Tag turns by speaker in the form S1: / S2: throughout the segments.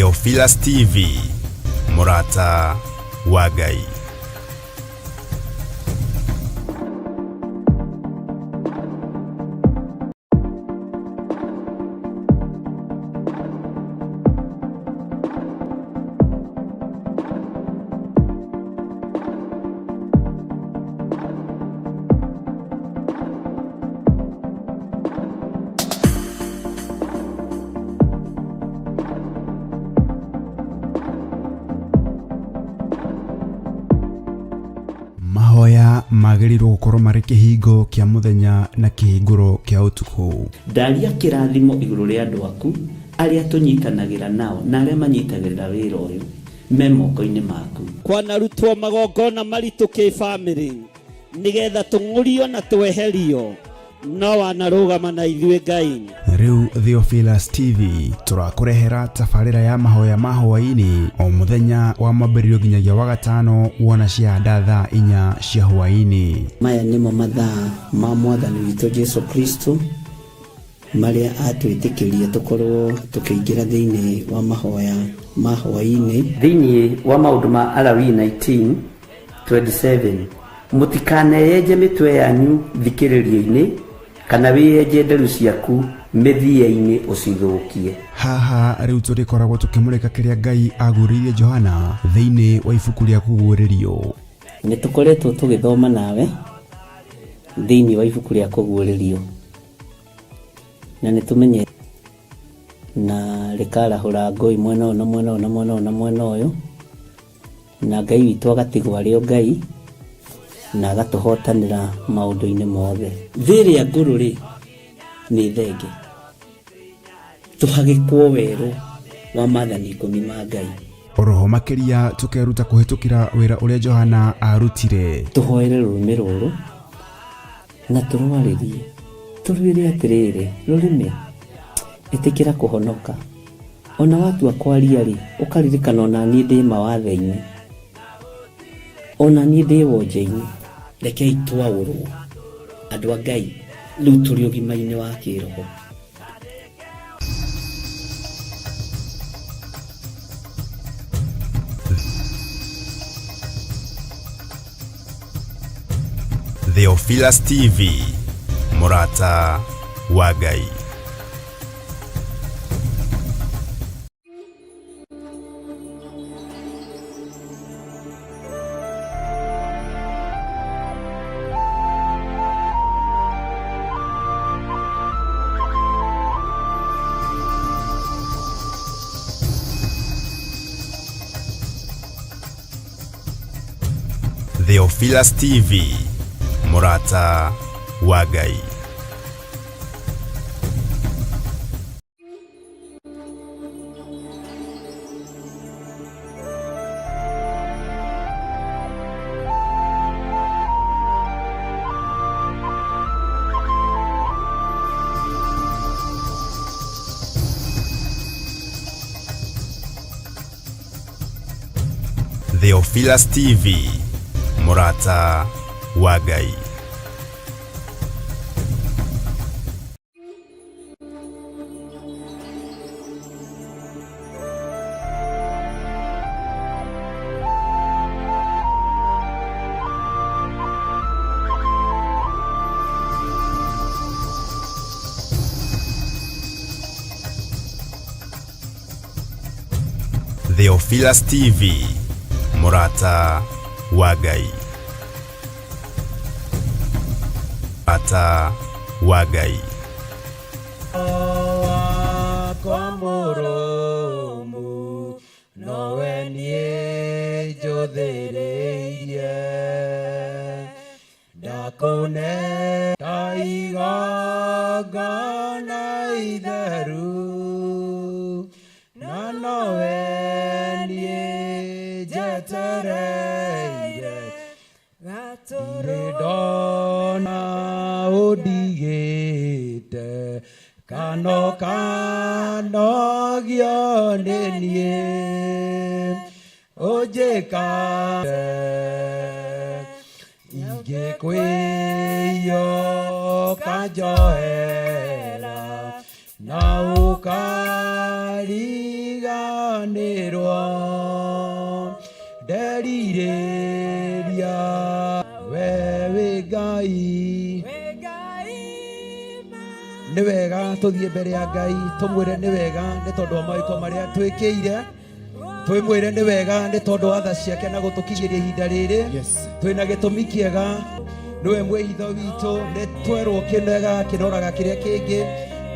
S1: Theophilus TV, mũrata wa Ngai. Mahoya magĩrĩirwo gũkorwo marĩ kĩhingo kĩa mũthenya na kĩhingũro kĩa ũtukũ.
S2: Ndaria kĩrathimo igũrũ rĩa andũ aku arĩa tũnyitanagĩra nao na arĩa manyitagĩrĩra wĩra ũyũ me moko-inĩ maku.
S3: Kwanarutwo magongona maritũ kĩbamĩrĩ nĩgetha tũng'ũrio na tweherio no wanarũgama na ithuĩ Ngai.
S1: Rĩu Theophilus TV tũrakũrehera tabarĩra ya mahoya ma hwaĩ-inĩ o mũthenya wa mwambĩrĩrio nginyagia wa gatano wona ciahanda thaa inya cia hwaĩ-inĩ.
S2: Maya nĩmo mathaa ma Mwathani witũ Jesu Kristo marĩa atwĩtĩkĩria tũkorwo tũkĩingĩra thĩinĩ wa mahoya ma hwaĩ-inĩ. Thĩinĩ wa maũndũ ma Alawii 19:27, mũtikaneyenje mĩtwe yanyu thikĩrĩrio-inĩ, kana wĩyenje nderu ciaku mĩthia-inĩ ũcithũkie.
S1: Haha rĩu tũrĩkoragwo tũkĩmũrĩka kĩrĩa Ngai aguũrĩirie Johana thĩinĩ wa ibuku rĩa Kũguũrĩrio.
S2: Nĩ tũkoretwo tũgĩthoma nawe thĩinĩ wa ibuku rĩa Kũguũrĩrio, na nĩ tũmenye na rĩkarahũra ngũi mwena ũyũ na mwena ũyũ na mwena ũyũ na mwena ũyũ, na Ngai witũ agatigwo arĩ o Ngai na agatũhotanĩra maũndũ-inĩ mothe. Thĩ ĩrĩa ngũrũ rĩ, nĩ thenge, tũhagĩkwo werũ wa maathani ikũmi ma Ngai.
S1: Oroho makĩria tũkeruta kũhĩtũkĩra wĩra ũrĩa Johana arutire.
S2: Tũhoere rũrĩmĩ rũrũ na tũrwarĩrie, tũrwĩre atĩrĩrĩ, rũrĩmĩ, ĩtĩkĩra kũhonoka. Ona watua kwaria-rĩ, ũkaririkana ona niĩ ndĩ mawathe-inĩ, ona niĩ ndĩ wonje-inĩ. Rekei twaũrwo andũ a Ngai, rĩu tũrĩ ũgima-inĩ wa kĩroho.
S1: Theophilus TV, mũrata wa Ngai. Theophilus TV, mũrata wa Ngai. Theophilus TV, mũrata wa Ngai. Theophilus TV, mũrata wa Ngai. Ata wa Ngai.
S4: Wakwa mũrũmu nowe niĩ njũthĩrĩirie ndakũne ta igongona itheru na nowe niĩ njetereire ndirĩ ndona ũndigĩte kana ũkanogio nĩ niĩ ũnjĩkate ingĩkwĩio ũkanjoera na ũka Ndingariganĩrwo nderirĩria we wĩ Ngai. Nĩ wega tũthiĩ mbere ya Ngai tũmwĩre nĩ wega nĩ tondũ wa mawĩko marĩa twĩkĩire, twĩmwĩre nĩ wega nĩ tondũ wa tha ciake na gũtũkinyĩria ihinda rĩrĩ. Twĩna gĩtũmi kĩega, nĩwe mwĩhitho witũ, nĩ twerwo kĩnega kĩnoraga kĩrĩa kĩngĩ.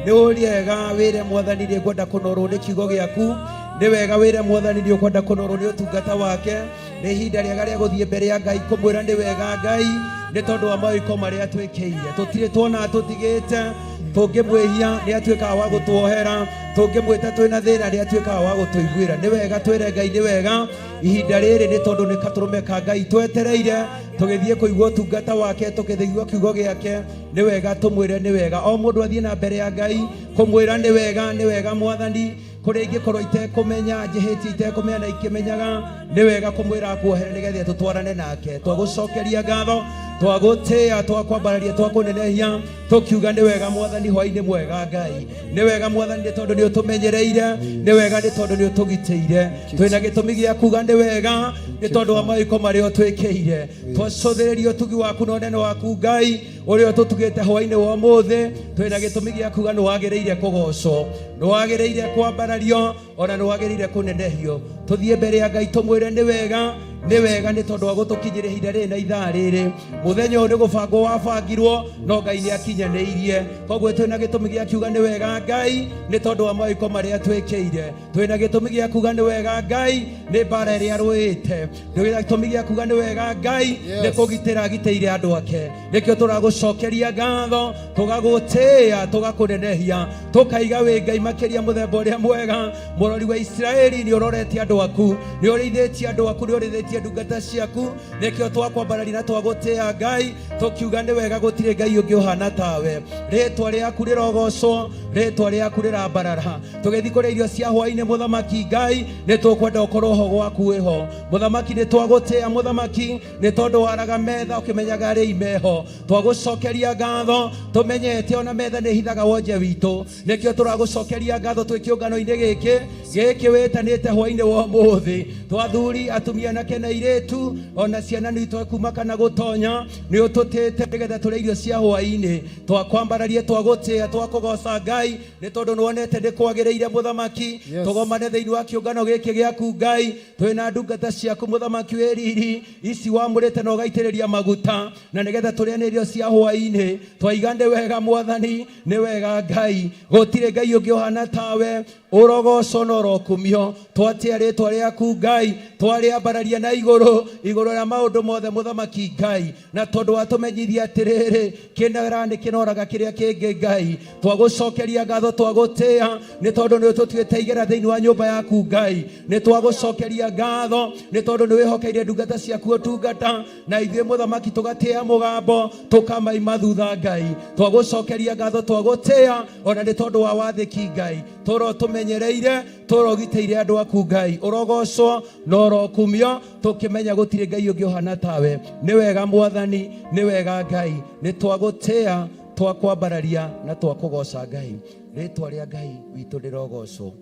S4: Nĩ wega wĩre Mwathani nĩ ngwenda kũnorwo nĩ kiugo gĩaku, nĩ wega wĩre Mwathani nĩ ũkwenda kũnorwo nĩ ũtungata wake. Nĩ ihinda rĩega rĩa gũthiĩ mbere ya Ngai kũmwĩra nĩ wega Ngai nĩ tondũ wa mawĩko marĩa twĩkĩire. Tũtirĩ tuona tũtigĩte, tũngĩmwĩhia nĩ atuĩkaga wa gũtuohera, tũngĩmwĩta twĩna thĩna nĩ atuĩkaga wa gũtũiguĩra. Nĩ wega twĩre Ngai nĩ wega ihinda rĩrĩ nĩ tondũ nĩ katũrũme ka Ngai twetereire tũgĩthiĩ kũigua ũtungata wake, tũkĩigua kiugo gĩake. Nĩ wega tũmwĩre nĩ wega, o mũndũ athiĩ na mbere ya Ngai kũmwĩra nĩ wega, nĩ wega Mwathani. Kũrĩa ingĩkorwo itekũmenya, njĩhĩtie itekũmenya na ikĩmenyaga, nĩ wega kũmwĩra akuohere nĩgetha tũtwarane nake. Twagũcokeria ngatho, twagũtĩĩa, twakwambararia, twakũnenehia, tũkiuga nĩ wega Mwathani. Hwainĩ mwega Ngai, nĩ wega Mwathani nĩ tondũ nĩ ũtũmenyereire, nĩ wega nĩ tondũ nĩ ũtũgitĩire. Twĩna gĩtũmi gĩa kuga nĩ wega nĩ tondũ wa mawĩko marĩa ũtwĩkĩire. Twacũthĩrĩria ũtugi waku na ũnene waku Ngai ũrĩa ũtũtugĩte hwainĩ wa ũmũthĩ. Twĩna gĩtũmi gĩa kuga nĩ wagĩrĩire kũgocwo, nĩ wagĩrĩire kwambarario, ona nĩ wagĩrĩire kũnenehio. Tũthiĩ mbere ya Ngai tũmwĩre nĩ wega, nĩ wega nĩ tondũ wa gũtũkinyĩra ihinda rĩrĩ na ithaa rĩrĩ. Mũthenya ũyũ nĩ gũbangwo wabangirwo, no Ngai nĩ akinyanĩirie. Koguo twĩna gĩtũmi gĩa kiuga nĩ wega Ngai nĩ tondũ wa mawĩko marĩa twĩkĩire. Twĩna gĩtũmi gĩa kuga nĩ wega Ngai nĩ mbara ĩrĩa arũĩte. Twĩna gĩtũmi gĩa kuga nĩ wega Ngai nĩ kũgitĩra agitĩire andũ ake. Nĩkĩo tũragũcokeria ngatho, tũgagũtĩĩa, tũgakũnenehia, tũkaiga wĩ Ngai makĩria mũthemba ũrĩa mwega. Mũrori wa Isiraeli, nĩ ũrorete andũ aku, nĩ ũrĩithĩtie andũ aku, nĩ ũrĩithĩtie ndungata ciaku. Nĩkĩo twakwambararia na twagũtĩĩa Ngai, tũkiuga nĩ wega, gũtirĩ Ngai ũngĩ ũhana tawe. Rĩtwa rĩaku rĩrogocwo, rĩtwa rĩaku rĩrambarara. Tũgĩthiĩ kũrĩa irio cia hwainĩ, Mũthamaki Ngai, nĩ tũkwenda ũkorwo ho gwaku wĩho. Mũthamaki, nĩ twagũtĩĩa Mũthamaki nĩ tondũ waraga metha ũkĩmenyaga arĩi meho. Twagũcokeria ngatho tũmenyete ona metha nĩ hithaga wonje witũ. Nĩkĩo tũragũcokeria ngatho twĩ kĩũngano-inĩ gĩkĩ gĩkĩ wĩtanĩte hwainĩ wa ũmũthĩ. Twathuri, atumia, anake na airĩtu, ona ciana nĩ itwe kuma kana gũtonya, nĩ ũtũtĩte nĩgetha tũrĩe irio cia hwainĩ. Twakwambararia, twagũtĩĩa, twakũgoca Ngai nĩ tondũ nĩwonete nĩ kwagĩrĩire Mũthamaki tũgomane thĩinĩ wa kĩũngano gĩkĩ gĩaku Ngai. Twĩna ndungata ciaku Mũthamaki wĩ riri ici wamũrĩte na ũgaitĩrĩria maguta, na nĩgetha tũrĩane irio cia hwainĩ. Twaiga nĩ wega Mwathani, nĩ wega Ngai, gũtirĩ Ngai ũngĩ ũhana tawe. Ũrogocwo na ũrokumio. Twatĩa rĩtwa rĩaku Ngai, twarĩambararia na igũrũ, igũrũ rĩa maũndũ mothe Mũthamaki Ngai. Na tondũ watũmenyithia atĩrĩrĩ, kĩnera nĩ kĩnoraga kĩrĩa kĩngĩ Ngai, twagũcokeria ngatho, twagũtĩĩa nĩ tondũ nĩ ũtũtuĩte igera thĩinĩ wa nyũmba yaku Ngai. Nĩ twagũcokeria ngatho nĩ tondũ nĩ wĩhokeire ndungata ciaku ũtungata, na ithuĩ Mũthamaki tũgatĩĩa mũgambo tũkamaima thutha Ngai. Twagũcokeria ngatho, twagũtĩĩa ona nĩ tondũ wa wathĩki Ngai. Tũro tũmenyereire, tũrogitĩire andũ aku Ngai. Ũrogocwo na ũrokumio, tũkĩmenya gũtirĩ Ngai ũngĩ ũhana tawe. Nĩ wega Mwathani, nĩ wega Ngai, nĩ twagũtĩĩa, twakwambararia na twakũgoca Ngai. Rĩtwa rĩa Ngai witũ rĩrogocwo.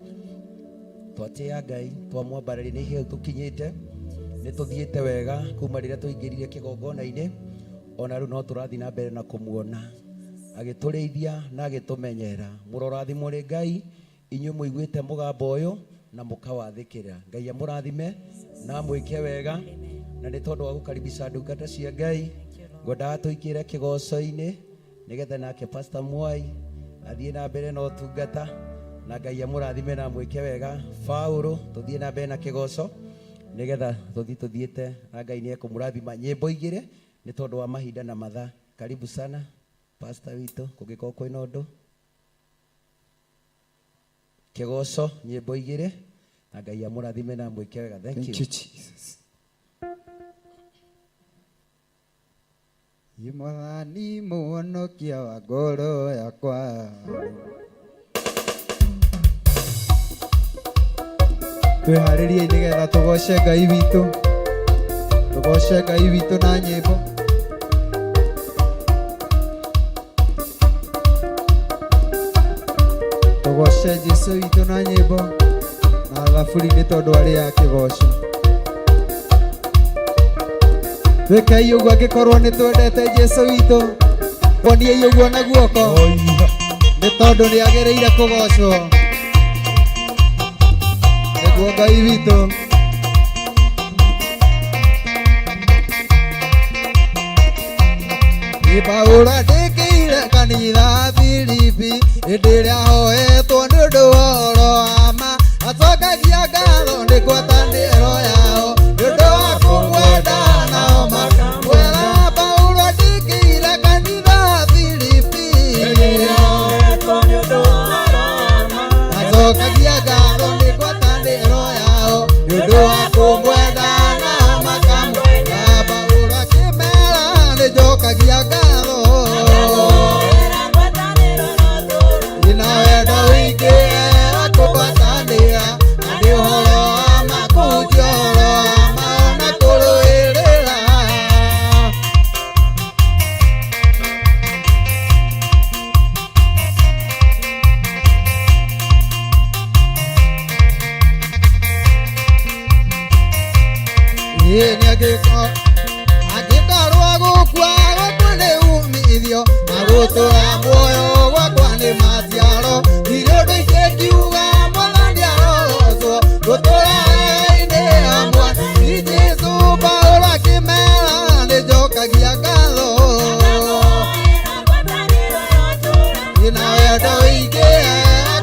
S4: Twatĩĩa Ngai, twamwambararia, nĩ iheo tũkinyĩte, nĩ tũthiĩte wega kuma rĩrĩa tũingĩrire kĩgongona-inĩ, ona rĩu no tũrathiĩ na mbere na kũmuona agĩtũrĩithia na agĩtũmenyerera. Mũrorathimwo nĩ Ngai inyuĩ mũiguĩte mũgambo ũyũ na mũkawathĩkĩra. Ngai amũrathime na amwĩke wega. Na nĩ tondũ wa gũkaribisha ndungata cia Ngai, ngwendaga tũingĩre kĩgoco-inĩ nĩgetha nake Pastor Mwai athiĩ na mbere na ũtungata, na Ngai amũrathime na amwĩke wega. Paũlũ, tũthiĩ na mbere na kĩgoco nĩgetha tũthiĩ tũthiĩte, na Ngai nĩ ekũmũrathima. Nyĩmbo igĩrĩ nĩ tondũ wa mahinda na mathaa. Karibu sana Pastor witũ, kũngĩkorwo kwĩna ũndũ. Kĩgoco nyĩmbo igĩrĩ, na Ngai amũrathime na amwĩke wega. Thank
S5: Thank
S4: you.
S5: you, Jesus. Mwathani mũhonokia wa ngoro yakwa, twĩharĩriei nĩgetha tũgoce Ngai witũ, tũgoce Ngai witũ na nyĩmbo. Tũgoce Jesũ witũ na nyĩmbo na thaburi nĩ tondũ arĩ ya kĩgoco. Twĩkei ũguo angĩkorwo nĩ twendete Jesũ witũ, tuoniei ũguo na guoko nĩ tondũ nĩ agĩrĩire kũgocwo nĩguo Ngai witũ. Paũlũ andĩkĩire kanitha Filipi hĩndĩ ĩrĩa ahoetwo nĩ ũndũ wa ũhoro wa ma, acokagia ngatho nĩ ngwatanĩro yao nĩ ũndũ wa kũmwenda nao makamwĩra. Paũlũ andĩkĩire kanitha Filipi acokagia ngatho nĩ ngwatanĩro yao nĩ ũndũ wa kũmwenda nao makamwĩra. Paũlũ akĩmera nĩ njokagia ngatho ina wendo wingĩ wa kũgwatanĩra na nĩ ũhoro wa ma kũhunjia ũhoro wa ma ona kũrũĩrĩra. Ĩĩ nĩ angĩkorwo gũkua gwakwa nĩ umithio na gũtũra muoyo gwakwa nĩ maciaro, ndirĩ ũndũ ingĩkiuga Mwathani arogocwo gũtũra inĩ hamwe ni Jesũ. Paũlũ akĩmera nĩ njokagia ngatho ina wendo wingĩ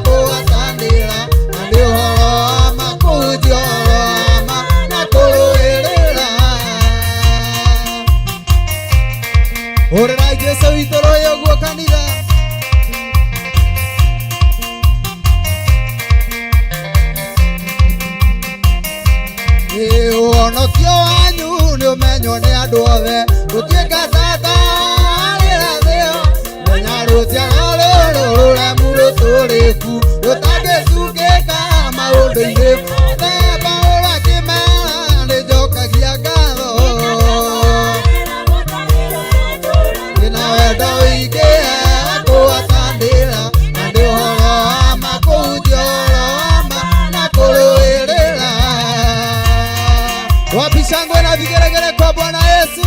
S5: kũgwatanĩra na nĩ ũhoro wa ma kũhunjia ũhoro wa ma na kũrũĩrĩra. Hũrĩrai Jesũ witũ rũĩ ũguo kanitha. Ĩ ũhonokio wanyu nĩ ũmenywo nĩ andũ othe, gũtuĩka tata rĩrathĩo menya rũciaro rũrũ rũremu rũtũrĩku rũtangĩcukĩka maũndũ-inĩ mothe. Paũlũ akĩmera nĩ njokagia ngatho ina wendo wingĩ kũgwatanĩra na nĩ ũhoro wa ma kũhunjia ũhoro wa ma na kũrũĩrĩra. Wapi shangwe na vigelegele kwa Bwana Yesu?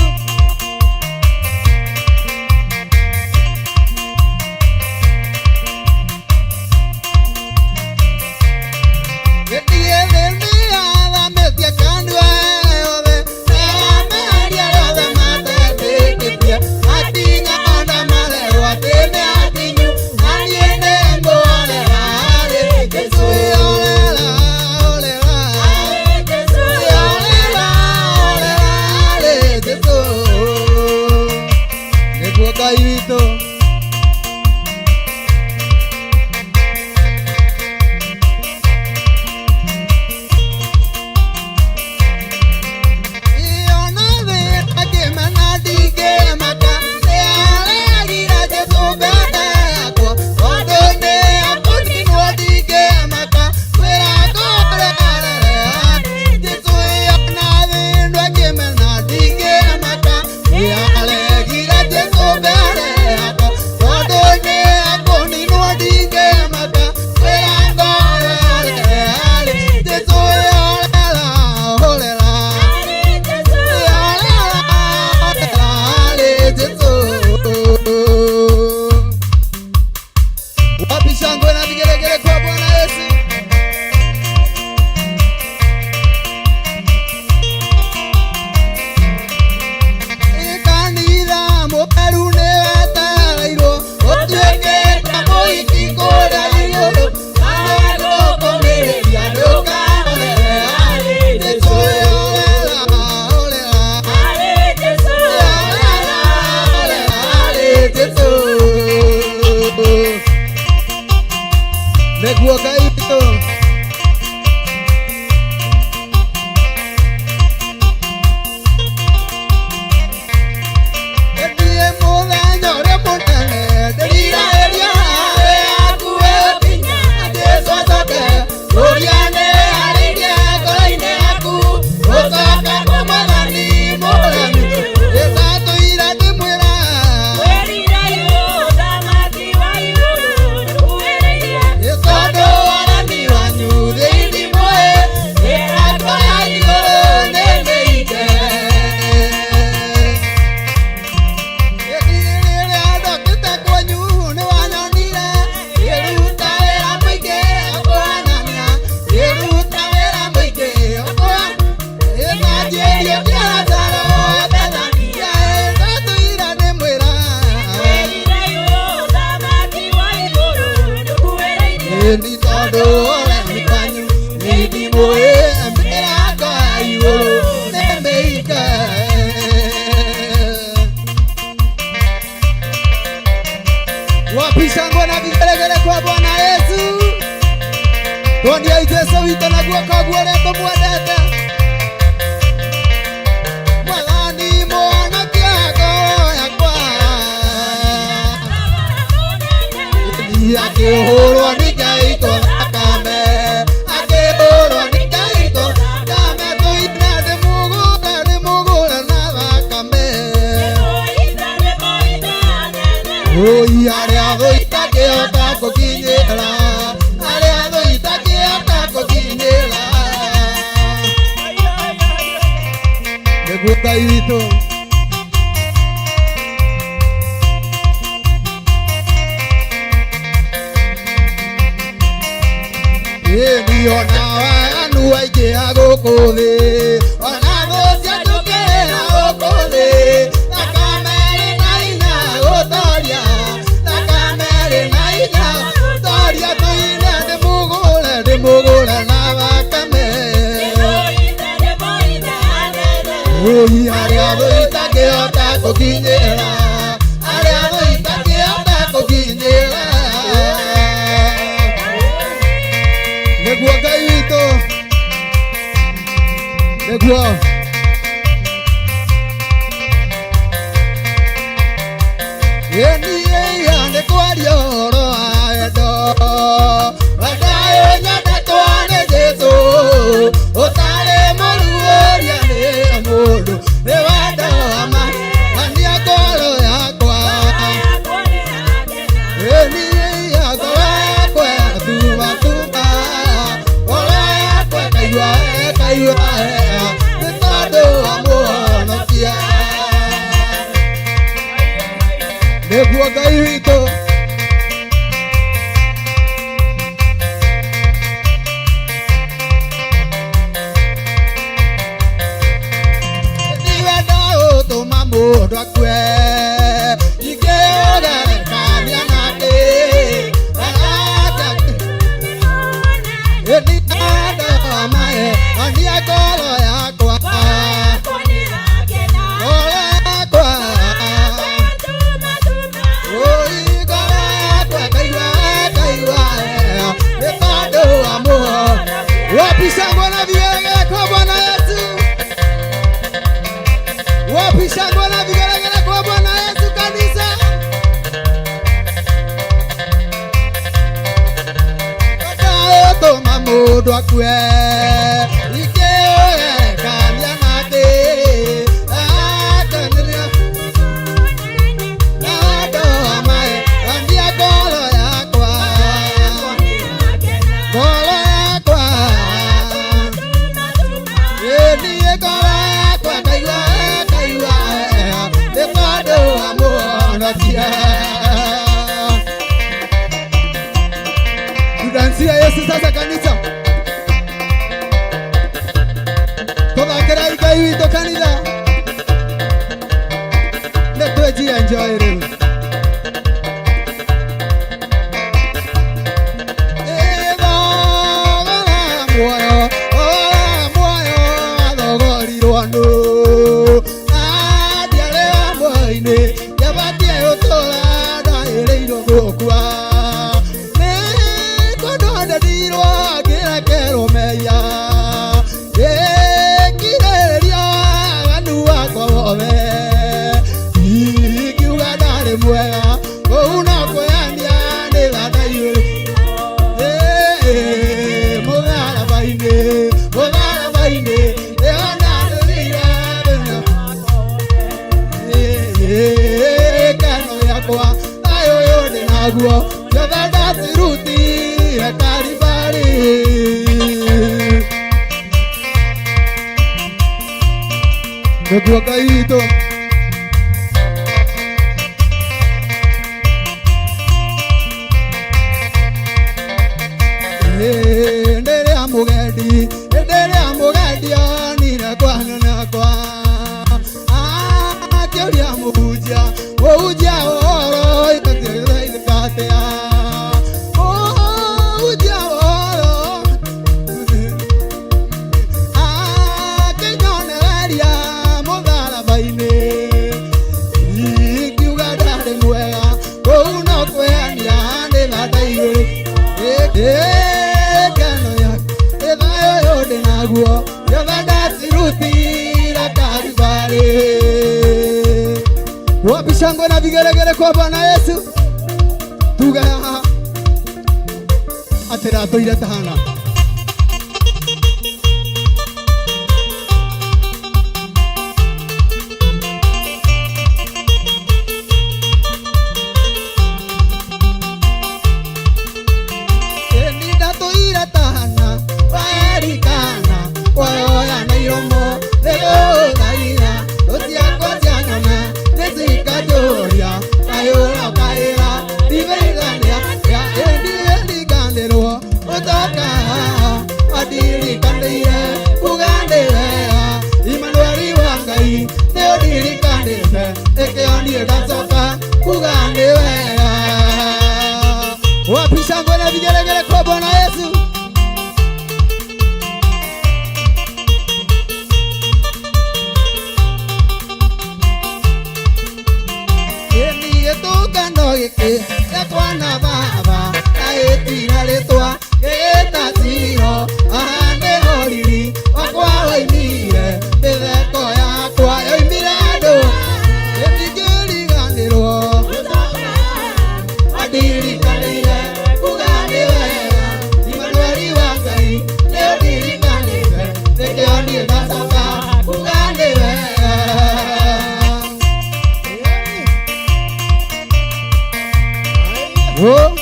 S5: Nĩathamĩtie kanua yothe na meheria othe matetĩkĩtie, matinyona marerwo atĩ nĩ akinyu, na niĩ nĩngũhorera harĩ Jesũ. Horera, horera, horera, horera harĩ Jesũ. Akĩriũkia Lazaro e Bethania, ndatũire ndĩmwĩra. Ĩni tondũ ũremi wanyu nĩndimũĩ, mĩrango ya igũrũ nĩmĩhinge. Wapi shangwe na vigelegele kwa Bwana Yesu. Tuoniai Jesu witũ na guoko guo ũrĩa tũmwendete. Mwathani mũhonokia ngoro yakwa. Akĩhũrwo nĩ Ngai thakame, akĩhũrwo nĩ Ngai thakame, tũine ndĩmũgũre ndĩmũgũre na thakame. Oi arĩa thũ itangĩhota gũkinyĩra, arĩa thũ itangĩhota gũkinyĩra. Nĩguo Ngai witũ. Ĩni ona waganu aingĩ a gũkũ thĩ, ona thũ ciatũkĩrĩra gũkũ thĩ, thakame ĩrĩ na hinya gũtoria, thakame ĩrĩ na hinya gũtoria, tũine ndĩmũgũre ndĩmũgũre na thakame. Oi arĩa thũ itangĩhota gũkinyĩra, arĩa thũ itangĩhota gũkinyĩra. Nĩguo Ngai witũ, nĩguo. Ĩni ĩya nĩ kwaria ũhoro wa wendo, wendo ũyũ nyendetwo nĩ Jesũ, ũtarĩ mũruũria nĩ mũndũ, nĩ wendo wa ma, ania ngoro yakwa. Ĩni ĩya ngoro yakwa yatumatuma, ngoro yakwa ĩkaigua ĩkaigua wega, nĩ tondũ wa Mũhonokia. Nĩguo Ngai witũ. Nĩ wendo ũtũma mũndũ akue, ingĩũgerekania nake, Ĩni wendo wa ma, ania ngoro yakwa, ngoro yakwa. Oi ngoro yakwa ĩkaigua ĩkaigua wega, nĩ tondũ wa Mũhonokia. Wapi shangwe na vigelegele kwa Bwana Yesu? Wapi shangwe na vigelegele kwa Bwana Yesu kanisa? Ũtũma mũndũ akue, ingĩũgerekania nake, akenĩria na wendo wa ma, ania ngoro yakwa, ngoro yakwa. Ĩni ngoro yakwa ĩkaigua ĩkaigua wega, nĩ tondũ wa Mũhonokia. Tudansie Yesu sasa kanisa. Tũthakĩrai Ngai witũ kanitha. Nĩ twĩnjie enjoy rĩu. Ĩ thogora muoyo, thogora muoyo wathogorirwo nũ. Na ndiarĩ wa muoyo-inĩ, ndiabatiĩ gũtũũra ndagĩrĩirwo gũkua. Nĩ kũndonderirwo ngĩrekerwo mehia, ngĩkirĩrĩria waganu wakwa wothe. Ingiuga ndarĩ mwega, kũu no kwĩania nĩ tha ndaiyũrĩ. Mũtharaba-inĩ, mũtharaba-inĩ, nĩho ndarũrĩire thĩna. Kano yakwa, thayũ ũyũ ndĩ naguo, ciothe ndacirutire Kalibari. Nĩguo Ngai witũ. Hĩndĩ ĩrĩa mũgendi, hĩndĩ ĩrĩa mũgendi onire kwanena Wapi shangwe na vigelegele kwa Bwana Yesu? Tuge haha atĩ ndatũire tahana. Ĩni ndatũire tahana waerikana waoya na iromo rĩgũthaitha rũciakwa cianyona nĩcikanjũria kayũra kaĩra ndibeithania ĩndirikanĩrwo ũtoka andirikanĩire kuga nĩ wega Imanueli wa Ngai nĩ ũndirikanĩte ĩkĩo niĩ ndacoka kuga nĩ wega. Wapi shangwe na vigelegele kwa Bwana Yesu? Ĩni gĩtũngano gĩkĩ gĩakwa na baba na gĩtina rĩtwa gĩgĩta Silo aha nĩho riri wakwa woimire mĩtheko yakwa yoimire andũ ĩndingĩriganĩrwo andirikanĩire kuga nĩ wega Imanueli wa Ngai nĩ ũndirikanĩte nĩkĩo niĩ ndacoka kuga nĩ wega. Oh.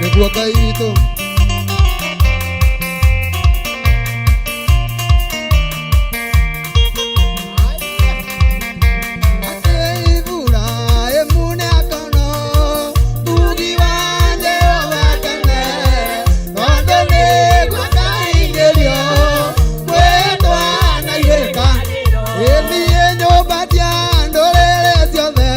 S5: Nĩguo Ngai witũ. Atĩ Iburahĩmu nĩakono tugi wa Jehova tene, tondũ nĩguo akaingĩrio mwĩtwa na irĩka. Ĩthiĩ nyũmba cia ndũrĩrĩ ciothe.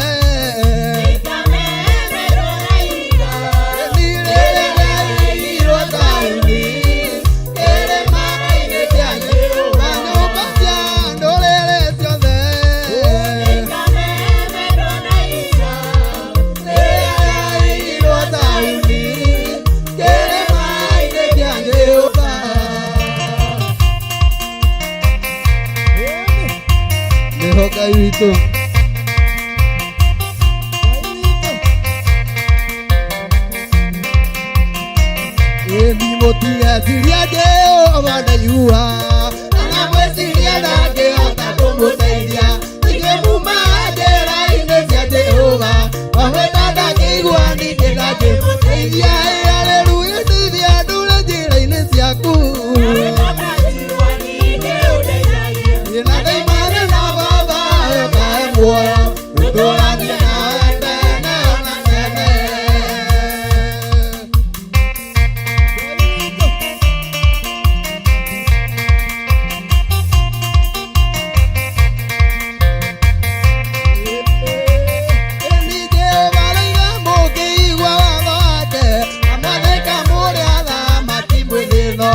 S5: Nĩho Ngai witũ. Ĩni mũtigeciria Jehova ndaigua na mwĩciria ndangĩhota kũmũteithia inyuĩ muma njĩra-inĩ cia Jehova wahweta ndangĩigua ningĩ ndangĩmũteithia. Haleluya ndeithia ndũre njĩra-inĩ ciaku na ndaimane na baba ũkae muoyo ũtũranie nawe tene ona tene. Ĩni Jehova raiga mũngĩigua watho wake na mwathĩka mũrĩ athamaki mwĩ thĩ ĩno.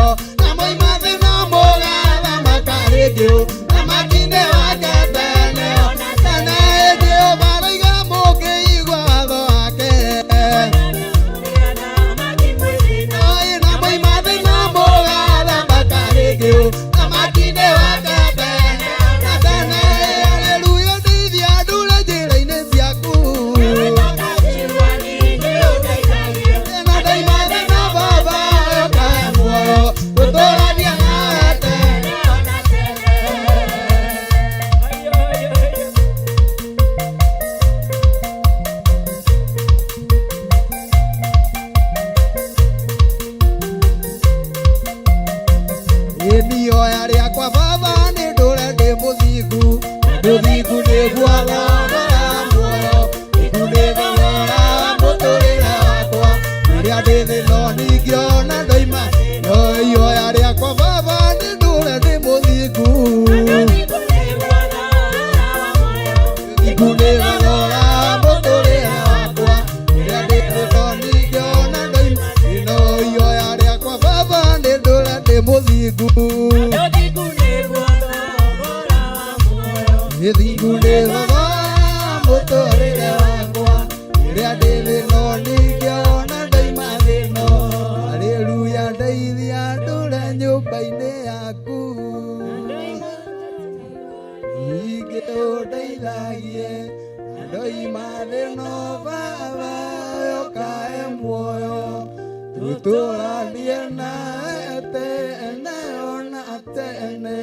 S5: Ndũre ndĩ mũthingu. Gĩthingu nĩ thogora mũtũrĩre wakwa. Rĩrĩa ndĩ thĩno ningĩona ndaima thĩno. Haleluya ndeithia ndũre nyũmba-inĩ yaku. Ningĩ ũndeithagie na ndoima thĩno baba ũkae muoyo. Tũtũranie nawe tene ona tene.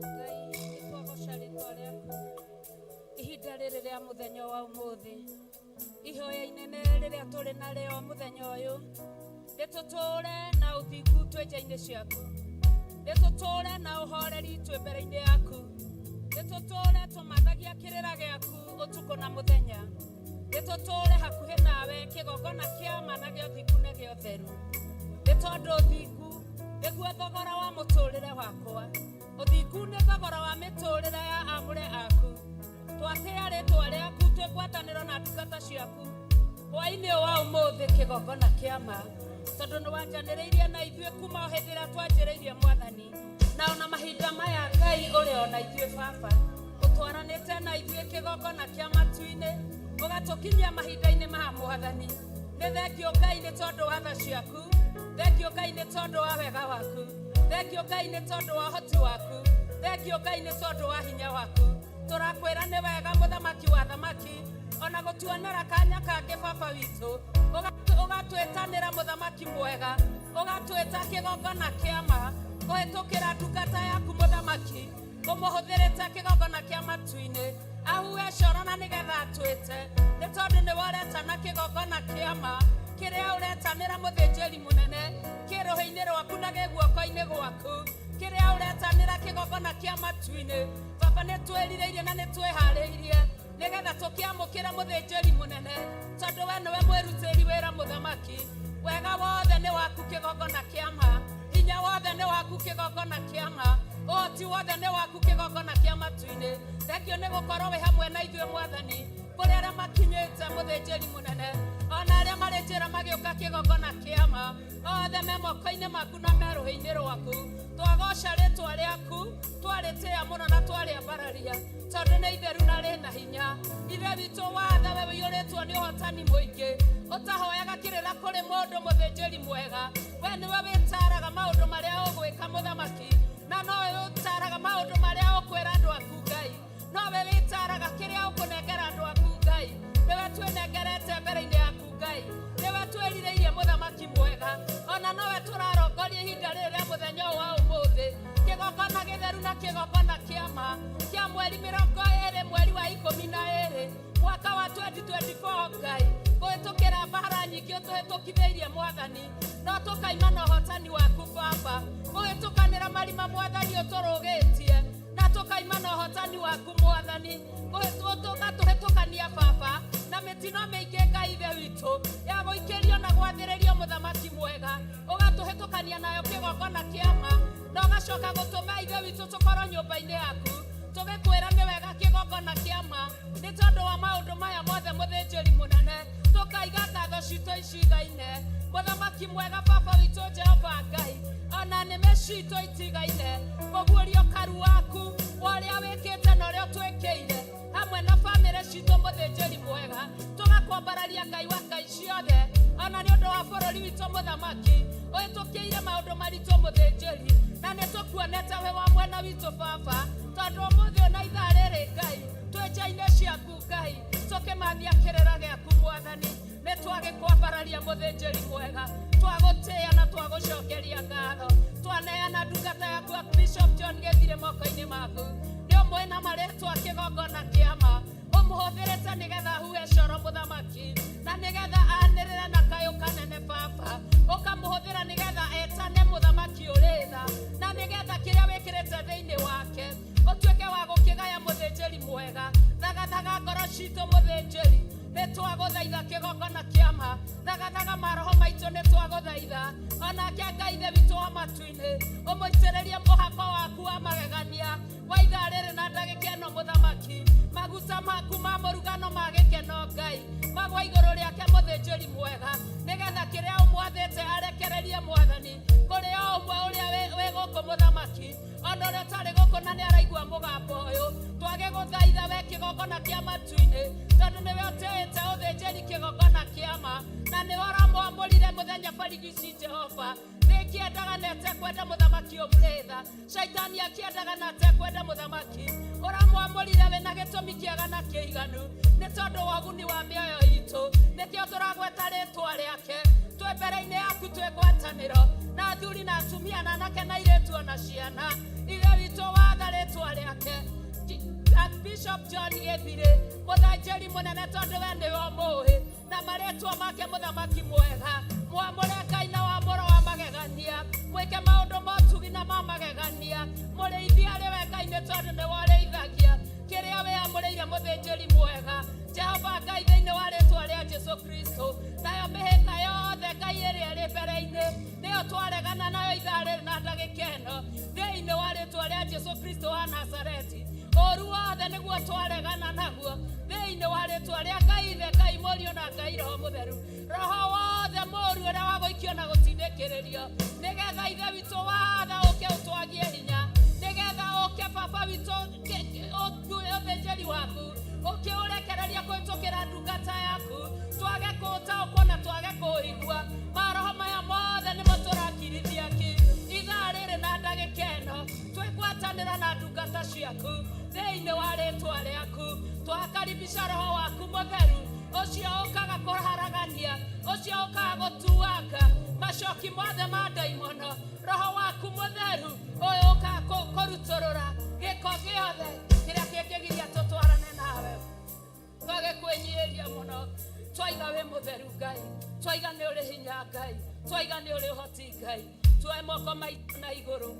S6: Ngai nĩ twagoca rĩtwa rĩaku ihinda rĩrĩ rĩa mũthenya wa ũmũthĩ. Ihoya inene rĩrĩa tũrĩ narĩo mũthenya ũyũ nĩ tũtũũre na ũthingu twĩ nja-inĩ ciaku, nĩ tũtũũre na ũhoreri twĩ mbere-inĩ yaku, nĩ tũtũũre tũmathagia kĩrĩra gĩaku ũtukũ na mũthenya, nĩ tũtũũre hakuhĩ nawe kĩgongona kĩa ma na gĩa ũthingu na gĩa ũtheru. Nĩ tondũ ũthingu nĩguo thogora wa mũtũũrĩre wakwa, ũthingu nĩ thogora wa mĩtũũrĩre ya amũre aku. Twatĩa rĩtwa rĩaku twĩ ngwatanĩro na ndungata ciaku hwaĩ-inĩ ũyũ wa ũmũthĩ kĩgongona kĩa ma, tondũ nĩ wanjanĩrĩirie na ithuĩ kuma o hĩndĩ ĩrĩa twanjĩrĩirie mwathani, na ona mahinda maya Ngai ũrĩ ona ithuĩ baba ũtwaranĩte na ithuĩ kĩgongona kĩa matu-inĩ ũgatũkinyia mahinda-inĩ ma mwathani. Nĩ thengio Ngai nĩ tondũ wa tha ciaku, thengio Ngai nĩ tondũ wa wega waku, thengio Ngai nĩ tondũ wa ũhoti waku, thengio Ngai nĩ tondũ wa hinya waku. Tũrakwĩra nĩ wega mũthamaki wa thamaki ona gũtuonera kanya kangĩ baba witũ, ũgatwĩtanĩra mũthamaki mwega, ũgatwĩta kĩgongona kĩa ma kũhĩtũkĩra ndungata yaku mũthamaki, ũmũhũthĩrĩte kĩgongona kĩa matu-inĩ ahuhe coro na nĩgetha atwĩte, nĩ tondũ nĩwe ũretana kĩgongona kĩa ma kĩrĩa ũretanĩra mũthĩnjĩri mũnene kĩrũhĩ-inĩ rwaku na gĩ guoko-inĩ gwaku, kĩrĩa ũretanĩra kĩgongona kĩa matu-inĩ. Baba nĩ twĩrirĩirie na nĩ twĩharĩirie nĩgetha tũkĩamũkĩre mũthĩnjĩri mũnene, tondũ we nĩwe mwĩrutĩri wĩra mũthamaki. Wega wothe nĩ waku kĩgongona kĩa ma, hinya wothe nĩ waku kĩgongona kĩa ma, ũhoti wothe nĩ waku kĩgongona kĩa matu-inĩ. Thengio nĩ gũkorwo wĩ hamwe na ithuĩ mwathani kũrĩ arĩa makinyĩte mũthĩnjĩri mũnene ona arĩa marĩ njĩra magĩũka kĩgongona kĩa ma, othe me moko-inĩ maku na me rũhĩ-inĩ rwaku. Twagoca rĩtwa rĩaku, twarĩtĩĩa mũno na twarĩambararia, tondũ nĩ itheru na rĩna hinya. Ithe witũ watha we ũiyũrĩtwo nĩ ũhotani mũingĩ, ũtahoyaga kĩrĩra kũrĩ mũndũ mũthĩnjĩri mwega. We nĩwe wĩtaraga maũndũ marĩa ũgwĩka mũthamaki, na nowe wĩtaraga maũndũ marĩa ũkwĩra andũ aku Ngai, nowe wĩtaraga kĩrĩa ũkũnengera andũ aku Ngai. Nĩwe twĩnengerete mbere-inĩ yaku Ngai, nĩwe twĩrirĩirie mũthamaki mwega, ona nowe tũrarongoria ihinda rĩrĩ rĩa mũthenya ũyũ wa ũmũthĩ, kĩgongona gĩtheru na kĩgongona kĩa ma kĩa mweri 20 mweri wa 12 mwaka wa 2024 Ngai, kũhĩtũkĩra mbara nyingĩ ũtũhĩtũkithĩirie mwathani, no tũkaima na ũhotani waku baba, kũhĩtũkanĩra marima mwathani ũtũrũgĩtie na tũkaima na ũhotani waku mwathani, ũgatũhĩtũkania baba na mĩtino mĩingĩ Ngai ithe witũ ya gũikĩrio na gwathĩrĩrio mũthamaki mwega, ũgatũhĩtũkania nayo kĩgongona kĩa ma, na ũgacoka gũtũma ithe witũ tũkorwo nyũmba-inĩ yaku tũgĩkwĩra nĩ wega kĩgongona kĩa ma, nĩ tondũ wa maũndũ maya mothe mũthĩnjĩri mũnene tũkaiga ngatho citũ icigaine mũthamaki mwega baba witũ Jehova Ngai, ona nĩme citũ itigaine kũguũrio karu waku wa ũrĩa wĩkĩte na ũrĩa ũtwĩkĩire hamwe na bamĩrĩ citũ mũthĩnjĩri mwega, tũgakwambararia Ngai wa Ngai ciothe. Ona nĩ ũndũ wa bũrũri witũ mũthamaki, ũhĩtũkĩire maũndũ maritũ mũthĩnjĩri, na nĩ tũkuonete wĩ wa mwena witũ baba, tondũ ũmũthĩ ona ithaa rĩrĩ Ngai, twĩ nja-inĩ ciaku Ngai, tũkĩmathia kĩrĩra gĩaku mwathani, nĩ twagĩkwambararia mũthĩnjĩri mwega, twagũtĩĩa na twagũcokeria ngatho, twaneana ndungata yaku Bishop John Gĩthirĩ moko-inĩ maku, nĩ ũmwe na marĩtwa kĩgongona kĩama, ũmũhũthĩrĩte nĩgetha huhe coro mũthamaki, na nĩgetha anĩrĩre na kayũ kanene baba, ũkamũhũthĩra nĩgetha etane mũthamaki ũrĩ tha, na nĩgetha kĩrĩa wĩkĩrĩte thĩinĩ wake ũtuĩke wa gũkĩgaya mũthĩnjĩri mwega. Thagathaga ngoro citũ mũthĩnjĩri, nĩ twagũthaitha kĩgongona kĩama, thagathaga maroho maitũ nĩ twagũthaitha, onake Ngai ithe witũ wa matu-inĩ, ũmũitĩrĩrie mũhako waku wa magegania wa ithaa rĩrĩ na ndagĩka ĩno mũthamaki, maguta maku ma mũrugano ma gĩkeno Ngai magwa igũrũ rĩake mũthĩnjĩri mwega, nĩgetha kĩrĩa ũmwathĩte arekererie mwathani kũrĩ o ũmwe ũrĩa wĩ gũkũ mũthamaki, ona ũrĩa ũtarĩ gũkũ na nĩ araigua mũgambo ũyũ, twagĩgũthaitha we kĩgongona kĩa matu-inĩ, tondũ nĩwe ũtĩĩte ũthĩnjĩri kĩgongona kĩama, na nĩwe ũramwamũrire mũthenya barigici Jehova, nĩkĩendaga na ĩtekwenda mũthamaki ũmũrĩtha, shaitani akĩendaga na atekwenda mũthamaki, ũramwamũrire wĩna gĩtũmi kĩega na kĩiganu, nĩ tondũ wa ũguni wa mĩoyo itũ, nĩkĩo tũragweta rĩtwa rĩake, twĩ mbere-inĩ yaku twĩ ngwatanĩro, na athuri na atumia na anake na airĩtu ona ciana, ithe witũ watha rĩtwa rĩake Bishop John Gĩthirĩ, mũthĩnjĩri mũnene tondũ we nĩwe ũmũĩ, na marĩtwa make mũthamaki mwega, mwamũre Ngai na wamũro wa magegania, mwĩke maũndũ ma ũtugi na ma magegania, mũrĩithi arĩ we Ngai nĩ tondũ nĩwe ũrĩithagia kĩrĩa wĩamũrĩire mũthĩnjĩri mwega, Jehova Ngai thĩinĩ wa rĩtwa rĩa Jesu Kristo, nayo mĩhĩnga yothe Ngai ĩrĩa ĩrĩ mbere-inĩ nĩyo twaregana nayo ithaa rĩrĩ na ndagĩka ĩno, thĩinĩ wa rĩtwa rĩa Jesu Kristo wa Nazareti, ũru wothe nĩguo twaregana naguo thĩinĩ wa rĩtwa rĩa Ngai Ithe, Ngai Mũriũ na Ngai Roho Mũtheru, roho wothe mũru ũrĩa wa gũikio na gũtindĩkĩrĩrio, nĩgetha Ithe witũ watha ũke ũtwagie hinya, nĩgetha ũke baba witũ ũthĩnjĩri waku ũkĩũrekereria kũhĩtũkĩra ndungata yaku, twage kũũtaũkwo na twage kũũigua, maroho maya mothe nĩmo tũrakirithia ki ithaa rĩrĩ na ndagĩka ĩno, twĩgwatanĩra na ndungata ciaku thĩinĩ wa rĩtwa rĩaku, twakaribisha roho waku mũtheru ũcio ũkaga kũharagania, ũcio ũkaga gũtuanga macoki mothe ma ndaimono, roho waku mũtheru ũyũ ũkaga kũrutũrũra gĩko gĩothe kĩrĩa kĩngĩgiria tũtwarane nawe, twage kwĩnyihĩria mũno, twaiga wĩ mũtheru Ngai, twaiga nĩ ũrĩ hinya Ngai, twaiga nĩ ũrĩ ũhoti Ngai, tuoe moko maitũ na igũrũ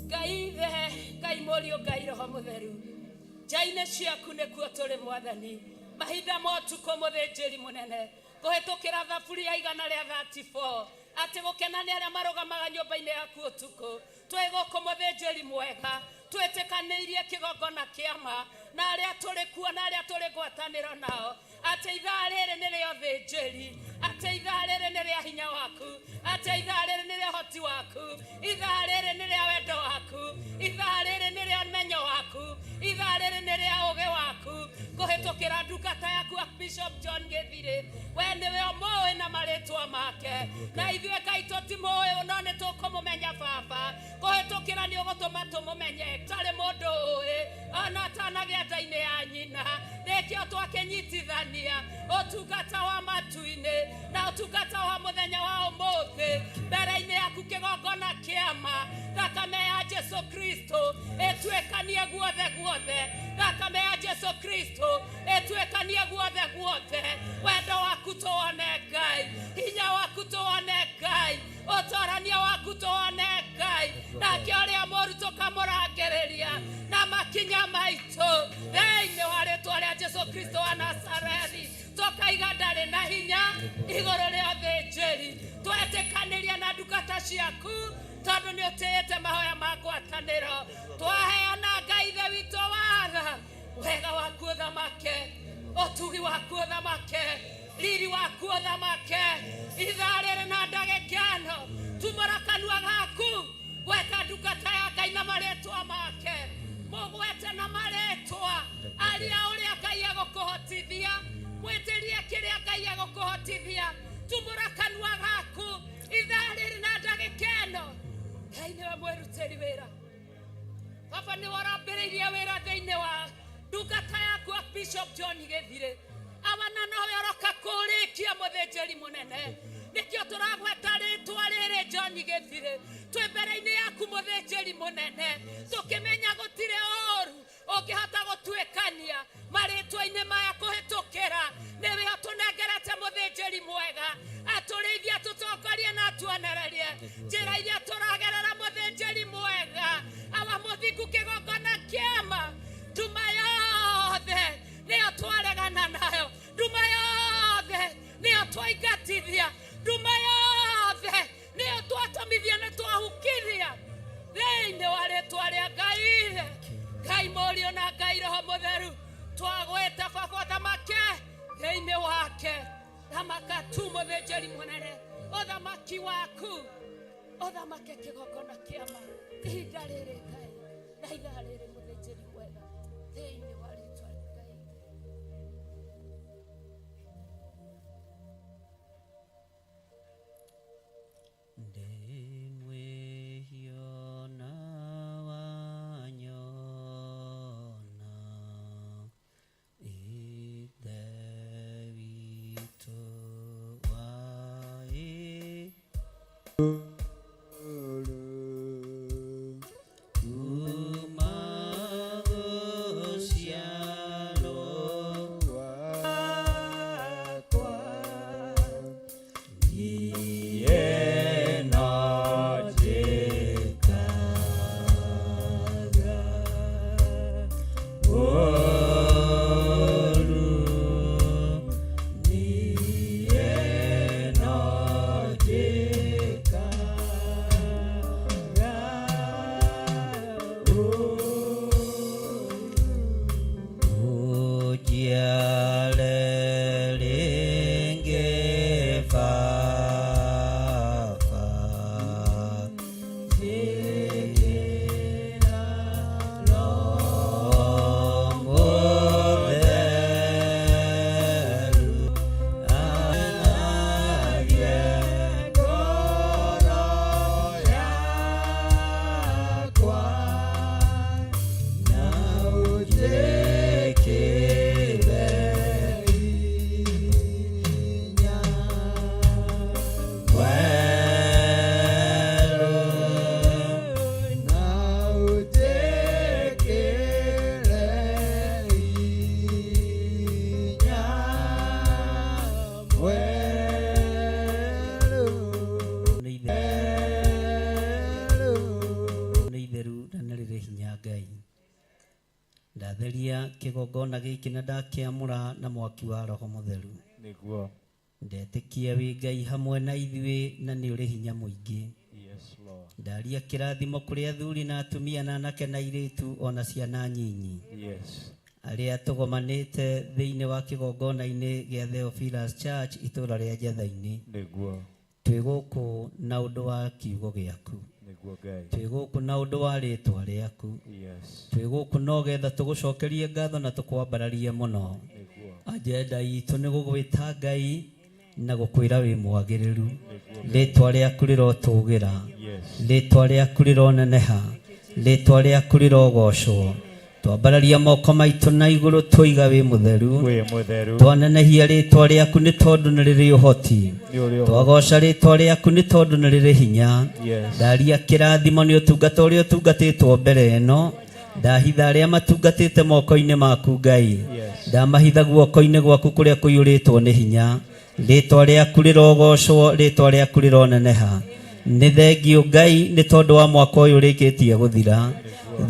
S6: Ngai Ithe, Ngai Mũriũ, Ngai Roho Mũtheru, nja-inĩ ciaku nĩkuo tũrĩ mwathani, mahinda ma ũtukũ mũthĩnjĩri mũnene, kũhĩtũkĩra thaburi ya 134 atĩ gũkena nĩ arĩa marũgamaga nyũmba-inĩ yaku ũtukũ, twĩ gũkũ mũthĩnjĩri mwega, twĩtĩkanĩirie kĩgongona kĩama na arĩa tũrĩ kuo na arĩa tũrĩ ngwatanĩro nao, atĩ ithaa rĩrĩ nĩ rĩa ũthĩnjĩri, atĩ ithaa rĩrĩ nĩ rĩa hinya waku, atĩ ithaa rĩrĩ nĩ rĩa ũhoti waku, ithaa rĩrĩ nĩ rĩa wendo waku, ithaa rĩrĩ nĩ rĩa ũmenyo waku, ithaa rĩrĩ nĩ rĩa ũũgĩ waku, kũhĩtũkĩra ndungata yaku Bishop John Gĩthirĩ, we nĩwe ũmũĩ na marĩtwa make, na ithuĩ Ngai tũtimũĩ no nĩ tũkũmũmenya baba, kũhĩtũkĩra nĩ ũgũtũma tũmũmenye, tarĩ mũndũ ũĩ ona atanagĩa nda-inĩ ya nyina, nĩkĩo twakĩnyitithania ũtungata wa matu-inĩ na ũtungata wa mũthenya wa ũmũthĩ mbere-inĩ yaku kĩgongona kĩama, thakame ya Jesu Kristo ĩtuĩkanie guothe guothe, thakame ya Jesu Kristo ĩtuĩkanie guothe guothe, wendo waku tũwone Ngai, hinya waku tũwone Ngai, ũtorania waku tũwone Ngai, nake ũrĩa mũru tũkamũrangĩrĩria na makinya maitũ thĩinĩ wa rĩtwa rĩa Jesu Kristo wa Nazarethi, tũkaiga ndarĩ na hinya igũrũ rĩa ũthĩnjĩri, twetĩkanĩria na ndungata ciaku tondũ nĩ ũtĩĩte mahoya ma ngwatanĩro, twaheana Ngai Ithe witũ watha wega waku ũthamake, ũtugi waku ũthamake, riri waku ũthamake, ithaa rĩrĩ na ndagĩka ĩno, tumũra kanua gaku gweta ndungata ya Ngai na marĩtwa make, mũgwete na marĩtwa, aria ũrĩa Ngai egũkũhotithia, Mwĩtĩrie kĩrĩa Ngai egũkũhotithia. Tumũra kanua gaku ithaa rĩrĩ na ndagĩka ĩno. Ngai nĩwe mwĩrutĩri wĩra. Baba nĩwe ũrambĩrĩirie wĩra thĩinĩ wa ndungata yaku Bishop John Gĩthirĩ. Awa na nowe ũroka kũrĩkia mũthĩnjĩri mũnene. Nĩkĩo tũragweta rĩtwa rĩrĩ John Gĩthirĩ. Twĩ mbere-inĩ yaku mũthĩnjĩri mũnene. Tũkĩmenya gũtirĩ ũru ũngĩhota gũtuĩkania marĩtwa-inĩ maya kũhĩtũkĩra. Nĩwe ũtũnengerete mũthĩnjĩri mwega atũrĩithie, atũtongorie na atuonererie njĩra iria tũragerera. Mũthĩnjĩri mwega awa mũthingu kĩgongona kĩama nduma yothe nĩyo twaregana nayo, nduma yothe nĩyo twaingatithia, nduma yothe nĩyo twatũmithia na twahukithia thĩinĩ wa rĩtwa rĩa Ngai Ithe, Ngai Mũriũ na Ngai Roho Mũtheru. Twagwĩta baba ũthamake thĩinĩ wake, thamaka tu mũthĩnjĩri mũnene, ũthamaki waku ũthamake kĩgongona kĩama ihinda rĩrĩ Ngai na ithaa rĩrĩ mũthĩnjĩri mwega thĩinĩ wa rĩtwa rĩa Ngai.
S2: Ndĩ mwĩhia na wanyona, Ithe witũ wa kuma gũciarwo
S5: gwakwa
S2: niĩ no njĩkaga ũũru, niĩ no njĩkaga ũũru. Ũnjiare rĩngĩ Baba, njĩkĩra Roho Mũtheru, arie
S5: ngoro yakwa na ũnjĩkĩre hinya
S2: mwerũ.
S5: na ũnjĩkĩre hinya mwerũ.
S2: Nĩ itheru na nĩ rĩrĩ hinya Ngai. Ndatheria kĩgongona gĩkĩ na ndakĩamũra na mwaki wa Roho Mũtheru.
S7: Nĩguo.
S2: Ndetĩkia wĩ Ngai hamwe na ithuĩ na nĩ ũrĩ hinya mũingĩ.
S7: Yes, Lord.
S2: Ndaria kĩrathimo kũrĩ athuri na atumia na anake na airĩtu ona ciana nyinyi.
S7: Yes.
S2: Arĩa tũgomanĩte thĩinĩ wa kĩgongona-inĩ gĩa Theophilus Church itũũra rĩa Njatha-inĩ.
S7: Nĩguo.
S2: Twĩ gũkũ na ũndũ wa kiugo gĩaku.
S7: Nĩguo Ngai.
S2: Twĩ gũkũ na ũndũ wa rĩtwa rĩaku.
S7: Yes.
S2: Twĩ gũkũ no getha tũgũcokerie ngatho na tũkwambararie mũno.
S7: Nĩguo.
S2: Agenda itũ nĩ gũgwĩta Ngai na gũkwĩra wĩ mwagĩrĩru. Rĩtwa rĩaku rĩrotũgĩra.
S7: Yes.
S2: Rĩtwa rĩaku rĩroneneha. Rĩtwa rĩaku rĩrogocwo. Twambararia moko maitũ na igũrũ twoiga wĩ mũtheru.
S7: Wĩ mũtheru.
S2: Twanenehia rĩtwa rĩaku nĩ tondũ nĩ rĩrĩ ũhoti.
S7: Nĩ ũrĩ ũhoti.
S2: Twagoca rĩtwa rĩaku nĩ tondũ nĩ rĩrĩ hinya.
S7: Yes.
S2: Ndaria kĩrathimo nĩ ũtungata ũrĩa ũtungatĩtwo mbere ĩno. Ndahitha arĩa matungatĩte moko-inĩ maku Ngai.
S7: Yes.
S2: Ndamahitha guoko-inĩ gwaku kũrĩa kũiyũrĩtwo nĩ hinya. Rĩtwa rĩaku rĩrogocwo, rĩtwa rĩaku rĩroneneha. Nĩ thengio Ngai nĩ tondũ wa mwaka ũyũ ũrĩkĩtie gũthira.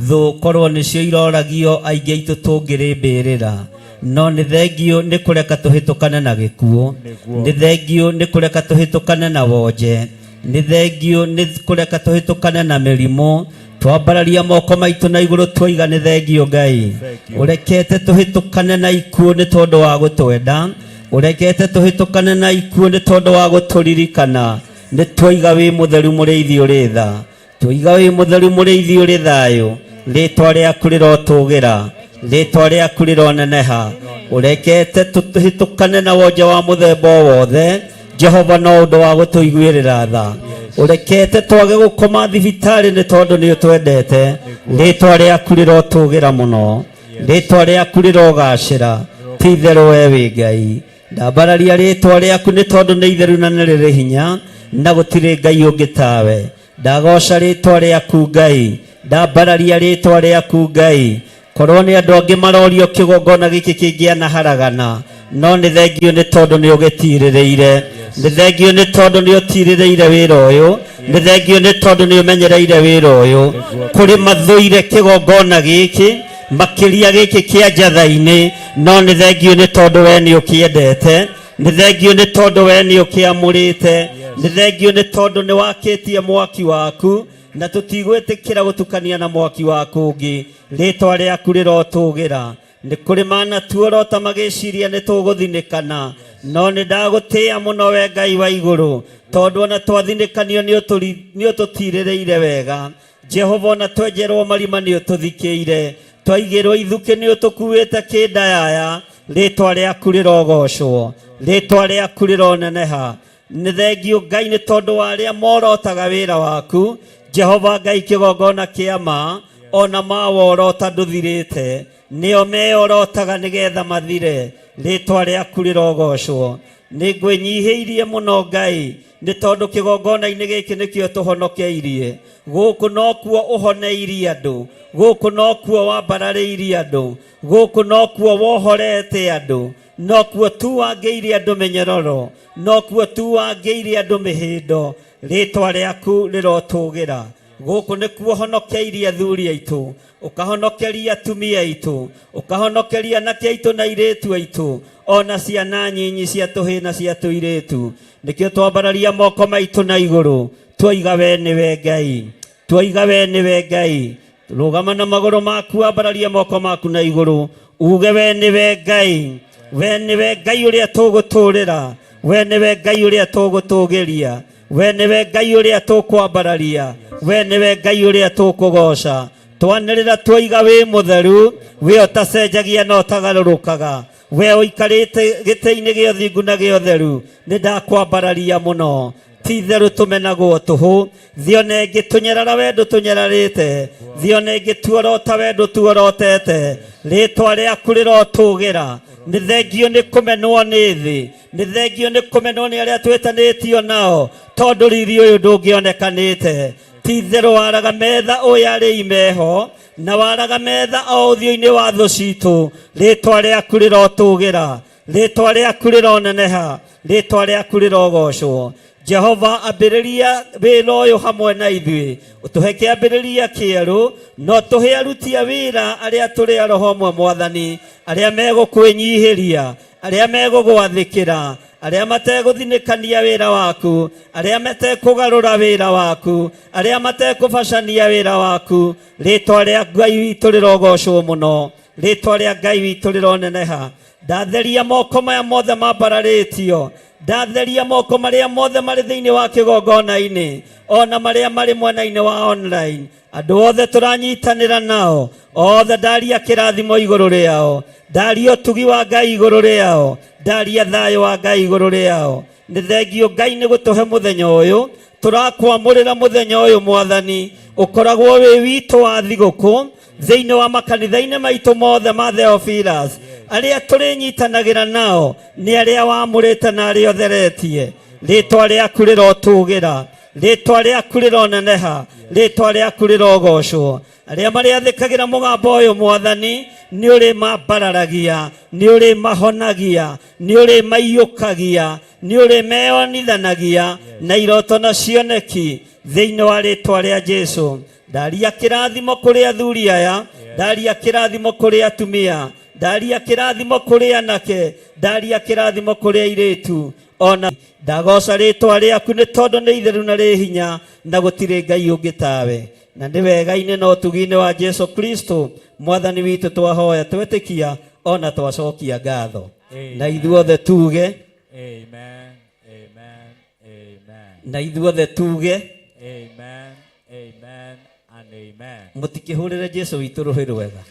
S2: Thũ korwo nĩcio iroragio aingĩ aitũ tũngĩrĩ mbĩrĩra. No nĩ thengio nĩ kũreka tũhĩtũkane na gĩkuũ.
S7: Nĩguo.
S2: Nĩ thengio nĩ kũreka tũhĩtũkane na wonje. Nĩ thengio nĩ kũreka tũhĩtũkane na mĩrimũ. Twambararia moko maitũ na igũrũ twoiga nĩ thengio Ngai.
S7: Thank you.
S2: Ũrekete tũhĩtũkane na ikuũ nĩ tondũ wa gũtwenda. Ũrekete tũhĩtũkane na ikuũ nĩ tondũ wa gũtũririkana. Nĩ twoiga wĩ mũtheru mũrĩithi ũrĩ tha. Twoiga wĩ mũtheru mũrĩithi ũrĩ thayũ. Rĩtwa rĩaku rĩrotũgĩra.
S3: Rĩtwa rĩaku rĩroneneha. Ũrekete tũhĩtũkane na wonje wa mũthemba o wothe. Jehova no ũndũ wa gũtũiguĩrĩra tha. Ũrekete twage gũkoma thibitarĩ nĩ tondũ nĩ ũtwendete. Rĩtwa rĩaku rĩrotũgĩra mũno. Rĩtwa rĩaku rĩrogacĩra. Ti itherũ we wĩ Ngai. Ndambararia rĩtwa rĩaku nĩ tondũ nĩ itheru na nĩ rĩrĩ hinya na gũtirĩ Ngai ũngĩ tawe. Ndagoca rĩtwa rĩaku Ngai. Ndambararia rĩtwa rĩaku Ngai. Korwo nĩ andũ angĩ marorio kĩgongona gĩkĩ kĩngĩanaharagana, no nĩ thengio nĩ tondũ nĩ ũgĩtirĩrĩire. Nĩ thengio nĩ tondũ nĩ ũtirĩrĩire wĩra ũyũ. Nĩ thengio nĩ tondũ nĩ ũmenyereire wĩra ũyũ. Kũrĩ mathũire kĩgongona gĩkĩ makĩria gĩkĩ kĩa njatha-inĩ, no nĩ thengio nĩ tondũ we nĩ ũkĩendete. Nĩ thengio nĩ tondũ we nĩ ũkĩamũrĩte. Nĩ thengio nĩ tondũ nĩ wakĩtie mwaki waku na tũtigwĩtĩkĩra gũtukania na mwaki wa kũngĩ. Rĩtwa rĩaku rĩrotũgĩra. Nĩ kũrĩ manatuorota magĩciria nĩ tũgũthinĩkana, no nĩ ndagũtĩĩa mũno we Ngai wa igũrũ, tondũ ona twathinĩkanio nĩ ũtũtirĩrĩire wega. Jehova ona twenjerwo marima nĩ ũtũthikĩire, twaigĩrwo ithukĩ nĩ ũtũkuĩte kĩndayaya. Rĩtwa rĩaku rĩrogocwo, rĩtwa rĩaku rĩroneneha. Nĩ thengio Ngai nĩ tondũ wa arĩa morotaga wĩra waku. Jehova Ngai kĩgongona kĩa ma ona ma worota ndũthirĩte, nĩo meorotaga nĩgetha mathire. Rĩtwa rĩaku rĩrogocwo. Nĩ ngwĩnyihĩirie mũno Ngai nĩ tondũ kĩgongona-inĩ gĩkĩ nĩkĩo tũhonokeirie. Gũkũ nokuo ũhoneirie andũ, gũkũ nokuo wambararĩirie andũ, gũkũ nokuo wohorete andũ, nokuo tu wangĩirie andũ mĩnyororo, nokuo tu wangĩirie andũ mĩhĩndo. Rĩtwa rĩaku rĩrotũgĩra. Gũkũ nĩkuo honokeirie athuri aitũ, ũkahonokeria atumia aitũ, ũkahonokeria anake aitũ na airĩtu aitũ, ona ciana nyinyi cia tũhĩĩ na cia tũirĩtu. Nĩkĩo twambararia moko maitũ na igũrũ, twoiga we nĩwe Ngai, twoiga we nĩwe Ngai. Rũgama na magũrũ maku, ambararia moko maku na igũrũ, uge we nĩwe Ngai, we nĩwe Ngai ũrĩa tũgũtũrĩra, we nĩwe Ngai ũrĩa tũgũtũgĩria, we nĩwe Ngai ũrĩa tũkwambararia, we nĩwe Ngai ũrĩa tũkũgoca. Twanĩrĩra twoiga wĩ mũtheru, we ũtacenjagia na ũtagarũrũkaga, we ũikarĩte gĩtĩ-inĩ gĩa ũthingu na gĩa ũtheru, nĩ ndakwambararia mũno. Ti itherũ tũmenagwo tũhũ, thĩ ona ĩngĩ tũnyarara we ndũtũnyararĩte, thĩ ona ĩngĩ tuorota we ndũtuorotete. Rĩtwa rĩaku rĩrotũgĩra. Nĩ thengio nĩ kũmenwo nĩ thĩ, nĩ thengio nĩ kũmenwo nĩ arĩa twĩtanĩtio nao, tondũ riri ũyũ ndũngĩonekanĩte. Ti itherũ waraga metha ũyũ arĩi meho, na waraga metha o ũthiũ-inĩ wa thũ citũ. Rĩtwa rĩaku rĩrotũgĩra, rĩtwa rĩaku rĩroneneha, rĩtwa rĩaku rĩrogocwo. Jehova ambĩrĩria wĩra ũyũ hamwe na ithuĩ, ũtũhe kĩambĩrĩria kĩerũ, no tũhe aruti a wĩra arĩa tũrĩ a roho ũmwe Mwathani, arĩa megũkwĩnyihĩria, arĩa megũgwathĩkĩra, arĩa mategũthinĩkania wĩra waku, arĩa matekũgarũra wĩra waku, arĩa matekũbacania wĩra waku. Rĩtwa rĩa Ngai witũ rĩrogocwo mũno, rĩtwa rĩa Ngai witũ rĩroneneha. Ndatheria moko maya mothe mambararĩtio, ndatheria moko marĩa mothe marĩ thĩinĩ wa kĩgongona-inĩ, ona marĩa marĩ mwena-inĩ wa online. Andũ othe tũranyitanĩra nao, othe ndaria kĩrathimo igũrũ rĩao, ndaria ũtugi wa Ngai igũrũ rĩao, ndaria thayũ wa Ngai igũrũ rĩao. Nĩ thengio Ngai nĩ gũtũhe mũthenya ũyũ, tũrakwamũrĩra mũthenya ũyũ Mwathani, ũkoragwo wĩ witũ wa thigũkũ thĩinĩ wa makanitha-inĩ maitũ mothe ma Theophilus. Arĩa tũrĩnyitanagĩra nao nĩ arĩa wamũrĩte na arĩa ũtheretie. Rĩtwa rĩaku rĩrotũgĩra, rĩtwa rĩaku rĩroneneha, rĩtwa rĩaku rĩrogocwo. Arĩa marĩathĩkagĩra mũgambo ũyũ Mwathani, nĩ ũrĩmambararagia, nĩ ũrĩmahonagia, nĩ ũrĩmaiyũkagia, nĩ ũrĩmeyonithanagia na iroto na cioneki thĩinĩ wa rĩtwa rĩa Jesu. Ndaria kĩrathimo kũrĩ athuri aya, ndaria kĩrathimo kũrĩ atumia, ndaria kĩrathimo kũrĩ anake, ndaria kĩrathimo kũrĩ airĩtu. Ona ndagoca rĩtwa rĩaku nĩ tondũ nĩ itheru na rĩ hinya, na gũtirĩ Ngai ũngĩ tawe. Na nĩ wega-inĩ na ũtugi-inĩ wa Jesu Kristo Mwathani witũ twahoya twetĩkia ona twacokia ngatho. Na ithuothe tuge
S7: Amen, amen, amen.
S3: Na ithuothe tuge
S7: Amen, amen, and amen.
S3: Mũtikĩhũrĩre Jesu witũ rũhĩ rwega.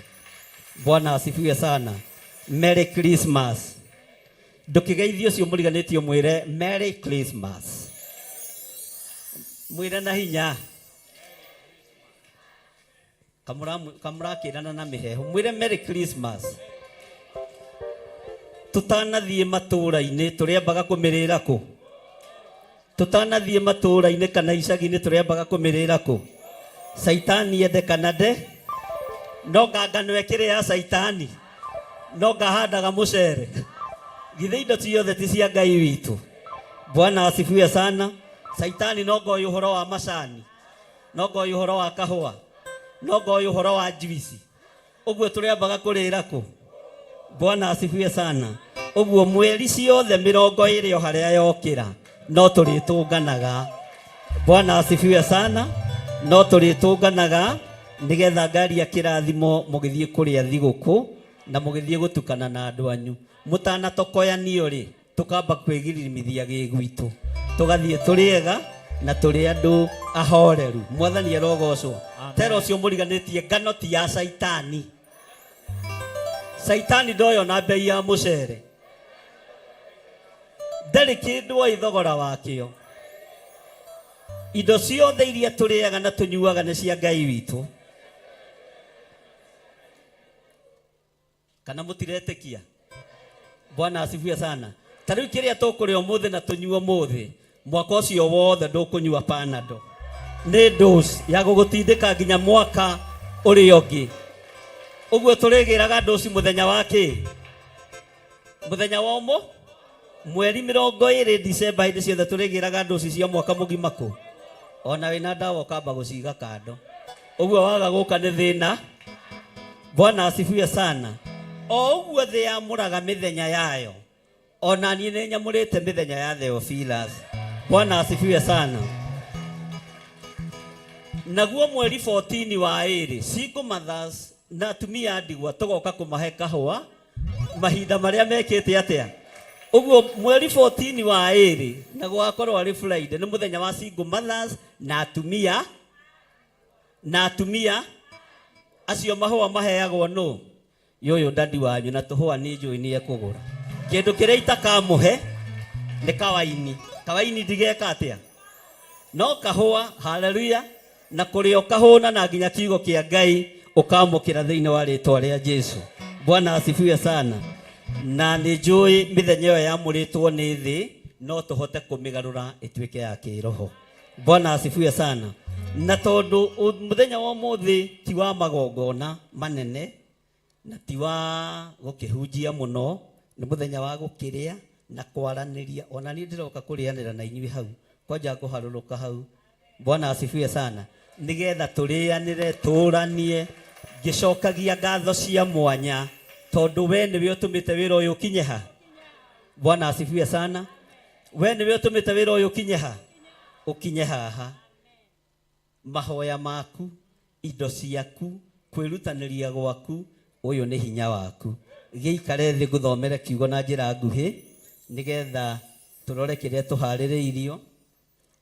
S3: Bwana asifiwe sana. Merry Christmas. Ndũkĩgeithie ũcio mũriganĩtie mwĩre Merry Christmas. Mwĩre na hinya. Kamũrakĩrana na mĩhehu. Mwĩre Merry Christmas. Tũtanathiĩ matũũra-inĩ tũrĩambaga kũmĩrĩra kũ? Tũtanathiĩ matũũra-inĩ kana icagi-inĩ tũrĩambaga kũmĩrĩra kũ? Caitani ende kana nde? No ngangano ĩkĩrĩ ya caitani. No ngahandaga mũcere. Githĩ indo ciothe ti cia Ngai witũ? Bwana asifiwe sana. Caitani no ngoĩ ũhoro wa macani. No ngoĩ ũhoro wa kahũa. No ngoĩ ũhoro wa juici. Ũguo tũrĩambaga kũrĩra kũ? Bwana asifiwe sana. Ũguo mweri ciothe 20 o harĩa yokĩra no tũrĩtũnganaga. Bwana asifiwe sana. No tũrĩtũnganaga nĩgetha ngari ya kĩrathimo mũgĩthiĩ kũrĩa thigũkũ na mũgĩthiĩ gũtukana na andũ anyu. Mũtanatokoyanio rĩ, tũkamba kwĩgirimithia gĩgwitũ. Tũgathiĩ tũrĩ ega na tũrĩ andũ ahoreru. Mwathani arogocwo. Tera ũcio mũriganĩtie ngano ti ya caitani. Caitani ndoyo na mbei ya mũcere. Ndarĩ kĩndũ oĩ thogora wakĩo. Indo ciothe iria tũrĩaga na tũnyuaga nĩ cia Ngai witũ. Kana mũtiretĩkia? Bwana asifiwe sana. Ta rĩu kĩrĩa tũkũrĩa ũmũthĩ na tũnyue ũmũthĩ, mwaka ũcio wothe ndũkũnyua Panadol. Nĩ dose ya gũgũtindĩka nginya mwaka ũrĩa ũngĩ. Ũguo tũrĩgĩraga dose mũthenya wa kĩ? Mũthenya wa ũmũ? Mweri 20 December hĩndĩ ciothe tũrĩgĩraga dose cia mwaka mũgima kũ? Ona wĩna ndawa ũkamba gũciga kando. Ũguo waga gũka nĩ thĩna. Bwana asifiwe sana. O ũguo thĩ yamũraga mĩthenya yayo, ona niĩ nĩ nyamũrĩte mĩthenya ya Theophilus. Bwana asifiwe sana. Naguo mweri 14 wa ĩrĩ, single mothers na atumia a ndigwa tũgoka kũmahe kahũa mahinda marĩa mekĩte atĩa. Ũguo mweri 14 wa ĩrĩ, na gũgakorwo arĩ Friday, nĩ mũthenya wa single mothers na atumia na atumia acio mahũa maheagwo nũ? Yũyũ dadi wanyu na tũhũa niĩ njũĩ nĩ ekũgũra. Kĩndũ kĩrĩa itakamũhe nĩ kawaini. Kawaini ndigeka atĩa? No kahũa, haleluya, na kũrĩa ũkahũna na nginya kiugo kĩa Ngai ũkamũkĩra thĩinĩ wa rĩtwa rĩa Jesu. Bwana asifiwe sana. Na nĩ njũĩ mĩthenya ĩyo yamũrĩtwo nĩ thĩ no tũhote kũmĩgarũra ĩtuĩke ya kĩroho. Bwana asifiwe sana. Na tondũ mũthenya wa ũmũthĩ ti wa magongona manene na ti wa gũkĩhunjia mũno, nĩ mũthenya wa gũkĩrĩa na kwaranĩria. Ona niĩ ndĩroka kũrĩanĩra na inyuĩ hau, kwanja ngũharũrũka hau. Bwana asifiwe sana. Nĩgetha tũrĩanĩre, tũranie, ngĩcokagia ngatho cia mwanya tondũ we nĩwe ũtũmĩte wĩra ũyũ ũkinye ha. Bwana asifiwe sana. We nĩwe ũtũmĩte wĩra ũyũ ũkinye ha, ũkinye haha. Mahoya maku, indo ciaku, kwĩrutanĩria gwaku, ũyũ nĩ hinya waku. Gĩikare thĩ ngũthomere kiugo na njĩra nguhĩ nĩgetha tũrore kĩrĩa tũharĩrĩirio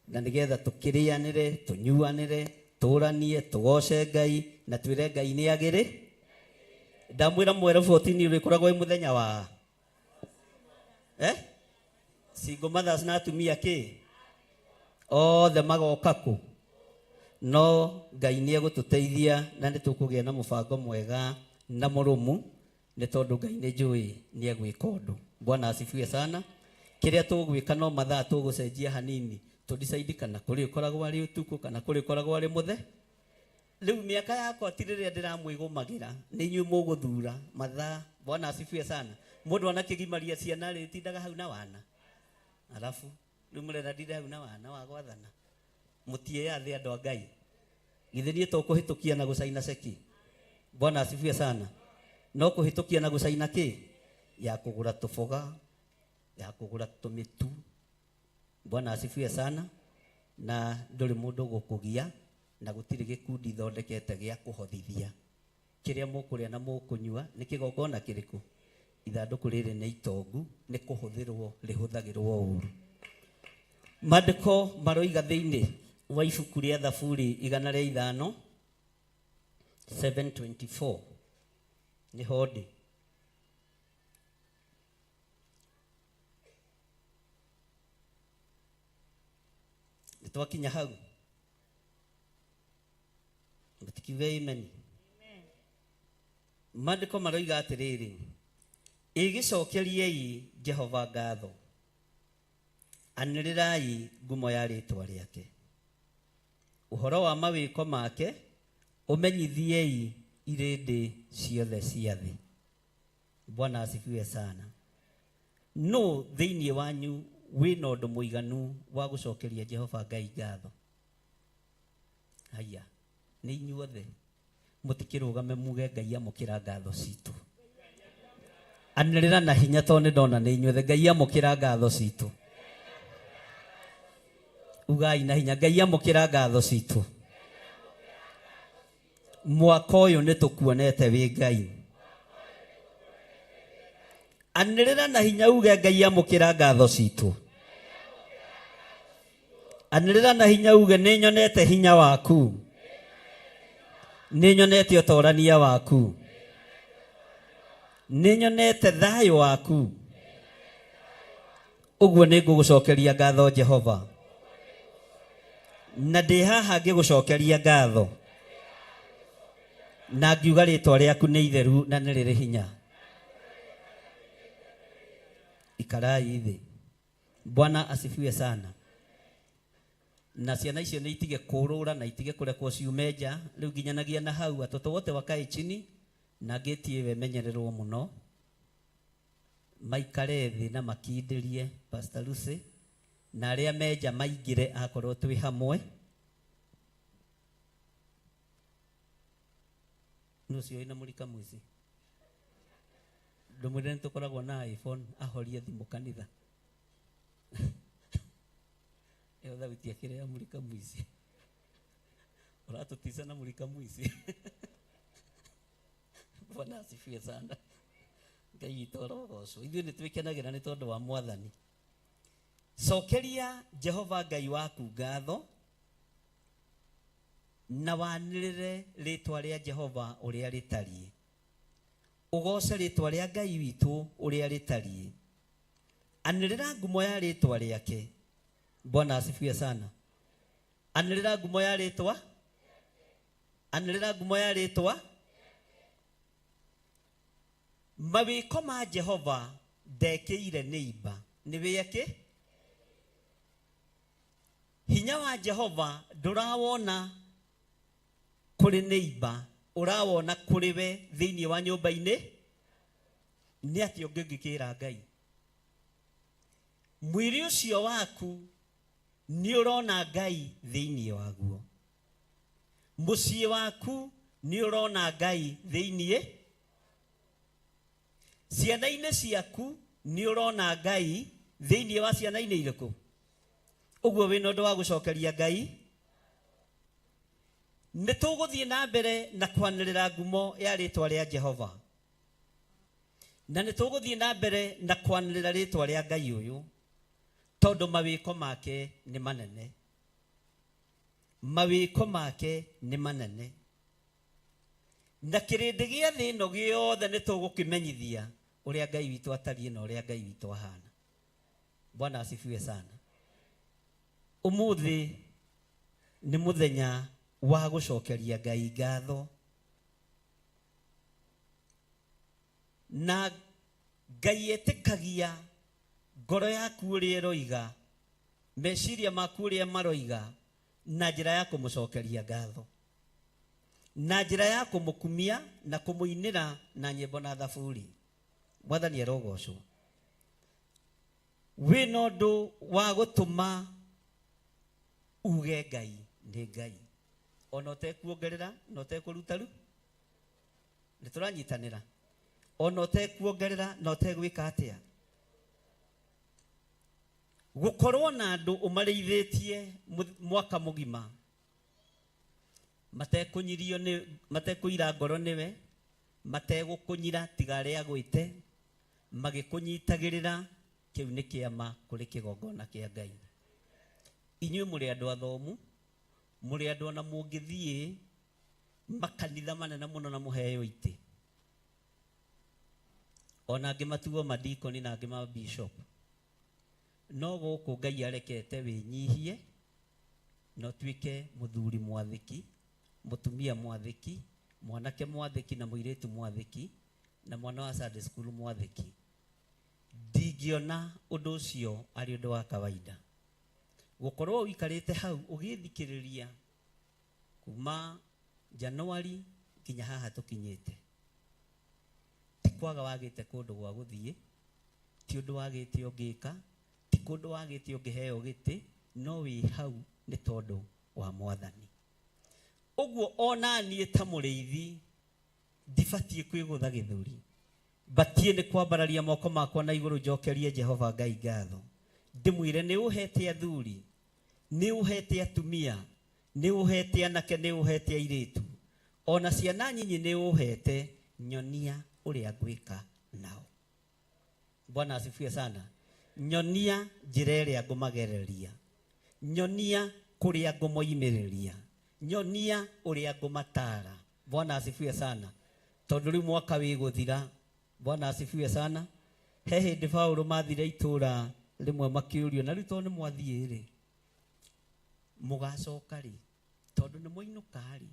S3: na nĩgetha tũkĩrĩanĩre, tũnyuanĩre, tũranie, tũgoce Ngai na twĩre Ngai nĩ agĩrĩ. Ndamwĩra mweri 14 ũrĩkoragwo wĩ mũthenya wa Single mothers na atumia kĩ? Othe magoka kũ? No Ngai nĩ egũtũteithia na nĩ tũkũgĩa na mũbango mwega na mũrũmu nĩ tondũ Ngai nĩ njũĩ nĩ egwĩka ũndũ. Bwana asifiwe sana. Kĩrĩa tũgwĩka no mathaa tũgũcenjia hanini, tũ decide kana kũrĩ ũkoragwo arĩ ũtukũ kana kũrĩ ũkoragwo arĩ mũthe. Rĩu mĩaka yakwa ti rĩrĩa ndĩramwĩgũmagĩra, nĩ inyuĩ mũgũthura mathaa. Bwana asifiwe sana. Mũndũ anakĩgimaria ciana rĩ, tindaga hau na wana. Alafu rĩu mũrenda ndinde hau na wana wa gwathana. Mũtiĩyathĩ andũ a Ngai. Githĩ niĩ to kũhĩtũkia na gũcaina ceki? Bwana asifiwe sana. No kũhĩtũkia na gũcaina kĩ? Ya kũgũra tũboga, ya kũgũra tũmĩtu. Bwana asifiwe sana. Na ndũrĩ mũndũ ũgũkũgia na gũtirĩ gĩkundi thondekete gĩa kũhothithia. Kĩrĩa mũkũrĩa na mũkũnyua nĩ kĩgongona kĩrĩkũ? Ithandũkũ rĩrĩ nĩ itongu, nĩ kũhũthĩrwo rĩhũthagĩrwo ũru. Maandĩko maroiga thĩinĩ wa ibuku rĩa Thaburi igana rĩa ithano, 724. Nĩho ndĩ. Nĩ twakinya hau. Mũtikiuge amen. Maandĩko maroiga atĩrĩrĩ, ĩgĩcokeriei Jehova ngatho, anĩrĩrai ngumo ya rĩĩtwa rĩake, ũhoro wa mawĩko make ũmenyithiei irĩndĩ ciothe cia thĩ. Bwana asifiwe sana. Nũ thĩinĩ wanyu wĩna ũndũ mũiganu wa gũcokeria Jehova Ngai ngatho? Haya, nĩ inyuothe mũtikĩrũgame muge Ngai amũkĩra ngatho citũ. Anĩrĩra na hinya tondũ nĩ ndona nĩ inyuothe. Ngai amũkĩra ngatho citũ. Ugai na hinya, Ngai amũkĩra ngatho citũ. Mwaka ũyũ nĩ tũkuonete wĩ Ngai. Anĩrĩra na hinya uge Ngai amũkĩra ngatho citũ. Anĩrĩra na hinya uge nĩ nyonete hinya waku, nĩ nyonete ũtorania waku, nĩ nyonete thayũ waku. Ũguo nĩ ngũgũcokeria ngatho Jehova, na ndĩ haha ngĩgũcokeria ngatho na ngiuga rĩtwa rĩaku nĩ itheru na nĩ rĩrĩ hinya. Ikarai thĩ. Bwana asifiwe sana. Na ciana icio nĩ itige kũrũra na itige kũrekwo ciume nja. Rĩu nginyanagia na hau watoto wote wakae chini na ngĩti ĩyo ĩmenyererwo mũno, maikare thĩ na makindĩrie Pastor Lucy na arĩa menja maingĩre akorwo twĩ hamwe. Nũ ũcio wĩna mũrika mũici? Ndũmwĩre nĩ tũkoragwo na iPhone ahorie thimũ kanitha. Ĩyo thauti akĩrĩ ya mũrika mũici. Ũratũtica na mũrika mũici. Bwana asifiwe sana. Ngai witũ arogocwo. Ithuĩ nĩ twĩkenagĩra nĩ tondũ wa Mwathani. Cokeria Jehova Ngai waku ngatho na wanĩrĩre rĩtwa rĩa Jehova ũrĩa rĩtariĩ. Ũgooce rĩtwa rĩa Ngai witũ ũrĩa rĩtariĩ. Anĩrĩra ngumo ya rĩtwa rĩake. Bwana asifiwe sana. Anĩrĩra ngumo ya rĩtwa. Anĩrĩra ngumo ya rĩtwa. Mawĩko ma Jehova ndekĩire nĩ imba. Nĩ wĩeke? Hinya wa Jehova ndũrawona kũrĩ nĩimba, ũrawona kũrĩ we thĩinĩ wa nyũmba-inĩ. Nĩ atĩa ũngĩ ũngĩkĩra Ngai? Mwĩrĩ ũcio waku nĩ ũrona Ngai thĩinĩ waguo. Mũciĩ waku nĩ ũrona Ngai thĩinĩ. Ciana-inĩ ciaku nĩ ũrona Ngai thĩinĩ wa ciana-inĩ irĩkũ? Ũguo wĩna ũndũ wa gũcokeria Ngai. Nĩ tũgũthiĩ na mbere na kwanĩrĩra ngumo ya rĩtwa rĩa Jehova. Na nĩ tũgũthiĩ na mbere na kwanĩrĩra rĩtwa rĩa Ngai ũyũ, tondũ mawĩko make nĩ manene. Mawĩko make nĩ manene. Na kĩrĩndĩ gĩa thĩ ĩno gĩothe nĩ tũgũkĩmenyithia ũrĩa Ngai witũ atariĩ na ũrĩa Ngai witũ ahana. Bwana asifiwe sana. Ũmũthĩ nĩ mũthenya wa gũcokeria Ngai ngatho. Na Ngai etĩkagia ngoro yaku ũrĩa ĩroiga, meciria maku ũrĩa maroiga, na njĩra ya kũmũcokeria ngatho, na njĩra ya kũmũkumia na kũmũinĩra na nyĩmbo na thaburi. Mwathani arogocwo. Wĩna ũndũ wa gũtũma uge Ngai nĩ Ngai, ona ũtekuongerera na ũtekũruta ru. Nĩ tũranyitanĩra. Ona ũtekuongerera na ũtegwĩka atĩa. Gũkorwo na andũ ũmarĩithĩtie mwaka mũgima, matekũnyirio nĩ, matekũira ngoro nĩwe, mategũkũnyira tiga arĩa agwĩte, magĩkũnyitagĩrĩra, kĩu nĩ kĩama kũrĩ kĩgongona kĩa Ngai. Inyuĩ mũrĩ andũ athomu, mũrĩ andũ ona mũngĩthiĩ makanitha manene mũno na mũheo itĩ. Ona angĩ matuo madikoni na angĩ ma bishop. No gũkũ Ngai arekete wĩnyihie na ũtuĩke mũthuri mwathĩki, mũtumia mwathĩki, mwanake mwathĩki na mũirĩtu mwathĩki, na mwana wa Sunday school mwathĩki. Ndingĩona ũndũ ũcio arĩ ũndũ wa kawaida. Gũkorwo ũikarĩte hau ũgĩthikĩrĩria kuma Januari nginya haha tũkinyĩte, ti kwaga wagĩte kũndũ gwa gũthiĩ, ti ũndũ wagĩte ũngĩka, ti kũndũ wagĩte ũngĩheo gĩtĩ, no wĩ hau nĩ tondũ wa Mwathani. Ũguo ona niĩ ta mũrĩithi ndibatiĩ kwĩgũtha gĩthũri, batiĩ nĩ kwambararia moko makwa na igũrũ njokerie Jehova Ngai ngatho, ndĩmwĩre nĩ ũhete athuri, nĩ ũhete atumia, nĩ ũhete anake, nĩ ũhete airĩtu, ona ciana nyinyi nĩ ũhete, nyonia ũrĩa ngwĩka nao. Bwana asifiwe sana. Nyonia njĩra ĩrĩa ngũmagereria, nyonia kũrĩa ngũmoimĩrĩria, nyonia ũrĩa ngũmatara. Bwana asifiwe sana. Tondũ rĩu mwaka wĩ gũthira. Bwana asifiwe sana. He hĩndĩ Paulo mathire itũra rĩmwe makĩũrio, na rĩu tondũ nĩ mwathiĩ rĩ, mũgacoka rĩ? Tondũ nĩ mwainũka rĩ,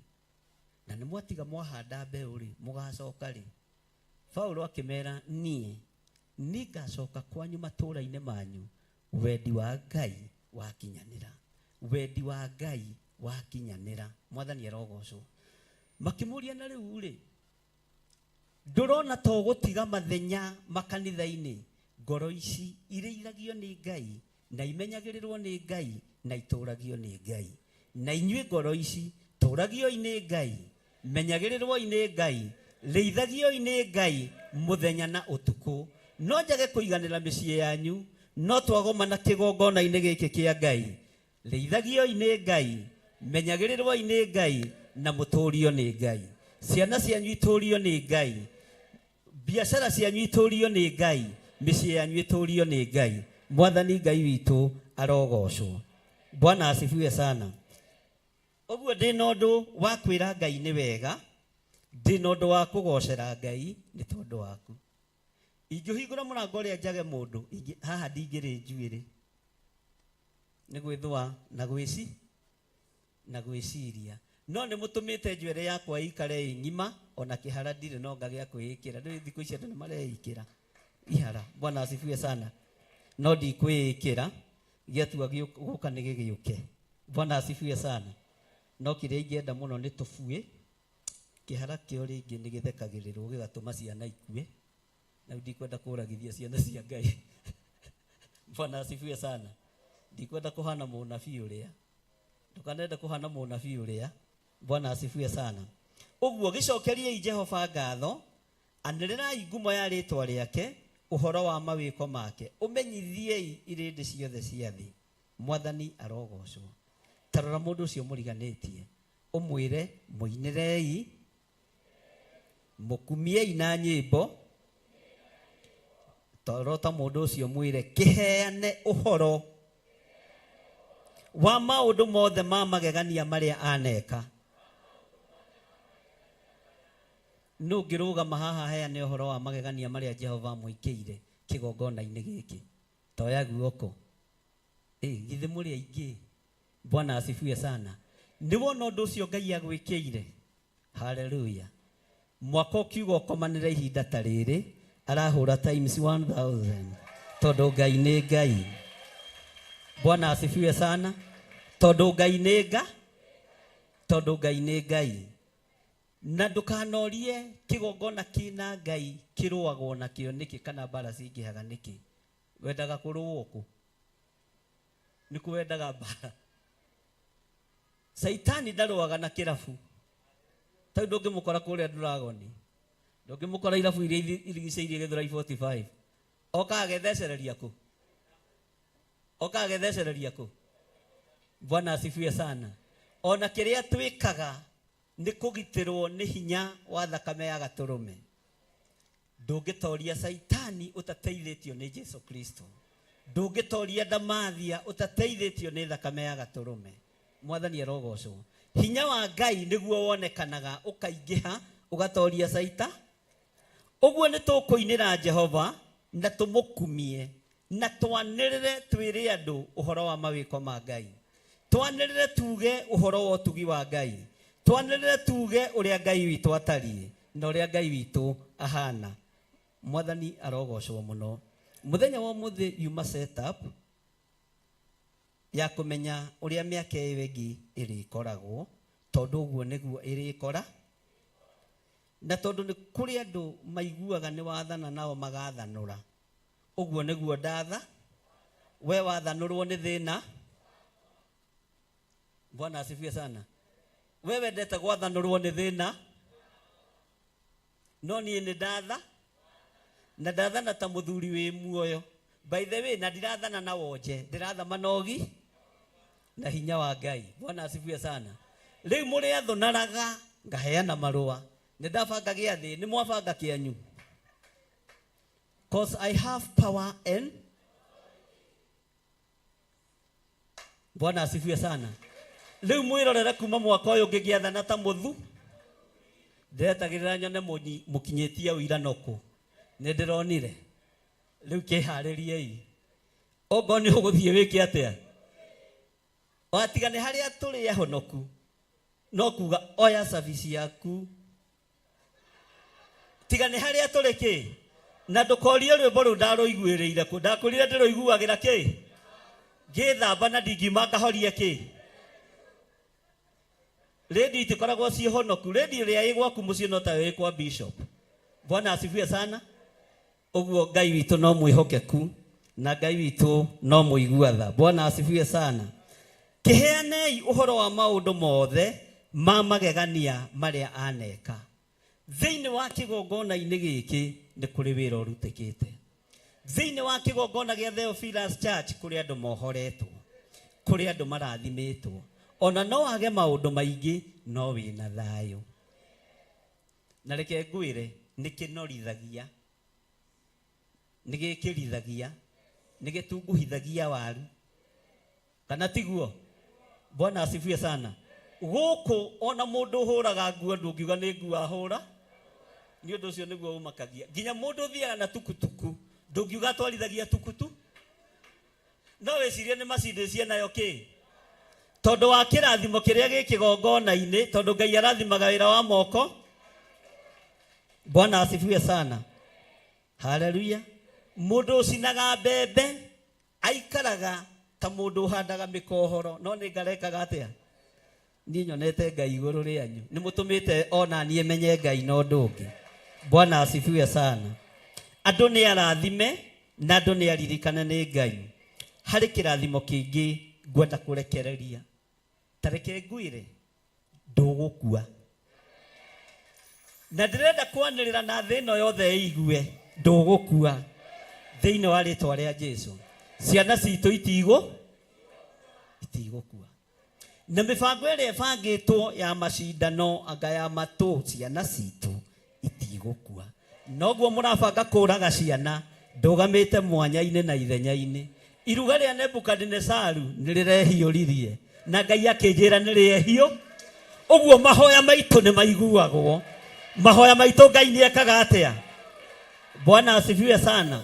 S3: na nĩ mwatiga mwahanda mbeũ rĩ, mũgacoka rĩ? Paulo akĩmera, niĩ nĩngacoka kwanyu matũũra-inĩ manyu, wendi wa Ngai wakinyanĩra. Wendi wa Ngai wakinyanĩra. Mwathani arogocwo. Makĩmũria, na rĩu rĩ, ndũrona to gũtiga mathenya makanitha-inĩ? Ngoro ici irĩithagio nĩ Ngai na imenyagĩrĩrwo nĩ Ngai na itũragio nĩ Ngai. Na inyuĩ ngoro ici tũragioi nĩ Ngai, menyagĩrĩrwoi nĩ Ngai, rĩithagioi nĩ Ngai mũthenya na ũtukũ. No njage kũiganĩra mĩciĩ yanyu, no twagomana kĩgongona-inĩ gĩkĩ kĩa Ngai. Rĩithagioi nĩ Ngai, menyagĩrĩrwoi nĩ Ngai na mũtũrio nĩ Ngai. Ciana cianyu itũrio nĩ Ngai, biacara cianyu itũrio nĩ Ngai, mĩciĩ yanyu itũrio nĩ Ngai. Mwathani Ngai witũ arogocwo. Bwana asifiwe sana. Ũguo ndĩna ũndũ wa kwĩra Ngai nĩ wega, ndĩna ũndũ wa kũgocera Ngai nĩ tondũ waku. Ingĩhingũra mũrango ũrĩa njage mũndũ, haha ndingĩrĩ njuĩrĩ. Nĩ gwĩthũa na gwĩci na gwĩciria. No nĩ mũtũmĩte njuĩrĩ yakwa ĩikare ĩ ng'ima, ona kĩhara ndirĩ no ngagĩa kwĩĩkĩra. Rĩu thikũ ici andũ nĩ mareĩkĩra ihara. Bwana asifiwe sana. No ndikwĩĩkĩra, gĩatua gũka nĩ gĩgĩũke. Bwana asifiwe sana. No kĩrĩa ingĩenda mũno nĩ tũbuĩ. Kĩhara kĩo rĩngĩ nĩ gĩthekagĩrĩrwo gĩgatũma ciana ikue. Na rĩu ndikwenda kũragithia ciana cia Ngai. Bwana asifiwe sana. Ndikwenda kũhana mũnabii ũrĩa. Ndũkanende kũhana mũnabii ũrĩa. Bwana asifiwe sana. Ũguo gĩcokeriei Jehova ngatho, anĩrĩrai ngumo ya rĩtwa rĩake, ũhoro wa mawĩko make, ũmenyithiei irĩndĩ ciothe cia thĩ. Mwathani arogocwo. Ta rora mũndũ ũcio mũriganĩtie, ũmwĩre mũinĩrei, mũkumiei na nyĩmbo. Torota mũndũ ũcio mwĩre kĩheane ũhoro wa maũndũ mothe ma magegania marĩa aneka. Nũ ũngĩrũgama haha aheane ũhoro wa magegania marĩa Jehova amwĩkĩire kĩgongona-inĩ gĩkĩ? Toya guoko. Githĩ mũrĩ aingĩ? Bwana asifiwe sana. Nĩ wona ũndũ ũcio Ngai agwĩkĩire? Haleluya. Mwaka ũkiuga ũkomanĩre ihinda ta rĩrĩ, arahũra times 1000 tondũ Ngai nĩ Ngai. Bwana asifiwe sana. Tondũ Ngai nĩ Nga, tondũ Ngai nĩ Ngai. Na ndũkanorie kĩgongona kĩna Ngai kĩrũagwo nakĩo nĩkĩ, kana mbara cingĩhaga nĩkĩ. Wendaga kũrũo kũ? Nĩ kũ wendaga mbara? Saitani ndarũaga na kĩrabu. Tondũ ndũngĩmũkora kũrĩa Dragoni, ndũngĩmũkora irabu iria irigicĩirie Gĩthũrai 45. Okaga agethecereria kũ? Okaga agethecereria kũ? Bwana asifiwe sana. Ona kĩrĩa twĩkaga nĩ kũgitĩrwo nĩ hinya wa thakame ya gatũrũme. Ndũngĩtoria Saitani ũtateithĩtio nĩ Jesu Kristo. Ndũngĩtoria ndamathia ũtateithĩtio nĩ thakame ya gatũrũme. Mwathani arogocwo. Hinya wa Ngai nĩguo wonekanaga ũkaingĩha ũgatoria Saita. Ũguo nĩ tũkũinĩra Jehova na tũmũkumie na twanĩrĩre twĩre andũ ũhoro wa mawĩko ma Ngai. Twanĩrĩre tuge ũhoro wa ũtugi wa Ngai. Twanĩrĩre tuge ũrĩa Ngai witũ atariĩ na ũrĩa Ngai witũ ahana. Mwathani arogocwo mũno. Mũthenya wa ũmũthĩ yuma set up ya kũmenya ũrĩa mĩaka ĩyo ĩngĩ ĩrĩkoragwo, tondũ ũguo nĩguo ĩrĩkora. Na tondũ nĩ kũrĩ andũ maiguaga nĩ wathana nao magathanũra, ũguo nĩguo ndatha. We wathanũrwo nĩ thĩna. Bwana asifiwe sana. We wendete gwathanũrwo nĩ thĩna, no niĩ nĩ ndatha, na ndathana ta mũthuri wĩ muoyo. By the way, na ndirathana na wonje, ndĩrathama na ũgi na hinya wa Ngai. Bwana asifiwe sana. Rĩu mũrĩ athũnaraga ngaheana marũa, nĩ ndabanga gĩathĩ, nĩ mwabanga kĩanyu, cause I have power and Bwana asifiwe sana. Rĩu mwĩrorere kuma mwaka ũyũ ngĩgĩathana ta mũthu, ndĩretagĩrĩra nyone mũkinyĩtie ũira nokũ. Nĩ ndĩronire. Rĩu kĩharĩriei. Ongorwo nĩ ũgũthiĩ wĩke atĩa? Watiga nĩ harĩa tũrĩ ahonoku, no kuga oya cabici yaku. Tiga nĩ harĩa tũrĩ kĩ? Na ndũkorie rwĩmbo rũu ndarũiguĩrĩire kũ? Ndakwĩrire ndĩrũiguagĩra kĩ? Ngĩthamba na ndingiuma ngahorie kĩ? Redio itikoragwo ciĩ honoku. Redio ĩrĩa ĩ gwaku mũciĩ no tayo ĩ kwa bishop. Bwana asifiwe sana. Ũguo Ngai witũ no mwĩhokeku na Ngai witũ no mũigua tha. Bwana asifiwe sana. Kĩheanei ũhoro wa maũndũ mothe ma magegania marĩa aneka. Thĩinĩ wa kĩgongona-inĩ gĩkĩ nĩ kũrĩ wĩra ũrutĩkĩte. Thĩinĩ wa kĩgongona gĩa Theophilus Church kũrĩ andũ mohoretwo, kũrĩ andũ marathimĩtwo. Ona no wage maũndũ maingĩ, no wĩna thayũ. Na reke ngwĩre, nĩ kĩnorithagia, nĩ gĩkĩrithagia, nĩ gĩtunguhithagia waru. Kana tiguo? Bwana asifiwe sana. Gũkũ ona mũndũ ũhũraga nguo ndũngiuga nĩ nguo ahũra, nĩ ũndũ ũcio nĩguo ũmakagia. Nginya mũndũ ũthiaga na tukutuku ndũngiuga atwarithagia tukutu, no wĩcirie nĩ macindĩ cienayo kĩ, tondũ wa kĩrathimo kĩrĩa gĩ kĩgongona-inĩ, tondũ Ngai arathimaga wĩra wa moko. Bwana asifiwe sana. Haleluya. Mũndũ ũcinaga mbembe aikaraga ta mũndũ ũhandaga mĩkohoro, no nĩ ngarekaga atĩa? Niĩ nyonete Ngai igũrũ rĩanyu, nĩ mũtũmĩte ona niĩ menye Ngai na ũndũ ũngĩ. Bwana asifiwe sana. Andũ nĩ arathime na andũ nĩ aririkane nĩ Ngai. Harĩ kĩrathimo kĩngĩ ngwenda kũrekereria, ta reke ngwĩre, ndũgũkua. Na ndĩrenda kwanĩrĩra na thĩ ĩno yothe ĩigue, ndũgũkua thĩinĩ wa rĩtwa rĩa Jesu. Ciana citũ itigũkua. Na mĩbango ĩrĩa ĩbangĩtwo ya macindano anga ya matũ, ciana citũ itigũkua. Noguo mũrabanga kũraga ciana, ndũgamĩte mwanya-inĩ na ithenya-inĩ. Iruga rĩa Nebukadinesaru nĩ rĩrehiũririe, na Ngai akĩnjĩra nĩ rĩehio. Ũguo mahoya maitũ nĩ maiguagwo. Mahoya maitũ Ngai nĩ ekaga atĩa? Bwana asifiwe sana.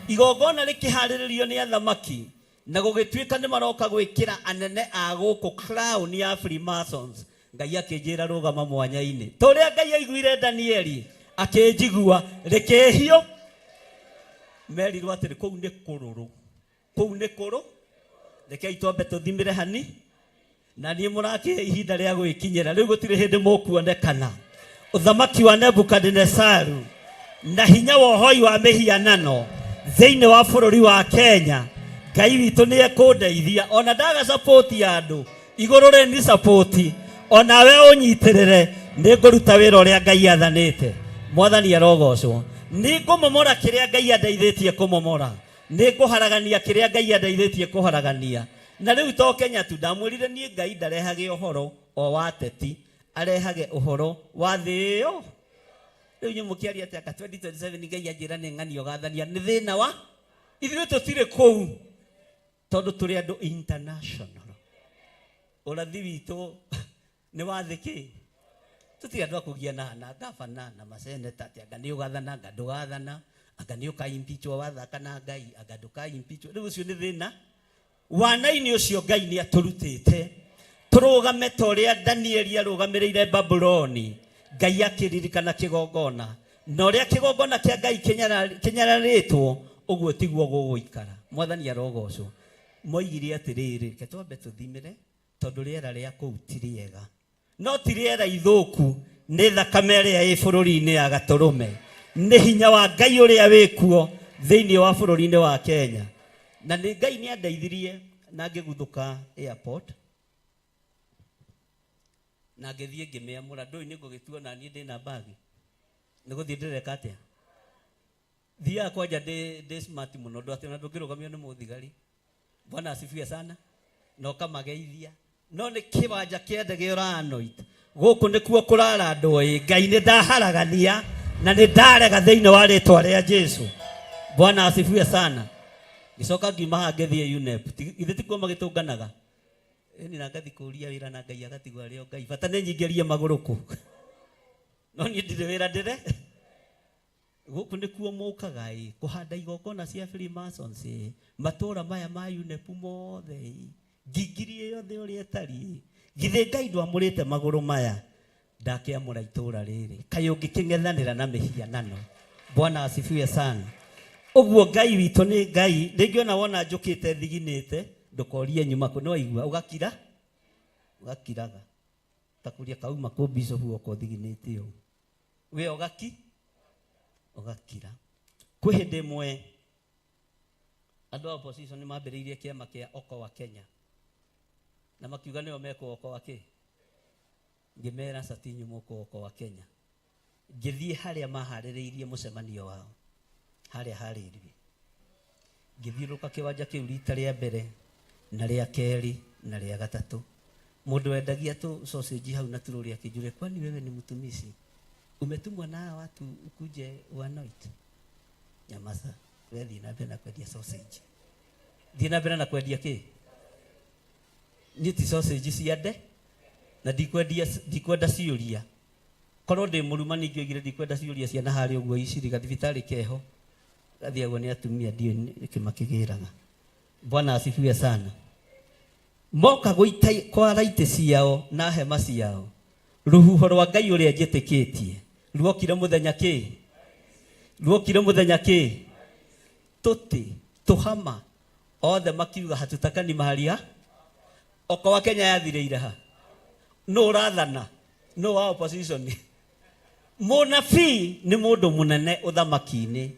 S3: Igongona rĩkĩharĩrĩrio nĩ athamaki, na gũgĩtuĩka nĩ maroka gwĩkĩra anene a gũkũ crown ya Freemasons. Ngai akĩnjĩra rũgama mwanya-inĩ. Ta ũrĩa Ngai aiguire Danieli, akĩnjigua, rĩkĩhio. Merirwo atĩrĩ, kũu nĩ kũrũrũ. Kũu nĩ kũrũ. Rekei twambe tũthimĩre hani. Na niĩ mũrakĩhe ihinda rĩa gwĩkinyĩra. Rĩu gũtirĩ hĩndĩ mũkuonekana. Ũthamaki wa Nebukadinesaru na hinya wa ũhoi wa mĩhianano thĩinĩ wa bũrũri wa Kenya, Ngai witũ nĩ ekũndeithia. Ona ndaga support ya andũ, igũrũ rĩni support, onawe ũnyitĩrĩre, nĩ ngũruta wĩra ũrĩa Ngai athanĩte. Mwathani arogocwo. Nĩ ngũmomora kĩrĩa Ngai andeithĩtie kũmomora. Nĩ ngũharagania kĩrĩa Ngai andeithĩtie kũharagania. Na rĩu to Kenya tu, ndamwĩrire niĩ Ngai ndarehage ũhoro o wa ateti, arehage ũhoro wa thĩ ĩyo. Rĩu inyuĩ mũkĩaria atĩ anga 2027 Ngai anjĩra nĩ ng'ani ũgathania, nĩ thĩna wa ithuĩ tũtirĩ kũu tondũ tũrĩ andũ international. Ũrathi witũ nĩ wa thĩ kĩ? Tũtirĩ andũ a kũgiana na gavana na maseneta atĩ anga nĩ ũgathana, anga ndũgathana, anga nĩ ũkaimpichwo wathaka na Ngai, anga ndũkaimpichwo. Rĩu ũcio nĩ thĩna wana-inĩ ũcio. Ngai nĩ atũrutĩte tũrũgame ta ũrĩa Danieli arũgamĩrĩire Babuloni. Ngai akĩririkana kĩgongona, na ũrĩa kĩgongona kĩa Ngai kĩnyararĩtwo, ũguo tiguo gũgũikara. Mwathani arogocwo. Moigire atĩrĩrĩ, reke twambe tũthimĩre, tondũ rĩera rĩa kũu ti rĩega. No ti rĩera ithũku, nĩ thakame ĩrĩa ĩ bũrũri-inĩ ya Gatũrũme, nĩ hinya wa Ngai ũrĩa wĩkuo thĩinĩ wa bũrũri-inĩ wa Kenya. Na nĩ Ngai nĩ andeithirie na ngĩguthũka airport na ngĩthiĩ ngĩmĩamũra. Ndũĩ nĩ ngũgĩtua na niĩ ndĩna mbagi nĩ gũthiĩ ndĩreka atĩa. Thiaga kwanja ndĩ smart mũno, ndũ atĩ ona ndũngĩrũgamio nĩ mũthigari. Bwana asifiwe sana. Na ũkamageithia. No nĩ kĩwanja kĩa ndege ũranoit gũkũ nĩkuo kũrara andũ ĩ Ngai nĩ ndaharagania na nĩ ndarega thĩinĩ wa rĩtwa rĩa Jesu. Bwana asifiwe sana. Ngĩcoka ngiuma haha ngĩthiĩ UNEP. Ithe tikuo magĩtũnganaga ĩni, na ngathi kũria wĩra na Ngai agatigwo arĩ o Ngai, bata nĩ nyingĩrie magũrũ kũ. No niĩ ndirĩ wĩra ndĩre. Gũkũ nĩkuo mũkaga ĩ kũhanda igongona cia Freemasons ĩ matũra maya ma UNEP mothe ĩ ngingiri yothe ũrĩa ĩtariĩ. Githĩ Ngai ndwamũrĩte magũrũ maya ndakĩamũra itũra rĩrĩ? Kaĩ ũngĩkĩng'ethanĩra na mĩhianano? Bwana asifiwe sana. Ũguo Ngai witũ nĩ Ngai. Rĩngĩ ona wona njũkĩte thiginĩte, ndũkorie nyuma kũ. Nĩwaigua ũgakira, ũgakiraga takũria kauma kũ bishop woka ũthiginĩte ũũ, we ũgaki ũgakira. Kwĩ hĩndĩ ĩmwe andũ a opposition nĩ mambĩrĩirie kĩama kĩa Okoa Kenya na makiuga nĩo mekũokoa kĩ. Ngĩmera catinyu mũkũokoa Kenya. Ngĩthiĩ harĩa maharĩrĩirie mũcemanio wao harĩa harĩirie, ngĩthiũrũrũka kĩwanja kĩu rita rĩa mbere na rĩa kerĩ na rĩa gatatũ. Mũndũ wendagia tu sausage hau na turũri akĩnjũria, "Kwani wewe ni mtumishi umetumwa na hawa watu ukuje uanoint?" Nyamaza we, thiĩ na mbere na kwendia sausage, thiĩ na mbere na kwendia kĩ. Niĩ ti sausage cia nde na ndikwendia, ndikwenda ciũria. Korwo ndĩ mũrumani ingĩoigire ndikwenda ciũria cia na harĩa ũguo iciriga thibitarĩ keho gathiagwo nĩ atumia, ndiũĩ nĩkĩ makĩgĩraga. Bwana asifiwe sana. Moka gũita kwara itĩ ciao na hema ciao, rũhuho rwa Ngai ũrĩa njĩtĩkĩtie ruokire mũthenya kĩ, ruokire mũthenya kĩ, tũtĩ tũhama othe makiuga hatutakani mahali ha Okoa Kenya yathirĩire ha. Nũ ũrathana? Nũ wa opposition? Mũnabii nĩ mũndũ mũnene ũthamaki-inĩ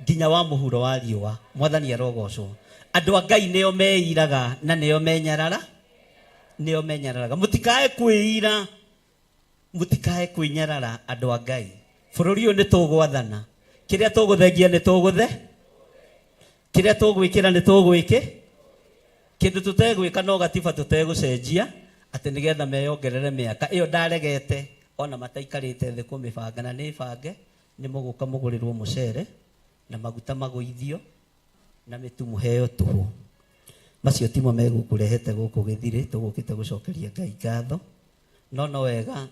S3: nginya wa mũhuro wa riũa. Mwathani arogocwo. Andũ a Ngai nĩo meiraga na nĩo menyarara, nĩo menyararaga. Mũtikae kwĩira, mũtikae kwĩnyarara, andũ a Ngai. Bũrũri ũyũ nĩ tũgwathana. Kĩrĩa tũgũthengia nĩ tũgũthe, kĩrĩa tũgwĩkĩra nĩ tũgwĩkĩ. Kĩndũ tũtegwĩka no gatiba tũtegũcenjia atĩ nĩgetha meyongerere mĩaka ĩyo ndaregete ona mataikarĩte thĩ kũmĩbanga. Na nĩ bange nĩ mũgũka mũgũrĩrwo mũcere na maguta magũithio na mĩtu mũheo tũhũ. Macio timo megũkũrehete gũkũ gĩthirĩ, tũgũkĩte gũcokeria Ngai ngatho. No no wega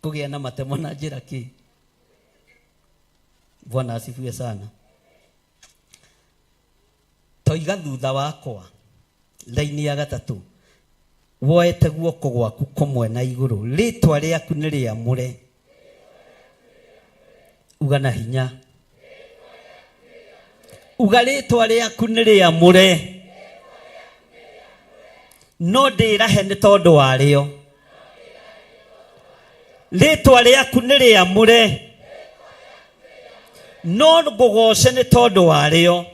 S3: kũgĩa na matemo na njĩra kĩ. Bwana asifiwe sana. Toiga thutha wakwa raini ya gatatũ, woete guoko gwaku kũmwe na igũrũ. Rĩtwa rĩaku nĩ rĩamũre. Uga na hinya, uga rĩtwa rĩaku nĩ rĩamũre, no ndĩrahe nĩ tondũ warĩo. Rĩtwa rĩaku nĩ rĩamũre, no ngũgoce nĩ tondũ warĩo.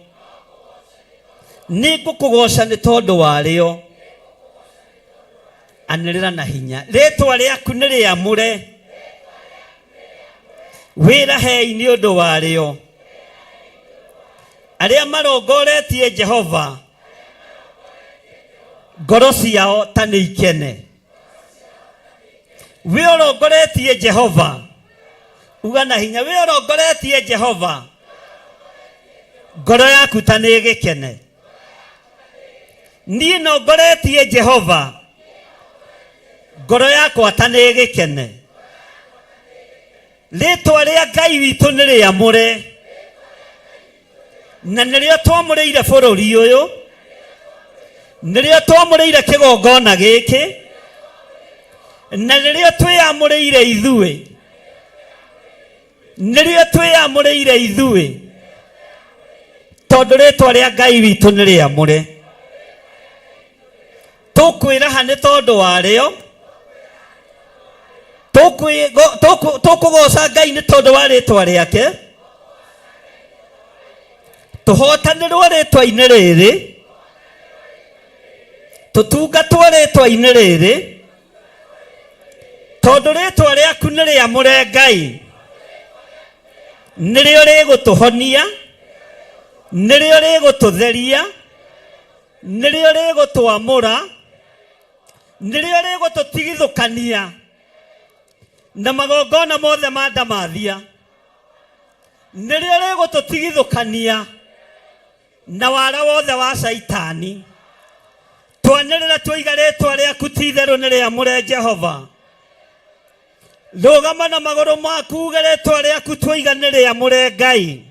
S3: Nĩ ngũkũgoca nĩ tondũ warĩo. Anĩrĩra na hinya, rĩtwa rĩaku nĩ rĩamũre, wĩrahei nĩ ũndũ warĩo. Arĩa marongoretie Jehova ngoro ciao ta nĩ ikene. Wĩ ũrongoretie Jehova, uga na hinya, wĩ ũrongoretie Jehova ngoro yaku ta nĩ ĩgĩkene. Niĩ nongoretie Jehova. Ngoro yakwa ta nĩ ĩgĩkene. Rĩtwa rĩa Ngai witũ nĩ rĩamũre, na nĩrĩo twamũrĩire bũrũri ũyũ, nĩrĩo twamũrĩire kĩgongona gĩkĩ, na nĩrĩo twĩyamũrĩire ithuĩ, nĩrĩo twĩyamũrĩire ithuĩ, tondũ rĩtwa rĩa Ngai witũ nĩ rĩamũre. Tũkwĩraha nĩ tondũ warĩo, tũkũgoca Ngai nĩ tondũ wa rĩtwa rĩake, tũhotanĩrwo rĩtwa-inĩ rĩrĩ, tũtungatwo rĩtwa-inĩ rĩrĩ, tondũ rĩtwa rĩaku nĩ rĩamũre Ngai, nĩrĩo rĩgũtũhonia, nĩrĩo rĩgũtũtheria, nĩrĩo rĩgũtwamũra, nĩrĩo rĩgũtũtigithũkania na magongona mothe ma ndamathia, nĩrĩo rĩgũtũtigithũkania na wara wothe wa Caitani. Twanĩrĩra twoiga rĩtwa rĩaku ti itherũ nĩ rĩamũre Jehova. Rũgama na magũrũ maku uge rĩtwa rĩaku twoiga nĩ rĩamũre Ngai.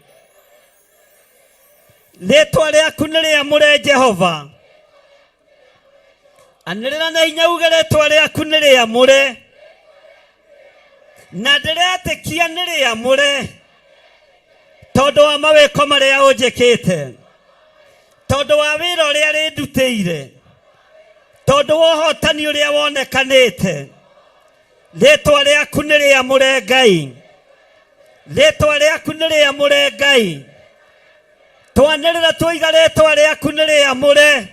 S3: Rĩtwa rĩaku nĩ rĩamũre Jehova. Anĩrĩra na hinya uge rĩtwa rĩaku nĩ rĩamũre. Na ndĩretĩkia nĩ rĩamũre tondũ wa mawĩko marĩa ũnjĩkĩte, tondũ wa wĩra ũrĩa rĩndutĩire, tondũ wa ũhotani ũrĩa wonekanĩte. Rĩtwa rĩaku nĩ rĩamũre Ngai, rĩtwa rĩaku nĩ rĩamũre Ngai. Twanĩrĩra twoiga rĩtwa rĩaku nĩ rĩamũre,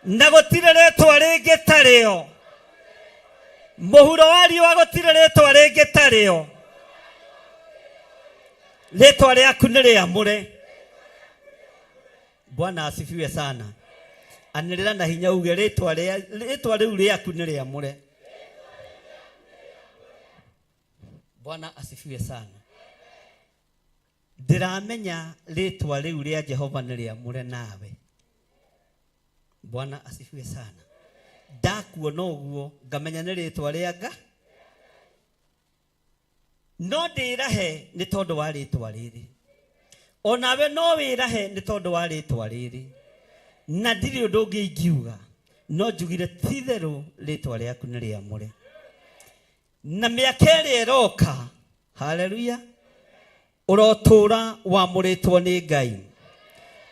S3: na gũtirĩ rĩtwa rĩngĩ tarĩo. Mũhuro wa riũa gũtirĩ rĩtwa rĩngĩ tarĩo. Rĩtwa rĩaku nĩ rĩamũre. Bwana asifiwe sana. Anĩrĩra na hinya uge rĩtwa rĩa rĩtwa rĩu rĩaku nĩ rĩamũre. Bwana asifiwe sana. Ndĩramenya rĩtwa rĩu rĩa Jehova nĩ rĩamũre nawe. Bwana asifiwe sana. Ndakuona ũguo ngamenya nĩ rĩtwa rĩa Nga no ndĩrahe nĩ tondũ wa rĩtwa rĩrĩ. Onawe no wĩrahe nĩ tondũ wa rĩtwa rĩrĩ. Na ndirĩ ũndũ ũngĩ ingiuga no njugire ti-itherũ rĩtwa rĩaku nĩ rĩamũre. Na mĩaka ĩrĩa ĩroka, haleluya, ũrotũũra wamũrĩtwo nĩ Ngai,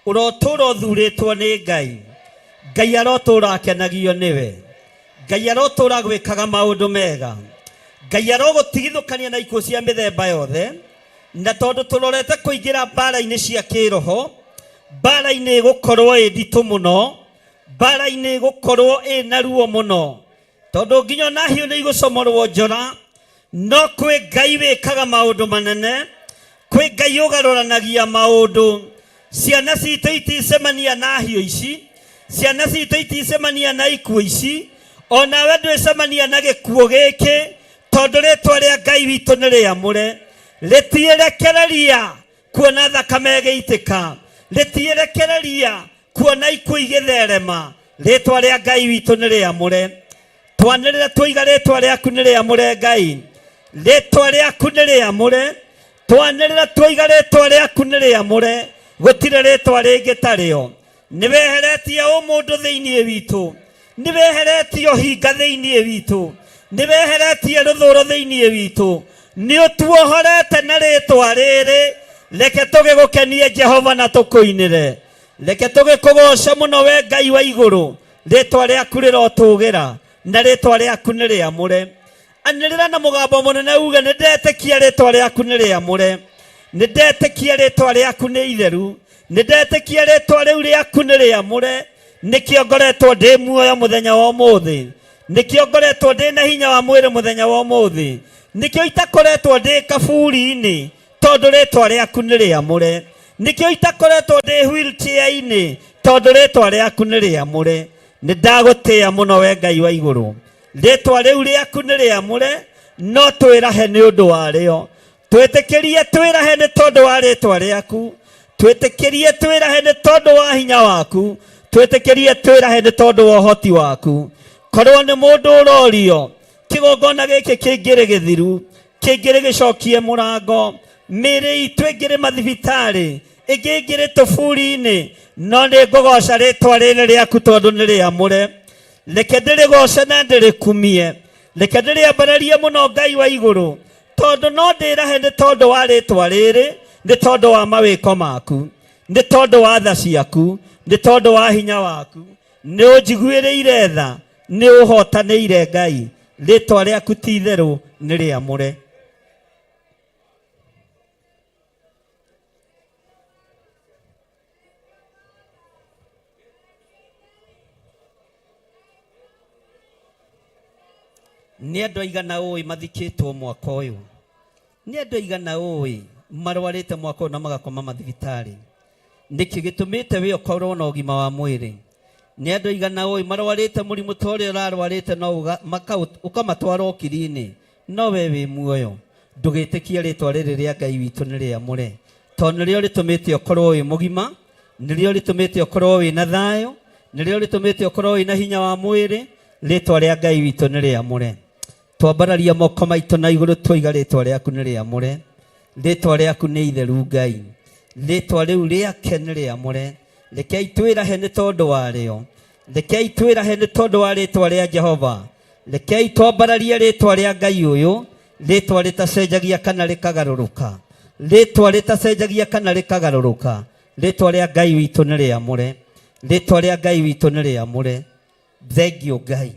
S3: ũrotũũra ũthurĩtwo nĩ Ngai, Ngai arotũũra akenagio nĩwe, Ngai arotũũra gwĩkaga maũndũ mega, Ngai arogũtigithũkania na ikuũ cia mĩthemba yothe. Na tondũ tũrorete kũingĩra mbara-inĩ cia kĩroho, mbara-inĩ ĩgũkorwo ĩ nditũ mũno, mbara-inĩ ĩgũkorwo ĩ na ruo mũno, Tondũ nginya ona hiũ nĩ igũcomorwo njora, no kwĩ Ngai wĩkaga maũndũ manene, kwĩ Ngai ũgarũranagia maũndũ. Ciana citũ iticemania na hiũ ici, ciana citũ iticemania na ikuũ ici, onawe ndwĩcemania na gĩkuũ gĩkĩ, tondũ rĩtwa rĩa Ngai witũ nĩ rĩamũre. Rĩtiĩrekereria kuona thakame ĩgĩitĩka, rĩtiĩrekereria kuona ikuũ igĩtherema. Rĩtwa rĩa Ngai witũ nĩ rĩamũre. Twanĩrĩra twoiga rĩtwa rĩaku nĩ rĩamũre Ngai, rĩtwa rĩaku nĩ rĩamũre. Twanĩrĩra twoiga rĩtwa rĩaku nĩ rĩamũre, gũtirĩ rĩtwa rĩngĩ tarĩo. Nĩ weheretie ũmũndũ thĩinĩ witũ, nĩ weheretie ũhinga thĩinĩ witũ, nĩ weheretie rũthũro thĩinĩ witũ, nĩ ũtuohorete na rĩtwa rĩrĩ. Reke tũgĩgũkenie Jehova na tũkũinĩre. Reke tũgĩkũgooce mũno we Ngai wa igũrũ, rĩtwa rĩaku rĩrotũgĩra, na rĩtwa rĩaku nĩ rĩamũre. Anĩrĩra na mũgambo mũnene uge, nĩ ndetĩkia rĩtwa rĩaku nĩ rĩamũre, nĩ ndetĩkia rĩtwa rĩaku nĩ itheru, nĩ ndetĩkia rĩtwa rĩu rĩaku nĩ rĩamũre. Nĩkĩo ngoretwo ndĩ muoyo mũthenya wa ũmũthĩ, nĩkĩo ngoretwo ndĩ na hinya wa mwĩrĩ mũthenya wa ũmũthĩ, nĩkĩo itakoretwo ndĩ kaburi-inĩ, tondũ rĩtwa rĩaku nĩ rĩamũre. Nĩkĩo itakoretwo ndĩ wheelchair-inĩ, tondũ rĩtwa rĩaku nĩ rĩamũre. Nĩ ndagũtĩĩa mũno we Ngai wa igũrũ. Rĩtwa rĩu rĩaku nĩ rĩamũre, no twĩrahe nĩ ũndũ warĩo. Twĩtĩkĩrie twĩrahe nĩ tondũ wa rĩtwa rĩaku. Twĩtĩkĩrie twĩrahe nĩ tondũ wa hinya waku. Twĩtĩkĩrie twĩrahe nĩ tondũ wa ũhoti waku. Korwo nĩ mũndũ ũrorio, kĩgongona gĩkĩ kĩngĩrĩ gĩthiru, kĩngĩrĩ gĩcokie mũrango, mĩĩrĩ itũ ĩngĩrĩ mathibitarĩ, ĩngĩ ĩngĩrĩ tũburi-inĩ, no nĩ ngũgoca rĩtwa rĩrĩ rĩaku tondũ nĩ rĩamũre. Reke ndĩrĩgoce na ndĩrĩkumie, reke ndĩrĩambararie mũno Ngai wa igũrũ, tondũ no ndĩrahe nĩ tondũ wa rĩtwa rĩrĩ, nĩ tondũ wa mawĩko maku, nĩ tondũ wa tha ciaku, nĩ tondũ wa hinya waku. Nĩ ũnjiguĩrĩire tha, nĩ ũhotanĩire Ngai, rĩtwa rĩaku ti itherũ nĩ rĩamũre. Nĩ andũ aigana ũĩ mathikĩtwo mwaka ũyũ? Nĩ andũ aigana ũĩ marwarĩte mwaka ũyũ na magakoma mathibitarĩ? Nĩkĩ gĩtũmĩte we ũkorwo na ũgima wa mwĩrĩ? Nĩ andũ aigana ũĩ marwarĩte mũrimũ ta ũrĩa ũrarwarĩte no ũkamatwara ũkiri-inĩ, no we wĩ muoyo? Ndũgĩtĩkie rĩtwa rĩrĩ rĩa Ngai witũ nĩ rĩamũre, tondũ nĩrĩo rĩtũmĩte ũkorwo wĩ mũgima, nĩrĩo rĩtũmĩte ũkorwo wĩ na thayũ, nĩrĩo rĩtũmĩte ũkorwo wĩ na hinya wa mwĩrĩ. Rĩtwa rĩa Ngai witũ nĩ rĩamũre. Twambararia moko maitũ na igũrũ twoiga rĩtwa rĩaku nĩ rĩamũre. Rĩtwa rĩaku nĩ itheru Ngai. Rĩtwa rĩu rĩake nĩ rĩamũre. Rekei twĩrahe nĩ tondũ warĩo. Rekei twĩrahe nĩ tondũ wa rĩtwa rĩa Jehova. Rekei twambararie rĩtwa rĩa Ngai ũyũ, rĩtwa rĩtacenjagia kana rĩkagarũrũka. Rĩtwa rĩtacenjagia kana rĩkagarũrũka. Rĩtwa rĩa Ngai witũ nĩ rĩamũre. Rĩtwa rĩa Ngai witũ nĩ rĩamũre. Thengiũ Ngai.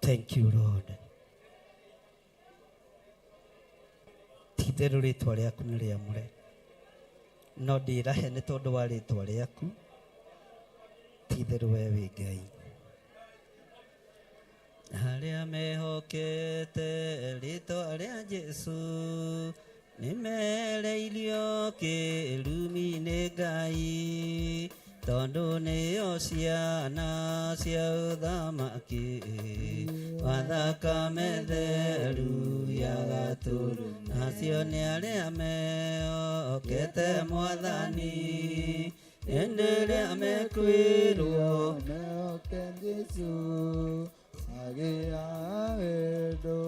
S3: Thank you, Lord. Ti-itherũ rĩtwa rĩaku nĩ rĩamũre, no ndĩrahe nĩ tondũ wa rĩtwa rĩaku. Ti-itherũ we wĩ Ngai. Arĩa mehokete rĩtwa rĩa Jesu nĩ mereirio kĩrumi nĩ Ngai, tondũ nĩo ciana cia ũthamaki wa thakame theru ya gatũrũ, nacio nĩ arĩa mehokete Mwathani hĩndĩ ĩrĩa mekwĩrwo
S5: mehoke Jesu agĩa wendo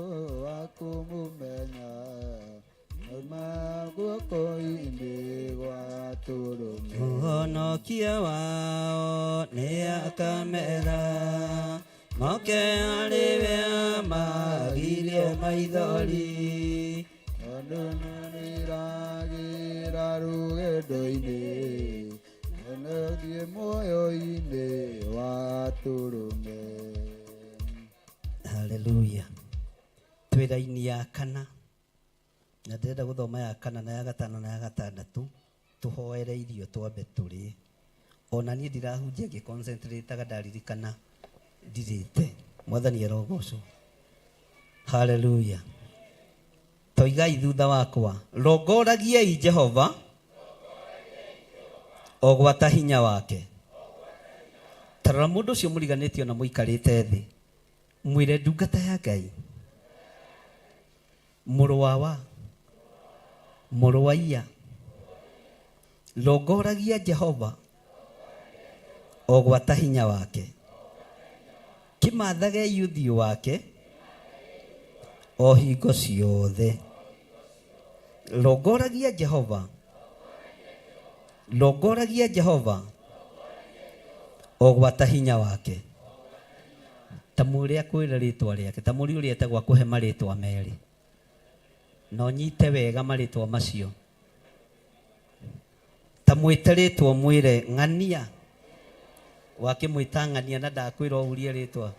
S5: wa kũmũmenya auma guoko-inĩ gwa Gatũrũme.
S3: Mũhonokia wao nĩ akamera moke harĩ we amagirie maithori.
S5: Tondũ nĩnĩragĩra rũgendo-inĩ, nĩthiĩ muoyo-inĩ wa Gatũrũme.
S3: Haleluya. Twĩ raini ya kana na ndĩrenda gũthoma ya kana na ya gatano na ya gatandatũ tũhoere irio twambe tũrĩe. Ona niĩ ndirahunjia ngĩconcentrataga ndaririkana ndirĩte. Mwathani arogocwo. Haleluya. Toigai thutha wakwa, rongoragiai Jehova o gwata hinya wake. Tarora mũndũ ũcio mũriganĩtio na mũikarĩte thĩ, mwĩre ndungata ya Ngai, mũrũ wa wa, mũrũ wa iya, rongoragia Jehova o gwata hinya wake. Kĩmathagei ũthiũ wake o hingo ciothe. Rongoragia Jehova, rongoragia Jehova o gwata hinya wake. Ta mwĩre akwĩre rĩtwa rĩake, ta mũrie ũrĩa etagwo akũhe marĩtwa merĩ, na ũnyite wega marĩtwa macio. Ta mwĩte rĩtwa mwĩre ng'ania, wakĩmwĩta ng'ania na ndakwĩra ũhurie rĩtwa.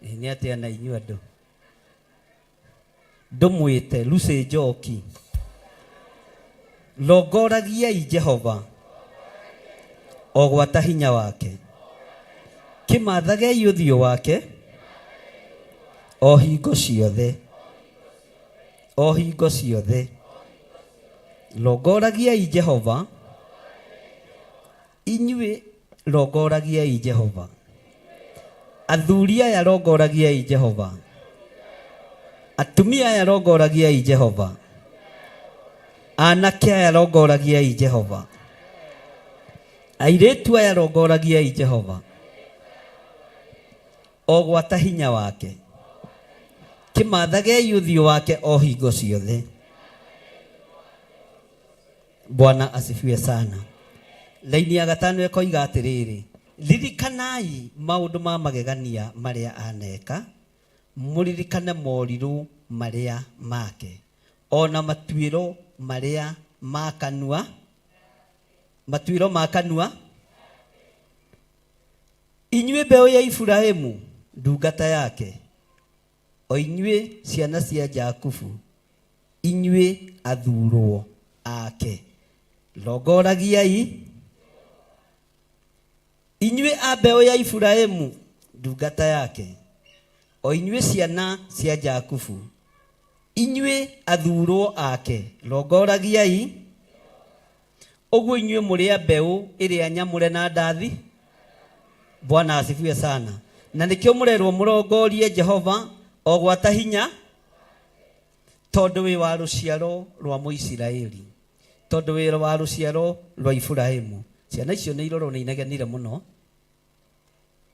S3: Nĩ atĩa na inyuĩ andũ? Ndũmwĩte Lucy Njoki. Rongoragiai Jehova o gwata hinya wake. Kĩmathagei ũthiũ wake O hingo ciothe, o hingo ciothe, rongoragiai Jehova, inyuĩ rongoragiai Jehova, athuri aya rongoragiai Jehova, atumia aya rongoragiai Jehova, anake aya rongoragiai Jehova, airĩtu aya rongoragiai Jehova, o gwata hinya wake, kĩmathagei ũthiũ wake o hingo ciothe. Bwana asifiwe sana. Laini ya gatano ĩkoiga atĩrĩrĩ, ririkanai maũndũ ma magegania marĩa aneka, mũririkane morirũ marĩa make, ona matuĩro marĩa ma kanua, matuĩro ma kanua. Inyuĩ mbeũ ya Iburahĩmu ndungata yake, o inyuĩ ciana cia Jakubu, inyuĩ athurwo ake, rongoragiai. Inyuĩ a mbeũ ya Iburahĩmu ndungata yake, o inyuĩ ciana cia Jakubu, inyuĩ athurwo ake, rongoragiai. Ũguo inyuĩ mũrĩ a mbeũ ĩrĩa nyamũre na ndathi. Bwana asifiwe sana. Na nĩkĩo mũrerwo mũrongorie Jehova o gwata hinya, tondũ wĩ wa rũciaro rwa Mũisiraeli, tondũ wĩ wa rũciaro rwa Iburahĩmu. Ciana icio nĩ irorwo nĩ inegenire mũno.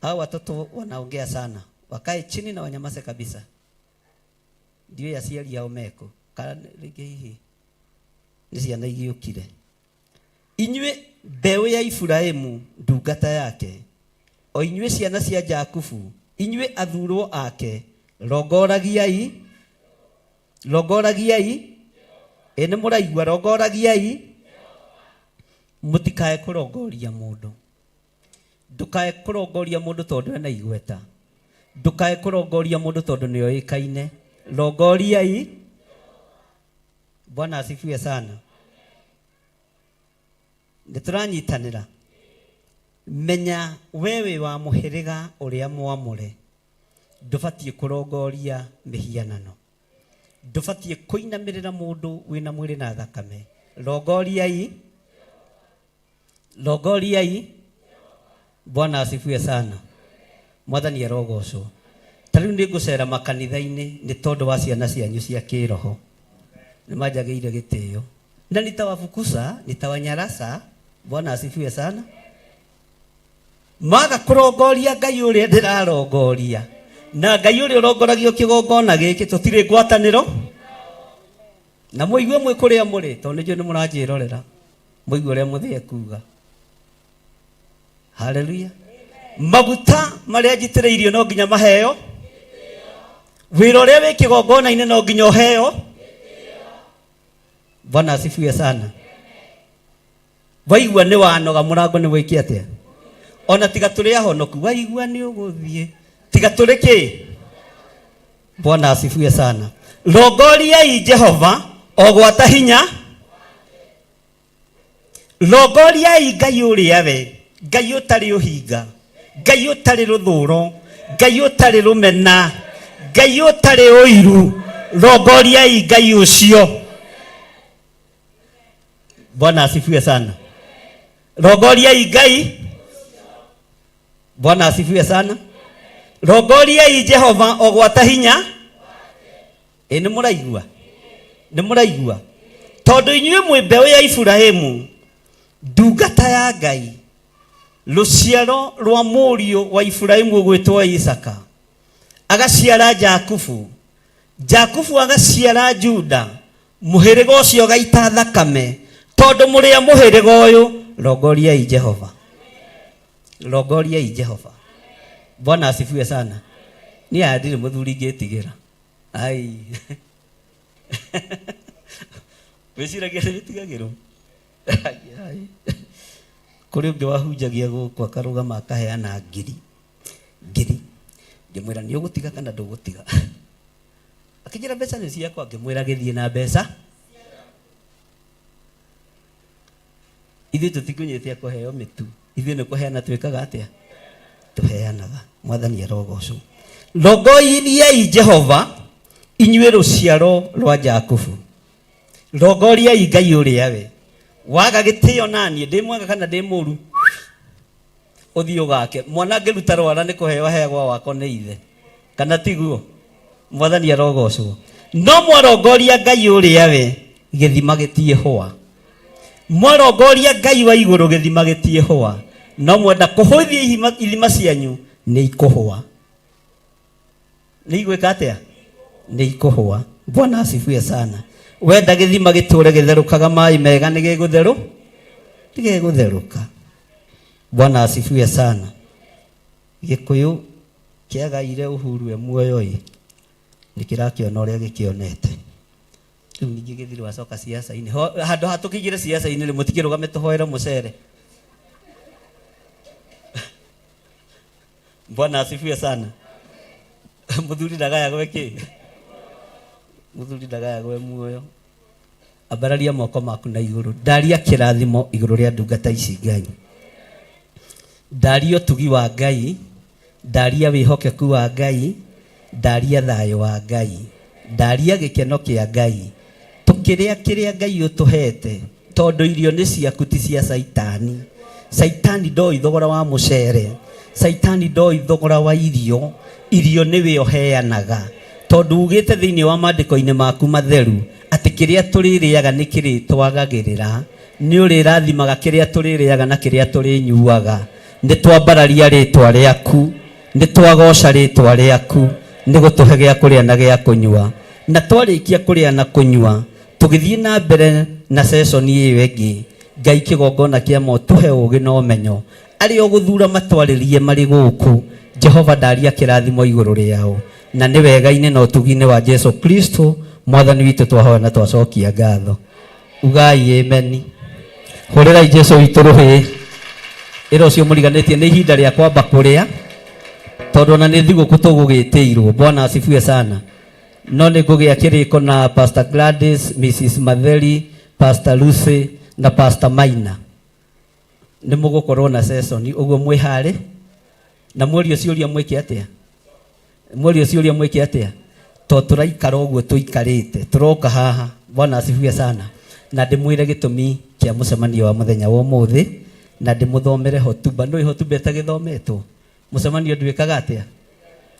S3: Hao watoto wanaongea sana, wakae chini na wanyamaze kabisa. Ndiũĩ aciari ao mekũ, kana rĩngĩ hihi nĩ ciana igĩũkire. Inyuĩ mbeũ ya Iburahĩmu ndungata yake, o inyuĩ ciana cia Jakubu, inyuĩ athurwo ake, rongoragiai, rongoragiai. Ĩ nĩ mũraigua, rongoragiai. Mũtikae kũrongoria mũndũ. Ndũkae kũrongoria mũndũ tondũ ena igweta. Ndũkae kũrongoria mũndũ tondũ nĩ oĩkaine. Rongoriai. Bwana asifiwe sana. Nĩ tũranyitanĩra. Menya we wĩ wa mũhĩrĩga ũrĩa mwamũre. Ndũbatiĩ kũrongoria mĩhianano. Ndũbatiĩ kũinamĩrĩra mũndũ wĩna mwĩrĩ na thakame. Rongoriai. Rongoriai. Bwana asifiwe sana. Mwathani arogocwo. Ta rĩu nĩ ngũcera makanitha-inĩ nĩ tondũ wa ciana cianyu cia kĩroho. Nĩ manjagĩire gĩtĩo. Na nitawafukuza, nitawanyarasa. Bwana asifiwe sana. Maga kũrongoria Ngai ũrĩa ndĩrarongoria. Na Ngai ũrĩa ũrongoragio kĩgongona gĩkĩ tũtirĩ ngwatanĩro. Na mũigue mwĩ kũrĩa mũrĩ, tondũ nĩnjũĩ nĩ mũranjĩrorera. Mũigue ũrĩa mũthĩ ekuga. Haleluya. Maguta marĩa njitĩrĩirio no nginya maheo. Wĩra ũrĩa wĩ kĩgongona-inĩ no nginya ũheo. Bwana asifiwe sana. Waigua nĩ wanoga mũrango nĩ wĩke atĩa? Ona tiga tũrĩ ahonoku, waigua nĩ ũgũthiĩ. Tiga tũrĩ kĩ? Bwana asifiwe sana. Rongoriai Jehova o gwata hinya. Rongoriai Ngai ũrĩa we, Ngai ũtarĩ ũhinga, Ngai ũtarĩ rũthũro, Ngai ũtarĩ rũmena, Ngai ũtarĩ ũiru. Rongoriai Ngai ũcio. Bwana asifiwe sana. Rongoriai Ngai. Bwana asifiwe sana. Rongoriai Jehova o gwata hinya. Ĩ nĩ mũraigua? Nĩ mũraigua? Tondũ inyuĩ mwĩ mbeũ ya Iburahĩmu, ndungata ya Ngai, rũciaro rwa mũriũ wa Iburahĩmu ũgwĩtwo Isaka, agaciara Jakubu, Jakubu agaciara Juda, mũhĩrĩga ũcio ũgaita thakame, tondũ mũrĩ a mũhĩrĩga ũyũ. Rongoriai Jehova. Rongoriai Jehova. Bwana asifiwe sana. Niĩ aya ndirĩ mũthuri ingĩtigĩra. Ai. Wĩciragia nĩ wĩtigagĩrwo? Ai, ai. Kũrĩ ũngĩ wahunjagia gũkũ akarũgama akaheana ngiri. Ngiri. Ngĩmwĩra nĩ ũgũtiga kana ndũgũtiga? Akĩnjĩra mbeca nĩ ciakwa, ngĩmwĩra gĩthiĩ na mbeca. Ithuĩ tũtikũnyĩte kũheo mĩtu, ithuĩ nĩ kũheana twĩkaga atĩa? Tũheanaga. Mwathani arogocwo. Rongoiriai Jehova inyuĩ rũciaro rwa Jakubu, rongoriai Ngai ũrĩa we waga gĩtĩo naniĩ ndĩ mwega kana ndĩ mũru, ũthiĩ ũgake mwana angĩruta rwara nĩ kũheo aheagwo wako nĩ ithe, kana tiguo? Mwathani arogocwo. No mwarongoria Ngai ũrĩa we gĩthima gĩtiĩhũa, mwarongoria Ngai wa igũrũ gĩthima gĩtiĩhũa, no mwenda kũhũithia ithima cianyu nĩ ikũhũa. Nĩ igwĩka atĩa? Nĩ ikũhũa. Bwana asifiwe sana. Wenda gĩthima gĩtũre gĩtherũkaga maĩ mega nĩ gĩgũtherũ, nĩ gĩgũtherũka. Bwana asifiwe sana. Gĩkũyũ kĩagaire Uhuru e muoyo ĩ, nĩ kĩrakĩona ũrĩa gĩkĩonete. Rĩu ningĩ gĩthirĩ wacoka siasa-inĩ. Handũ ha tũkĩingĩre siasa-inĩ rĩ, mũtikĩrũgame tũhoere mũcere. Bwana asifiwe sana. Mũthuri ndagayagwo kĩ? Mũthuri ndagayagwo muoyo. Ambararia moko maku na igũrũ. Ndaria kĩrathimo igũrũ rĩa ndungata ici Ngai. Ndaria ũtugi wa Ngai, ndaria wĩhokeku wa Ngai, ndaria thayũ wa Ngai, ndaria gĩkeno kĩa Ngai. Tũkĩrĩa kĩrĩa Ngai ũtũhete, tondũ irio nĩ ciaku ti cia Caitani. Caitani ndoĩ thogora wa mũcere, Caitani ndoĩ thogora wa irio, irio nĩwe ũheanaga. Tondũ ugĩte thĩinĩ wa maandĩko-inĩ maku matheru atĩ kĩrĩa tũrĩrĩaga nĩ kĩrĩtwagagĩrĩra, nĩ ũrĩrathimaga kĩrĩa tũrĩrĩaga na kĩrĩa tũrĩnyuaga. Nĩ twambararia rĩtwa rĩaku, nĩ twagoca rĩtwa rĩaku, nĩ gũtũhe gĩa kũrĩa na gĩa kũnyua. Na twarĩkia kũrĩa na kũnyua, tũgĩthiĩ na mbere na session ĩyo ĩngĩ, Ngai kĩgongona kĩa ma ũtũhe ũgĩ na ũmenyo, arĩa ũgũthura matwarĩrie marĩ gũkũ, Jehova ndaria kĩrathimo igũrũ rĩao. Na nĩ wega-inĩ na ũtugi-inĩ wa Jesu Kristo mwathani witũ twahoya na twacokia ngatho. Ugai amen. Hũrĩrai Jesu witũ rũhĩ. Ĩra ũcio mũriganĩtie nĩ ihinda rĩa kwamba kũrĩa, tondũ ona nĩ thigũkũ tũgũgĩtĩirwo. Bwana asifiwe sana. No nĩ ngũgĩa kĩrĩko na Pastor Gladys, Mrs. Matheri, Pastor Lucy na Pastor Maina. Nĩ mũgũkorwo na session ũguo mwĩharĩ na mworio ciũria mwĩke atĩa? Mworio ciũria mwĩke atĩa? To tũraikara ũguo tũikarĩte, tũroka haha. Bwana asifiwe sana. Na ndĩmwĩre gĩtũmi kĩa mũcemanio wa mũthenya wa ũmũthĩ, na ndĩmũthomere hotuba. Nũĩ hotuba ĩtagĩthometwo? Mũcemanio ndwĩkaga atĩa?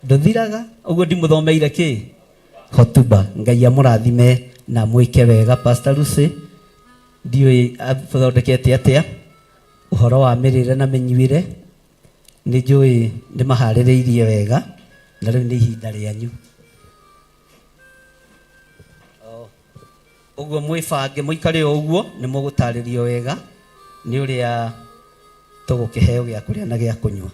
S3: Ndũthiraga. Ũguo ndimũthomeire kĩ? Hotuba. Ngai amũrathime na mwĩke wega. Pastor Lucy, ndiũĩ athondekete atĩa ũhoro wa mĩrĩre na mĩnyuĩre. Nĩ njũĩ nĩ maharĩrĩirie wega, na rĩu nĩ ihinda rĩanyu. Ũguo mwĩbange mũikare o ũguo, nĩ mũgũtarĩrio wega nĩ ũrĩa tũgũkĩheo gĩa kũrĩa na gĩa kũnyua.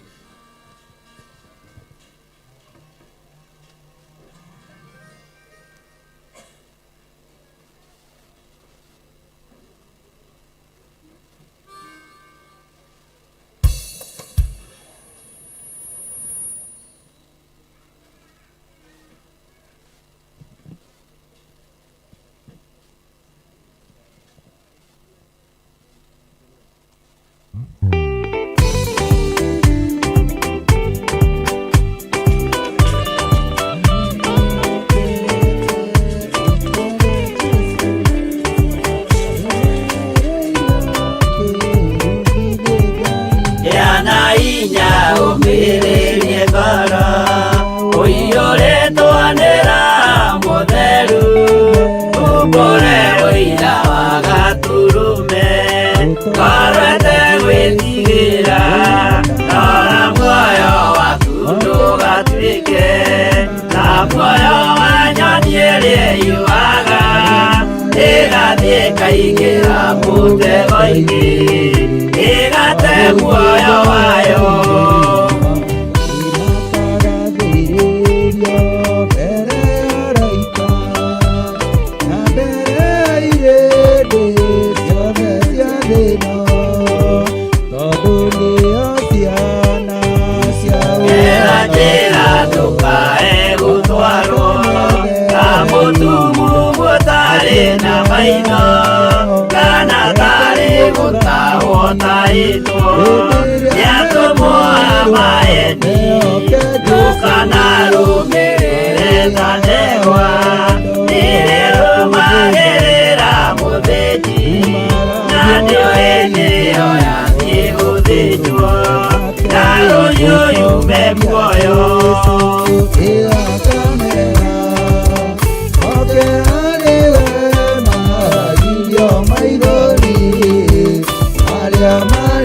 S8: Yana inya ũmĩrĩrie ngoro ũiyũrĩtwo nĩ Roho Mũtheru, umbũre ũira wa Gatũrũme, ngoro ĩtegwĩtigĩra, rora muoyo waku ndũgatuĩke ta muoyo wa nyoni ĩrĩa ĩiyũaga, ĩgathiĩ ĩkaingĩra mũtego-inĩ, ĩgate muoyo wayo. Ĩra njĩra ndũkae gũtwarwo ta mũtumumu ũtarĩ na maitho, kana tarĩ gũtahwo tahĩtwo nĩ atũmwo a maeni, ndũkanarũmĩrĩrwo.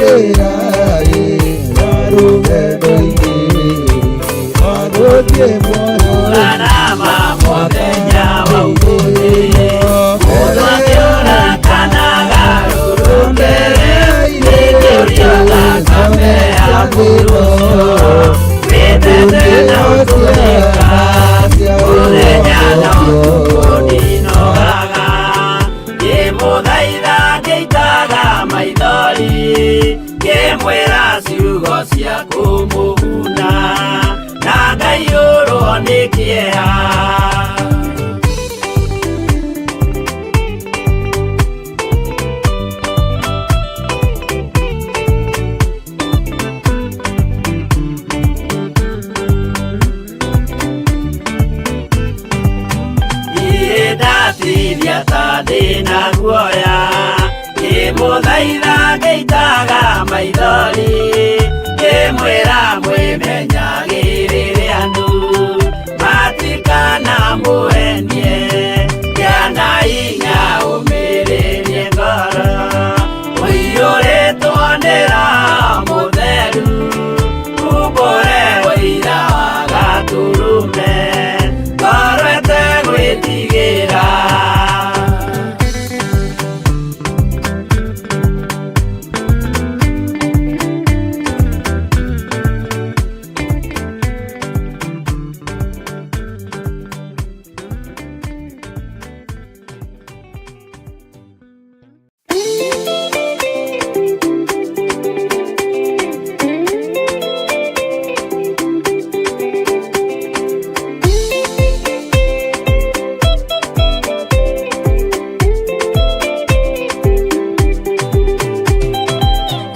S5: njĩra ĩ rũgendo-inĩ wa gũthiĩ muoyo.
S8: Arama mũthenya wa ũmũthĩ mũndũ akĩũra kana garũrũkere nĩkĩũrio thakame ya mũndũ ũcio wĩtete na ũtũrĩka mũthenya na ũtukũ ndinogaga ngĩmũthaitha ngĩitaga maithori ngĩmwĩra ciugo cia kũmũguna na ngaiyũrwo nĩ kĩeha. Niĩ ndatithia ta ndĩna guoya ngĩmũthaitha ngĩitaga maithori ngĩmwĩra mwĩmenyagĩrĩre andũ matikana mũhenie kĩana inya ũmĩrĩrie ngoro ũiyũrĩtwo nĩ Roho Mũtheru umbũre ũira wa Gatũrũme ngoro ĩtegwĩtigĩra.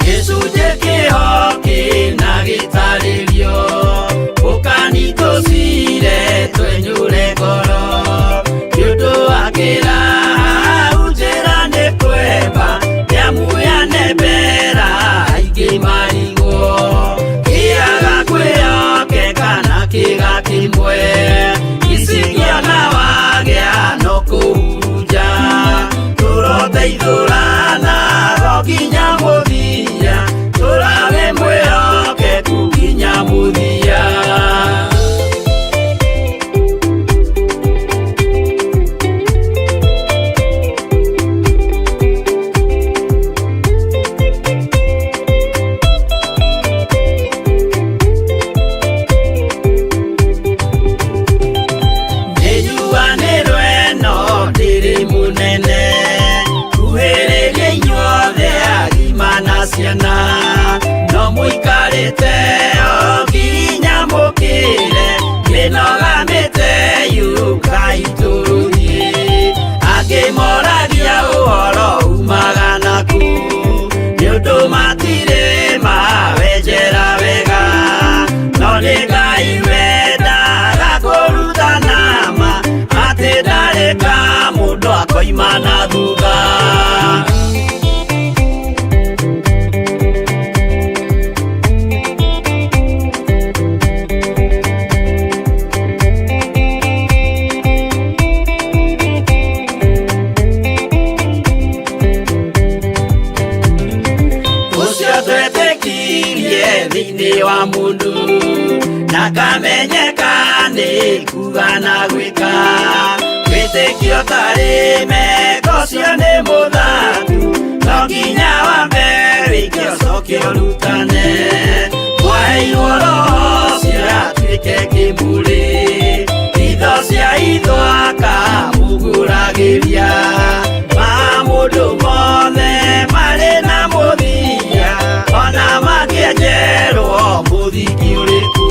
S8: Gĩcunjĩ kĩho kĩna gĩtarĩrio ũkani tũcire twenyũre ngoro nĩ ũndũ wa kĩraha njĩra nĩ kwemba nĩamu yanembera aingĩ marigwo kĩaga kwĩyokeka na kĩga kĩmwe icingĩona wagĩa no kũhurunja tũroteithũrana go nginya mũthia tũrawe mwĩhokeku nginya mũthia. Nĩnjuanĩrwo ĩno ndĩrĩ mũnene kuhĩrĩria inyuothe agima na ciana no mũikarĩte o nginya mũkĩre mĩnoga mĩte yũkai tũthiĩ angĩ moragia ũhoro umaga naku nĩ ũndũ matirĩ mawenjera wega no nĩ Ngai wendaga kũrutana ma atĩ ndarĩ ka mũndũ akoima na thutha. Ũcio twetĩkirie thĩinĩ wa mũndũ na kamenyeka nĩ kuga na gwĩka wĩtĩkio tarĩ meko ũcio nĩ mũthaku no nginya wambe wĩke ũcoke ũrutane mwaheirwo Roho ũcio atuĩke kĩmũrĩ itho cia itho akamũgũragĩria ma mũndũ mothe marĩ na mũthia ona mangĩenjerwo mũthingi ũrĩkũ.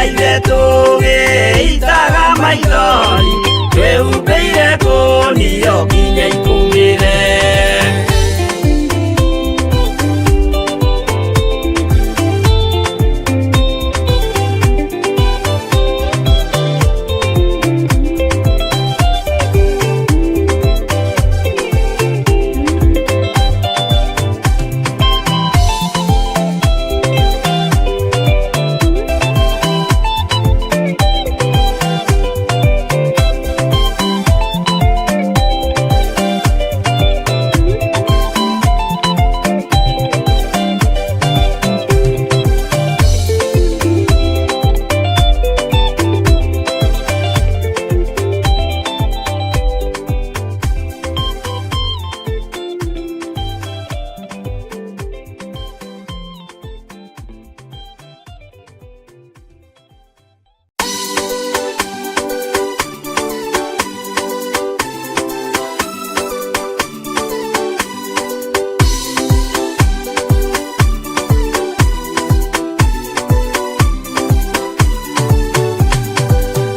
S8: Twathaire tũgĩitaga maithori twĩhumbĩire ngũnio nginya ikumĩre.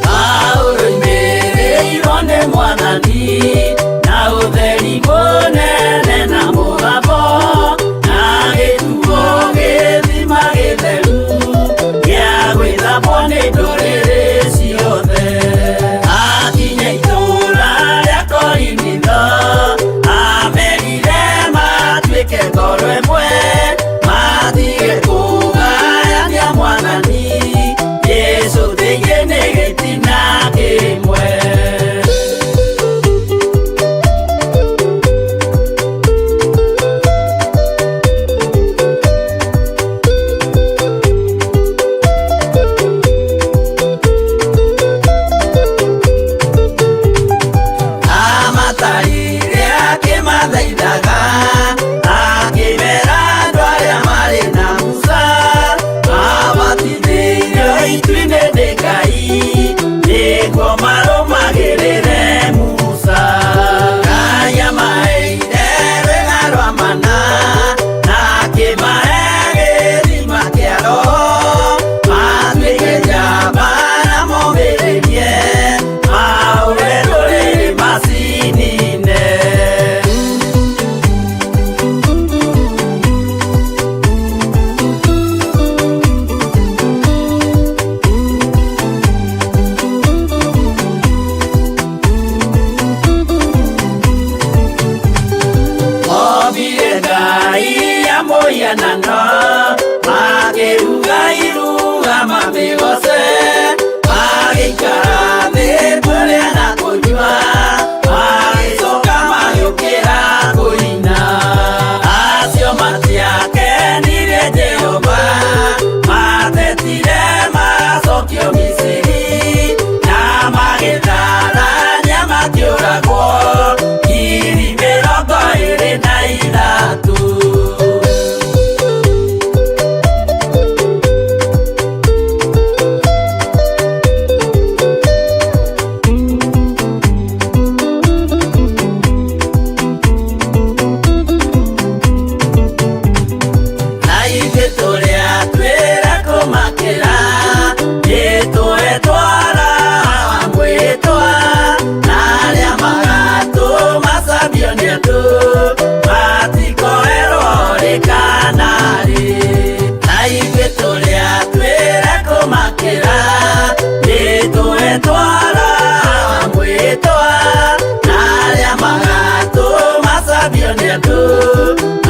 S8: Paulo imĩrĩirwo nĩ Mwathani na ũtheri mũnene na mũgambo na gĩtugo gĩthima gĩtheru gĩa gwĩthambwo nĩ ndũrĩrĩ ciothe. Akinya itũũra rĩa Korinitho amerire matuĩke ngoro ĩmwe matige kũgayania Mwathani Jesũ thĩinĩ nĩ gĩtina kĩmwe. Amatarire akĩmathaithaga akĩmera andũ arĩa marĩ na Musa mabatithĩirio itu-inĩ nĩ Ngai nĩguo marũmagĩrĩre Musa. Ngai amaheire rwĩga rwa mana na akĩmahe gĩthima kĩa Roho matuĩke njamba na momĩrĩrie mahũre ndũrĩrĩ macinine. Ombire Ngai ya mũhianano makĩruga iruga mamĩgoce magĩikara thĩ kũrĩa na kũnyua magĩcoka magĩũkĩra kũina. Acio matiakenirie Jehova matetire macokio Misiri na magĩtharania makĩũragwo 23,000. Na ithuĩ tũrĩa twĩra kũmakĩra nĩtũetwara mwĩtwa na arĩa magatũmacambio nĩ andũ matikoerwo rĩ kana rĩ. Na ithuĩ tũrĩa twĩra kũmakĩra nĩtũetwara mwĩtwa na arĩa magatũmacambio nĩ andũ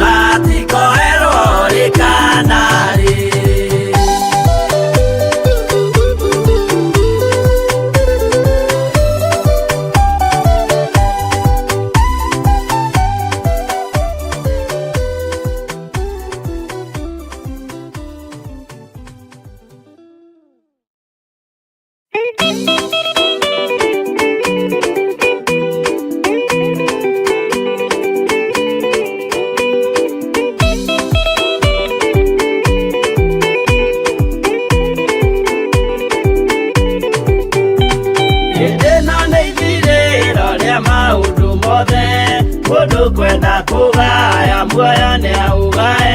S8: matikoerwo rĩ kana rĩ. Hĩndĩ ĩno nĩ ithirĩro rĩa maũndũ mothe mũndũ kwenda kũgaya muoyo nĩ aũgae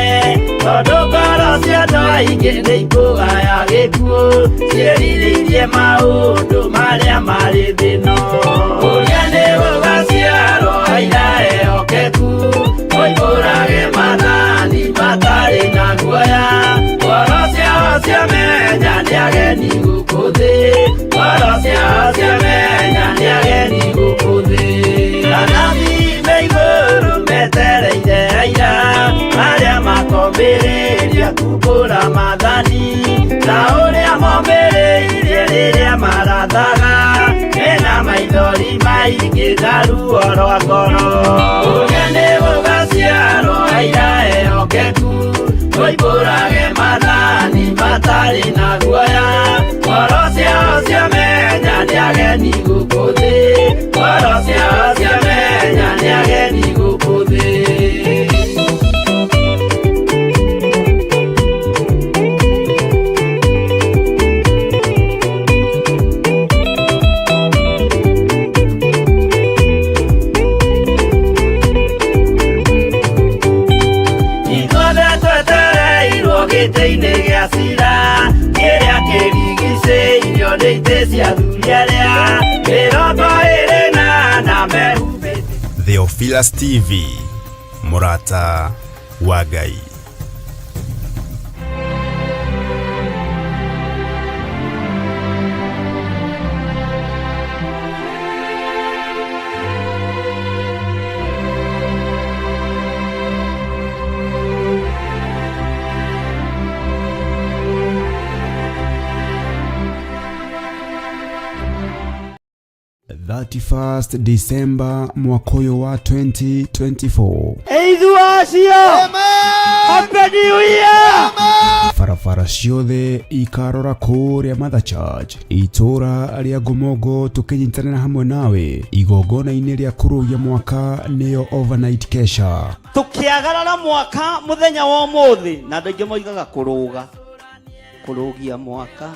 S8: Tondũ ngoro cia andũ aingĩ nĩ ikũgaya gĩkuũ, ciĩrirĩirie maũndũ marĩa marĩ thĩ ĩno. Ũrĩa nĩ gũgaciarwo aira ehokeku, moimbũrage maathani matarĩ na guoya. Ngoro ciao ciamenya nĩ ageni gũkũ thĩ, ngoro ciao ciamenya nĩ ageni gũkũ thĩ. Anabii me igũrũ metereire aira arĩa makomĩrĩria kumbũra maathani, ta ũrĩa momĩrĩirie rĩrĩa marathaga, mena maithori maingĩ na ruo rwa ngoro. Ũrĩa nĩ gũgaciarwo aira ehokeku, moimbũrage maathani matarĩ na guoya. Ngoro ciao ciamenya nĩ ageni gũkũ thĩ, ngoro ciao ciamenya nĩ ageni gũkũ thĩ. Ithuothe twetereirwo gĩtĩ-inĩ gĩa cira, kĩrĩa kĩrigicĩirio nĩ itĩ cia athuri arĩa 24 mehumbĩte.
S1: Theophilus TV, mũrata wa Ngai. 31st December mwaka ũyũ wa 2024.
S3: Eithu acio Happy New Year.
S1: Barabara ciothe ikarora kũrĩa Mother Church, itũũra rĩa Ngomongo, tũkĩnyitanĩra hamwe nawe igongona-inĩ rĩa kũrũgia mwaka, nĩyo overnight kesha.
S3: Tũkĩagarara mwaka mũthenya wa ũmũthĩ, na andũ aingĩ moigaga kũrũga, kũrũgia mwaka,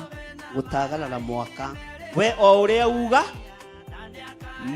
S3: gũtagarara mwaka, we o ũrĩa uga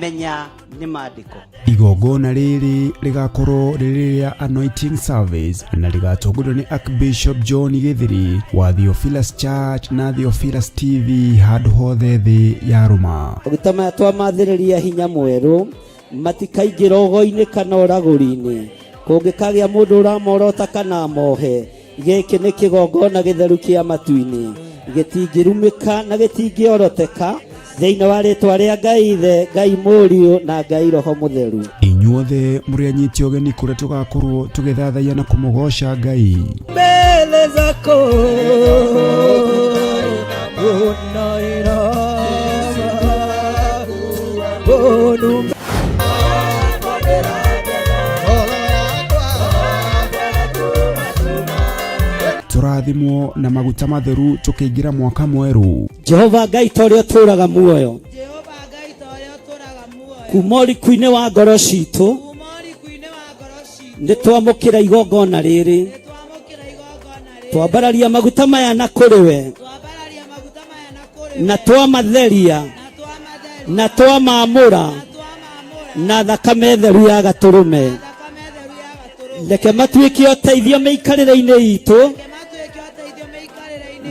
S3: menya nĩ maandĩko.
S1: Igongona rĩrĩ rĩgakorwo rĩrĩ rĩa anointing service na rĩgatongorio nĩ Archbishop John Gĩthiri wa Theophilus Church na Theophilus TV handũ hothe thĩ ya rũma.
S3: Maguta maya twamathĩrĩria hinya mwerũ, matikaingĩra ũgo-inĩ kana ũragũri-inĩ. Kũngĩkagĩa mũndũ ũramorota kana amohe, gĩkĩ nĩ kĩgongona gĩtheru kĩa matu-inĩ, gĩtingĩrumĩka na gĩtingĩoroteka, thĩinĩ wa rĩtwa rĩa Ngai Ithe, Ngai Mũriũ na Ngai Roho Mũtheru.
S1: Inyuothe mũrĩ anyiti ũgeni kũrĩa tũgakorwo tũgĩthathaiya na kũmũgoca Ngai.
S4: Mbele zako unainama onu.
S1: Tũrathimwo na maguta matheru tũkĩingĩra mwaka mwerũ.
S3: Jehova Ngai ta ũrĩa ũtũũraga muoyo, kuma ũriku-inĩ wa ngoro citũ nĩ twamũkĩra igongona rĩrĩ, twambararia maguta maya na kũrĩ we, na twamatheria na twamamũra na thakame theru ya gatũrũme. Reke matuĩke ũteithio mĩikarĩre-inĩ itũ,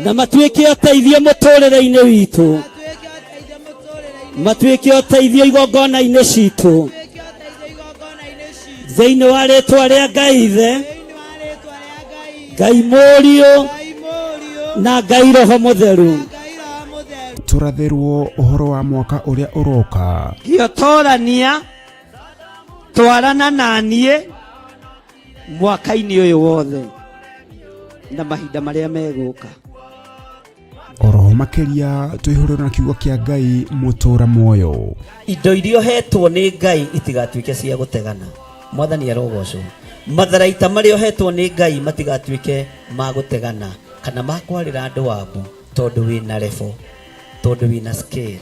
S3: na matuĩke ũteithio mũtũrĩre-inĩ witũ, matuĩke ũteithio igongona-inĩ citũ, thĩinĩ wa rĩtwa rĩa Ngai Ithe, Ngai Mũriũ na Ngai Roho Mũtheru.
S1: Tũrathĩrwo ũhoro wa mwaka ũrĩa ũroka.
S3: Gĩotorania twarana na niĩ mwaka-inĩ ũyũ wothe na mahinda marĩa megũka.
S1: Oroho makĩria twĩhũrĩrwo na kiugo kĩa Ngai mũtũra muoyo.
S3: Indo iria ũhetwo nĩ Ngai itigatuĩke cia gũtegana. Mwathani arogocwo. Matharaita marĩa ũhetwo nĩ Ngai matigatuĩke ma gũtegana kana ma kwarĩra andũ wabu, tondũ wĩna level, tondũ wĩna scale.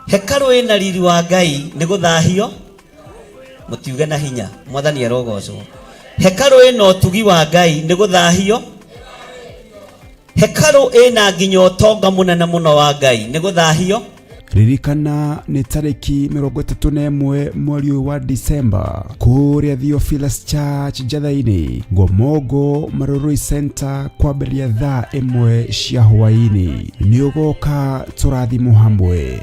S3: Hekarũ ĩna riri wa Ngai nĩ gũthahio, mũtiuge na hinya. Mwathani arogocwo. Hekarũ ĩna ũtugi wa Ngai nĩ gũthahio. Hekarũ ĩna nginya ũtonga mũnene mũno wa Ngai nĩ gũthahio.
S1: Ririkana nĩ tarĩki 31 mweri ũyũ wa Disemba kũrĩa Theophilus Church Njatha-inĩ, Ngomongo Marurui Center, kwambĩrĩria thaa 1 cia hwaĩ-inĩ. Nĩ ũgoka tũrathimwo hamwe.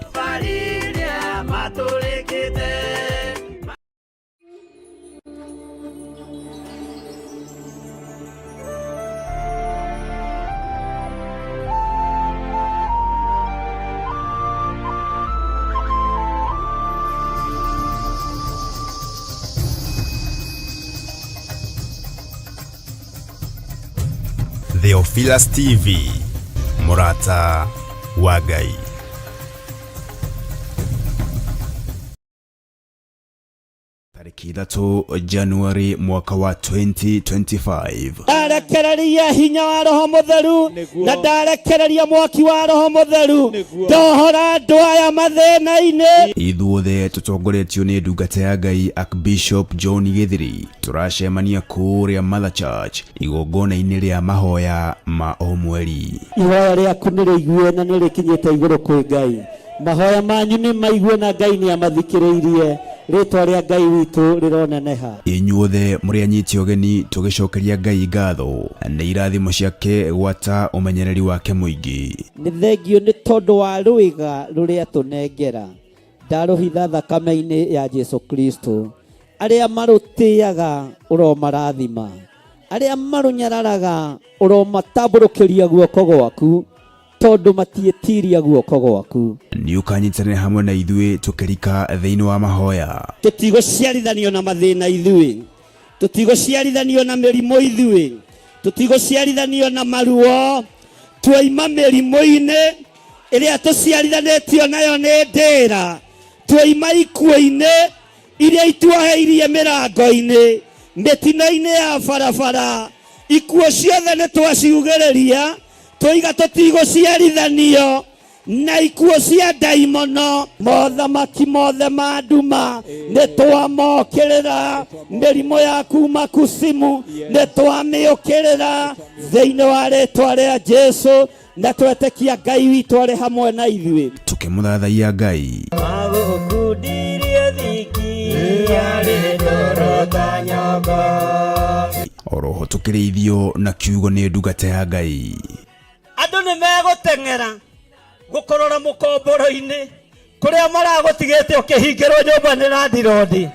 S1: Theophilus TV, mũrata wa Ngai. Tarĩki 3 Januari mwaka wa 2025.
S3: Ndarekereria hinya wa Roho Mũtheru na ndarekereria mwaki wa Roho Mũtheru, ndohora andũ aya mathĩna-inĩ.
S1: Ithuothe tũtongoretio nĩ ndungata ya Ngai Archbishop John Gĩthiri, tũracemania kũrĩa Mother Church igongona-inĩ rĩa mahoya ma o mweri.
S3: Ihoya rĩaku nĩ rĩigue na nĩ rĩkinyĩte igũrũ kwĩ Ngai. Mahoya manyu nĩ maigue na Ngai nĩ amathikĩrĩirie. Rĩtwa rĩa Ngai witũ rĩroneneha.
S1: Inyuothe mũrĩ anyiti ũgeni tũgĩcokeria Ngai ngatho nĩ irathimo ciake gwata ũmenyereri wake mũingĩ.
S3: Nĩ thengio nĩ tondũ wa rwĩga rũrĩa tũnengera. Ndarũhitha thakame-inĩ ya Jesu Kristo. Arĩa marũtĩaga ũromarathima, arĩa marũnyararaga ũromatambũrũkĩria guoko gwaku, tondũ matiĩtiria guoko gwaku.
S1: Nĩ ũkanyitanĩra hamwe na ithuĩ tũkĩrika thĩinĩ wa mahoya.
S3: Tũtigũciarithanio na mathĩna ithuĩ, tũtigũciarithanio na mĩrimũ ithuĩ, tũtigũciarithanio na maruo. Twaima mĩrimũ-inĩ ĩrĩa tũciarithanĩtio nayo nĩ ndĩra, twaima ikuũ-inĩ iria ituoheirie mĩrango-inĩ, mĩtino-inĩ ya barabara. Ikuũ ciothe nĩ twaciugĩrĩria, tũiga tũtigũciarithanio na ikuũ cia ndaimono. Mothamaki mothe ma nduma nĩ twamokĩrĩra, mĩrimũ ya kuma kusimu nĩ twamĩũkĩrĩra thĩinĩ wa rĩtwa rĩa Jesu, na twetĩkia Ngai witũ arĩ hamwe na ithuĩ.
S1: Tũkĩmũthathaiya Ngai.
S8: Magũkundirie thiki yarĩ ndoro ta nyongo.
S1: Oroho tũkĩrĩithio na kiugo nĩ ndungata ya Ngai.
S3: Andũ nĩ megũteng'era gũkũrora mũkomboro-inĩ kũrĩa maragũtigĩte ũkĩhingĩrwo nyũmba nĩ landirondi,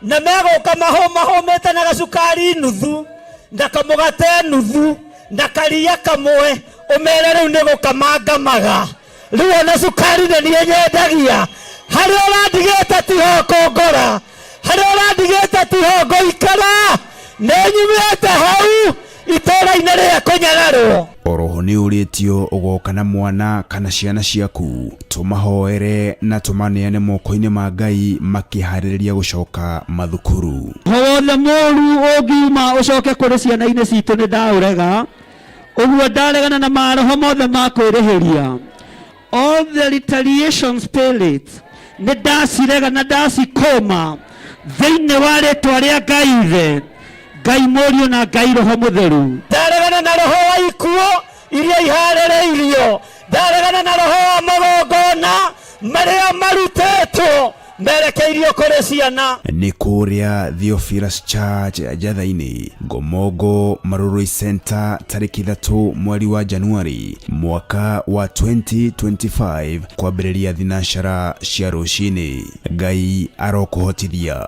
S3: na megũka mahũmahũmĩte na gacukari nuthu na kamũgate nuthu na karia kamwe, ũmere rĩu nĩ gũkamangamaga. Rĩu ona cukari nĩ niĩ nyendagia, harĩa ũrandigĩte tiho kũngora, harĩa ũrandigĩte tiho ngũikara, nĩ nyumĩte hau itũũra-inĩ rĩa kũnyararwo.
S1: Oroho nĩ ũrĩtio ũgoka na mwana kana ciana ciaku, tũmahoere na tũmaneane moko-inĩ ma Ngai makĩharĩrĩria gũcoka mathukuru.
S3: Roho wothe mũũru ũngiuma ũcoke kũrĩ ciana-inĩ citũ nĩ ndaũrega, ũguo ndaregana na maroho mothe ma kwĩrĩhĩria. All the retaliation spirits nĩ ndacirega na ndacikũma thĩinĩ wa rĩtwa rĩa Ngai Ithe, Ngai Mũriũ na Ngai Roho Mũtheru. Ndaregana na roho wa ikuũ iria iharĩrĩirio, ndaregana na roho wa magongona marĩa marutĩtwo merekeirio kũrĩ ciana.
S1: Nĩ kũrĩa Theophilus Church Njatha-inĩ, Ngomongo Marurui Center, tarĩki 3 mweri wa Januari mwaka wa 2025 kwambĩrĩria thinacara cia rũcinĩ. Ngai arokũhotithia.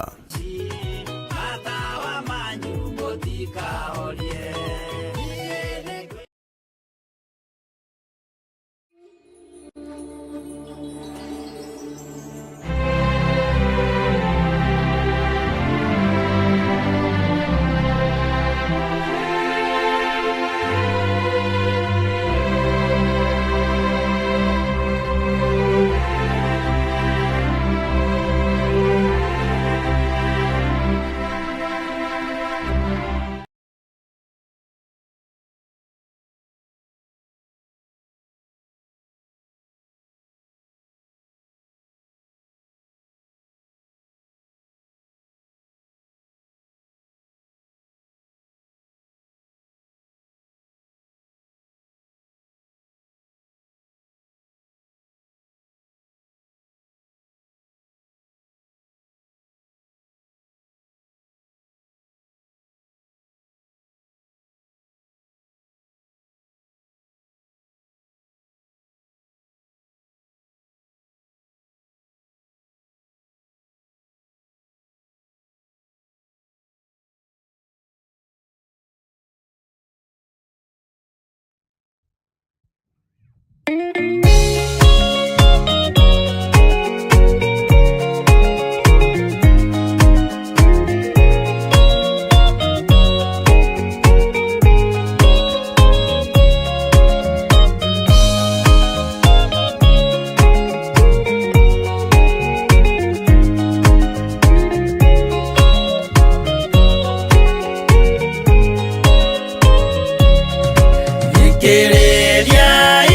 S8: Thikĩrĩria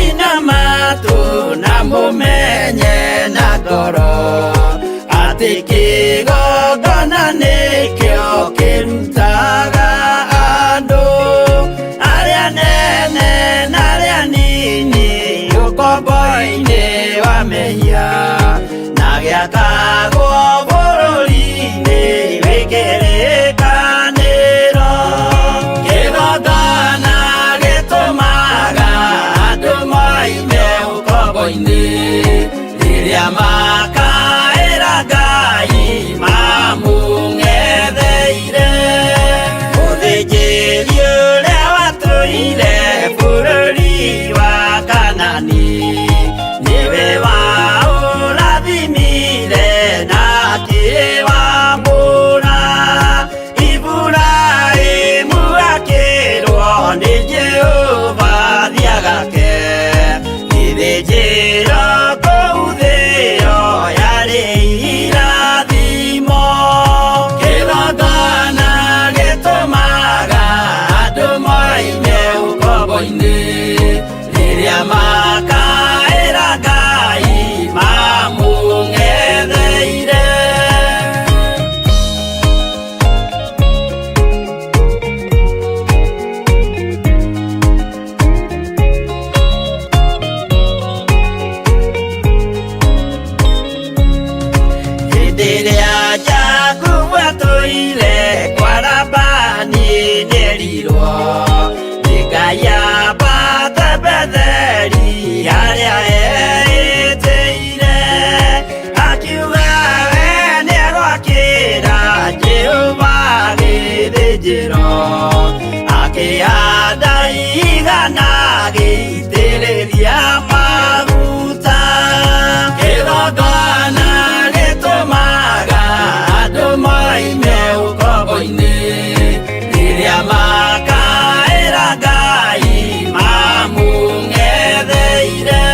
S8: ina matũ na mũmenye na ngoro atĩ kĩgongona nĩkĩo kĩrutaga andũ arĩa nene na arĩa nini ũkombo-inĩ wa mehia na gĩakagwo bũrũri-inĩ wĩ kĩrĩkanĩro. Kĩgongona gĩtũmaga andũ moime ũkombo-inĩ rĩrĩa makaĩra Ngai mamũng'etheire. Mũthĩnjĩri ũrĩa watũire bũrũri wa Kanani nĩwe waũrathimire na akĩwamũra. Iburahĩmu akĩrwo nĩ Jehova thiagake gĩthĩnjĩro kũu thĩo yarĩ irathimo. Kĩgongona gĩtũmaga andũ moime ũkombo-inĩ rĩrĩa makaĩra Ngai mamũng'etheire. Hĩndĩ ĩrĩa Jakubu atũire kwa Labani nĩerirwo nĩ Ngai ambate Betheli harĩa eĩtĩire. Akiuga we nĩegwakĩra Jehova gĩthĩnjĩro, akĩhanda igana agĩitĩrĩria maguta. Kĩgongona gĩtũmaga andũ moime ũkombo-inĩ rĩrĩa makaĩra Ngai mamũng'etheire.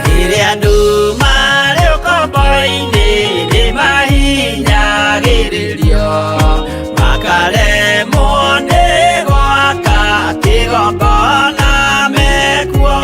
S8: Rĩrĩa andũ marĩ ũkombo-inĩ nĩmahinyagĩrĩrio makaremwo nĩ gwaka kĩgongona mekuo.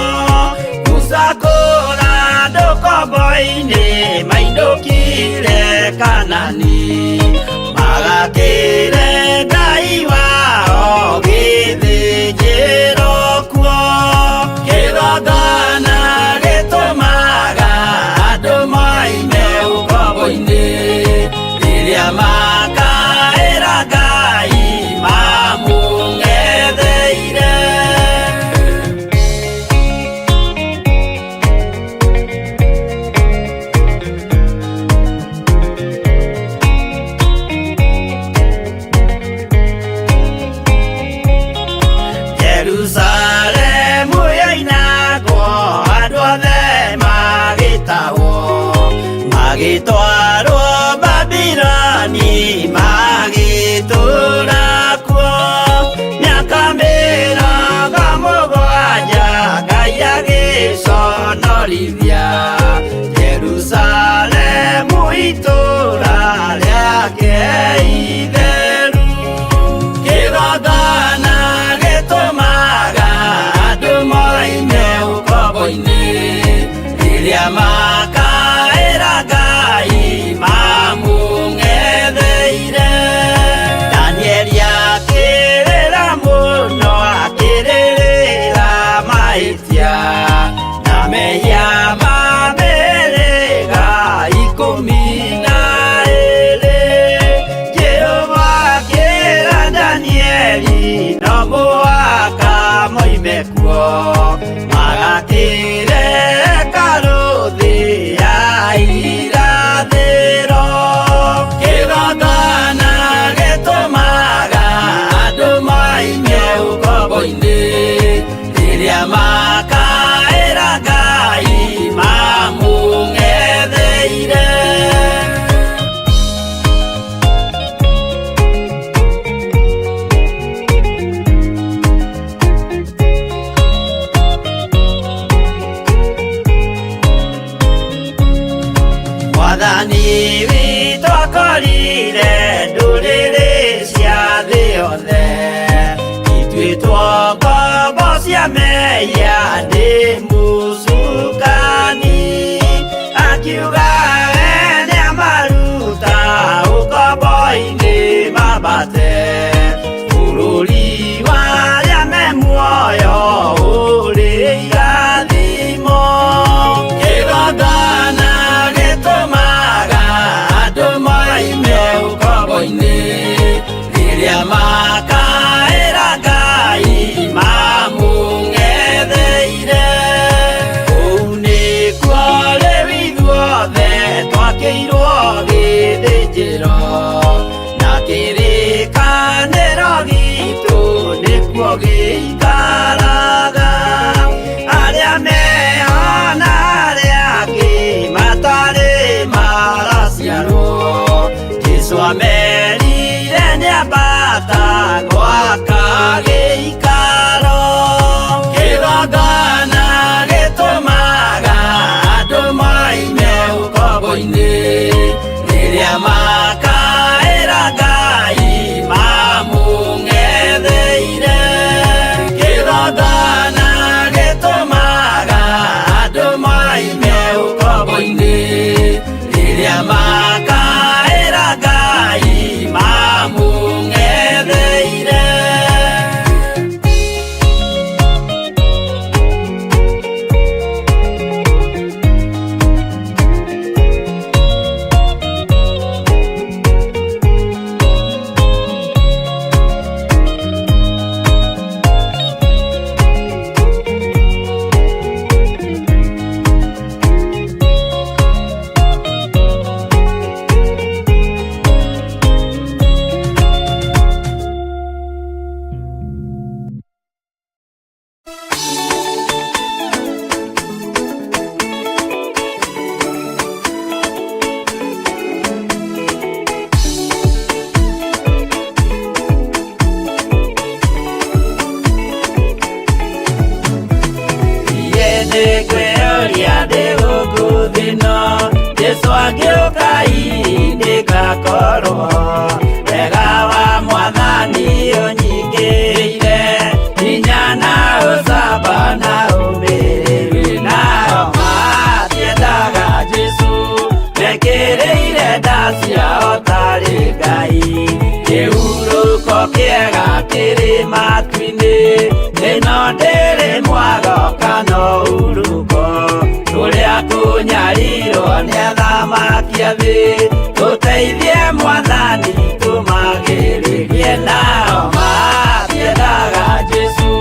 S8: Makaĩra Ngai mamũng'etheire. Kũu nĩkuo rĩu ithuothe twakĩirwo gĩthĩnjĩro, na kĩrĩkanĩro gitũ nĩkuo gĩikaraga. Arĩa meho na arĩa angĩ matarĩ maraciarwo, Jesũ amerire nĩambata gwaka gĩikaro. Kĩgongona gĩtũmaga andũ moime ũkombo-inĩ, rĩrĩa makaĩra Ngai mamũng'etheire. Kĩgongona gĩtũmaga andũ moime ũkombo-inĩ, rĩrĩa makaĩra Ngai mamũng'etheire. Niĩ nĩngwĩyũria ndĩ gũkũ thĩ ĩno, Jesũ angĩũka hihi nĩngakorwo. Wega wa Mwathani ũnyingĩrĩire, hinya na ũcamba na ũmĩrĩru. Nao matiendaga Jesũ, mekĩrĩire nda ciao tarĩ Ngai. Kĩhurũko kĩega kĩrĩ matu-inĩ, ĩno ndĩrĩ mwago kana ũhurũko. Kũrĩa kũnyarirwo nĩ athamaki a thĩ, tũteithie Mwathani tũmagĩrĩrie. Nao matiendaga Jesũ,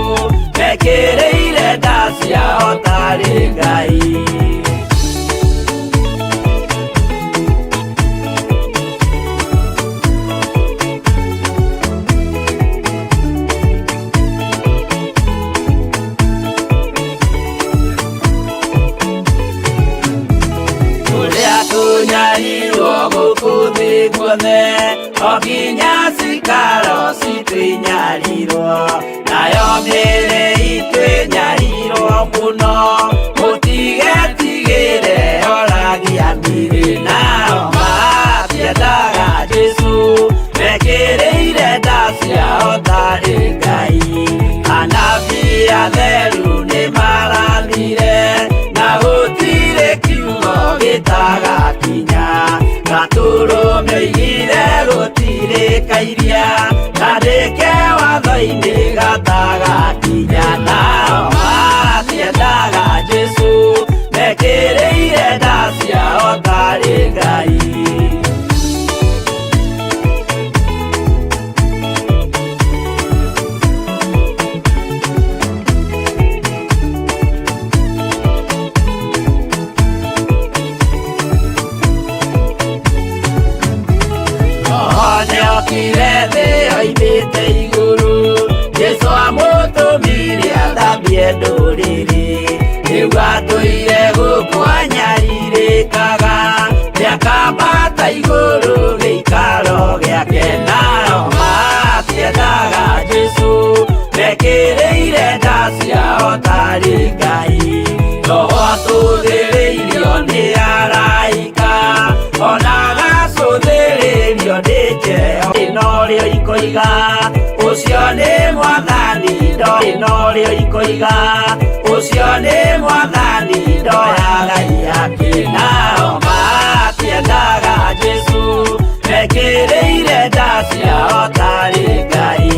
S8: mekĩrĩire nda ciao tarĩ Ngai. Kũrĩa kũnyarirwo gũkũ thĩ guothe, o nginya cikaro citũ inyarirwo, nayo mĩĩrĩ itũ ĩnyarirwo mũno, mũtigetigĩre oragia mĩĩrĩ. Nao matiendaga Jesũ, mekĩrĩire nda ciao tarĩ Ngai. Anabii atheru nĩmarathire, na gũtirĩ kiugo gĩtagakinya. Gatũrũme oigire gũtirĩ kairia, kandĩke watho-inĩ gatagakinya. Nao matiendaga Jesũ, mekĩrĩire nda ciao tarĩ Ngai. Roho nĩokire thĩ oimĩte igũrũ, Jesũ amũtũmire athambie ndũrĩrĩ. Rĩu atũire gũkũ anyarirĩkaga, nĩakambata igũrũ gĩikaro gĩake. Nao matiendaga Jesũ, mekĩrĩire nda ciao tarĩ Ngai. Roho atũthĩrĩirio nĩ araika, ona agacũthĩrĩrio nĩ njeho. Ĩno rĩo ikoiga, ũcio nĩ Mwathani ndo. Ĩno rĩo ikoiga, ũcio nĩ Mwathani ndoyaga iaki. Nao matiendaga Jesũ, mekĩrĩire nda ciao tarĩ Ngai.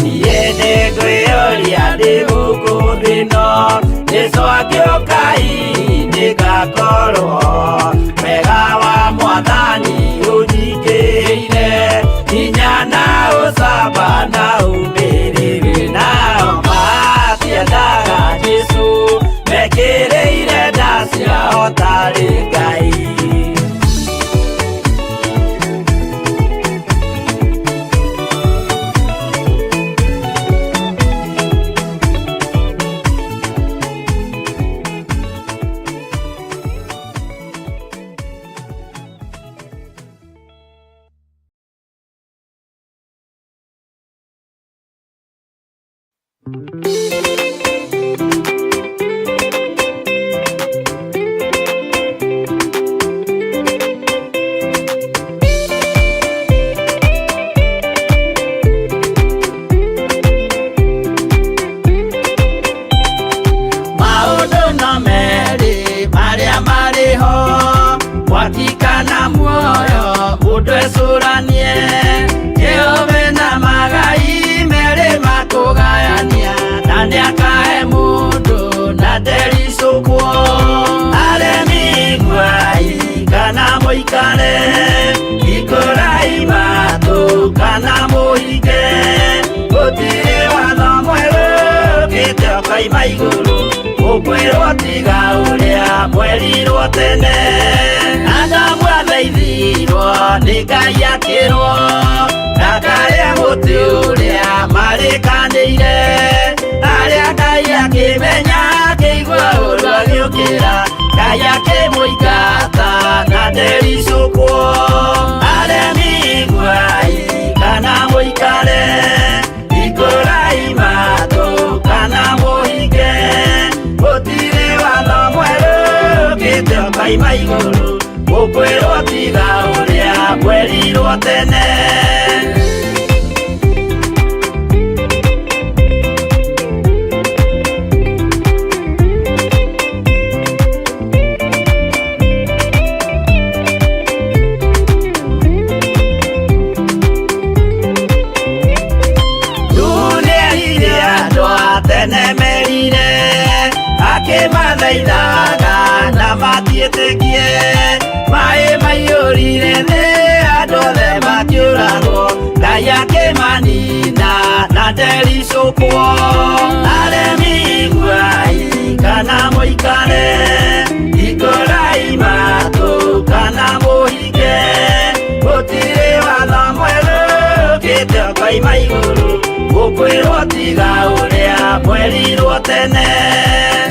S8: Niĩ nĩngwĩyũria ndĩ gũkũ thĩ ĩno, Jesũ angĩũka hihi nĩngakorwo. Wega wa Mwathani ũnyingĩrĩire, hinya na ũcamba. Baba na ũmĩrĩru nao matiendaga Jesũ mekĩrĩire nda ciao tarĩ Ngai. Maũndũ no merĩ marĩa marĩ ho, mwaki kana muoyo, mũndũ ecũranie. Jehova na magai merĩ makũgayania, na nĩakahe mũndũ na ndericũkwo. Aremi iguai kana mũikare, hingũrai matũ kana mũhinge, gũtirĩ watho mwerũ ũkĩte ũkoima igũrũ, ũkwĩrwo tiga ũrĩa mwerirwo tene. Adamu athaithirwo nĩ Ngai akĩrwo ndakarĩe mũtĩ ũrĩa marĩkanĩire, arĩa Ngai akĩmenya akĩigua ũru agĩũkĩra, Ngai akĩmũingata na ndericũkwo. Aremi iguai kana mũikare, hingũrai matũ kana mũhinge, gũtirĩ watho mwerũ ũkĩte ũkoima igũrũ, ũkwĩrwo tiga ũrĩa mwerirwo tene. Nĩerire andũ a tene merire, akĩmathaithaga na matiĩtĩkie, maĩ maiyũrire thĩ andũ othe makĩũragwo, Ngai akĩmanina na ndericũkwo. Aremi iguai kana mũikare, hingũrai matũ kana mũhinge, gũtirĩ watho mwerũ ũkĩte ũkoima igũrũ, ũkwĩrwo tiga ũrĩa mwerirwo tene.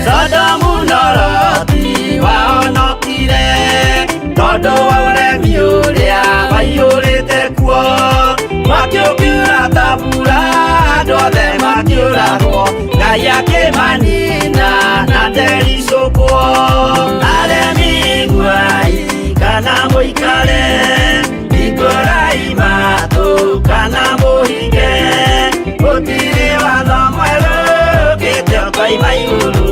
S8: Sodomu na Loti wahonokire tondũ wa ũremi ũrĩa waiyũrĩte kuo, mwaki ũkiura ta mbura andũ othe makĩũragwo, Ngai akĩmanina na ndericũkwo. Aremi iguai kana mũikare, hingũrai matũ kana mũhinge, gũtirĩ watho mwerũ ũkĩte ũkoima igũrũ,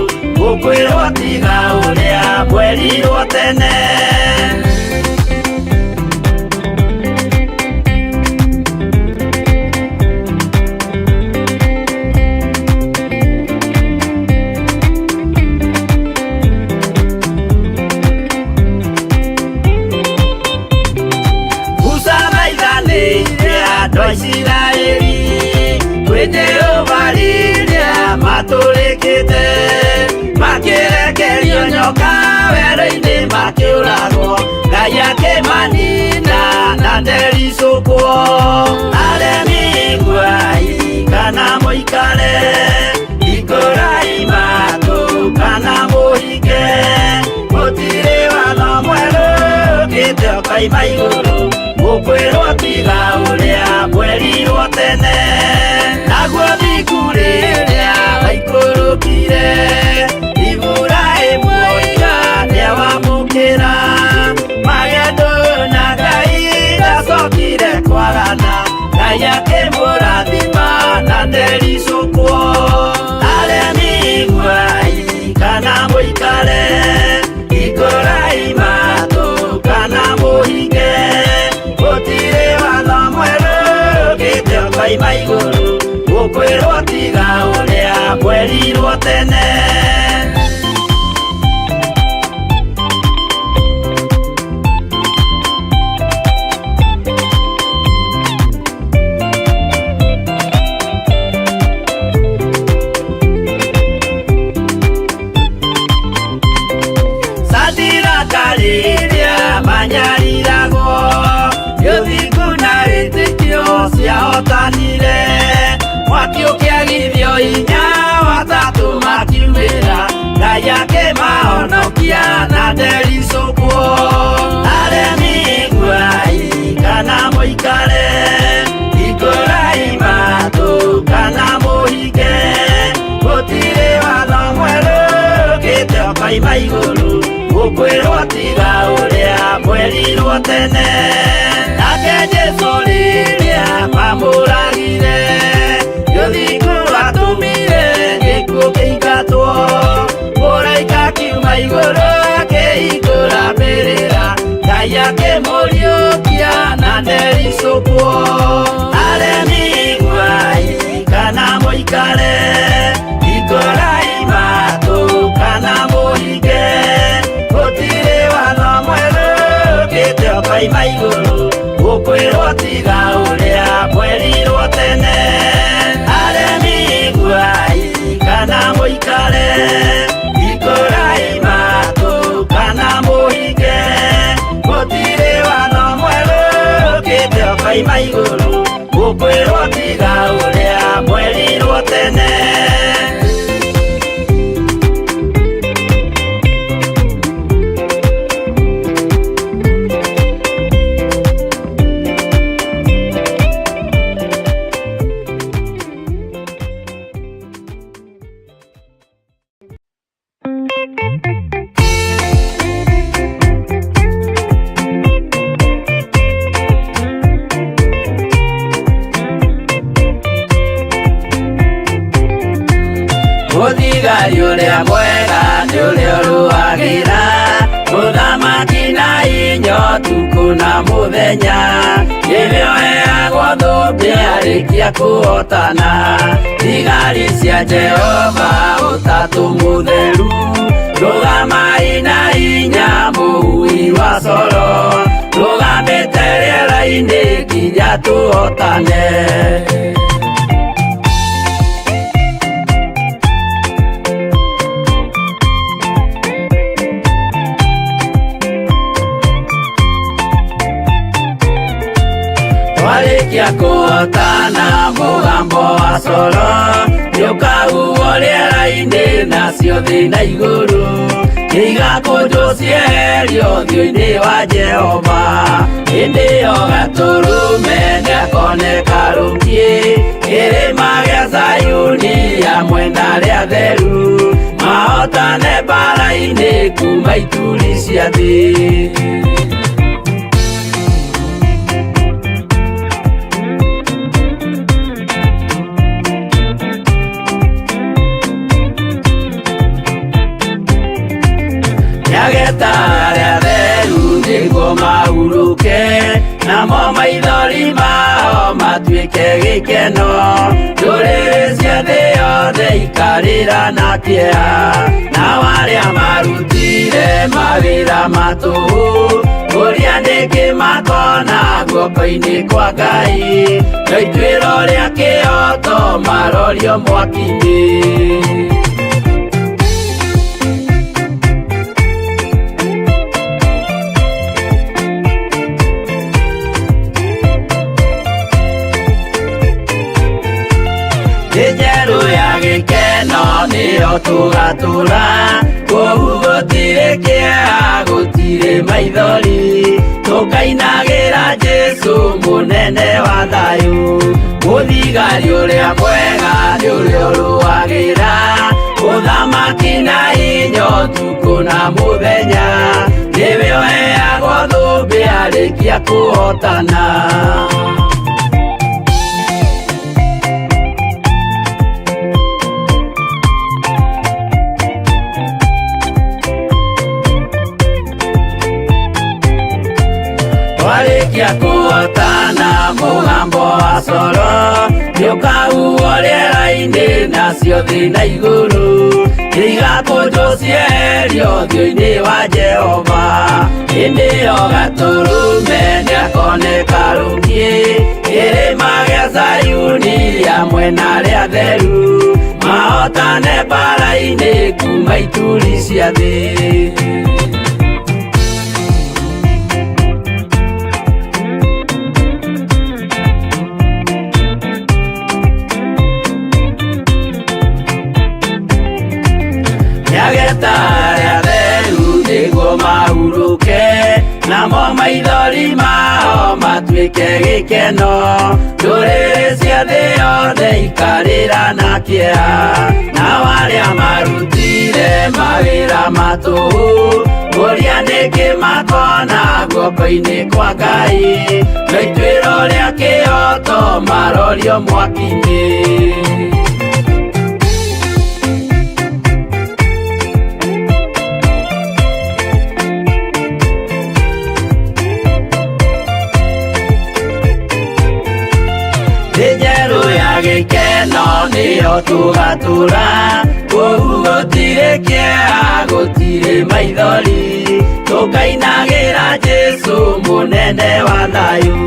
S8: ũkwĩrwo tiga ũrĩa mwerirwo tene. Musa thaithanĩire andũ a Isiraeli kwĩ Jehova rĩrĩa matũrĩkĩte, makĩrekerio nyoka werũ-inĩ makĩũragwo, Ngai akĩmanina na ndericũkwo. Aremi iguai kana mũikare, hingũrai matũ kana mũhinge, gũtirĩ watho mwerũ ũkĩte ũkoima igũrũ, ũkwĩrwo tiga ũrĩa mwerirwo tene. Naguo thingu rĩrĩa waikũrũkire, Iburahĩmu oiga nĩawamũkĩra, magendo na Ngai ndacokire kwagana, Ngai akĩmũrathima na ndericũkwo. Aremi iguai kana mũikare, hingũrai matũ kana mũhinge, gũtirĩ watho mwerũ ũkĩte ũkoima igũrũ, ũkwĩrwo tiga ũrĩa mwerirwo tene. ndericũkwo. Aremi iguai kana mũikare, hingũrai matũ kana mũhinge, gũtirĩ watho mwerũ ũkĩte ũkoima igũrũ, gũkwĩrwo tiga ũrĩa mwerirwo tene. Nake Jesũ rĩrĩa mamũragire, gĩthingu atũmire gĩkuũ kĩingatwo, mũraika akiuma igũrũ akĩhingũra mbĩrĩra, Ngai akĩmũriũkia na ndericũkwo. Aremi iguai kana mũikare, hingũrai matũ kana mũhinge, gũtirĩ watho mwerũ ũkĩte ũkoima igũrũ, gũkwĩrwo tiga ũrĩa mwerirwo tene. Aremi iguai kana mũikare, hingũrai matũ kana mũhinge, gũtirĩ watho mwerũ ũkĩte ũkoima igũrũ, gũkwĩrwo tiga ũrĩa mwerirwo tene. Mũthigari ũrĩa mwega nĩ ũrĩa ũrũagĩra mũthamaki na inya ũtukũ na mũthenya, nĩwe ũheagwo thũmbĩ arĩkia kũhotana. Thigari cia Jehova ũtatũ mũtheru, rũgamai na inya mũhui wa coro, rũgamĩte rĩera-inĩ nginya tũhotane. Twarĩkia kũhotana mũgambo wa coro nĩũkahuhwo rĩera-inĩ nacio thĩ na igũrũ nĩigakũnjwo cieherio ũthiũ-inĩ wa Jehova. Hĩndĩ ĩyo Gatũrũme nĩakoneka rũkiĩ kĩrĩma gĩa Zayuni hamwe na arĩa atheru, mahotane mbaara-inĩ kuma ituri cia thĩ. Nĩageta arĩa atheru nĩguo mahurũke, namo maithori mao matuĩke gĩkeno. Ndũrĩrĩ cia thĩ yothe ikarĩra na kĩeha, nao arĩa marutire mawĩra ma tũhũ, kũrĩa nĩkĩ makona guoko-inĩ kwa Ngai, no ituĩro rĩa kĩhooto marorio mwaki-inĩ. Thĩ njerũ ya gĩkeno nĩyo tũgatũra, kũu gũtirĩ kĩeha gũtirĩ maithori, tũkainagĩra Jesũ mũnene wa thayũ. Mũthigari ũrĩa mwega nĩ ũrĩa ũrũagĩra mũthamaki na hinya ũtukũ na mũthenya, nĩwe ũheagwo thũmbĩ arĩkia kũhotana. Twarĩkia kũhotana mũgambo wa coro nĩũkahuhwo rĩera-inĩ nacio thĩ na igũrũ nĩigakũnjwo cieherio ũthiũ-inĩ wa Jehova. Hĩndĩ ĩyo Gatũrũme nĩakoneka rũkiĩ kĩrĩma gĩa Zayuni hamwe na arĩa atheru, mahotane mbaara-inĩ kuma ituri cia thĩ. Nĩageta arĩa atheru nĩguo mahurũke, Namo maithori mao matuĩke gĩkeno, ndũrĩrĩ cia thĩ yothe ikarĩra na kĩeha. Nao arĩa marutire mawĩra ma tũhũ, kũria nĩkĩ makona guoko-inĩ kwa Ngai, no ituĩro rĩa kĩhoto marorio mwaki-inĩ. Thĩ njerũ ya gĩkeno nĩyo tũgatũra, kũu gũtirĩ kĩeha, gũtirĩ maithori, tũkainagĩra Jesũ mũnene wa thayũ.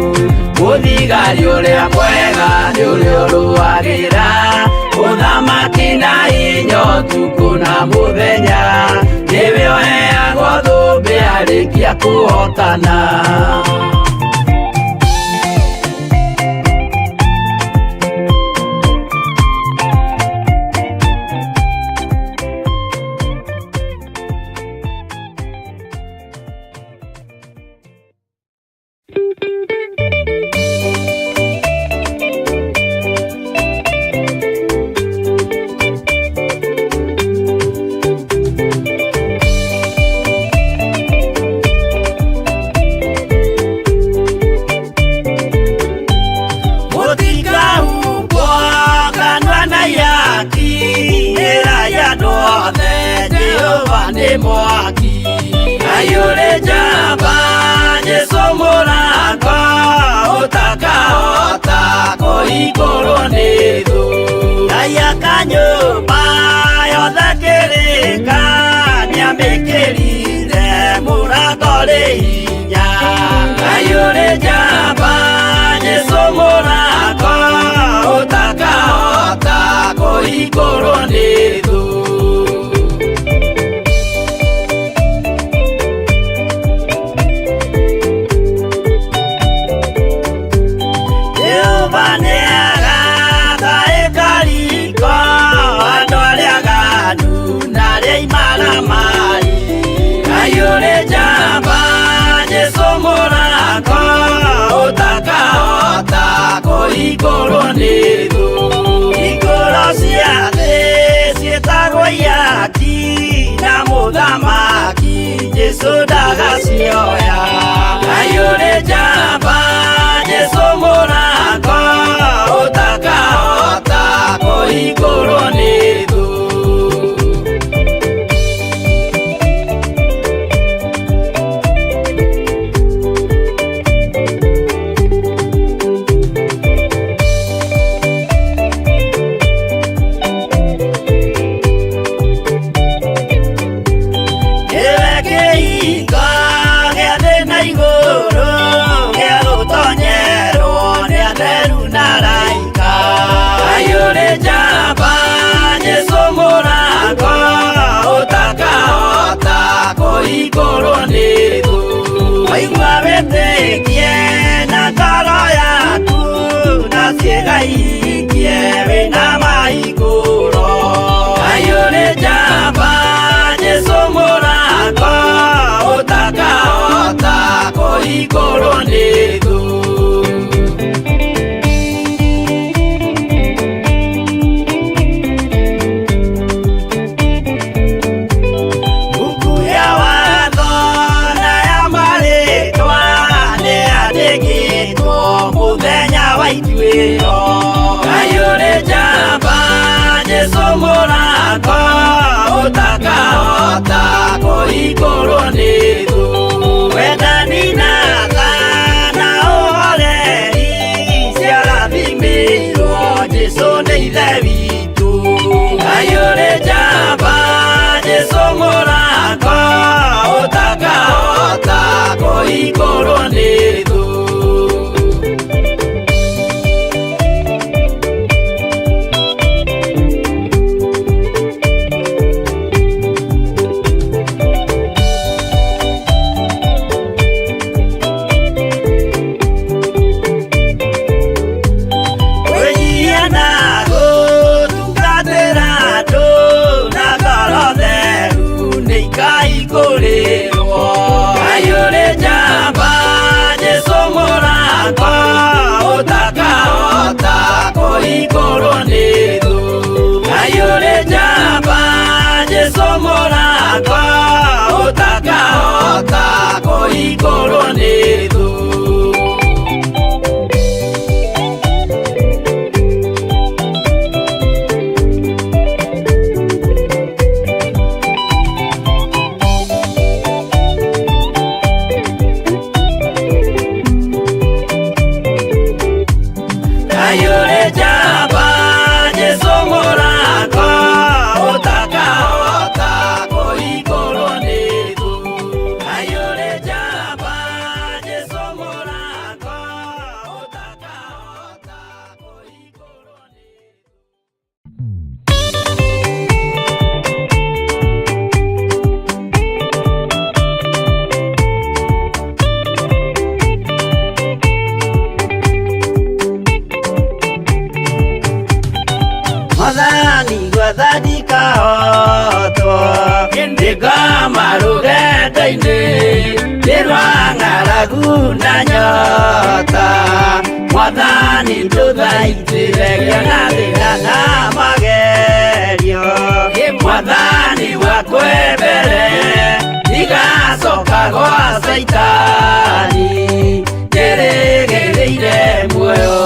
S8: Mũthigari ũrĩa mwega nĩ ũrĩa ũrũagĩra ũthamaki na hinya ũtukũ na mũthenya, nĩwe ũheagwo thũmbĩ arĩkia kũhotana. Mũtikahumbwo kanua na ihaki, ĩrai andũ othe Jehova nĩ mwaki. Ngai ũrĩ njamba, Jesũ mũrango, ũtakahota kũhingũrwo nĩ thũ. Ngai aka nyũmba yothe kĩrĩka, nĩamĩkĩrire mũrango rĩ hinya. Ngai ũrĩ njamba, Jesũ mũrango, ũtakahota kũhingũrwo nĩ thũ. Jehova nĩagaka ĩkariko, andũ arĩa aganu na arĩa imaramari. Ngai ũrĩ njamba, Jesũ mũrango, ũtakahota kũhingũrwo nĩ thũ. Hingũro cia thĩ ciĩtagwo ihaki, na mũthamaki Jesũ ndagacioya. Ngai ũrĩ njamba, Jesũ mũrango, ũtakahota kũhingũrwo nĩ thũ. Nĩwe kĩhingo gĩa thĩ na igũrũ, gĩa gũtonyerwo nĩ atheru na araika. Ngai ũrĩ njamba, Jesũ mũrango, ũtakahota kũhingũrwo nĩ thũ. Waigua wĩtĩkie na ngoro yaku, na ciĩga ihingie wĩna mahingũro. Ngai ũrĩ njamba, Jesũ mũrango, ũtakahota kũhingũrwo nĩ thũ. Mbuku ya watho na ya marĩtwa nĩyandĩkĩtwo mũthenya wa ituĩro. Ngai ũrĩ njamba, Jesũ mũrango, ũtakahota kũhingũrwo nĩ thũ. Wendani na tha na ũhoreri ciarathimĩirwo Jesũ nĩ Ithe witũ. Ngai ũrĩ njamba, Jesũ mũrango, ũtakahota kũhingũrwo nĩ thũ. Kwĩnyihia na gũtungatĩra kũhingũrwo nĩ thũ. Ngai ũrĩ njamba, Jesũ mũrata, ũtakahota kũhingũrwo nĩ thũ. Ngai ũrĩ njamba, Jesũ mũrata, ũtakahota kũhingũrwo nĩ thũ. Ngai ũrĩ njamba, Jesũ mũrata, ũtakahota kũhingũrwo nĩ thũ. Mwathani gwathani kahotwo ndĩngoma rũgendo-inĩ nĩ rwa ng'aragu na nyota. Mwathani ndũthaitĩre ngĩona thĩna na magerio. Mwathani wakwe mbere ndigacoka gwa Caitani, ndĩrĩgĩrĩire muoyo.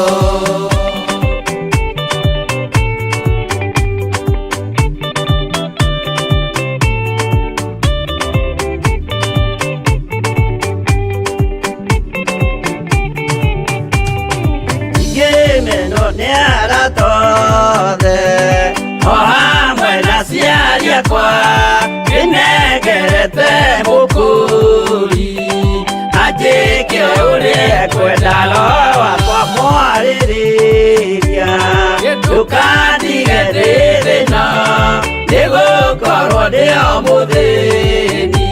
S8: Ingĩmenwo nĩ arata othe o hamwe na aciari akwa, ndĩnengerete mũkũri anjĩke ũrĩa ekwenda, roho wakwa mwarĩrĩria. Ndũkandige ndĩ thĩna, nĩgũkorwo ndĩ o mũthĩni,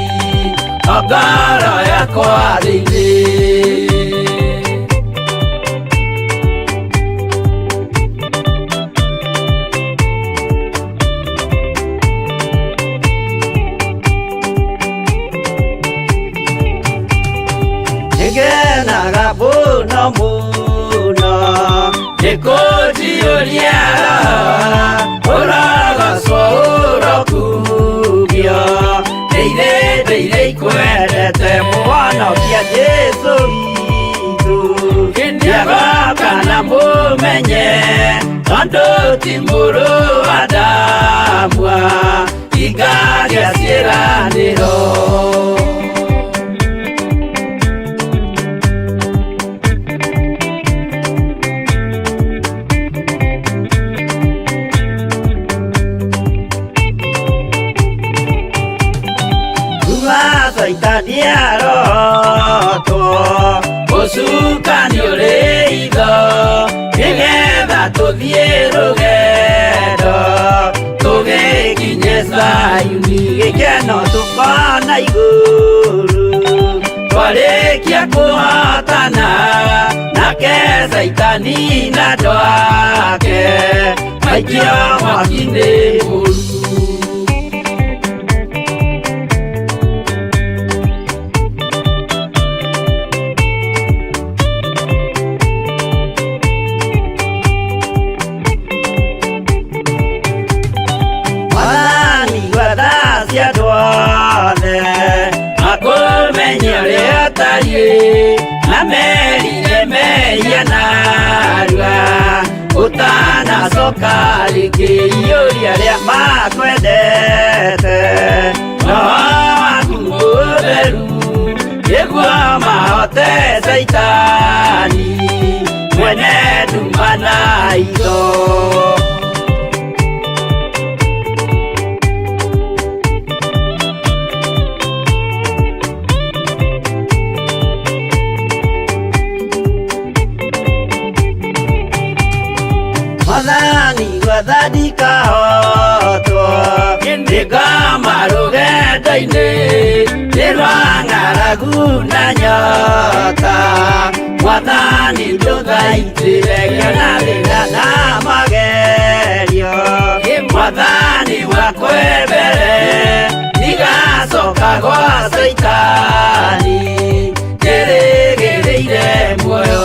S8: o ngoro yakwa thĩinĩ. Nĩngenaga mũno mũno nĩkũnjiyũria ũrogocwo ũrokumio. Ndĩire ndĩire ikwendete mũhonokia Jesũ witũ, nĩagoka na mũmenye tondũ ti mũrũ wa Adamu ingagĩa ciĩranĩro. Kuma Caitani arotwo, ũcukani ũrĩ itho, nĩgetha tũthiĩ rũgendo tũgĩkinye Zayuni, gĩkeno tũkona igũrũ twarĩkia kũhotana nake Caitani na andũ ake maikio mwaki-inĩ mũru. Mwathani gwatha cia andũ othe makũmenye ũrĩa ũtariĩ, na merire mehia narua ũtanacoka rĩngĩ. Iyũria arĩa makwendete roho waku mũtheru, nĩguo mahote Caitani mwene nduma na itho. Mwathani gwathani kahotwo ndĩngoma rũgendo-inĩ nĩ rwa ng'aragu na nyota. Mwathani ndũthaitĩre ngĩona thĩna na magerio. Mwathani wakwe mbere ndigacoka gwa Caitani, ndĩrĩgĩrĩire muoyo.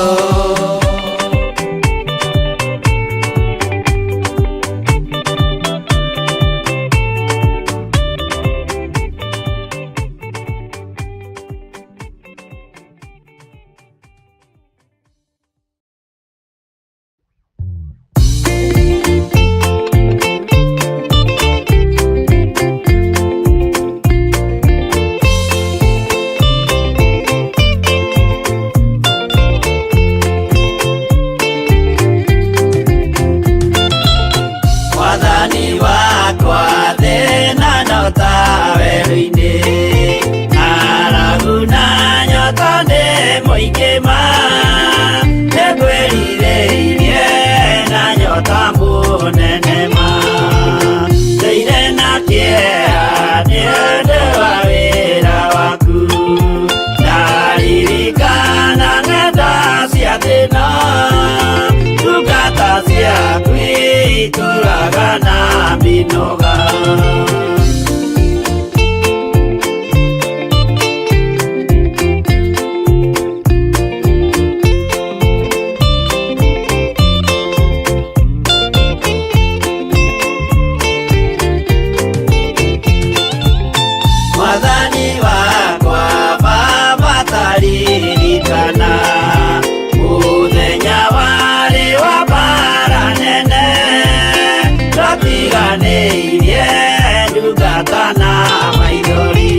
S8: Ndĩgĩaga na mĩnoga. Mwathani wakwa Baba taririkana mũthenya warĩ wa mbara nene, twatiganĩirie ndungata na maithori.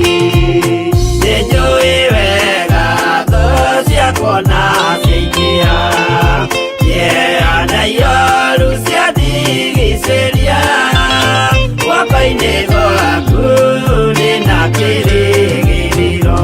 S8: Nĩnjũĩ wega thũ ciakwa na ciaingĩha, kĩeha na ioru ciandigicĩria, guoko-inĩ gwaku ndĩna kĩrĩgĩrĩro.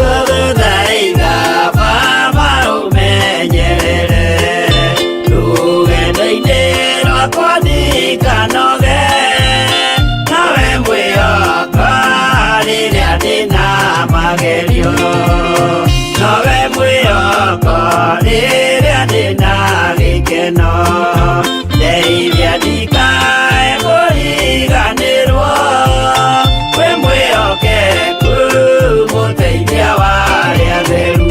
S8: Nĩngũgũthaitha Baba ũmenyerere rũgendo-inĩ rwakwa ndikanoge, nawe mwĩhoko rĩrĩa ndĩna magerio, nowe mwĩhoko rĩrĩa ndĩna gĩkeno, ndeithia ndikae kũriganĩrwo, wĩ mwĩhokeku mũteithia wa arĩa atheru.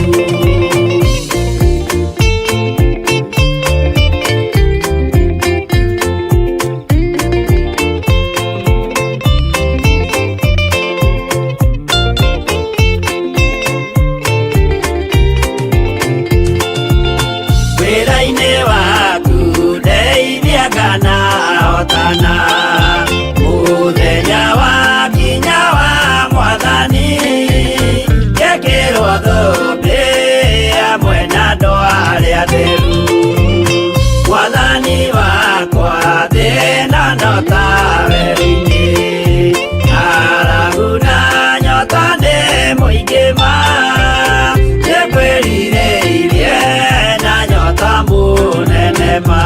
S8: Wĩra-inĩ waku ndeithia kana hotana, mũthenya wakinya wa Mwathani, ngekĩrwo thũmbĩ hamwe na andũ arĩa atheru. Mwathani wakwa thĩna no ta werũ-inĩ, ng'aragu na nyota nĩ mũingĩ ma, nĩngwĩrirĩirie na nyota mũnene ma.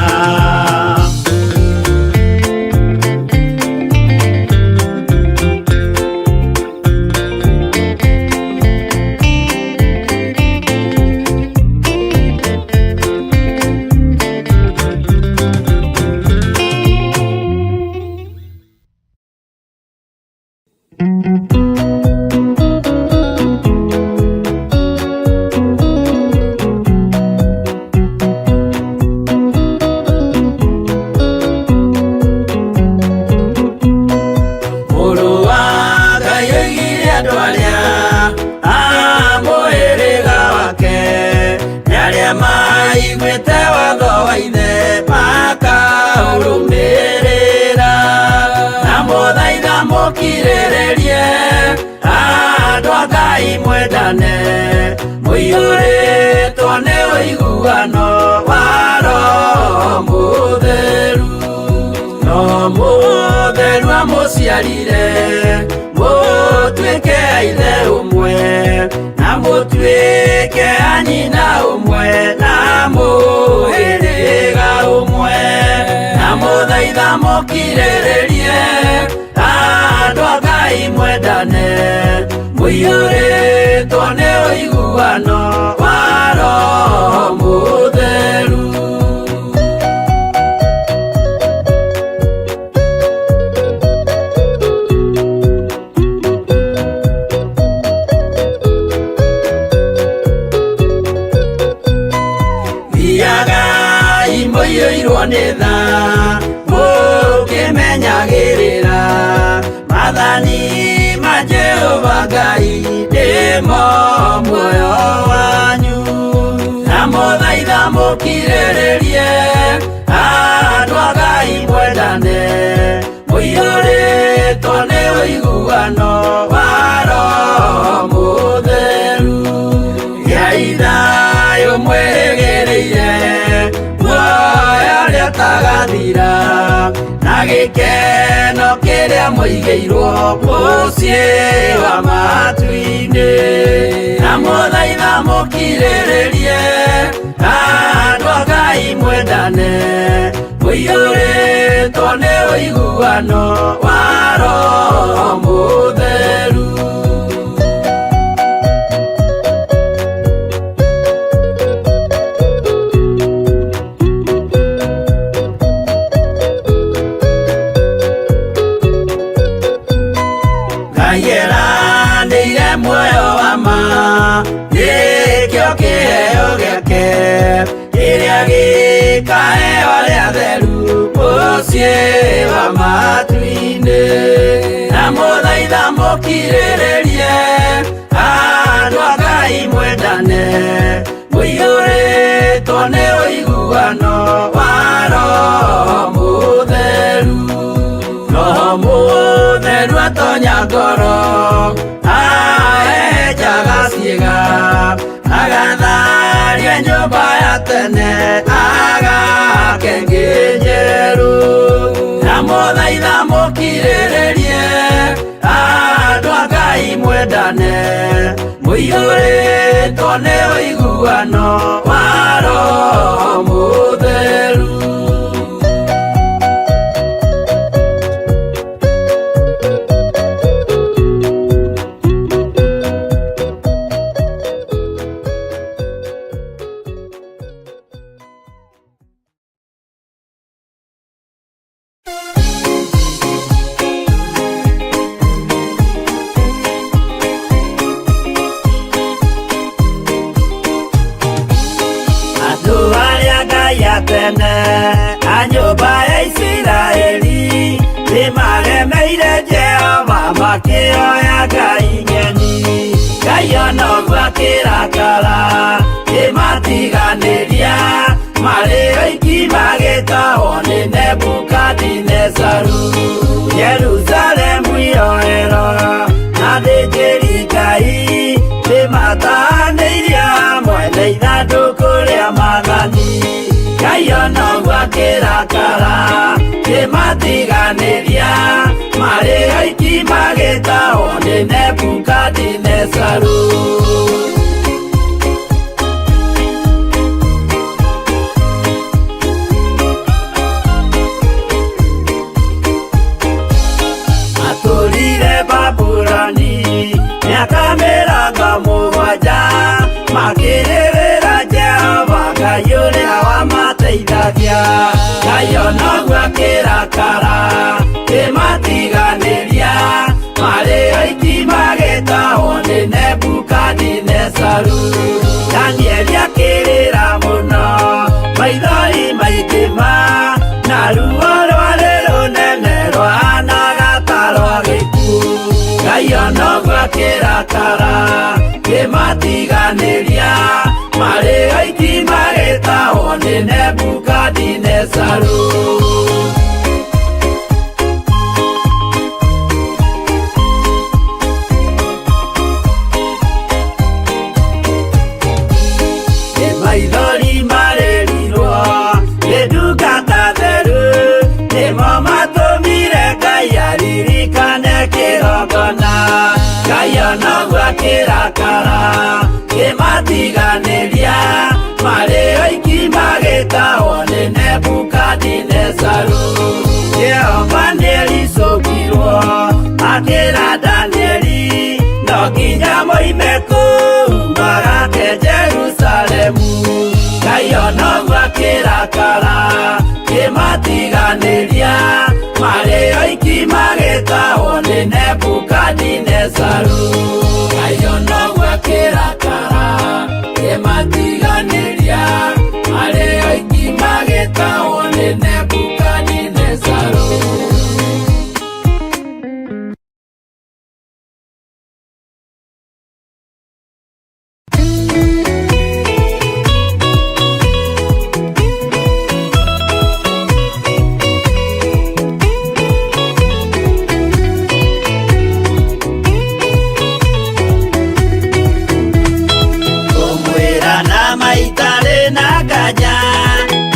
S8: Mũrũ wa Ngai oigire andũ arĩa a mũhĩrĩga wake nĩ arĩa maiguĩte watho wa ithe makaũrũmĩrĩra, na mũthaitha mũkirĩrĩrie andũ a Ngai mwendane, mũiyũrĩtwo nĩ ũiguano wa Roho Mũtheru. No mũtheru amũciarire mũtuĩke a ithe ũmwe, na mũtuĩke a nyina ũmwe, na mũhĩrĩga ũmwe, na mũthaitha mũkirĩrĩrie andũ a Ngai mwendane, mũiyũrĩtwo nĩ ũiguano wa Roho Mũtheru. Thiagai mũiyũirwo nĩ tha, mũkĩmenyagĩrĩra maathani ma Jehova Ngai nĩmo muoyo wanyu, na mũthaitha mũkirĩrĩrie andũ a Ngai mwendane, mũiyũrĩtwo nĩ ũiguano wa Roho Mũtheru. Gĩai thayũ mwĩrĩgĩrĩire muoyo ũrĩa ũtagathira, na gĩkeno kĩrĩa mũigĩirwo mũciĩ wa matu-inĩ, na mũthaitha mũkirĩrĩrie andũ a Ngai mwendane, Mũiyũrĩtwo nĩ ũiguano wa Roho Mũtheru. Ngai eranĩire muoyo wa ma, nĩkĩo kĩheo gĩake kĩrĩa gĩkaheo arĩa atheru mũciĩ wa matu-inĩ. Na mũthaitha mũkirĩrĩrie, andũ a Ngai mwendane, mũiyũrĩtwo nĩ ũiguano wa Roho Mũtheru. Roho Mũtheru atonya ngoro, ahehenjaga ciĩga, agatharia nyũmba ya tene, agake ĩngĩ njerũ. Na mũthaitha mũkirĩrĩrie, andũ a Ngai mwendane, mũiyũrĩtwo nĩ ũiguano wa Roho Mũtheru. Andũ arĩa Ngai a tene a nyũmba ya Isiraeli nĩmaremeire Jehova makĩoya ngai ng'eni. Ngai ona ũguo akĩrakara kĩmatiganĩria, marĩ oiki magĩtahwo nĩ Nebukadinezaru. Jerusalemu iroero na athĩnjĩri Ngai nĩmatahanĩirio hamwe na ithandũkũ rĩa maathani. Ngai ona ũguo akĩrakara kĩmatiganĩria, marĩ oiki magĩtahwo nĩ Nebukadinezaru. Matũrire Babuloni mĩaka 70, makĩrĩrĩra Jehova Ngai ũrĩa wamateithagia. Ngai ona ũguo akĩrakara kĩmatiganĩria, marĩ oiki magĩtahwo nĩ Nebukadinezaru. Danieli akĩrĩra mũno, maithori maingĩ ma, na ruo rwarĩ rũnene rwahanaga ta rwa gĩkuũ. Ngai ona ũguo akĩrakara kĩmatiganĩria, marĩ oiki magĩtahwo nĩ Nebukadinezaru. Nĩ maithori marĩrirwo nĩ ndungata theru, nĩmo matũmire Ngai aririkane kĩgongona. Ngai ona ũguo akĩrakara kĩmatiganĩria, marĩ oiki magĩtahwo nĩ Nebukadinezaru. Jehova nĩericũkirwo akĩra Danieli, no nginya moime kũu magake Jerusalemu. Ngai ona ũguo akĩrakara kĩmatiganĩria, marĩ oiki magĩtahwo nĩ Nebukadinezaru. Ngai ona ũguo akĩrakara kĩmatiganĩria, marĩ oiki magĩtahwo nĩ Nebukadinezaru. Kũmwĩra na maitarĩ na nganja,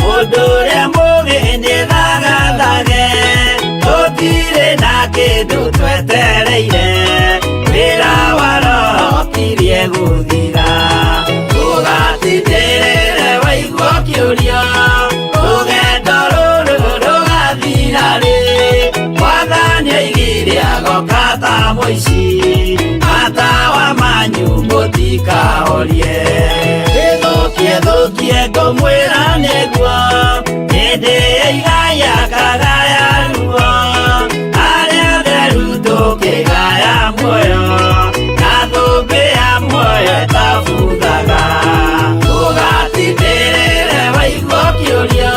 S8: mũndũ ũrĩa mũũgĩ nĩthagathage, tũtirĩ na kĩndũ twetereire, wĩra wa Roho ũkirie gũthira. Ndũgatindĩrĩre waigua ũkĩũrio, rũgendo rũrũ oigire agoka ta mũici, matawa manyu mũtikahorie. Ĩthũkie thũkie ngũmwĩra nĩguo, hĩndĩ ya igaya kagaya ruo, arĩa atheru tũkĩgaya muoyo, na thũmbĩ ya muoyo ĩtabuthaga. Ũgatindĩrĩre waigua ũkĩũria,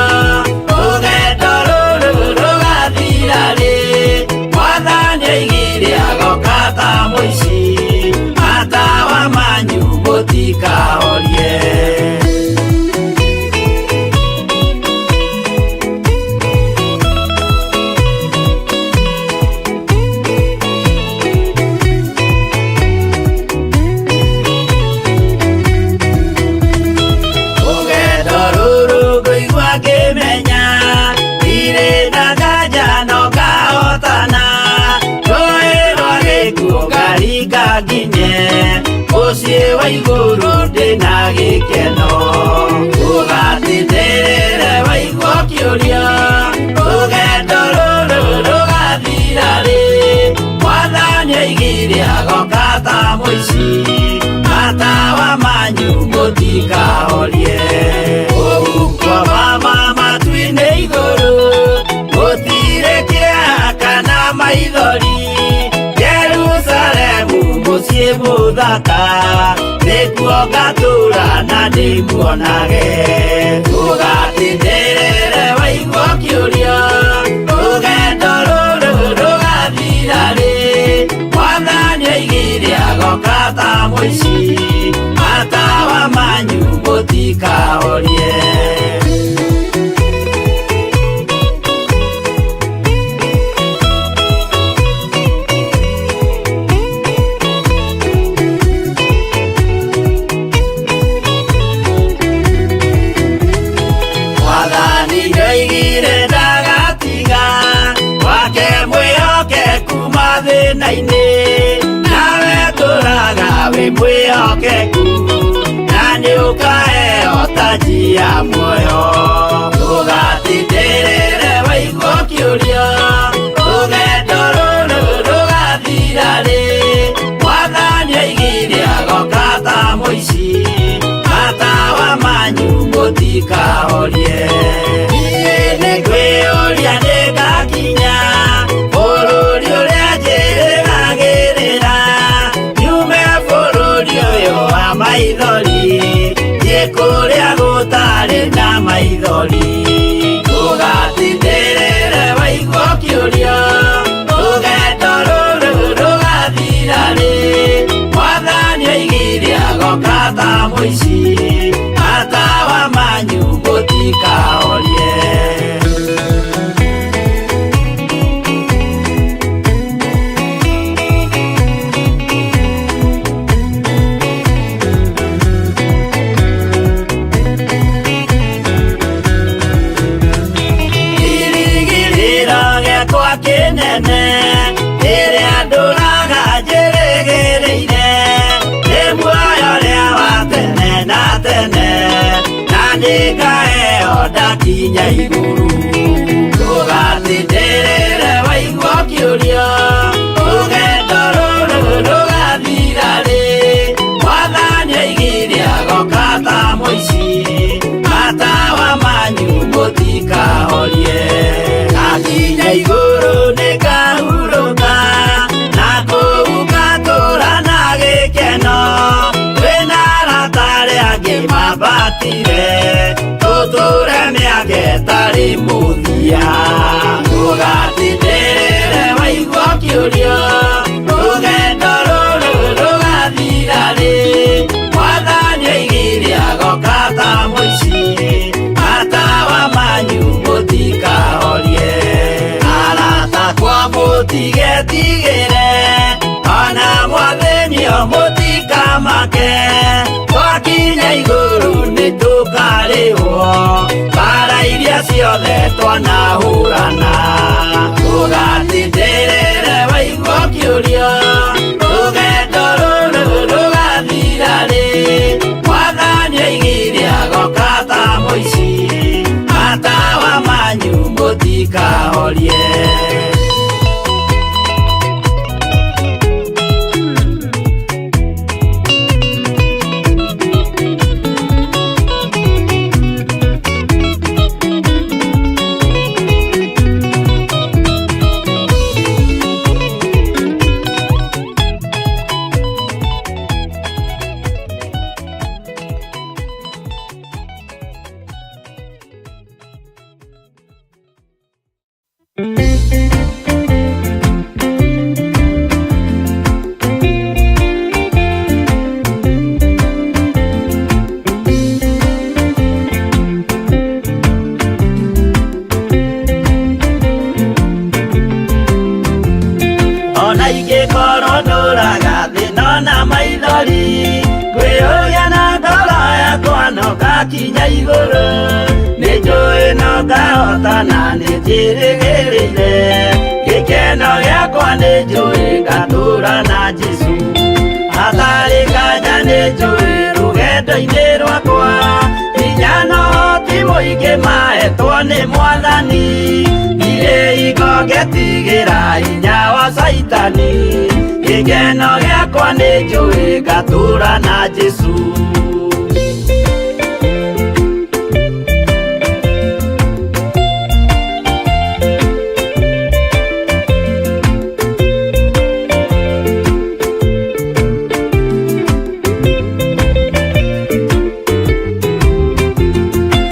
S8: rũgendo rũrũ rũgathira rĩ? Mwathani oigire agoka ta mũici, matawa manyu mũtikahorie. Rũgendo rũrũ ngũigua ngĩmenya, ndirĩ na nganja no ngahotana, rũĩ rwa gĩkuũ ngaringa nginye, mũciĩ wa igũrũ ndĩna gĩkeno. Ũgatindĩrĩre waigua ũkĩũria, rũgendo rũrũ rũgathira rĩ? Mwathani oigire agoka ta mũici, matawa manyu mũtikahorie. Ũhuko mama matu-inĩ igũrũ, gũtirĩ kĩeha kana maithori, Jerusalemu mũciĩ mũthaka, nĩkuo ngatũũra na ndĩmuonage. Ũgatindĩrĩre waigua ũkĩũria, rũgendo rũrũ rũgathira rĩ? Mwathani oigire agoka ta mũici, matawa manyu mũtikahorie. Mwathani nĩoigire ndagatiga wake mwĩhokeku mathĩna-inĩ, nawe tũraga wĩ mwĩhokeku, na nĩũkaheo taji ya muoyo. Ndũgatindĩrĩre waigua ũkĩũria, rũgendo rũrũ rũgathira rĩ? Mwathani oigire agoka ta mũici, matawa manyu mũtikahorie. Niĩ nĩngwĩyũria nĩngakinya bũrũri ũrĩa njĩrĩgagĩrĩra, nyume bũrũri ũyũ wa maithori, thiĩ kũrĩa gũtarĩ na maithori. Ndũgatindĩrĩre waigua ũkĩũria, rũgendo rũrũ rũgathira rĩ? Mwathani oigire agoka ta mũici, matawa manyu mũtikahorie. Kĩrĩgĩrĩro gĩakwa kĩnene, rĩrĩa ndũraga njĩrĩgĩrĩire, nĩ muoyo ũrĩa wa tene na tene, na nĩngaheo ndakinya igũrũ. Ndũgatindĩrĩre waigua ũkĩũria, rũgendo rũrũ rũgathira rĩ? Mwathani oigire agoka ta mũici, matawa manyu mũtikahorie. Ndakinya igũrũ nĩngahurũka, na kũu ngatũũra na gĩkeno, twĩna arata arĩa angĩ mambatire, tũtũũre mĩaka ĩtarĩ mũthia. Ndũgatindĩrĩre waigua ũkĩũria, rũgendo rũrũ rũgathira rĩ? Mwathani oigire agoka ta mũici, matawa manyu mũtikahorie. Arata akwa mũtigetigĩre, ona mwathĩnio mũtikamake, twakinya igũrũ nĩtũkarĩhwo mbara iria ciothe twanahũrana. Ndũgatindĩrĩre waigua ũkĩũria, rũgendo rũrũ rũgathira rĩ? Mwathani oigire agoka ta mũici, matawa manyu mũtikahorie. Ngakinya igũrũ nĩ njũĩ no ngahotana nĩ njĩrĩgĩrĩire gĩkeno gĩakwa nĩ njũĩ ngatũra na Jesũ hatarĩ nganja nĩ njũĩ rũgendo-inĩ rwakwa hinya no ti mũingĩ mahetwo nĩ mwathani ndirĩ hingo ngetigĩra hinya wa Caitani gĩkeno gĩakwa nĩ njũĩ ngatũra na Jesũ.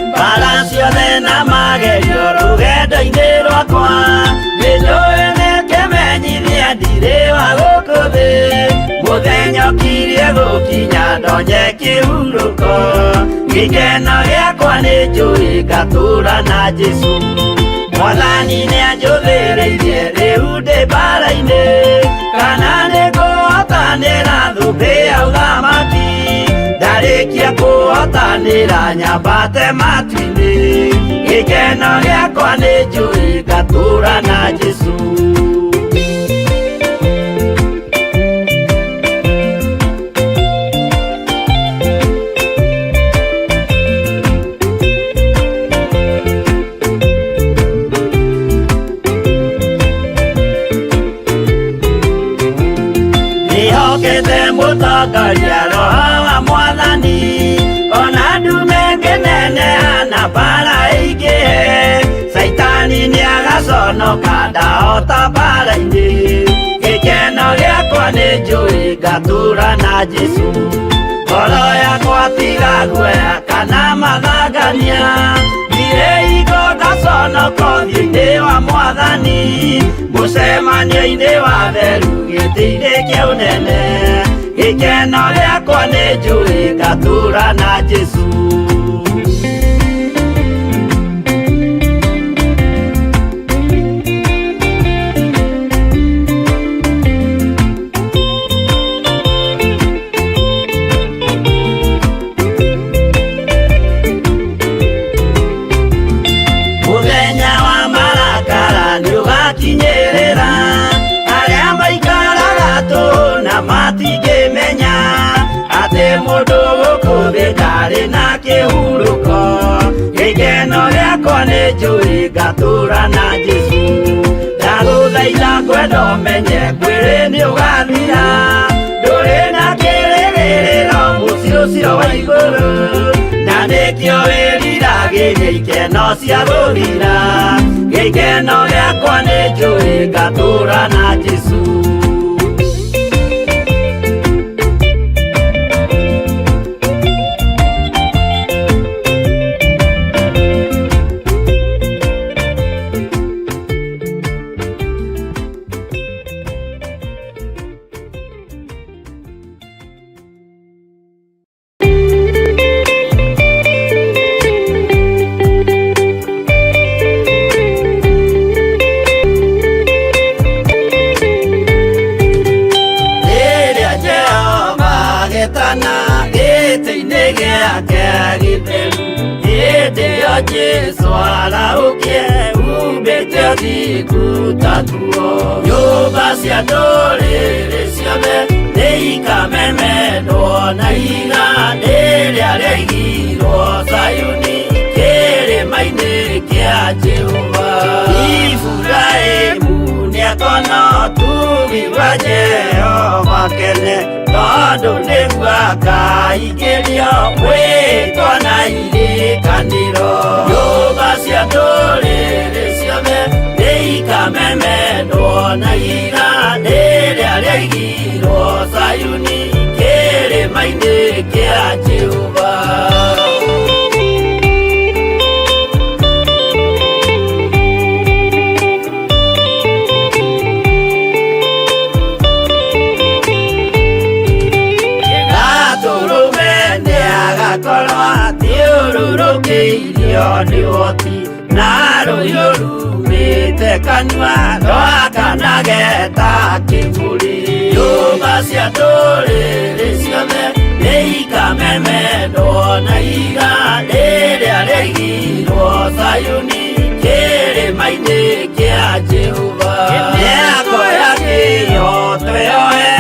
S8: Mbara ciothe na magerio rũgendo-inĩ rwakwa nĩ njũĩ nĩ kĩmenyithia ndirĩ wa gũkũ thĩ mũthenya ũkirie gũkinya ndonye kĩhurũko gĩkeno gĩakwa nĩ njũĩ ngatũra na Jesũ mwathani nĩ anjũthĩrĩirie rĩu ndĩ mbara-inĩ kana nĩ ngũhotanĩra thũmbĩ ya ũthamaki ndarĩkia kũhotanĩra nyambate matu-inĩ gĩkeno gĩakwa nĩ njũĩ ngatũra na Jesũ. Nĩhokete mũtongoria roho wa mwathani ona ndume ngĩneneha na mbara ĩingĩhe Caitani nĩagaconoka ndahota mbara-inĩ gĩkeno gĩakwa nĩ njũĩ ngatũra na Jesũ ngoro yakwa tiga guoya kana mathangania ndirĩ hingo ngaconoka ũthiũ-inĩ wa mwathani mũcemanio-inĩ wa theru gĩtĩ-inĩ kĩa ũnene gĩkeno gĩakwa nĩ njũĩ ngatũra na Jesũ. Mũthenya wa marakara nĩũgakinyĩrĩra arĩa maikaraga tũhũ na matingĩmenya atĩ mũndũ gũkũ thĩ ndarĩ na kĩhurũko gĩkeno gĩakwa nĩ njũĩ ngatũra na Jesũ ndagũthaitha ngwenda ũmenye mwĩrĩ nĩũgathira ndũrĩ na kĩrĩgĩrĩro mũciĩ ũcio wa igũrũ na nĩkĩo wĩriragĩria ikeno cia gũthira gĩkeno gĩakwa nĩ njũĩ ngatũra na Jesũ. Rĩrĩa Jehova agetana gĩtĩ-inĩ gĩake gĩtheru hĩndĩ ĩyo Jesũ arahũkie humbĩte ũthingu ta nguo nyũmba cia ndũrĩrĩ ciothe nĩikamemendwo na ihiga rĩrĩa rĩaigirwo Zayuni kĩrĩma-inĩ kĩa Jehova Iburahĩmu nĩakona ũtugi wa Jehova kene tondũ nĩguo akaingĩrio mwĩtwa na irĩkanĩro nyũmba cia ndũrĩrĩ ciothe nĩikamemendwo na ihiga rĩrĩa rĩaigirwo Zayuni kĩrĩma-inĩ kĩa Jehova. Gatũrũme nĩagakorwo athiũrũrũkĩirio nĩ ũhoti na rũhiũ rumĩte Ahingũrĩte kanua ndwakanage ta kĩburi. Nyũmba cia ndũrĩrĩ ciothe nĩikamemendwo na ihiga rĩrĩa rĩigirwo Zayuni kĩrĩma-inĩ kĩa Jehova. Mĩako ya kĩhooto yoe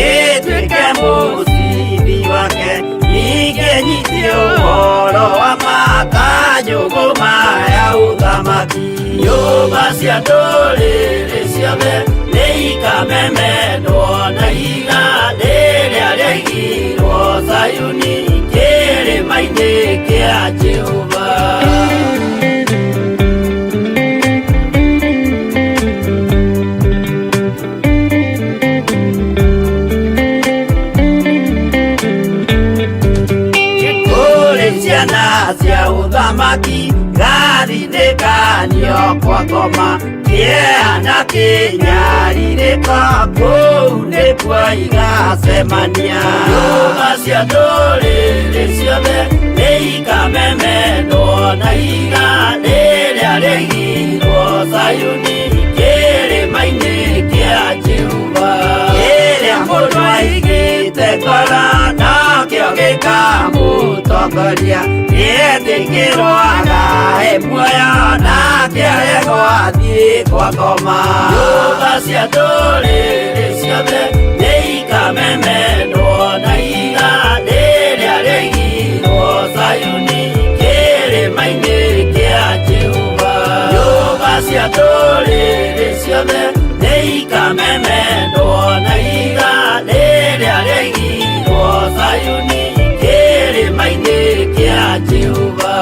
S8: ĩtuĩke mũcibi wake, ningĩ nyite ũhoro wa ma ta njũgũma ya ũthamaki. Nyũmba cia ndũrĩrĩ ciothe nĩikamemendwo na ihiga rĩrĩa rĩaigirwo Zayuni kĩrĩma-inĩ kĩa Jehova. Kũrĩ ciana cia ũthamaki gathinĩkanio kwa ngoma kĩeha na kĩnyarirĩko kũu nĩkuo igacemania. Nyũmba cia ndũrĩrĩ ciothe nĩikamemendwo na ihiga rĩrĩa rĩaigirwo Zayuni kĩrĩma-inĩ kĩa Jehova. Kĩrĩa mũndũ aigĩte ngoro nokĩo gĩkamũtongoria, nĩetĩkĩrwo agae muoyo nake aregwo athiĩ kwa ngoma. Nyũmba cia ndũrĩrĩ ciothe nĩikamemendwo na ihiga rĩrĩa rĩaigirwo Zayuni kĩrĩma-inĩ kĩa Jehova. Nyũmba cia ndũrĩrĩ ciothe nĩikamemendwo na ihiga rĩrĩa rĩaigirwo Zayuni kĩrĩma-inĩ kĩa Jehova.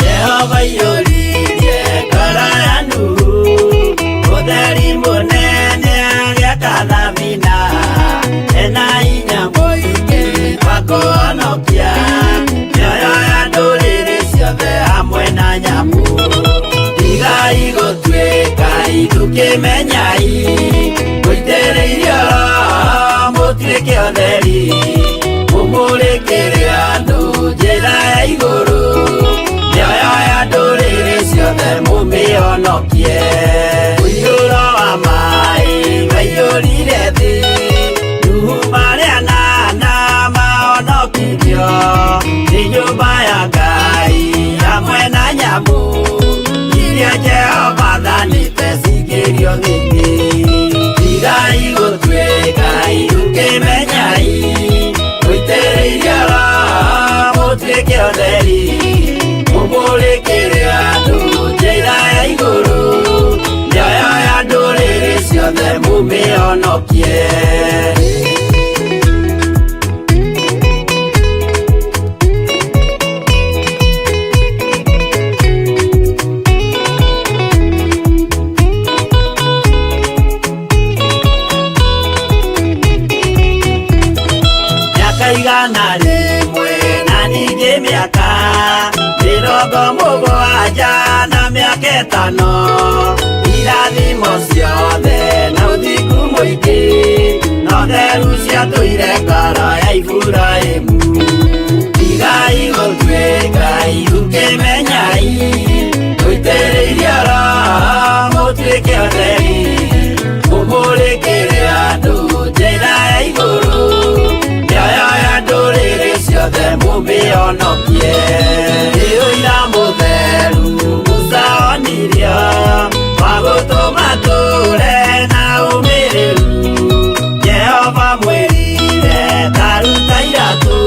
S8: Jehova aiyũririe ngoro ya Nuhu ũtheri mũnene agĩaka thabina ena hinya mũingĩ wa kũhonokia mĩoyo ya ndũrĩrĩ ciothe hamwe na nyamũ. Tigai gũtuĩka ithukĩmenyai mũitĩrĩirio Roho mũtuĩke ũtheri mũmũrĩkĩre andũ njĩra ya igũrũ mĩoyo ya ndũrĩrĩ ciothe mũmĩhonokie. Mũiyũro wa maĩ waiyũrire thĩ Nuhu marĩ anana mahonokirio nĩ nyũmba ya Ngai hamwe na nyamũ iria Jehova athanĩte cingĩrio thĩinĩ. Tigai gũtuĩka ithukĩmenyai mũitĩrĩirio Roho mũtuĩke ũtheri mũmũrĩkĩre andũ njĩra ya igũrũ mĩoyo ya ndũrĩrĩ ciothe mũmĩhonokie. Mĩaka 100 na ningĩ mĩaka 70 na mĩaka 5 irathimo ciothe na ũthingu mũingĩ na ũtheru ciatũire ngoro ya Iburahĩmu. Tigai gũtuĩka ithukĩmenyai mũitĩrĩirio Roho mũtuĩke ũtheri mũmũrĩkĩre andũ njĩra ya igũrũ mĩoyo ya ndũrĩrĩ ciothe mũmĩhonokie. Nĩ ũira mũtheru Musa onirio wa gũtũma tũre na ũmĩrĩru. Jehova mwĩrire ta ruta iratũ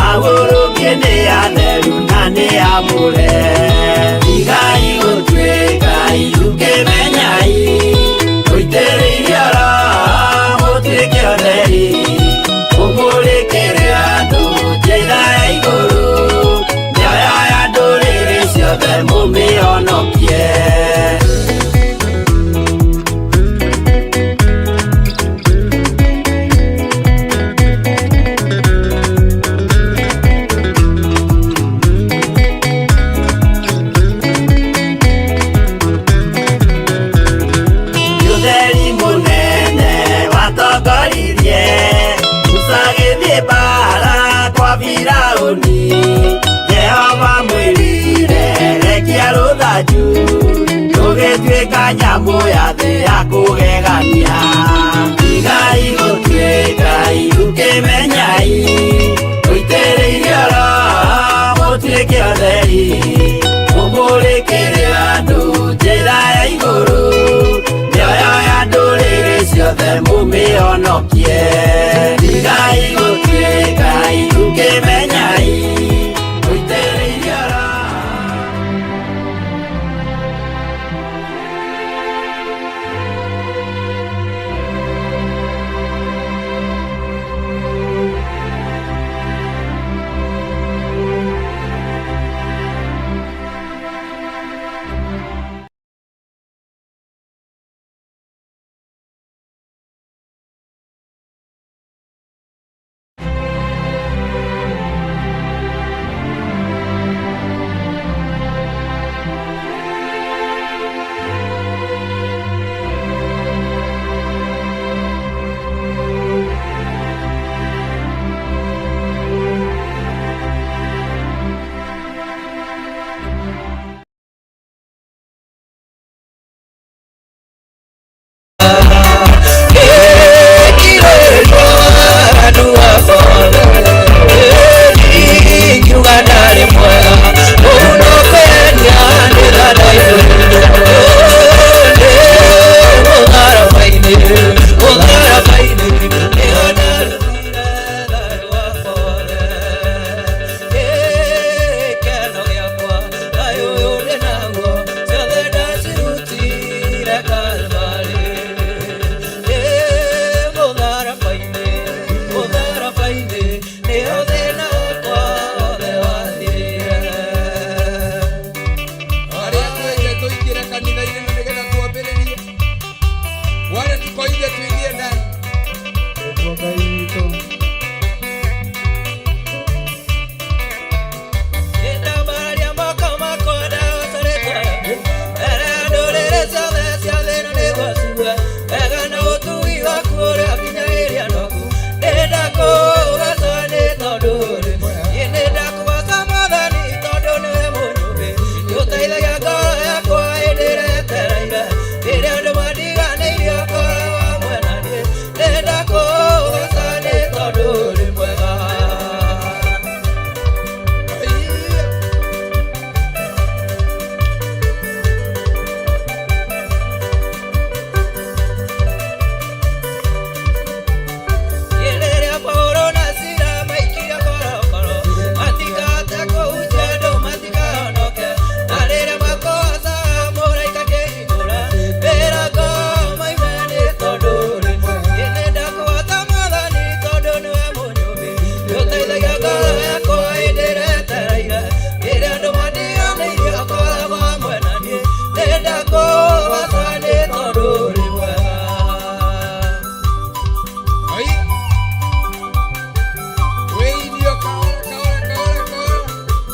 S8: ahurũkie nĩ atheru na nĩ amũre. Tigai gũtuĩka ithukĩmenyai mũitĩrĩirio Roho mũtuĩke ũtheri mũmũrĩkĩre andũ njĩra ya igũrũ mĩoyo ya ndũrĩrĩ ciothe mũmĩhonokie. Jehova mwĩrire rekia rũthanju rũgĩtuĩka nyamũ ya thĩ ya kũgegania. Tigai gũtuĩka irukĩmenyai mũitĩrĩirio Roho mũtuĩke atheri mũmũrĩkĩre andũ njĩra ya igũrũ mĩoyo ya ndũrĩrĩ ciothe mũmĩhonokie. Tigai gũtuĩka irukĩmenyai mũitĩrĩirio Roho.
S4: Arĩa twĩte tũingĩre kanitha-inĩ na nĩgetha twambĩrĩrie wale tuko nje tuingie ndani. Ai. Wĩirio kahora kahora kahora kahora.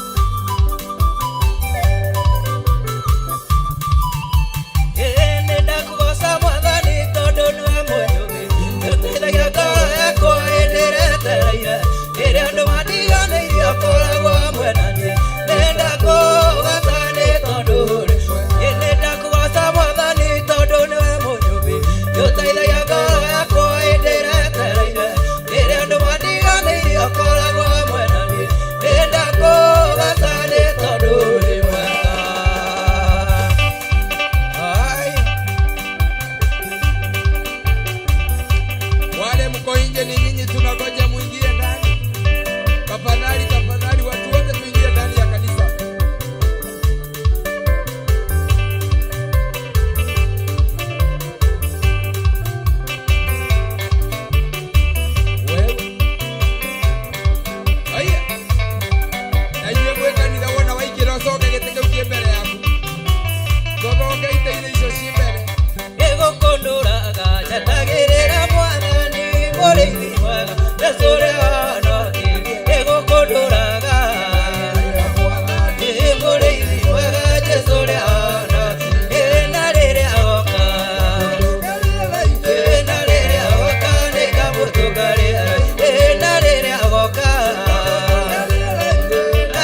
S4: Ai. Wale mko nje ni nyinyi, tunangoja muingie ndani. Tafadhali, tafadhali, watu wote tuingie ndani ya kanisa. Wewe. Aya. Na inyuĩ mwĩ kanitha wona waingĩra ũcoke gĩtĩ kĩu kĩ mbere yaku. Tũcoke itĩ-inĩ icio ciĩ mbere.
S5: Na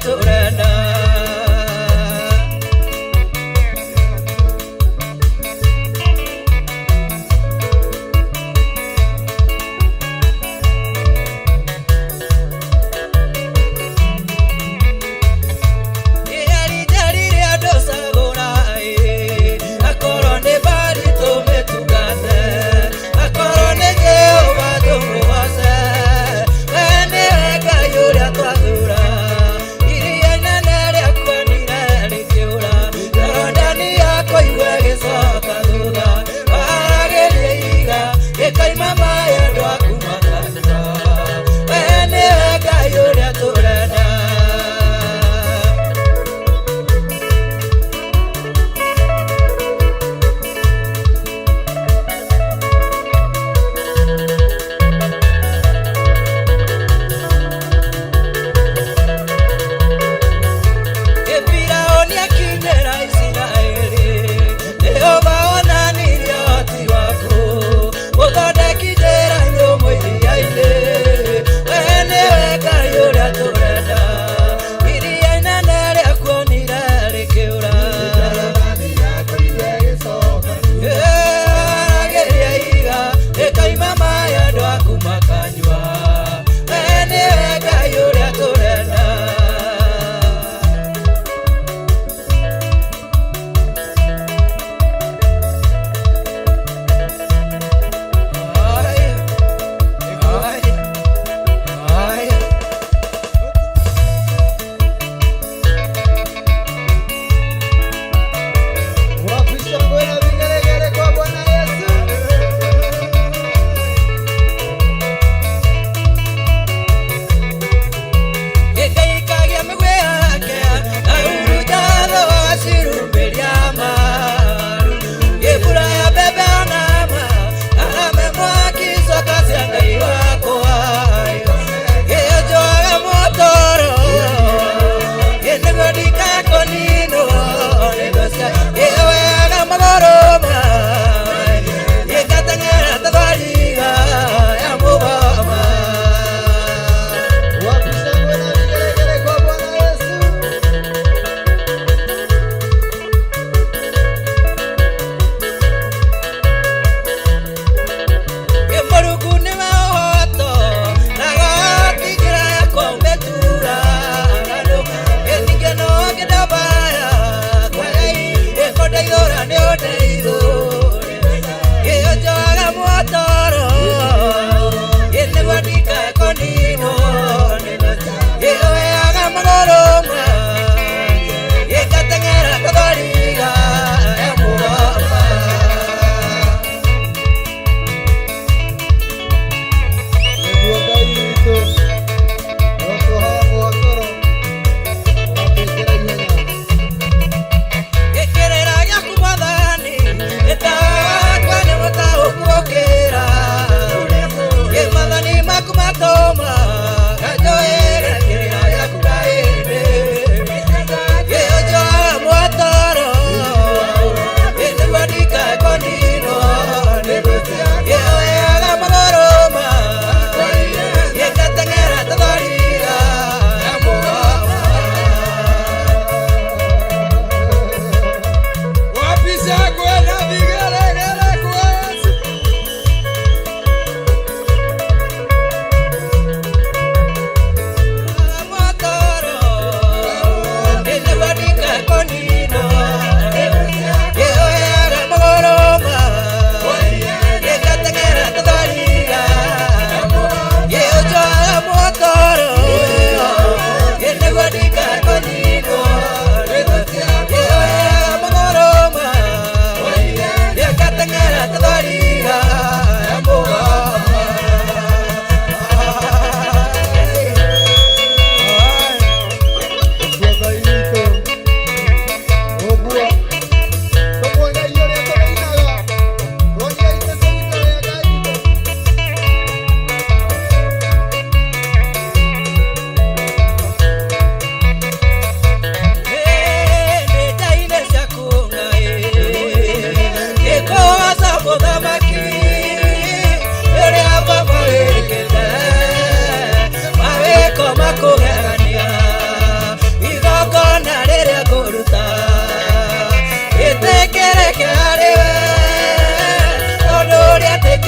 S9: tũrenda. Iarĩ andũ cagũra akorwo nĩ bari tũmĩtungate, akorwo nĩ Jehova tũmũgoce, we nĩwe Ngai ũrĩa twathura. Iria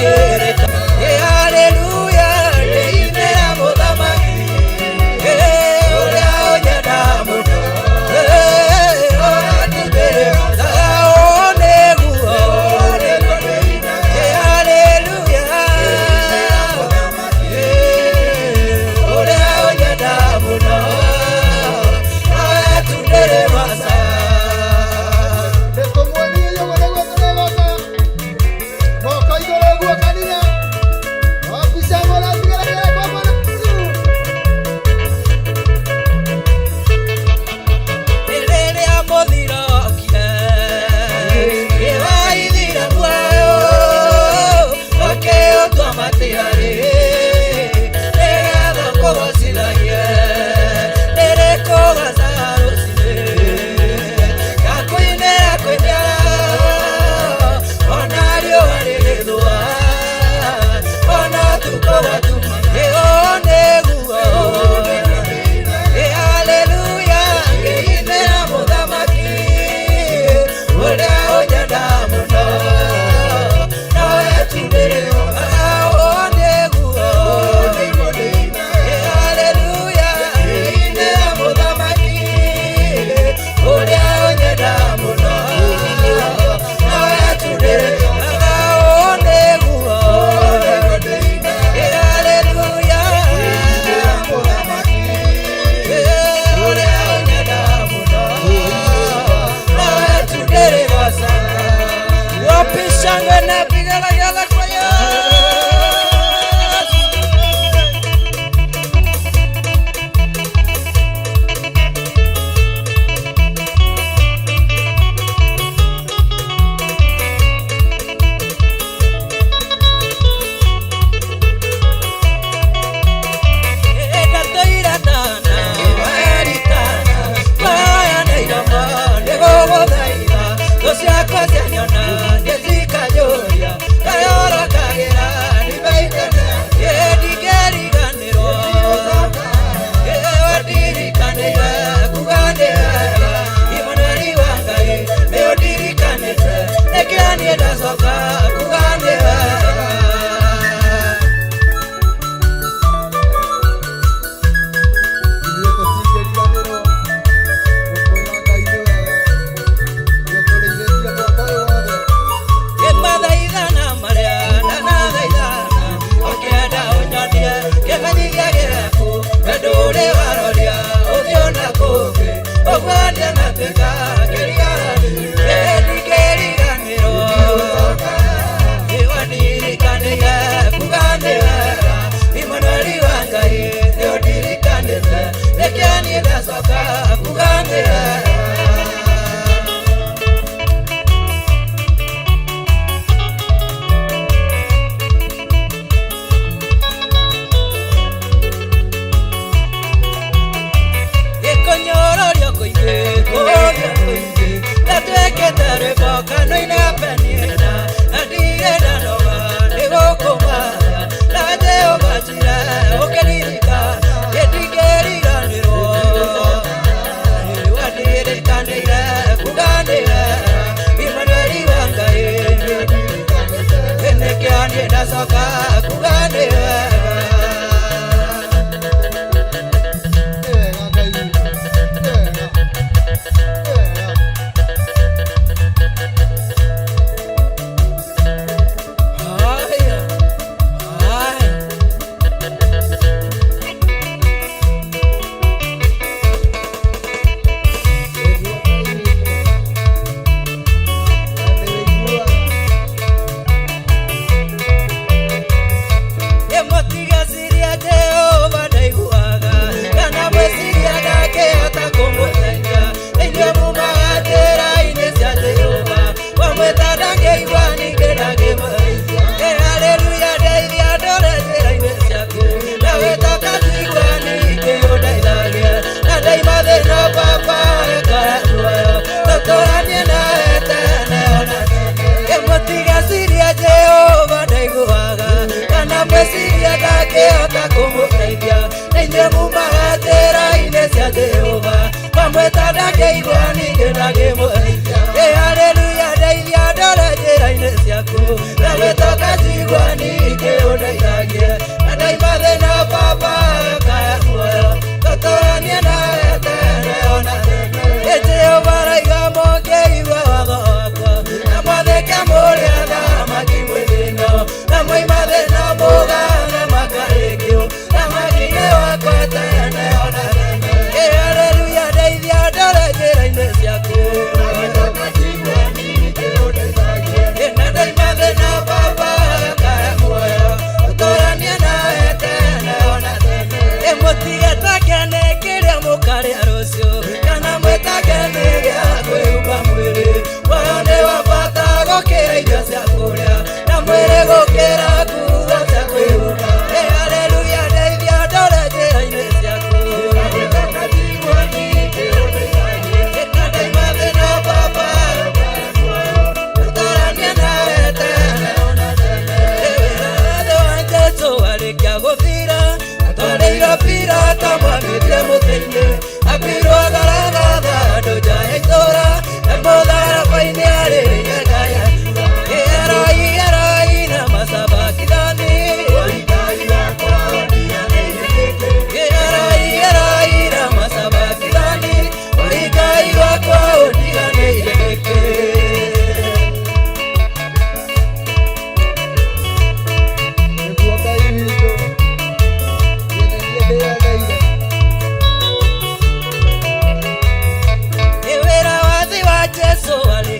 S9: ndũngĩkĩrĩka. Haleluya ndĩinĩra mũthamaki ũrĩa ũnyenda mũno, haleluya ũrĩa ũnyenda mũno, atundĩrĩ maca.
S5: Nĩtũmuonie ũguo nĩguo tũrĩgoca. Moko igũrũ ũguo kanitha. Wabica mũratigeregere kwa Bwana Yesu.
S9: Rĩrĩa mũthirokire kĩwaithira muoyo ũkĩũtua matiarĩ nĩgetha kũgocithagie nĩrĩkũgacaga rũcinĩ ngakũinĩra kwĩniara ona riũa rĩgĩthũa ona ũtukũ gwatuma ĩũ nĩguo. Haleluya ngĩinĩra mũthamaki ũrĩa ũnyenda mũno, nowe tu ndĩrĩonaga nĩguo. Haleluya ngĩinĩra mũthamaki ũrĩa ũnyenda mũno, nowe tu ndĩrĩonaga nĩguo. Haleluya ũrĩa ũnyenda mũno, nowe tu ndĩrĩgocaga. Wapi shangwe na vigelegele kwa Yesu? Ndacoka kuga nĩ wega.
S5: Ithuĩ tũtingĩriganĩrwo gũkwĩra Ngai nĩ wega. Nĩũtũrĩithĩtie mwaka ũyũ wothe.
S9: Kĩmathaithana marĩa ndanathaithana, ũkĩenda ũnyonie kĩmenyithia gĩaku, wendo ũrĩ waroria ũthiũ na kũngĩ, ũguo ndianatuĩka kĩriga, ndingĩriganĩrwo. Nĩwandirikanĩire kuga nĩ wega, Imanueli wa Ngai nĩũndirikanĩte, nĩkĩo niĩ ndacoka kuga nĩ wega. Gĩkũnyũrũrio kũingĩ, kũũrio kũingĩ, ndatuĩkĩte rwĩmbo kanua-inĩ penina, na ndirĩ ndanoga nĩ gũkũmatha, na Jehova njira ũkĩririkana, ndingĩriganĩrwo. Nĩwandirikanĩire kuga nĩ wega, Imanueli wa Ngai nĩkĩo niĩ ndacoka kuga nĩ wega.
S5: Nĩ wega Ngai witũ. Nĩ wega. Nĩ wega.
S9: Haya, haya. Ĩmũtigaciria Jehova ndaiguaga, kana mwĩciria ndangĩhota kũmũteithia. Inyuĩ mumaga njĩra-inĩ cia Jehova, wamwĩta ndangĩigua ningĩ ndangĩmũteithia. Ĩ haleluya ndeithia ndore njĩra-inĩ ciaku, na wĩtoka njigua ningĩ ũndeithagie. Na ndaima thĩna Baba ekae muoyo, tũtũranie nawe tene ona tene. Ĩmũtigaciria Jehova ndaiguaga, kana mwĩciria ndangĩhota kũmũteithia. Inyuĩ mumaga njĩra-inĩ cia Jehova, wamwĩta ndangĩigua ningĩ ndangĩmũteithia. Ĩ haleluya ndeithia ndore njĩra-inĩ ciaku, na wĩtoka njigua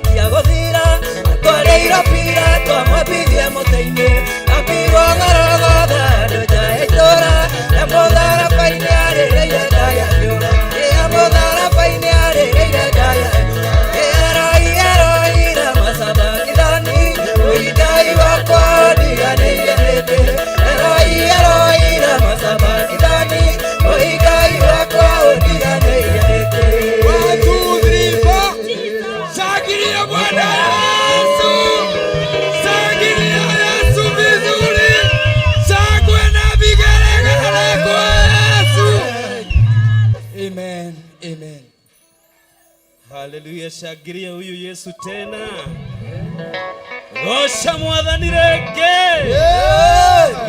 S9: Arĩkia gũthira atwarĩirwo Pilato amwambithie mũtĩ-inĩ ambirwo Golgotha andũ nja ya itũũra na mũtharaba-inĩ arĩrĩire ndayanyũra ĩa mũtharaba-inĩ arĩrĩire ndayanyũra Eloi Eloi lama sabakithani Oi Ngai wakwa ndiganĩire nĩkĩ Eloi Eloi lama sabakithani Oi Ngai wakwa ũndiganĩire nĩkĩ
S5: 1 2 3 4 Shangilia Bwana Yesu. Shangilia Yesu vizuri. Shangwe na vigelegele kwa Yesu. Amen. Amen.
S10: Haleluya, shangilia huyu Yesu tena. Goca mwathani rĩngĩ.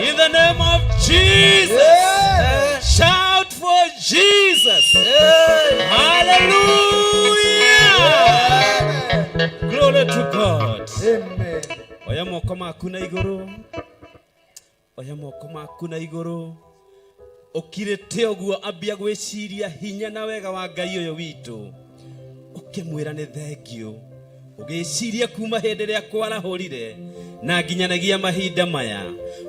S10: In the name of Jesus. Shout for Jesus. Hallelujah. Glory to God.
S5: Amen.
S10: Oya moko maku na igũrũ. Oya moko maku na igũrũ. Ũkirĩte ũguo ambia gwĩciria hinya na wega wa Ngai ũyũ witũ. Ũkĩmwĩra nĩ thengiũ. Ũgĩciria kuma hĩndĩ ĩrĩa kwarahũrire na nginyanagia mahinda maya.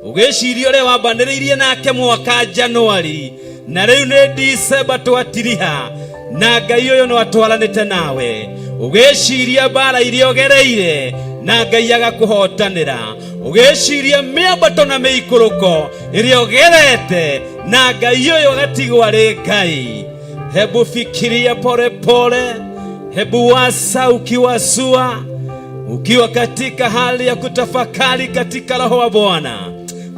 S10: Ũgĩciria ũrĩa wambanĩrĩirie nake mwaka Januari na rĩu nĩ Disemba twatiriha na Ngai ũyũ no atwaranĩte nawe. Ũgĩciria mbara iria ũgereire na Ngai agakũhotanĩra. Ũgĩciria mĩambato na mĩikũrũko ĩrĩa ũgerete na Ngai ũyũ agatigwo arĩ Ngai. Hebu fikiria pole pole, hebu wasa ukiwasua, ukiwa katika hali ya kutafakari katika roho wa Bwana.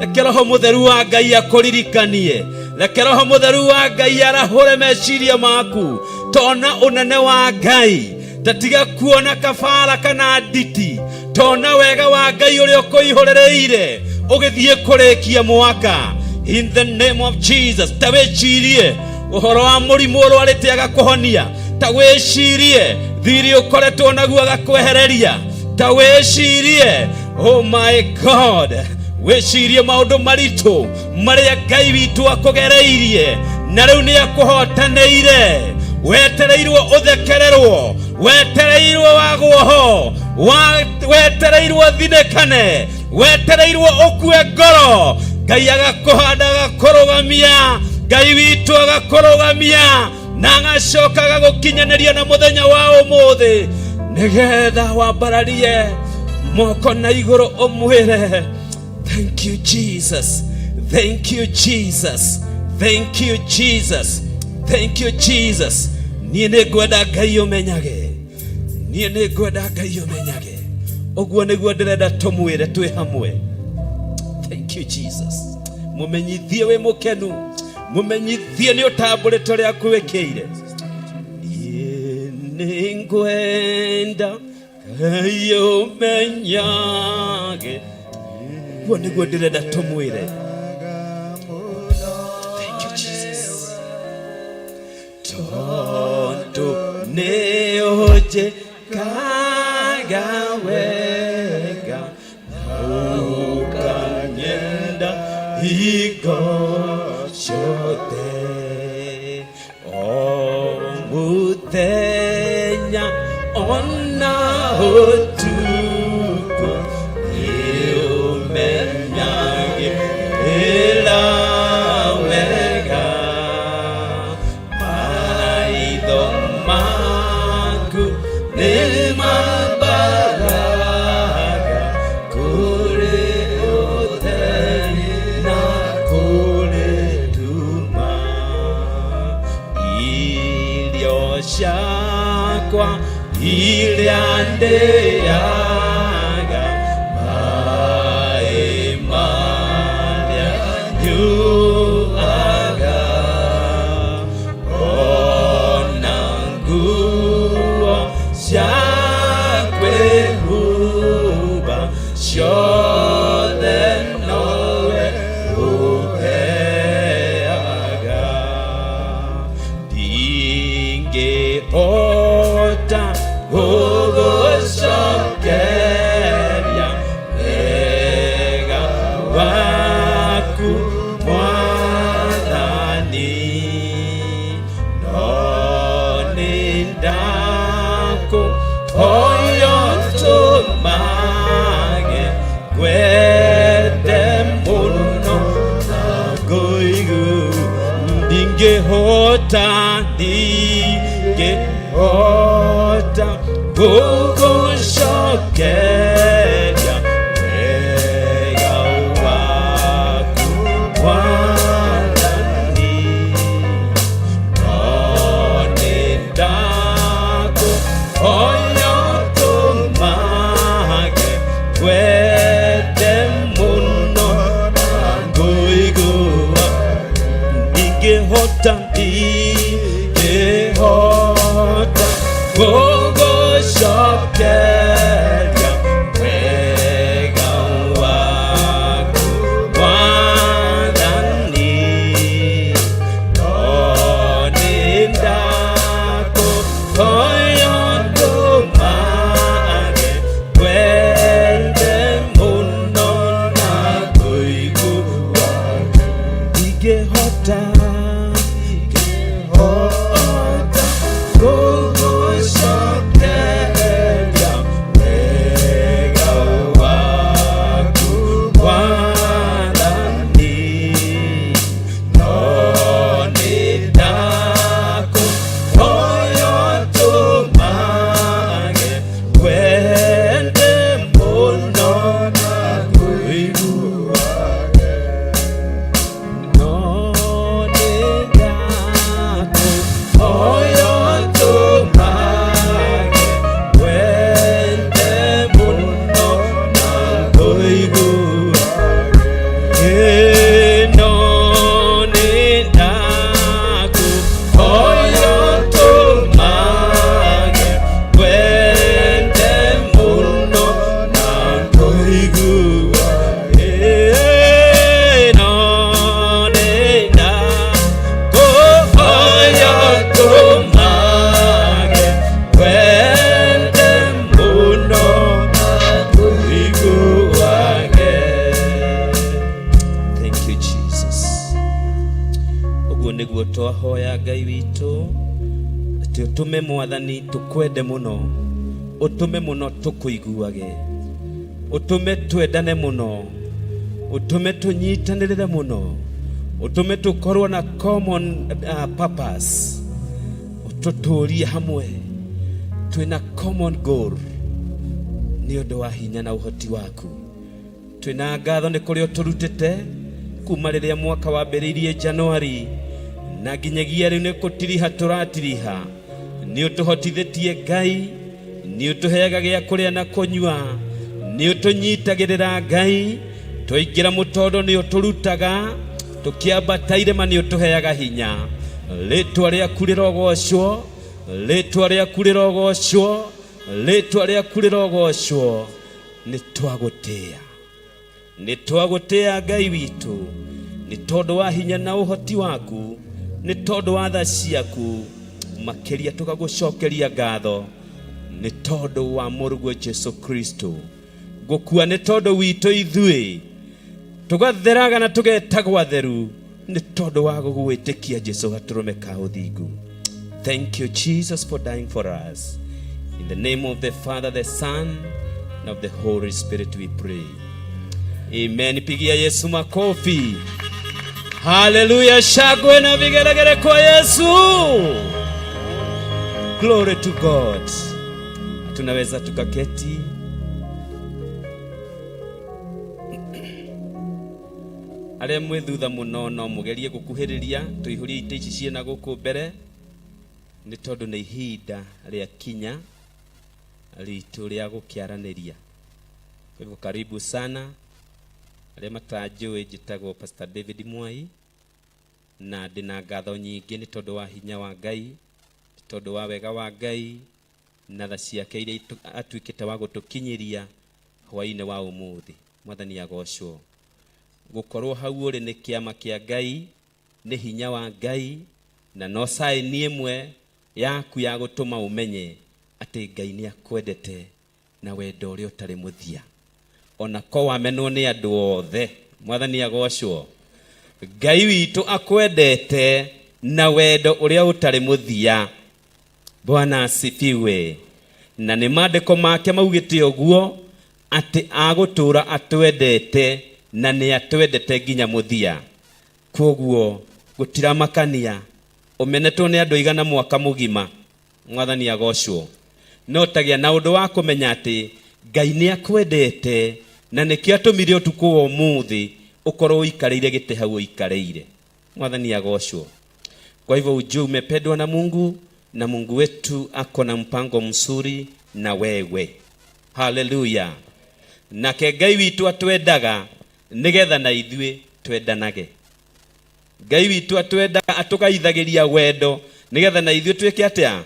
S10: Reke roho mutheru wa Ngai akũririkanie. Reke roho mutheru wa Ngai arahũre meciria maku. Tona ũnene wa Ngai. Tatiga kuona kabara kana nditi. Tona wega wa Ngai ũrĩa ũkũihũrĩrĩire ũgĩthiĩ kũrĩkia mwaka. In the name of Jesus, ta wĩcirie ũhoro wa mũrimũ ũrwarĩte agakũhonia. Ta wĩcirie thirĩ ũkoretwo naguo agakwehereria. Ta wĩcirie, oh my God, wĩcirie maũndũ maritũ marĩa Ngai witũ akũgereirie na rĩu nĩ akũhotanĩire. Wetereirwo ũthekererwo, wetereirwo wagwo ho, wetereirwo thinĩkane, wetereirwo ũkue ngoro. Ngai agakũhanda agakũrũgamia, Ngai witũ agakũrũgamia na agacoka agagũkinyanĩria na mũthenya wa ũmũthĩ nĩgetha wambararie moko na igũrũ ũmwĩre thank you Jesus, thank you Jesus, thank you Jesus, thank you Jesus. Niĩ nĩ ngwenda Ngai ũmenyage, niĩ nĩ ngwenda Ngai ũmenyage. Ũguo nĩguo ndĩrenda tũmwĩre twĩ hamwe. Thank you Jesus. Mũmenyithie wĩ mũkenu, mũmenyithie nĩ ũtambũrĩte ũrĩa akwĩkĩire. Niĩ nĩ ngwenda Ngai ũmenyage. Ũguo nĩguo ndĩrenda tũmwĩre. Thank you Jesus. Tondũ nĩ ũnjĩkaga wega na ũkanyenda hingo ciothe o mũthenya ona ũtukũ nĩ ũmenyagĩrĩra wega maitho maku nĩ mambaraga kũrĩ ũtheri na kũrĩ nduma irio ciakwa iria ndĩaga maĩ marĩa nyuaga ona nguo cia kwĩhumba ciothe nowe ũheaga ndingĩhota gũgũcokeria wega waku mwathani no nĩ ndakũhoya Ndingĩhota gũgũcokeria wega waku Mwathani, no nĩndakũhoya ũtũmage ngwende mũno na ngũigua. Ndingĩhota, ndingĩhota gũgũcokeria wega waku Mwathani, no nĩndakũhoya ũtũmage ngwende mũno na ngũigua. Ndingĩhota, ndingĩhota gũgũcokeria wega waku Mwathani, no nĩndakũhoya ũtũmage ngwende mũno na ngũiguage. No nĩndakũhoya ũtũmage ngwende mũno na ngũiguage. No nĩndakũhoya ũtũmage ngwende mũno na ngũiguage. No nĩndakũhoya ũtũmage ngwende mũno na ngũiguage. Thank you, Jesus. Ũguo nĩguo twahoya Ngai witũ atĩ ũtũme Mwathani tũkwende mũno, ũtũme mũno tũkũiguage, ũtũme twendane mũno, ũtũme tũnyitanĩrĩre mũno, ũtũme tũkorwo na common purpose, ũtũtũrie hamwe twĩna common goal nĩ ũndũ wa hinya na ũhoti waku. Twĩna ngatho nĩ kũrĩa ũtũrutĩte kuma rĩrĩa mwaka wambĩrĩirie Januari na nginyagia rĩu nĩ kũtiriha tũratiriha. Nĩ ũtũhotithĩtie Ngai, nĩ ũtũheaga gĩa kũrĩa na kũnyua, nĩ ũtũnyitagĩrĩra Ngai, twaingĩra mũtondo nĩ ũtũrutaga, tũkĩambata irĩma nĩ ũtũheaga hinya. Rĩtwa rĩaku rĩrogocwo, rĩtwa rĩaku rĩrogocwo, rĩtwa rĩaku rĩrogocwo. Nĩ twagũtĩĩa, nĩ twagũtĩĩa Ngai witũ, nĩ tondũ wa hinya na ũhoti waku, nĩ tondũ wa tha ciaku. Makĩria tũgagũcokeria ngatho nĩ tondũ wa mũrũguo Jesu Kristo gũkua nĩ tondũ witũ ithuĩ, tũgatheraga na tũgetagwo atheru nĩ tondũ wa gũgwĩtĩkia Jesu gatũrũme ka ũthingu. Thank you, Jesus, for dying for us. In the name of the Father, the Son, and of the Holy Spirit we pray. Amen. Pigia Yesu makofi. Haleluya. Shangwe na vigelegele kwa Yesu. Glory to God. Tunaweza tukaketi. Arĩa mwĩ thutha mũno no mũgerie gũkuhĩrĩria tũihũrie itĩ ici ciĩna gũkũ mbere, nĩ tondũ nĩ ihinda rĩa kinya ritũ rĩa gũkĩaranĩria. Kwa hivyo karibu sana. Arĩa matanjũĩ, njĩtagwo Pastor David Mwai na ndĩna ngatho nyingĩ nĩ tondũ wa hinya wa Ngai, nĩ tondũ wa wega wa Ngai na tha ciake iria atuĩkĩte wa gũtũkinyĩria hwaĩ-inĩ wa ũmũthĩ. Mwathani agocwo. Gũkorwo hau ũrĩ nĩ kĩama kĩa Ngai, nĩ hinya wa Ngai, na no saĩni ĩmwe yaku ya gũtũma ũmenye atĩ Ngai nĩ akwendete na wendo ũrĩa ũtarĩ mũthia, ona ko wamenwo nĩ andũ othe. Mwathani agocwo. Ngai witũ akwendete na wendo ũrĩa ũtarĩ mũthia. Bwana asifiwe. Na nĩ maandĩko make maugĩte ũguo atĩ agũtũũra atwendete na nĩ atwendete nginya mũthia. Kwoguo gũtiramakania ũmenetwo nĩ andũ aigana mwaka mũgima. Mwathani agocwo. No tagĩa na ũndũ wa kũmenya atĩ Ngai nĩ akwendete na nĩkĩo atũmire ũtukũ wa ũmũthĩ ũkorwo ũikarĩire gĩtĩ hau ũikarĩire. Mwathani agocwo. Kwa hivyo ujue umependwa na Mungu na Mungu wetu ako na mpango mzuri na wewe. Haleluya. Nake Ngai witũ atwendaga nigetha na ithuĩ twendanage. Ngai witũ atwendaga atũgaithagĩria wendo nigetha na ithuĩ twĩke atĩa?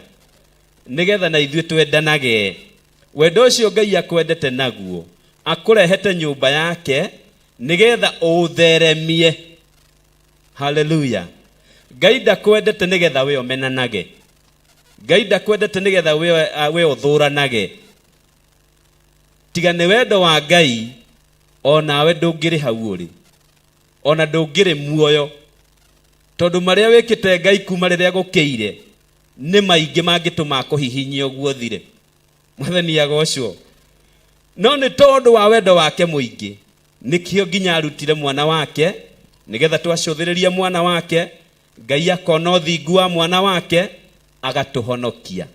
S10: Nigetha na ithuĩ twendanage. Wendo ũcio Ngai akwendete naguo akũrehete nyũmba yake nigetha ũũtheremie. Haleluya. Ngai ndakwendete nigetha we ũmenanage. Ngai ndakwendete nigetha we ũthũranage. Tiga nĩ wendo wa Ngai onawe ndũngĩrĩ hau ũrĩ, ona ndũngĩrĩ muoyo, tondũ marĩa wĩkĩte Ngai kuma rĩrĩa gũkĩire nĩ maingĩ mangĩtũma akũhihinye ũguo ũthire. Mwathani agocwo. No nĩ tondũ wa wendo wake mũingĩ nĩkĩo nginya arutire mwana wake, nĩgetha twacũthĩrĩria mwana wake Ngai akona ũthingu wa mwana wake agatũhonokia.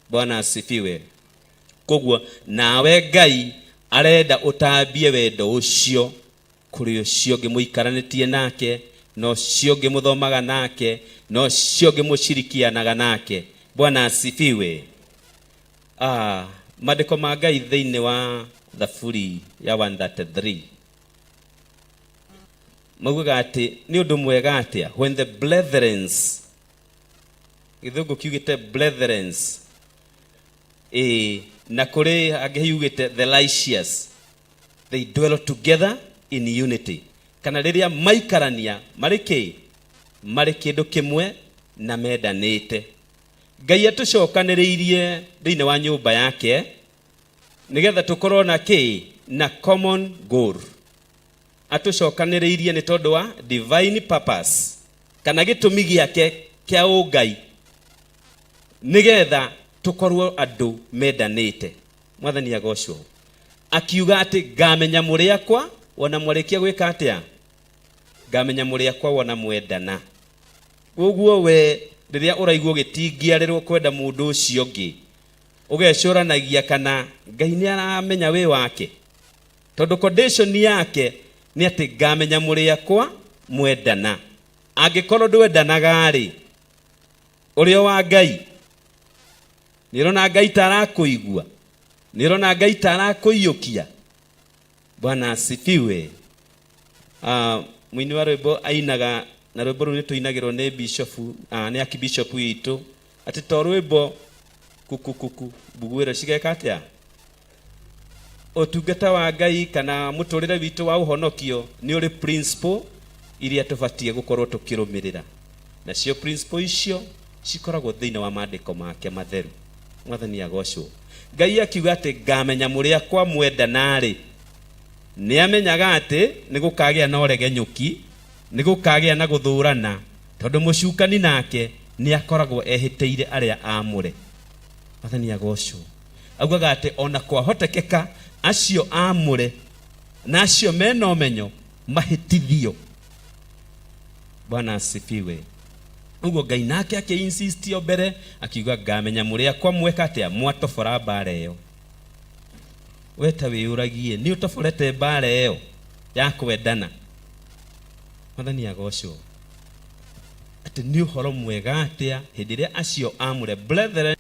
S10: Bwana asifiwe. Koguo nawe Ngai arenda ũtambie wendo ũcio kũrĩ ũcio ũngĩ mũikaranĩtie nake, na ũcio ũngĩ mũthomaga nake, na ũcio ũngĩ mũcirikianaga nake. Bwana asifiwe. Maandĩko ma Ngai thĩinĩ wa Thaburi ya 133 maugaga atĩ nĩ ũndũ mwega atĩa when the brethren, gĩthũngũ kiugĩte brethren, na kũrĩ angĩ yugĩte the righteous, they dwell together in unity, kana rĩrĩa maikarania marĩ kĩ? Marĩ kĩndũ kĩmwe na mendanĩte. Ngai atũcokanĩrĩirie thĩinĩ wa nyũmba yake nĩgetha tũkorwo na kĩ? Na common goal. Atũcokanĩrĩirie nĩ tondũ wa divine purpose, kana gĩtũmi gĩake kĩa ũngai, nĩgetha tũkorwo andũ mendanĩte. Mwathani agocwo. Akiuga atĩ ngamenya mũrĩ akwa wona mwarĩkia gwĩka atĩa? Ngamenya mũrĩ akwa wona mwendana. Ũguo we rĩrĩa ũraigua ũgĩtingiarĩrwo kwenda mũndũ ũcio ũngĩ, ũgecũranagia kana Ngai nĩ aramenya wĩ wake, tondũ condition yake nĩ atĩ ngamenya mũrĩ akwa mwendana. Angĩkorwo ndwendanaga-rĩ, ũrĩ o wa Ngai? Nĩ ũrona Ngai ta arakũigua? Nĩ ũrona Ngai ta arakũiyũkia? Bwana asifiwe. Mũini wa rwĩmbo ainaga, na rwĩmbo rũu nĩ tũinagĩrwo nĩ bishofu, nĩ akibishopu witũ, atĩ to rwĩmbo kukukuku mbuguĩro cigeka atĩa? Ũtungata wa Ngai kana mũtũrĩre witũ wa ũhonokio nĩ ũrĩ principle iria tũbatiĩ gũkorwo tũkĩrũmĩrĩra, nacio principle icio cikoragwo thĩinĩ wa maandĩko make matheru. Mwathani agocwo. Ngai akiuga atĩ ngamenya mũrĩ akwa mwendana-rĩ, nĩ amenyaga atĩ nĩ gũkagĩa na ũregenyũki, nĩ gũkagĩa na gũthũrana, tondũ mũcukani nake nĩ akoragwo ehĩtĩire arĩa aamũre. Mwathani agocwo. Augaga atĩ ona kwahotekeka acio aamũre na acio mena ũmenyo mahĩtithio. Bwana asifiwe. Ũguo Ngai nake akĩ-insist o mbere akiuga ngamenya mũrĩ akwa mweka atĩa mwatobora mbara ĩyo. We ta wĩyũragie nĩ ũtoborete mbara ĩyo ya kwendana? Mwathani agocwo. Atĩ nĩ ũhoro mwega atĩa hĩndĩ ĩrĩa acio aamũre brethren.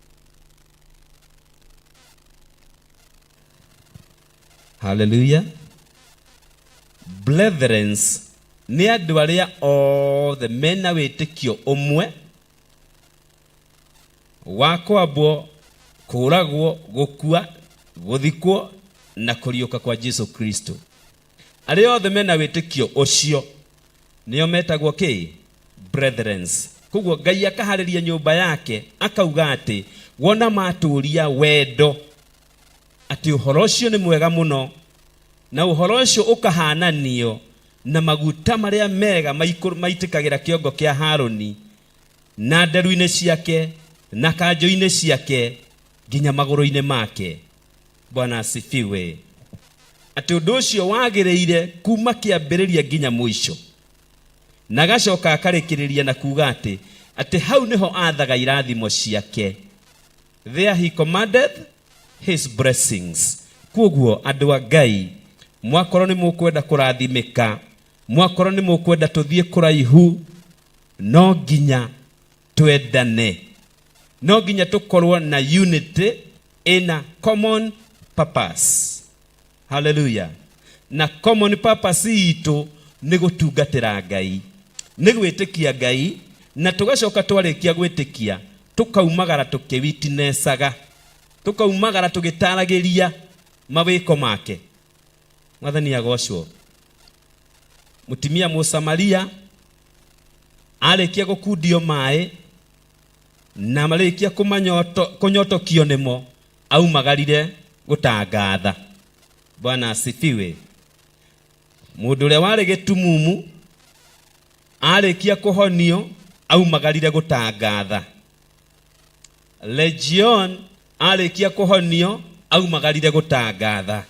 S10: Hallelujah. Brethrens nĩ andũ arĩa othe mena wĩtĩkio ũmwe wa kwambwo, kũũragwo, gũkua, gũthikwo na kũriũka kwa Jesu Kristo. Arĩa othe mena wĩtĩkio ũcio nĩo metagwo kĩ? Brethrens. Koguo Ngai akaharĩria nyũmba yake akauga atĩ wona matũria wendo, atĩ ũhoro ũcio nĩ mwega mũno, na ũhoro ũcio ũkahananio na maguta marĩa mega maitĩkagĩra kĩongo kĩa Harũni na nderu-inĩ ciake na kanjũ-inĩ ciake nginya magũrũ-inĩ make. Bwana asifiwe. Atĩ ũndũ ũcio wagĩrĩire kuma kĩambĩrĩria nginya mũico. Na agacoka akarĩkĩrĩria na kuga atĩ Atĩ hau nĩho athaga irathimo ciake. There he commandeth his blessings. Kwoguo andũ a Ngai, mwakorwo nĩ mũkwenda kũrathimĩka, mwakorwo nĩ mũkwenda tũthiĩ kũraihu, no nginya twendane, no nginya tũkorwo na unity ina common purpose. Haleluya. Na common purpose itũ nĩ gũtungatĩra Ngai, nĩ gwĩtĩkia Ngai, na tũgacoka twarĩkia gwĩtĩkia tũkaumagara tũkĩwitnesaga, tũkaumagara tũgĩtaragĩria mawĩko make. Mwathani agocwo. Mũtumia Mũsamaria arĩkia gũkundio maĩ na marĩkia kũnyotokio nĩmo, aumagarire gũtangatha. Bwana asifiwe. Mũndũ ũrĩa warĩ gĩtumumu arĩkia kũhonio aumagarire gũtangatha. Legion arĩkia kũhonio aumagarire gũtangatha.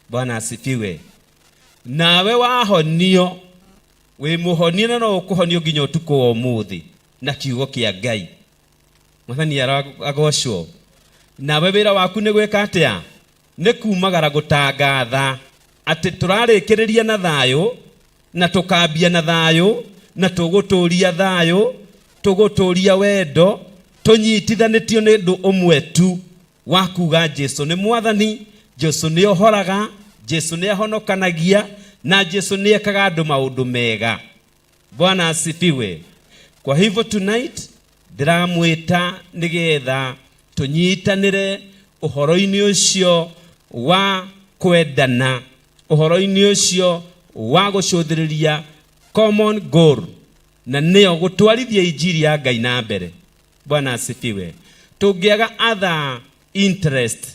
S10: Bwana asifiwe. Nawe wahonio wĩ mũhonie na no ũkũhonio nginya ũtukũ wa ũmũthĩ na kiugo kĩa Ngai. Mwathani agocwo. Nawe wĩra waku nĩ gwĩka atĩa? Nĩ kumagara gũtangatha atĩ tũrarĩkĩrĩria na thayũ, na tũkambia na thayũ, na tũgũtũria thayũ, tũgũtũria wendo, tũnyitithanĩtio nĩ ũndũ ũmwe tu wa kuga Jesu nĩ Mwathani, Jesu nĩ ohoraga, Jesu nĩ ahonokanagia, na Jesu nĩ ekaga andũ maũndũ mega. Bwana asifiwe. Kwa hivyo tonight ndĩramwĩta nĩgetha tũnyitanĩre ũhoro-inĩ ũcio wa kwendana, ũhoro-inĩ ũcio wa gũcũthĩrĩria common goal, na nĩyo gũtwarithia injiri ya Ngai na mbere. Bwana asifiwe. Tũngĩaga other interest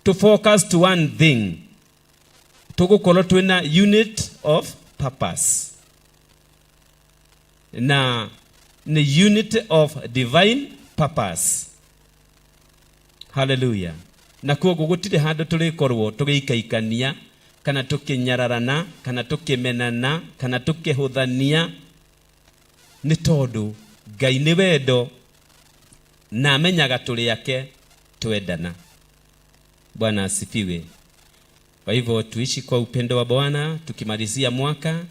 S10: to focus to one thing, tũgũkorwo twĩna unit of purpose, na nĩ unit of divine purpose. Hallelujah. Na koguo gũtirĩ handũ tũrĩkorwo tũgĩikaikania, kana tũkĩnyararana, kana tũkĩmenana, kana tũkĩhũthania, nĩ tondũ Ngai nĩ wendo na amenyaga tũrĩ ake twendana. Bwana asifiwe. Kwa hivyo tuishi kwa upendo wa Bwana. Tukimalizia mwaka,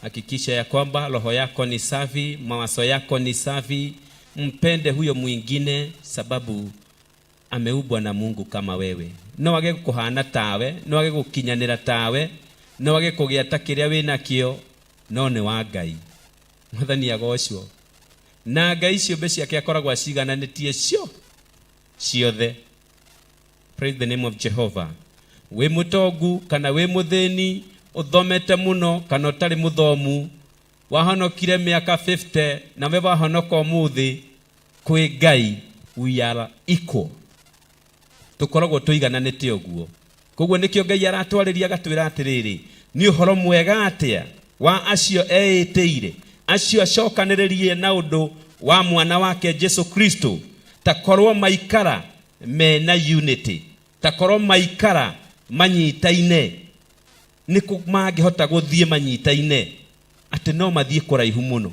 S10: hakikisha ya kwamba roho yako ni safi, mawazo yako ni safi. Mpende huyo mwingine sababu ameumbwa na Mungu kama wewe. No age kuhana tawe, no age gukinyanira tawe, no age kugia ta kiria winakio, no nĩ wa Ngai. Mwathani agocwo. Na Ngai ciũmbe ciake akoragwo acigananĩtie cio ciothe. Praise the name of Jehovah. Wĩ mũtongu kana wĩ mũthĩni, ũthomete mũno kana ũtarĩ mũthomu, wahonokire mĩaka 50 na we wahonoka ũmũthĩ, kwĩ Ngai we are equal. Tũkoragwo tũigananĩte ũguo. Koguo nĩkĩo Ngai aratwarĩria agatwĩra atĩrĩrĩ, nĩ ũhoro mwega atĩa wa acio eĩtĩire, acio acokanĩrĩrie na ũndũ wa mwana wake Jesu Kristo, ta korwo maikara mena unity, ta korwo maikara manyitaine, nĩ kũ mangĩhota gũthiĩ manyitaine atĩ no mathiĩ kũraihu mũno.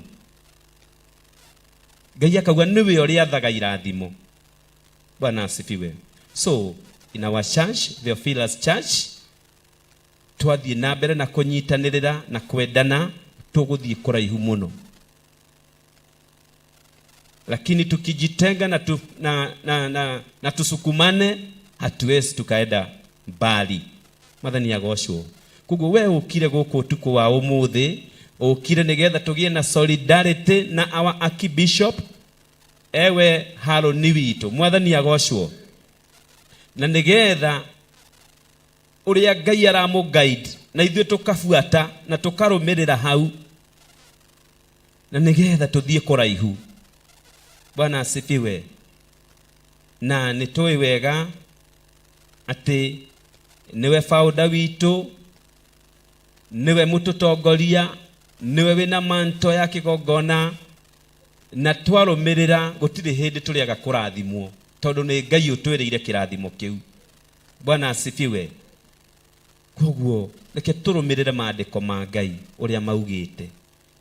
S10: Ngai akauga nĩwe ũrĩa athaga irathimo. Bwana asifiwe. So in our church, Theophilus Church, twathiĩ na mbere na kũnyitanĩrĩra na kwendana, tũgũthiĩ kũraihu mũno. Lakini tukijitenga na tusukumane, hatuwezi tukaenda mbali. Mwathani agocwo. Koguo we ũkire gũkũ ũtukũ wa ũmũthĩ, ũkire nĩgetha tũgĩe na solidarity na our archbishop, ewe Harũni witũ. Mwathani agocwo. Na nĩgetha ũrĩa Ngai aramũ guide na ithuĩ tũkabuata na tũkarũmĩrĩra hau, na nĩgetha tũthiĩ kũraihu. Bwana asifiwe. Na nĩ tũĩ wega atĩ nĩwe founder witũ, nĩwe mũtũtongoria, nĩwe wĩna manto ya kĩgongona, na twarũmĩrĩra gũtirĩ hĩndĩ tũrĩaga kũrathimwo, tondũ nĩ Ngai ũtwĩrĩire kĩrathimo kĩu. Bwana asifiwe. Koguo reke tũrũmĩrĩre maandĩko ma Ngai ũrĩa maugĩte.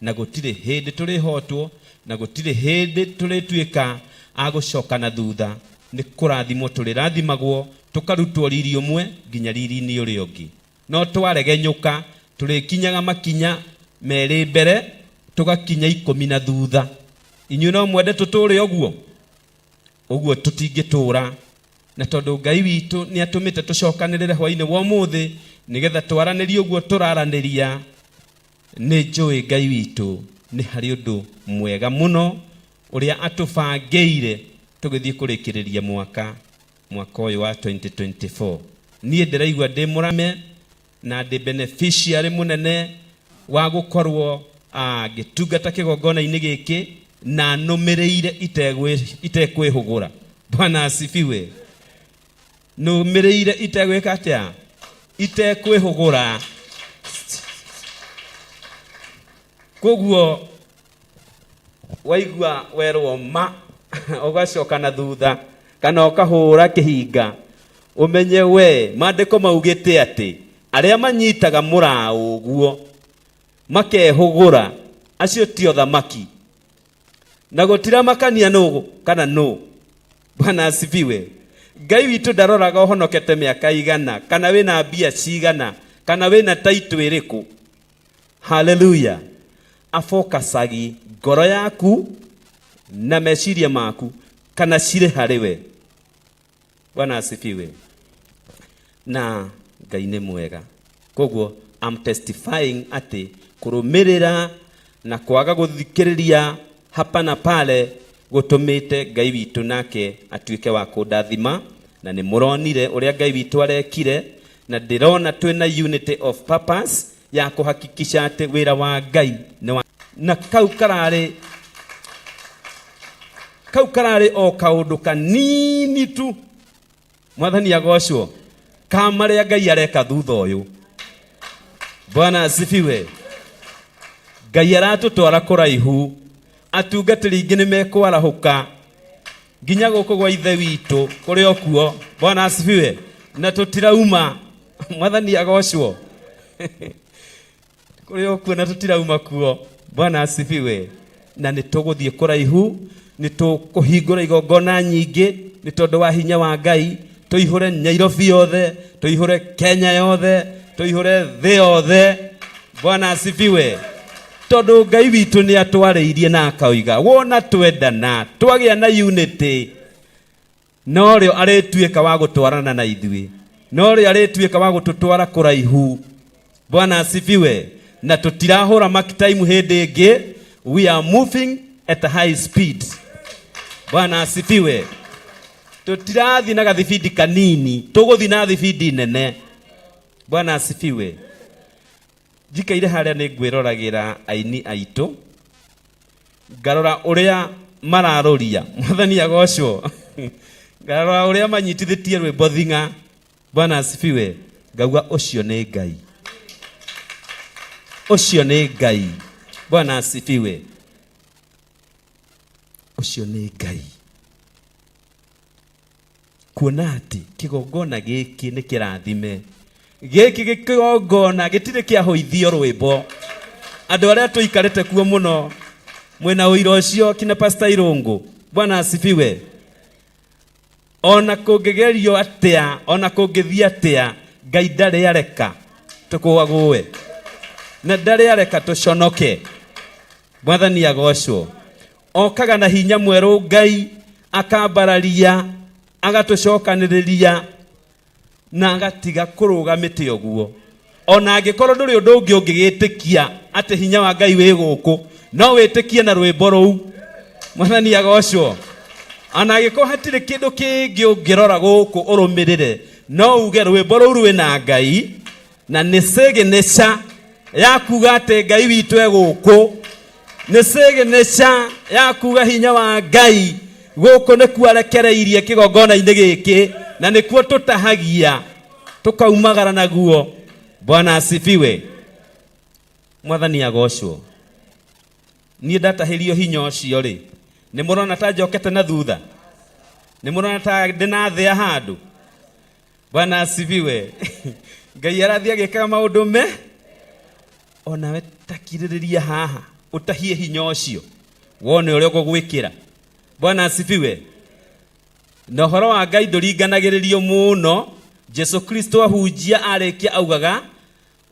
S10: Na gũtirĩ hĩndĩ tũrĩhotwo, na gũtirĩ hĩndĩ tũrĩtuĩka a gũcoka na thutha. Nĩ kũrathimwo tũrĩrathimagwo, tũkarutwo riri ũmwe nginya riri-inĩ ũrĩa ũngĩ. No twaregenyũka, tũrĩkinyaga makinya merĩ mbere, tũgakinya ikũmi na thutha. Inyuĩ no mwende tũtũũre ũguo? Ũguo tũtingĩtũũra. Na tondũ Ngai witũ nĩ atũmĩte tũcokanĩrĩre hwainĩ wa ũmũthĩ nĩgetha twaranĩrie ũguo tũraranĩria, nĩ njũĩ Ngai witũ nĩ harĩ ũndũ mwega mũno ũrĩa atũbangĩire tũgĩthiĩ kũrĩkĩrĩria mwaka, mwaka ũyũ wa 2024. Niĩ ndĩraigua ndĩ mũrame na ndĩ beneficiary mũnene wa gũkorwo ngĩtungata kĩgongona-inĩ gĩkĩ na nũmĩrĩire itekwĩhũgũra. Bwana asifiwe. Nũmĩrĩire itegwĩka atĩa? Itekwĩhũgũra. Koguo waigua werwo ma ũgacoka na thutha kana ũkahũra kĩhinga, ũmenye we maandĩko maugĩte atĩ arĩa manyitaga mũraũ ũguo makehũgũra acio ti othamaki, na gũtiramakania nũ kana nũ. Bwana asifiwe. Ngai witũ ndaroraga ũhonokete mĩaka igana kana wĩna mbia cigana kana wĩna taitũ ĩrĩkũ. Haleluya. Afokasagi ngoro yaku na meciria maku kana cirĩ harĩ we. Bwana asifiwe. Na Ngai nĩ mwega. Koguo I'm testifying atĩ kũrũmĩrĩra na kwaga gũthikĩrĩria hapa na pale gũtũmĩte Ngai witũ nake atuĩke wa kũndathima, na nĩ mũronire ũrĩa Ngai witũ arekire, na ndĩrona twĩna unity of purpose ya kũhakikisha atĩ wĩra wa Ngai nĩ wa, na kau kararĩ kau kararĩ o kaũndũ kanini tu, Mwathani agocwo, ka marĩa Ngai areka thutha ũyũ. Bwana asifiwe. Ngai aratũtwara kũraihu, atungatĩri aingĩ nĩ mekwarahũka nginya gũkũ gwa ithe witũ kũrĩ o kuo. Bwana asifiwe. Na tũtirauma. Mwathani agocwo. Kũrĩ o kuo na tũtirauma kuo. Bwana asifiwe. Na nĩ tũgũthiĩ kũraihu, nĩ tũkũhingũra igongona nyingĩ nĩ tondũ wa hinya wa Ngai, tũihũre Nairobi yothe, tũihũre Kenya yothe, tũihũre thĩ yothe. Bwana asifiwe. Tondũ Ngai witũ nĩ atwarĩirie na akoiga wona twendana, twagĩa na unity, norĩo arĩtuĩka wa gũtwarana na ithuĩ, norĩo arĩtuĩka wa gũtũtwara kũraihu. Bwana asifiwe. Na tũtirahũra mark time hĩndĩ ĩngĩ, we are moving at a high speed. Bwana asifiwe. Tũtirathiĩ na gathibindi kanini, tũgũthiĩ na thibindi nene. Bwana asifiwe. Njikaire harĩa nĩ ngwĩroragĩra aini aitũ, ngarora ũrĩa mararũria. Mwathani agocwo. Ngarora ũrĩa manyitithĩtie rwĩmbo thing'a. Bwana asifiwe. Ngauga ũcio nĩ Ngai, ũcio nĩ Ngai. Bwana asifiwe. Ũcio nĩ Ngai. Kuona atĩ kĩgongona gĩkĩ nĩ kĩrathime, gĩkĩ gĩkĩgongona gĩtirĩ kĩahũithio rwĩmbo. Andũ arĩa tũikarĩte kuo mũno mwĩna ũira ũcio kina Pastor Irũngũ. Bwana asifiwe. Ona kũngĩgerio atĩa, ona kũngĩthiĩ atĩa, Ngai ndarĩ areka tũkũagũe na ndarĩ areka tũconoke. Mwathani agocwo. Okaga na hinya mwerũ Ngai akambararia, agatũcokanĩrĩria na agatiga kũrũgamĩte ũguo. Ona angĩkorwo ndũrĩ ũndũ ũngĩ ũngĩgĩtĩkia atĩ hinya wa Ngai wĩ gũkũ, no wĩtĩkie na rwĩmbo rũu. Mwathani agocwo. Ona angĩkorwo hatirĩ kĩndũ kĩngĩ ũngĩrora gũkũ ũrũmĩrĩre, no uge rwĩmbo rũu rwĩna Ngai, na nĩ signature ya kuga atĩ Ngai witũ e gũkũ, nĩ signature ya kuga hinya wa Ngai gũkũ nĩkuo arekereirie kĩgongona-inĩ gĩkĩ, na nĩkuo tũtahagia tũkaumagara naguo. Bwana asifiwe. Mwathani agocwo. Niĩ ndatahĩrio hinya ũcio rĩ, nĩ mũrona ta njokete na thutha? Nĩ mũrona ta ndĩ na thĩa handũ? Bwana asifiwe. Ngai arathiĩ agĩkaga maũndũ me onawe takirĩrĩria haha. Ũtahie hinya ũcio wone ũrĩa ũgũgwĩkĩra. Bwana asifiwe. Na ũhoro wa Ngai ndũringanagĩrĩrio mũno. Jesu Kristo ahunjia arĩkia augaga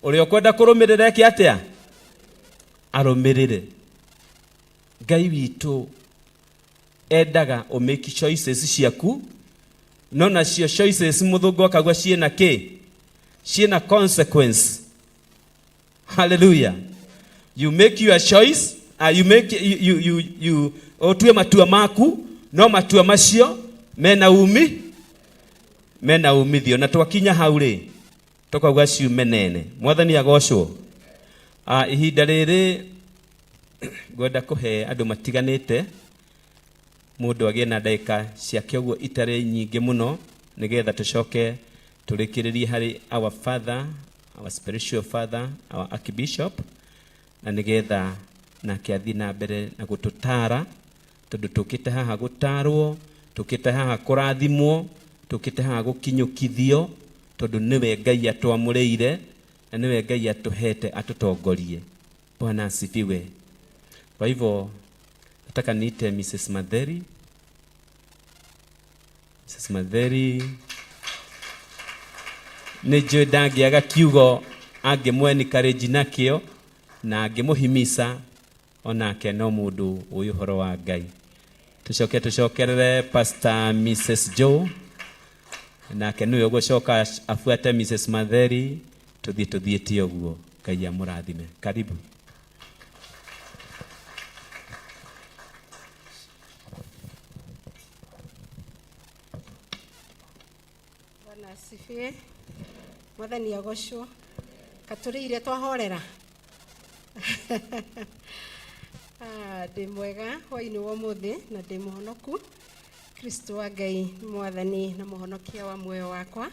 S10: ũrĩa ũkwenda kũrũmĩrĩra eke atĩa? Arũmĩrĩre. Ngai witũ endaga ũ make choices ciaku, no nacio choices mũthũngũ akauga ciĩna kĩ? Ciĩna consequence. Hallelujah. You make your choice, you make you you you, you ũtue matua maku, no matua macio mena umi mena umithio. Na twakinya hau rĩ, tũkauga ciume nene. Mwathani agocwo. Ihinda rĩrĩ ngwenda kũhe andũ matiganĩte, mũndũ agĩe na ndagĩka ciake ũguo itarĩ nyingĩ mũno, nĩgetha tũcoke tũrĩkĩrĩrie harĩ our father, our spiritual father, our archbishop, na nĩgetha nake athiĩ na mbere na gũtũtara, tondũ tũkĩte haha gũtarwo, tũkĩte haha kũrathimwo, tũkĩte haha gũkinyũkithio, tondũ nĩwe Ngai atwamũrĩire na nĩwe Ngai atũhete atũtongorie. Bwana asifiwe. Kwa hivyo nataka niite Mrs. Matheri. Mrs. Matheri nĩ njũĩ ndangĩaga kiugo angĩmwencourage nakĩo na angĩmũhimisa, onake no mũndũ ũĩ ũhoro wa Ngai. Tũcoke tũcokerere Pastor Mrs. Joe, nake nĩwe ũgũcoka abuate Mrs. Matheri, tũthiĩ tũthiĩte ũguo. Ngai amũrathime. Karibu.
S11: Bwana asifiwe. Mwathani agocwo. Katũrĩire twahorera. Ndĩ mwega hwainĩ wa ũmũthĩ na ndĩ mũhonoku. Kristo wa Ngai nĩ mwathani na mũhonokia wa muoyo wakwa.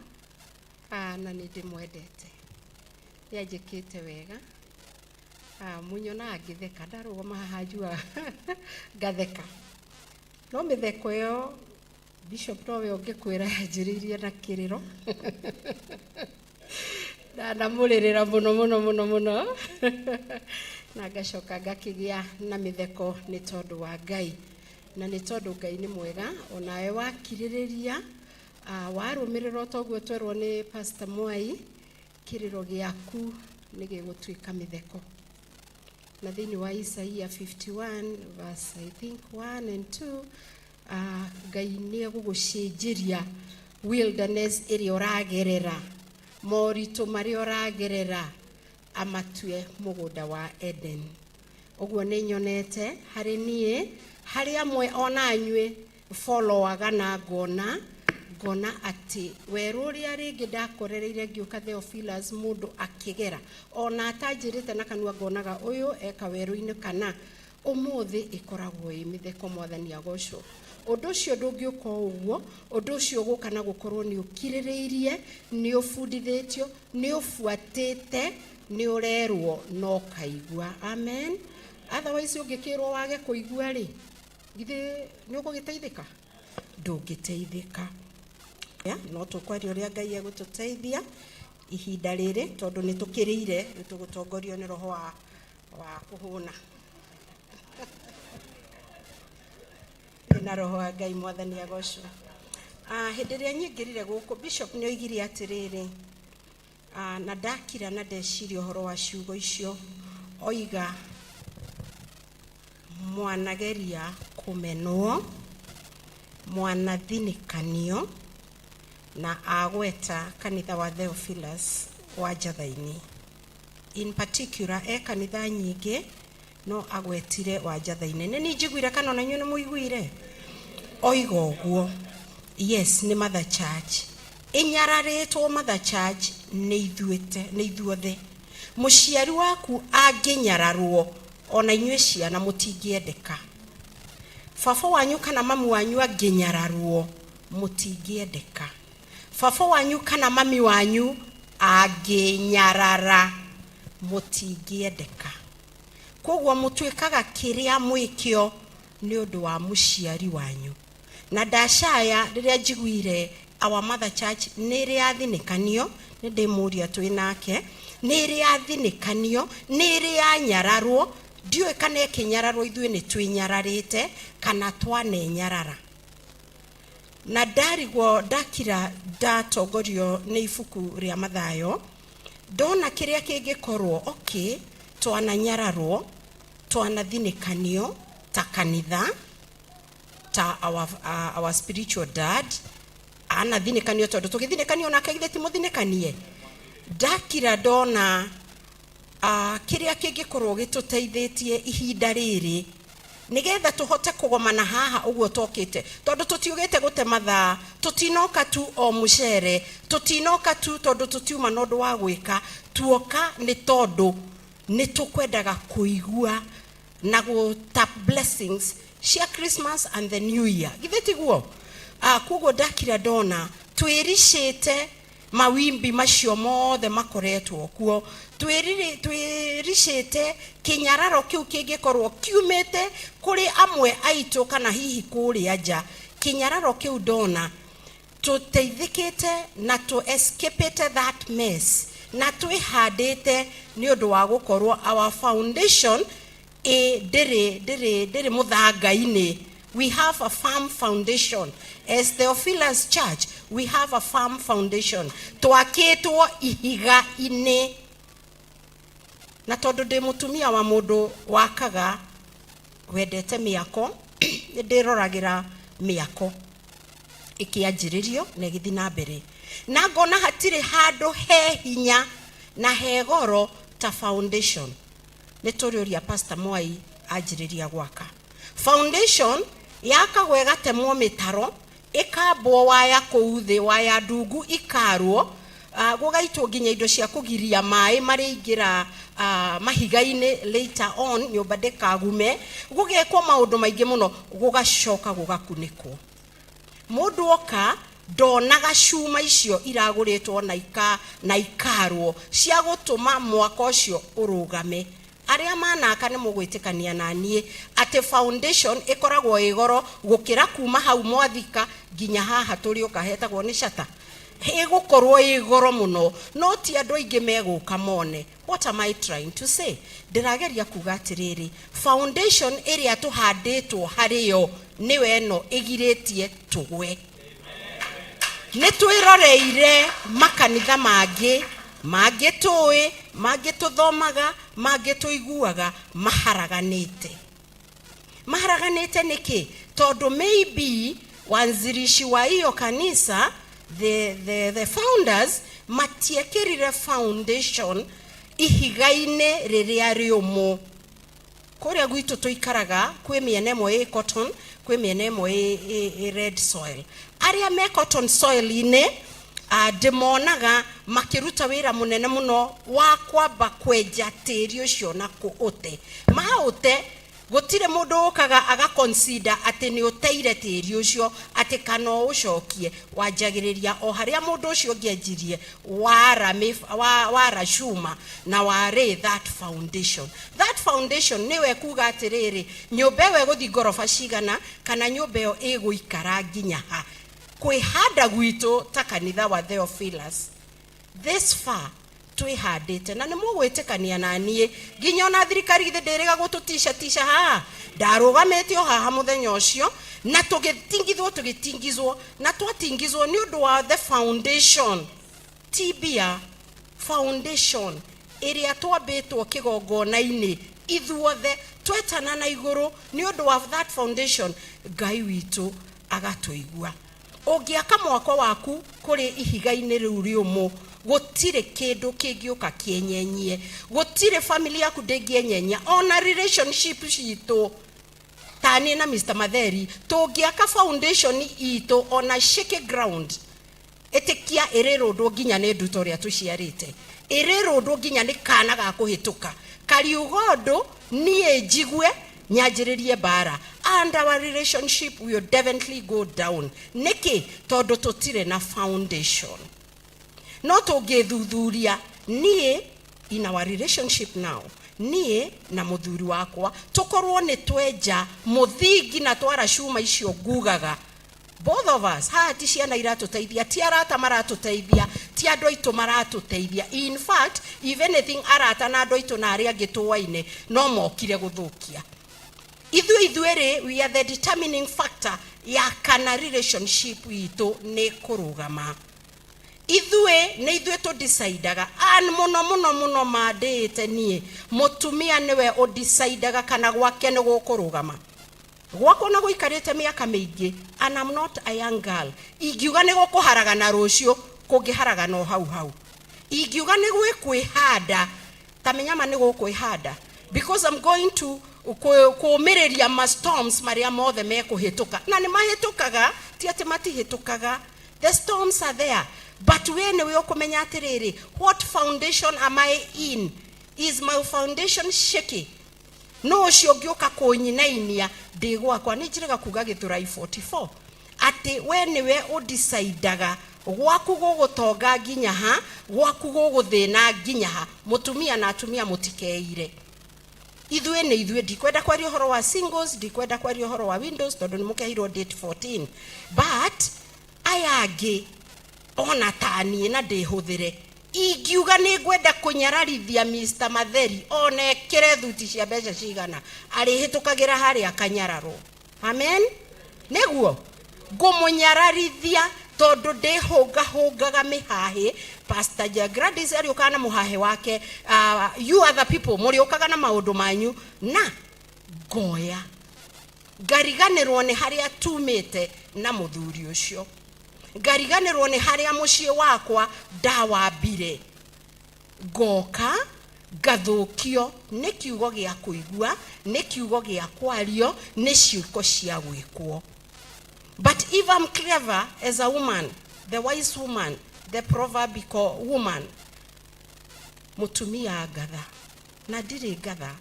S11: Na nĩ ndĩmwendete. Nĩ anjĩkĩte wega. Mũnyonaga ngĩtheka, ndarũgama haha njugaga ngatheka. No mĩtheko ĩyo Bishop nowe ũngĩkwĩra yanjĩrĩirie na kĩrĩro. Ndanamũrĩrĩra mũno mũno mũno mũno. Na ngacoka ngakĩgĩa na mĩtheko nĩ tondũ wa Ngai. Na nĩ tondũ Ngai nĩ mwega, onawe wakirĩrĩria, warũmĩrĩra o toguo twerwo nĩ Pastor Mwai, kĩrĩro gĩaku nĩ gĩgũtuĩka mĩtheko. Na thĩinĩ wa Isaia 51 verse I think 1 and 2, Ngai nĩ egũgũcenjeria wilderness ĩrĩa ũragerera, moritũ marĩa ũragerera, amatue mũgũnda wa Eden. Ũguo nĩ nyonete harĩ niĩ, harĩ amwe ona inyuĩ followaga na ngona atĩ werũ ũrĩa rĩngĩ ndakorereire ngĩũka Theophilus, mũndũ akĩgera ona atanjĩrĩte na kanua, ngonaga ũyũ eka werũ-inĩ kana ũmũthĩ ĩkoragwo ĩ mĩtheko. Mwathani agocwo. Ũndũ ũcio ndũngĩũka o ũguo, ũndũ ũcio ũgũka na gũkorwo nĩ ũkirĩrĩirie, nĩ ũbundithĩtio, nĩ ũbuatĩte, nĩ ũrerwo na ũkaigua. Amen. Otherwise ũngĩkĩrwo wage kũigua rĩ, githĩ nĩ ũgũgĩteithĩka? Ndũngĩteithĩka. No tũkwaria ũrĩa Ngai egũtũteithia ihinda rĩrĩ, tondũ nĩ tũkĩrĩire, nĩ tũgũtongorio nĩ roho wa kũhũna na roho wa Ngai. Mwathani agocwo. Hĩndĩ ĩrĩa nyingĩrire gũkũ, Bishop nĩ oigire atĩrĩrĩ, na ndakira na ndeciria ũhoro wa ciugo icio, oiga mwanageria kũmenwo, mwanathinĩkanio, na agweta kanitha wa Theophilus wa Njatha-inĩ in particular. E kanitha nyingĩ no agwetire wa Njatha-inĩ. Nĩ niĩ njiguire kana ona inyuĩ nĩ mũiguire oiga ũguo? Yes, nĩ Mother Church ĩnyararĩtwo. Mother Church nĩ ithuĩte, nĩ ithuothe. Mũciari waku angĩnyararwo, ona inyuĩ ciana mũtingĩendeka. Baba wanyu kana mamu wanyu angĩnyararwo, mũtingĩendeka. Baba wanyu kana mami wanyu angĩnyarara, mũtingĩendeka. Koguo mũtuĩkaga kĩrĩa mwĩkĩo nĩ ũndũ wa mũciari wanyu. Na ndacaya rĩrĩa njiguire our Mother Church nĩ ĩrĩ yathinĩkanio, nĩ ndĩmũria twĩ nake, nĩ ĩrĩ yathinĩkanio, nĩ ĩrĩ yanyararwo. Ndiũĩ kana ĩkĩnyararwo ithuĩ nĩ twĩnyararĩte kana twanenyarara. Na ndarigwo ndakira ndatongorio nĩ ibuku rĩa Mathayo, ndona kĩrĩa kĩngĩkorwo okay, twananyararwo, twanathinĩkanio ta kanitha, ta our spiritual dad anathinĩkanio, tondũ tũgĩthinĩkanio nake githĩ ti mũthinĩkanie. Ndakira ndona kĩrĩa kĩngĩkorwo gĩtũteithĩtie ihinda rĩrĩ nĩgetha tũhote kũgomana haha ũguo tokĩte, tondũ tũtiũgĩte gũte mathaa, tũtinoka tu o mũcere, tũtinoka tu tondũ tũtiuma na ũndũ wa gwĩka, tuoka nĩ tondũ nĩ tũkwendaga kũigua na gũ tap blessings cia Christmas and the New Year, githĩ tiguo? Koguo ndakira ndona twĩricĩte mawimbi macio mothe makoretwo kuo, twĩricĩte kĩnyararo kĩu kĩngĩkorwo kiumĩte kũrĩ amwe aitũ kana hihi kũrĩa nja. Kĩnyararo kĩu ndona tũteithĩkĩte na tũ escapĩte that mess na twĩhandĩte nĩ ũndũ wa gũkorwo our foundation ĩ ndĩrĩ mũthanga-inĩ. We have a firm foundation as Theophilus Church. We have a firm foundation, twakĩtwo ihiga-inĩ. Na tondũ ndĩ mũtumia wa mũndũ wakaga, wendete mĩako, nĩ ndĩroragĩra mĩako ĩkĩanjĩrĩrio na ĩgĩthiĩ na mbere, na ngona hatirĩ handũ he hinya na he goro ta foundation. Nĩ tũrĩũria Pastor Mwai anjĩrĩria gwaka foundation, yakagwo ĩgatemwo mĩtaro, ĩkambwo waya kũu thĩ, waya ndungu ikarwo, gũgaitwo nginya indo cia kũgiria maĩ marĩingĩra mahiga-inĩ later on, nyũmba ndĩkagume, gũgekwo maũndũ maingĩ mũno, gũgacoka gũgakunĩkwo. Mũndũ oka ndonaga cuma icio iragũrĩtwo na ikarwo cia gũtũma mwaka ũcio ũrũgame. Arĩa manaka nĩ mũgwĩtĩkania na niĩ atĩ foundation ĩkoragwo ĩ goro gũkĩra kuma hau mwathika nginya haha tũrĩũka hetagwo nĩ cata, ĩgũkorwo ĩ goro mũno, no ti andũ aingĩ megũka mone. What am I trying to say? Ndĩrageria kuga atĩrĩrĩ, foundation ĩrĩa tũhandĩtwo harĩyo nĩyo ĩno ĩgirĩtie tũgwe. Nĩ twĩroreire makanitha mangĩ, mangĩ tũĩ, mangĩ tũthomaga, mangĩ tũiguaga maharaganĩte. Maharaganĩte nĩkĩ? Tondũ maybe wanzilishi wa hiyo kanisa, the founders, matiekĩrire foundation ihiga-inĩ rĩrĩa rĩũmũ. Kũrĩa gwitũ tũikaraga kwĩ mĩena ĩmwe ĩ cotton, kwĩ mĩena ĩmwe ĩ red soil. Arĩa me cotton soil-inĩ, ndĩmonaga makĩruta wĩra mũnene mũno wa kwamba kwenja tĩri ũcio na kũũte maũte. Gũtirĩ mũndũ ũkaga agaconsider atĩ nĩ ũteire tĩri ũcio atĩ kana ũcokie. Wanjagĩrĩria o harĩa mũndũ ũcio ũngĩ anjirie, wara cuma na warĩ that foundation. That foundation nĩwe kuga atĩrĩrĩ, nyũmba ĩyo ĩgũthiĩ ngoroba cigana kana nyũmba ĩyo ĩgũikara nginya ha. Kwĩhanda gwitũ ta kanitha wa Theophilus this far, twĩhandĩte na nĩ mũgwĩtĩkania na niĩ, nginya ona thirikari githĩ ndĩrĩga gũtũtica tica haha. Ndarũgamĩte o haha mũthenya ũcio na tũgĩtingithwo, tũgĩtingizwo na twatingizwo nĩ ũndũ wa the foundation, ti mbia, foundation ĩrĩa twambĩtwo kĩgongona-inĩ ithuothe twetana na igũrũ. Nĩ ũndũ wa that foundation, Ngai witũ agatũigua. Ũngĩaka mwako waku kũrĩ ihiga-inĩ rĩu rĩũmũ, gũtirĩ kĩndũ kĩngĩũka kĩenyenyie, gũtirĩ family yaku ndĩngĩenyenya, ona relationship citũ ta niĩ na Mr. Matheri, tũngĩaka foundation itũ ona shaky ground, ĩtĩkia ĩrĩ rũndũ nginya nĩ nduta ũrĩa tũciarĩte, ĩrĩ rũndũ nginya nĩ kana ga kũhĩtũka kariuga ũndũ niĩ njigue nyanjĩrĩrie mbara, and our relationship will definitely go down. Nĩkĩ? Tondũ tũtirĩ na foundation. No tũngĩthuthuria niĩ in our relationship now, niĩ na mũthuri wakwa, tũkorwo nĩ twenja mũthingi na twara cuma icio ngugaga, both of us haha, ti ciana iratũteithia, ti arata maratũteithia, ti Ti andũ aitũ maratũteithia. In fact, if anything, arata na andũ aitũ na arĩa angĩ tũaine no mokire gũthũkia. Ithuĩ ithuerĩ, we are the determining factor ya kana relationship itũ nĩ kũrũgama. Ithuĩ nĩ ithuĩ tũdecidaga, an mũno mũno mũno mandĩĩte niĩ mũtumia nĩwe ũdecidaga kana gwake nĩ gũkũrũgama. Gwakwa na gũikarĩte mĩaka mĩingĩ, and I'm not a young girl. Ingiuga nĩ gũkũharagana rũciũ, kũngĩharagana o hau hau. Ingiuga nĩ gwĩkwĩhanda ta mĩnyama, nĩ gũkwĩhanda, because I'm going to kũũmĩrĩria ma storms marĩa mothe mekũhĩtũka, na nĩ mahĩtũkaga, ti atĩ matihĩtũkaga. The storms are there, but we nĩwe ũkũmenya atĩrĩrĩ, what foundation am I in? Is my foundation shaky? No ũcio ũngĩũka kũnyinainia ndĩ gwakwa. Nĩ njĩrĩga kuga Gĩthũrai 44 atĩ we nĩwe ũdecidaga gwaku gũgũtonga nginya ha, gwaku gũgũthĩna nginya ha. Mũtumia na atumia, mũtikeire. Ithuĩ nĩ ithuĩ. Ndikwenda kwaria ũhoro wa singles, ndikwenda kwaria ũhoro wa widows, tondũ nĩ mũkeheirwo date 14, but aya angĩ ona ta niĩ na ndĩhũthĩre, ingiuga nĩ ngwenda kũnyararithia Mr. Matheri, ona ekĩre thuti cia mbeca cigana, arĩhĩtũkagĩra harĩa akanyararwo. Amen. Nĩguo ngũmũnyararithia, tondũ ndĩhũngahũngaga mĩhahĩ. Pastor Gladys arĩũkaga na mũhahĩ wake, you other people mũrĩũkaga na maũndũ manyu, na ngoya ngariganĩrwo nĩ harĩa tumĩte na mũthuri ũcio, ngariganĩrwo nĩ harĩa mũciĩ wakwa ndawambire, ngoka ngathũkio nĩ kiugo gĩa kũigua, nĩ kiugo gĩa kwario, nĩ ciĩko cia gwĩkwo. But if I'm clever as a woman, the wise woman, the proverbial woman, mũtumia ngatha, na ndirĩ ngatha,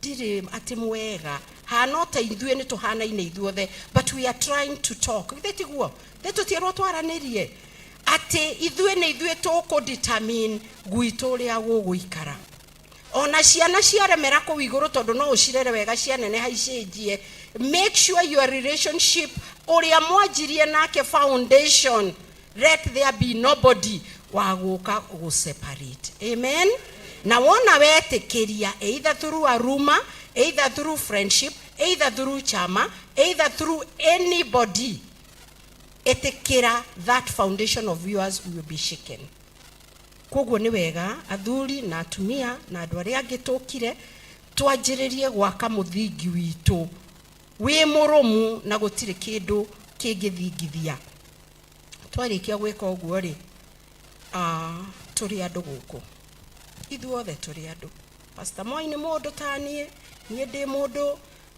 S11: ndirĩ atĩ mwega hana ta ithuĩ nĩ tũhanaine ithuothe, but we are trying to talk. Ithe tiguo thĩ tũtiĩrwo twaranĩrie atĩ ithuĩ nĩ ithuĩ tũkũ determine gwitũ ũrĩa gũgũikara. Ona ciana ciaremera kũu igũrũ, tondũ no ũcirere wega cianeneha icenjie, make sure your relationship ũrĩa mwanjirie nake foundation, let there be nobody wa gũka gũ separate. Amen. Na wona wetĩkĩria, either through a rumor, either through friendship, either through chama, either through anybody, ĩtĩkĩra that foundation of yours will be shaken. Koguo nĩ wega athuri na atumia na andũ arĩa angĩ tũkire twanjĩrĩrie gwaka mũthingi witũ wĩ mũrũmu, na gũtirĩ kĩndũ kĩngĩthingithia. Twarĩkia gwĩka ũguo rĩ, tũrĩ andũ gũkũ, ithuothe tũrĩ andũ. Pastor Moi nĩ mũndũ ta niĩ, niĩ ndĩ mũndũ,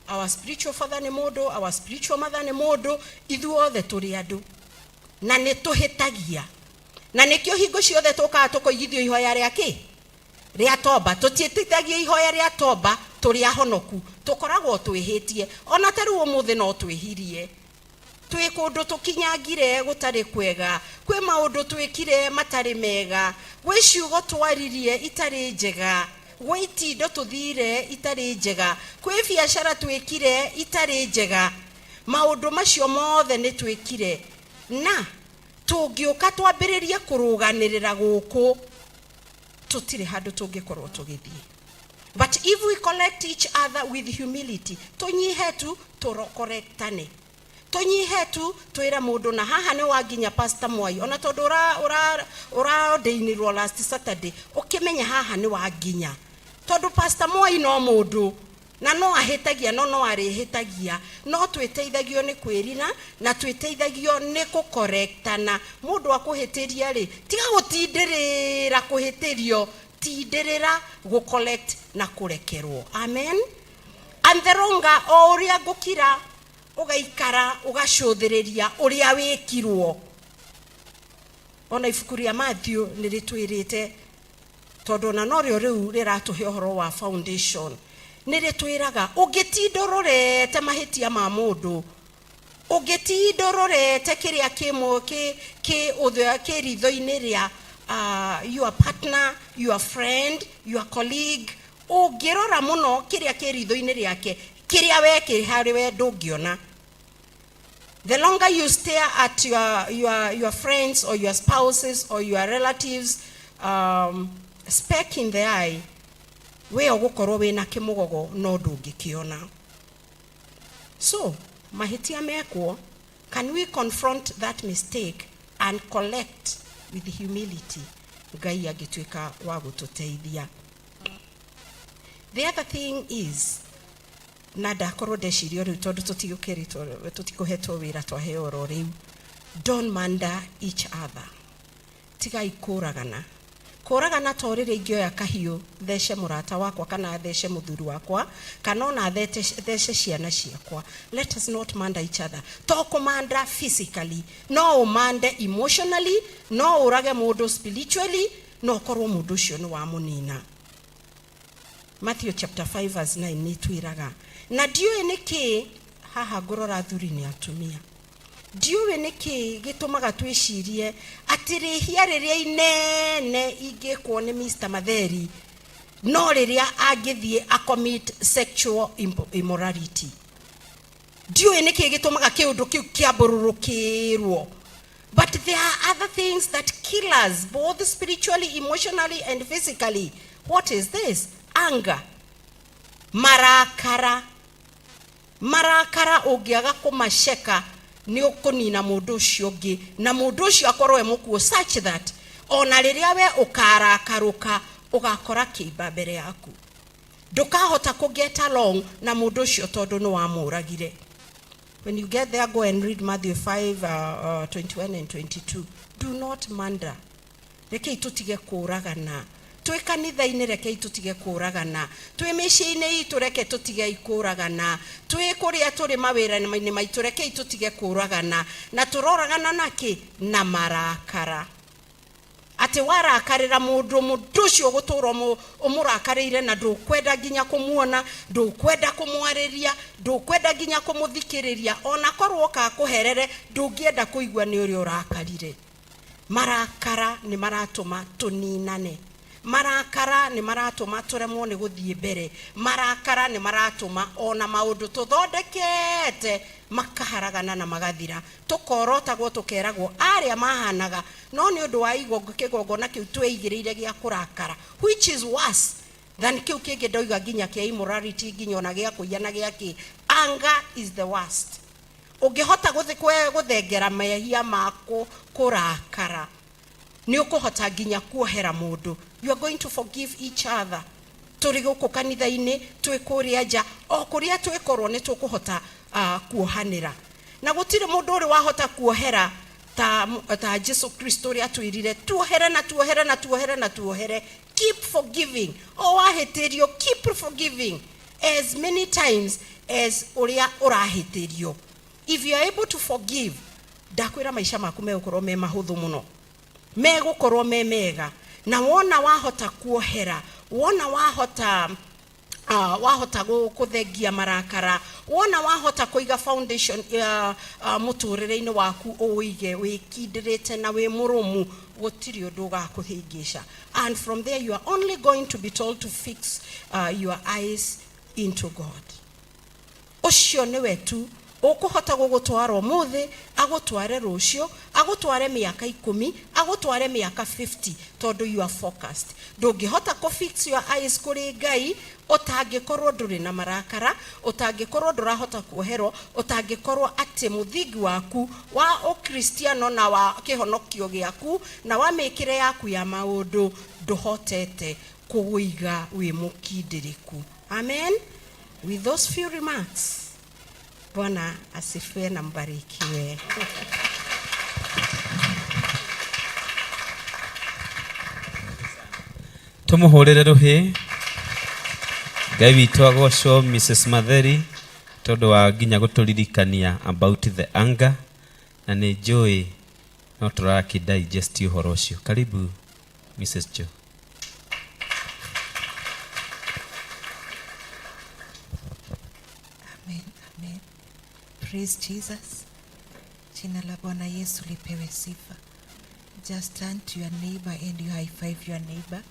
S11: our spiritual father nĩ mũndũ, our spiritual mother nĩ mũndũ. Ithuothe tũrĩ andũ na nĩ tũhĩtagia, na nĩkĩo hingo ciothe tũkaga tũkoigithio ihoya rĩa kĩ rĩa tomba. Tũtiĩtithagia ihoya rĩa tomba tũrĩ ahonoku, tũkoragwo twĩhĩtie. Ona ta rĩu ũmũthĩ no twĩhirie, twĩ kũndũ tũkinyangire gũtarĩ kwega, kwĩ maũndũ twĩkire matarĩ mega, gwĩ ciugo twaririe itarĩ njega, gwĩ itindo tũthire itarĩ njega, kwĩ biacara twĩkire itarĩ njega. Maũndũ macio mothe nĩ twĩkire, na tũngĩũka twambĩrĩrie kũrũganĩrĩra gũkũ, tũtirĩ handũ tũngĩkorwo tũgĩthiĩ. But if we collect each other with humility, tũnyihe tu, tũrokorektane, tũnyihe tu, twĩre mũndũ na haha nĩ wanginya. Pastor Mwai, ona tondũ ũraordainirwo last Saturday, ũkĩmenya haha nĩ wanginya, tondũ Pastor Mwai no mũndũ na no ahĩtagia, no arĩhĩtagia. No twĩteithagio nĩ kwĩrira na twĩteithagio nĩ kũkorektana. Mũndũ akũhĩtĩria rĩ, tiga gũtindĩrĩra kũhĩtĩrio, tindĩrĩra gũcollect na kũrekerwo. Amen. And the longer, o ũrĩa ngũkira ũgaikara ũgacũthĩrĩria ũrĩa wĩkirwo. Ona ibuku rĩa Matthew nĩ rĩtwĩrĩte, tondũ ona norĩo rĩu rĩratũhe ũhoro wa foundation, nĩ rĩtwĩraga ũngĩtinda ũrorete mahĩtia ma mũndũ, ũngĩtinda ũrorete kĩrĩa kĩmwe kĩ ũthĩa kĩ ritho-inĩ rĩa your partner, your friend, your colleague, ũngĩrora mũno kĩrĩa kĩ ritho-inĩ rĩake, kĩrĩa we kĩ harĩ we ndũngĩona. The longer you stare at your friends or your spouses or your relatives speck in the eye, we ũgũkorwo wĩna kĩmũgogo no ndũngĩkĩona. So mahĩtia mekwo, can we confront that mistake and collect with humility? Ngai angĩtuĩka wa gũtũteithia. The other thing is, na ndakorwo ndeciria rĩu tondũ tũtigũkĩrĩtwo, tũtikũhetwo wĩra, twaheo oro rĩu, don't murder each other. Tigai kũragana. Kũragana to rĩrĩa ingĩoya kahiũ thece mũrata wakwa, kana thece mũthuri wakwa, kana ona thece ciana ciakwa. Let us not murder each other. To kũmurder physically, no ũmurder emotionally, no ũrage mũndũ spiritually, no ũkorwo mũndũ ũcio nĩ wamũnina. Matthew chapter 5 verse 9 nĩ twĩraga, na ndiũĩ nĩkĩ haha ngũrora athuri nĩ atumia, ndiũĩ nĩkĩ gĩtũmaga twĩcirie atĩ rĩhia rĩrĩa inene ingĩkwo nĩ Mr. Matheri no rĩrĩa angĩthiĩ acommit sexual immorality. Ndiũĩ nĩkĩ gĩtũmaga kĩũndũ kĩu kĩambũrũrũkĩrwo, but there are other things that kill us both spiritually, emotionally and physically. What is this? Anger, marakara. Marakara ũngĩaga kũmaceka nĩ ũkũnina mũndũ ũcio ũngĩ, na mũndũ ũcio akorwo e mũkuũ, such that ona rĩrĩa we ũkarakarũka ũgakora kĩimba mbere yaku, ndũkahota kũ get along na mũndũ ũcio tondũ nĩ wamũragire. When you get there, go and read Matthew 5 21 and 22. Do not murder. Rekei tũtige kũragana twĩ kanitha-inĩ, rekei tũtige kũragana twĩ mĩciĩ-inĩ itũ, reke tũtige kũragana twĩ kũrĩa tũrĩ mawĩra-inĩ maitũ, rekei tũtige kũragana. Na tũroragana nakĩ? Na marakara. Atĩ warakarĩra mũndũ, mũndũ ũcio ũgũtũra ũmũrakarĩire na ndũkwenda nginya kũmuona, ndũkwenda kũmwarĩria, ndũkwenda nginya kũmũthikĩrĩria, ona korwo kakũherere ndũngĩenda kũigua nĩ ũrĩa ũrakarire. Marakara nĩ maratũma tũninane, marakara nĩ maratũma tũremwo nĩ gũthiĩ mbere, marakara nĩ maratũma ona maũndũ tũthondekete makaharagana na magathira, tũkorotagwo, tũkeragwo arĩa mahanaga, no nĩ ũndũ wa igongo kĩgongona kĩu tweigĩrĩire gĩa kũrakara, which is worse than kĩu kĩngĩ ndoiga, nginya kĩa immorality, nginya ona gĩa kũiya na gĩa kĩ. Anger is the worst. Ũngĩhota gũthengera mehia maku kũrakara, nĩ ũkũhota nginya kuohera mũndũ. You are going to forgive each other. Tũrĩ gũkũ kanitha-inĩ, twĩ kũrĩa nja, o kũrĩa twĩkorwo, nĩ tũkũhota kuohanĩra, na gũtirĩ mũndũ ũrĩ wahota kuohera ta Jesu Kristo ũrĩa atwĩrire tuohere na tuohere na tuohere na tuohere. Keep forgiving. O wahĩtĩrio, keep forgiving as many times as ũrĩa ũrahĩtĩrio. If you are able to forgive, ndakwĩra maica maku megũkorwo me mahũthũ mũno, megũkorwo me mega. Na wona wahota kuohera, wona wahota kũthengia marakara, wona wahota kũiga foundation mũtũrĩre-inĩ waku, ũwĩige wĩkindĩrĩte na wĩ mũrũmu, gũtirĩ ũndũ ũgakũhĩngĩca. And from there you are only going to be told to fix your eyes into God. Ũcio nĩwe tu ũkũhota gũgũtwara ũmũthĩ, agũtware rũciũ, agũtware mĩaka 10, agũtware mĩaka 50, tondũ you are focused. Ndũngĩhota kũ fix your eyes kũrĩ Ngai ũtangĩkorwo ndũrĩ na marakara, ũtangĩkorwo ndũrahota kuoherwo, ũtangĩkorwo atĩ mũthingi waku wa ũkristiano na wa kĩhonokio gĩaku na wa mĩkĩre yaku ya maũndũ ndũhotete kũwĩiga wĩ mũkindĩrĩku. Amen. With those few remarks, Bwana asifiwe na mbarikiwe.
S10: Tumuhurire ruhi. Ngai witũ agocwo, Mrs Matheri, tondũ wa nginya gũtũririkania about the anger, na nĩ njũĩ no tũrakĩ digest ũhoro ũcio. Karibu Mrs Joe.
S12: Amen, amen. Praise Jesus. Jina la Bwana Yesu lipewe sifa. Just turn to your neighbor and you high five your neighbor.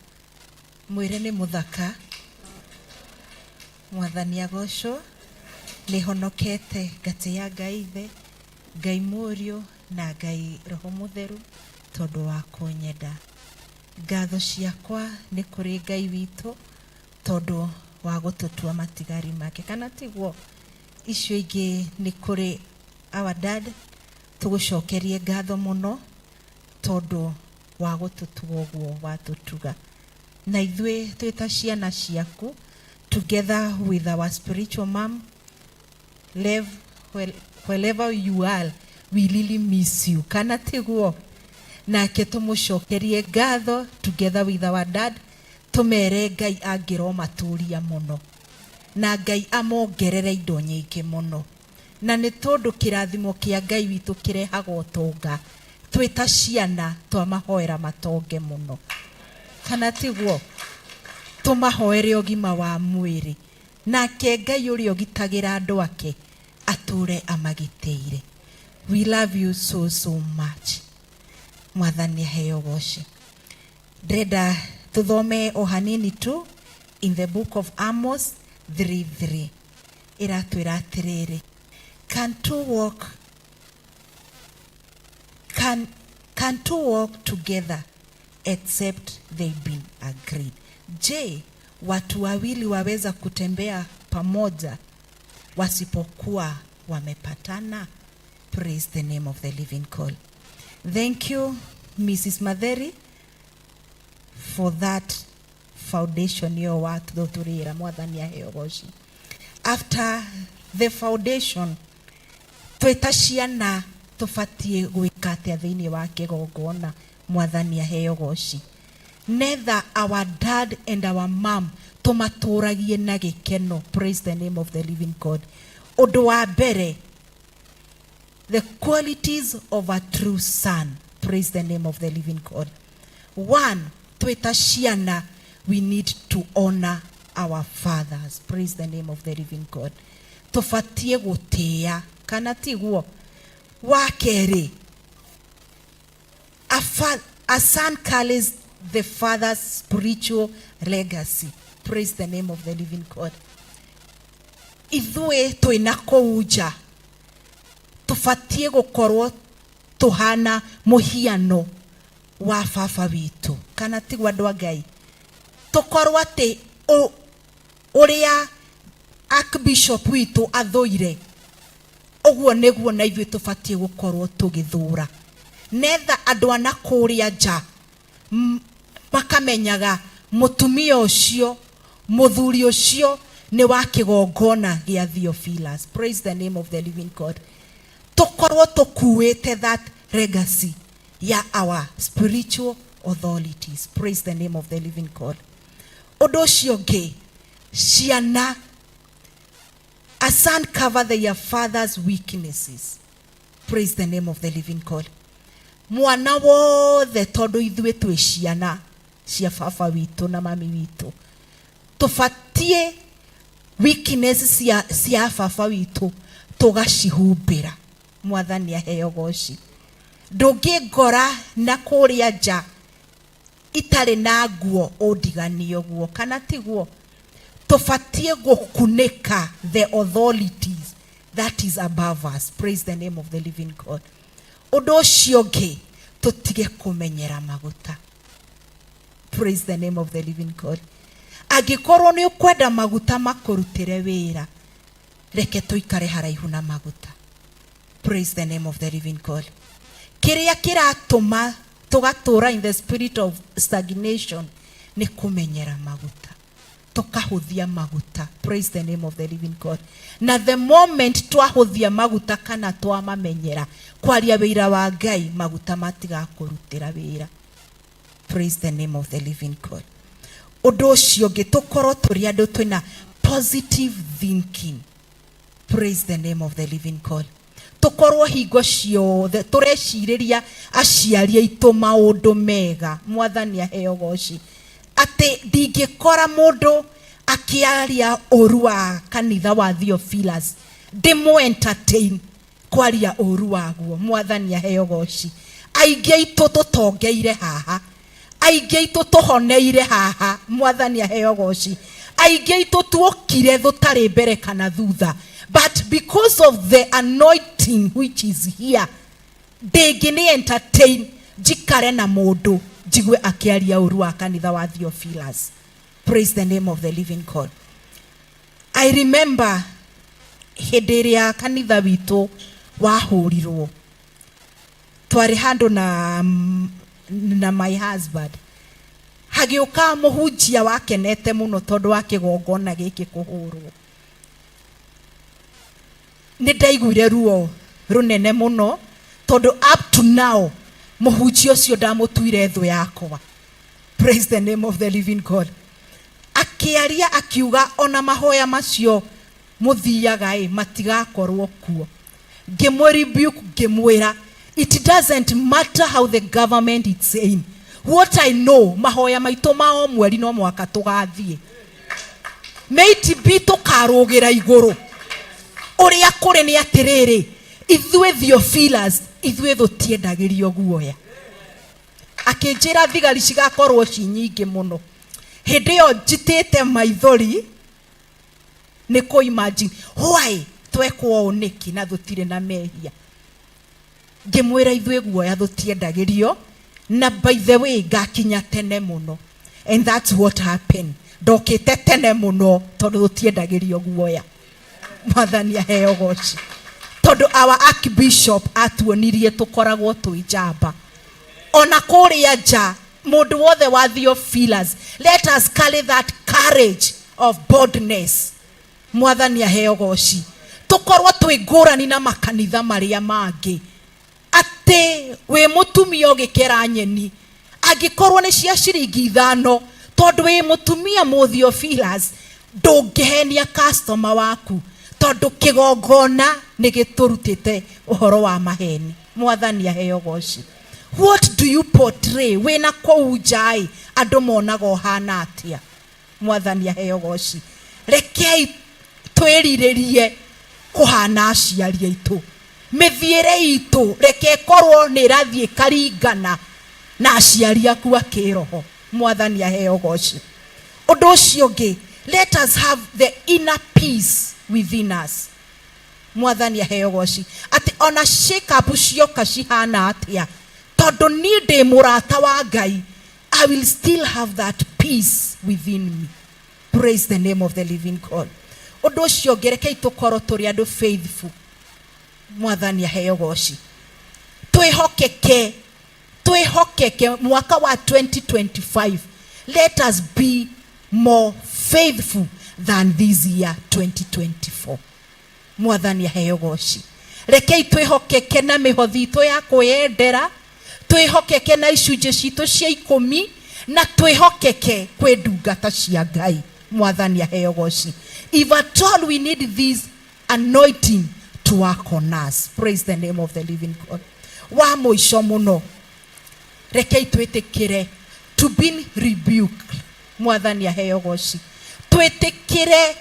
S12: Mwĩre nĩ mũthaka. Mwathani agocwo. Nĩhonokete ngatĩya Ngai Ithe. Ngai Mũriũ na Ngai Roho Mũtheru tondũ wa kũnyenda. Ngatho ciakwa nĩ kũrĩ Ngai witũ tondũ wa gũtũtua matigari make. Kana tiguo? Icio ingĩ nĩ kũrĩ our dad, tũgũcokerie ngatho mũno tondũ wa gũtũtuga ũguo watũtuga. Na ithuĩ twĩ ta ciana ciaku, together with our spiritual mom, Lev, wherever you are, we really miss you. Kana tiguo? Nake tũmũcokerie ngatho together with our dad, tũmere Ngai angĩromatũria mũno na Ngai amongerere indo nyingĩ mũno. Na nĩ tondũ kĩrathimo kĩa Ngai witũ kĩrehaga ũtonga, twĩ ta ciana twamahoera matonge mũno. Kana tiguo? Tũmahoere ũgima wa mwĩrĩ. Nake Ngai ũrĩa ũgitagĩra andũ ake atũũre amagitĩire. We love you so so much. Mwathani aheo ũgoci. Ndĩrenda tũthome o hanini tu in the book of Amos 3:3. Ĩratwĩra atĩrĩrĩ, can two walk can, can two walk together except they been agreed? Je, watu wawili waweza kutembea pamoja wasipokuwa wamepatana? Praise the name of the living God. Thank you, Mrs. Matheri, for that foundation yo watũtũrĩra. Mwathani aheo goci. After the foundation, twĩ ta ciana tũbatiĩ gwĩka atĩa thĩinĩ wa kĩgongona? Mwathani aheo goci. Nether our dad and our mom tũmatũragie na gĩkeno. Praise the name of the living God. Ũndũ wa mbere, the qualities of a true son. Praise the name of the living God. One, twĩ ta ciana, we need to honor our fathers. Praise the name of the living God. Tũbatiĩ gũtĩĩa, kana tiguo? Wa kerĩ, a son carries the father's spiritual legacy. Praise the name of the living God. Ithuĩ twĩna kũu nja tũbatiĩ gũkorwo tũhana mũhiano wa baba witũ, kana tiguo, andũ a Ngai? Tũkorwo atĩ ũrĩa archbishop witũ athũire, ũguo nĩguo na ithuĩ tũbatiĩ gũkorwo tũgĩthũra, netha andũ a na kũrĩa nja makamenyaga mũtumia ũcio, mũthuri ũcio nĩ wa kĩgongona gĩa Theophilus. Praise the name of the living God. Tũkorwo tũkuĩte that legacy ya our spiritual authorities. Praise the name of the living God. Ũndũ ũcio ũngĩ, ciana, a son cover their father's weaknesses. Praise the name of the living God. Mwana wothe, tondũ ithuĩ twĩ ciana cia baba witũ na mami witũ, tũbatiĩ weakness cia baba witũ tũgacihumbĩra. Mwathani aheo goci. Ndũngĩngora na kũrĩa nja itarĩ na nguo ũndiganie ũguo, kana tiguo? Tũbatiĩ gũkunĩka the authorities that is above us. Praise the name of the living God. Ũndũ ũcio ũngĩ, tũtige kũmenyera maguta. Praise the name of the living God. Angĩkorwo nĩ ũkwenda maguta makũrutĩre wĩra, reke tũikare haraihu na maguta. Praise the name of the living God. Kĩrĩa kĩratũma tũgatũra in the spirit of stagnation nĩ kũmenyera maguta, tũkahũthia maguta. Praise the name of the living God. Na the moment twahũthia maguta kana twamamenyera, kwaria wĩra wa Ngai, maguta matigakũrutĩra wĩra. Praise the name of the living God. Ũndũ ũcio ũngĩ, tũkorwo tũrĩ andũ twĩna positive thinking. Praise the name of the living God. Tũkorwo hingo ciothe tũrecirĩria aciari aitũ maũndũ mega. Mwathani aheo goci. Atĩ ndingĩkora mũndũ akĩaria ũru wa kanitha wa Theophilus ndĩmũ entertain kwaria ũru waguo. Mwathani aheo goci. Aingĩ aitũ tũtongeire haha, aingĩ aitũ tũhoneire haha. Mwathani aheo goci. Aingĩ aitũ tuokire tũtarĩ mbere kana thutha. But because of the anointing which is here, ndĩngĩ nĩ entertain njikare na mũndũ njigue akĩaria ũru wa kanitha wa Theophilus. Praise the name of the living God. I remember hĩndĩ ĩrĩa kanitha witũ wahũrirwo, twarĩ handũ na my husband, hagĩũka mũhunjia wakenete mũno tondũ wa kĩgongona gĩkĩ kũhũrwo. Nĩ ndaiguire ruo rũnene mũno tondũ up to now mũhunjia ũcio ndamũtuire thũ yakwa. Praise the name of the living God. Akĩaria akiuga ona mahoya macio mũthiaga ĩ matigakorwo kuo. Ngĩmũ rebuke, ngĩmwĩra it doesn't matter how the government is saying. What I know, mahoya maitũ ma o mweri no mwaka tũgathiĩ. Maybe tũkarũgĩra igũrũ. Ũrĩa kũrĩ nĩ atĩrĩrĩ, ithuĩ Theophilus, ithuĩ tũtiendagĩrio guoya. Akĩnjĩra thigari cigakorwo ci nyingĩ mũno. Hĩndĩ ĩyo njitĩte maithori nĩ kũ imagine why twekwo ũũ nĩkĩ na tũtirĩ na mehia. Ngĩmwĩra ithuĩ guoya tũtiendagĩrio, na by the way ngakinya tene mũno. And that's what happened. Ndokĩte tene mũno tondũ tũtiendagĩrio guoya. Mwathani aheo goci. Tondũ our archbishop atuonirie tũkoragwo twĩ njamba. Ona kũrĩa nja mũndũ wothe wa Theophilus, let us carry that courage of boldness. Mwathani aheo goci. Tũkorwo twĩ ngũrani na makanitha marĩa mangĩ. Atĩ wĩ mũtumia ũgĩkera nyeni, angĩkorwo nĩ cia ciringi 5, tondũ wĩ mũtumia mũ Theophilus, ndũngĩhenia customer waku, tondũ kĩgongona nĩ gĩtũrutĩte ũhoro wa maheni. Mwathani aheo goci. What do you portray? Wĩna kũu nja ĩ, andũ monaga ũhana atĩa? Mwathani aheo goci. Rekei twĩrirĩrie kũhana aciari aitũ. Mĩthiĩre itũ reke ĩkorwo nĩ ĩrathiĩ ĩkaringana na aciari aku a kĩroho. Mwathani aheo goci. Ũndũ ũcio ũngĩ, let us have the inner peace within us. Mwathani aheo goci. Atĩ ona shake up cioka cihana atĩa, tondũ niĩ ndĩ mũrata wa Ngai, I will still have that peace within me. Praise the name of the living God. Ũndũ ũcio ũngĩ, rekei tũkorwo tũrĩ andũ faithful. Mwathani aheo goci. Twĩhokeke, twĩhokeke mwaka wa 2025. Let us be more faithful than this year 2024. Mwathani aheo goci. Rekei twĩhokeke na mĩhothi itũ ya kwĩyendera, twĩhokeke na icunjĩ citũ cia 10, na twĩhokeke kwĩ ndungata cia Ngai. Mwathani aheo goci. If at all we need this anointing to work on us. Praise the name of the living God. Wa mũico mũno, rekei twĩtĩkĩre to be rebuked. Mwathani aheo goci. Twĩtĩkĩre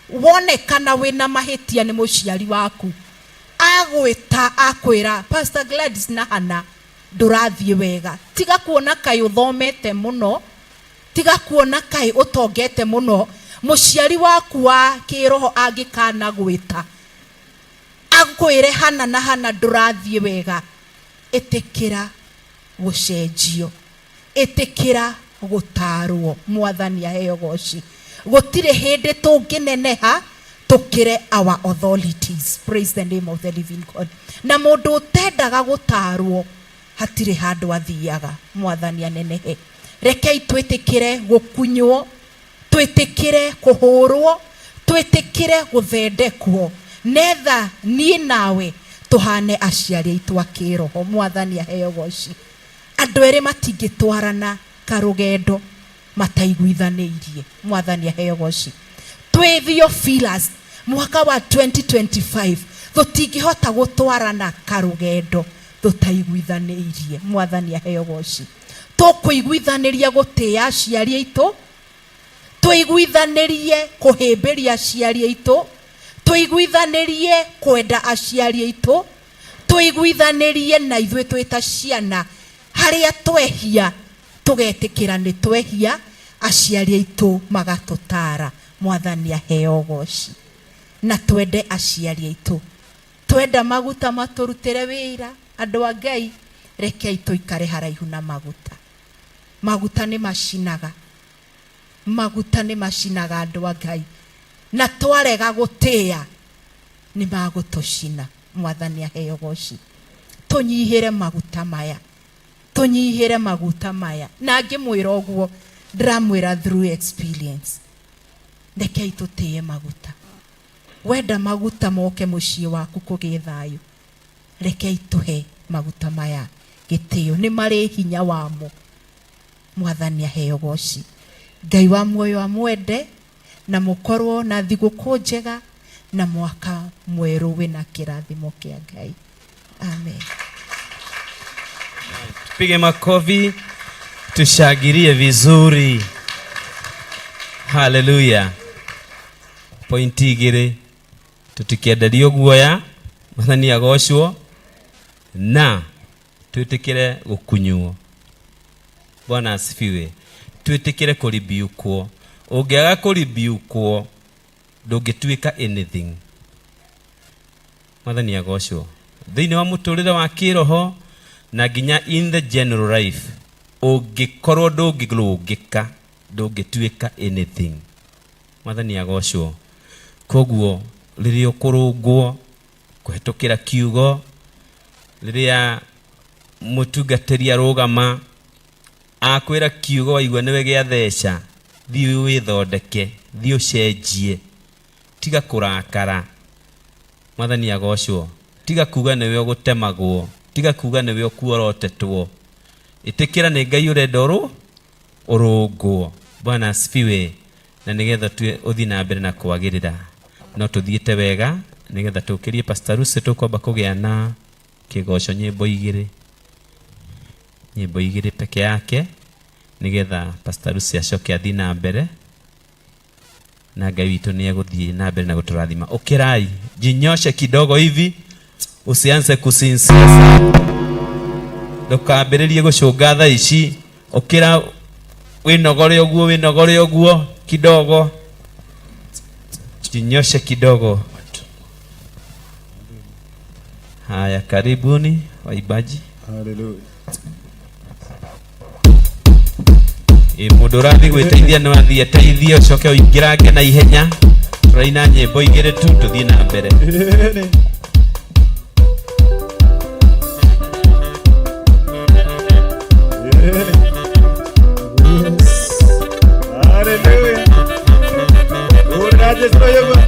S12: wonekana wĩna mahĩtia nĩ mũciari waku, agwĩta akwĩra Pastor Gladys na Hannah ndũrathiĩ wega. Tiga kuona kaĩ ũthomete mũno, tiga kuona kaĩ ũtongete mũno. Mũciari waku wa kĩroho angĩkana gwĩta akwĩre Hannah na Hannah ndũrathiĩ wega, ĩtĩkĩra gũcenjio, ĩtĩkĩra gũtarwo. Mwathani aheo goci. Gũtirĩ hĩndĩ tũngĩneneha tũkĩre our authorities. Praise the name of the living God. Na mũndũ ũtendaga gũtarwo hatirĩ handũ athiaga. Mwathani anenehe. Rekei twĩtĩkĩre gũkunywo, twĩtĩkĩre kũhũrwo, twĩtĩkĩre gũthendekwo, netha niĩ nawe tũhane aciari aitũ a kĩroho. Mwathani aheo goci. Andũ erĩ matingĩtwarana karũgendo mataiguithanĩirie. Mwathani aheo goci. Twĩ Theophilus mwaka wa 2025 tũtingĩhota gũtwarana karũgendo tũtaiguithanĩirie. Mwathani aheo goci. Tũkũiguithanĩria gũtĩĩa aciari aitũ, tũiguithanĩrie kũhĩmbĩria aciari aitũ, tũiguithanĩrie kwenda aciari aitũ, tũiguithanĩrie na ithuĩ twĩ ta ciana harĩa twehia tũgetĩkĩra nĩ twehia, aciari aitũ magatũtara. Mwathani aheo goci. Na twende aciari aitũ. Twenda maguta matũrutĩre wĩra, andũ a Ngai, rekei tũikare haraihu na maguta. Maguta nĩ macinaga, maguta nĩ macinaga andũ a Ngai, na twarega gũtĩĩa nĩ magũtũcina. Mwathani aheo goci. Tũnyihĩre maguta maya, tũnyihĩre maguta maya. Na ngĩmwĩra ũguo ndĩramwĩra through experience. Rekei tũtĩe maguta. Wenda maguta moke mũciĩ waku kũgĩe thayũ, rekei tũhe maguta maya gĩtĩo, nĩ marĩ hinya wamo. Mwathani aheo goci. Ngai wa muoyo amwende, na mũkorwo na thigũkũ njega na mwaka mwerũ wĩna kĩrathimo kĩa Ngai. Amen.
S10: Tupige makofi, tushangilie vizuri. Haleluya. Pointi igĩrĩ, tũtikenderio guoya, Mwathani agocwo, na twĩtĩkĩre gũkunywo. Bwana asifiwe. Twĩtĩkĩre kũribiukwo. Ũngĩaga kũribiukwo, ndũngĩtuĩka anything. Mwathani agocwo. Thĩinĩ wa mũtũrĩre wa kĩroho na nginya in the general life, ũngĩkorwo ndũngĩrũngĩka, ndũngĩtuĩka anything. Mwathani agocwo. Koguo rĩrĩa ũkũrũngwo kũhetũkĩra kiugo, rĩrĩa mũtungatĩri arũgama akwĩra kiugo waigua nĩwe gĩatheca, thiĩ wĩthondeke, thiĩ ũcenjie, tiga kũrakara. Mwathani agocwo. Tiga kuga nĩwe ũgũtemagwo, tiga kuga nĩwe ũkuorotetwo. Ĩtĩkĩra nĩ Ngai ũrenda ũrũngwo. Bwana asifiwe. Na nĩgetha ũthiĩ na mbere na kwagĩrĩra. No tũthiĩte wega nĩgetha tũkĩrie Pastor Lucy, tũkwamba kũgĩa na kĩgoco nyĩmbo igĩrĩ, nyĩmbo igĩrĩ peke yake, nĩgetha Pastor Lucy acoke athiĩ na mbere, na Ngai witũ nĩ egũthiĩ na mbere na gũtũrathima. Ũkĩrai, jinyoshe kidogo hivi, usianze kusinzia sana, ndũkambĩrĩrie gũcũnga thaa ici. Ũkĩra wĩnogore ũguo, wĩnogore ũguo kidogo, jinyoshe kidogo. Haya, karibuni waimbaji.
S13: Hallelujah.
S10: Mũndũ ũrathiĩ gwĩteithia no athiĩ ateithie, ũcoke ũingĩrange na ihenya. Tũraina nyĩmbo igĩrĩ tu tũthiĩ na mbere.
S13: Hallelujah. Uraje soyeba.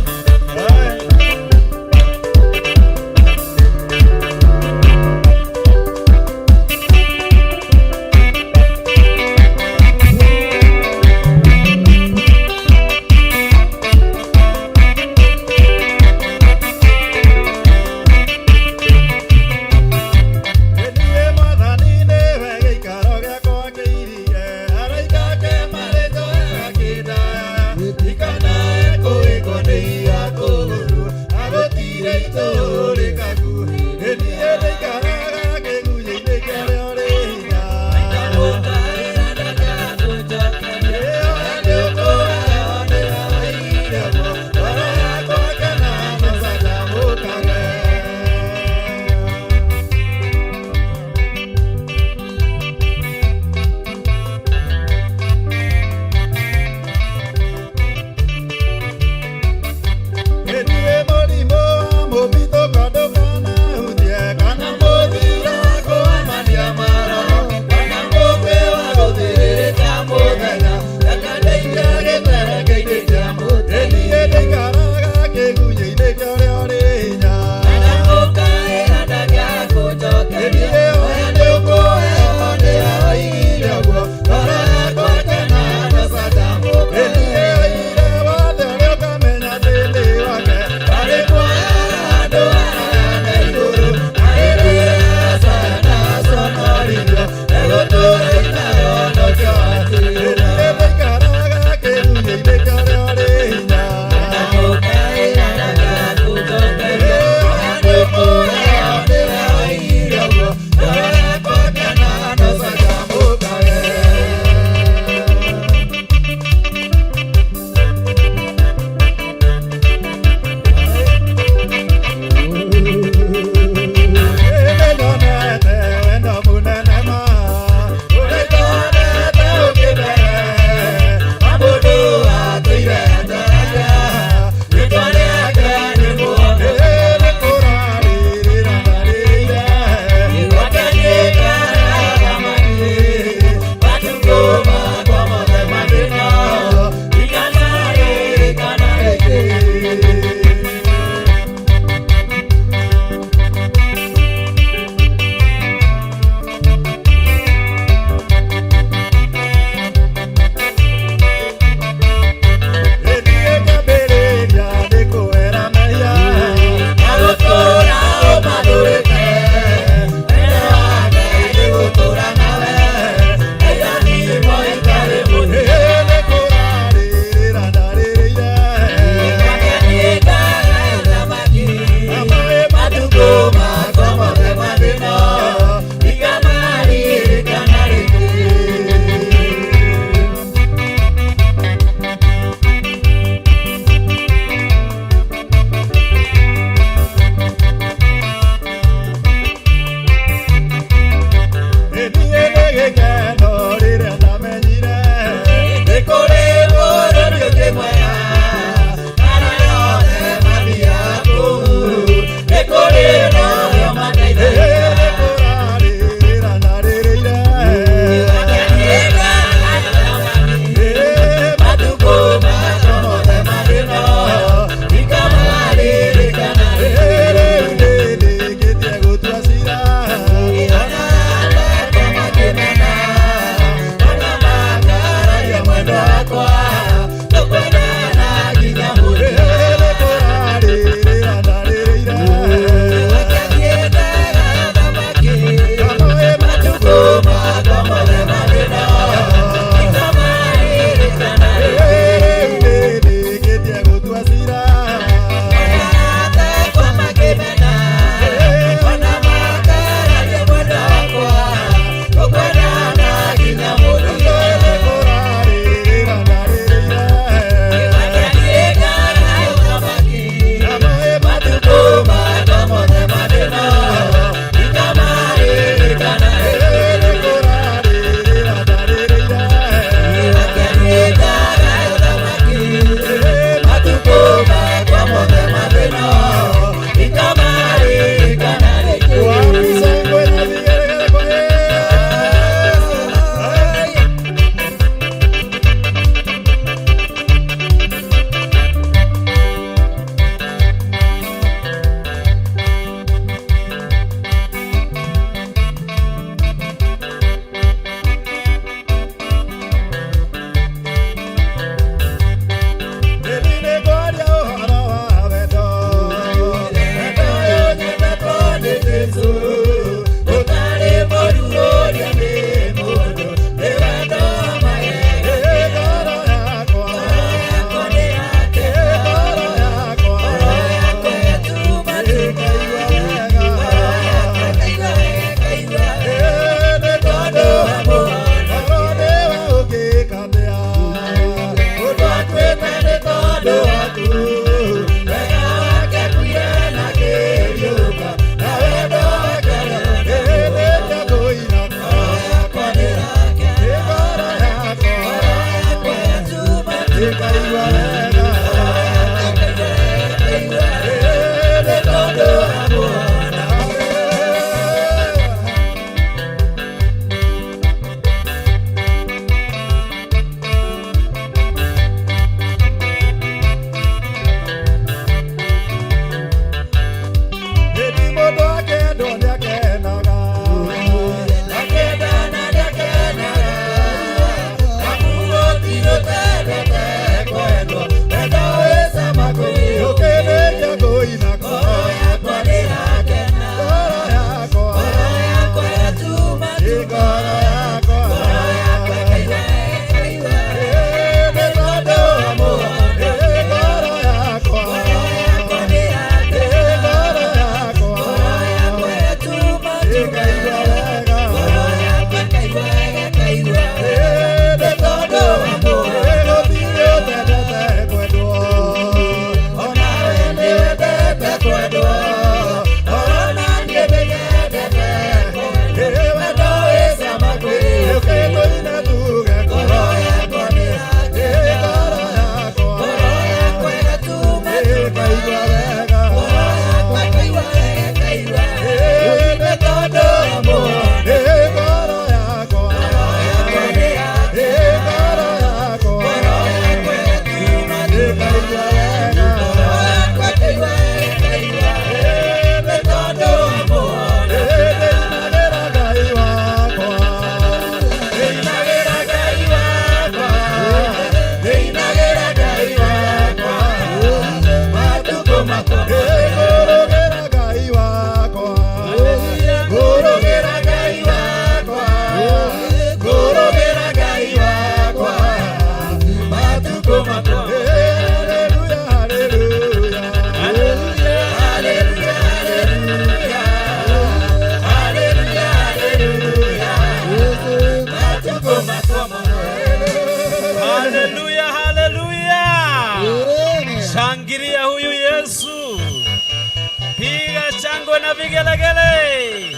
S10: Na vigelegele.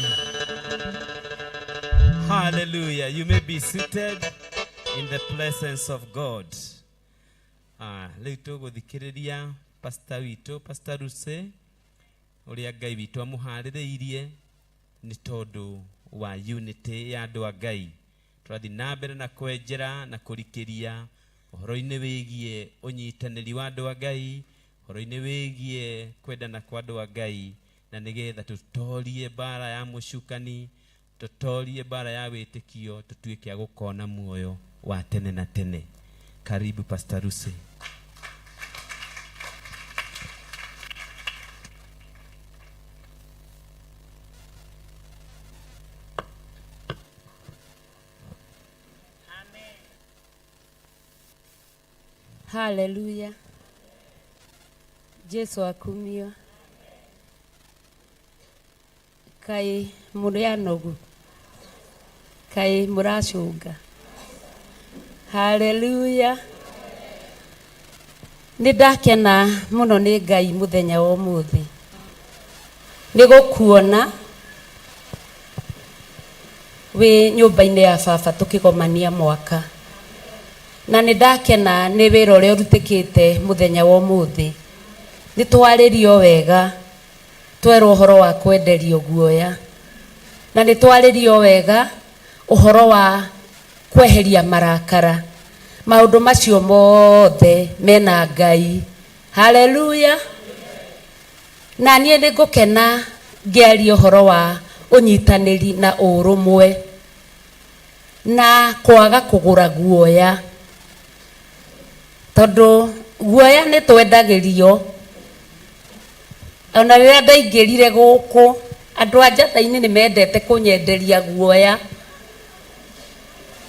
S10: Hallelujah. You may be seated in the presence of God. Ah, rĩu tũgũthikĩrĩria pastor witũ, Pastor Lucy, ũrĩa Ngai witũ amũharĩrĩirie nĩ tondũ wa unity ya andũ a Ngai. Tũrathiĩ na mbere na kwenjera na kũrikĩria ũhoro-inĩ wĩgiĩ ũnyitanĩri wa andũ a Ngai, ũhoro-inĩ wĩgiĩ kwendana kwa andũ a Ngai, na nĩgetha tũtorie mbara ya mũcukani, tũtorie mbara ya wĩtĩkio, tũtuĩke a gũkona muoyo wa tene na tene. Karibu Pastor Lucy.
S11: Haleluya. Jesu akumio. Kaĩ mũrĩ anogu? Kaĩ mũracũnga? Haleluya. Nĩ ndakena mũno nĩ Ngai mũthenya wa ũmũthĩ. Nĩ gũkuona wĩ nyũmba-inĩ ya baba tũkĩgomania mwaka. Na nĩ ndakena nĩ wĩra ũrĩa ũrutĩkĩte mũthenya wa ũmũthĩ. Nĩ twarĩrio wega, twerwo ũhoro wa kwenderio guoya. Na nĩ twarĩrio wega ũhoro wa kweheria marakara. Maũndũ macio mothe mena Ngai. Haleluya. Na niĩ nĩ ngũkena ngĩaria ũhoro wa ũnyitanĩri na ũrũmwe na kwaga kũgũra guoya, tondũ guoya nĩ twendagĩrio. Ona rĩrĩa ndaingĩrire gũkũ, andũ a njatha-inĩ nĩ mendete kũnyenderia guoya,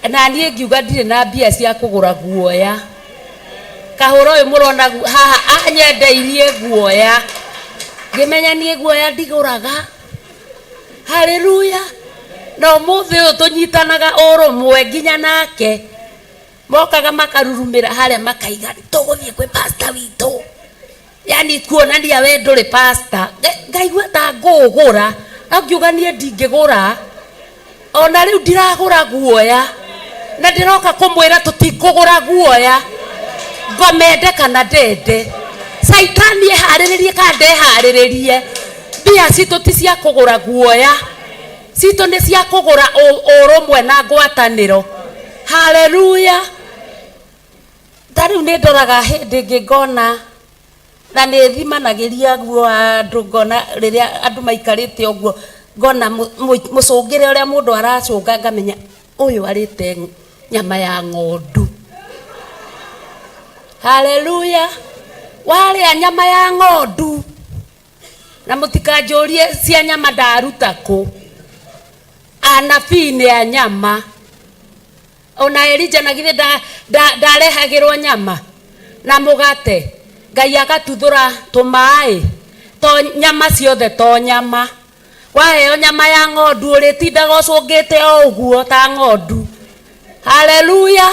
S11: na niĩ ngiuga ndirĩ na mbia cia kũgũra guoya. Kahũra ũyũ mũrona haha anyendeirie guoya, ngĩmenya niĩ guoya ndigũraga. Haleluya. Na ũmũthĩ ũyũ tũnyitanaga ũrũmwe nginya nake. Mokaga makarurumĩra harĩa makaiga tũgũthiĩ kwĩ pastor witũ, yani kuonania we ndũrĩ pastor. Ngaigua ta ngũgũra, no ngiuga niĩ ndingĩgũra. Ona rĩu ndiragũra guoya, na ndĩroka kũmwĩra tũtikũgũra guoya, ngomende kana ndende. Caitani eharĩrĩrie kana ndeharĩrĩrie, mbia citũ ti cia kũgũra guoya, citũ nĩ cia kũgũra ũrũmwe na ngwatanĩro. Haleluya. Ta rĩu nĩ ndoraga hĩndĩ ĩngĩ ngona, na nĩ thimanagĩria guo andũ, ngona rĩrĩa andũ maikarĩte ũguo, ngona mũcũngĩre ũrĩa mũndũ aracũnga, ngamenya ũyũ arĩte nyama ya ng'ondu. Haleluya. Warĩa nyama ya ng'ondu, na mũtikanjũrie cia nyama ndaruta kũ. Anabii nĩ a nyama. Ona Elija na githĩ ndarehagĩrwo nyama na mũgate, Ngai agatuthũra tũmaĩ, to nyama ciothe to nyama. Waheo nyama ya ng'ondu ũrĩtindaga ũcũngĩte o ũguo ta ng'ondu. Haleluya.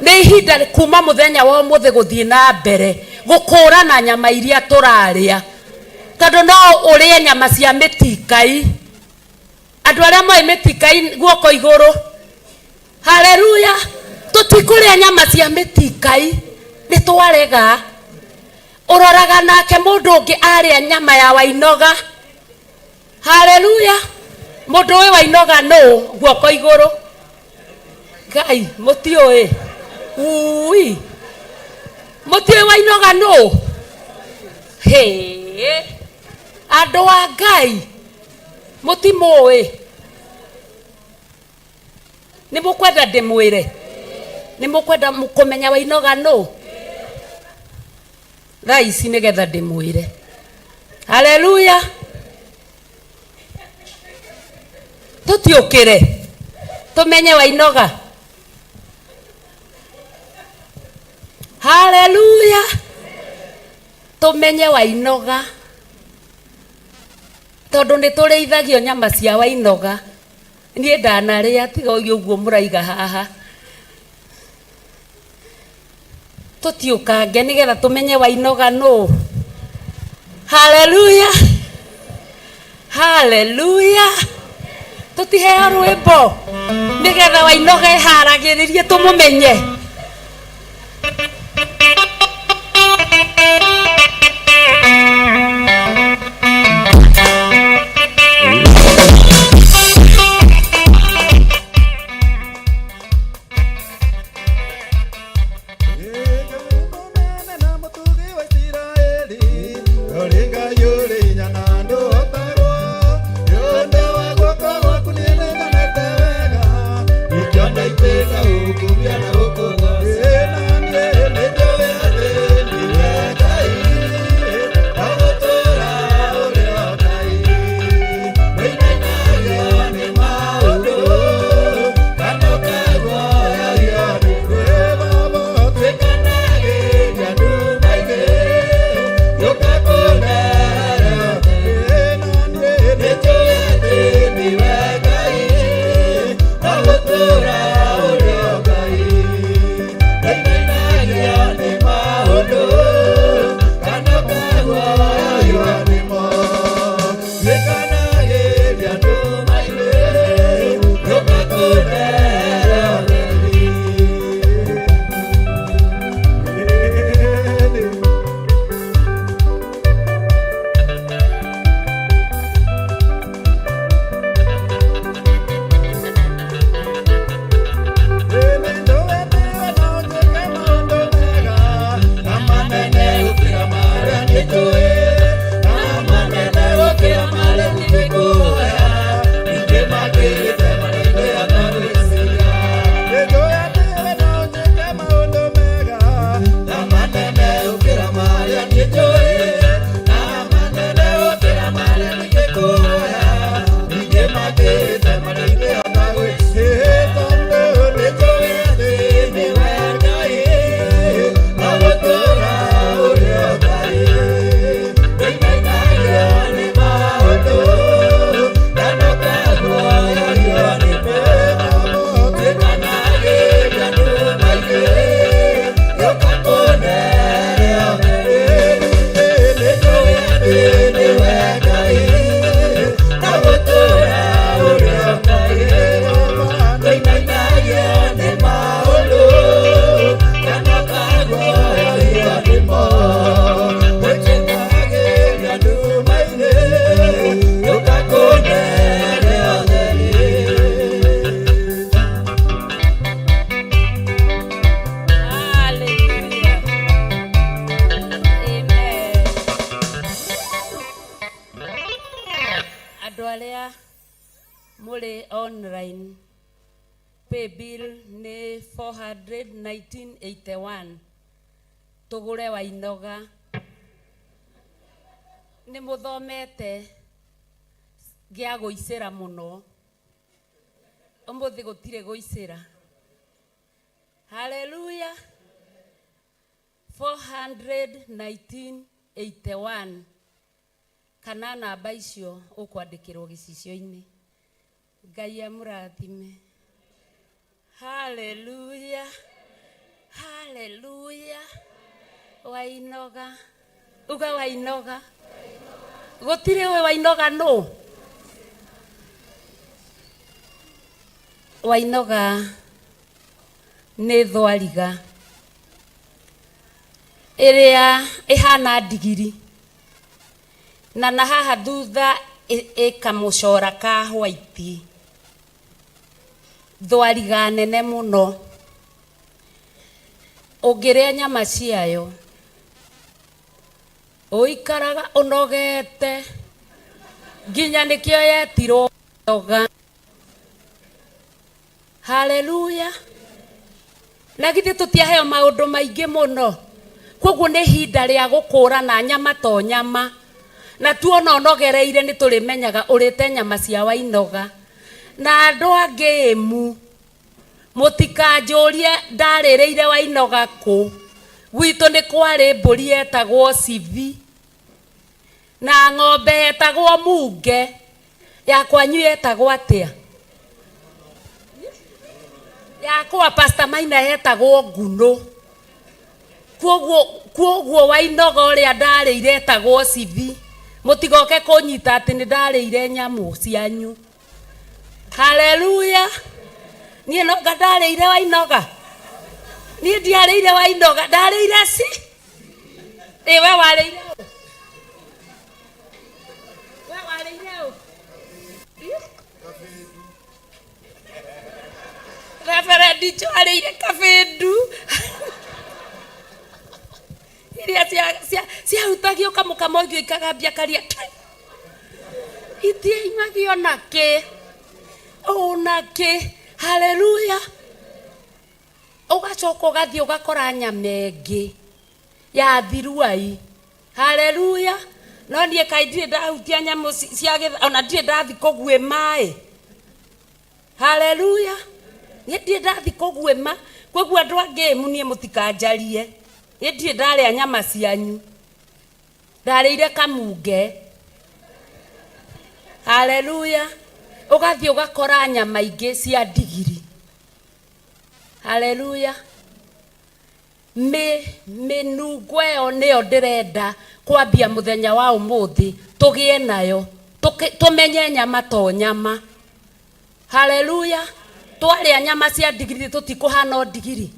S11: Nĩ ihinda kuma mũthenya wa ũmũthĩ gũthiĩ na mbere gũkũrana nyama iria tũrarĩa, tondũ no ũrĩe nyama cia mĩtikai. Andũ arĩa moĩ mĩtikai guoko igũrũ. Haleluya. Tũtikũrĩa nyama cia mĩtikai, nĩ twarega. Ũroraga nake mũndũ ũngĩ arĩa nyama ya Wainoga. Haleluya. Mũndũ ũyũ Wainoga nũ? Guoko igũrũ. Ngai, mũtiũĩ. Ui. Mũtiũĩ Wainoga nũ? Hĩ. Andũ a Ngai, mũtimũĩ. Nĩ mũkwenda ndĩmwĩre? Nĩ mũkwenda kũmenya Wainoga nũ? Thaa ici nĩgetha ndĩmwĩre. Haleluya. Tũtiũkĩre tũmenye Wainoga. Haleluya. Tũmenye Wainoga, tondũ nĩ tũrĩithagio nyama cia Wainoga. Niĩ ndanarĩa, tiga ũyũ ũguo mũraiga haha. Tũtiũkange nĩgetha tũmenye Wainoga nũ. Haleluya.
S6: Haleluya. Tũtiheo rwĩmbo nĩgetha Wainoga ĩharagĩrĩrie tũmũmenye. Hallelujah. Amen. Andũ arĩa mũrĩ online pay bill nĩ 41981 tũgũre Wainoga. Nĩ mũthomete gĩa gũicĩra mũno, ũmũthĩ gũtirĩ gũicĩra. Haleluya. 41981 kana namba icio ũkwandĩkĩrwo gĩcicio-inĩ. Ngai amũrathime. Haleluya, haleluya. Wainoga, uga Wainoga. Gũtirĩ ũĩ Wainoga nũ? Wainoga nĩ thwariga ĩrĩa ĩhana ndigiri na na haha thutha ĩkamũcora ka white, thwariga nene mũno. Ũngĩrĩa nyama ciayo ũikaraga ũnogete nginya nĩkĩo yetirwo noga. Haleluya. Na githĩ tũtiaheo maũndũ maingĩ mũno? Koguo nĩ ihinda rĩa gũkũrana nyama to nyama, na tuona ũnogereire nĩ tũrĩmenyaga ũrĩte nyama cia Wainoga. Na andũ angĩ ĩmu, mũtikanjũrie ndarĩrĩire Wainoga kũ. Gwitũ nĩ kwarĩ mbũri yetagwo Cibi na ng'ombe yetagwo Munge. Ya kwanyu yetagwo atĩa? Yakwa Pastor Maina yetagwo Ngunũ. Kuoguo Wainoga ũrĩa ndarĩire etagwo Cibi.
S13: Mũtigoke kũnyita atĩ nĩ ndarĩire nyamũ cianyu. Haleluya. Niĩ nonga ndarĩire Wainoga. Niĩ ndiarĩire Wainoga, ndarĩire ci. Ĩ we warĩire ũ? We warĩire ũ? Reverend Joe arĩire kabĩndu iria ciahutagio kamũkamo ũngĩ ikagambia karia itiaimagio na kĩ ona kĩ. Haleluya. Ũgacoka ũgathiĩ ũgakora nyama ĩngĩ ya thiruai. Haleluya. No niĩ kaĩ ndirĩ ndahutia nyamũ cia ona ndirĩ ndathi kũguĩma ĩ. Haleluya. Niĩ ndirĩ ndathi kũguĩma. Koguo andũ a ngĩmu niĩ mũtikanjarie. Niĩ ndirĩ ndarĩa nyama cianyu. Ndarĩire kamunge. Haleluya. Ũgathiĩ ũgakora nyama ingĩ cia ndigiri. Haleluya. Mĩnungo ĩyo nĩyo ndĩrenda kwambia mũthenya wa ũmũthĩ tũgĩe nayo, tũmenye nyama to nyama. Haleluya. Twarĩa nyama cia ndigiri tũtikũhana o ndigiri.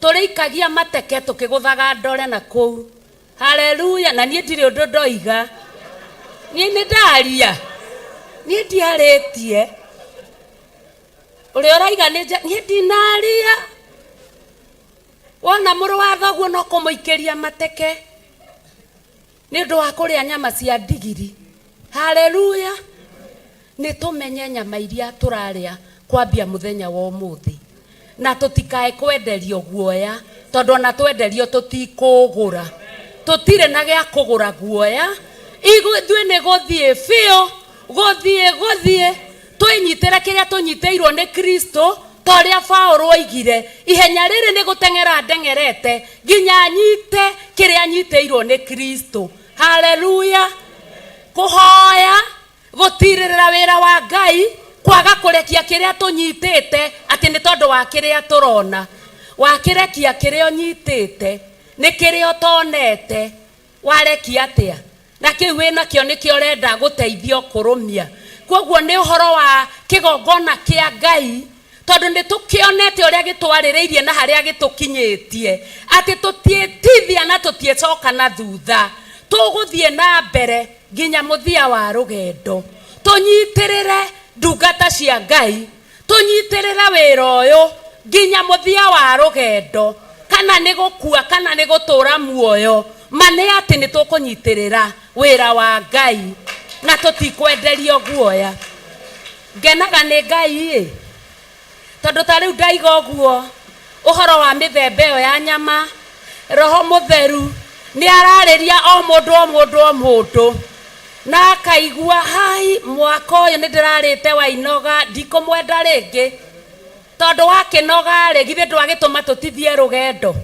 S13: Tũrĩikagia mateke tũkĩgũthaga ndore na kũu. Haleluya. Na niĩ ndirĩ ũndũ ndoiga. Niĩ nĩ ndaria. Niĩ ndiarĩtie. Ũrĩa ũraiga nĩ niĩ ndinaria. Wona mũrũ wa thoguo no kũmũikĩria mateke nĩ ũndũ wa kũrĩa nyama cia ndigiri. Haleluya. Nĩ tũmenye nyama iria tũrarĩa kwambia mũthenya wa ũmũthĩ, na tũtikae kwenderio guoya, tondũ ona twenderio tũtikũgũra. Tũtirĩ na gĩa kũgũra guoya. Ithuĩ nĩ gũthiĩ biũ, gũthiĩ, gũthiĩ, twĩnyitĩre kĩrĩa tũnyitĩirwo nĩ Kristo, ta ũrĩa Paũlũ oigire, ihenya rĩrĩ nĩ gũteng'era ndeng'erete nginya nyite kĩrĩa nyitĩirwo nĩ Kristo. Haleluya. Kũhoya, gũtirĩrĩra wĩra wa Ngai, kwaga kũrekia kĩrĩa tũnyitĩte atĩ nĩ tondũ wa kĩrĩa tũrona. Wakĩrekia kĩrĩa ũnyitĩte nĩ kĩrĩa ũtonete, warekia atĩa? Na kĩu wĩnakĩo nĩkĩo ũrenda gũteithio kũrũmia. Kwoguo nĩ ũhoro wa kĩgongona kĩa Ngai, tondũ nĩ tũkĩonete ũrĩa gĩtwarĩrĩirie na harĩa gĩtũkinyĩtie, atĩ tũtiĩtithia na tũtiĩcoka na thutha, tũgũthiĩ na mbere nginya mũthia wa rũgendo. Tũnyitĩrĩre ndungata cia Ngai, tũnyitĩrĩre wĩra ũyũ nginya mũthia wa rũgendo, kana nĩ gũkua kana nĩ gũtũra muoyo, ma nĩ atĩ nĩ tũkũnyitĩrĩra wĩra wa Ngai na tũtikwenderio guoya. Ngenaga nĩ Ngai ĩ, tondũ ta rĩu ndaiga ũguo ũhoro wa mĩthemba ĩyo ya nyama, Roho Mũtheru nĩ ararĩria o mũndũ o mũndũ o mũndũ, na akaigua hai mwaka ũyũ nĩ ndĩrarĩte Wainoga, ndikũmwenda rĩngĩ, tondũ wakĩnoga rĩ, githĩ ndwagĩtũma tũtithie rũgendo.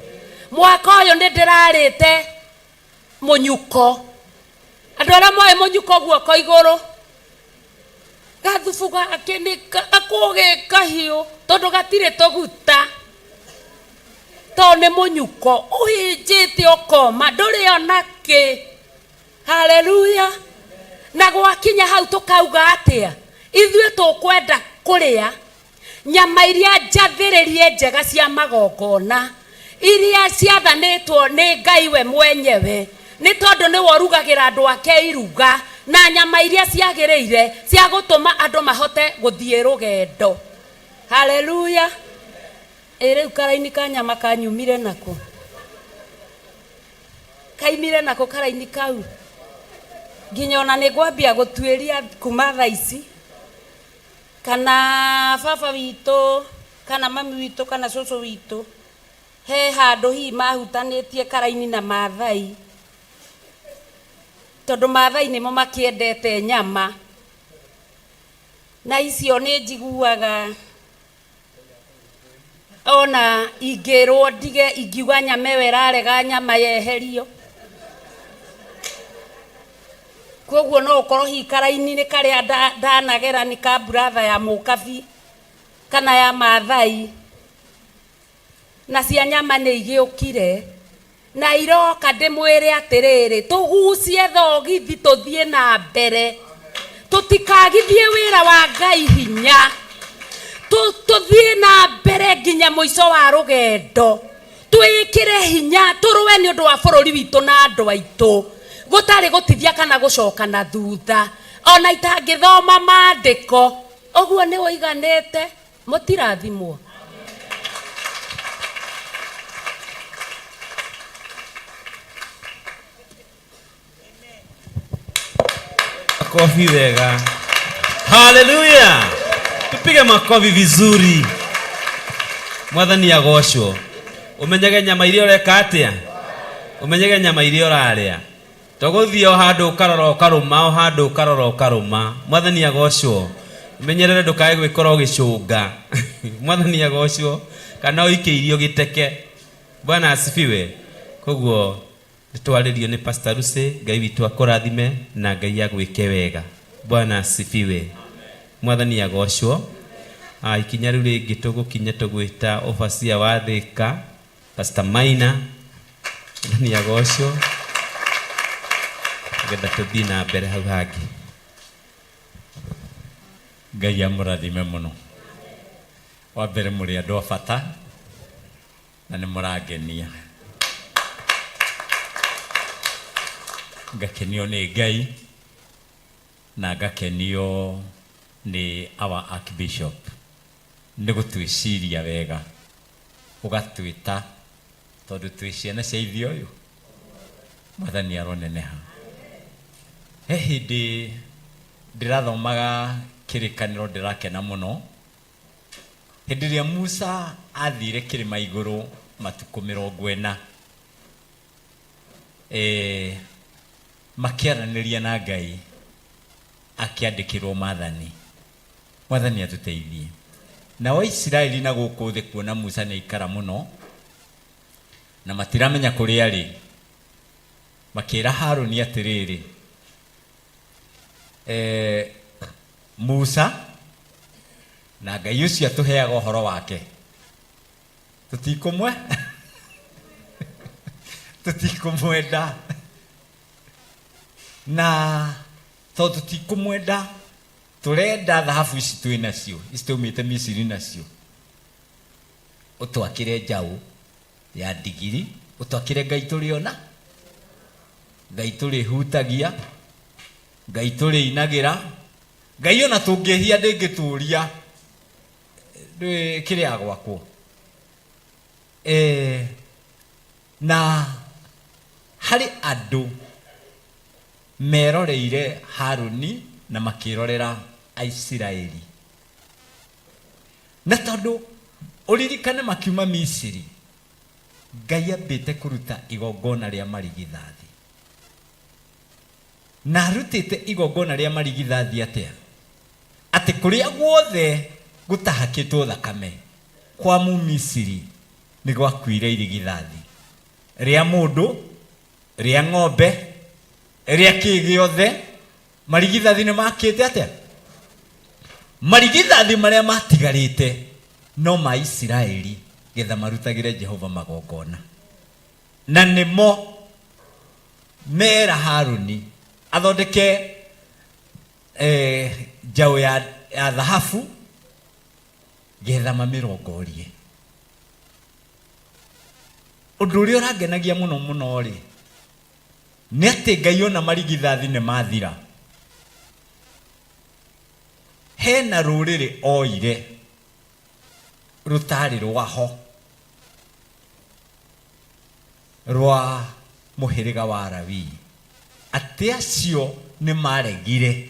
S13: Mwaka ũyũ nĩ ndĩrarĩte mũnyuko. Andũ arĩa moĩ mũnyuko guoko igũrũ, gathubu gake nĩ gakũgĩ kahiũ tondũ gatirĩ tũguta, tondũ nĩ mũnyuko ũhĩnjĩte ũkoma, ndũrĩ ona kĩ. Haleluya. Na gwakinya hau tũkauga atĩa? Ithuĩ tũkwenda kũrĩa nyama iria njathĩrĩrie njega cia magongona, iria ciathanĩtwo nĩ Ngai we mwenyewe, nĩ tondũ nĩwe ũrugagĩra andũ ake iruga na nyama iria ciagĩrĩire cia gũtũma andũ mahote gũthiĩ rũgendo. Haleluya. Ĩ rĩu karaini ka nyama kanyumire nakũ? Kaimire nakũ karaini kau? Nginya ona nĩ ngwambia gũtuĩria kuma thaa ici, kana baba witũ, kana mami witũ, kana cũcũ witũ, he handũ hihi mahutanĩtie karaini na Maathai, tondũ Maathai nĩmo makĩendete nyama, na icio nĩ njiguaga ona ingĩrwo ndige, ingiuga nyama ĩyo ĩrarega nyama yeherio. Koguo no ũkorwo hihi karaini-inĩ karĩa ndanagera nĩ ka brother ya mũkabi kana ya Maathai, na cia nyama nĩ igĩũkire. Na iroka ndĩmwĩre atĩrĩrĩ, tũgucie thogithi tũthiĩ na mbere, tũtikagithie wĩra wa Ngai hinya, tũthiĩ na mbere nginya mũico wa rũgendo, twĩkĩre hinya, tũrũe nĩ ũndũ wa bũrũri witũ na andũ aitũ, gũtarĩ gũtithia kana gũcoka na thutha. Ona itangĩthoma maandĩko, ũguo nĩ ũiganĩte, mũtirathimwo.
S10: Makofi wega. Haleluya! Tupige makofi vizuri. Mwathani agocwo. Umenyage nyama iria ũreka atĩa? Umenyage nyama iria ũrarĩa. Tũgũthiĩ o handũ ũkarora ũkarũma, o handũ ũkarora ũkarũma. Mwathani agocwo. Menyerere ndũkae gwĩkora ũgĩcũnga. Mwathani agocwo. Kana ũikĩirio gĩteke. Bwana asifiwe. Koguo nĩtwarĩrio nĩ Pastor Lucy, Ngai witũ akũrathime na Ngai agwĩke wega. Bwana asifiwe. Mwathani agocwo. Ah, ikinya rĩu rĩngĩ tũgũkinya tũgwĩta overseer wa Thĩka, Pastor Maina. Mwathani agocwo. Nĩgetha tũthiĩ na mbere hau hangĩ.
S14: Ngai amũrathime mũno. Wa mbere mũrĩ andũ a bata na nĩ mũrangenia. Ngakenio nĩ Ngai na ngakenio nĩ our Archbishop nĩ gũtwĩciria wega, ũgatwĩta tondũ twĩ ciana cia ithe ũyũ. Mwathani aroneneha. He hĩndĩ ndĩrathomaga kĩrĩkanĩro ndĩrakena mũno. Hĩndĩ ĩrĩa Musa athire kĩrĩma igũrũ matukũ 40, makĩaranĩria na Ngai, akĩandĩkĩrwo maathani. Mwathani atũteithie. Nao Aisiraeli na gũkũ thĩ kuona Musa nĩ aikara mũno, na matiramenya kũrĩa arĩ, makĩra Harũni atĩrĩrĩ, Musa na Ngai ũcio atũheaga ũhoro wake, tũtikũmwenda, na tondũ tũtikũmwenda tũrenda thahabu ici twĩ nacio, ici twaumĩte Misiri nacio, ũtwakĩre njaũ ya ndigiri, ũtwakĩre Ngai tũrĩona, Ngai tũrĩhutagia, Ngai tũrĩinagĩra, Ngai ona tũngĩhia ndĩngĩtũria kĩrĩa gwakwo. Na harĩ andũ meroreire Harũni na makĩrorera Aisiraeli. Na tondũ ũririkane makiuma Misiri, Ngai ambĩte kũruta igongona rĩa marigithathi. Na arutĩte igongona rĩa marigithathi atĩa? Atĩ kũrĩa guothe gũtahakĩtwo thakame kwa Mũmisiri nĩ gwakuire irigithathi rĩa mũndũ, rĩa ng'ombe, rĩa kĩ gĩothe. Marigithathi nĩ makĩte atĩa? Marigithathi marĩa matigarĩte no ma Isiraeli getha marutagĩre Jehova magongona. Na nĩmo mera Haruni athondeke njaũ ya thahabu getha mamĩrongorie. Ũndũ ũrĩa ũrangenagia mũno mũno rĩ, nĩ atĩ Ngai ona marigithathi nĩ mathira. Hena rũrĩrĩ oire rũtarĩ rwaho rwa mũhĩrĩga wa Lawii, atĩ acio nĩ maregire.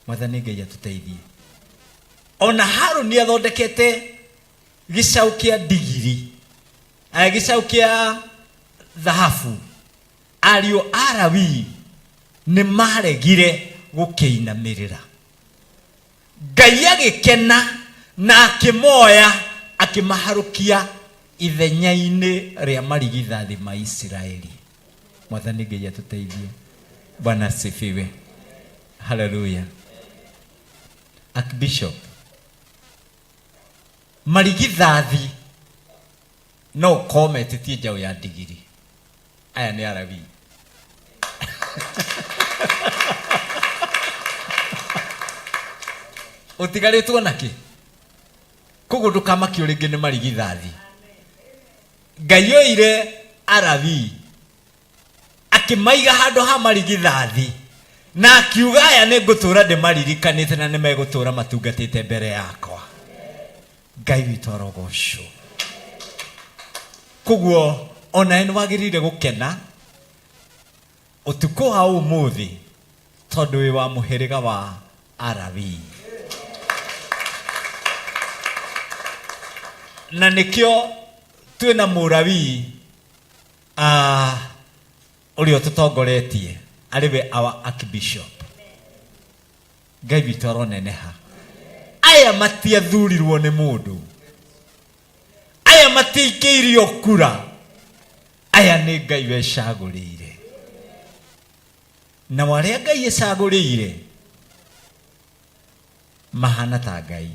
S14: Mwathani Ngai atũteithie. Ona Harũni athondekete gĩcaũ kĩa ndigiri, gĩcaũ kĩa thahabu, ariũ a Lawii nĩ maregire gũkĩinamĩrĩra. Ngai agĩkena na akĩmoya akĩmaharũkia ithenya-inĩ rĩa marigithathi ma Isiraeli. Mwathani Ngai atũteithie. Bwana asifiwe. Haleluya. Archbishop, marigithathi no ũkorwo metĩtie njaũ ya ndigiri. Aya nĩ Alawii. Ũtigarĩtwo na kĩ? Koguo ndũkamakio rĩngĩ nĩ marigithathi. Ngai oire Alawii akĩmaiga handũ ha marigithathi na akiuga aya nĩ ngũtũũra ndĩmaririkanĩte na nĩ megũtũũra matungatĩte mbere yakwa. Ngai witũ arogocwo. Koguo onawe nĩ wagĩrĩire gũkena ũtukũ wa ũmũthĩ tondũ wĩ wa mũhĩrĩga wa Alawii. Na nĩkĩo twĩna Mũlawii ah, ũrĩa ũtũtongoretie arĩ we our archbishop. Ngai witũ aroneneha. Aya matiathurirwo nĩ mũndũ, aya matiaikĩirio kura, aya nĩ Ngai wecagũrĩire. Nao arĩa Ngai ecagũrĩire mahana ta Ngai,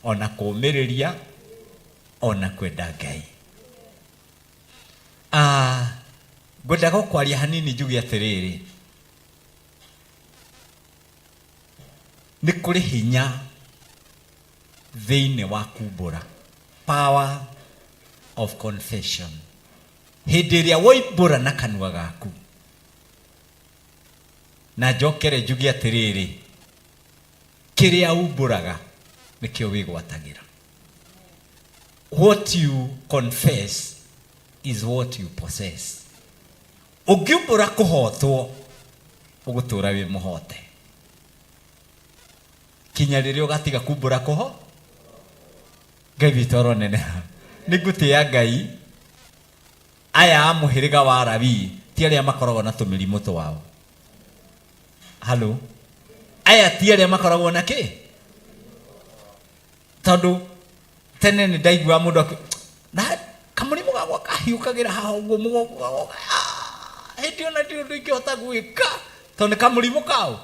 S14: ona kũũmĩrĩria, ona kwenda Ngai. Ah, ngwendaga kwaria hanini njuge atĩrĩrĩ, nĩ kũrĩ hinya thĩinĩ wa kumbũra, power of confession. Hĩndĩ ĩrĩa woimbũra na kanua gaku, na njokere njuge atĩrĩrĩ, kĩrĩa umbũraga nĩkĩo wĩgwatagĩra. What you confess is what you possess. Ũngiumbũra kũhotwo, ũgũtũra wĩ mũhote kinya rĩrĩa ũgatiga kumbũra kũho. Ngai witũ aroneneha. Nĩ ngũtĩĩa Ngai. Aya a mũhĩrĩga wa Lawii ti arĩa makoragwo na tũmĩrimũ twao. Halo, aya ti arĩa makoragwo na kĩ? Tondũ tene nĩ ndaiguaga mũndũ akĩ na kamũrimũ gakwa kahiũkagĩra haha ũguo mũgongo gagoka, "Ah, hĩndĩ ona ndirĩ ũndũ ingĩhota gwĩka tondũ nĩ kamũrimũ kao."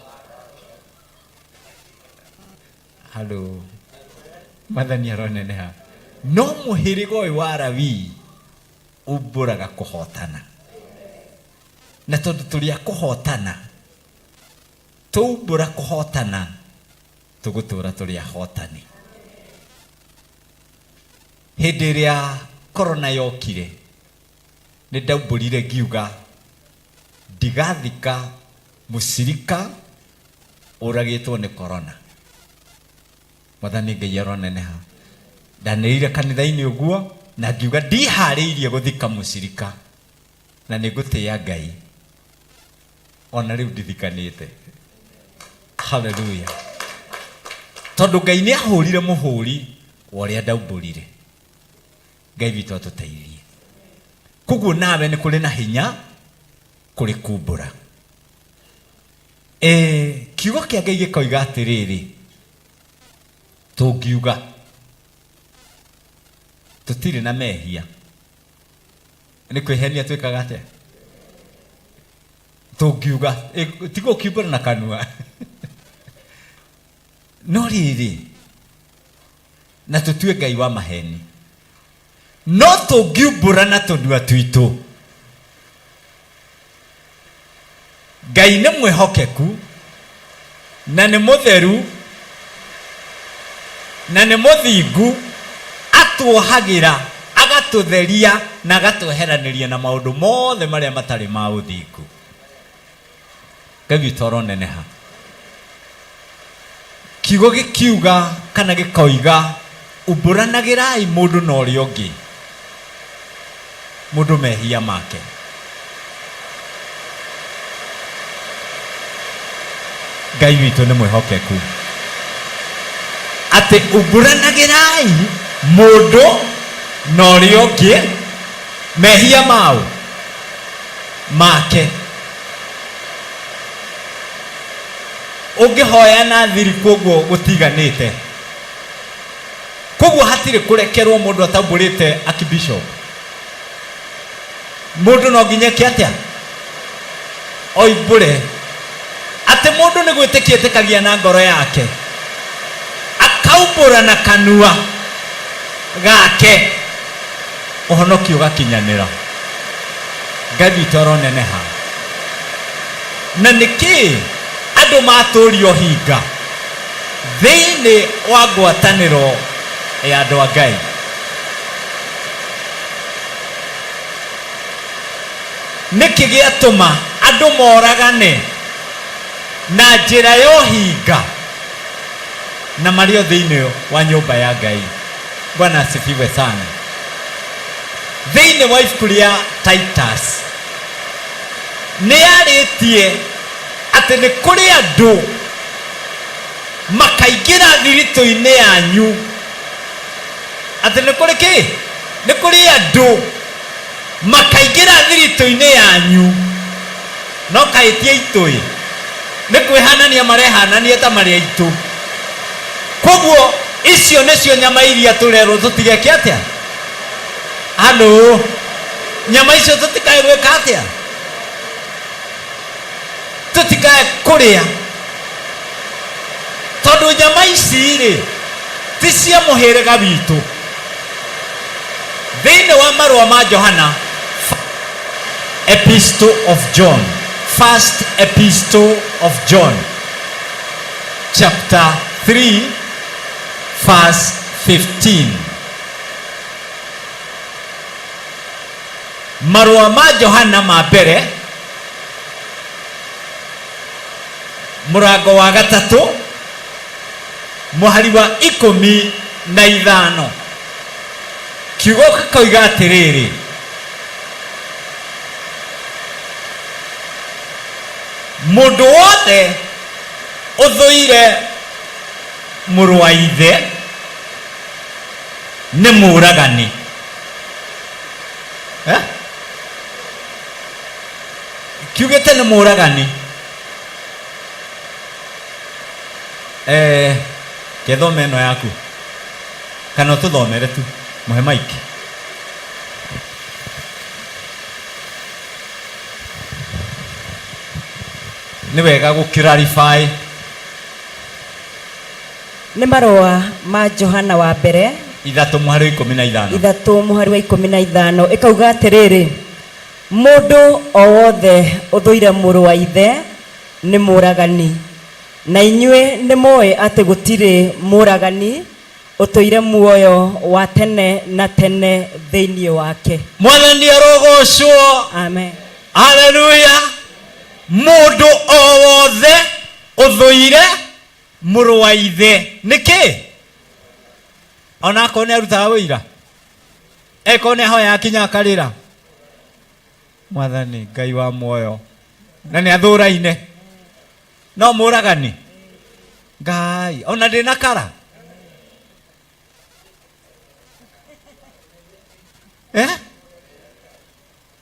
S14: Halo, Mwathani aroneneha. No mũhĩrĩga ũyũ wa Lawii umbũraga kũhotana, na tondũ tũrĩ a kũhotana, twaumbũra kũhotana tũgũtũra tũrĩ ahotani. Hĩndĩ ĩrĩa korona yokire, nĩ ndaumbũrire ngiuga ndigathika mũcirika ũragĩtwo nĩ korona. Mwathani Ngai aroneneha. Ndanĩrĩire kanitha-inĩ ũguo na ngiuga ndiharĩirie gũthika mũcirika, na nĩ ngũtĩĩa Ngai ona rĩu ndithikanĩte. Haleluya. Tondũ Ngai nĩ ahũrire mũhũri wa ũrĩa ndaumbũrire. Ngai witũ atũteithie. Koguo nawe nĩ kũrĩ na hinya kũrĩ kumbũra. E, kiugo kĩa Ngai gĩkoiga atĩrĩrĩ, tũngiuga tũtirĩ na mehia nĩ kwĩhenia twĩkaga atĩa? Tũngiuga tiga ũkiumbũra na kanua no rĩrĩ na tũtue Ngai wa maheni, no tũngiumbũra na tũnua twitũ Ngai nĩ mwĩhokeku na nĩ mũtheru na nĩ mũthingu, atuohagĩra, agatũtheria na agatweheranĩria na maũndũ mothe marĩa matarĩ ma ũthingu. Ngai witũ aroneneha. Kiugo gĩkiuga kana gĩkoiga, umbũranagĩrai mũndũ na ũrĩa ũngĩ mũndũ mehia make. Ngai witũ nĩ mwĩhokeku atĩ umbũranagĩrai mũndũ na ũrĩa ũngĩ mehia mao make. Ũngĩhoya na thiri koguo gũtiganĩte, koguo hatirĩ kũrekerwo mũndũ ataumbũrĩte archbishop. Mũndũ no nginya eke atĩa? Oimbũre atĩ mũndũ nĩ gwĩtĩkia etĩkagia na ngoro yake, akaumbũra na kanua gake, ũhonokio ũgakinyanĩra. Ngai witũ aroneneha. Na nĩkĩ andũ matũrio hinga thĩinĩ wa ngwatanĩro ya andũ a Ngai? Nĩkĩ gĩatũma andũ moragane na njĩra ya ũhinga na marĩ o thĩinĩ wa nyũmba ya Ngai? Bwana asifiwe sana. Thĩinĩ wa ibuku rĩa Titus nĩ yarĩtie atĩ nĩ kũrĩ andũ makaingĩra thiritũ-inĩ yanyu, atĩ nĩ kũrĩ kĩ? Nĩ kũrĩ andũ makaingĩra thiritũ-inĩ yanyu, no kaĩ ti aitũ-ĩ, nĩ kwĩhanania marehanania ta marĩ aitũ. Koguo icio nĩcio nyama iria tũrerwo tũtigeke atĩa? Halo, nyama icio tũtikae gwĩka atĩa? Tũtikae kũrĩa, tondũ nyama ici rĩ ti cia mũhĩrĩga witũ. Thĩinĩ wa marũa ma Johana, Epistle of John, First Epistle of John chapter 3 verse 15. Marũa ma Johana ma mbere mũrango wa gatatũ mũhari wa 15, kiugo gĩkoiga atĩrĩrĩ, mũndũ wothe ũthũire mũrũ wa ithe nĩ mũũragani. Eh? Kiugĩte nĩ mũũragani. Eh, kethome ĩno yaku kana ũtũthomere tu mũhe mike. Nĩ wega gũ clarify.
S15: Nĩ marũa ma Johana wa mbere.
S14: 3 mũhari wa 15.
S15: 3 mũhari wa 15 ĩkauga atĩrĩrĩ, Mũndũ o wothe ũthũire mũrũ wa ithe nĩ mũũragani, na inyuĩ nĩ mũĩ atĩ gũtirĩ mũũragani ũtũire muoyo wa tene na tene thĩinĩ wake.
S14: Mwathani arogocwo.
S15: Amen.
S14: Haleluya. Mũndũ o wothe ũthũire mũrũ wa ithe nĩkĩ? Ona akorwo nĩ arutaga wĩira, ekorwo nĩ ahoyaga kinya akarĩra, Mwathani Ngai wa muoyo, na nĩ athũraine no mũragani Ngai, ona ndĩ na kara eh?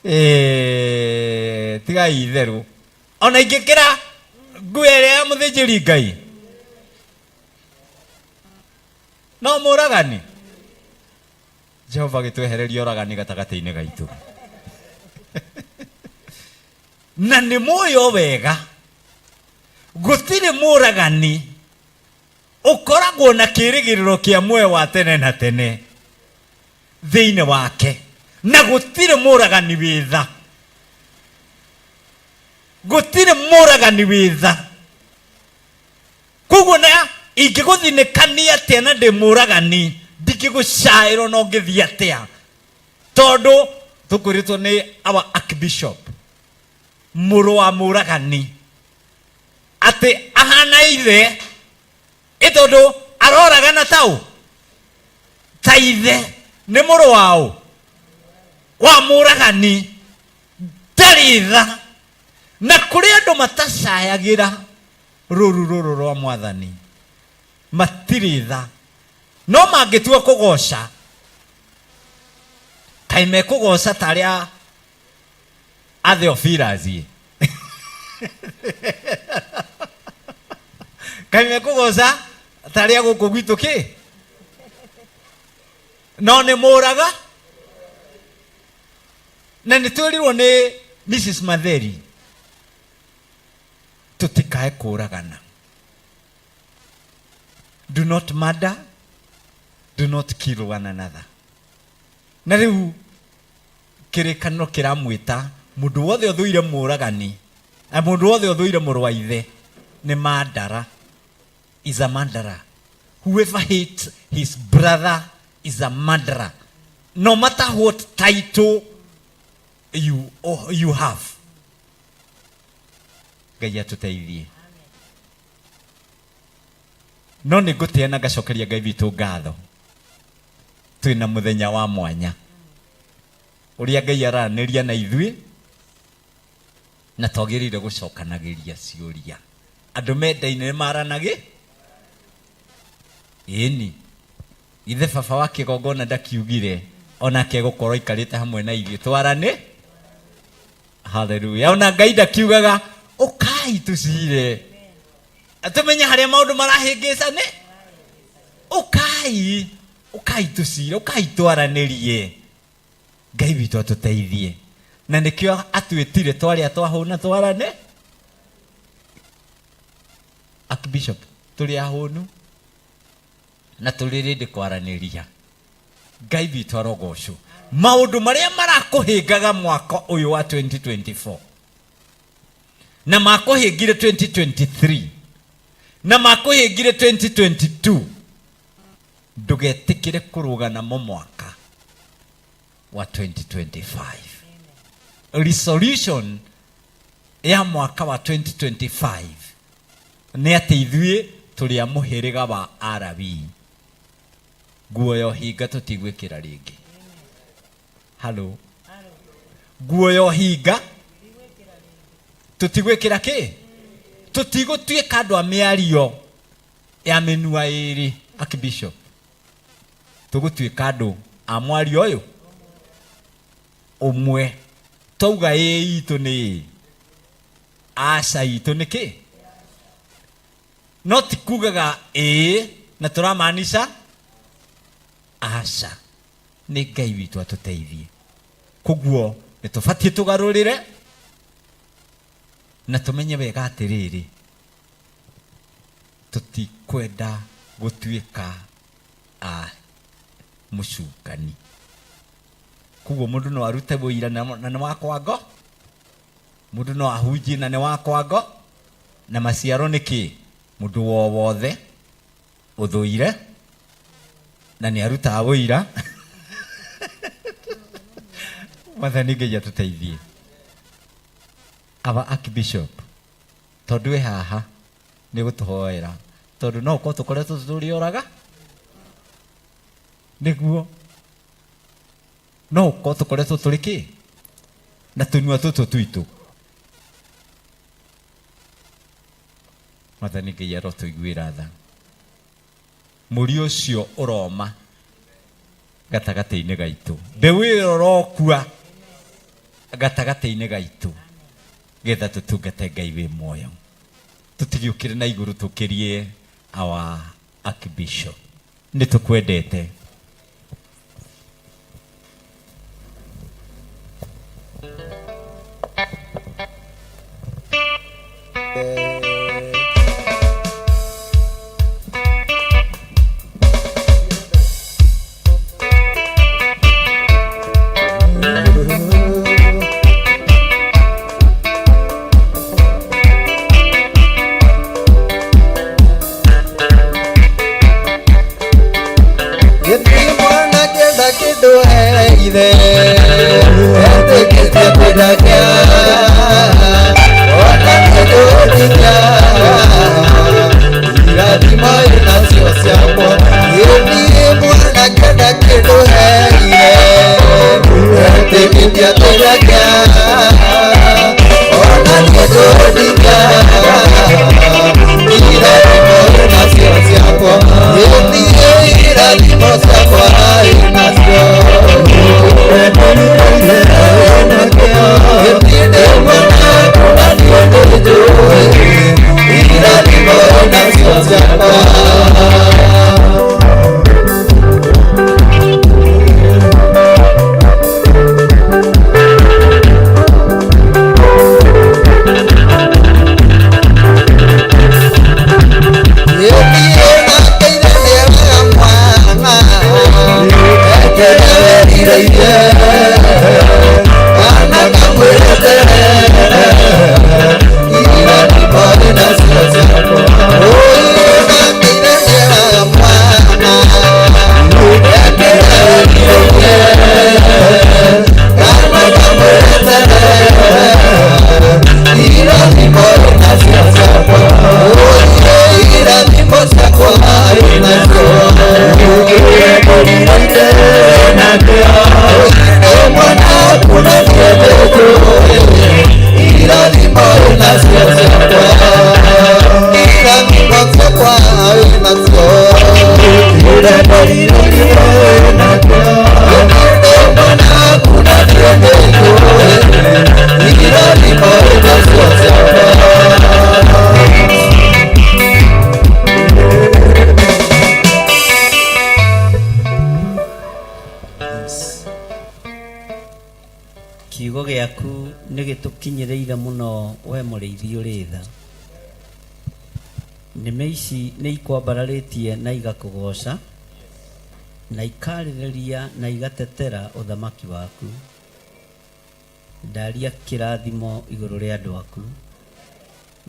S14: Eh, tigai itherũ, ona ingĩkĩra nguo ĩrĩa ya mũthĩnjĩri Ngai no mũragani. Jehova gĩtwehereria ũragani gatagatĩ-inĩ gaitũ. Na nĩ mũĩ o wega gũtirĩ mũragani ũkoragwo na kĩĩrĩgĩrĩro kĩa muoyo wa tene na tene thĩinĩ wake, na gũtirĩ mũragani wĩ tha, gũtirĩ mũragani wĩ tha. Koguo na ingĩgũthinĩkania atĩa na ndĩ mũragani, ndingĩgũcaĩrwo no ngĩthiĩ atĩa, tondũ tũkwĩrĩtwo nĩ our archbishop mũrũ wa mũragani atĩ ahana ithe, ĩ tondũ aroragana taũ ta ithe, nĩ mũrũ waũ wa mũragani, ndarĩ tha. Na kũrĩ andũ matacayagĩra rũru rũrũ rwa Mwathani, matirĩ tha, no mangĩtua kũgoca, kaĩ mekũgoca ta arĩa a Theophilus ĩ? Kaĩ mekũgoca ta arĩa gũkũ gwitũ kĩ? No nĩ mũraga. Na nĩ twĩrirwo nĩ Mrs. Matheri tũtikae kũragana. Do not murder, do not kill one another. Na rĩu kĩrĩkanĩro kĩramwĩta Mũndũ wothe ũthũire mũragani, na mũndũ wothe ũthũire mũrũ wa ithe nĩ mandara, is a murderer. Whoever hates his brother is a murderer. No matter what title you have. Ngai atũteithie. No nĩ ngũtĩa na ngacokeria Ngai witũ ngatho. Twĩna mũthenya wa mwanya. Ũrĩa Ngai aranĩria na ithuĩ na twagĩrĩire gũcokanagĩria ciũria. Andũ mendaine nĩ maranagĩ? Ĩni. Ithe baba wa kĩgongona ndakiugire onake gũkorwo aikarĩte hamwe na ithuĩ twarane. Haleluya. Ona Ngai ndakiugaga ũkai tũcire. Tũmenye harĩa maũndũ marahĩngĩcane. Ũkai, ũkai tũcire, ũkai twaranĩrie. Ngai witũ atũteithie. Na nĩkĩo atwĩtire twarĩa twahũna twarane. Archbishop, tũrĩ ahũnu na tũrĩ rĩndĩ kwaranĩria. Ngai witũ arogocwo. Maũndũ marĩa marakũhĩngaga mwaka ũyũ wa 2024 na makũhĩngire 2023 na makũhĩngire 2022, ndũgetĩkĩre kũrũga namo mwaka wa 2025. Resolution ya mwaka wa 2025 nĩ atĩ ithuĩ tũrĩ a mũhĩrĩga wa Alawi. Nguo ya ũhinga tũtigwĩkĩra rĩngĩ. Halo. Nguo ya ũhinga tũtigwĩkĩra kĩ? Tũtigũtuĩka andũ a mĩario ya mĩnua ĩrĩ, Archbishop. Tũgũtuĩka andũ a mwario ũyũ ũmwe. Twauga ĩĩ itũ nĩ ĩĩ, aca itũ nĩ kĩ? No ti kugaga ĩĩ na tũramaanisha aca. Nĩ Ngai witũ atũteithie. Koguo nĩ tũbatiĩ tũgarũrĩre na tũmenye wega atĩrĩrĩ, tũtikwenda gũtuĩka a mũcukani. Koguo mũndũ no arute ũira na nĩ wa kwango, mũndũ no ahunjie na nĩ wa kwango, na maciaro nĩ kĩ? Mũndũ o wothe ũthũire na nĩ arutaga ũira. Mwathani Ngai atũteithie. Aba Archbishop, tondũ wĩ haha nĩ gũtũhoera, tondũ no ũkorwo tũkoretwo tũrĩoraga nĩguo no ũkorwo tũkoretwo tũrĩ kĩ na tũnua tũtũ twitũ. Mwathani Ngai arotũiguĩra tha. Mũri ũcio ũroma gatagatĩ-inĩ gaitũ, mbeũ ĩyo ĩrokua gatagatĩ-inĩ gaitũ, getha tũtungate Ngai wĩ muoyo. Tũtigĩũkĩre na igũrũ tũkĩrie our Archbishop. Nĩ tũkwendete.
S5: Gĩtirĩ mwana kĩenda kĩndũ he ithe, etĩkĩtie kwenda kĩa, ona kĩndũ ndingĩa, irathimo nacio ciakwa. Gĩtirĩ mwana kĩenda kĩndũ he ithe, etĩkĩtie kwenda kĩa, ona kĩndũ ndingĩa, irathimo nacio ciakwa. Gĩtirĩ irathimo ciakwa nacio. Gĩtirĩ mwana na niĩ nĩnjũĩ irathimo nacio ciakwa.
S3: Kiugo gĩaku nĩ gĩtũkinyĩrĩire mũno we mũrĩithi ũrĩ tha. Nĩmĩ ici nĩ ikwambararĩtie na igakũgooca, na ikarĩrĩria na igatetera ũthamaki waku. Ndaria kĩrathimo igũrũ rĩa andũ aku.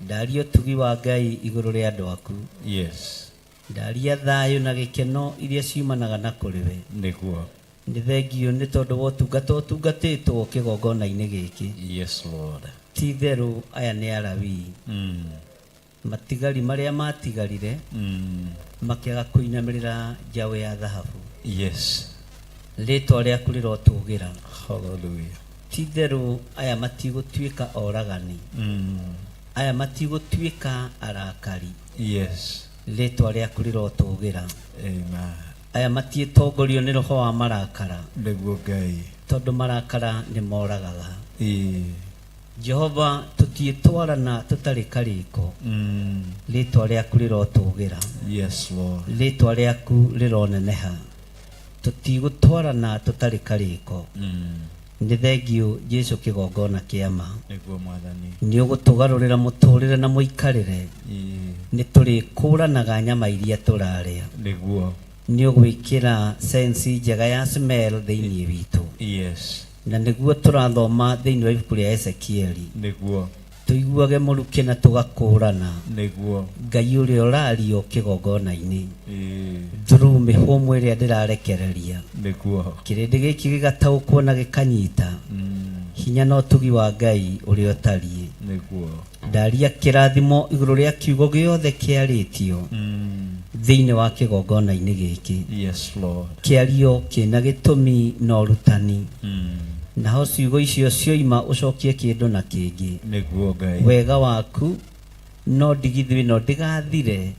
S3: Ndaria ũtugi wa Ngai igũrũ rĩa andũ aku.
S14: Yes.
S3: Ndaria thayũ na gĩkeno iria ciumanaga na kũrĩ we.
S14: Nĩguo.
S3: Nĩ thengiũ nĩ tondũ wa ũtungata ũtungatĩtwo kĩgongona-inĩ gĩkĩ.
S14: Yes, Lord.
S3: Ti itherũ aya nĩ Alawii. Matigari marĩa maatigarire makĩaga kũinamĩrĩra njaũ ya thahabu.
S14: Yes.
S3: Rĩĩtwa rĩaku rĩrotũũgĩra.
S14: Hallelujah.
S3: Ti itherũ aya matigũtuĩka oragani. Aya matigũtuĩka arakari.
S14: Yes.
S3: Rĩĩtwa rĩaku rĩrotũũgĩra.
S14: Amen.
S3: Aya matiĩtongorio nĩ roho wa marakara.
S14: Nĩguo Ngai.
S3: Tondũ marakara nĩ moragaga.
S14: Ĩĩ.
S3: Jehova, tũtiĩtwarana tũtarĩ karĩko. Rĩĩtwa rĩaku rĩrotũũgĩra.
S14: Yes, Lord.
S3: Rĩĩtwa rĩaku rĩroneneha. Tũtigũtwarana tũtarĩ karĩko. Nĩ thengiũ Jesu kĩgongona kĩa ma.
S14: Nĩguo Mwathani.
S3: Nĩ ũgũtũgarũrĩra mũtũrĩre na mũikarĩre.
S14: Ĩĩ.
S3: Nĩ tũrĩkũranaga nyama iria tũrarĩa.
S14: Nĩguo.
S3: Nĩ ũgwĩkĩra sense njega ya smell thĩinĩ witũ.
S14: Yes.
S3: Na nĩguo tũrathoma thĩinĩ wa ibuku rĩa Ezekieli.
S14: Nĩguo.
S3: Tũiguage mũrukĩ na tũgakũrana.
S14: Nĩguo.
S3: Ngai ũrĩa ũrario kĩgongona-inĩ.
S14: Ĩĩ.
S3: Through mĩhũmũ ĩrĩa ndĩrarekereria.
S14: Nĩguo.
S3: Kĩrĩndĩ gĩkĩ gĩgataũkwo na gĩkanyita. Hinya na ũtugi wa Ngai ũrĩa ũtariĩ.
S14: Nĩguo.
S3: Ndaria kĩrathimo igũrũ rĩa kiugo gĩothe kĩarĩtio thĩinĩ wa kĩgongona-inĩ gĩkĩ.
S14: Yes, Lord.
S3: Kĩario kĩna gĩtũmi na ũrutani. Naho ciugo icio cioima ũcokie kĩndũ na kĩngĩ.
S14: Nĩguo Ngai.
S3: Wega waku no ndigithũ ĩno ndĩgathire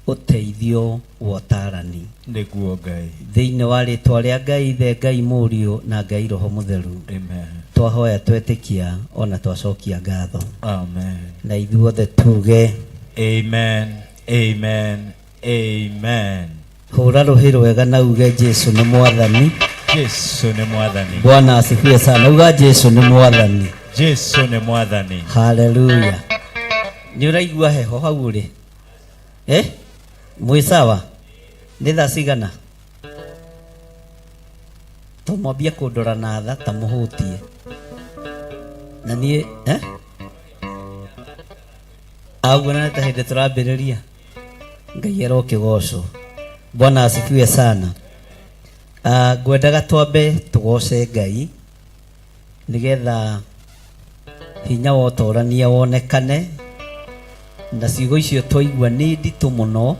S3: ũteithio wa ũtarani.
S14: Nĩguo Ngai.
S3: Thĩinĩ wa rĩtwa rĩa Ngai Ithe, Ngai Mũriũ na Ngai Roho Mũtheru.
S14: Amen.
S3: Twahoya twetĩkia ona twacokia ngatho.
S14: Amen.
S3: Na ithuothe tuge
S14: Amen. Amen. Amen.
S3: Hũra rũhĩ rwega na uge Jesu nĩ mwathani.
S14: Jesu nĩ mwathani.
S3: Bwana asifiwe sana. Uga Jesu nĩ mwathani.
S14: Jesu nĩ mwathani.
S3: Haleluya. Nĩ ũraigua heho hau ũrĩ? Eh? Mwĩ sawa? Nĩ thaa cigana? To mwambie kũndora na tha ta mũhũtie. Na niĩ eh? Aguo na ta hĩndĩ tũrambĩrĩria. Ngai arokĩgocwo. Bwana asifiwe sana. Ah, ngwendaga twambe tũgoce Ngai nĩgetha hinya wa ũtorania wonekane na ciugo icio twaigua nĩ nditũ mũno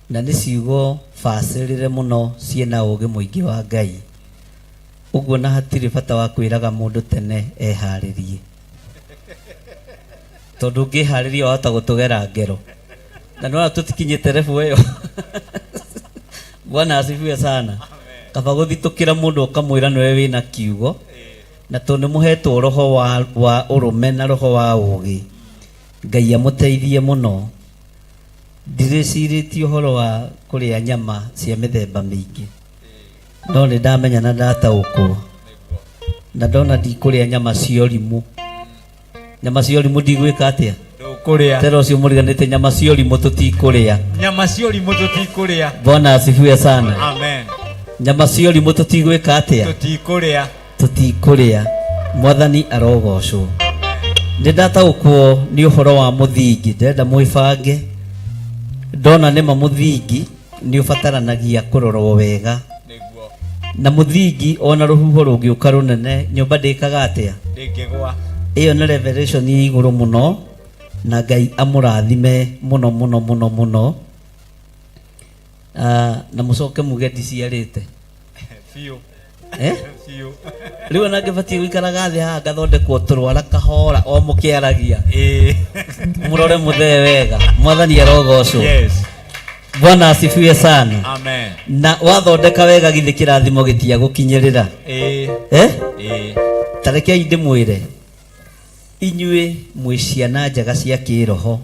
S3: na nĩ ciugo bacĩrĩre mũno ciĩna ũgĩ mũingĩ wa Ngai. Ũguo na hatirĩ bata wa kwĩraga mũndũ tene eharĩrie, tondũ ũngĩharĩria wahota gũtũgera ngero na nĩwona tũtikinyĩte level ĩyo. Bwana asifiwe sana. Kaba gũthitũkĩra mũndũ ũkamwĩra nĩwe wĩna kiugo, na tondũ nĩmũhetwo roho wa ũrũme na roho wa ũgĩ, Ngai amũteithie mũno. Ndirĩcirĩtie ũhoro wa kũrĩa nyama cia mĩthemba mĩingĩ, no nĩ ndamenya na ndataũkwo na ndona ndikũrĩa nyama cia ũrimũ. Nyama cia ũrimũ ndigwĩka atĩa?
S14: Ndũkũrĩa.
S3: Tera ũcio mũriganĩte, nyama cia ũrimũ tũtikũrĩa.
S14: Nyama cia ũrimũ tũtikũrĩa.
S3: Bwana asifiwe sana.
S14: Amen.
S3: Nyama cia ũrimũ tũtigwĩka atĩa?
S14: Tũtikũrĩa.
S3: Tũtikũrĩa. Mwathani arogocwo. Nĩ ndataũkwo nĩ ũhoro wa mũthingi, ndĩrenda mwĩbange. Ndona nĩma mũthingi nĩ ũbataranagia kũrorwo wega.
S14: Nĩguo.
S3: Na mũthingi ona rũhuho rũngĩũka rũnene, nyũmba ndĩkaga atĩa?
S14: Ndĩngĩgwa.
S3: Ĩyo nĩ revelation ĩ igũrũ mũno, na Ngai amũrathime mũno mũno mũno mũno. Na mũcoke muge ndiciarĩte.
S14: Biũ.
S3: Eh?
S14: Biũ.
S3: Rĩu ona ngĩbatiĩ gũikaraga thĩ haha ngathondekwo tũrwara kahora o mũkĩaragia.
S14: Ĩĩ.
S3: Mũrore mũthee wega. Mwathani arogocwo.
S14: Yes.
S3: Bwana asifiwe sana.
S14: Amen.
S3: Na wathondeka wega githĩ kĩrathimo gĩtia gũkinyĩrĩra.
S14: Ĩĩ.
S3: Eh?
S14: Ĩĩ.
S3: Ta rekei ndĩmwĩre, inyuĩ mwĩ ciana njega cia kĩroho,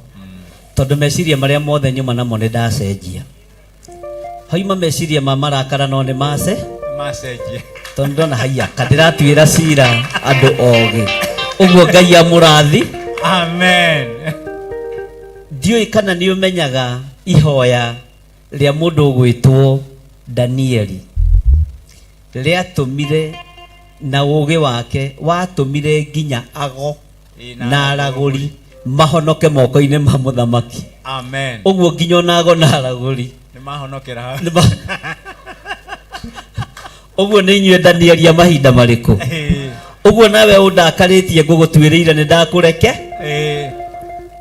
S3: tondũ meciria marĩa mothe nyuma namo nĩ ndacenjia. Hauma meciria ma marakara no nĩ mace.
S14: Macenjia.
S3: Tondũ ndona haiya kandĩratuĩra cira andũ ogĩ ũguo Ngai amũrathi.
S14: Amen.
S3: Ndiũĩ kana nĩ ũmenyaga ihoya rĩa mũndũ ũgwĩtwo Danieli rĩatũmire na ũgĩ wake watũmire nginya ago na aragũri mahonoke moko-inĩ ma mũthamaki.
S14: Amen.
S3: Ũguo nginya ona ago na aragũri
S14: nĩ mahonokera hau.
S3: Ũguo nĩ inyuĩ Danieli a mahinda marĩkũ? Ũguo nawe ũndakarĩtie ngũgũtuĩrĩire nĩ ndakũreke.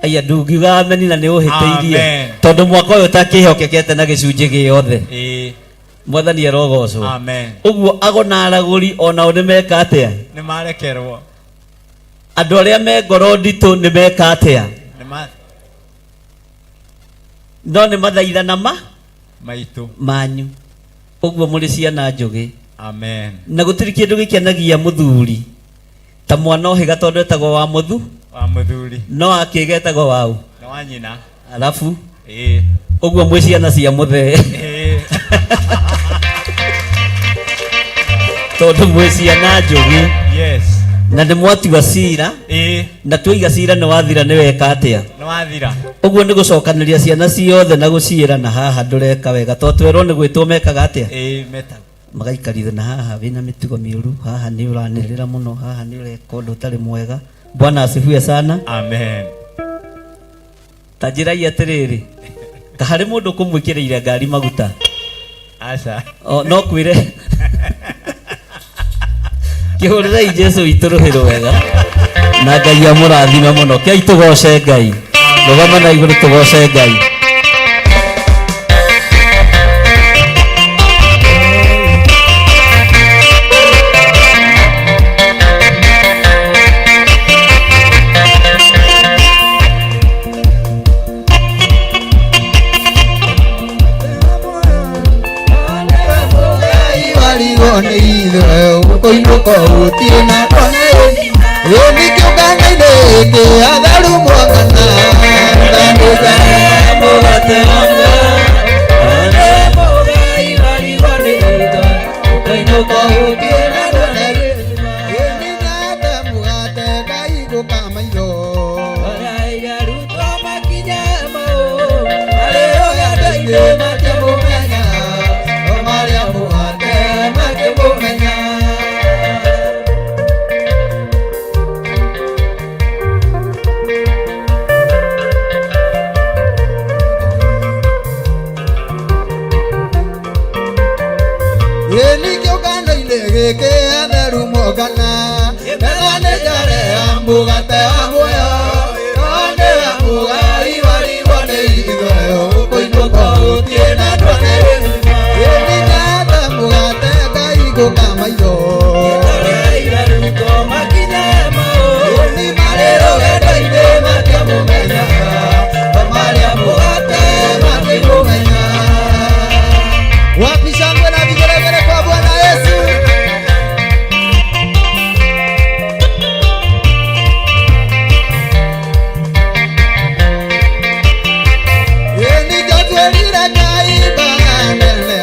S3: Aya ndungiuga ameni na nĩ ũhĩtĩirie.
S14: Amen.
S3: Tondũ mwaka ũyũ ũtakĩhokekete na gĩcunjĩ gĩothe. Mwathani arogocwo.
S14: Amen.
S3: Ũguo ago na aragũri onao nĩ meka atĩa?
S14: Nĩ marekerwo.
S3: Andũ arĩa me ngoro nditũ nĩ meka atĩa?
S14: Nĩ ma
S3: No nĩ mathaithana ma
S14: maitũ
S3: manyu. Ũguo mũrĩ ciana njũgĩ.
S14: Amen.
S3: Na gũtirĩ kĩndũ gĩkenagia mũthuri ta mwana ũhĩga tondũ etagwo wa mũthu
S14: wa mũthuri
S3: no akĩga etagwo waũ
S14: na wa nyina.
S3: Alafu ũguo mwĩ ciana cia mũthee tondũ mwĩ ciana njũgĩ.
S14: Yes.
S3: Na nĩ mwatua cira na twaiga cira nĩ wathira nĩ weka atĩa?
S14: Nĩ wathira.
S3: Ũguo nĩ gũcokanĩria ciana ciothe na gũciĩra na haha ndũreka wega tondũ twerwo nĩ gwĩtwo mekaga atĩa?
S14: Metagwo.
S3: Magaikarithia na haha wĩna mĩtugo mĩũru, haha nĩ ũranĩrĩra mũno, haha nĩ ũreka ũndũ ũtarĩ mwega. Bwana asifiwe sana.
S14: Amen.
S3: Ta njĩrai atĩrĩrĩ, ta harĩ mũndũ ũkũmwĩkĩrĩire ngari maguta?
S14: Aca.
S3: O, no kwĩre kĩhũrĩrei Jesu witũ rũhĩ rwega na Ngai amũrathime mũno. Kĩai tũgoce Ngai, rũgama na igũrũ tũgoce Ngai.
S5: Kũinũka gũtirĩ na ndone ĩni kĩũngano-inĩ gĩkĩ atharu mwangana
S9: mũgate wa kũinũka gũtirĩ na ndone
S5: ĩni nete mũgate ngaigũka maitho
S9: arutwo makinya mau marĩ rũgendo-inĩ makĩmũmenya
S5: o marĩa mũgate makĩmũmenya. Ĩni kĩũngano-inĩ gĩkĩ atheru mongana metha nĩ njare ya mũgate wa muoyo no nĩwe mũgai warigwo nĩ ithe ũkũinũka gũtirĩ na ndone. Ĩni nete mũgate ngaigũka maitho
S9: arutwo makinya mau
S5: ĩni marĩ rũgendo-inĩ makĩmũmenya o marĩa mũgate makĩmũmenya. Wapi shangwe na vigelegele kwa Bwana Yesu? Ĩni njatwĩrire Ngai mbanene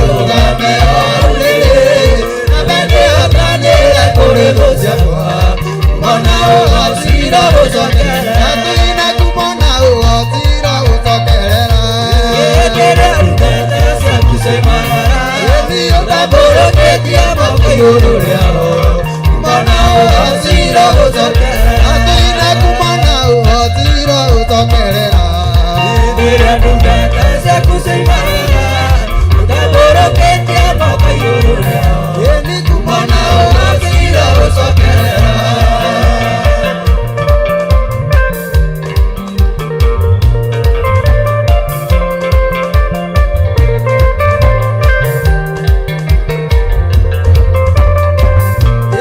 S5: rũgame o rũrĩrĩ na mbere atanĩre kũrĩ thũ ciakwa mona ũgocira gũcokerera twĩna kumona ũgocira gũcokerera
S9: Ĩndĩra ndungata ciaku ciaimagara
S5: ĩni ũtambũrũkĩtie moko igũrũ rĩao kumona ũgocira gũcokerera twĩna kumona ũgocira gũcokerera
S9: Ĩndĩra ndungata ciaku ciaimagara ũtambũrũkĩtie moko igũrũ rĩao
S5: ĩni kumona ũgocira gũcokerera.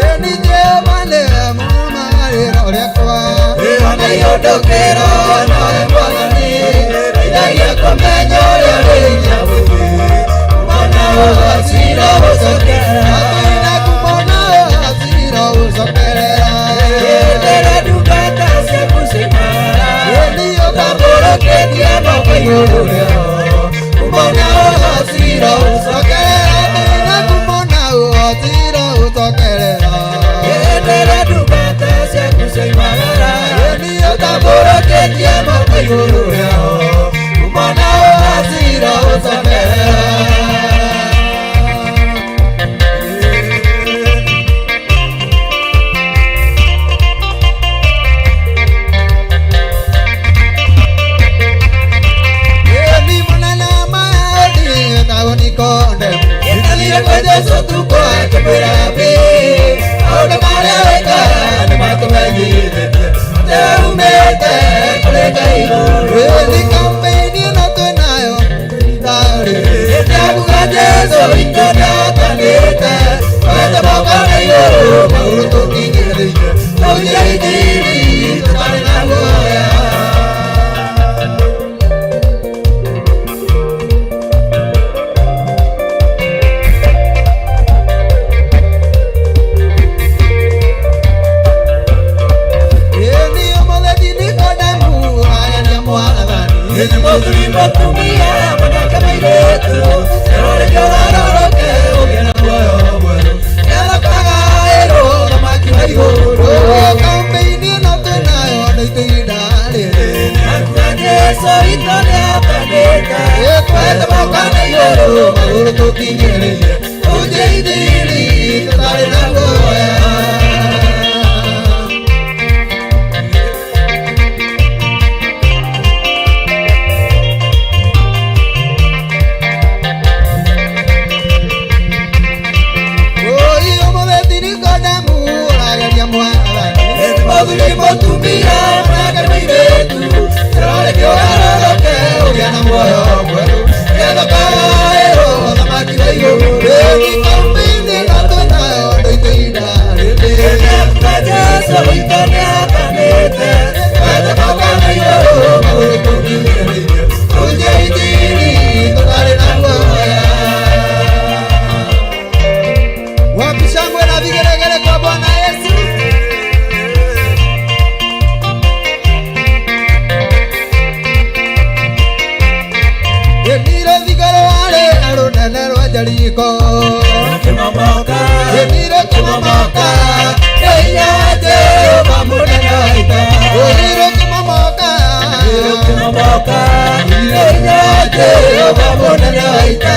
S5: Ĩni Jehova nĩwe mũrũmagĩrĩra rĩakwa
S9: Ĩyo nĩ yondokĩro nowe Mwathani ndeithagia kũmenya ũrĩa ũrĩ hinya mũingĩ kumona ũgocira gũcokerera
S5: Twĩna kumona ũgocira gũcokerera
S9: Ĩndĩra ndungata ciaku ciaimagara
S5: ĩni
S9: ũtambũrũkĩtie moko igũrũ rĩao kumona ũgocira gũcokerera.
S5: Nikodemu Nĩndathire kwĩ Jesũ ũtukũ akĩmwĩra bi maũndũ marĩa wĩkaga nĩmatũmenyithĩtie atĩ umĩte kũrĩ Ngai. Ĩni kambeini ĩno twĩnayo ihinda rĩrĩ nĩakuga Jesũ witũ nĩatanĩte twete moko na igũrũ magũrũ tũkinyĩrĩire tũhunjie injiri tũtarĩ na guoya. Nĩ mũthuri mũtumia mwanake mũirĩtu ĩroreke ũgarũrũke ũgĩe na muoyo mwerũ nĩathakaga ĩrwo thamaki wa igũrũ. Kambeini ĩno twĩnayo nĩ ihinda rĩrĩ nĩakuga Jesũ witũ nĩatanĩte twete moko na igũrũ magũrũ tũkinyĩrĩire tũhunjie injiri tũtarĩ na guoya. Mũthuri mũtumia mwanake mũirĩtu ĩroreke ũgarũrũke ũgĩe na muoyo mwerũ nĩathakaga ĩrwo thamaki wa igũrũ. Ĩni kambeini ĩno twĩnayo ndũ ihinda rĩrĩ nĩakuga Jesũ witũ nĩatanĩte twete moko na igũrũ magũrũ tũkinyĩrĩire tũhunjie injiri tũtarĩ na guoya. Wapi shangwe na vigelegele kwa Bwana Yesu? Rũnene rwa Jeriko Ĩnire kĩmomoka nĩ hinya wa Jehova mũnene wa ita. Ĩnire kĩmomoka nĩ hinya wa Jehova mũnene wa ita.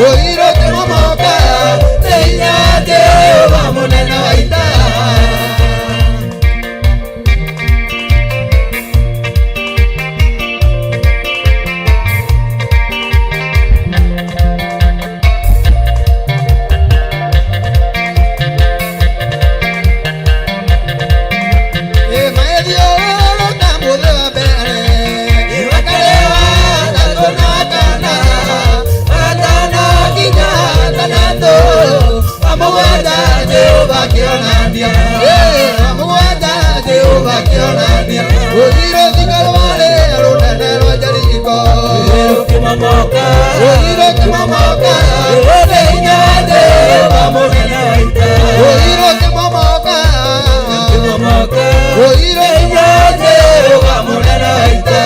S5: Oiro kĩmomoka nĩ hinya wa Jehova mũnene wa ita. Ĩmaethiũrũrũka mũthĩ wa mbere ĩmakarĩwa gatatũ na kana gatano nginya gatandatũ wa mũgwanja Jehova akĩonania wa mũgwanja Jehova akĩonania rũthingo rwarĩ rũnene rwa Jeriko rũthingo kĩmomoka nĩ hinya wa Jehova mũnene wa ita. Rũthingo kĩmomoka rũthingo hinya wa Jehova mũnene wa ita.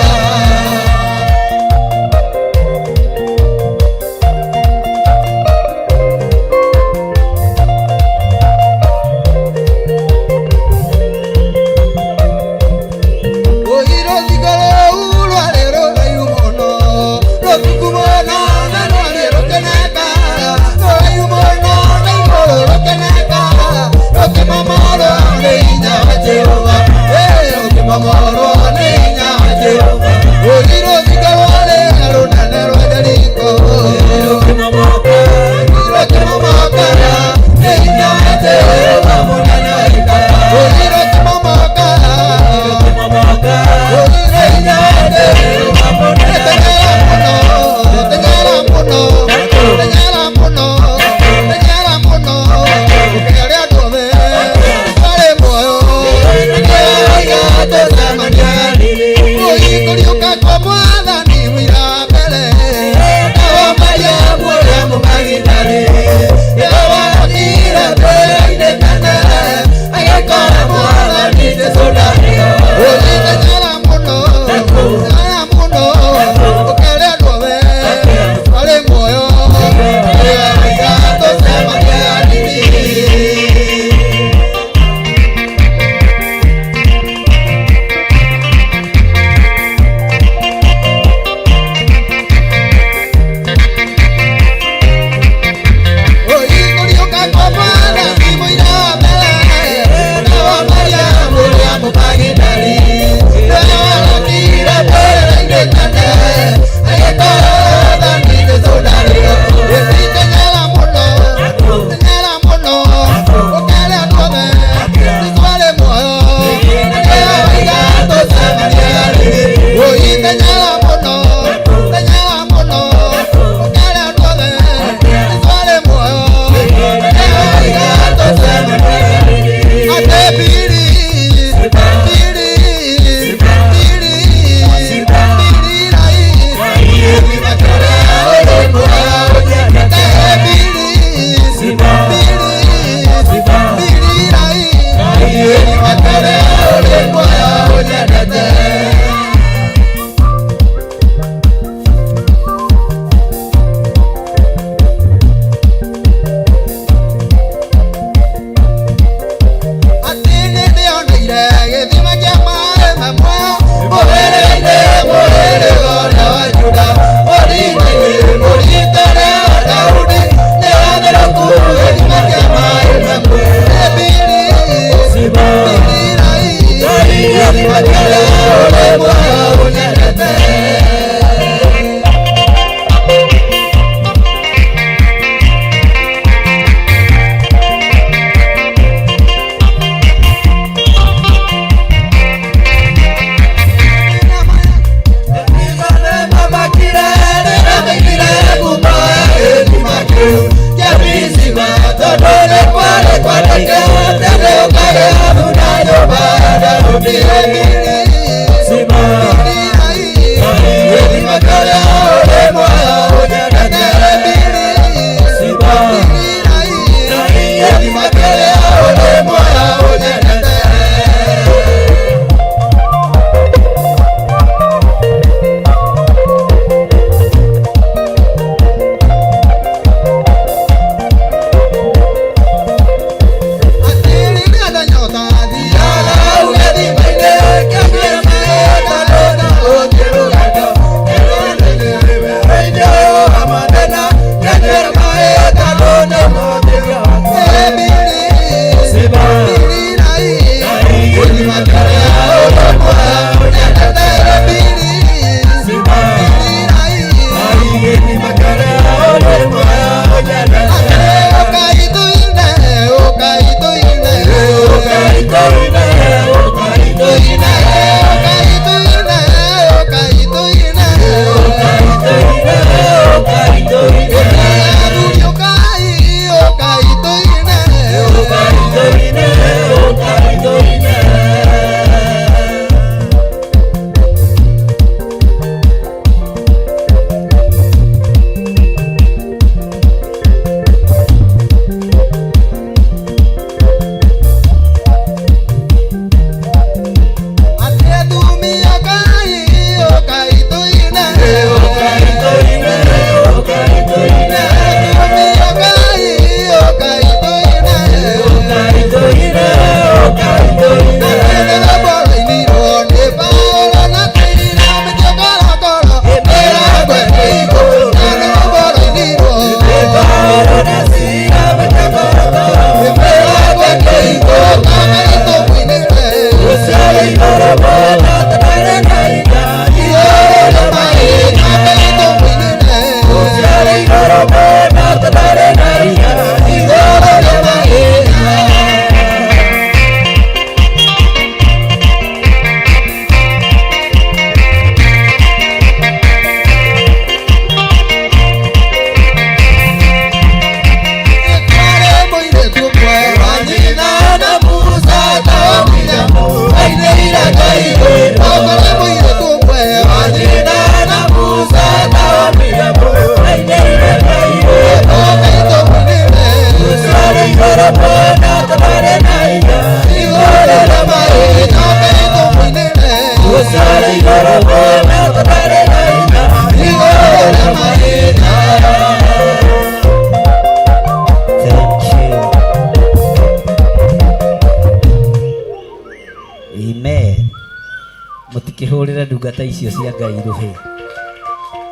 S3: Ndungata icio cia Ngai rũhĩ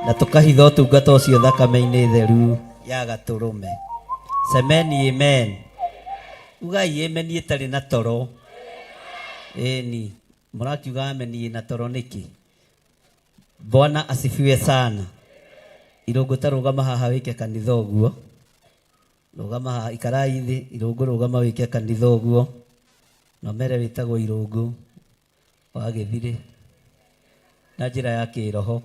S3: na tũkahitha ũtungata ũcio thakame-inĩ theru ya gatũrũme. Semeni amen. Ugai amen ĩtarĩ na toro. Ĩni, mũrakiuga amen ĩna toro nĩkĩ? Bwana asifiwe sana. Irũngũ ta rũgama haha wĩke kanitha ũguo. Rũgama haha, ikarai thĩ, Irũngũ rũgama wĩke kanitha ũguo. Na ũmere wĩtagwo Irũngũ wa Gĩthirĩ na njĩra ya kĩroho.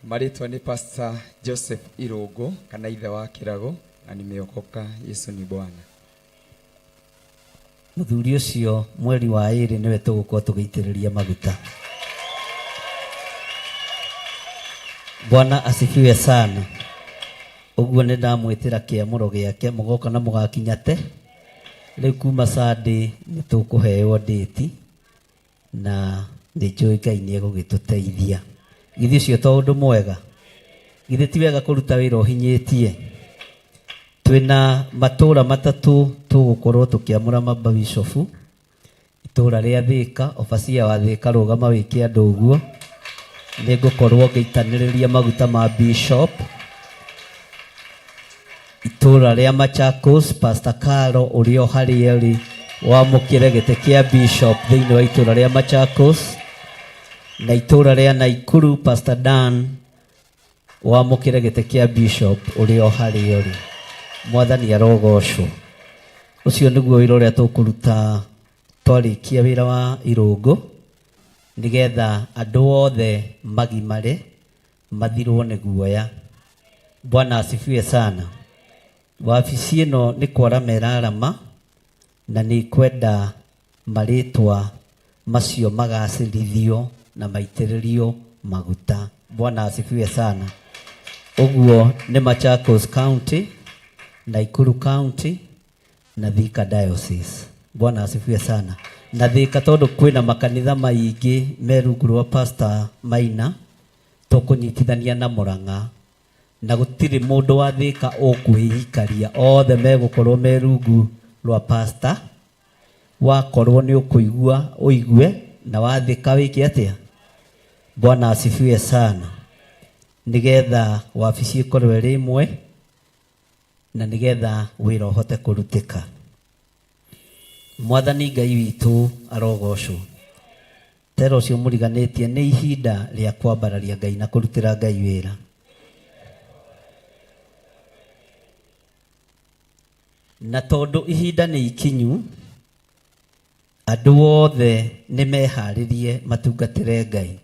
S16: Marĩtwa nĩ Pastor Joseph Irũngũ kana ithe wa Kĩrago na nimeokoka Yesu ni Bwana.
S3: Mũthuri ũcio mweri wa ĩrĩ nĩwe tũgũkorwo tũgĩitĩrĩria maguta. Bwana asifiwe sana. Ũguo nĩ ndamwĩtĩra kĩamũro gĩake mũgoka na mũgakinya te. Rĩu kuma Sunday nĩ tũkũheo date na nĩ njũĩ Ngai nĩ egũgĩtũteithia. Githĩ ũcio to ũndũ mwega? Githĩ ti wega kũruta wĩra ũhinyĩtie? Twĩna matũra matatũ tũgũkorwo tũkĩamũra mababicobu. Itũra rĩa Thĩka, obacia wa Thĩka rũgama wĩke andũ ũguo. Nĩ ngũkorwo ngĩitanĩrĩria maguta ma bishop. Itũra rĩa Machakos, Pastor Caro ũrĩa o harĩa ũrĩ wamũkĩre gĩtĩ kĩa bishop thĩinĩ wa itũra rĩa Machakos. Na itũra rĩa Naikuru, Pastor Dan wamũkĩre gĩtĩ kĩa bishop ũrĩa o harĩa ũrĩ. Mwathani arogocwo. Ũcio nĩguo wĩra ũrĩa tũkũruta twarĩkia wĩra wa Irũngũ, nĩgetha andũ othe magimare mathirwo nĩ guoya. Bwana asifiwe sana. Wabici ĩno nĩ kwarama ĩrarama na nĩ kwenda marĩtwa macio magacĩrithio na maitĩrĩrio maguta. Bwana asifiwe sana. Ũguo nĩ Machakos County, Nakuru County na Thika Diocese. Bwana asifiwe sana. Na Thika tondũ kwĩna makanitha maingĩ me rungu rwa Pastor Maina, tũkũnyitithania na Murang'a na gũtirĩ mũndũ wa Thika ũkwĩikaria, othe megũkorwo me rungu rwa pastor. Wakorwo nĩ ũkũigua ũigue, na wathika wĩke atĩa? Bwana asifiwe sana. Nĩgetha wabici ĩkorwo ĩrĩ ĩmwe na nĩgetha wĩra ũhote kũrutĩka. Mwathani Ngai witũ arogocwo. Tera ũcio mũriganĩtie nĩ ihinda rĩa kwambararia Ngai na kũrutĩra Ngai wĩra. Na tondũ ihinda nĩ ikinyu, andũ othe nĩ meharĩrie matungatĩre Ngai.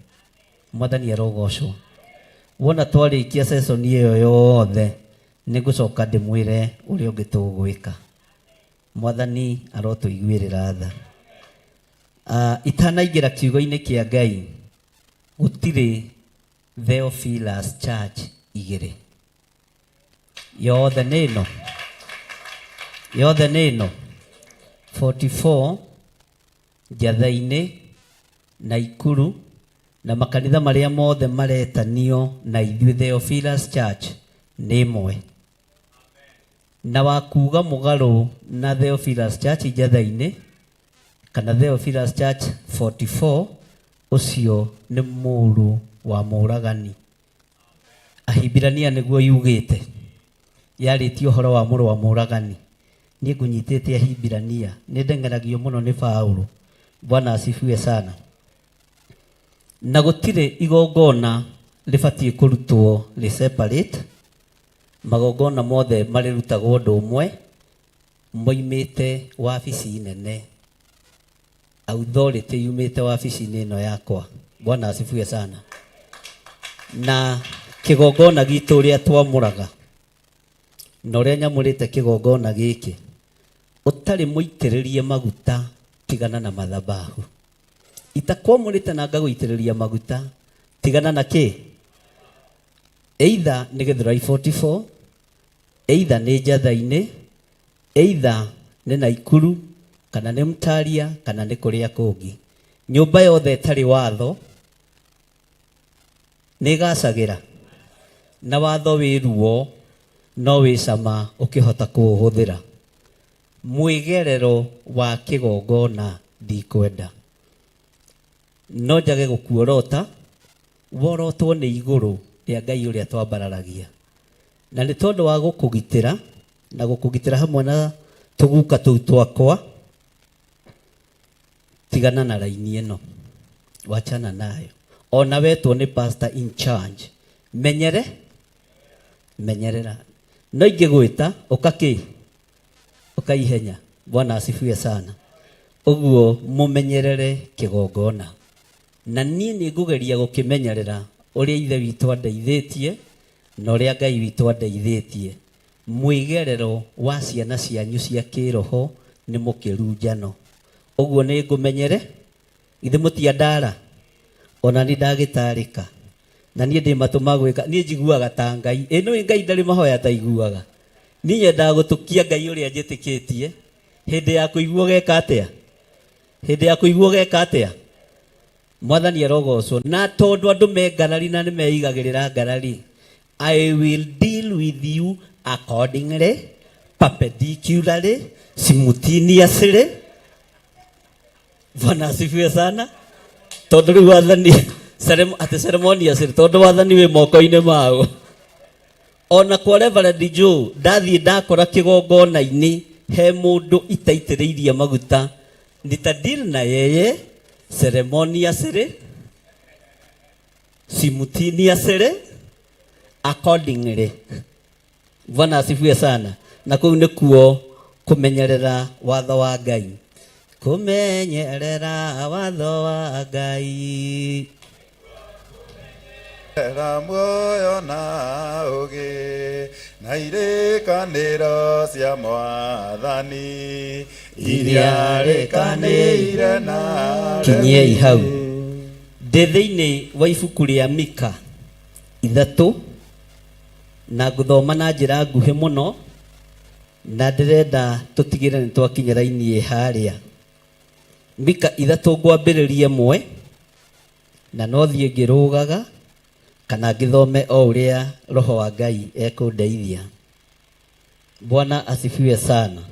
S3: Mwathani arogocwo. Wona twarĩkia session ĩyo yothe, nĩ ngũcoka ndĩmwĩre ũrĩa ũngĩ tũgwĩka. Mwathani arotũiguĩrĩra tha. Itanaingĩra kiugo-inĩ kĩa Ngai, gũtirĩ Theophilus Church igĩrĩ. Yothe nĩ ĩno. Yothe nĩ ĩno. 44 Njatha-inĩ, Naikuru, na makanitha marĩa mothe maretanio na ithuĩ Theophilus Church nĩ ĩmwe. Na wakuga mũgarũ na Theophilus Church Njatha-inĩ kana Theophilus Church 44, ũcio nĩ mũrũ wa mũragani. Ahibirania nĩguo yugĩte, yarĩtie ũhoro wa mũrũ wa mũragani. Niĩ ngũnyitĩte Ahibirania, nĩ ndeng'eragio mũno nĩ Paũlũ. Bwana asifiwe sana. Na gũtirĩ igongona rĩbatiĩ kũrutwo rĩ separate, magongona mothe marĩrutagwo ũndũ ũmwe, moimĩte wabici nene. Authority yumĩte wabici-inĩ ĩno yakwa. Bwana asifiwe sana. Na kĩgongona gitũ ũrĩa twamũraga, na ũrĩa nyamũrĩte kĩgongona gĩkĩ, ũtarĩ mũitĩrĩrie maguta, tigana na madhabahu. Itakwamũrĩte na ngagũitĩrĩria maguta, tigana na kĩ? Either nĩ Gĩthũrai 44, either nĩ Njatha-inĩ, either nĩ Naikuru, kana nĩ Mtaria, kana nĩ kũrĩa kũngĩ. Nyũmba yothe ĩtarĩ watho nĩ ĩgacagĩra. Na watho wĩ ruo, no wĩ cama ũkĩhota kũũhũthĩra. Mwĩgerero wa kĩgongona Ndikwenda no njage gũkuorota, worotwo nĩ igũrũ rĩa Ngai ũrĩa twambararagia. Na nĩ tondũ wa gũkũgitĩra na gũkũgitĩra hamwe na tũguka tũu twakwa, tigana na raini ĩno, wachana nayo. Ona wetwo nĩ pastor in charge, menyere menyerera. No ingĩgwĩta ũka kĩ ũka ihenya. Bwana asifiwe sana. Ũguo mũmenyerere kĩgongona, na niĩ nĩ ngũgeria gũkĩmenyerera ũrĩa Ithe witũ andeithĩtie na ũrĩa Ngai witũ andeithĩtie. Mwĩgerero wa ciana cianyu cia kĩroho nĩ mũkĩru njano. Ũguo nĩ ngũmenyere, githĩ mũtiandara? Ona nĩ ndagĩtarĩka, na niĩ ndĩ matũ ma gwĩka, niĩ njiguaga ta Ngai. Ĩ nĩũĩ Ngai ndarĩ mahoya ataiguaga. Niĩ nyendaga gũtũkia Ngai ũrĩa njĩtĩkĩtie. Hĩndĩ ya kũigua ũgeka atĩa? Hĩndĩ ya kũigua ũgeka atĩa? Mwathani arogocwo. Na tondũ andũ me ngarari na nĩ meigagĩrĩra ngarari, I will deal with you accordingly, perpendicularly, simultaneously. Bwana asifiwe sana. Tondũ rĩu wathani atĩ ceremoniously, tondũ wathani wĩ moko-inĩ mao. Ona kwa Reverend Joe ndathiĩ ndakora kĩgongona-inĩ he mũndũ itaitĩrĩirie maguta, nita deal na yeye ceremoniously, simultaneously, accordingly. Bwana asifiwe sana. Na kũu nĩkuo kũmenyerera watho wa Ngai. Kũmenyerera watho wa Ngai.
S5: Ra muoyo na ũgĩ na irĩkanĩro cia Mwathani iria rĩkanĩire na
S3: Kinyiei hau. Ndĩ thĩinĩ wa ibuku rĩa Mika 3, na ngũthoma na njĩra nguhĩ mũno, na ndĩrenda tũtigĩre nĩ twakinya raini ĩ harĩa. Mika 3 ngwambĩrĩria 1, na no thiĩ ngĩrũgaga kana ngĩthome o ũrĩa Roho wa Ngai ekũndeithia. Bwana asifiwe sana.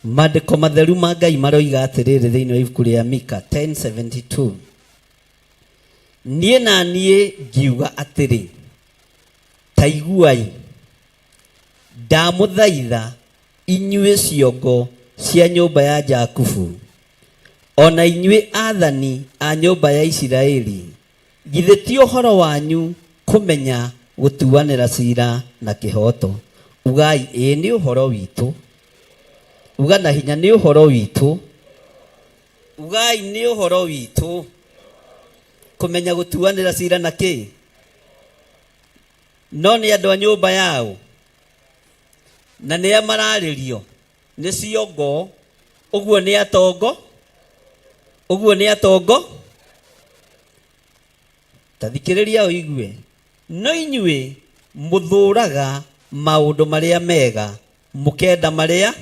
S3: Maandĩko matheru ma Ngai maroiga atĩrĩrĩ thĩinĩ wa ibuku rĩa Mika 10:72. Niĩ na niĩ ngiuga atĩrĩ, ta iguai, ndamũthaitha inyuĩ ciongo cia nyũmba ya Jakubu, ona inyuĩ athani a nyũmba ya Isiraeli, githĩ ti ũhoro wanyu kũmenya gũtuanĩra cira na kĩhooto? Ugai, ĩĩ nĩ ũhoro witũ. Uga na hinya, nĩ ũhoro witũ. Ugai, nĩ ũhoro witũ kũmenya gũtuanĩra cira na kĩ? No nĩ andũ a nyũmba yao, na nĩa mararĩrio nĩ ciongo, ũguo nĩ atongo, ũguo nĩ atongo. Ta thikĩrĩria ũigue. No inyuĩ mũthũraga maũndũ marĩa mega, mũkenda marĩa,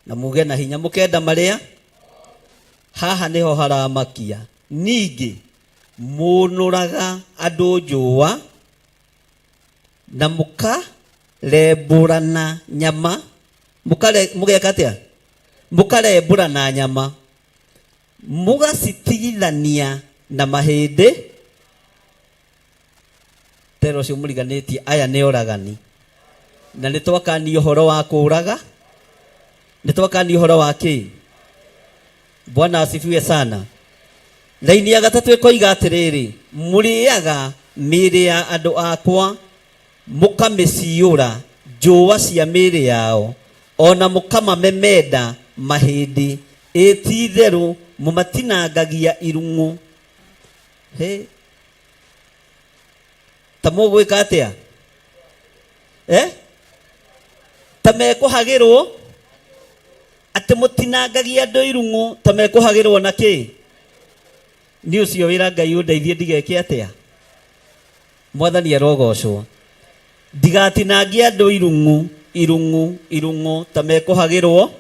S3: na muge na hinya, mũkenda marĩa. Haha nĩho haramakia. Ningĩ mũnũraga andũ njũa na mũkarembũrana nyama, mũgeka atĩa? Mũkarembũrana nyama, mũgacitigithania na mahĩndĩ. Tero ũcio mũriganĩtie, aya nĩ oragani. Na nĩ twakania ũhoro wa kũũraga, nĩ twakania ũhoro wa kĩ? Bwana asifiwe sana. Raini ya gatatũ ĩkoiga atĩrĩrĩ, mũrĩaga mĩĩrĩ ya andũ akwa, mũkamĩciũra njũa cia mĩĩrĩ yao, ona mũkamamemenda mahĩndĩ, ĩ ti itherũ mũmatinangagia irung'u. He, ta mũgwĩka atĩa? Ta mekũhagĩrwo atĩ mũtinangagia andũ irung'u, ta mekũhagĩrwo na kĩ? Nĩ ũcio wĩra Ngai ũndeithie ndigeke atĩa? Mwathani arogocwo. Ndigatinangie andũ irung'u, irung'u, irung'u ta mekũhagĩrwo.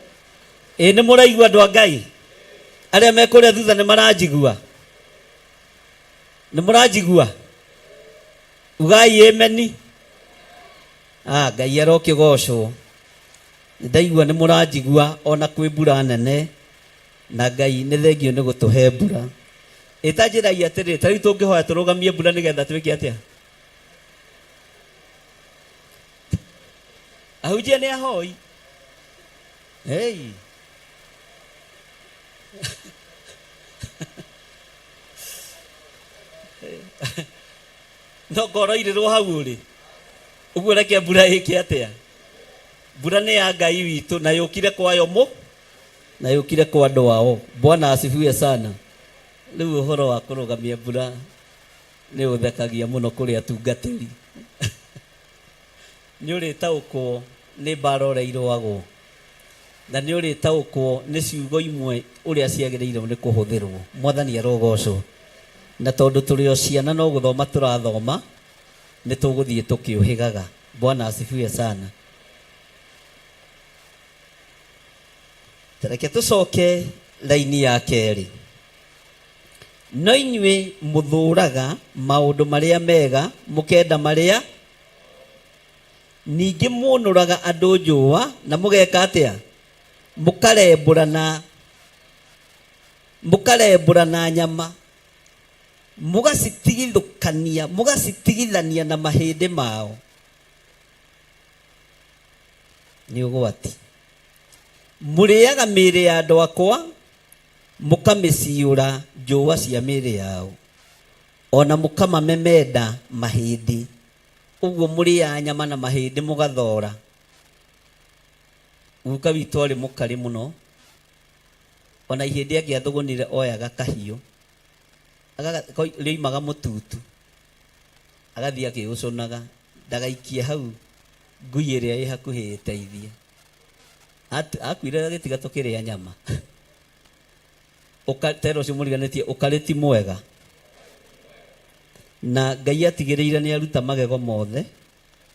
S3: Ĩ nĩ mũraigua andũ a Ngai? Arĩa me kũrĩa thutha nĩ maranjigua? Nĩ mũranjigua? Ugai ameni. Ngai arokĩgocwo. Ndaigua nĩ mũranjigua ona kwĩ mbura nene. Na Ngai nĩ thengio nĩ gũtũhe mbura. Ĩtanjĩragia atĩrĩrĩ, ta rĩu tũngĩhoya tũrũgamie mbura nĩgetha twĩke atĩa? Ahunjia nĩ ahoi. Hey. No ngoro irĩrwo hau ũrĩ. Ũguo reke mbura ĩke atĩa? Mbura nĩ ya Ngai witũ na yũkire kwayo mũ na yũkire kwa andũ ao. Bwana asifiwe sana. Rĩu ũhoro wa kũrũgamia mbura nĩ ũthekagia mũno kũrĩ atungatĩri. Nĩ ũrĩtaũkwo nĩ mbara ũrĩa irũagwo na nĩ ũrĩtaũkwo nĩ ciugo imwe ũrĩa ciagĩrĩirwo nĩ kũhũthĩrwo. Mwathani arogocwo. Na tondũ tũrĩ o ciana no gũthoma tũrathoma, nĩ tũgũthiĩ tũkĩũhĩgaga. Bwana asifiwe sana. Ta reke tũcoke raini ya kerĩ. No inyuĩ mũthũũraga maũndũ marĩa mega, mũkenda marĩa ningĩ mũnũraga andũ njũa na mũgeka atĩa? Mũkarembũrana, mũkarembũrana nyama, mũgacitigithũkania, mũgacitigithania na mahĩndĩ mao. Nĩ ũgwati. Mũrĩaga mĩĩrĩ ya andũ akwa, mũkamĩciũra njũa cia mĩĩrĩ yao, o na mũkamamemenda mahĩndĩ. Ũguo mũrĩaga nyama na mahĩndĩ mũgathora. Guka witũ arĩ mũkarĩ mũno, ona ihĩndĩ angĩathũgũnire oyaga kahiũ, rĩoimaga mũtutu, agathiĩ akĩũcũnaga, ndagaikie hau ngui ĩrĩa ĩ hakuhĩ ĩteithie. Akuire agĩtiga tũkĩrĩa nyama. Tera ũcio mũriganĩtie ũkarĩ ti mwega. Na Ngai atigĩrĩire nĩ aruta magego mothe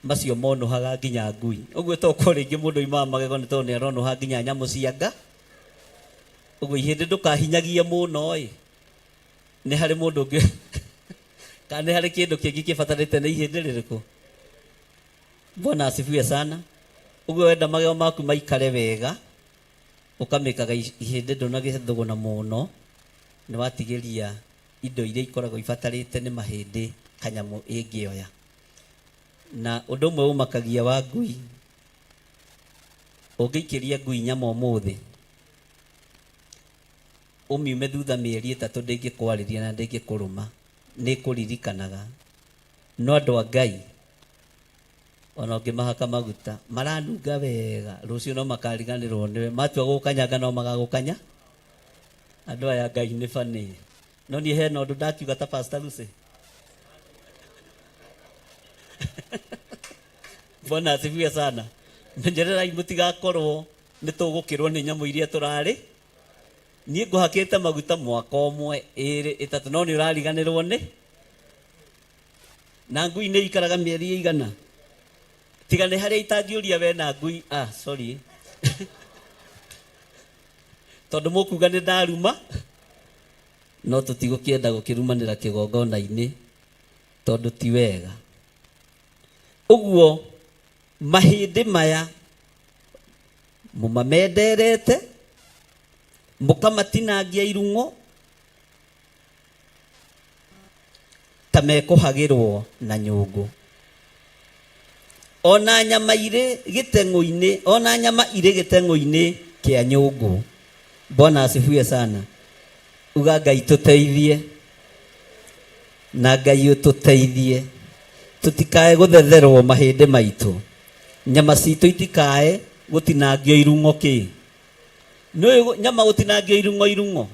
S3: macio monũhaga nginya ngui. Ũguo tokorwo rĩngĩ mũndũ oimaga magego nĩ tondũ nĩ aronũha nginya nyamũ cia nga. Ũguo ihĩndĩ ndũkahinyagie mũno ĩ, nĩ harĩ mũndũ ũngĩ kana nĩ harĩ kĩndũ kĩngĩ kĩbatarĩte nĩ ihĩndĩ rĩrĩkũ? Bwana asifiwe sana. Ũguo wenda magego maku maikare wega, ũkamĩkaga ihĩndĩ ndũnagĩthũgũna mũno, nĩ watigĩria indo iria ikoragwo ibatarĩte nĩ mahĩndĩ kanyamũ ĩngĩoya. Na ũndũ ũmwe ũmakagia wa ngui, ũngĩikĩria ngui nyama ũmũthĩ, ũmiume thutha mĩeri ĩtatũ ndĩngĩkwarĩria na ndĩngĩkũrũma, nĩ ĩkũririkanaga. No andũ a Ngai, ona ũngĩmahaka maguta, maranunga wega, rũciũ no makariganĩrwo nĩwe. Matua gũgũkanyanga no magagũkanya. Andũ aya Ngai nĩ funny. No niĩ hena ũndũ ndakiuga ta Pastor Lucy. Bwana asifiwe sana. Menyererai mũtigakorwo nĩ tũgũkĩrwo nĩ nyamũ iria tũrarĩ. Niĩ ngũhakĩte maguta mwaka ũmwe, ĩrĩ, ĩtatũ, no nĩ ũrariganĩrwo nĩ na ngui nĩ ikaraga mĩeri ĩigana tiga nĩ harĩa itangĩũria we na ngui ah sorry tondũ mũkuga nĩ ndaruma no tũtigũkĩenda gũkĩrumanĩra kĩgongona-inĩ tondũ ti wega ũguo mahĩndĩ maya mũmamenderete mũkamatinangia irung'o ta mekũhagĩrwo na nyũngũ ona nyama irĩ gĩteng'ũ-inĩ ona nyama irĩ gĩteng'ũ-inĩ kĩa nyũngũ bwana asifiwe sana uga ngai tũteithie na ngai ũtũteithie tũtikae gũthetherwo mahĩndĩ maitũ nyama citũ itikae gũtinangio irung'o kĩ nĩ nyama gũtinangio irung'o irung'o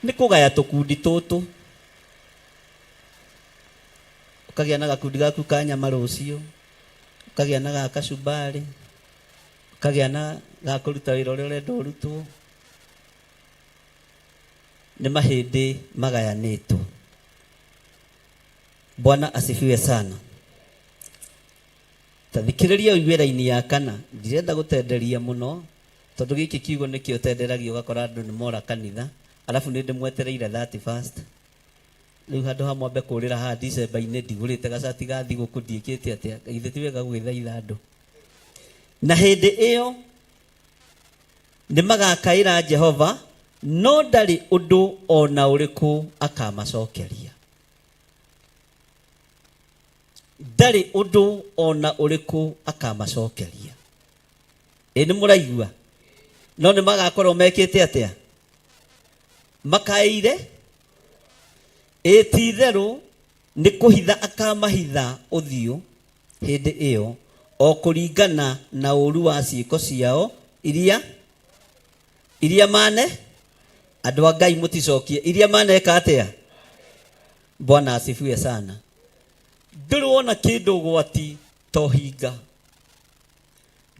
S3: nĩ kũgaya tũkundi tũtũ ũkagĩa na gakundi gaku ka nyama rũciũ ũkagĩa na ga kacumbari ũkagĩa na ga kũruta wĩra ũrĩa ũrenda ũrutwo nĩ mahĩndĩ magayanĩtwo bwana asifiwe sana ta thikĩrĩria ũigue raini ya kana ndirenda gũtenderia mũno tondũ gĩkĩ kiugo nĩkĩo tenderagia ũgakora andũ nĩ mora kanitha arabu nĩ ndĩmwetereire 31st rĩu handũ ha mwambe kũrĩra haha December-inĩ ndigũrĩte gacati ga thigũkũ ndiĩkĩte atĩa githĩ ti wega gũgĩthaitha andũ na hĩndĩ ĩyo nĩ magakaĩra Jehova No ndarĩ ũndũ o na ũrĩkũ akamacokeria. Ndarĩ ũndũ o na ũrĩkũ akamacokeria. Ĩ nĩ mũraigua? No nĩ magakorwo mekĩte atĩa? Makaĩire? Ĩ ti itherũ nĩ kũhitha akamahitha ũthiũ hĩndĩ ĩyo, o kũringana na ũũru wa ciĩko ciao iria iria mane andũ a Ngai mũticokie iria maneka atĩa? Bwana asifiwe sana. Ndũrĩ wona kĩndũ ũgwati ta ũhinga,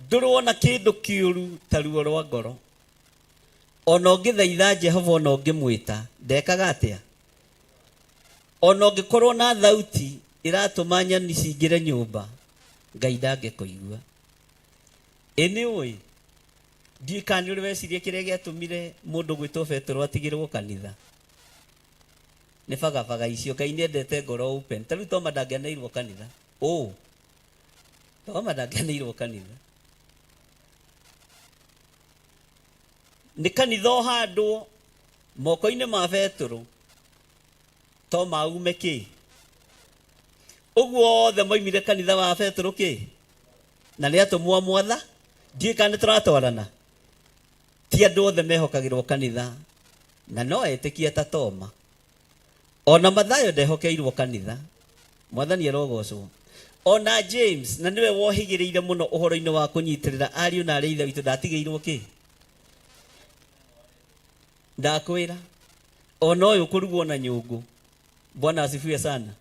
S3: ndũrĩ wona kĩndũ kĩũru ta ruo rwa ngoro. Ona ũngĩthaitha Jehova ona ũngĩmwĩta ndekaga atĩa? Ona ũngĩkorwo na thauti ĩratũma nyoni cingĩre nyũmba, Ngai ndangĩkũigua. Ĩ nĩ ũĩ? Ndiũĩ kana nĩ ũrĩ weciria kĩrĩa gĩatũmire mũndũ gwĩtwo Betũrũ atigĩrwo kanitha. Nĩ bagabaga icio. Ngai nĩ endete ngoro open. Ta rĩu Toma ndangĩaneirwo kanitha. Ũ. Toma ndangĩaneirwo kanitha. Nĩ kanitha ũhandwo moko-inĩ ma Betũrũ. Toma aume kĩ? Ũguo othe moimire kanitha wa Betũrũ kĩ? Na nĩ atũmwo a mwatha. Ndiũĩ kana nĩ tũratwarana. Ti andũ othe mehokagĩrwo kanitha na no etĩkia ta Toma. Ona Mathayo ndehokeirwo kanitha. Mwathani arogocwo. Ona James na nĩwe wohĩgĩrĩire mũno ũhoro-inĩ wa kũnyitĩrĩra ariũ na arĩ ithe witũ ndatigĩirwo kĩ? Ndakwĩra ona ũyũ kũrugwo na nyũngũ. Bwana asifiwe sana.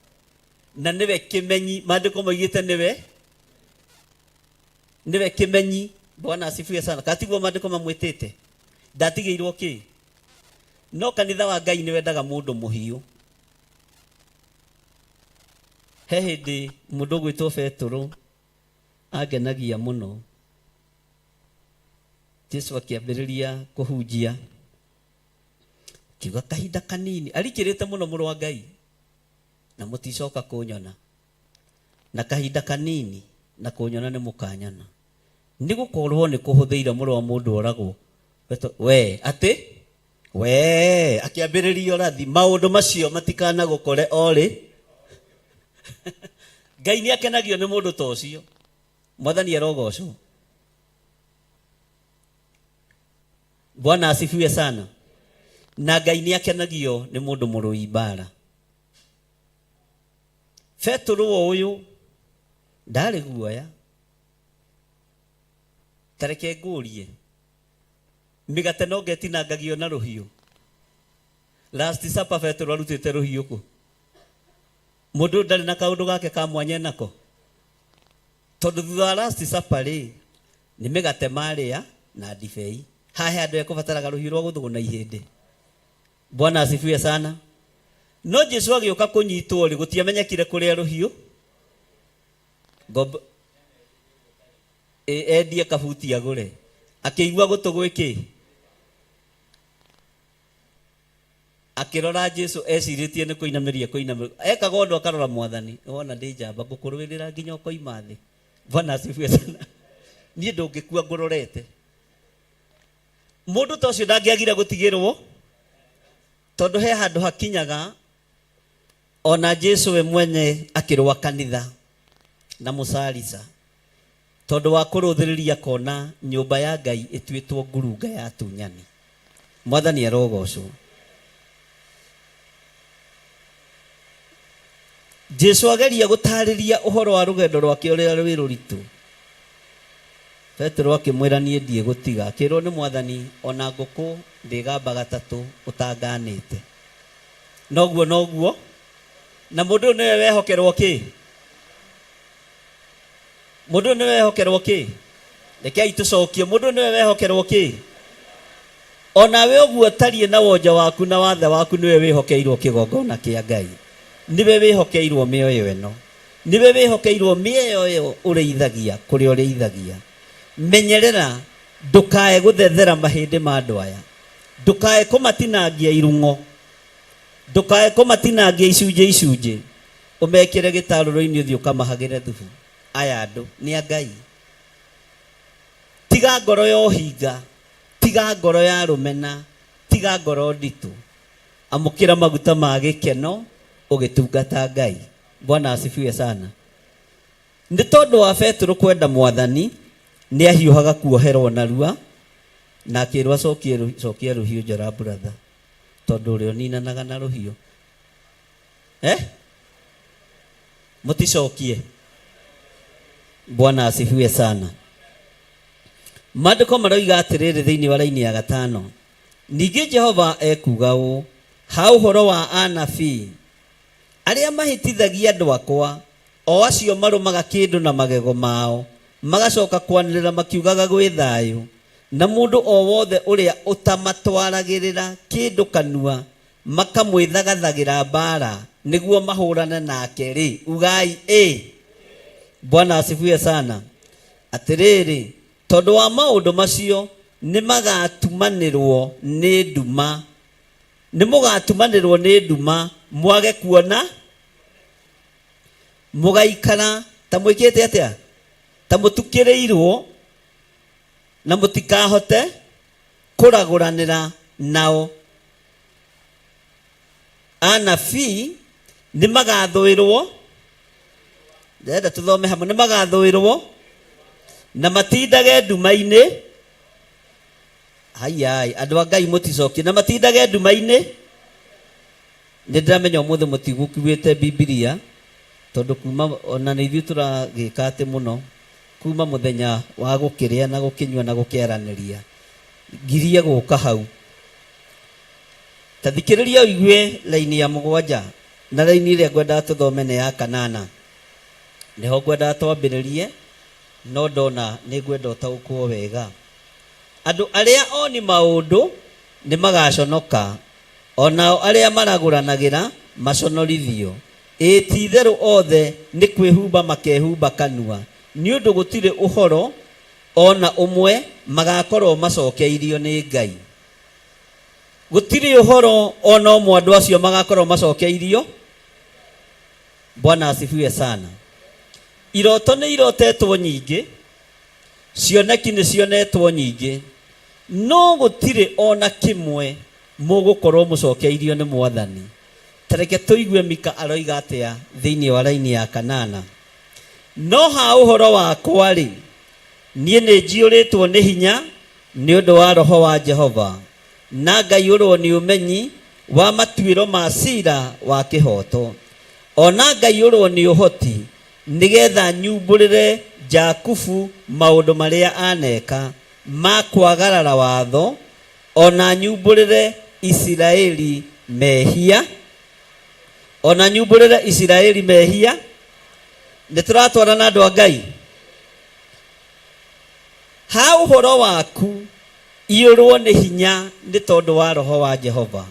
S3: Na nĩwe kĩmenyi, maandĩko moigĩte nĩwe nĩwe kĩmenyi. Bwana asifiwe sana. Kana tiguo maandĩko mamwĩtĩte? Ndatigĩirwo kĩ? No kanitha wa Ngai nĩ wendaga mũndũ mũhiũ. He hĩndĩ mũndũ ũgwĩtwo Betũrũ angenagia mũno. Jesu akĩambĩrĩria kũhunjia akiuga kahinda kanini arikĩrĩte mũno mũrũ wa Ngai na mũticoka kũnyona na kahinda kanini na kũnyona nĩ mũkanyona nĩ gũkorwo nĩ kũhũthĩire mũrũ wa mũndũ oragwo we atĩ we akĩambĩrĩria ũrathi maũndũ macio matikanagũkore o rĩ Ngai nĩ akenagio nĩ mũndũ ta ũcio. Mwathani arogocwo. Bwana asifiwe sana. Na Ngai nĩ akenagio nĩ mũndũ mũrũi mbara. Betũrũ o ũyũ ndarĩ guoya. Ta reke ngũrie, mĩgate no ngetinangagio na rũhiũ? Last supper Betũrũ arutĩte rũhiũ kũ? Mũndũ ũyũ ndarĩ na kaũndũ gake ka mwanya enako? Tondũ thutha wa last supper rĩ, nĩ mĩgate marĩa na ndibei. Haha he andũ ekũbataraga rũhiũ rwa gũthũgũna ihĩndĩ. Bwana asifiwe sana. No Jesu agĩũka kũnyitwo rĩ, gũtiamenyekire kũrĩa rũhiũ ngombo endie kabuti agũre. Akĩigua gũtũ gwĩ kĩ? Akĩrora Jesu ecirĩtie nĩ kũinamĩria kũinamĩria. Ekaga ũndũ akarora mwathani. Wona ndĩ njamba ngũkũrũĩrĩra nginya ũkoima thĩ. Bwana asifiwe sana. Niĩ ndũngĩkua ngũrorete. Mũndũ ta ũcio ndangĩagire gũtigĩrwo tondũ he handũ hakinyaga ona Jesu we mwene akĩrũa kanitha na mũcarica tondũ wa kũrũthĩrĩria kona nyũmba ya Ngai ĩtuĩtwo ngurunga ya atunyani. Mwathani arogocwo. Jesu ageria gũtarĩria ũhoro wa rũgendo rwake ũrĩa rwĩ rũritũ. Petero akĩmwĩra niĩ ndiĩgũtiga. Akĩrwo nĩ Mwathani ona ngũkũ ndĩgamba gatatũ ũtanganĩte. Noguo noguo. Na mũndũ ũyũ nĩwe wehokerwo kĩ? Mũndũ ũyũ nĩwe wehokerwo kĩ? Rekei tũcokie, mũndũ ũyũ nĩwe wehokerwo kĩ? O nawe ũguo ũtariĩ na wonje waku na wathe waku nĩwe wĩhokeirwo kĩgongona kĩa Ngai. Nĩwe wĩhokeirwo mĩoyo ĩno. Nĩwe wĩhokeirwo mĩoyo ĩyo ũrĩithagia kũrĩa ũrĩithagia. Menyerera ndũkae gũthethera mahĩndĩ ma andũ aya. Ndũkae kũmatinangia irung'o. Ndũkae kũmatinangia icunjĩ icunjĩ. Ũmekĩre gĩtarũrũ-inĩ ũthiĩ ũkamahagĩre thubu. Aya andũ nĩ a Ngai. Tiga ngoro ya ũhinga, tiga ngoro ya rũmena, Tiga ngoro nditũ, amũkĩra maguta ma gĩkeno ũgĩtungata Ngai. Bwana asifiwe sana. Nĩ tondũ wa Petero kwenda Mwathani, nĩ ahiũhaga kuoherwo narua na akĩrwo acokie cokia rũhiũ njora brother, tondũ ũrĩa ũninanaga na rũhiũ eh? Mũticokie. Bwana asifiwe sana. Maandĩko maroiga atĩrĩrĩ thĩinĩ wa raini ya gatano, ningĩ Jehova ekuuga ũũ ha ũhoro wa anabii arĩa mahĩtithagia andũ akwa, o acio marũmaga kĩndũ na magego mao, magacoka kwanĩrĩra makiugaga gwĩ thayũ, na mũndũ o wothe ũrĩa ũtamatwaragĩrĩra kĩndũ kanua, makamwĩthagathagĩra mbaara nĩguo mahũrane nake-rĩ, ugai ĩ. Bwana asifiwe sana. Atĩrĩrĩ, tondũ wa maũndũ macio nĩmagatumanĩrwo nĩ nduma, nĩmũgatumanĩrwo nĩ nduma mwage kuona, mũgaikara ta mwĩkĩte atĩa? Ta mũtukĩrĩirwo, na mũtikahote kũragũranĩra nao. Anabii nĩ magathũĩrwo, ndĩrenda tũthome hamwe, nĩ magathũĩrwo na matindage nduma-inĩ. Haiai, andũ a Ngai mũticokie, na matindage nduma-inĩ. Nĩ ndĩramenya ũmũthĩ mũtigũkuĩte Bibilia, tondũ kuma ona nĩ ithuĩ tũragĩka atĩ mũno kuma mũthenya wa gũkĩrĩa na gũkĩnyua na gũkĩaranĩria, ngirie gũka hau. Ta thikĩrĩria ũigue raini ya mũgwanja na raini ĩrĩa ngwendaga tũthome nĩ ya kanana. Nĩho ngwendaga twambĩrĩrie, no ndona nĩ ngwenda ũtaũkwo wega. Andũ arĩa oni maũndũ nĩ magaconoka, o nao arĩa maragũranagĩra maconorithio. Ĩĩ, ti-itherũ othe nĩ kwĩhumba makehumba kanua, nĩ ũndũ gũtirĩ ũhoro o na ũmwe magakorũo macokeirio nĩ Ngai. Gũtirĩ ũhoro o na ũmwe andũ acio magakorũo macokeirio. Bwana asifiwe sana. Iroto nĩ irotetwo nyingĩ, cioneki nĩ cionetwo nyingĩ, no gũtirĩ o na kĩmwe mũgũkorũo mũcokeirio nĩ Mwathani. Ta reke tũigue Mika aroiga atĩa thĩinĩ wa raini ya kanana. No ha ũhoro wakwa-rĩ, niĩ nĩnjiyũrĩtwo nĩ hinya nĩ ũndũ wa Roho wa Jehova, na ngaiyũrwo nĩ ũmenyi wa matuĩro ma cira wa kĩhooto, o na ngaiyũrwo nĩ ũhoti, nĩ getha nyumbũrĩre Jakubu maũndũ marĩa aaneka ma kwagarara watho, o na nyumbũrĩre Isiraeli mehia, o na nyumbũrĩre Isiraeli mehia. Nĩ tũratwarana andũ a Ngai? Ha ũhoro waku, iyũrwo nĩ hinya nĩ tondũ wa Roho wa Jehova.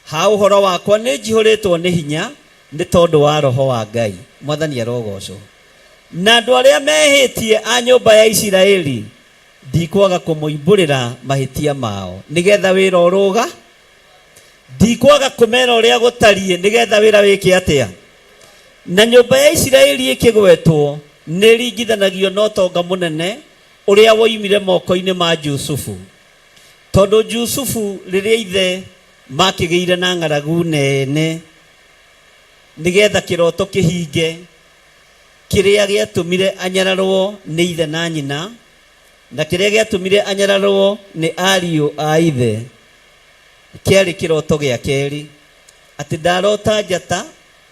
S3: Ha ũhoro wakwa nĩ njihũrĩtwo nĩ hinya nĩ tondũ wa Roho wa Ngai. Mwathani arogocwo. Na andũ arĩa mehĩtie a nyũmba ya Isiraeli ndikwaga kũmoimbũrĩra mahĩtia mao, nĩgetha wĩra ũrũga. Ndikwaga kũmera ũrĩa gũtariĩ, nĩgetha wĩra wĩke atĩa. Na nyũmba ya Isiraeli ĩkĩgwetwo nĩ ĩringithanagio na ũtonga mũnene ũrĩa woimire moko-inĩ ma Jusufu. Tondũ Jusufu rĩrĩa ithe makĩgĩire na ng'aragu nene nĩgetha kĩroto kĩhinge kĩrĩa gĩatũmire anyararwo nĩ ithe na nyina, na kĩrĩa gĩatũmire anyararwo nĩ ariũ a ithe, kĩarĩ kĩroto gĩa kerĩ, atĩ ndarota njata,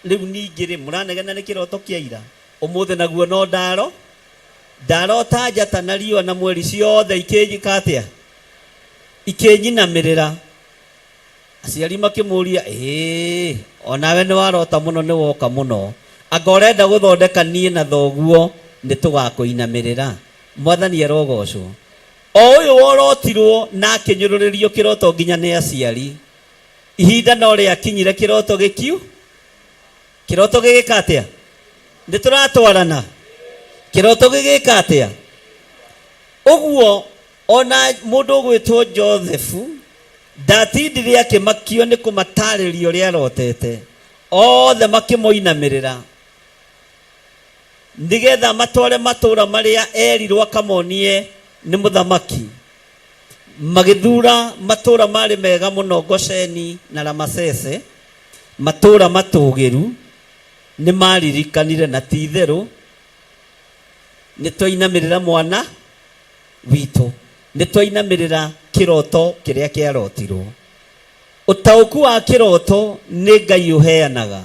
S3: rĩu ningĩ rĩ, mũranegena nĩ kĩroto kĩa ira, ũmũthĩ naguo no ndaro, ndarota njata na riũa na mweri ciothe ikĩnjĩka atĩa? Ikĩnyinamĩrĩra. Aciari makĩmũria, ĩĩ, o nawe nĩ warota mũno, nĩ woka mũno, anga ũrenda gũthondeka niĩ na thoguo nĩ tũgakũinamĩrĩra? Mwathani arogocwo. O ũyũ worotirwo na akĩnyũrũrĩrio kĩroto nginya nĩ aciari. Ihinda no rĩakinyire kĩroto gĩkiu. Kĩroto gĩgĩka atĩa? Nĩ tũratwarana? Kĩroto gĩgĩka atĩa? Ũguo ona mũndũ ũgwĩtwo Josefu ndatindire akĩmakio nĩ kũmatarĩria ũrĩa arotete. Othe makĩmũinamĩrĩra nĩgetha matware matũũra marĩa erirwo akamonie nĩ mũthamaki. Magĩthuura matũũra maarĩ mega mũno Gosheni na Ramasese, matũũra matũũgĩru, nĩmaririkanire na ti-itherũ nĩtwainamĩrĩra mwana witũ, nĩtwainamĩrĩra kĩroto kĩrĩa kĩarotirwo. Ũtaũku wa kĩroto nĩ Ngai ũheanaga.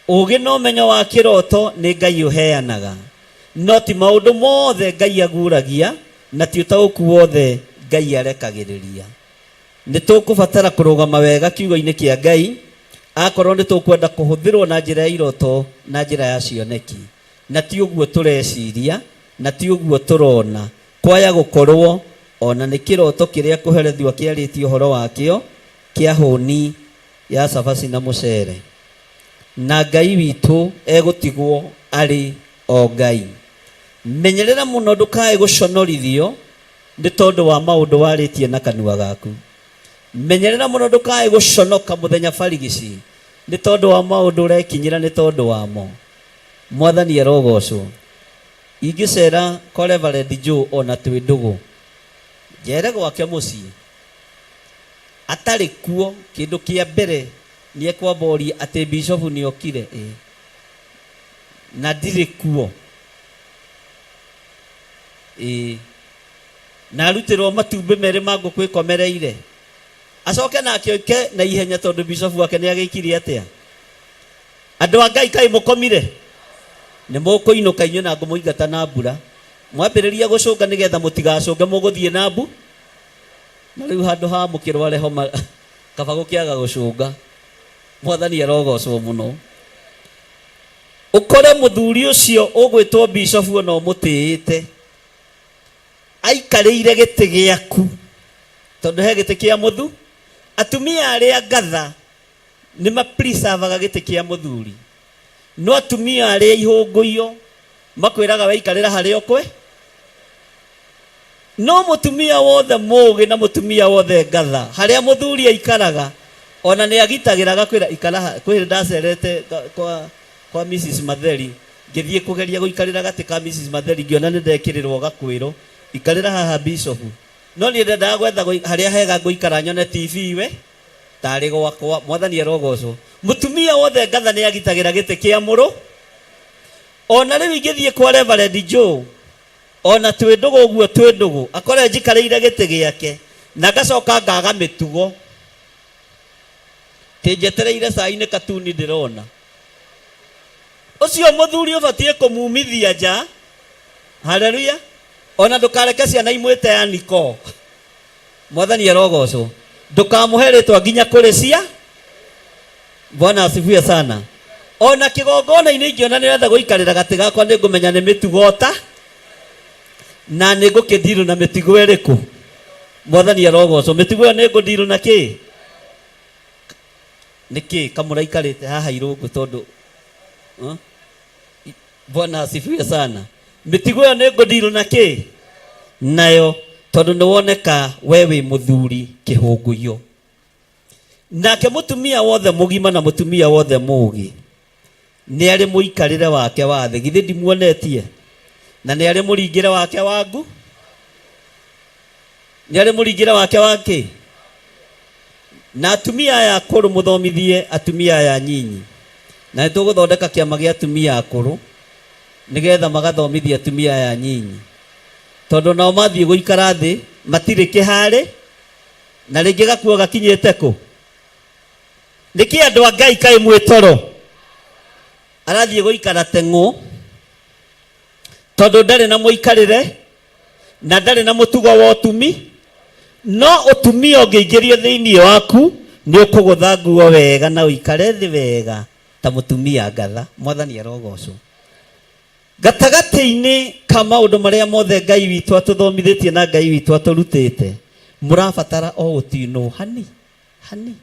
S3: Ũũgĩ na ũmenyo wa kĩroto nĩ Ngai ũheanaga. No ti maũndũ mothe Ngai aguũragia, na ti ũtaũku wothe Ngai arekagĩrĩria. Nĩ tũkũbatara kũrũgama wega kiugo-inĩ kĩa Ngai akorwo nĩ tũkwenda kũhũthĩrwo na njĩra ya iroto na njĩra ya cioneki, na ti ũguo tũreciria, na ti ũguo tũrona. Kwaya gũkorwo o na nĩ kĩroto kĩrĩa kũherethio kĩarĩtie ũhoro wakĩo kĩa hũni ya cabaci na mũcere. Na Ngai witũ egũtigwo arĩ o Ngai. Menyerera mũno ndũkae gũconorithio nĩ tondũ wa maũndũ warĩtie na kanua gaku. Menyerera mũno ndũkae gũconoka mũthenya barigici nĩ tondũ wa maũndũ ũrekinyĩra nĩ tondũ wamo. Mwathani arogocwo. Ingĩcera kwa Reverend Joe ona twĩ ndũgũ, njere gwake mũciĩ atarĩ kuo, kĩndũ kĩa mbere nĩ ekwamba orie atĩ bishofu nĩ okire? Ĩĩ. Na ndirĩ kuo? Ĩĩ. Na arutĩrwo matumbĩ merĩ ma ngũkũ ĩkomereire? Acoke nake oike na ihenya tondũ bishofu wake nĩ agĩikirie atĩa? Andũ a Ngai kaĩ mũkomire? Nĩ mũkũinũka inyuĩ na ngũmũingata na mbura. Mwambĩrĩria gũcũnga nĩgetha mũtigacũnge mũgũthiĩ na mbu. Na rĩu handũ ha mũkĩrware homa kaba gũkĩaga gũcũnga. Mwathani arogocwo mũno. Ũkore mũthuri ũcio ũgwĩtwo bishofu ona ũmũtĩĩte aikarĩire gĩtĩ gĩaku tondũ he gĩtĩ kĩa mũthu. Atumia arĩa ngatha nĩ mapreservaga gĩtĩ kĩa mũthuri no atumia arĩa ihũngũiyo makwĩraga waikarĩra harĩa ũkwe no mũtumia wothe mũũgĩ na mũtumia wothe ngatha harĩa mũthuri aikaraga ona nĩ agitagĩra agakwĩra ikara ha kwĩ hĩndĩ ndacerete kwa, kwa Mrs. Matheri ngĩthiĩ kũgeria gũikarĩra gatĩ ka Mrs. Matheri ngĩona nĩ ndekĩrĩrwo gakwĩro ikarĩra haha bishop no niĩ ndendaga gwetha harĩa hega ngũikara nyone TV we tarĩ gwakwa. Mwathani arogocwo. Mũtumia wothe ngatha nĩ agitagĩra gĩtĩ kĩa mũrũ. Ona rĩu ingĩthiĩ kwa Reverend Joe, ona twĩ ndũgũ ũguo twĩ ndũgũ, akore njikarĩire gĩtĩ gĩake na ngacoka ngaga mĩtugo. Tĩ njetereire cai-inĩ katuni ndĩrona. Ũcio mũthuri ũbatiĩ kũmumithia nja. Haleluya. Ona ndũkareke ciana imwĩte Aniko. Mwathani arogocwo. Ndũkamũhe rĩtwa nginya kũrĩ cia. Bwana asifiwe sana. Ona kĩgongona-inĩ ingĩona nĩ ũrenda gũikarĩra gatĩ gakwa nĩ ngũmenya nĩ mĩtugo ta na nĩ ngũkĩndirũ na mĩtugo ĩrĩkũ. Mwathani arogocwo. Mĩtugo ĩyo nĩ ngũndirũ na kĩ? Nĩ kĩ kamũraikarĩte haha irũngũ tondũ huh? Bwana asifiwe sana. Mĩtigo ĩyo nĩ ngũndirũ na kĩ? Nayo tondũ nĩ woneka we wĩ mũthuri kĩhũngũiyo. Nake mũtumia wothe mũgima na mũtumia wothe mũũgĩ nĩ arĩ mũikarĩre wake wa thĩ. Githĩ ndimuonetie? Na nĩ arĩ mũringĩre wake wa ngu? Nĩ arĩ mũringĩre wake wa kĩ? Na atumia aya akũrũ mũthomithie atumia aya anyinyi. Na nĩ tũgũthondeka kĩama gĩa atumia akũrũ nĩgetha magathomithia atumia aya anyinyi. Tondũ nao mathiĩ gũikara thĩ matirĩ kĩharĩ na rĩngĩ gakuo gakinyĩte kũ? Nĩkĩ andũ a Ngai kaĩ mwĩ toro? Arathiĩ gũikara teng'ũ tondũ ndarĩ na mũikarĩre na ndarĩ na mũtugo wa ũtumi no ũtumia ũngĩingĩrio thĩinĩ waku nĩ ũkũgũtha nguo wega na ũikare thĩ wega ta mũtumia ngatha. Mwathani arogocwo. Gatagatĩ-inĩ ka maũndũ marĩa mothe Ngai witũ atũthomithĩtie na Ngai witũ atũrutĩte, mũrabatara o gũtinwo hani hani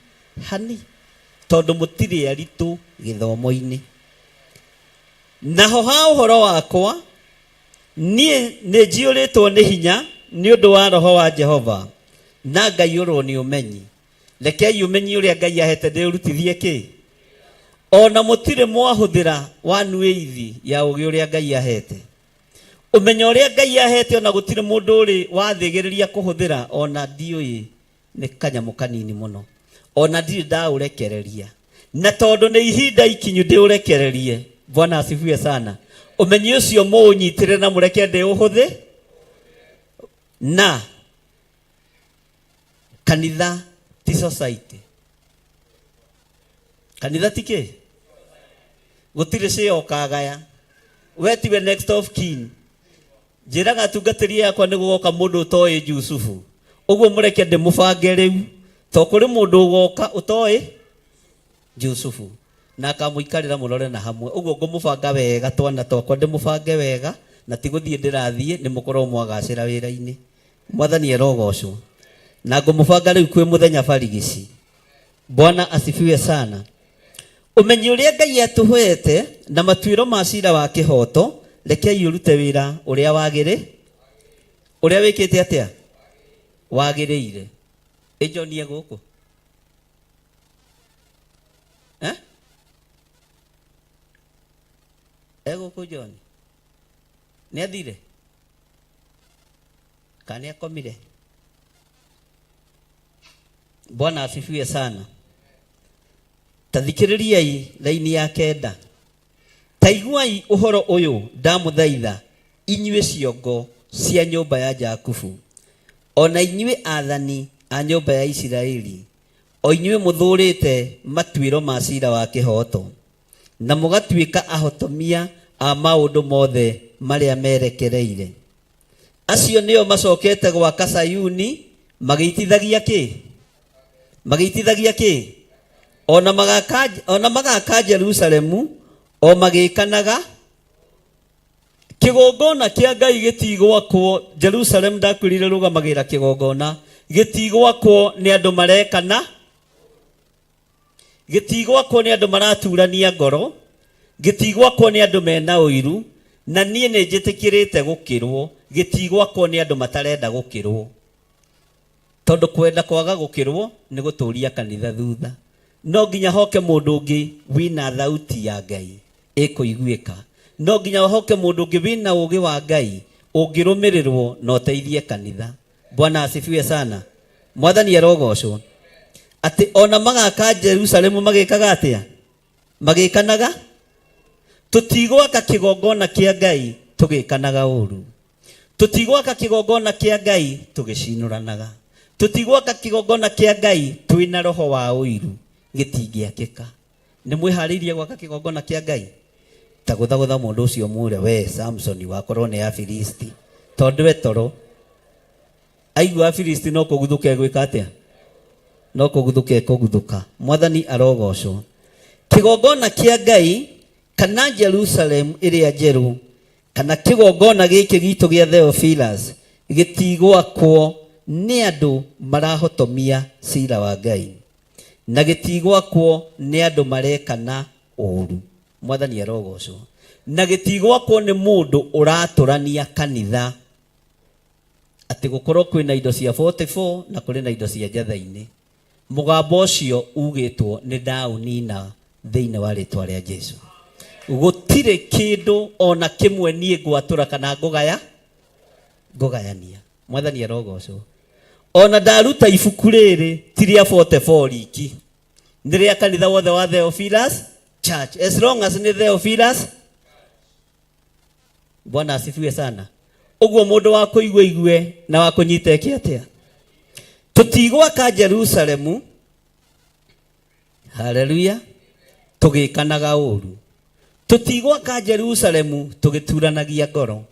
S3: hani tondũ mũtirĩ aritũ gĩthomo-inĩ. Naho ha ũhoro wakwa, niĩ nĩnjiyũrĩtwo nĩ hinya nĩ ũndũ wa Roho wa Jehova, na ngaiyũrwo nĩ ũmenyi. Rekei ũmenyi ũrĩa Ngai ahete ndĩũrutithie kĩ? O na mũtirĩ mwahũthĩra wanuĩithi ya ũũgĩ ũrĩa Ngai ahete. Ũmenyo ũrĩa Ngai ahete ona gũtirĩ mũndũ ũrĩ wathĩgĩrĩria kũhũthĩra ona ndiũĩ nĩ kanyamũ kanini mũno. Ona ndirĩ ndaũrekereria. Na tondũ nĩ ihinda ikinyu ndĩũrekererie. Bwana asifiwe sana. Ũmenyo ũcio mũũnyitĩrĩre na mũreke ndĩũhũthĩ na kanitha ti society. Kanitha ti kĩ? Gũtirĩ cĩa ũkagaya. We tiwe next of kin. Njĩraga atungatĩri yakwa nĩ gũgoka mũndũ ũtoĩ Jusufu. Ũguo mũreke ndĩmũbange rĩu. To kũrĩ mũndũ ũgoka ũtoĩ Jusufu. Na akamũikarĩra mũrore na hamwe. Ũguo ngũmũbanga wega twana twakwa ndĩmũbange wega na ti gũthiĩ ndĩrathiĩ nĩ mũkorwo mwagacĩra wĩra-inĩ. Mwathani arogocwo. Na ngũmũbanga rĩu kwĩ mũthenya barigici. Bwana asifiwe sana. Ũmenyi ũrĩa Ngai atũheete na matuĩro ma cira wa kĩhooto, rekei ũrute wĩra ũrĩa wagĩrĩ ũrĩa wĩkĩte atĩa wagĩrĩire. Ĩ John e gũkũ eh? E gũkũ John nĩ athire kana nĩ akomire? Bwana asifiwe sana. Tathikĩrĩriai raini ya kenda. Taiguai ũhoro ũyũ ndamũthaitha inyuĩ ciongo cia nyũmba ya Jakubu, o na inyuĩ aathani a nyũmba ya Isiraeli, o inyuĩ mũthũũrĩte matuĩro ma ciira wa kĩhooto, na mũgatuĩka ahotomia a maũndũ mothe marĩa merekereire. Acio nĩo macokete gwaka Sayuni magĩitithagia kĩ? Magĩitithagia kĩ? O na magaka, o na magaka Jerusalemu o magĩkanaga kĩgongona kĩa Ngai gĩtigwakwo Jerusalemu. Ndakwĩrire rũgamagĩra kĩgongona gĩtigwakwo nĩ andũ marekana, gĩtigwakwo nĩ andũ maraturania ngoro, gĩtigwakwo nĩ andũ mena ũiru, na niĩ nĩ njĩtĩkĩrĩte gũkĩrwo. Gĩtigwakwo nĩ andũ matarenda gũkĩrwo, tondũ kwenda kwaga gũkĩrwo nĩ gũtũria kanitha thutha. No nginya hoke mũndũ ũngĩ wĩna thauti ya Ngai ĩkũiguĩka, no nginya hoke mũndũ ũngĩ wĩna ũgĩ wa Ngai ũngĩrũmĩrĩrwo na ũteithie kanitha. Bwana asifiwe sana. Mwathani arogocwo. Atĩ ona magaka Jerusalemu magĩkaga atĩa? Magĩkanaga. Tũtigwaka kĩgongona kĩa Ngai tũgĩkanaga ũru. Tũtigwaka kĩgongona kĩa Ngai tũgĩcinũranaga. Tũtigwaka kĩgongona kĩa Ngai twĩna roho wa ũiru. Gĩtingĩakĩka. Nĩ mwĩharĩirie gwaka kĩgongona kĩa Ngai? Ta gũthagũtha mũndũ ũcio mwĩre we Samsoni wakorwo nĩ Afilisti. Tondũ we toro aigua Afilisti no kũguthũka egwĩka atĩa? No kũguthũka ekũguthũka. Mwathani arogocwo. Kĩgongona kĩa Ngai kana Jerusalem ĩrĩa njerũ kana kĩgongona gĩkĩ gitũ gĩa Theophilus gĩtigwakwo nĩ andũ marahotomia cira wa Ngai, na gĩtigwakwo nĩ andũ marekana ũru. Mwathani arogocwo. Na gĩtigwakwo nĩ mũndũ ũratũrania kanitha atĩ gũkorwo kwĩna indo cia 44 na kũrĩ na indo cia njatha-inĩ. Mũgambo ũcio ugĩtwo nĩ ndaũnina thĩinĩ wa rĩtwa rĩa Jesu. Gũtirĩ kĩndũ ona kĩmwe niĩ ngwatũra kana ngũgaya ngũgayania. Mwathani arogocwo. Ona ndaruta ibuku rĩrĩ ti rĩa 44 riki, nĩ rĩa kanitha wothe wa Theophilus Church, as long as nĩ Theophilus. Bwana asifiwe sana. Ũguo mũndũ wa kũigua igue na wa kũnyita eke atĩa? Tũtigwaka Jerusalemu, haleluya, tũgĩkanaga ũru. Tũtigwaka Jerusalemu tũgĩturanagia ngoro.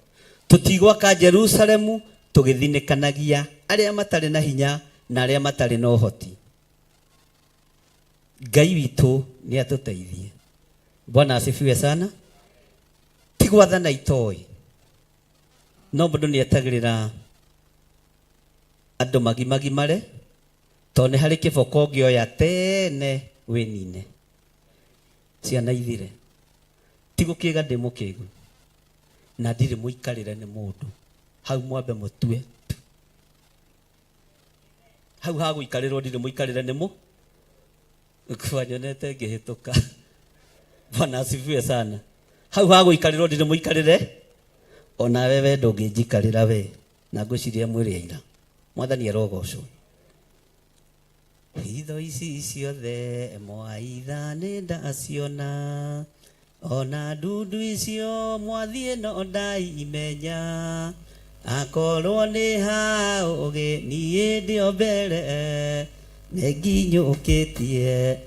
S3: Tũtigwaka Jerusalemu tũgĩthinĩkanagia arĩa matarĩ na hinya na arĩa matarĩ na ũhoti. Ngai witũ nĩ atũteithie. Bwana asifiwe sana. Ti gwathana itoĩ, no mũndũ nĩ etagĩrĩra andũ magimagimare, tondũ nĩ harĩ kĩboko ũngĩoya tene wĩnine ciana ithire. Ti gũkĩga ndĩ mũkĩgu na ndirĩ mũikarĩre nĩ mũndũ. Hau mwambe mũtue hau ha gũikarĩrwo, ndirĩ mũikarĩre nĩ mũ kwanyonete ngĩhĩtũka. Bwana asifiwe sana. Hau ha gũikarĩrwo ndirĩ mũikarĩre. Onawe we ndũngĩnjikarĩra we, na ngwĩciria mwĩrĩ aira. Mwathani arogocwo. Hitho ici ciothe mwaitha nĩ ndaciona, ona ndundu icio mwathiĩ no ndaimenya. Akorwo nĩ ha ũgĩ niĩ ndĩo mbere, nĩnginyũkĩtie.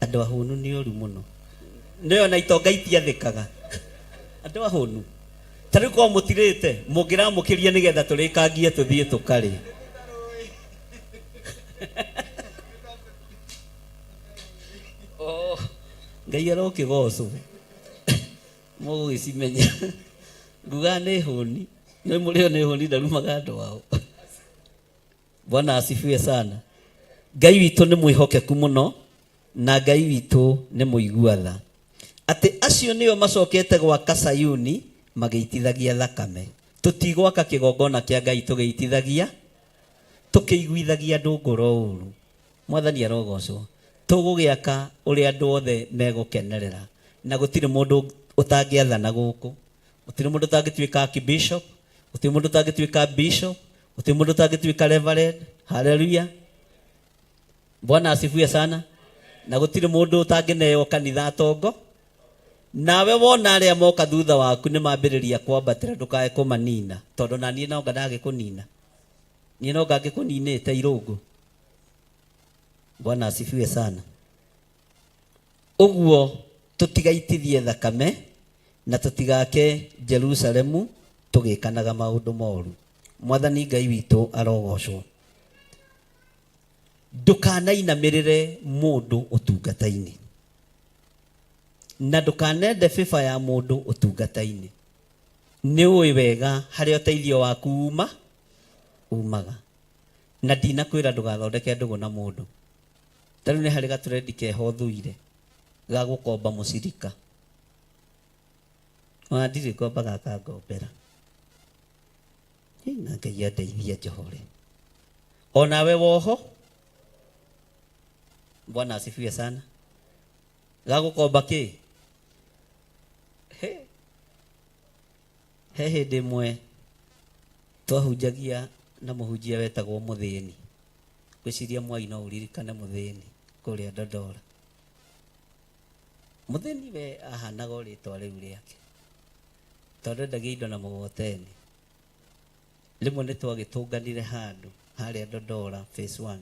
S3: Andũ ahũnu nĩ ũru mũno. Nĩ ona itonga itiathĩkaga. Andũ ahũnu. Ta rĩu korwo mũtirĩte, mũngĩramũkĩria nĩgetha tũrĩkangie tũthiĩ tũkarĩe. Oh, Ngai arokĩgocwo. Mũgũgĩcimenya. Ngugaga nĩ hũni. Nĩ mũrĩo nĩ hũni ndarumaga andũ ao. Bwana asifiwe sana. Ngai witũ nĩ mwĩhokeku mũno na Ngai witũ nĩ mũigua tha. Atĩ acio nĩo macokete gwaka Sayuni magĩitithagia thakame. Tũtigwaka kĩgongona kĩa Ngai tũgĩitithagia, tũkĩiguithagia andũ ngoro ũru. Mwathani arogocwo. Tũgũgĩaka ũrĩa andũ othe megũkenerera. Na gũtirĩ mũndũ ũtangĩathana gũkũ. Gũtirĩ mũndũ ũtangĩtuĩka archbishop. Gũtirĩ mũndũ ũtangĩtuĩka bishop. Gũtirĩ mũndũ ũtangĩtuĩka reverend. Hallelujah. Bwana asifiwe sana. Na gũtirĩ mũndũ ũtangĩneo kanitha atongo. Nawe wona arĩa moka thutha waku nĩ mambĩrĩria kwambatĩra, ndũkae kũmanina, tondũ na niĩ no nga ndagĩkũnina. Niĩ no nga ngĩkũninĩte irũngũ. Bwana asifiwe sana. Ũguo tũtigaitithie thakame na tũtigake Jerusalemu tũgĩkanaga maũndũ moru. Mwathani Ngai witũ arogocwo. Ndũkanainamĩrĩre mũndũ ũtungata-inĩ, na ndũkanende bĩba ya mũndũ ũtungata-inĩ. Nĩ ũĩ wega harĩa ũteithio waku umaga. Na ndinakwĩra ndũgathondeke ndũgũ na mũndũ. Ta rĩu nĩ harĩ gatũrendi keho thũire ga gũkomba mũcirika. Ona ndirĩ ngombaga akangombera. Hĩ, na Ngai andeithie njohore. Onawe woho. Bwana asifiwe sana. Ga gũkomba kĩ? He. He hĩndĩ ĩmwe twahunjagia na mũhunjia wetagwo Mũthĩni. Ngwĩciria Mwai no ũririkane Mũthĩni kũrĩa Dodora. Mũthĩni we ahanaga o rĩtwa rĩu rĩake, tondũ endagia indo na mũgogoteni. Rĩmwe nĩ twagĩtũnganire handũ harĩa Dodora phase 1,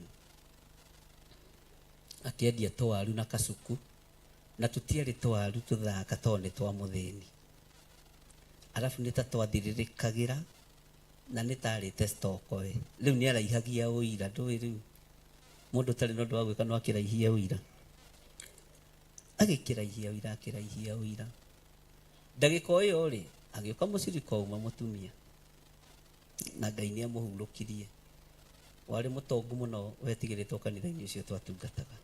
S3: akĩendia tũwaru na kacuku, na tũtiarĩ tũwaru tũthaka tondũ nĩ twa Mũthĩni. Arabu nĩ ta twathirĩrĩkagĩra na nĩ tarĩte stock we. Rĩu nĩ araihagia ũira, ndũĩ rĩu mũndũ ũtarĩ na ũndũ wa gwĩka no akĩraihie ũira. Agĩkĩraihia ũira, akĩraihia ũira. Ndagĩka o ĩyo rĩ, agĩũka mũcirika ũmwe mũtumia, na Ngai nĩ amũhurũkirie. Warĩ mũtongu mũno wetigĩrĩtwo kanitha-inĩ ũcio twatungataga.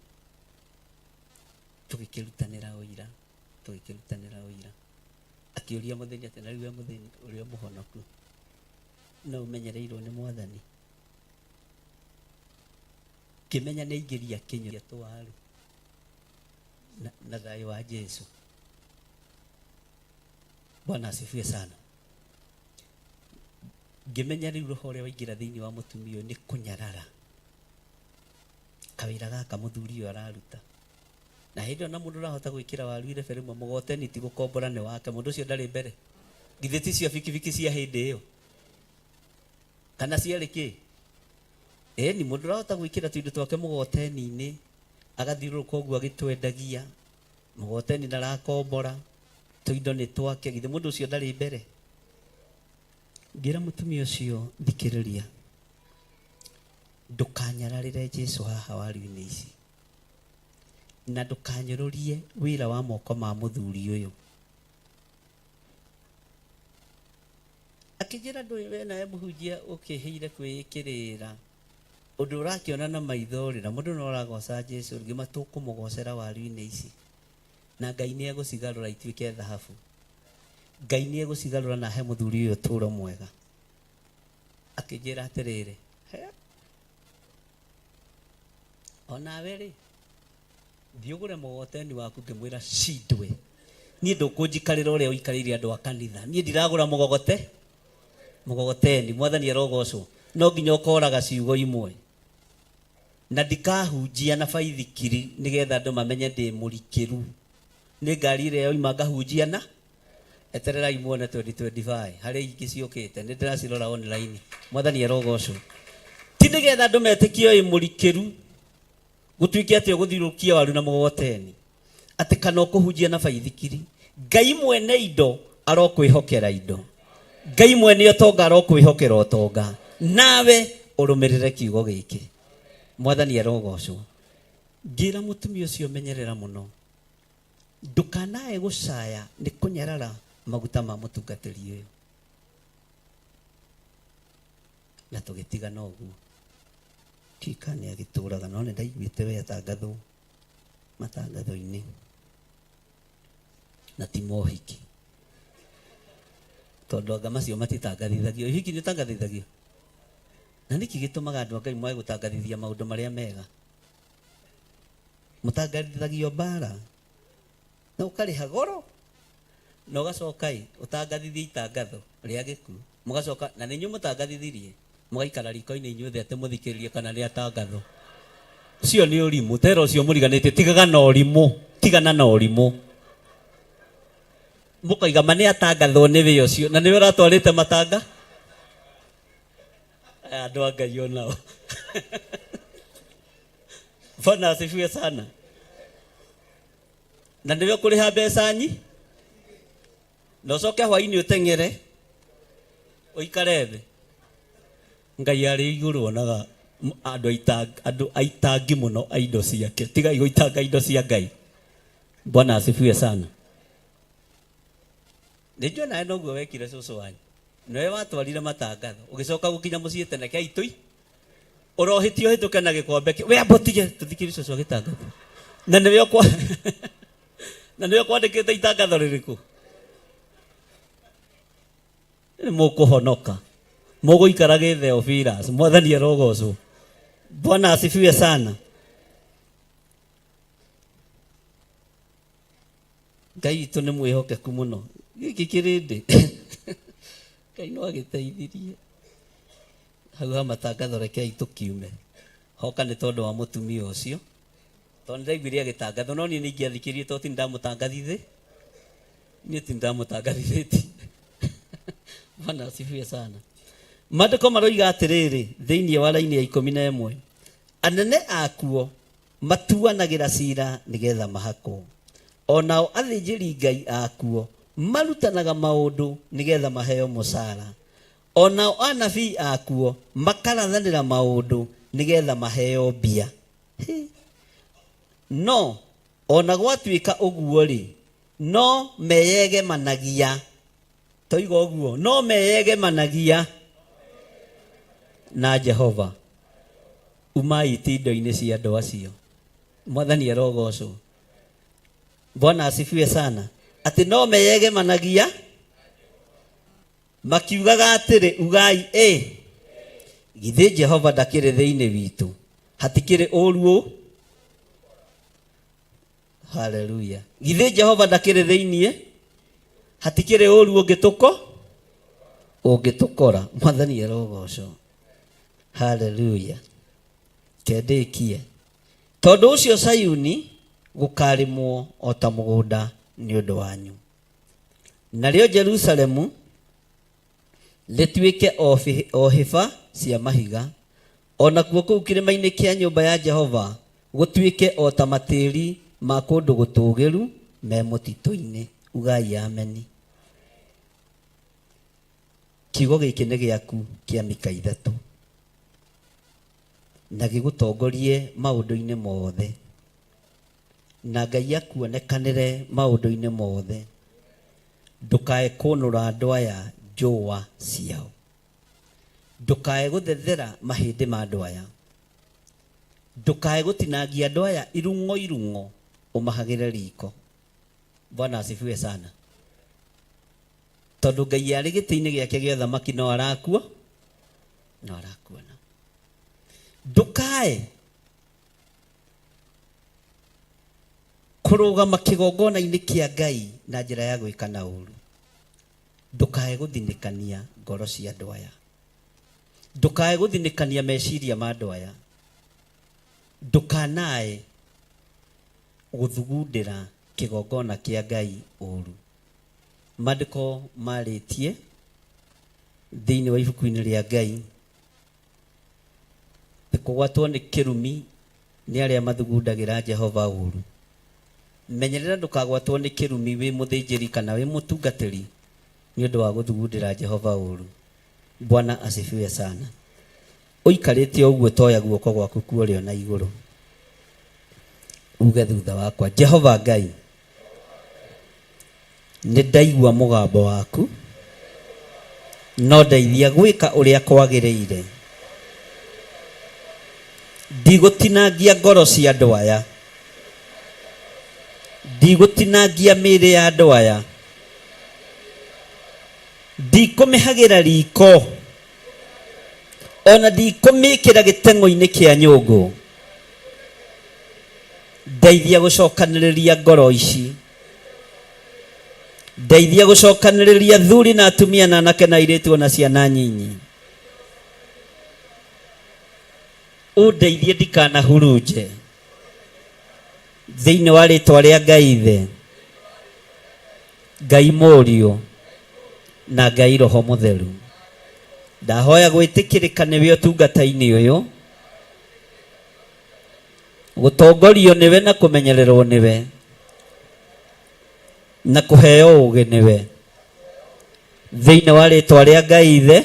S3: Tũgĩkĩrutanĩra ũira, tũgĩkĩrutanĩra ũira. Akĩũria mũthĩni atĩ, na rĩu we mũthĩni ũrĩa mũhonoku, no ũmenyereirwo nĩ Mwathani? Kĩmenya nĩ aingĩria kĩnyua tũwaru na thayũ wa Jesu. Bwana asifiwe sana. Ngĩmenya rĩu roho ũrĩa waingĩra thĩinĩ wa mũtumia ũyũ nĩ kũnyarara kawĩra gaka mũthuri ũyũ araruta. Na hĩndĩ ĩyo na mũndũ ũrahota gwĩkĩra waru irebe rĩmwe mũgoteni ti gũkombora nĩ wake, mũndũ ũcio ndarĩ mbere. Githĩ ti cio bikibiki cia hĩndĩ ĩyo? Kana ciarĩ kĩ? Ĩni, mũndũ ũrahota gwĩkĩra tũindo twake mũgoteni-inĩ, agathiũrũrũka ũguo agĩtwendagia, mũgoteni ndarakombora, tũindo nĩ twake, githĩ mũndũ ũcio ndarĩ mbere? Ngĩra mũtumia ũcio, thikĩrĩria, ndũkanyararĩre Jesu haha waru-inĩ ici, na ndũkanyũrũrie wĩra wa moko ma mũthuri ũyũ. Akĩnjĩra, ndũĩ we nawe mũhunjia ũkĩhĩire kwĩĩkĩrĩra ũndũ ũrakĩona na maitho rĩ, na mũndũ no aragoca Jesu, ngĩma tũkũmũgocera waru-inĩ ici, na Ngai nĩ egũcigarũra ituĩke thahabu. Ngai nĩ egũcigarũra na ahe mũthuri ũyũ ũtũũro mwega. Akĩnjĩra atĩrĩrĩ, he, onawe rĩ, thiĩ ũgũre mũgogoteni waku. Ngĩmwĩra cindwe. Niĩ ndũkũnjikarĩra ũrĩa ũikarĩire andũ a kanitha. Niĩ ndiragũra mũgogote mũgogoteni. Mwathani arogocwo. No nginya ũkoraga ciugo imwe. Na ndikahunjia na baithikiri nĩgetha andũ mamenye ndĩ mũrikĩru. Nĩ ngari ĩrĩa yoima ngahunjia na etererai muone 2025 harĩ ingĩ ciũkĩte nĩ ndĩracirora online. Mwathani arogocwo. Ti nĩgetha andũ metĩkie wĩ mũrikĩru gũtuĩke atĩ ũgũthiũrũrũkia waru na mũgogoteni atĩ kana ũkũhunjia na baithikiri. Ngai mwene indo arokwĩhokera indo. Ngai mwene ũtonga arokwĩhokera ũtonga. Nawe ũrũmĩrĩre kiugo gĩkĩ. Mwathani arogocwo. Ngĩra mũtumia ũcio menyerera mũno. Ndũkanae gũcaya nĩ kũnyarara maguta ma mũtungatĩri ũyũ. Na tũgĩtigana ũguo. Ndiũĩ kana nĩ agĩtũraga no nĩ ndaiguĩte we atangathwo matangatho-inĩ na ti mohiki tondũ anga macio matitangathithagio. Ũhiki nĩ ũtangathithagio? Na nĩkĩ gĩtũmaga andũ a Ngai mwage gũtangathithia maũndũ marĩa mega? Mũtangathithagio mbara na ũkarĩha goro na ũgacoka ĩ ũtangathithie itangatho rĩa gĩkuũ mũgacoka na nĩ inyuĩ mũtangathithirie mũgaikara riko-inĩ inyuothe atĩ mũthikĩrĩrie kana nĩ atangatho. Ũcio nĩ ũrimũ tera ũcio mũriganĩtie tigaga na ũrimũ tigana na ũrimũ mũkoiga ma nĩ atangathwo nĩ wĩ ũcio na nĩwe ũratwarĩte matanga. Aya andũ a Ngai onao. Bwana asifiwe sana. Na nĩwe ũkũrĩha mbeca nyi na ũcoke hwainĩ ũteng'ere ũikare thĩ. Ngai arĩ igũrũ onaga andũ andũ aitangi mũno a indo ciake. Tigai gũitanga indo cia Ngai. Bwana asifiwe sana. Nĩ njũĩ nawe noguo wekire cũcũ wanyu. Nĩwe watwarire matangatho ũgĩcoka gũkinya mũciĩ tene kĩa itũi ũrohĩtio ũhĩtũke na gĩkombe kĩ we amba ũtige tũthikĩrie cũcũ agĩtangatha na nĩwe ũkwa na nĩwe ũkwandĩkĩte itangatho rĩrĩkũ nĩ mũkũhonoka mũgũikara gĩ Theophilus mwathani arogocwo. Bwana asifiwe sana. Ngai witũ nĩ mwĩhokeku mũno. Gĩkĩ kĩrĩndĩ Ngai no agĩteithirie hau ha matangatho rekei tũkiume hoka nĩ tondũ wa mũtumia ũcio tondũ nĩndaiguire agĩtangathwo no niĩ nĩingĩathikĩrĩirie tondũ ti ndamũtangathithĩ niĩ ti ndamũtangathithĩtie. Bwana asifiwe sana. Maandĩko maroiga atĩrĩrĩ thĩinĩ wa raini ya 11 anene akuo matuanagĩra cira nĩgetha mahakwo, o nao athĩnjĩri-Ngai akuo marutanaga maũndũ nĩgetha maheo mũcara, o nao anabii akuo makarathanĩra maũndũ nĩgetha maheo mbia. Hĩ! No o na gwatuĩka ũguo-rĩ, no meyegemanagia, toiga ũguo, no meyegemanagia na Jehova. Umai itindo-inĩ cia andũ acio. Mwathani arogocwo. Bwana asifiwe sana. Atĩ no meyegemanagia makiugaga atĩrĩ, ugai ĩ, githĩ Jehova ndakĩrĩ thĩinĩ witũ? Hatikĩrĩ ũũru ũ? Haleluya. Githĩ Jehova ndakĩrĩ thĩinĩ? Hatikĩrĩ ũũru ũngĩtũko ũngĩtũkora. Mwathani arogocwo. Haleluya. Kendĩkie. Tondũ ũcio Sayuni gũkarĩmwo o ta mũgũnda nĩ ũndũ wanyu. Narĩo Jerusalemu rĩtuĩke o hĩba cia mahiga, o nakuo kũu kĩrĩma-inĩ kĩa nyũmba ya Jehova gũtuĩke o ta matĩri ma kũndũ gũtũũgĩru me mũtitũ-inĩ. Ugai ameni. Kiugo gĩkĩ nĩ gĩaku kĩa mika 3 na gĩgũtongorie maũndũ-inĩ mothe, na Ngai akuonekanĩre maũndũ-inĩ mothe. Ndũkae kũnũra andũ aya njũa ciao, ndũkae gũthethera mahĩndĩ ma andũ aya, ndũkae gũtinangia andũ aya irung'o irung'o ũmahagĩre riko. Bwana asifiwe sana. Tondũ Ngai arĩ gĩtĩ-inĩ gĩake gĩa ũthamaki no arakua, no arakuona. Ndũkae Kũrũgama kĩgongona-inĩ kĩa Ngai na njĩra ya gwĩka na ũru. Ndũkae gũthinĩkania ngoro cia andũ aya. Ndũkae gũthinĩkania meciria ma andũ aya. Ndũkanae gũthugundĩra kĩgongona kĩa Ngai ũru. Maandĩko marĩtie thĩinĩ wa ibuku-inĩ rĩa Ngai kũgwatwo nĩ kĩrumi nĩ arĩa mathugundagĩra Jehova ũru. Menyerera ndũkagwatwo nĩ kĩrumi wĩ mũthĩnjĩri kana wĩ mũtungatĩri nĩ ũndũ wa gũthugundĩra Jehova ũru. Bwana asifiwe sana. Ũikarĩte ũguo toya guoko gwaku kuorĩo na igũrũ. Uge thutha wakwa, Jehova Ngai, nĩ ndaigua mũgambo waku, no ndeithia gwĩka ũrĩa kwagĩrĩire. Ndigũtinangia ngoro cia andũ aya, ndigũtinangia mĩĩrĩ ya andũ aya, ndikũmĩhagĩra riko, ona ndikũmĩkĩra gĩteng'o-inĩ kĩa nyũngũ. Ndeithia gũcokanĩrĩria ngoro ici, ndeithia gũcokanĩrĩria thuri na atumia na anake na airĩtu ona ciana nyinyi. Ũndeithie ndikanahurunje thĩinĩ wa rĩtwa rĩa Ngai Ithe, Ngai Mũriũ na Ngai Roho Mũtheru. Ndahoya gwĩtĩkĩrĩka nĩwe ũtungata-inĩ ũyũ, gũtongorio nĩwe na kũmenyererwo nĩwe na kũheo ũũgĩ nĩwe thĩinĩ wa rĩtwa rĩa Ngai Ithe,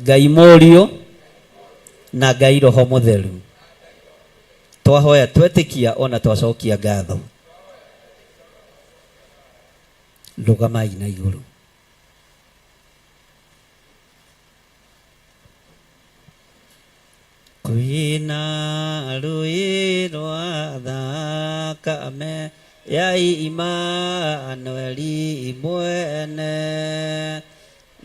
S3: Ngai Mũriũ na Ngai Roho Mũtheru. Twahoya twetĩkia ona twacokia ngatho. Rũgamai na igũrũ. Kwĩna rũĩ rwa thakame ya Imanueli mwene,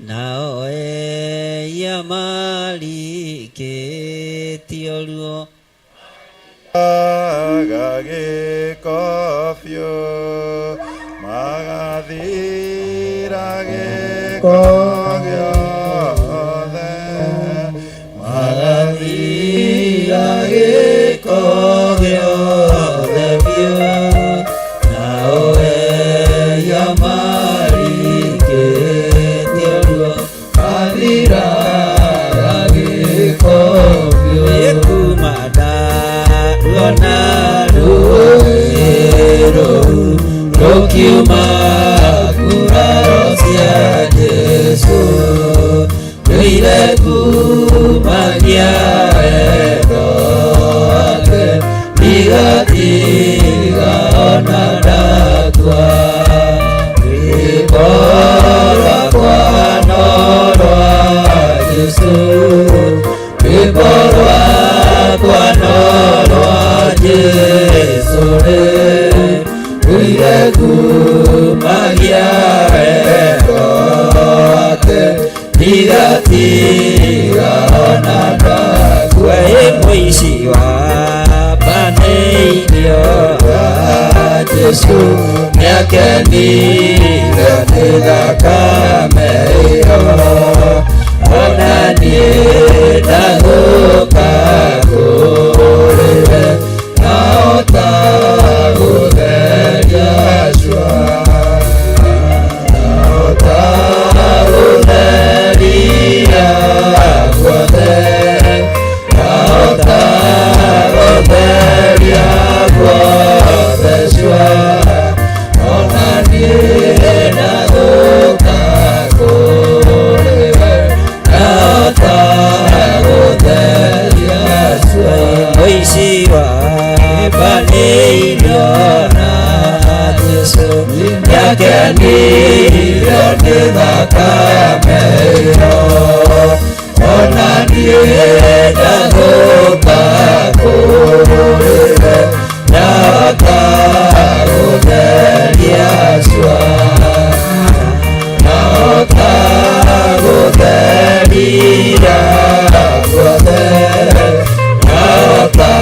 S3: nao ehia marikĩtio ruo.
S17: Gagĩko biũ, magathira gĩko gĩothe, magathira gĩko gĩothe biũ, nao ehia marikĩtio ruo, mathiraga gĩko biũ.
S3: Kuma ndaruona rũĩ rũu rũkiuma nguraro cia Jesũ, ndũire kumagia wendo wake, ndigatiga ona ndakua. Rwĩmbo rwakwa no rwa Jesũ, rwĩmbo rwakwa no rwa Jesũ rĩ, ndũire kumagia wendo wake, ndigatiga ona ndakua. Ĩ mũici wambanĩirio Jesũ nĩakenire nĩ thakame ĩyo, ona niĩ ndagũka kũrĩ we, nahota gũtheria cua, nahota gũtheria guothe, nahota gũtheria guothe cua, ona niĩ ndagũka kũrĩ we, nahota gũtheria cua. Mũici wambanĩirio na Jesũ nĩakenirio nĩ thakame ĩyo, ona niĩ ndagũka kũrĩ we, nahota gũtheria cua, nahota gũtheria guothe, nahota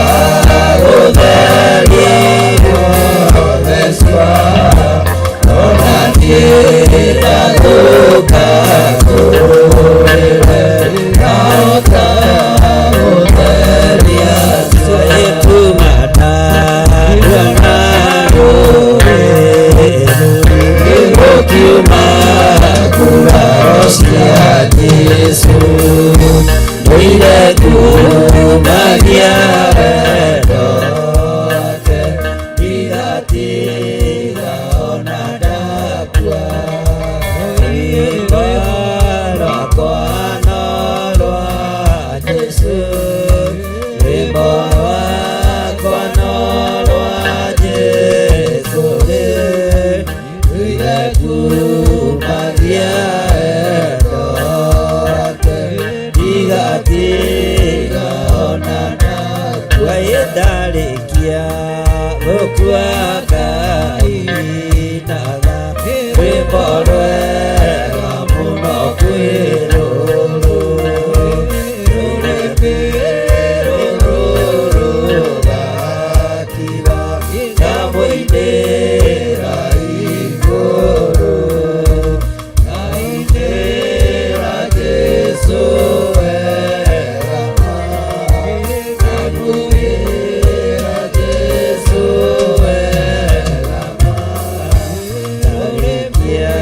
S3: gũtheria
S17: Ndarĩkia gũkua ngainaga rwĩmbo rwega mũno kwĩ rũrũ rũrĩmĩ rũrũ rũgakira ngamũinĩra igũrũ ngainĩra Jesũ wega ngamũinĩra Jesũ wega ndarĩkia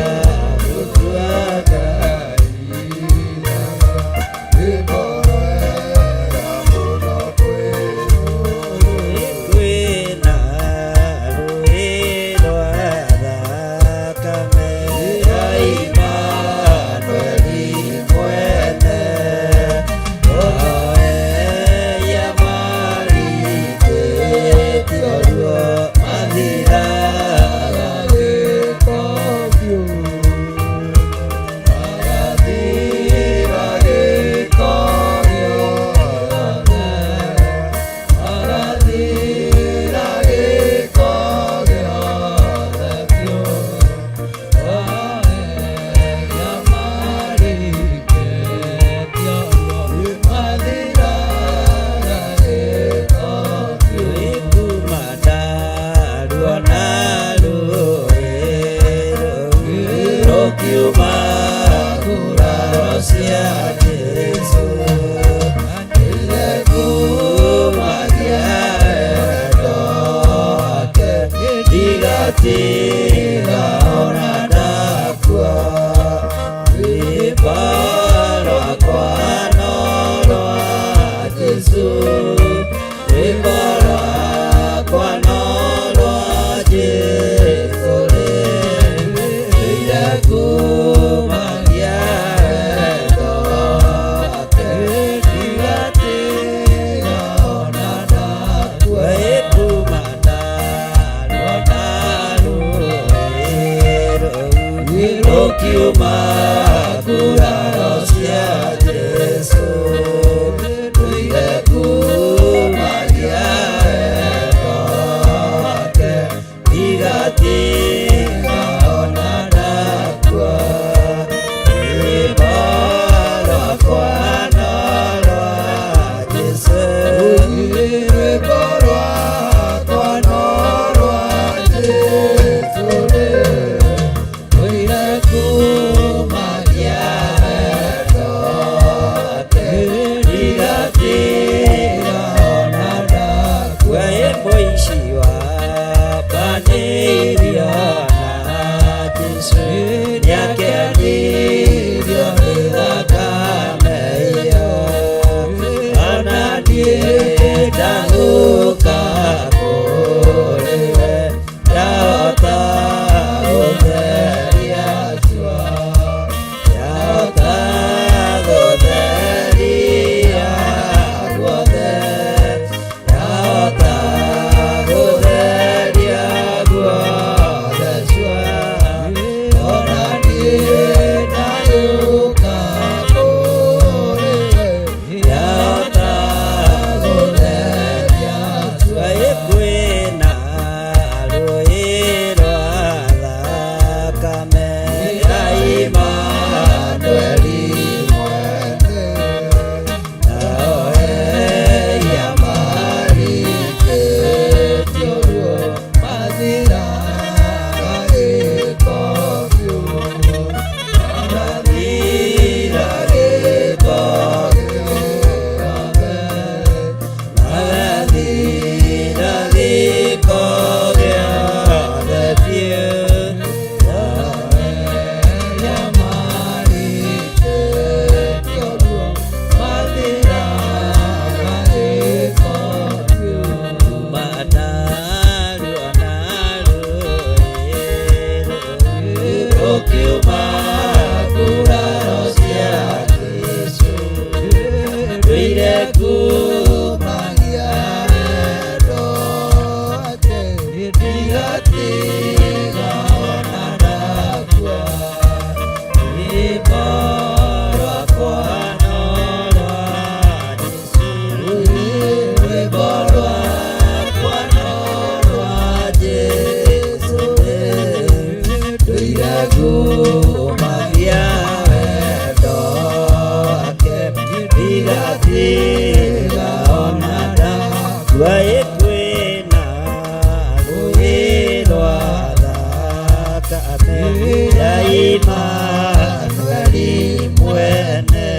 S3: Imanueli mwene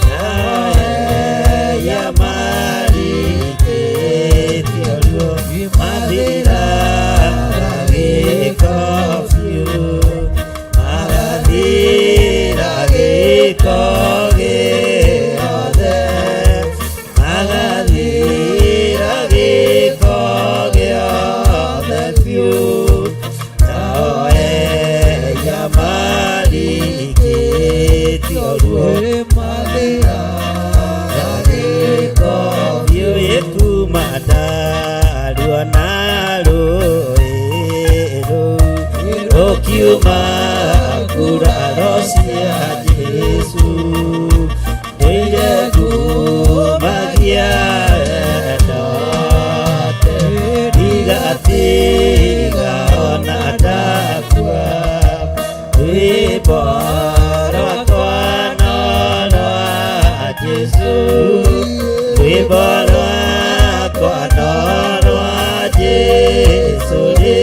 S3: naoeya marikĩtio ruo mathiraga gĩko biũ magathira gĩko gĩothe magathira gĩko gĩothe biũ naoeya marikĩtio ruo mathiraga gĩko biũ ĩkuma ndarua na rũĩ rũu rũkiuma nguraro cia Jesũ ndũire ngumagia wendo wake ndigatiga ona ndakua rwĩmbo rwakwa no rwa Jesũ rwĩmbo rwakwa no rwa Jesũ rĩ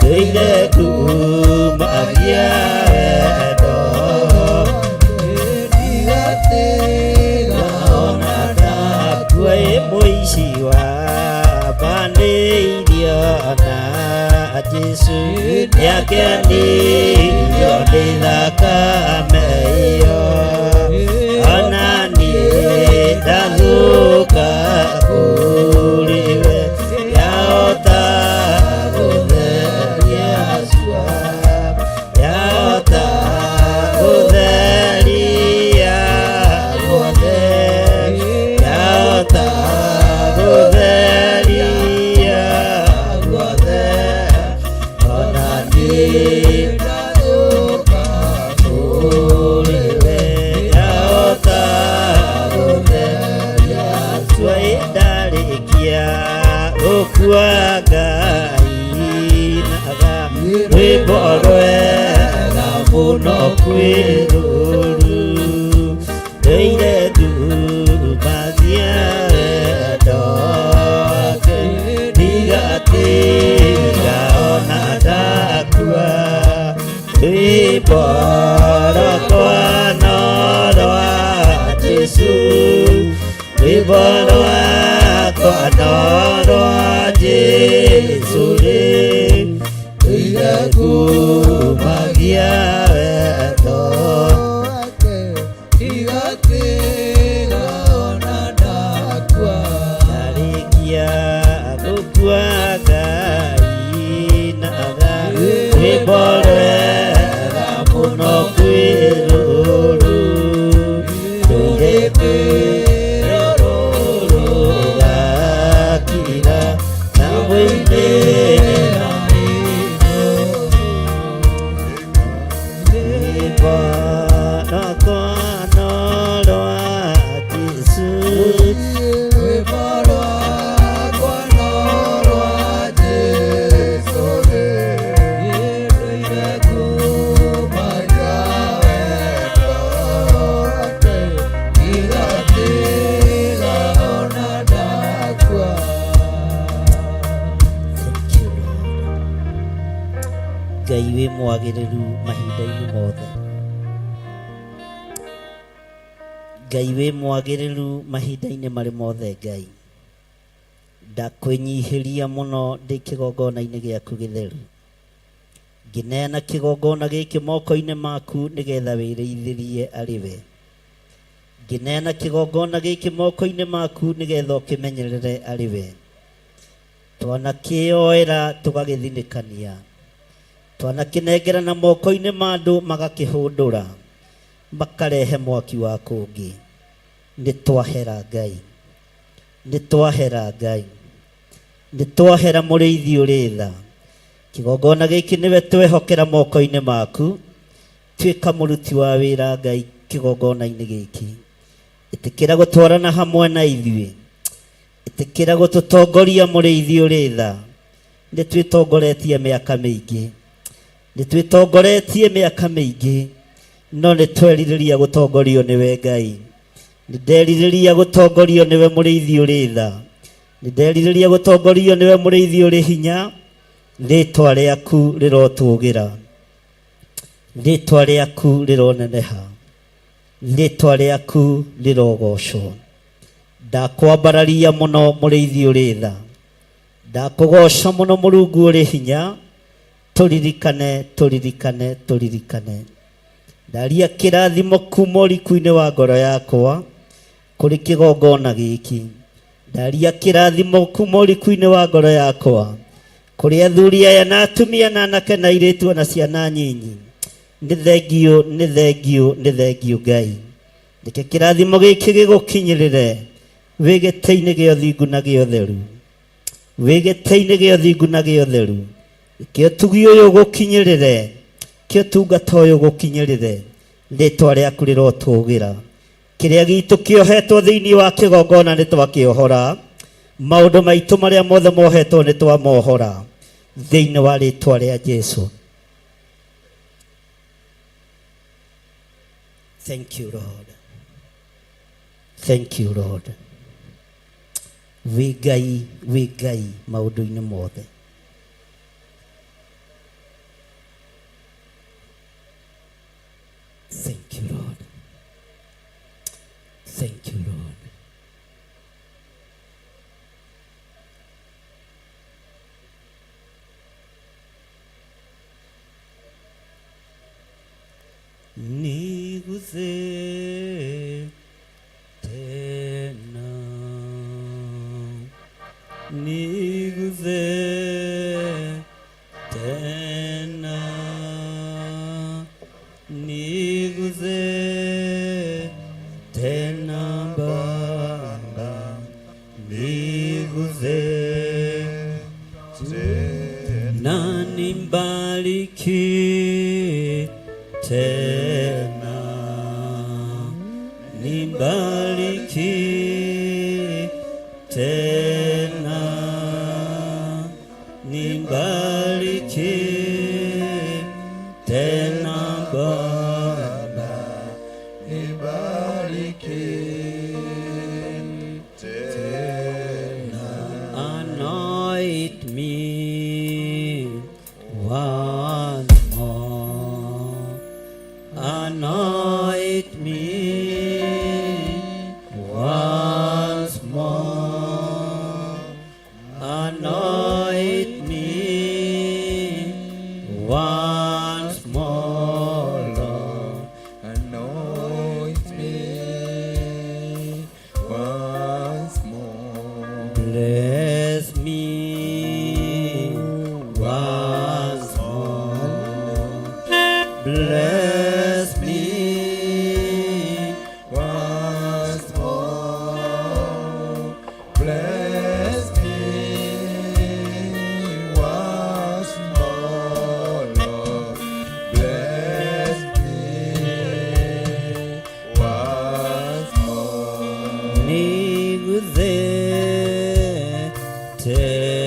S3: ndũire ngumagia wendo ndigatiga ona ndakua ĩ mũici wa banĩirio na Jesũ nĩakenirio nĩ thakame ĩyo ona niĩ ndathũka kũrĩ we yahota gũtheria cua yahota gũtheria guothe yahota gũtheria guothe ona niĩ ndathũka kũrĩ we yahota gũtheria cua ĩndarĩkia gũkua Ngai naga rwĩmbo rwega mũno kwĩ rũru ndũire ngumagia wendo wake ndigatiga ona ndakua rwĩmbo rwakwa no rwa Jesũ rwĩmbo rwakwa no rwa Jesũ rĩ ndũire ngumagia wendo
S5: wake ndigatiga ona ndakua
S3: ndarĩkia gũkua Ngai naga rwĩmbo rwega mũno kwĩ rũru ndũire rũgakira na mũinĩra rwĩmbo rwakwa no rwa Jesũ
S5: rwĩmbo rwakwa no rwa Jesũ rĩ ndũire ngumagia wendo wake ndigatiga ona ndakua.
S3: Thank you, Lord. Ngai wĩ mwagĩrĩru mahinda-inĩ mothe Ngai wĩ mwagĩrĩru mahinda-inĩ marĩ mothe Ngai ndakwĩnyihĩria mũno ndĩ kĩgongona-inĩ gĩaku gĩtheru ngĩneana kĩgongona gĩkĩ moko-inĩ maku nĩgetha wĩrĩithĩrie arĩ we ngĩneana kĩgongona gĩkĩ moko-inĩ maku nĩgetha ũkĩmenyerere arĩ we twanakĩoera tũgagĩthinĩkania twanakĩnengerana moko-inĩ ma andũ magakĩhũndũra makarehe mwaki wa kũngĩ nĩ twahera Ngai nĩ twahera Ngai nĩ twahera mũrĩithi ũrĩ tha kĩgongona gĩkĩ nĩwe twehokera moko-inĩ maku tuĩka mũruti wa wĩra Ngai kĩgongona-inĩ gĩkĩ ĩtĩkĩra gũtwarana hamwe na ithuĩ ĩtĩkĩra gũtũtongoria mũrĩithi ũrĩ tha nĩ twĩtongoretie mĩaka mĩingĩ nĩ twĩtongoretie mĩaka mĩingĩ no nĩ twerirĩria gũtongorio nĩwe Ngai nĩ nderirĩria gũtongorio nĩwe mũrĩithi ũrĩ tha nĩ nderirĩria gũtongorio nĩwe mũrĩithi ũrĩ hinya rĩtwa rĩaku rĩrotũgĩra. Rĩtwa rĩaku rĩroneneha, rĩtwa rĩaku rĩrogocwo. Ndakwambararia mũno mũrĩithi ũrĩ tha, ndakũgoca mũno Mũrungu ũrĩ hinya. Tũririkane, tũririkane, tũririkane. Ndaria kĩrathimo kuma ũriku-inĩ wa ngoro yakwa kũrĩ kĩgongona gĩkĩ. Ndaria kĩrathimo kuma ũriku-inĩ wa ngoro yakwa kũrĩ athuri aya na atumia na anake na airĩtu ona ciana nyinyi. Nĩ thengiũ, nĩ thengiũ, nĩ thengiũ Ngai. Reke kĩrathimo gĩkĩ gĩgũkinyĩrĩre wĩ gĩtĩ-inĩ gĩa ũthingu na gĩa ũtheru, wĩ gĩtĩ-inĩ gĩa ũthingu na gĩa ũtheru. Reke ũtugi ũyũ ũgũkinyĩrĩre, reke ũtungata ũyũ ũgũkinyĩrĩre. Rĩtwa rĩaku rĩrotũgĩra. Kĩrĩa gitũ kĩohetwo thĩinĩ wa kĩgongona nĩ twakĩohora, maũndũ maitũ marĩa mothe mohetwo nĩ twamohora thĩinĩ wa rĩtwa rĩa Jesu. Thank you Lord, thank you Lord. Wĩ Ngai, wĩ Ngai maũndũ-inĩ mothe. Thank you Lord, thank you Lord. Niguze tena, niguze tena, niguze tena Baba, niguze tena, nibariki tena, nibariki tena, nibariki tena Baba,
S17: nibariki tena.
S3: Anoint me once more, anoint me once more, anoint me once more, Lord.
S16: Anoint me once more.
S3: Bless me once more. Bless me
S16: once more. Bless me once more, Lord. Bless me once more.
S3: Niguze tena.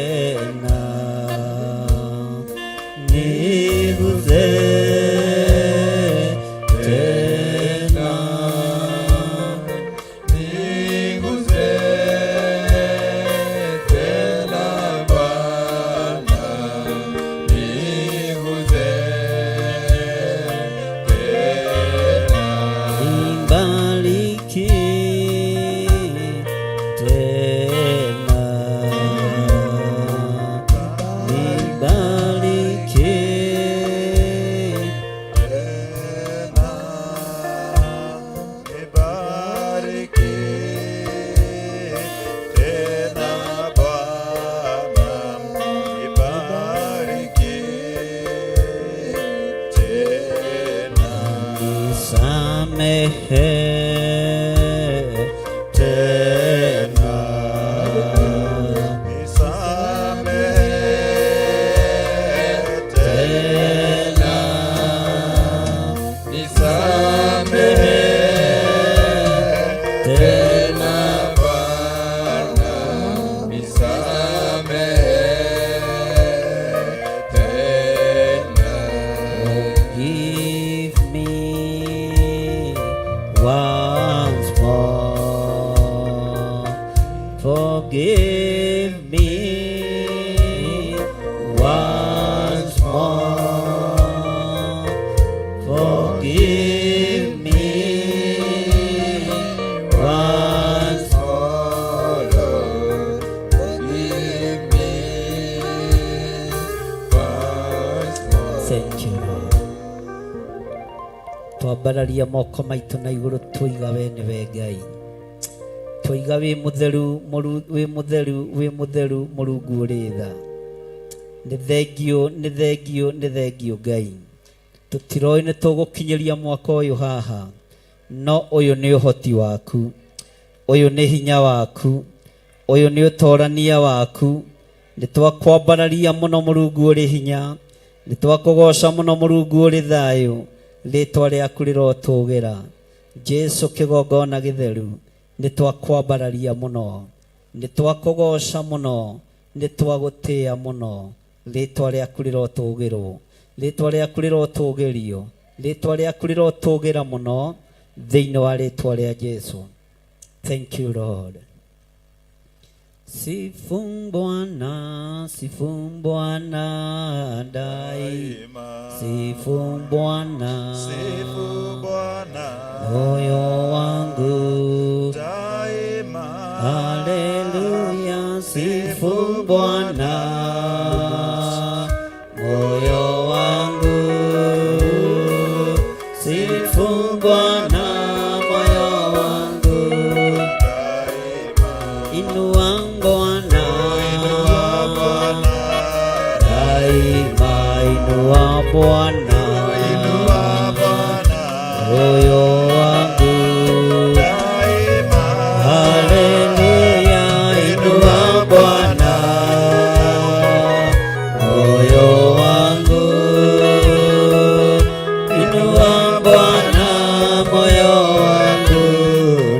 S3: Thank you Lord. Twambararia moko maitũ na igũrũ, tũiga we nĩwe Ngai, tũiga wĩ mũtheru, wĩ mũtheru, wĩ mũtheru, Mũrungu ũrĩ tha. Nĩ thengio, nĩ thengio, nĩ thengio Ngai. Tũtiroĩ nĩ tũgũkinyĩria mwaka ũyũ haha, no ũyũ nĩ ũhoti waku, ũyũ nĩ hinya waku, ũyũ nĩ ũtorania waku. Nĩ twakwambararia mũno, Mũrungu ũrĩ hinya. Nĩ twakũgoca mũno, Mũrungu ũrĩ thayũ. Rĩtwa rĩaku rĩrotũgĩra, Jesu kĩgongona gĩtheru. Nĩ twakwambararia mũno, nĩ twakũgoca mũno, nĩ twagũtĩĩa mũno. Rĩtwa rĩaku rĩrotũgĩrwo, rĩtwa rĩaku rĩrotũgĩrio, rĩtwa rĩaku rĩrotũgĩra mũno thĩinĩ wa rĩtwa rĩa Jesu. Thank you Lord. Sifu Bwana, sifu Bwana daima, sifu Bwana,
S17: Sifu Bwana
S3: moyo wangu
S17: daima.
S3: Haleluya, sifu Bwana moyo wangu, sifu Bwana moyo wangu, inua Bwana daima, inua Bwana moyo wangu, haleluya, inua Bwana moyo wangu, inua Bwana moyo wangu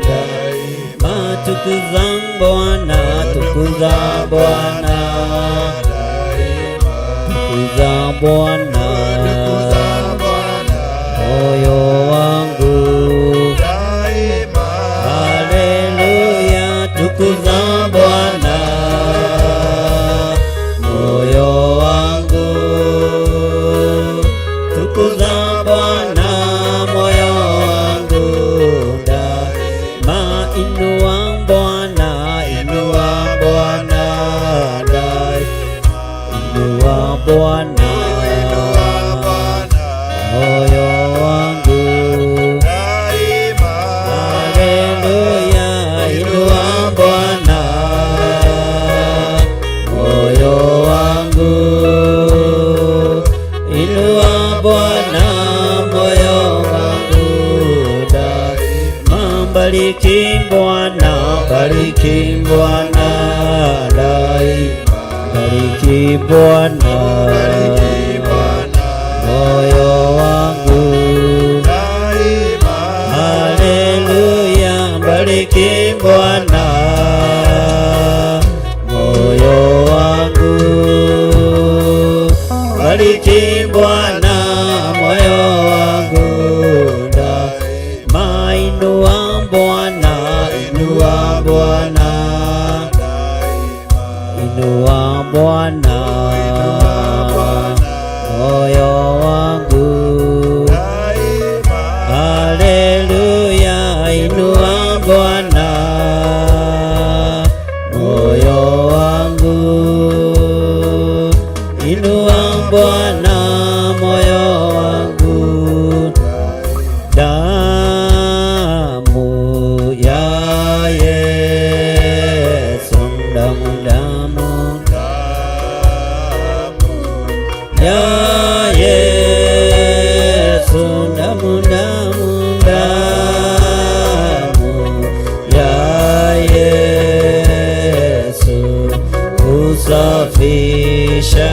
S3: daima, tukuza Bwana, tukuza Bwana, tukuza Bwana moyo wangu, haleluya, tukuza Bwana moyo wangu, tukuza Bwana moyo wangu daima, inua Bwana, inua Bwana daima, inua Bwana moyo wangu, haleluya, inua Bwana moyo wangu, inua Bwana moyo wangu daima, bariki Bwana, bariki Bwana daima, bariki Bwana moyo wangu, haleluya, bariki Bwana moyo wangu, bariki Bwana moyo wangu daima, inua Bwana, inua Bwana, inua Bwana moyo wangu, haleluya, inua Bwana moyo wangu, inua Bwana moyo wangu, damu ya Yesu, damu, damu ya Yesu, damu, damu, damu ya Yesu kusafisha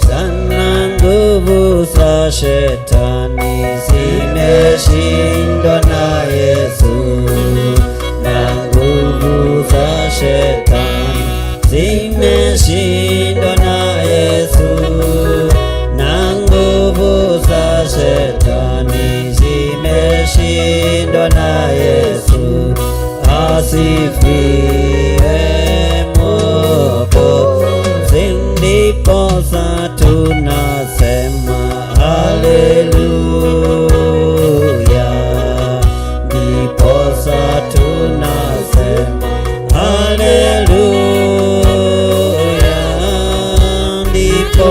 S3: sana, nguvu za shetani zimeshindwa na Yesu, na nguvu za shetani zimeshindwa na Yesu, na nguvu za shetani zimeshindwa na Yesu. Asifiwe Mwokozi, ndiposa tunasema haleluya, ndiposa tunasema haleluya, ndipo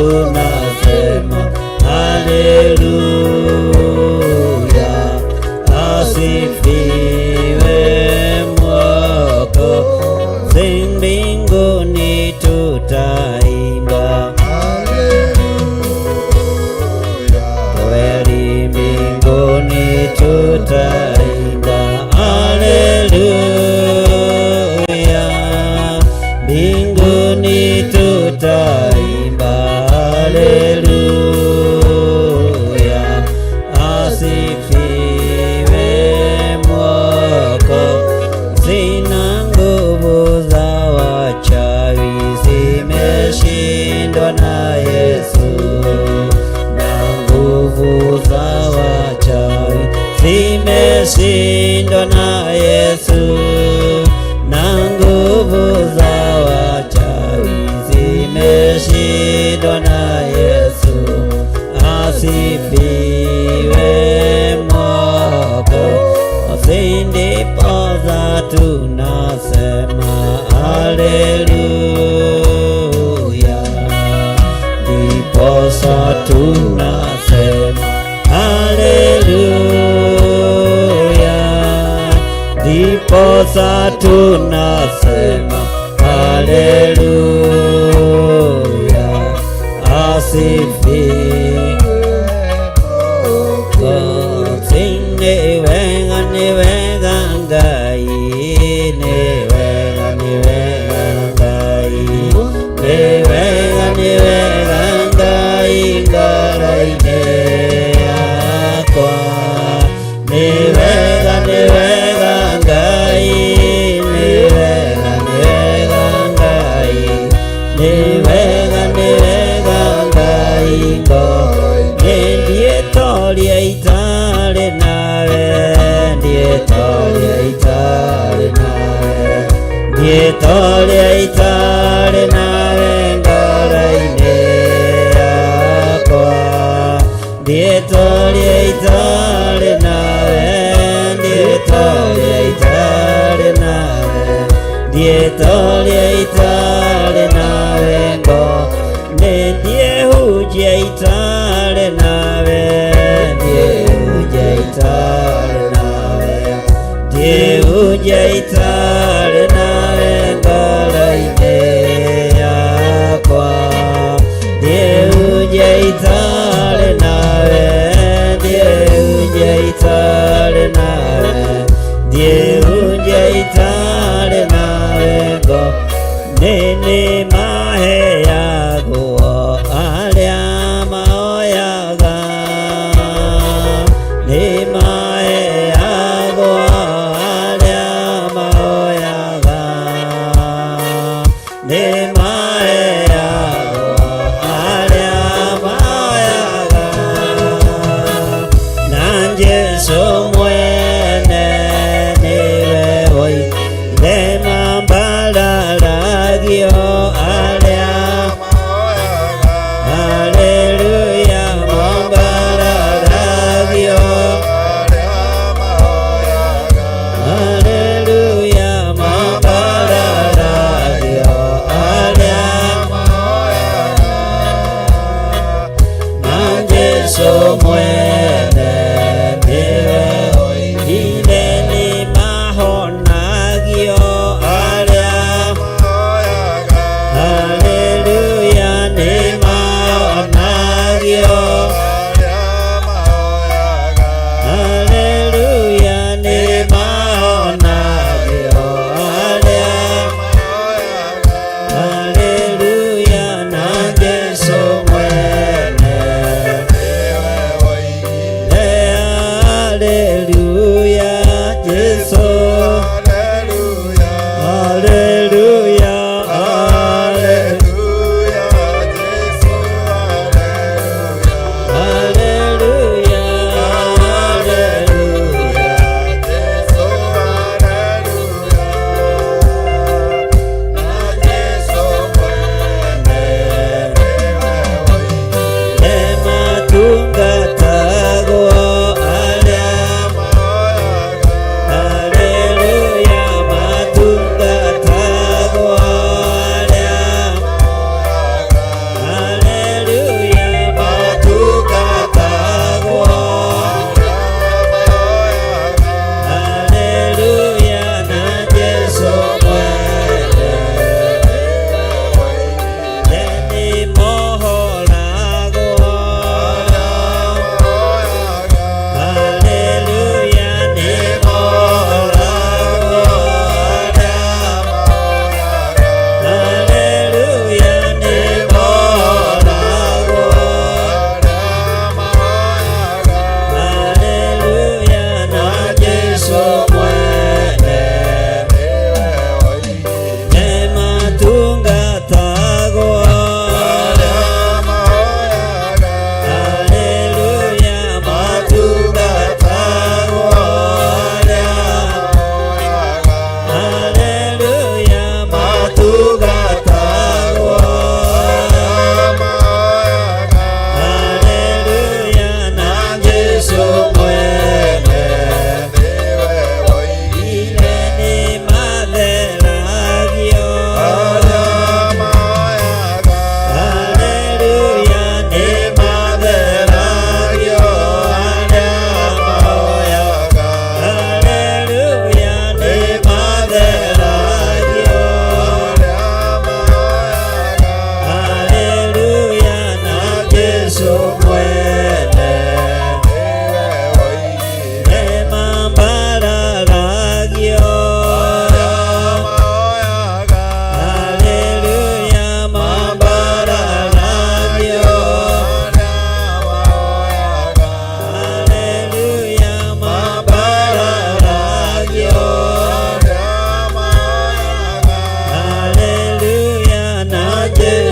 S3: Tunasema haleluya, asifiwe Mwokozi. Mbinguni tutaimba kweli, mbinguni tutaimba haleluya, mbinguni tutaimba haleluya, asifiwe Mwokozi. Na nguvu za wachawi zimeshindwa na Yesu, na nguvu za wachawi zimeshindwa na Yesu, na nguvu za wachawi zimeshindwa na Yesu, asifiwe Mwokozi. Ndiposa tunasema haleluya, ndiposa tunasema haleluya, ndiposa tunasema haleluya, asifiwe Mwokozi. Nĩ wega, nĩ wega Ngai, nĩ wega, nĩ wega Ngai, nĩ wega, nĩ wega Ngai ngoro-inĩ yakwa, nĩ wega, nĩ wega Ngai, nĩ wega, nĩ wega Ngai, nĩ wega, nĩ wega Ngai ngoro-inĩ. Ndietoria itarĩ nawe, ndietoria itarĩ nawe, ndietoria itarĩ nawe ngoro-inĩ yakwa, ndietoria itarĩ nawe, ndietoria itarĩ nawe, ndietoria itarĩ nawe ngo-inĩ, ndiehunjia itarĩ nawe, ndiehunjia itarĩ nawe, ndiehunjia itarĩ nawe ngoro-inĩ yakwa, ndiehunjia itarĩ nawe, ndiehunjia itarĩ nawe, ndiehunjia itarĩ nawe ngo nĩ maheagwo arĩa maoyaga, nĩ maheagwo arĩa maoyaga, nĩ maheagwo arĩa maoyaga, na Jesũ mwene nĩwe woigire mambararagio.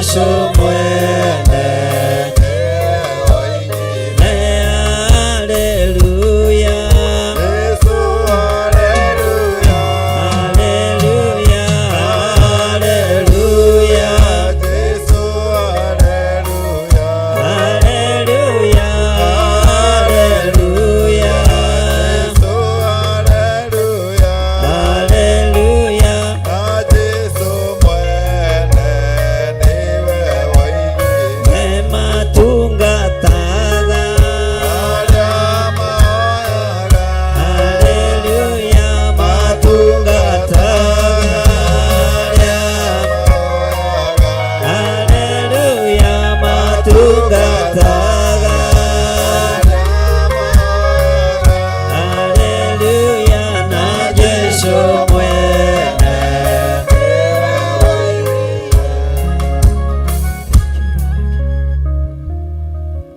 S3: Jesu mwene. Haleluya.
S17: Yesu haleluya.
S3: Haleluya. Haleluya.
S17: Yesu haleluya.
S3: Haleluya. Haleluya.
S17: Yesu haleluya.
S3: Haleluya.
S17: Na Jesu mwene niwe woigire.
S3: Matungataga.
S17: Arĩa mahoyaga.
S3: Haleluya. Matungataga. Haleluya. Matungataga. Haleluya. Na Jesu mwene.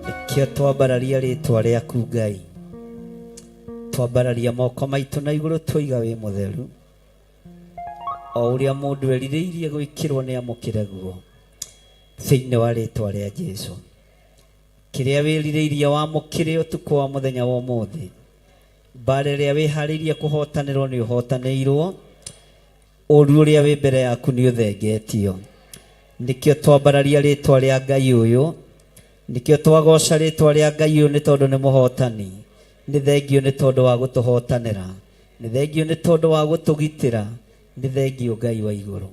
S3: Nĩkĩo twambararia rĩtwa rĩaku Ngai, twambararia moko maitũ na igũrũ twoiga wĩ mũtheru, o ũrĩa mũndũ erirĩirie gwĩkĩrwo nĩ amũkĩre guo thĩinĩ wa rĩtwa rĩa Jesu. Kĩrĩa wĩrirĩirie wamũkĩre ũtukũ wa mũthenya wa ũmũthĩ, mbara ĩrĩa wĩharĩirie kũhotanĩrwo nĩ ũhotanĩirwo, ũru ũrĩa wĩ mbere yaku nĩ ũthengetio. Nĩkĩo twambararia rĩtwa rĩa Ngai ũyũ, nĩkĩo twagoca rĩtwa rĩa Ngai ũyũ nĩ tondũ nĩ mũhotani. Nĩ thengio nĩ tondũ wa gũtũhotanĩra, nĩ thengio nĩ tondũ wa gũtũgitĩra, nĩ thengio Ngai wa igũrũ.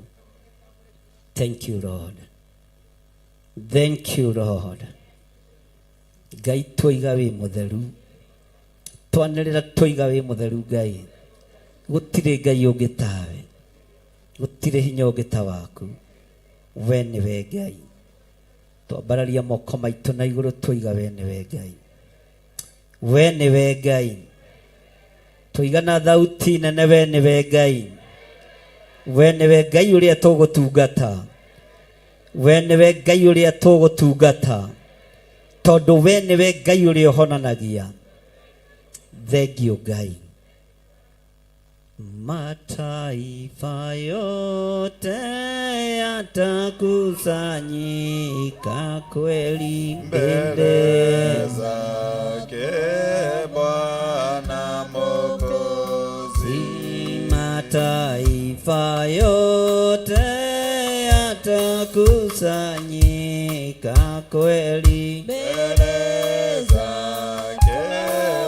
S3: Thank you Lord. Thank you Lord. Ngai twoiga wĩ mũtheru, twanĩrĩra twoiga wĩ mũtheru Ngai. Gũtirĩ Ngai ũngĩ tawe, gũtirĩ hinya ũngĩ ta waku, we nĩwe Ngai. Twambararia moko maitũ na igũrũ twoiga we nĩwe Ngai, we nĩwe Ngai. Twoiga na thauti nene we nĩwe Ngai, we nĩwe Ngai ũrĩa tũgũtungata, we nĩwe Ngai ũrĩa tũgũtungata, tondũ we nĩwe Ngai ũrĩa ũhonanagia. Thengio Ngai. Mataifa yote yatakusanyika kweli mbele
S17: zake Bwana Mwokozi.
S3: Mataifa yote yatakusanyika kweli
S17: Mbele zake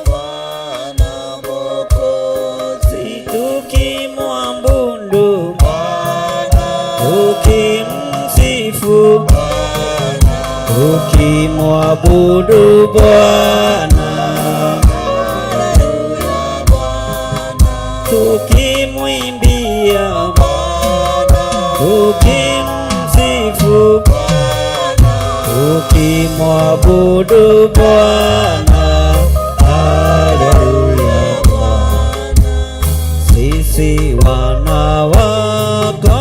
S17: Bwana Mwokozi.
S3: Tukimwabudu Bwana, tukimsifu Bwana, tukimwabudu Bwana, tukimwimbia Bwana, tukimsifu Bwana, tukimwabudu Bwana. Haleluya. Sisi wana wako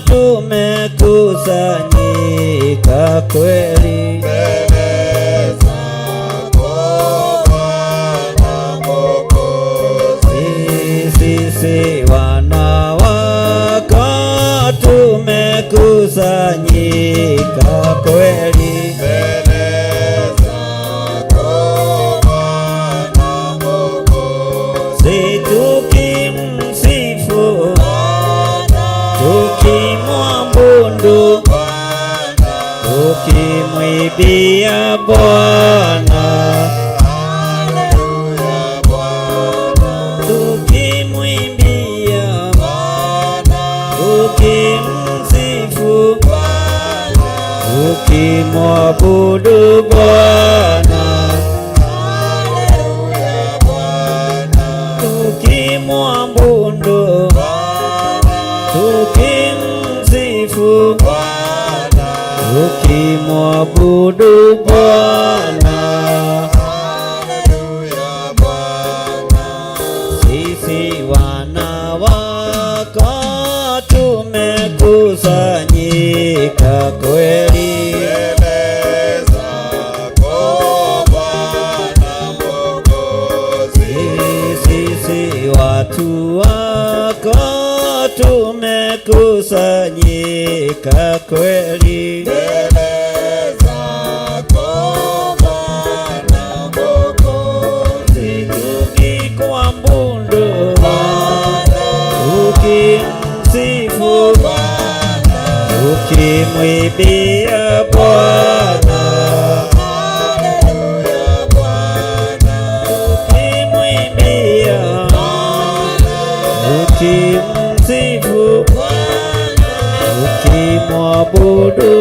S3: tumekusanyika kweli
S17: Mbele zako Bwana Mwokozi.
S3: Sisi wana wako tumekusanyika kweli
S17: Mbele zako Bwana Mwokozi.
S3: Tukimsifu tukimwabudu tukimwimbia Bwana,
S17: Haleluya Bwana.
S3: tukimwimbia
S17: Bwana.
S3: tukimsifu tukimwabudu Bwana,
S17: Haleluya Bwana.
S3: tukimwabudu tukimsifu
S17: Bwana.
S3: tukimwabudu Bwana.
S17: Haleluya Bwana.
S3: Sisi wana wako tumekusanyika kweli
S17: Mbele zako Bwana Mwokozi.
S3: Sisi watu wako tumekusanyika Tumekusanyika kweli
S17: mbele zako Bwana Mwokozi,
S3: tukikuabudu Bwana, tukimsifu Bwana, tukimwimbia Bwana, tukimwimbia tukimsifu tukimwabudu.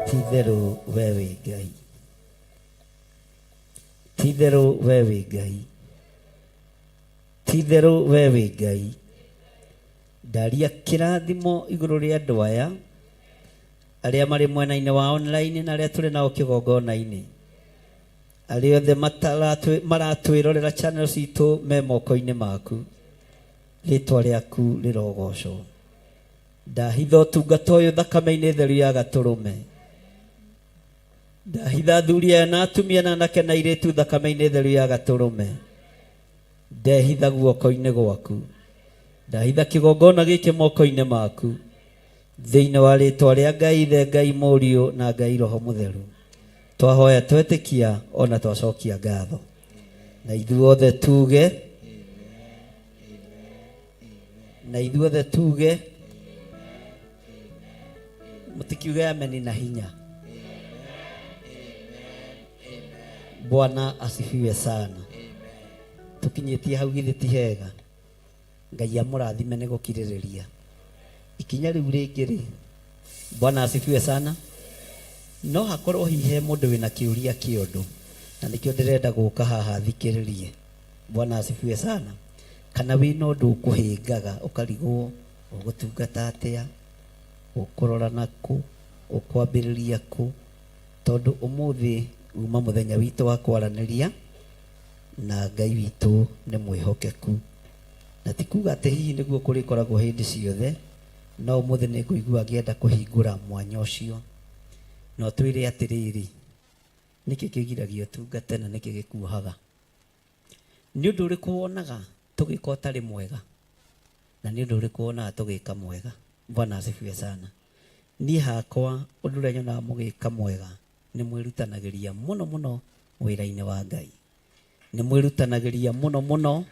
S3: Ti-itherũ we wĩ Ngai, ti-itherũ we wĩ Ngai, ti-itherũ we wĩ Ngai. Ndaria kĩrathimo igũrũ rĩa andũ aya arĩa marĩ mwena-inĩ wa online na arĩa tũrĩ nao kĩgongona-inĩ, arĩa othe maratwĩrorera channel citũ me moko-inĩ maku, rĩtwa rĩaku rĩrogocwo. Ndahitha ũtungata ũyũ thakame-inĩ theru ya gatũrũme, ndahitha athuri aya na atumia na anake na airĩtu thakame-inĩ theru ya gatũrũme, ndehitha guoko-inĩ gwaku, ndahitha kĩgongona gĩkĩ moko-inĩ maku, thĩinĩ wa rĩtwa rĩa Ngai Ithe, Ngai Mũriũ na Ngai Roho Mũtheru, twahoya twetĩkia ona twacokia ngatho, na ithuothe tuge, na ithuothe tuge, mũtikiuge ameni na hinya. Bwana asifiwe sana. Tukinyĩtie hau githĩ ti hega? Ngai amũrathime nĩ gũkirĩrĩria ikinya rĩu rĩngĩ rĩ. Bwana asifiwe sana. No hakorwo hihi he mũndũ wĩna kĩũria kĩa ũndũ, na nĩkĩo ndĩrenda gũka haha thikĩrĩrie. Bwana asifiwe sana. Kana wĩna ũndũ ũkũhĩngaga ũkarigwo ũgũtungata atĩa, ũkũrora nakũ, ũkwambĩrĩria kũ, tondũ ũmũthĩ uma mũthenya witũ wa kwaranĩria na Ngai witũ nĩ mwĩhokeku, na ti kuga atĩ hihi nĩguo kũrĩkoragwo hĩndĩ ciothe, no ũmũthĩ nĩ ngũigua ngĩenda kũhingũra mwanya ũcio. No twĩre atĩrĩrĩ, nĩkĩ kĩgiragia ũtungate na nĩkĩ gĩkuohaga? Nĩ ũndũ ũrĩkũ wonaga tũgĩka ũtarĩ mwega, na nĩ ũndũ ũrĩkũ wonaga tũgĩka mwega? Bwana asifiwe sana. Niĩ hakwa ũndũ ũrĩa nyonaga mũgĩka mwega nĩ mwĩrutanagĩria mũno mũno wĩra-inĩ wa Ngai, nĩ mwĩrutanagĩria mũno mũno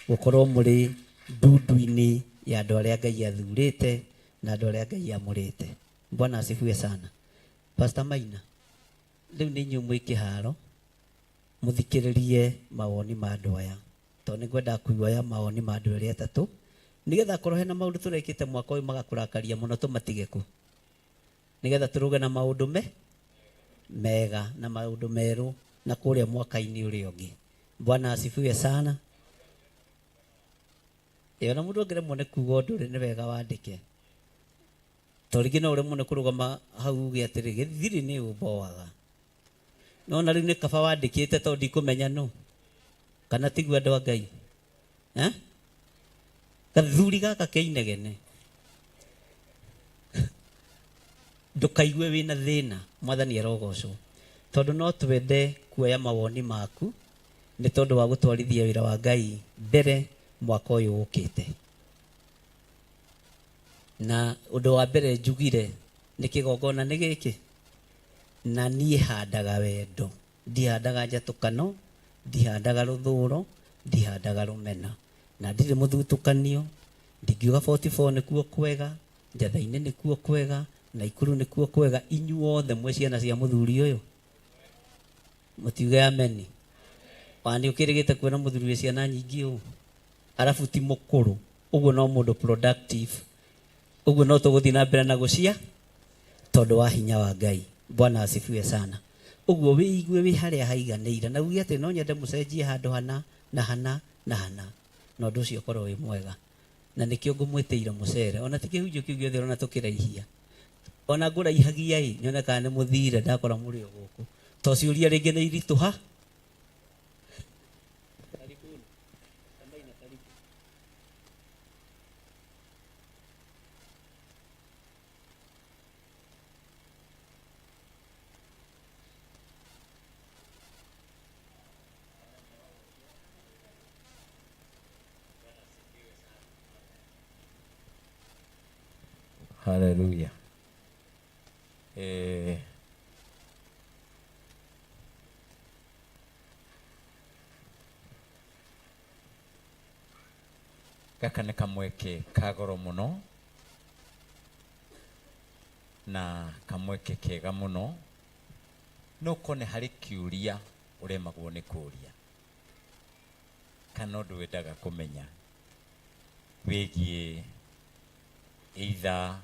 S3: gũkorwo mũrĩ ndundu-inĩ ya andũ arĩa Ngai athurĩte na andũ arĩa Ngai amũrĩte. Bwana asifiwe sana. Pastor Maina, rĩu nĩ inyuĩ mwĩ kĩharo, mũthikĩrĩrie mawoni ma andũ aya, tondũ nĩ ngwendaga kũigua mawoni ma andũ erĩ atatũ, nĩgetha akorwo hena maũndũ tũrekĩte mwaka ũyũ magakũrakaria mũno tũmatige kũ, nĩgetha tũrũge na maũndũ mega na maũndũ merũ na kũrĩa mwaka-inĩ ũrĩa ũngĩ. Bwana asifiwe sana. Ĩ ona mũndũ angĩremwo nĩ kuga ũndũ rĩ, nĩ wega wandĩke, tondũ rĩngĩ no ũremwo nĩ kũrũgama hau uge atĩrĩ gĩthiri nĩ ũmboaga, no na rĩu nĩ kaba wandĩkĩte tondũ ndikũmenya nũ kana tiguo andũ a Ngai. Gathuri gaka ke inegene, ndũkaigue wĩna thĩna. Mwathani arogocwo, tondũ no twende kuoya mawoni maku nĩ tondũ wa gũtwarithia wĩra wa Ngai mbere mwaka ũyũ ũkĩte. Na ũndũ wa mbere njugire nĩ kĩgongona nĩ gĩkĩ, na niĩ handaga wendo, ndihandaga njatũkano, ndihandaga rũthũro, ndihandaga rũmena, na ndirĩ mũthutũkanio. Ndingiuga 44 nĩkuo kwega, Njatha-inĩ nĩkuo kwega, Naikuru nĩkuo kwega. Inyuothe mwĩ ciana cia mũthuri ũyũ, mũtiuge ameni. Wa nĩ ũkĩrĩgĩte kuona mũthuri wĩ ciana nyingĩ ũũ, arabu ti mũkũrũ ũguo, no mũndũ productive ũguo, no tũgũthiĩ na mbere na gũcia tondũ wa hinya wa Ngai. Bwana asifiwe sana. Ũguo wĩigue wĩ harĩa haiganĩire na uge atĩ no nyende mũcenjie handũ hana na hana na hana, na ũndũ ũcio ũkorwo wĩ mwega. Na nĩkĩo ngũmwĩtĩire mũcere, ona ti kĩhunjio kĩu gĩothe ũrona tũkĩraihia, ona ngũraihagia ĩ nyone kana nĩ mũthire, ndakora mũrĩ o gũkũ, to ciũria rĩngĩ nĩ iritũha. Karibuni. Maina, karibu.
S14: Haleluya. Gaka nĩ kamweke ka goro mũno na kamweke kega mũno, no kone harĩ kĩũria ũremagwo nĩ kũũria kana ũndũ wendaga kũmenya wĩgiĩ either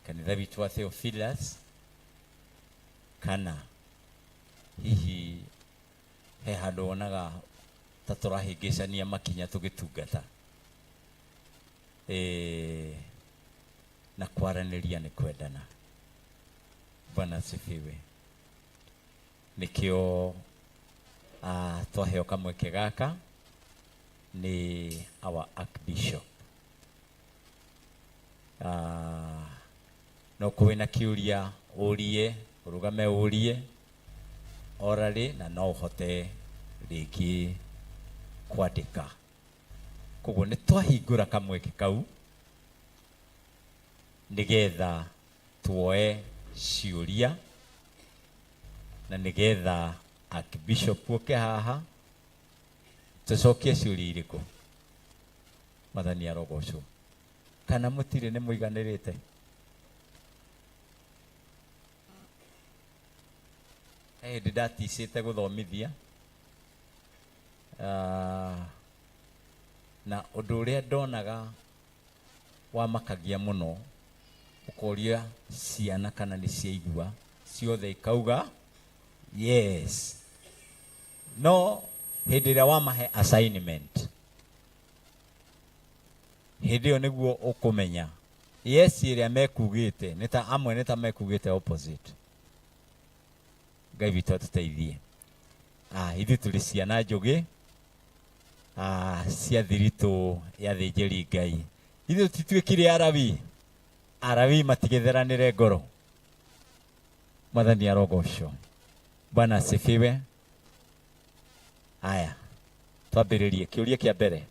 S14: kanitha witũ wa Theophilus kana hihi he handũ wonaga ta tũrahĩngĩcania makinya tũgĩtungata. Na kwaranĩria nĩ kwendana. Bwana asifiwe. Nĩkĩo twaheo kamweke gaka nĩ our Archbishop. No kwĩna kĩũria ũrie, ũrũgame ũrie orally, na no ũhote rĩngĩ kwandĩka. Koguo nĩ twahingũra kamweke kau nĩgetha tuoe ciũria na nĩgetha Archbishop oke haha tũcokie ciũria irĩkũ. Mwathani arogocwo. Kana mũtirĩ nĩ mũiganĩrĩte? He hĩndĩ ndaticĩte gũthomithia, na ũndũ ũrĩa ndonaga wamakagia mũno, ũkoria ciana kana nĩ ciaigua, ciothe ikauga yes. No hĩndĩ ĩrĩa wamahe assignment, hĩndĩ ĩyo nĩguo ũkũmenya yes ĩrĩa mekugĩte nĩ ta amwe nĩ ta mekugĩte opposite. Ngai witũ atũteithie. Ithuĩ tũrĩ ciana njũgĩ, cia thiritũ ya thĩnjĩri Ngai. Ithuĩ tũtituĩkire Arawi. Arawi matigĩtheranĩre ngoro. Mwathani arogocwo. Bwana asifiwe. Aya, twambĩrĩrie kĩũria kĩa mbere.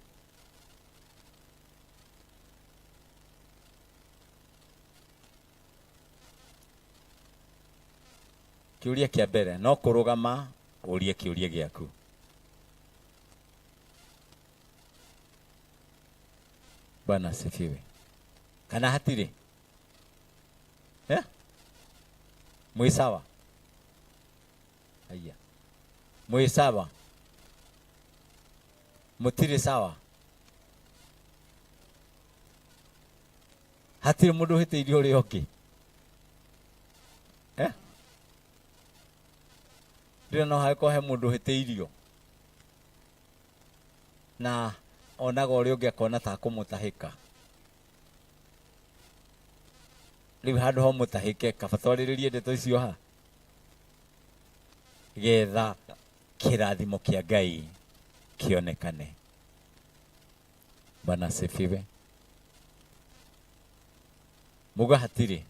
S14: Kĩũria kĩa mbere, no kũrũgama ũrie kĩũria gĩaku. Bwana asifiwe. Kana hatirĩ? Mwĩ sawa? Haya. Mwĩ sawa? Mũtirĩ sawa? Hatirĩ mũndũ ũhĩtĩirie ũrĩa ũngĩ? Ndĩrona no hagĩkorwo he mũndũ ũhĩtĩirio na onaga ũrĩa ũngĩ akona ta akũmũtahĩka. Rĩu handũ ha ũmũtahĩke, kaba twarĩrĩrie ndeto icio ha, getha kĩrathimo kĩa Ngai kĩonekane. Bwana asifiwe. Muga hatirĩ?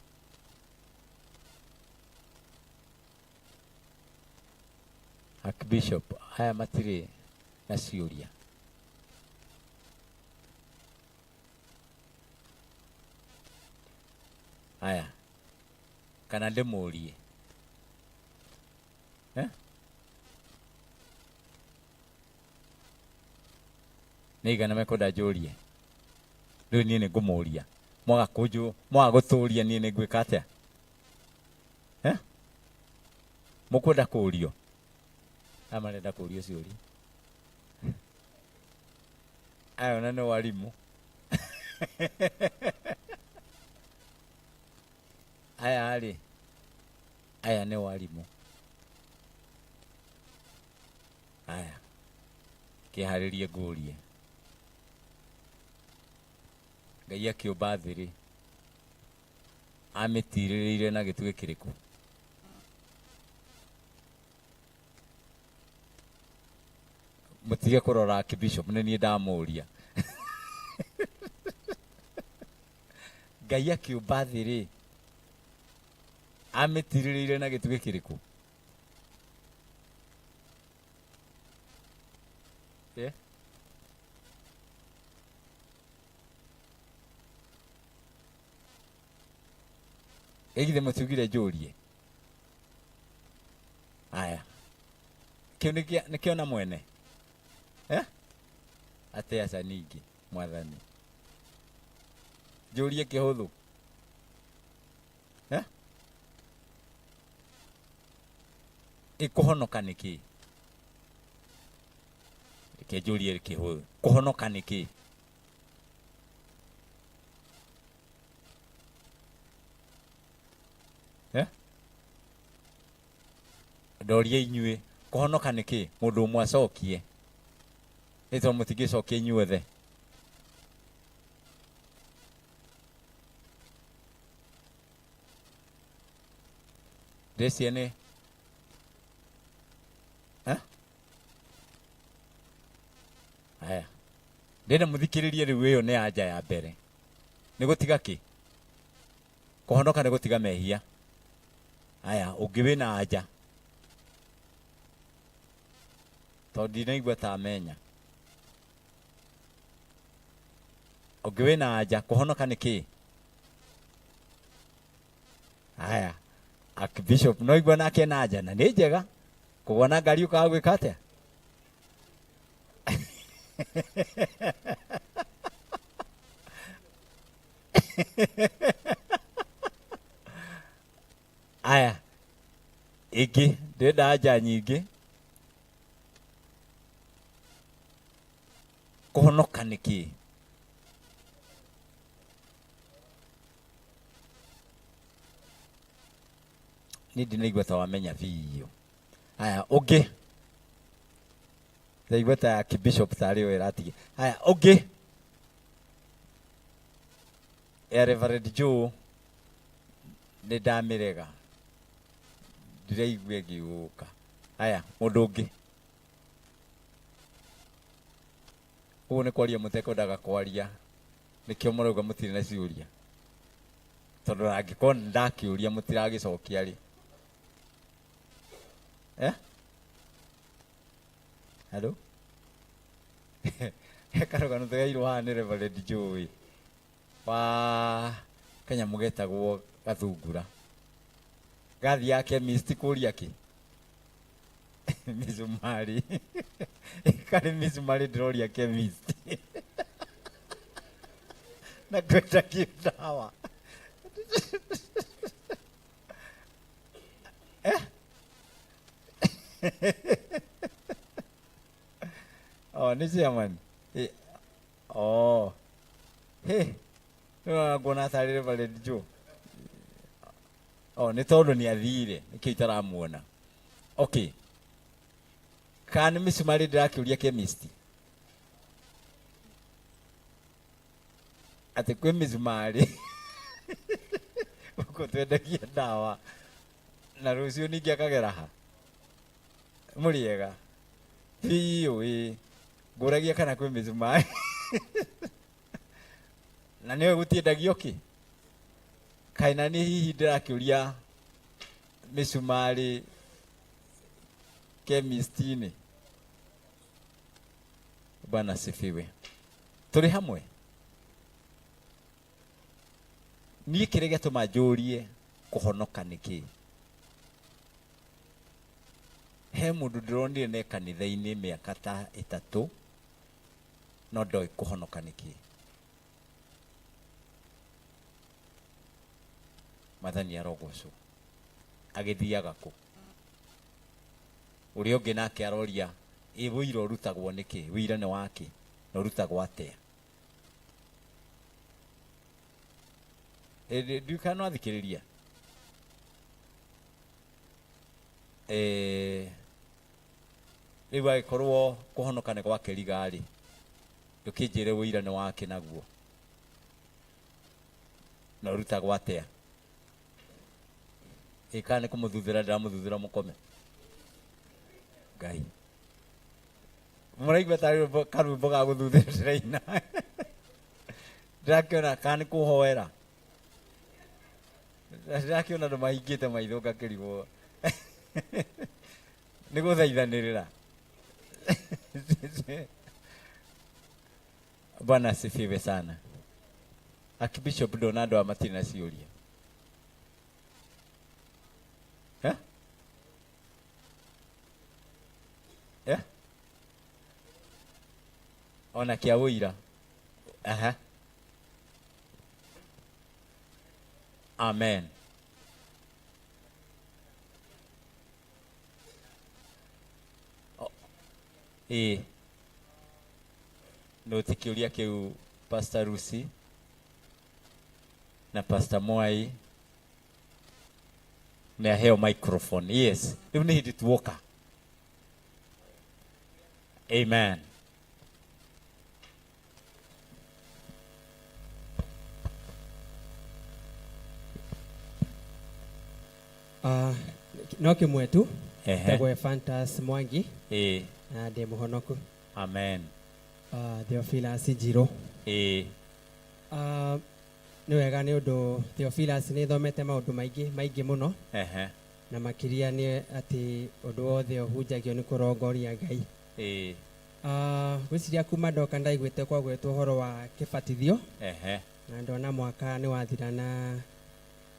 S14: Archbishop, aya matirĩ na ciũria. Aya, kana ndĩmũrie? Nĩ igana mekwenda njũrie? Rĩu niĩ nĩ ngũmũria. Mwaga mwaga gũtũria niĩ nĩ ngwĩka atĩa? Mũkwenda kũũrio? Aya marenda kũũrio ciũria. Aya ona nĩ warimũ. Aya rĩ, aya nĩ warimũ. Aya, kĩharĩrie ngũrie. Ngai akĩũmba thĩ rĩ, amĩtirĩrĩire na gĩtugĩ kĩrĩkũ? Mũtige kũrora Archbishop, nĩ niĩ ndamũria. Ngai akĩũmba thĩ rĩ, amĩtirĩrĩire na gĩtugĩ kĩrĩkũ? Ĩgithĩ mũtiugire njũrie. Aya. Kĩu nĩ kĩona mwene. Eh? Atĩ aca ningĩ mwathani. Njũrie kĩhũthũ. Eh? Ĩ kũhonoka nĩ kĩĩ? Reke njũrie kĩhũthũ. Kũhonoka nĩ kĩĩ? Eh? Ndoria inyuĩ kũhonoka nĩ kĩĩ? Mũndũ ũmwe acokie. Nĩ tondũ mũtingĩcokia inyuothe. Ndĩciria nĩ Eh? Aya. Ndĩrenda mũthikĩrĩrie rĩu ĩyo nĩ anja ya mbere. Nĩ gũtiga kĩ? Kũhonoka nĩ gũtiga mehia. Aya, ũngĩ wĩna anja. Tondũ ndinaigua ta amenya. Ũngĩ wĩna anja, kũhonoka nĩ kĩĩ? Aya, Archbishop no igua nake na anja na nĩ njega. Kũgwa na ngari ũkaga gwĩka atĩa? Aya, ĩngĩ ndĩrenda anja nyingĩ. Kũhonoka nĩ kĩĩ? Niĩ ndinaigua ta wamenya biũ. Aya, ũngĩ. Ndaigua ta Archbishop tarĩ we ĩratigia. Aya, ũngĩ. Ya Reverend Joe nĩ ndamĩrega. Ndiraigua ĩgĩũka. Aya, mũndũ ũngĩ. Ũguo nĩ kwaria mũtekwendaga kwaria. Nĩkĩo mũrauga mũtirĩ na ciũria. Tondũ angĩkorwo nĩ ndakĩũria mũtiragĩcokia rĩ. Eh? Hello? He karũgano tũgairwo haha nĩ Reverend Joe wa kanyamũ getagwo gathungura. Gathiaga chemist kũria kĩ? Mĩcumarĩ. Karĩ mĩcumarĩ ndĩroria chemist. Na kwendagia ndawa. Eh? Oh, nĩ chairman. Eh, oh. Hey. Nĩ nguona tarĩ Reverend Joe. Oh, nĩ tondũ nĩ athire nĩkĩo itaramuona. Okay. Kana nĩ mĩcumarĩ ndĩrakĩũria chemist? Atĩ kwĩ mĩcumarĩ gũkũ twendagia ndawa na rũciũ ningĩ akagera ha? Mũrĩega biũ ĩ ngũragia kana kwĩ mĩcumarĩ na nĩwe gũtiendagio kĩ? Kaĩ na niĩ hihi ndĩrakĩũria mĩcumarĩ chemist-inĩ? Bwana asifiwe. Tũrĩ hamwe? Niĩ kĩrĩa gĩatũma njũrie kũhonoka nĩ kĩĩ? He mũndũ ndĩronire ne kanitha-inĩ mĩaka ta ĩtatũ no ndoĩ kũhonoka nĩ kĩĩ. Mwathani arogocwo. Agĩthiaga kũ? Ũrĩa ũngĩ nake aroria ĩ ũira ũrutagwo nĩkĩ? Ũira nĩ wakĩ? Na ũrutagwo atĩa? Ndiũĩ kana no athikĩrĩria. Rĩu agĩkorwo kũhonoka nĩ gwa kĩriga-rĩ, ndũkĩnjĩre ũira nĩ wakĩ naguo? Na ũrutagwo atĩa? Ĩ kana nĩ kũmũthuthĩra ndĩramũthuthĩra mũkome? Ngai. Mũraigua tarĩ rwĩmbo karwĩmbo ga gũthuthĩra ndĩraina. Ndĩrakĩona kana nĩ kũhoera. Ndĩrakĩona andũ mahingĩte maitho ngakĩrigwo. Nĩ gũthaithanĩrĩra. Bwana asifiwe sana. Archbishop ndona andũ aya matirĩ na ciũria. Eh? Ona kĩa ũira. Aha. Amen. Ĩĩ. Noti kĩũria kĩu Pastor Lucy na Pastor Mwai nĩ aheo microphone. Yes. Rĩu nĩ hĩndĩ tuoka. Amen.
S18: Ah, no kĩmwe tu
S14: Ehe.
S18: ndagwo Ephantus Mwangi
S14: Ĩĩ.
S18: na ndĩ mũhonoku.
S14: Amen.
S18: Ah, Theophilus Njirũ.
S14: Ĩĩ.
S18: Ah, nĩ wega nĩ ũndũ Theophilus nĩ thomete maũndũ maingĩ maingĩ mũno.
S14: Ehe.
S18: Na makĩria nĩ atĩ ũndũ wothe ũhunjagio nĩ kũrongoria Ngai.
S14: Ĩĩ.
S18: Ah, ngwĩciria kuma ndoka ndaiguĩte kwagwetwo ũhoro wa kĩbatithio.
S14: Ehe.
S18: Na ndona mwaka nĩ wathira na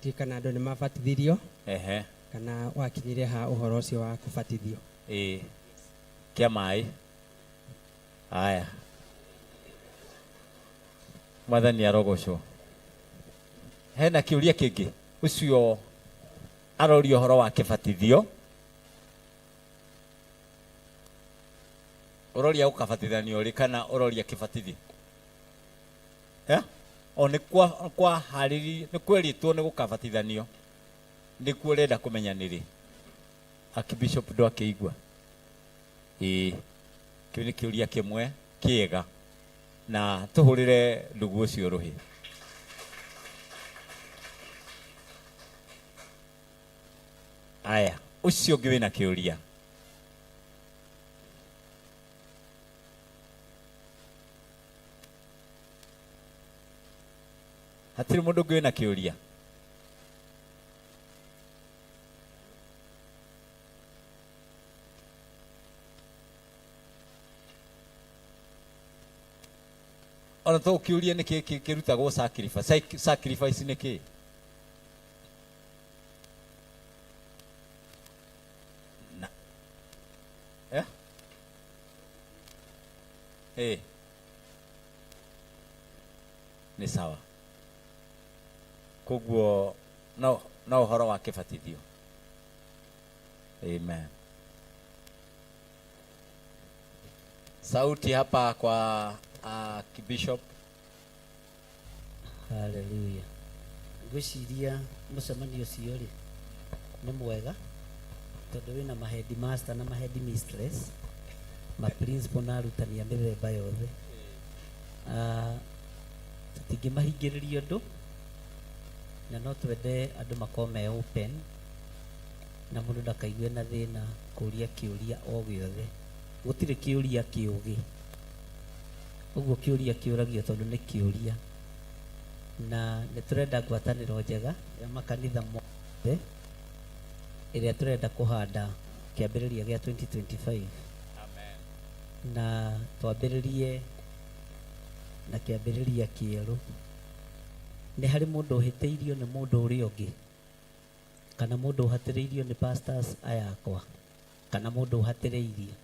S18: ndiũĩ kana andũ nĩ mabatithirio.
S14: Ehe.
S18: Kana wakinyire ha ũhoro ũcio wa kũbatithio.
S14: Ĩĩ. Kĩa maĩ. Haya. Mwathani arogocwo. Hena kĩũria kĩngĩ? Ũcio aroria ũhoro wa kĩbatithio. Ũroria gũkabatithanio rĩ kana ũroria kĩbatithio? Eh? O nĩ kwa kwa harĩri nĩ kwerĩtwo nĩ gũkabatithanio. Nĩkuo ũrenda kũmenya nĩ rĩ. Archbishop ndwakĩigua? Ĩĩ. Kĩu nĩ kĩũria kĩmwe kĩega na tũhũrĩre ndugu ũcio rũhĩ. Aya, ũcio ũngĩ wĩna kĩũria. Hatirĩ mũndũ ũngĩ wĩna kĩũria? Ona to ũkĩũrie nĩ kĩ kĩrutagwo sacrifice, sacrifice nĩ kĩ? Na eh? Eh. Nĩ sawa. Koguo no no ũhoro wa kĩbatithio. Amen. Sauti hapa kwa Bishop.
S2: Haleluya. Ngwĩciria mũcemanio ũcio rĩ nĩ mwega tondũ wĩna ma headmaster na ma headmistress, ma principal na arutani a mĩthemba yothe. Ah, tũtingĩmahingĩrĩria ũndũ na no twende andũ makorwo me open na mũndũ ndakaigue na thĩna kũria kĩũria o gĩothe. Gũtirĩ kĩũria kĩũgĩ. Ũguo kĩũria kĩũragio tondũ nĩ kĩũria. Na nĩ tũrenda ngwatanĩro njega ya makanitha mothe ĩrĩa tũrenda kũhanda kĩambĩrĩria gĩa 2025. Na twambĩrĩrie na kĩambĩrĩria kĩerũ. Nĩ harĩ mũndũ ũhĩtĩirio nĩ mũndũ ũrĩa ũngĩ, kana mũndũ ũhatĩrĩirio nĩ pastors aya akwa, kana mũndũ ũhatĩrĩirio.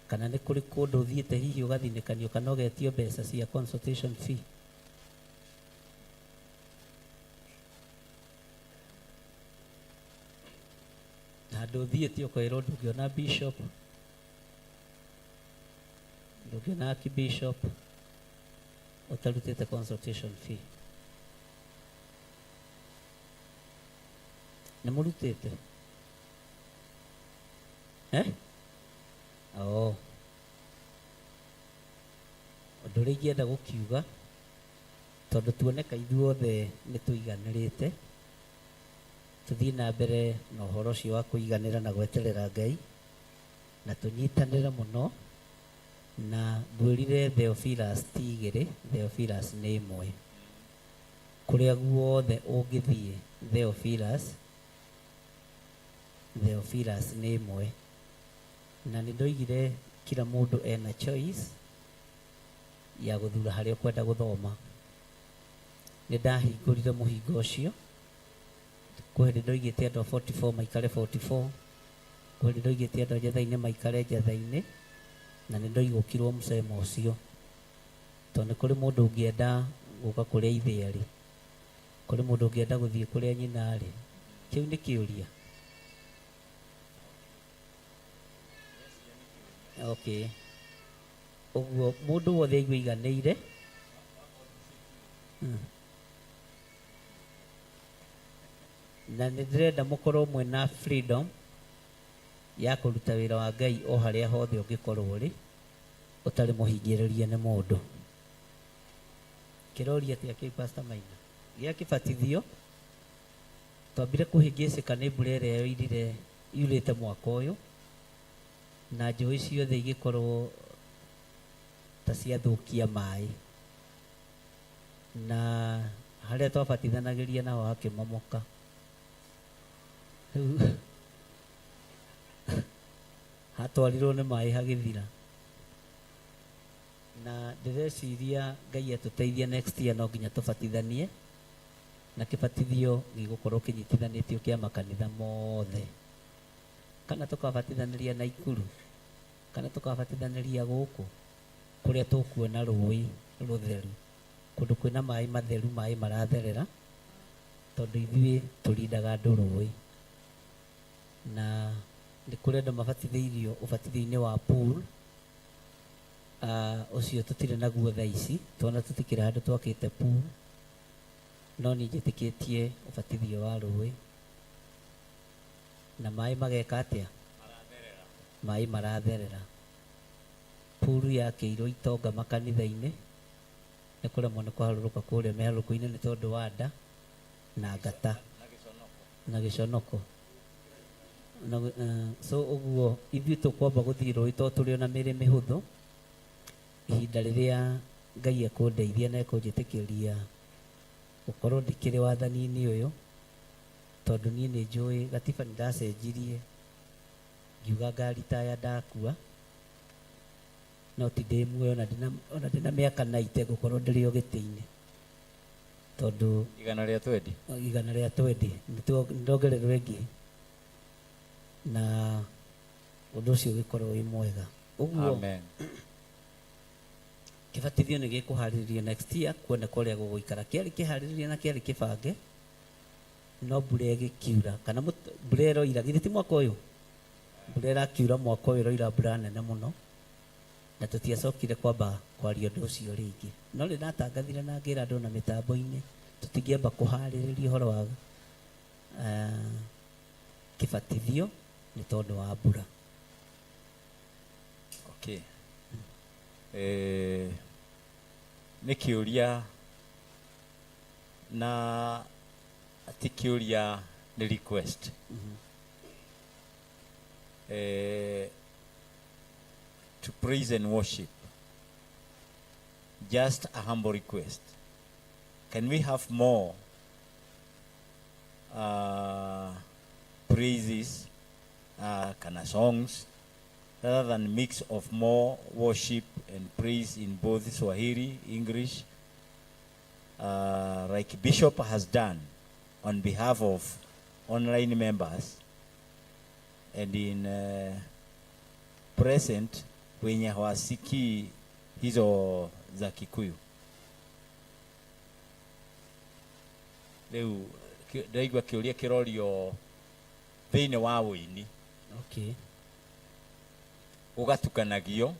S2: Kana nĩ kũrĩ kũndũ ũthiĩte hihi ũgathinĩkanio kana ũgetio mbeca cia consultation fee. Handũ ũthiĩte ũkerwo ndũngĩona bishop, ndũngĩona archbishop ũtarutĩte consultation fee. Nĩ mũrutĩte? Eh? Oh. Ũndũ ũrĩa ingĩenda gũkiuga tondũ tuoneka ithuothe nĩ tũiganĩrĩte, tũthiĩ na mbere na ũhoro ũcio wa kũiganĩra na gweterera Ngai, na tũnyitanĩre mũno, na ngwĩrire Theophilus ti igĩrĩ, Theophilus nĩ ĩmwe. Kũrĩa guothe ũngĩthiĩ Theophilus, Theophilus nĩ ĩmwe. Na nĩ ndoigire kila mũndũ ena choice ya gũthura harĩa ũkwenda gũthoma. Nĩ ndahingũrire mũhingo ũcio. Kwĩ hĩndĩ ndoigĩte andũ a 44 maikare 44, kwĩ hĩndĩ ndoigĩte andũ a njatha-inĩ maikare njatha-inĩ, na nĩ ndoigũkirwo mũcemo ũcio. Tondũ nĩ kũrĩ mũndũ ũngĩenda gũka kũrĩa ithe arĩ, kũrĩ mũndũ ũngĩenda gũthiĩ kũrĩa nyina arĩ. Kĩu nĩ kĩũria? Okay. Ũguo mũndũ wothe aigue aiganĩire. Na nĩ ndĩrenda mũkorwo mwĩna freedom ya kũruta wĩra wa Ngai o harĩa hothe ũngĩkorwo ũrĩ, ũtarĩ mũhingĩrĩrie nĩ mũndũ. Kĩroria atĩa kĩu Pastor Maina? Gĩa kĩbatithio, twambire kũhĩngĩcĩka nĩ mbura ĩrĩa yoirire yurĩte mwaka ũyũ, na njũĩ ciothe igĩkorwo ta ciathũkia maĩ. Na harĩa twabatithanagĩria naho hakĩmomoka. Rĩu hatwarirwo nĩ maĩ hagĩthira. Na ndĩreciria Ngai atũteithia next year no nginya tũbatithanie, na kĩbatithio gĩgũkorwo kĩnyitithanĩtio kĩa makanitha mothe. Kana tũkabatithanĩria Naikuru, kana tũkabatithanĩria gũkũ kũrĩa tũkuona rũĩ rũtheru, kũndũ kwĩna maĩ matheru, maĩ maratherera, tondũ ithuĩ tũrindaga andũ rũĩ. Na nĩ kũrĩ andũ mabatithĩirio ũbatithio-inĩ wa pool, ũcio tũtirĩ naguo thaa ici, twana tũtikĩrĩ handũ twakĩte pool, no niĩ njĩtĩkĩtie ũbatithio wa rũĩ. Na maĩ mageka atĩa? Maĩ maratherera. Pool yakĩirwo itonga makanitha-inĩ, nĩ kũremwo nĩ kũharũrũka kũrĩa mĩharũrũko-inĩ nĩ tondũ wa nda na ngata na gĩconoko. Na, so ũguo ithuĩ tũkwamba gũthiĩ rũĩ tondũ tũrĩ ona mĩrĩ mĩhũthũ, ihinda rĩrĩa Ngai ekũndeithia na ekũnjĩtĩkĩria gũkorwo ndĩkĩrĩ wathani-inĩ ũyũ, tondũ niĩ nĩ njũĩ gatiba nĩ ndacenjirie ngiuga ngaritaya ndakua, no ti ndĩ muoyo ona ndĩna, ona ndĩna mĩaka naite ngũkorwo ndĩrĩ o gĩtĩ-inĩ tondũ
S7: Igana rĩa twendi.
S2: Igana rĩa twendi nĩndongererwo ĩngĩ na ũndũ ũcio ũgĩkorwo wĩ mwega ũguo.
S7: Amen.
S2: Kĩbatithio nĩ gĩkũharĩrĩrio next year kuoneka ũrĩa gũgũikara. Kĩarĩ kĩharĩrĩrie na kĩarĩ kĩbange, no mbura ĩgĩkiura kana mbura ĩroira, githĩ ti mwaka ũyũ? Mbura ĩrakiura mwaka ũyũ, ĩroira mbura nene mũno, na tũtiacokire kwamba kwaria ũndũ ũcio rĩngĩ. No nĩ ndatangathire na ngĩra andũ na mĩtambo-inĩ tũtingĩamba kũharĩrĩria ũhoro wa kĩbatithio nĩ tondũ wa mbura.
S14: Okay. Nĩ kĩũria na ti kĩũria, nĩ request. To praise and worship, just a humble request, can we have more praises kana songs rather than mix of more worship and praise in both Swahili, English, like Bishop has done on behalf of online members and in present wenye hawasikii hizo za Kikuyu. Rĩu ndaigua kĩũria kĩrorio thĩinĩ wa ũini. Gũgatukanagio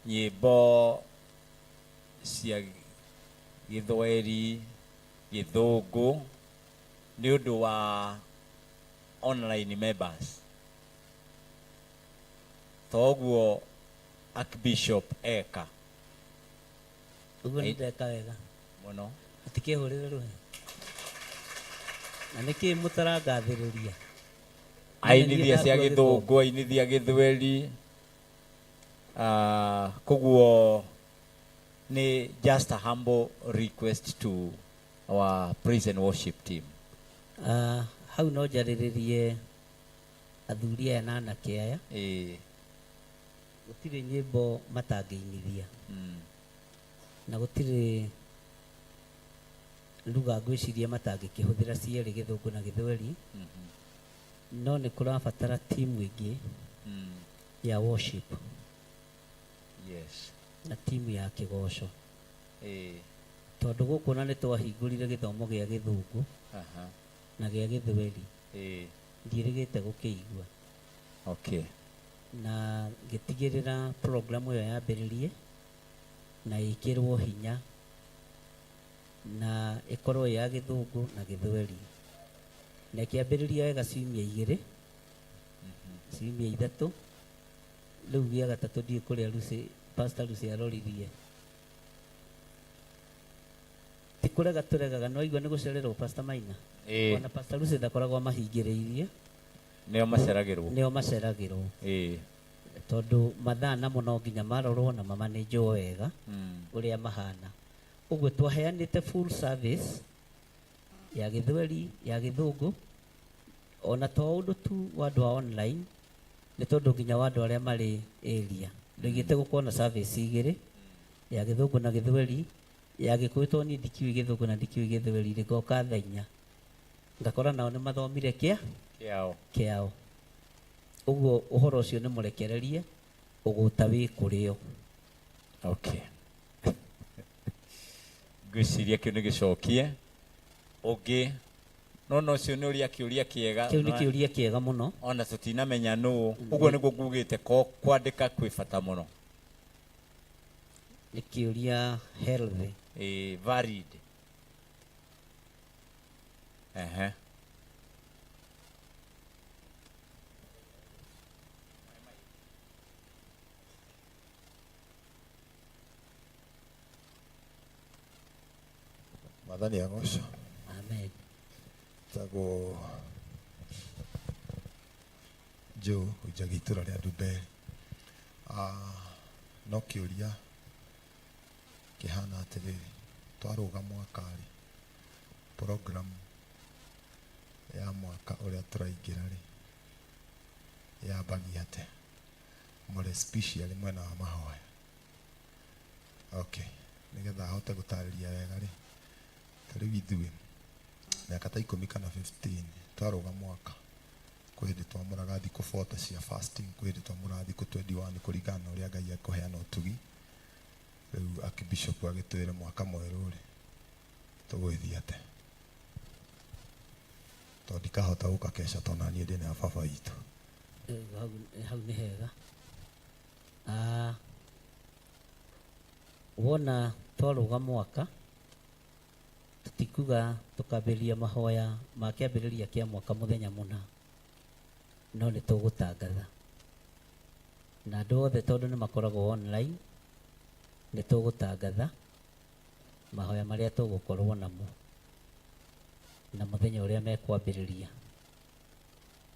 S14: nyĩmbo cia Gĩthweri, Gĩthũngũ nĩ ũndũ wa online members. Toguo Archbishop eka.
S2: Ũguo nĩ ndeka wega.
S14: Mũno.
S2: Mũtikĩhũrĩre rũhĩ. Na nĩkĩ mũtarangathĩrĩria?
S14: Ainithia cia Gĩthũngũ, ainithia Gĩthweri. Koguo nĩ just a humble request to our praise and worship team.
S2: Hau no njarĩrĩrie athuri aya na anake aya. Gũtirĩ nyĩmbo matangĩinithia. Na gũtirĩ Lugha ngwĩciria matangĩkĩhũthĩra cierĩ gĩthũngũ na gĩthweri, no nĩ kũrabatara timu ĩngĩ ya worship na timu ya kĩgoco. Tondũ gũkũ ona nĩ twahingũrire gĩthomo gĩa gĩthũngũ na gĩa gĩthweri, ndiĩrĩgĩte gũkĩigua. Na ngĩtigĩrĩra program ĩyo yambĩrĩrie na ĩkĩrwo hinya na ĩkorwo ĩ ya gĩthũngũ na gĩthweri, na ĩkĩambĩrĩria wega ciumia igĩrĩ, ciumia ithatũ, rĩu gĩa gatatũ ndiũĩ kũrĩa Lucy, Pastor Lucy aroririe. Ti kũrega tũregaga, no igua nĩ gũcererwo Pastor Maina. Ona Pastor Lucy ndakoragwo amahingĩrĩirie.
S14: Nĩo maceragĩrwo.
S2: Nĩo maceragĩrwo. Tondũ mathaa namo no nginya marorwo na mamanĩnjwo wega ũrĩa mahana. Ũguo twaheanĩte full service ya gĩthweri, ya gĩthũngũ, ona to ũndũ tu wa andũ a online, nĩ tondũ nginya wa andũ arĩa marĩ area. Ndoigĩte gũkorwo na service igĩrĩ, ya gĩthũngũ na gĩthweri, ya gĩkũyũ tondũ niĩ ndikĩũĩ gĩthũngũ na ndikĩũĩ gĩthweri, rĩ ngoka thaa inya. Ngakora nao nĩ mathomire kĩa?
S14: Kĩao.
S2: Kĩao. Ũguo ũhoro ũcio nĩ mũrekererie, ũgũta wĩ kũrĩo.
S14: Okay. Ngwĩciria kĩu nĩ gĩcokie. Ũngĩ, no no ũcio nĩ ũrĩa kĩũria kĩega.
S2: Kĩu nĩ kĩũria kĩega mũno.
S14: Ona tũtinamenya nũ. Ũguo nĩguo ngugĩte ko kwandĩka kwĩ bata mũno.
S2: Nĩ kĩũria healthy.
S14: Valid. Ehe.
S19: Mwathani agocwo.
S2: Amen.
S19: Tagwo Joe ũnjagia itũra rĩa Ndumberi. No kĩũria kĩhana atĩrĩrĩ, twarũga mwaka rĩ, program ya mwaka ũrĩa tũraingĩra rĩ, yambagia atĩa? More especially mwena wa mahoya. Okay, nĩgetha ahote gũtarĩria wega rĩ, ta rĩu ithuĩ mĩaka ta ikũmi kana 15 twarũga mwaka, kwĩ hĩndĩ twamũraga thikũ 40 cia fasting, kwĩ hĩndĩ twamũraga thikũ 21 kũringana na ũrĩa Ngai ekũheana ũtugi. Rĩu Archbishop agĩtwĩre mwaka mwerũ rĩ, tũgwĩthiĩ atĩa? Tondũ ndikahota gũka kesha tondũ naniĩ ndĩna baba witũ.
S2: Hau nĩ hega. Wona twarũga mwaka, tũtikuga tũkambĩrĩria mahoya ma kĩambĩrĩria kĩa mwaka mũthenya mũna, no nĩ tũgũtangatha. Na andũ othe tondũ nĩ makoragwo online, nĩ tũgũtangatha mahoya marĩa tũgũkorwo namo na mũthenya ũrĩa mekwambĩrĩria.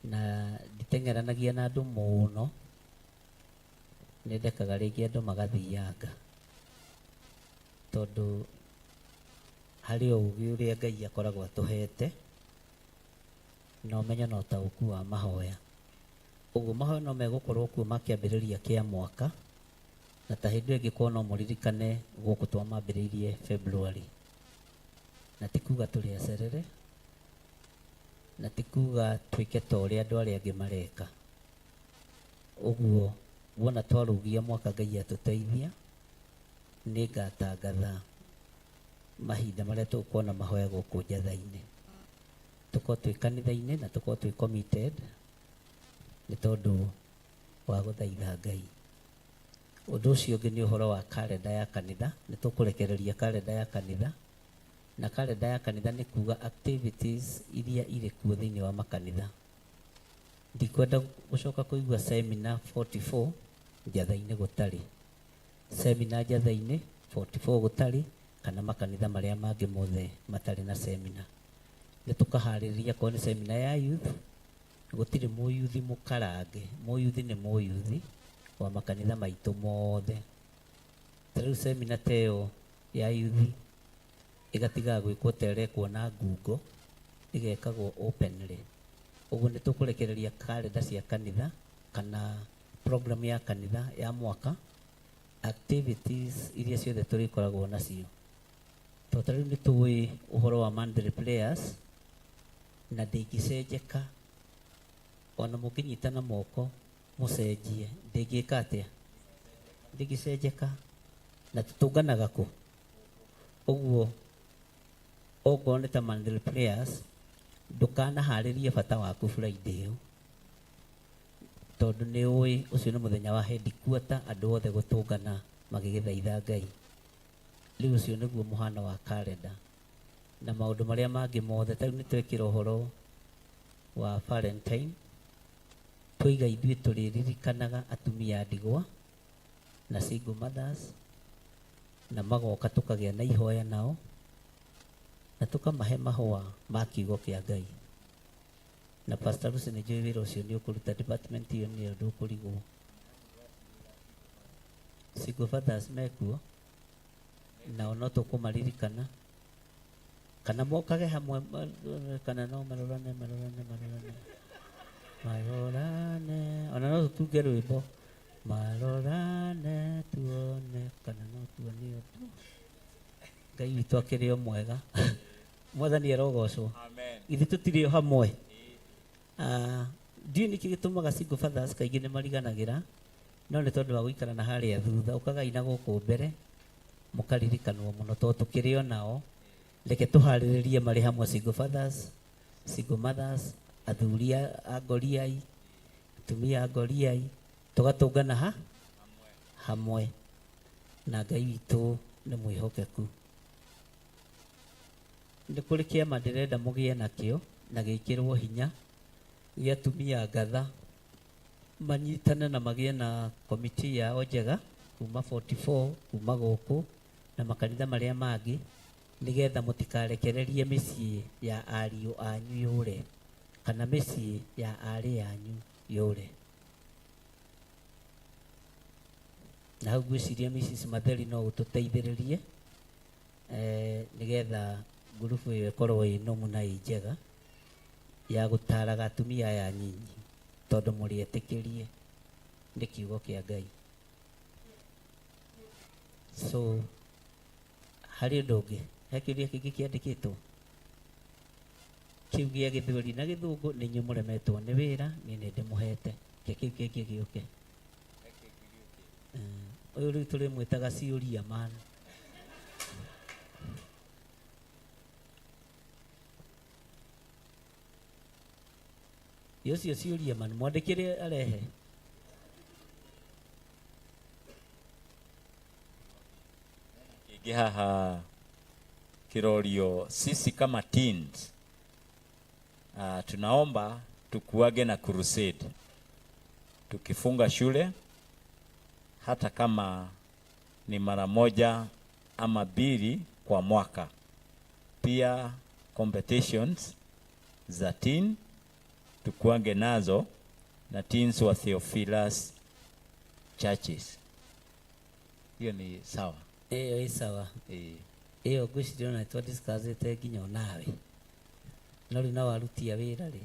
S2: Na nditeng'eranagia na andũ mũno, nĩ ndekaga rĩngĩ andũ magathianga, tondũ harĩ o ũgĩ ũrĩa Ngai akoragwo atũhete na ũmenyo na ũtaũku wa mahoya. Ũguo mahoya no megũkorwo kuo ma kĩambĩrĩria kĩa mwaka, na ta hĩndĩ ĩyo ĩngĩkorwo no mũririkane gũkũ twamambĩrĩirie February. Na ti kuga tũrĩ acerere, na ti kuga twĩke ta ũrĩa andũ arĩa angĩ mareka. Ũguo wona twarũgia mwaka Ngai atũteithia, nĩ ngatangatha mahinda marĩa tũgũkorwo na mahoya gũkũ njatha-inĩ. Tũkorwo twĩ kanitha-inĩ na tũkorwo twĩ committed nĩ tondũ wa gũthaitha Ngai. Ũndũ ũcio ũngĩ nĩ ũhoro wa kalenda ya kanitha. Nĩ tũkũrekereria kalenda ya kanitha, na kalenda ya kanitha nĩ kuga activities iria irĩ kuo thĩinĩ wa makanitha. Ndikwenda gũcoka kũigua seminar 44 njatha-inĩ gũtarĩ, seminar njatha-inĩ 44 gũtarĩ, kana makanitha marĩa mangĩ mothe matarĩ na seminar. Nĩ tũkaharĩrĩria korwo nĩ seminar ya youth, gũtirĩ mũyuthi mũkarange. Mũyuthi nĩ mũyuthi wa makanitha maitũ mothe. Ta rĩu seminar ta ĩyo ya youth ĩgatigaga gwĩkwo ta ĩrekwo na ngungo, ĩgekagwo openly. Ũguo nĩ tũkũrekereria kalenda cia kanitha kana program ya kanitha ya mwaka, activities iria ciothe tũrĩkoragwo nacio. Tondũ ta rĩu nĩ tũĩ ũhoro wa monthly prayers na ndĩngĩcenjeka, ona mũngĩnyitana moko mũcenjie, ndĩngĩka atĩa? Ndĩngĩcenjeka. Na tũtũnganaga kũ? Ũguo okorwo nĩ ta monthly prayers, ndũkanaharĩrie bata waku Friday ĩyo, tondũ nĩ ũĩ ũcio nĩ mũthenya wa headquarter andũ othe gũtũngana magĩgĩthaitha Ngai. Rĩu ũcio nĩguo mũhano wa calendar na maũndũ marĩa mangĩ mothe. Ta rĩu nĩ twekĩra ũhoro wa Valentine, twaiga ithuĩ tũrĩririkanaga atumia a ndigwa na single mothers, na magoka tũkagĩa na ihoya nao na tũkamahe mahũa ma kiugo kĩa Ngai. Na Pastor Lucy nĩ njũĩ wĩra ũcio nĩ ũkũruta, department ĩyo nĩyo ndũkũrigwo. Single fathers mekuo nao no tũkũmaririkana, kana mokage hamwe, kana no marorane marorane marorane marorane, ona no tũtunge rwĩmbo marorane tuone kana no tuone ũndũ. Ngai witũ akĩrĩ o mwega, Mwathani arogocwo. Ithuĩ tũtirĩ o hamwe. Ndiũĩ nĩkĩ gĩtũmaga single fathers kaingĩ nĩ mariganagĩra, no nĩ tondũ wa gũikara na harĩa thutha, ũkagai na gũkũ mbere mũkaririkanwo mũno, tondũ tũkĩrĩ o nao. Reke tũharĩrĩrie marĩ hamwe, single fathers, single mothers, athuri a ngoriai, atumia a ngoriai, tũgatũngana ha hamwe, na Ngai witũ nĩ mwĩhokeku. Nĩ kũrĩ kĩama ndĩrenda mũgĩe nakĩo na gĩkĩrwo hinya gĩa atumia ngatha, manyitane na magĩe na komiti yao njega kuma 44 kuma gũkũ na makanitha marĩa mangĩ, nĩgetha mũtikarekererie mĩciĩ ya ariũ anyu yũre kana mĩciĩ ya arĩ anyu yũre. Na hau ngwĩciria Mrs. Matheri no ũtũteithĩrĩrie, nĩgetha ngurubu ĩyo ĩkorwo ĩ nũmu na ĩ njega ya gũtaraga atumia aya anyinyi, tondũ mũrĩ etĩkĩrie nĩ kiugo kĩa Ngai. So harĩ ũndũ ũngĩ, he kĩũria kĩngĩ kĩandĩkĩtwo kĩu gĩa gĩthweri na gĩthũngũ, nĩ inyuĩ mũremetwo nĩ wĩra, niĩ nĩ ndĩmũhete, ke kĩu kĩngĩ gĩũke. Ũyũ rĩu tũrĩmwĩtaga ciũria man. Ũcio ciũria man, mwandĩkĩre arehe.
S14: Kĩngĩ haha kĩrorio, sisi kama teens, tunaomba tukuage na crusade tukifunga shule, hata kama ni mara moja ama mbili kwa mwaka. Pia competitions za teen tukuange nazo na teens wa Theophilus churches. Hiyo ni sawa?
S2: Ĩyo ĩ sawa. Ĩyo ngwĩciria ona twa discussĩte nginya onawe, no rĩu nao aruti a wĩra rĩ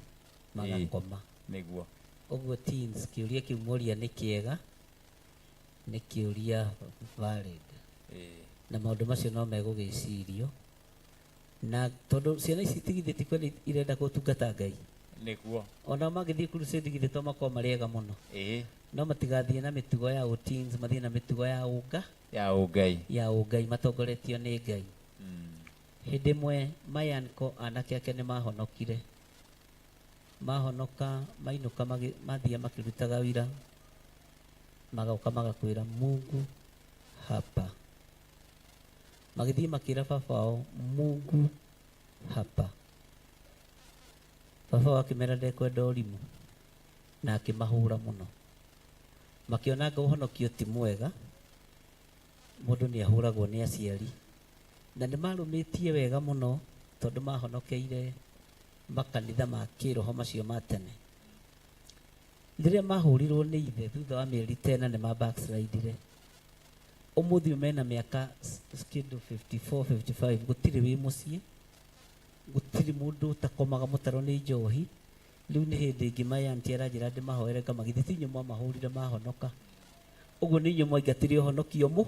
S2: magakoma.
S14: Nĩguo.
S2: Ũguo teens, kĩũria kĩu moria nĩ kĩega, nĩ kĩũria valid. Na maũndũ macio no megũgĩcirio, na tondũ ciana ici tigithĩ ti kwenda irenda gũtungata Ngai.
S14: Nĩguo.
S2: Ona mangĩthiĩ crusade githĩ to makorwo marĩ ega mũno. No matigathiĩ na mĩtugo ya teens, mathiĩ na mĩtugo ya ũnga.
S14: Ya ũngai.
S2: Ya ũngai, matongoretio nĩ Ngai. Hĩndĩ ĩmwe Mayanko anake ake nĩ mahonokire. Mahonoka mainũka mathiĩ makĩrutaga wĩra, magoka magakwĩra Mungu hapa. Magĩthiĩ makĩra baba wao Mungu hapa. Baba wao akĩmera ndekwenda ũrimũ na akĩmahũra mũno. Makĩona anga ũhonokio ti mwega, mũndũ nĩ ahũragwo nĩ aciari. Na nĩ marũmĩtie wega mũno tondũ mahonokeire makanitha ma kĩroho macio ma tene. Rĩrĩa mahũrirwo nĩ ithe thutha wa mĩeri tena nĩ ma backslidire. Ũmũthĩ ũyũ mena mĩaka kĩndũ 54, 55, gũtirĩ wĩ mũciĩ, gũtirĩ mũndũ ũtakomaga mũtaro nĩ njohi. Rĩu nĩ hĩndĩ ĩngĩ my auntie aranjĩra ndĩmahoere ngamagithĩ ti inyuĩ mwamahũrire mahonoka. Ũguo nĩ inyuĩ mwaingatire ũhonokio mũ.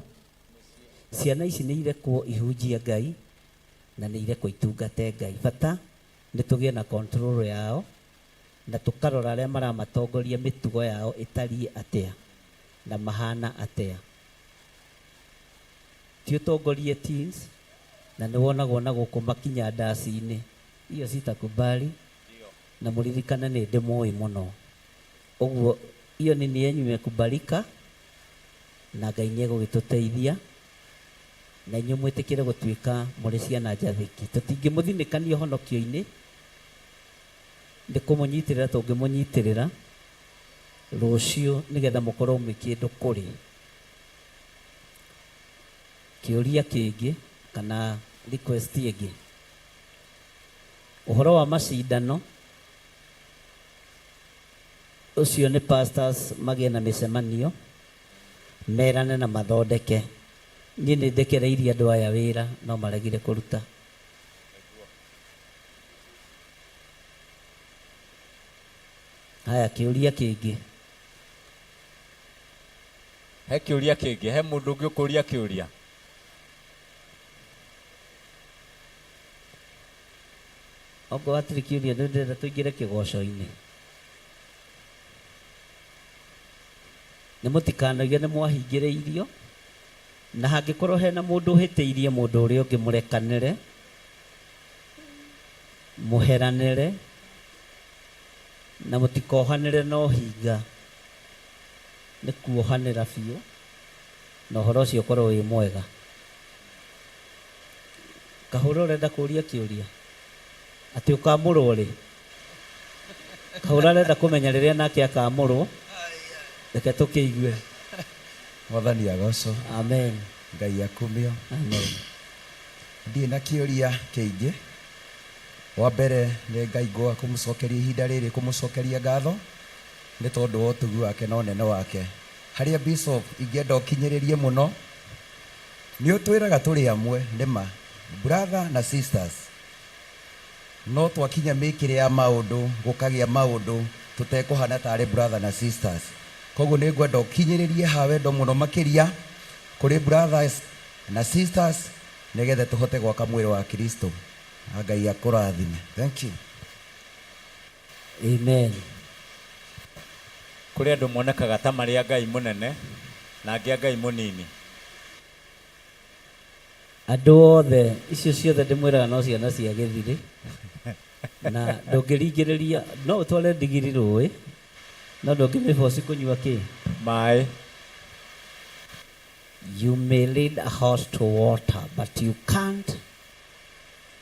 S2: Ciana ici nĩ irekwo ihunjie Ngai
S3: Na nĩ irekwo itungate Ngai. Bata nĩ tũgĩe na control yao na tũkarora arĩa maramatongoria mĩtugo yao ĩtariĩ atĩa na mahana atĩa. Ti ũtongorie teens na nĩ wonagwo na gũkũ makinya ndaci-inĩ. Hiyo sitakubali na mũririkane nĩ ndĩmũĩ mũno. Ũguo hiyo nini yenyu imekubalika na Ngai nĩ egũgĩtũteithia na inyuĩ mwĩtĩkĩre gũtuĩka mũrĩ ciana njathĩki. Tũtingĩmũthinĩkania ũhonokio-inĩ, nĩ kũmũnyitĩrĩra tũngĩmũnyitĩrĩra rũciũ nĩgetha mũkorwo mwĩ kĩndũ kũrĩ. Kĩũria kĩngĩ kana request ĩngĩ, ũhoro wa macindano ũcio nĩ pastors magĩe na mĩcemanio merane na mathondeke. Niĩ nĩ ndekereirie andũ aya wĩra no maregire kũruta. Haya, kĩũria kĩngĩ.
S14: He kĩũria kĩngĩ, he mũndũ ũngĩ ũkũria kĩũria?
S3: Okorwo hatirĩ kĩũria nĩ ndĩrenda tũingĩre kĩgoco-inĩ. Nĩ mũtikanoige nĩ mwahingĩrĩirio, na hangĩkorwo hena mũndũ ũhĩtĩirie mũndũ ũrĩa ũngĩ mũrekanĩre, mũheranĩre, na mũtikohanĩre na ũhinga. Nĩ kuohanĩra biũ na ũhoro ũcio ũkorwo wĩ mwega. Kahũra ũrenda kũria kĩũria? Atĩ ũkamũrwo rĩ? Kahũra arenda kũmenya rĩrĩa nake akamũrwo. Reke tũkĩigue.
S4: Mwathani agocwo.
S3: Amen.
S4: Ngai akumio.
S3: Amen.
S4: Ndirĩ na kĩũria kĩingĩ. Wa mbere nĩ ngaigua kũmũcokeria ihinda rĩrĩ kũmũcokeria ngatho nĩ tondũ wa ũtugi wake na ũnene wake. Harĩa Bishop ingĩenda ũkinyĩrĩrie mũno nĩ ũtwĩraga tũrĩ amwe nĩ ma brother na sisters no twakinya mĩkĩre ya maũndũ gũkagĩa maũndũ tũtekũhana tarĩ brother na sisters. Koguo nĩ ngwenda ũkinyĩrĩrie ha wendo mũno makĩria kũrĩ brothers na sisters nĩgetha tũhote gwaka mwĩrĩ wa Kristo. Na Ngai akũrathime. Thank you.
S3: Amen.
S14: Kũrĩ andũ monekaga ta marĩ a Ngai mũnene na angĩ a Ngai mũnini.
S3: Andũ othe, icio ciothe ndĩmwĩraga no ciana cia gĩthirĩ, na ndũngĩringĩrĩria, no ũtware ndigiri rũĩ, no ndũngĩmĩboci kũnyua kĩ?
S14: Maĩ.
S3: You may lead a horse to water, but you can't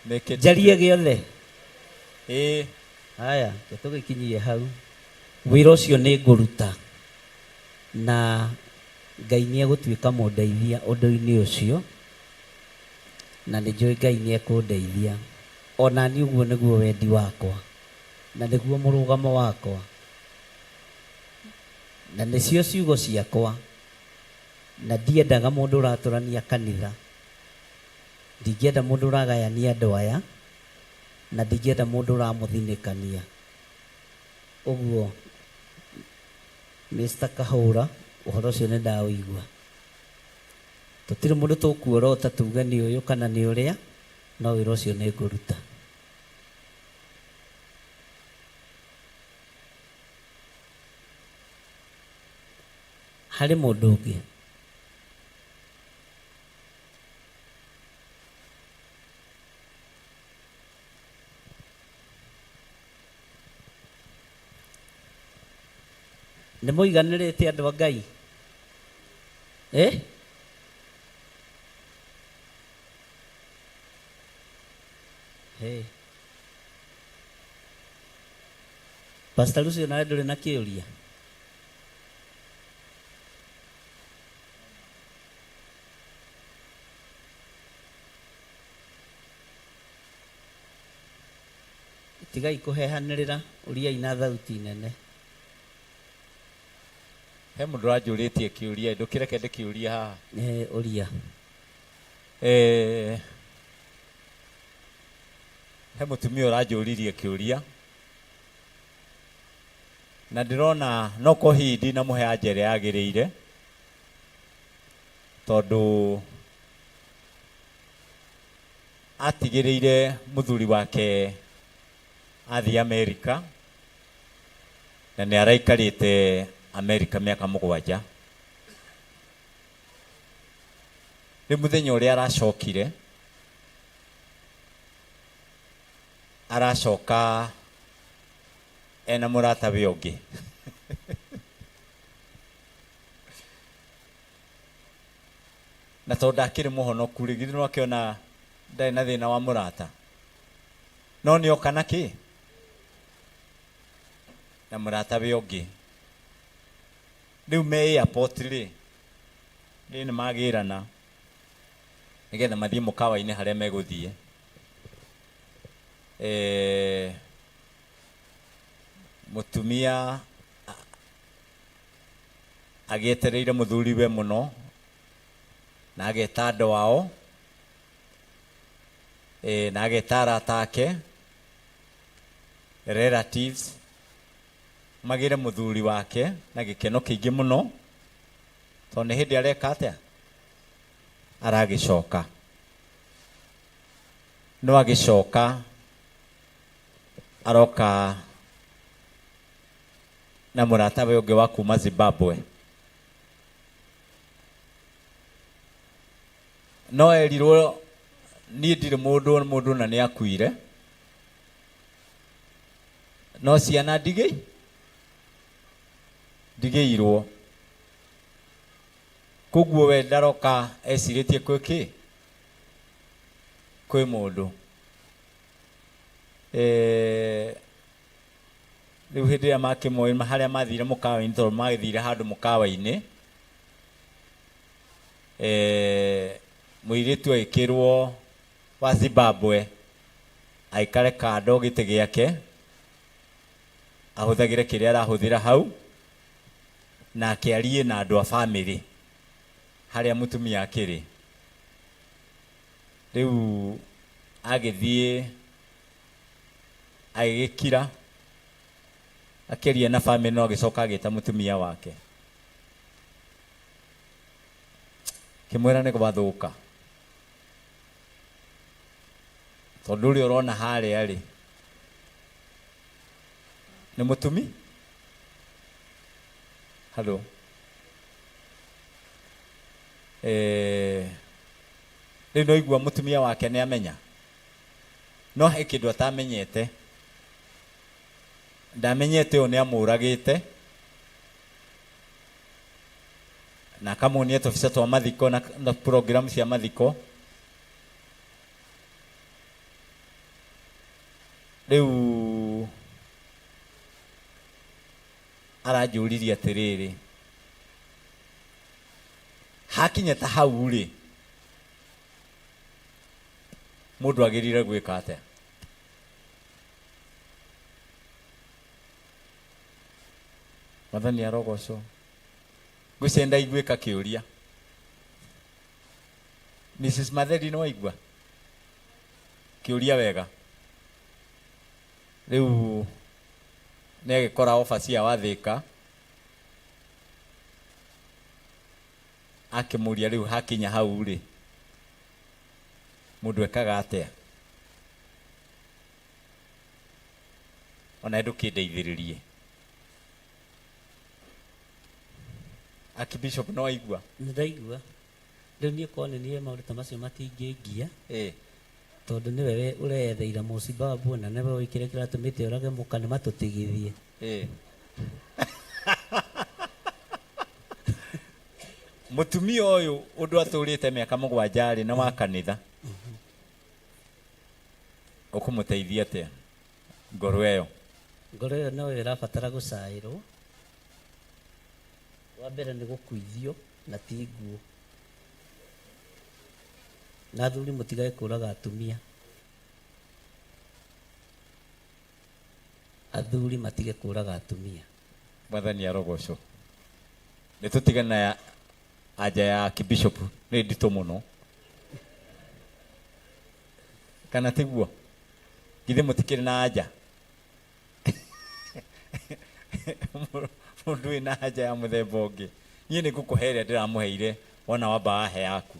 S14: Make it
S3: njarie gĩothe.
S14: Ĩĩ.
S3: Haya, reke tũgĩkinyie hau. Wĩra ũcio nĩ ngũruta, na Ngai nĩ egũtuĩka mũndeithia ũndũ-inĩ ũcio, na nĩ njũĩ Ngai nĩ ekũndeithia. O na niĩ ũguo nĩguo wendi wakwa, na nĩguo mũrũgamo wakwa, na nĩcio ciugo ciakwa, na ndiendaga mũndũ ũratũrania kanitha, ndingĩenda mũndũ ũragayania andũ aya, na ndingĩenda mũndũ ũramũthinĩkania. Ũguo Mister Kahũra, ũhoro ũcio nĩ ndaũigua. Tũtirĩ mũndũ tũkuorota tuge nĩ ũyũ kana nĩ ũrĩa, no wĩra ũcio nĩ ngũruta. Harĩ mũndũ ũngĩ? Nĩ mũiganĩrĩte andũ a Ngai? Eh? Hey. Pastor Lucy nawe ndũrĩ na kĩũria? Tigai kũhehanĩrĩra, ũriai na thauti nene.
S14: He mũndũ ũranjũrĩtie kĩũria, ndũkĩreke ndĩkĩũrie haha.
S3: Eh, ũria.
S14: Eh, he mũtumia ũranjũririe kĩũria na ndĩrona no ko hihi ndinamũhe anja ĩrĩa yagĩrĩire tondũ Atigĩrĩire mũthuri wake athiĩ Amerika na nĩ araikarĩte Amerika mĩaka 7. Rĩu mũthenya ũrĩa aracokire, aracoka ena mũratawe ũngĩ. Na tondũ akĩrĩ mũhonoku rĩ, githĩ nĩwakĩona ndarĩ na thĩna wa mũrata? No nĩoka na kĩ? Na mũratawe ũngĩ. Rĩu me airport rĩ, rĩ nĩ magĩrana nĩgetha mathiĩ mũkawa-inĩ harĩa megũthiĩ. Mũtumia agĩetereire mũthuriwe mũno na ageta andũ ao, na ageta arata ake, relatives, magĩre mũthuri wake na gĩkeno kĩingĩ mũno tondũ nĩ hĩndĩ areka atĩa? Aragĩcoka. No agĩcoka aroka na mũratawe ũngĩ wa kuma Zimbabwe. No erirwo niĩ ndirĩ mũndũ, mũndũ na nĩ akuire, no ciana ndigĩirwo. Koguo we ndaroka ecirĩtie kwĩ kĩ? Kwĩ mũndũ. Rĩu hĩndĩ ĩrĩa makĩmoĩ harĩa mathire mũkawa-inĩ, tondũ magĩthire handũ mũkawa-inĩ, mũirĩtu agĩkĩrwo wa Zimbabwe aikare kando gĩtĩ gĩake, ahũthagĩre kĩrĩa arahũthĩra hau, na akĩarie na andũ a bamĩrĩ harĩa mũtumia akĩrĩ. Rĩu agĩthiĩ agĩgĩkira akĩaria na bamĩrĩ, no agĩcoka agĩta mũtumia wake kĩmwĩra nĩ gwathũka, tondũ ũrĩa ũrona harĩa rĩ nĩ mũtumi. Hello. Rĩu no igua mũtumia wake nĩ amenya, no he kĩndũ atamenyete. Ndamenyete ũyũ nĩ amũragĩte na akamuonia tũbica twa mathiko na program cia mathiko. Rĩu aranjũririe atĩrĩrĩ, hakinya ta hau rĩ, mũndũ agĩrĩire gwĩka atĩa? Mwathani arogocwo. Ngwĩciria ndaiguĩka kĩũria. Mrs. Matheri nĩ waigua kĩũria wega? Rĩu nĩ agĩkora oba cia wathĩka, akĩmũria rĩu hakinya hau rĩ, mũndũ ekaga atĩa? Ona ndũkĩndeithĩrĩrie. Archbishop no aigua?
S2: Nĩ ndaigua. Rĩu niĩ korwo nĩ niĩ maũndũ ta macio matingĩngia, tondũ nĩwe ũreyetheire Mũzimbabwe na nĩwe ũĩ kĩrĩa kĩratũmĩte ũrage mũka, nĩ matũtigithie.
S14: Mũtumia ũyũ ũndũ atũrĩte mĩaka 7 rĩ, na wa kanitha, ũkũmũteithia atĩa ngoro ĩyo?
S2: Ngoro ĩyo no ĩrabatara gũcaĩrwo. Wa mbere nĩ gũkuithio na ti nguo. Na athuri mũtigage kũraga atumia. Athuri matige kũraga atumia.
S14: Mwathani arogocwo. Nĩ tũtigane na anja ya Archbishop nĩ nditũ mũno. Kana tiguo? Githĩ mũtikĩrĩ na anja? Mũndũ wĩna anja ya mũthemba ũngĩ. Niĩ nĩ ngũkũhe ĩrĩa ndĩramũheire wona wamba wahe yaku.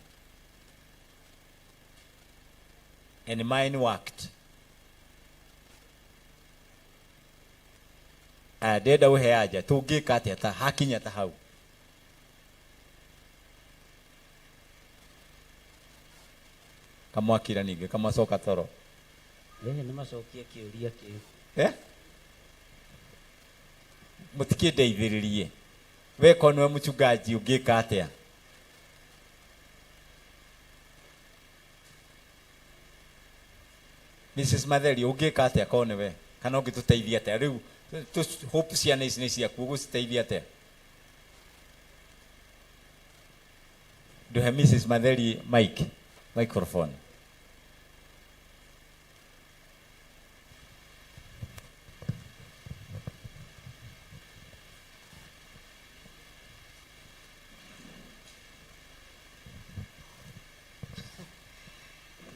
S14: And mine worked. Aya, ndĩrenda ũhe anja tũngĩka atĩa ta hakinya ta hau. Kamwakira ningĩ kamacoka toro.
S2: Rĩrĩ nĩ macokie kĩũria kĩu.
S14: Eh? Mũtikĩndeithĩrĩrie. We korwo nĩwe mũchungaji ũngĩka atĩa? Mrs. Matheri ũngĩka atĩa korwo nĩwe? Kana ũngĩtũteithia atĩa? Rĩu hope ciana ici nĩ ciaku ũgũciteithia atĩa? Ndũhe Mrs. Matheri mic, microphone.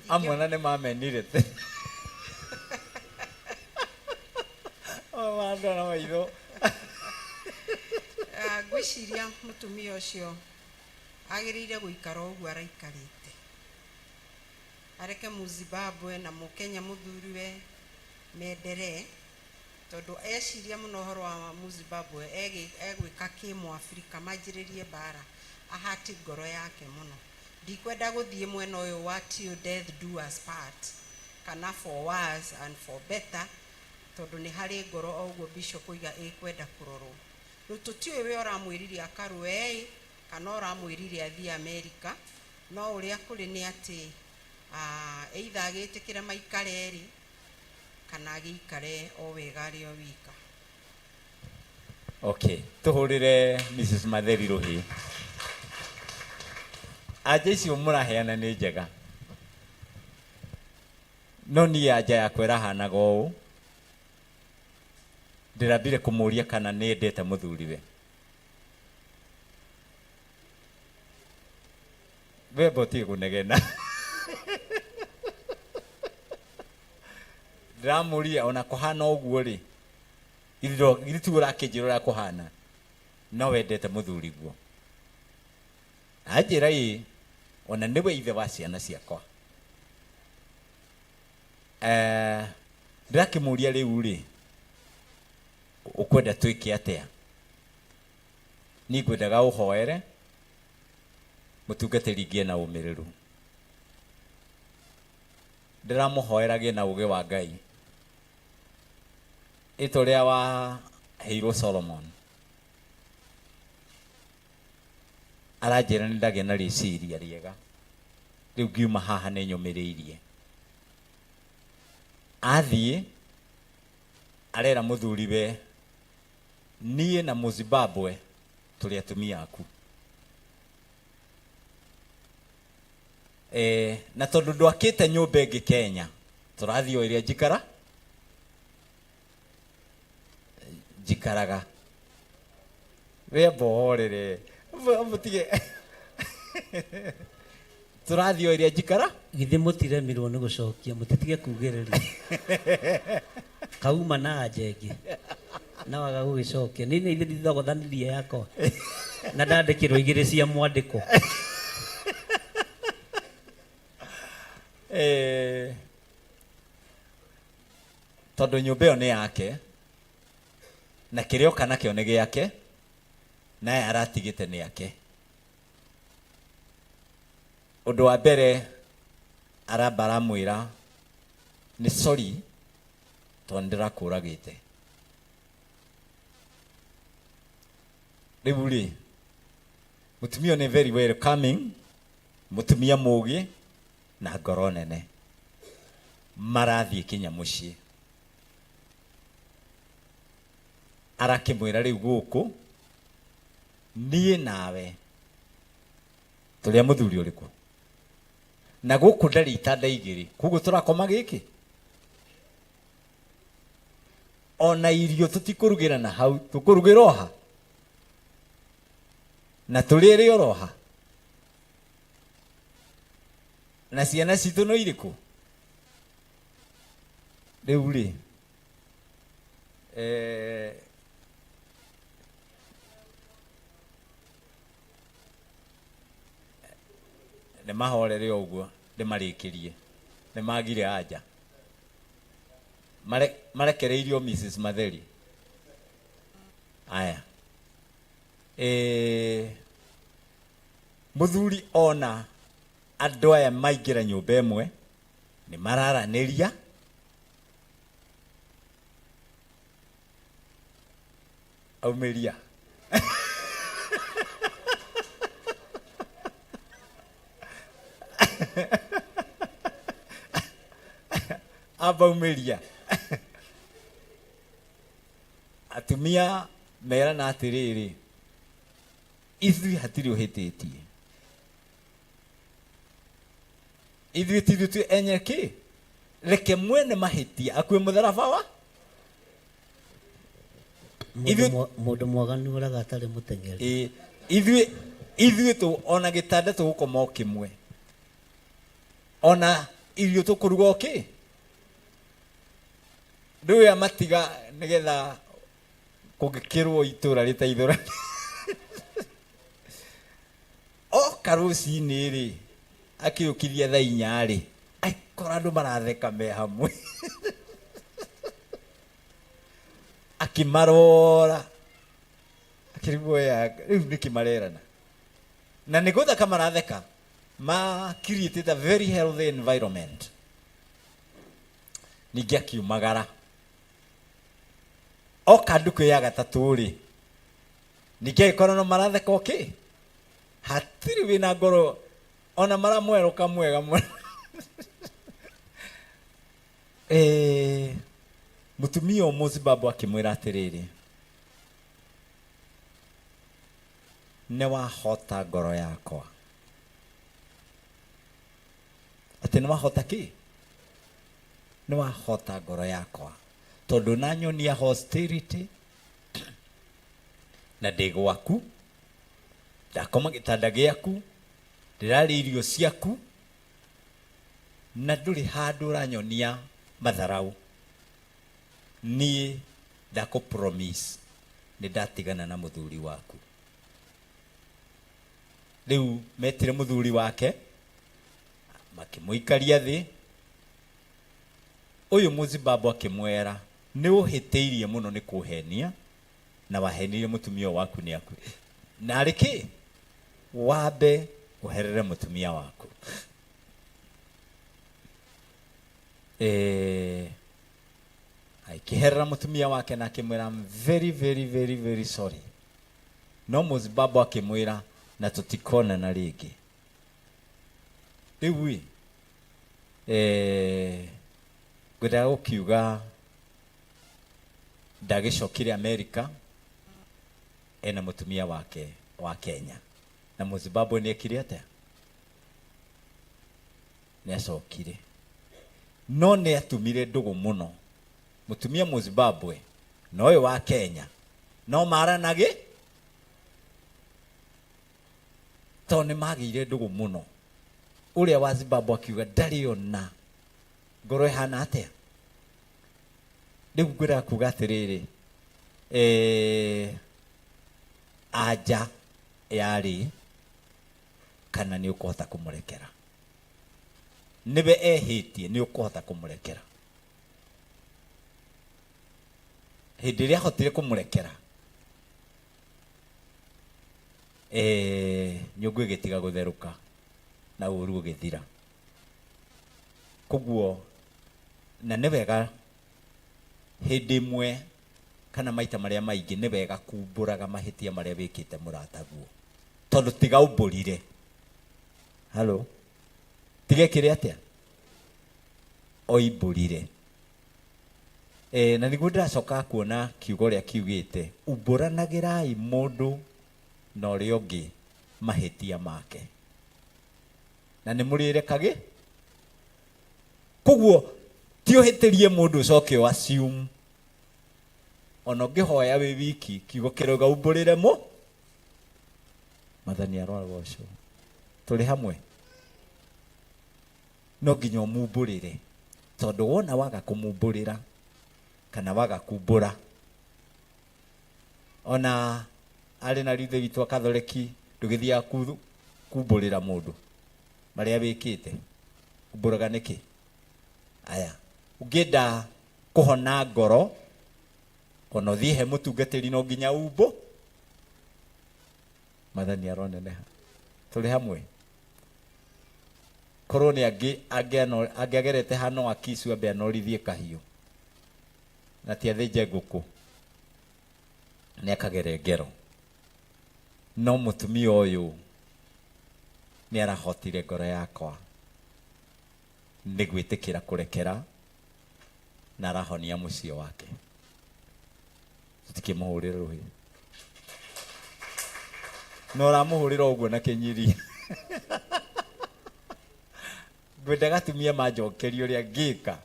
S14: Amwe na nĩ mamenire te. Mandora maitho.
S12: Ah, ngwĩciria mũtumia ũcio agĩrĩire gũikara ũguo araikarĩte areke mũzimbabwe na mũkenya mũthuriwe menderee tondũ eciria mũno ũhoro wa mũzimbabwe egwĩka kĩmũafrika manjĩrĩrie mbara ahati ngoro yake mũno. Ndikwenda gũthiĩ mwena ũyũ wa till death do us part kana for worse and for better tondũ nĩ harĩ ngoro o ũguo bishop oiga ĩkwenda kũrorwo. Rĩu tũtiũĩ we ũramwĩrire akarũe ĩ kana ũramwĩrire athiĩ Amerika, no ũrĩa kũrĩ nĩ atĩ either agĩtĩkĩre maikare erĩ kana agĩikare o wega arĩ o wika.
S14: Okay, tuhurire Mrs. Matheri ruhi. Anja icio mũraheana nĩ njega. No niĩ anja yakwa ĩrahanaga ũũ. Ndĩrambire kũmũria kana nĩ endete mũthuriwe. Wemba ũtige kũnegena. Ndĩramũria ona kũhana ũguo rĩ, githĩ tiguo ũrakĩnjĩra ũrĩa kũhana, no wendete mũthuriguo. Anjĩra ĩ, ona nĩwe ithe wa ciana ciakwa. Ndĩrakĩmũria rĩu rĩ, ũkwenda twĩke atĩa? Niĩ ngwendaga ũhoere mũtungatĩri ngĩe na ũmĩrĩru. Ndĩramũhoera agĩe na ũgĩ wa Ngai. Ĩta ũrĩa waheirwo Solomon. Aranjĩra nĩ ndagĩa na rĩciria rĩega. Rĩu ngiuma haha nĩ nyũmĩrĩirie. Athiĩ arera mũthuriwe niĩ na Mũzimbabwe tũrĩ atumia aku. Na tondũ ndwakĩte nyũmba ĩngĩ Kenya, tũrathiĩ o ĩrĩa njikara njikaraga. We amba ũhorere, mũtige. Tũrathiĩ o ĩrĩa njikara.
S2: Githĩ mũtiremirwo nĩ gũcokia, mũtitige kugĩrĩria. Kauma na anja ĩngĩ. Na waga gũgĩcokia. Niĩ nĩ ithe ndithogothanirie yakwa. Na ndandĩkĩrwo igĩrĩ cia mwandĩko.
S14: Tondũ nyũmba ĩyo nĩ yake, na kĩrĩa oka nakĩo nĩ gĩake, na aya aratigĩte nĩ ake. Ũndũ wa mbere aramba aramwĩra nĩ sorry tondũ nĩndĩrakũragĩte. Rĩu rĩ, mũtumia ũyũ nĩ very welcoming, mũtumia mũgĩ na ngoro nene. Marathiĩ kinya mũciĩ. Arakĩmwĩra rĩu gũkũ, niĩ nawe tũrĩ a mũthuri ũrĩkũ? Na gũkũ ndarĩ itanda igĩrĩ, koguo tũrakoma gĩkĩ? Ona irio tũtikũrugĩra na hau, tũkũrugĩra oha? Na tũrĩre oroha? Na ciana citũ no irĩkũ? Rĩu rĩ, nĩ mahorere ũguo, ndĩmarĩkĩrie. Nĩ magire anja. Marekereirio Mrs. Matheri. Aya. Mũthuri ona andũ aya maingĩra nyũmba ĩmwe nĩ mararanĩria aumĩria amba umĩria atumia merana atĩrĩrĩ, ithuĩ hatirĩ ũhĩtĩtie, ithuĩ ti ithuĩ twĩ enye kĩ, reke mwene mahĩtia akue mũtharaba wa
S2: Mũndũ mwaganu ũraga atarĩ mũteng'eri.
S14: Ĩ, ithuĩ tũ ona gĩtanda tũgũkoma o kĩmwe, ona irio tũkũruga o kĩ, ndũĩ amatiga nĩgetha kũngĩkĩrwo itũra rĩteithũra oka rũcinĩ rĩ, akĩũkiria thaa 4 rĩ, akora andũ maratheka me hamwe, akĩmarora akĩrigwo ya rĩu nĩkĩ marerana na nĩ gũtheka maratheka, ma created a very healthy environment. Ningĩ akiumagara oka ndukũ ya gatatũ rĩ, ningĩ agĩkora no maratheka okĩ, hatirĩ wĩna ngoro ona maramwerũka mwega mũno. Mũtumia ũyũ Mũzimbabwe akĩmwĩra atĩrĩrĩ, nĩ wahota ngoro yakwa. Atĩ nĩ wahota kĩ? Nĩ wahota ngoro yakwa tondũ nanyonia hostility na ndĩ gwaku, ndakoma gĩtanda gĩaku, ndĩrarĩa irio ciaku na ndũrĩ handũ ũranyonia matharau. Niĩ ndakũ promise nĩ ndatigana na mũthuri waku. Rĩu metire mũthuri wake makĩmũikaria thĩ. Ũyũ Mũzimbabwe akĩmwĩra nĩ ũhĩtĩirie mũno nĩ kũhenia na wahenirie mũtumia ũyũ waku nĩ aku na arĩ kĩ, wambe ũherere mũtumia waku. Akĩherera mũtumia wake na akĩmwĩra I'm very very very very sorry. No Mũzimbabwe akĩmwĩra na tũtikonana rĩngĩ. Rĩu ĩ, ngwendaga gũkiuga ndagĩcokire Amerika ena mũtumia wake wa Kenya, na Mũzimbabwe nĩ ekire atĩa? Nĩ acokire, no nĩ atumire ndũgũ mũno mũtumia Mũzimbabwe na ũyũ wa Kenya, no maranagĩ tondũ nĩ magĩire ndũgũ mũno. Ũrĩa wa Zimbabwe akiuga ndarĩ ona ngoro ĩhana atĩa. Rĩu ngwendaga kuga atĩrĩrĩ, anja yarĩ kana nĩ ũkũhota kũmũrekera, nĩwe ehĩtie, nĩ ũkũhota kũmũrekera. Hĩndĩ ĩrĩa ahotire kũmũrekera, nyũngũ ĩgĩtiga gũtherũka na ũru ũgĩthira. Koguo na nĩ wega hĩndĩ ĩmwe kana maita marĩa maingĩ nĩ wega kumbũraga mahĩtia marĩa wĩkĩte mũrataguo, tondũ tiga ũmbũrire. Halo, tiga ĩkĩre atĩa? Oimbũrire. Na nĩguo ndĩracoka kuona kiugo ũrĩa kiugĩte, umbũranagĩrai mũndũ na ũrĩa ũngĩ mahĩtia make na nĩ mũrĩrekagĩ. Koguo ti ũhĩtĩrie mũndũ ũcoke o assume, ona ũngĩhoya wĩ wiki kiugo kĩrauga umbũrĩre mũ Mwathani arogocwo. Tũrĩ hamwe, no nginya ũmumbũrĩre, tondũ wona waga kũmumbũrĩra kana waga kumbũra, ona arĩ na rithe witũ a Katholeki ndũgĩthiaga kumbũrĩra mũndũ marĩa wĩkĩte, umbũraga nĩkĩ? Aya, ũngĩenda kũhona ngoro ona ũthiĩ he mũtungatĩri no nginya umbo. Mwathani aroneneha. Tũrĩ hamwe. Korwo nĩ angĩ angĩagerete hano akicu ambe anorithie kahiũ na ti athĩnje ngũkũ, nĩ akagere ngero. No mũtumia ũyũ nĩ arahotire ngoro yakwa nĩ gwĩtĩkĩra kũrekera na arahonia mũciĩ wake. Tũtikĩmũhũrĩra rũhĩ, na ũramũhũrĩra ũguo na kĩnyiri. Ngwenda gatumia manjokerie ũrĩa ngĩka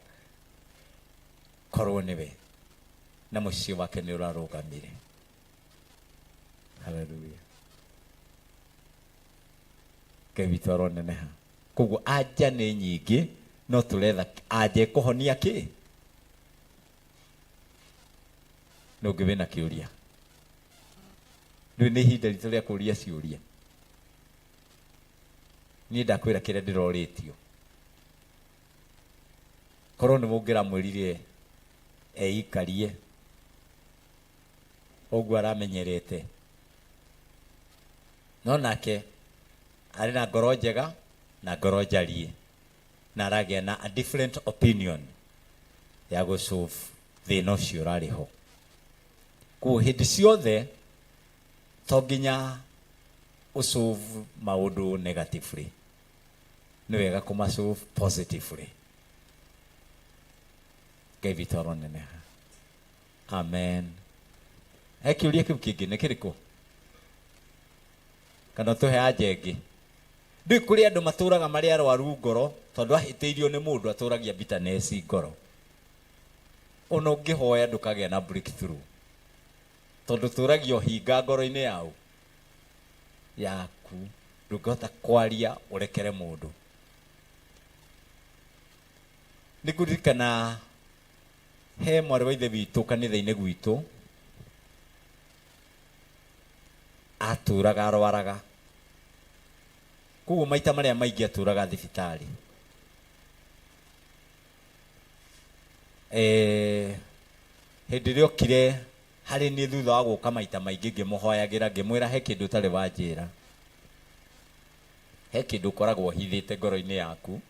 S14: korwo nĩwe na mũciĩ wake nĩ ũrarũgamire. Haleluya. Ngai witũ aroneneha. Koguo anja nĩ nyingĩ, no tũretha anja ĩkũhonia kĩ. Nũ ũngĩ wĩna kĩũria? Rĩu nĩ ihinda ritũ rĩa kũria ciũria. Niĩ ndakwĩra kĩrĩa ndĩrorĩtio. Korwo nĩ mũngĩramwĩrire eikarie ũguo aramenyerete, no nake arĩ na ngoro njega na ngoro njariĩ, na aragĩa na a different opinion ya gũ solve thĩna ũcio ũrarĩ ho. Koguo hĩndĩ ciothe to nginya ũ solve maũndũ negatively, nĩ wega kũma solve positively. Ngai witũ aroneneha. Amen. He kĩũria kĩu kĩngĩ nĩ kĩrĩkũ? Kana tũhe anja ĩngĩ? Ndũĩ kũrĩ andũ matũraga marĩ arwaru ngoro tondũ ahĩtĩirio nĩ mũndũ atũragia bitterness ngoro. Ona ũngĩhoya ndũkagĩa na breakthrough tondũ ũtũragia ũhinga ngoro-inĩ yau yaku, ndũngĩhota kwaria ũrekere mũndũ. Nĩ ngũririkana he mwarĩ wa ithe witũ kanitha-inĩ gwitũ atũraga arwaraga, koguo maita marĩa maingĩ atũraga thibitarĩ. Hĩndĩ ĩrĩa okire harĩ niĩ thutha wa gũka maita maingĩ ngĩmũhoyagĩra, ngĩmwĩra he kĩndũ ũtarĩ wanjĩra, he kĩndũ ũkoragwo ũhithĩte ngoro-inĩ yaku,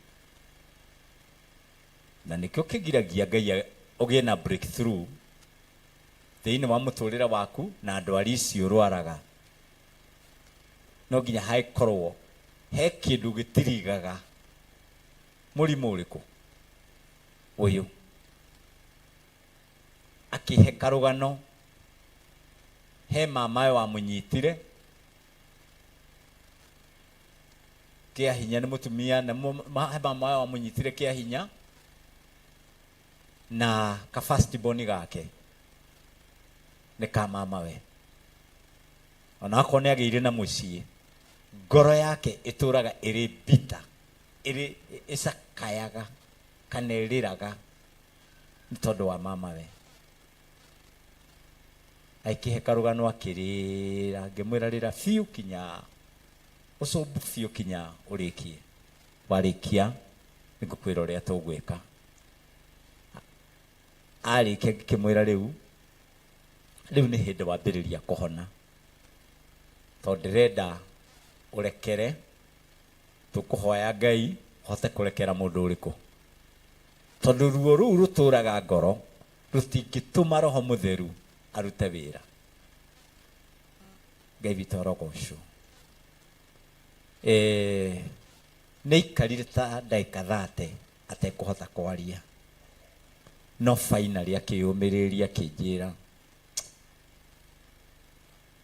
S14: na nĩkĩo kĩgiragia Ngai ũgĩe na breakthrough thĩinĩ wa mũtũrĩre waku na ndwari ici ũrwaraga. No nginya hagĩkorwo he kĩndũ gĩtirigaga mũrimũ ũrĩkũ ũyũ. Akĩhe karũgano, he mamawe wamũnyitire kĩa hinya, nĩ mũtumia, na he mamawe wamũnyitire kĩa hinya na ka first born gake nĩ ka mamawe. Ona akorwo nĩ agĩire na mũciĩ, ngoro yake ĩtũraga ĩrĩ bitter, ĩrĩ ĩcakayaga kana ĩrĩraga nĩ tondũ wa mamawe. Agĩkĩhe karũgano akĩrĩra, ngĩmwĩra rĩra biũ kinya ũcũmbu biũ kinya ũrĩkie. Warĩkia nĩngũkwĩra ũrĩa tũgwĩka. Arĩkia ngĩkĩmwĩra rĩu, rĩu nĩ hĩndĩ wambĩrĩria kũhona, tondũ ndĩrenda ũrekere. Tũkũhoya Ngai ũhote kũrekera mũndũ ũrĩkũ, tondũ ruo rũu rũtũraga ngoro rũtingĩtũma Roho Mũtheru arute wĩra. Ngai witũ arogocwo. Nĩ aikarire ta ndagĩka thate atekũhota kwaria, no finally akĩyũmĩrĩria akĩnjĩra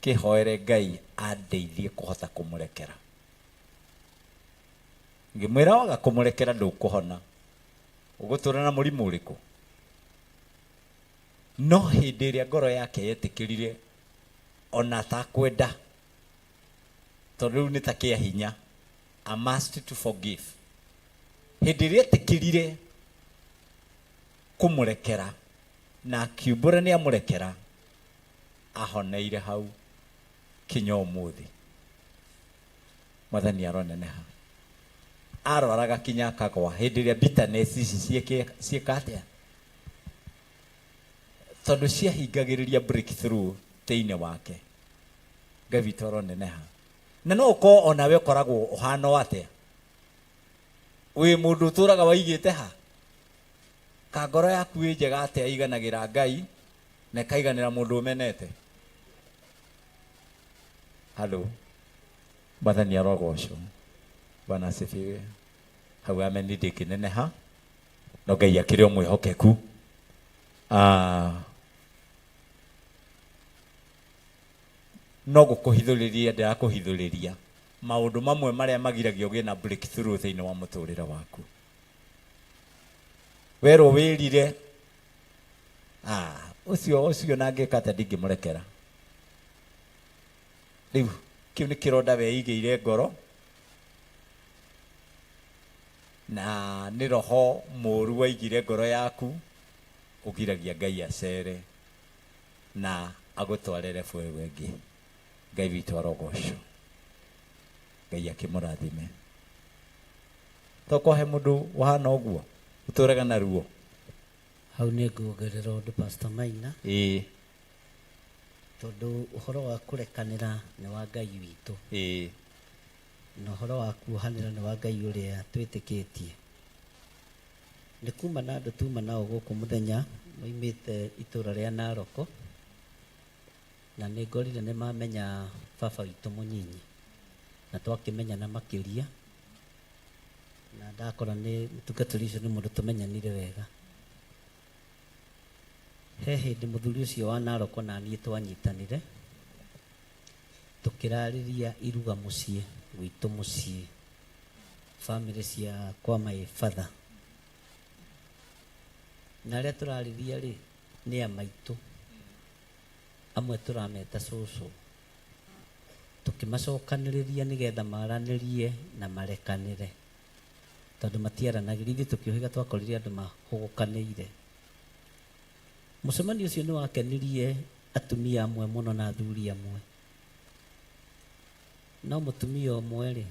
S14: kĩhoere Ngai andeithie kũhota kũmũrekera. Ngĩmwĩra waga kũmũrekera ndũkũhona, ũgũtũra na mũrimũ ũrĩkũ? No hĩndĩ ĩrĩa ngoro yake yetĩkĩrire ona atakwenda, tondũ rĩu nĩ ta kĩa hinya, a must to forgive. Hĩndĩ ĩrĩa etĩkĩrire kũmũrekera na akiumbũra nĩ amũrekera, ahoneire hau kinya ũmũthĩ. Mwathani aroneneha. Arwaraga kinya akagwa hĩndĩ ĩrĩa bitterness ici ciĩka atĩa, tondũ ciahingagĩrĩria breakthrough thĩinĩ wake. Ngai witũ aroneneha. Na no ũkorwo onawe ũkoragwo ũhana o atĩa, wĩ mũndũ ũtũraga waigĩte ha ka ngoro yaku ĩ njega atĩa, iganagĩra Ngai na ĩkaiganĩra mũndũ ũmenete. Halo, Mwathani arogocwo. Bwana asifiwe. Hau ameni ndĩngĩneneha, no Ngai akĩrĩ o mwĩhokeku. No gũkũhithũrĩria ndĩrakũhithũrĩria maũndũ mamwe marĩa magiragia ũgĩe na breakthrough thĩinĩ wa mũtũrĩre waku. Werwo wĩrire, ũcio ũcio na ngĩka atĩa ndingĩmũrekera. Rĩu kĩu nĩ kĩronda weigĩire ngoro, na nĩ roho mũru waigire ngoro yaku, ũgiragia Ngai acere na agũtware level ĩyo ĩngĩ. Ngai witũ arogocwo. Ngai akĩmũrathime. Tokorwo he mũndũ ũhana ũguo ũtũraga na ruo.
S2: Hau nĩ nguongerera ũndũ Pastor Maina.
S14: Ĩĩ.
S2: Tondũ ũhoro wa kũrekanĩra nĩ wa Ngai witũ.
S14: Ĩĩ.
S2: Na ũhoro wa kuohanĩra nĩ wa Ngai ũrĩa twĩtĩkĩtie. Nĩ kuma na andũ tuma nao gũkũ mũthenya moimĩte itũra rĩa Naroko, na nĩ ngorire nĩ mamenya baba witũ mũnyinyi, na twakĩmenyana makĩria, na ndakora nĩ mũtungatĩri ũcio nĩ mũndũ tũmenyanire wega. He hĩndĩ mũthuri ũcio wa Naroko na niĩ twanyitanire, tũkĩrarĩria iruga mũciĩ gwitũ mũciĩ, bamĩrĩ cia kwa my father. Na arĩa tũrarĩria rĩ, nĩ a maitũ, amwe tũrameta cũcũ. Tũkĩmacokanĩrĩria nĩgetha maranĩrie na marekanĩre, tondũ matiaranagĩria. Ithuĩ tũkĩũhĩga twakorire andũ mahũgũkanĩire. Mũcemanio ũcio nĩ wakenirie atumia amwe mũno na athuri amwe. No mũtumia ũmwe rĩ,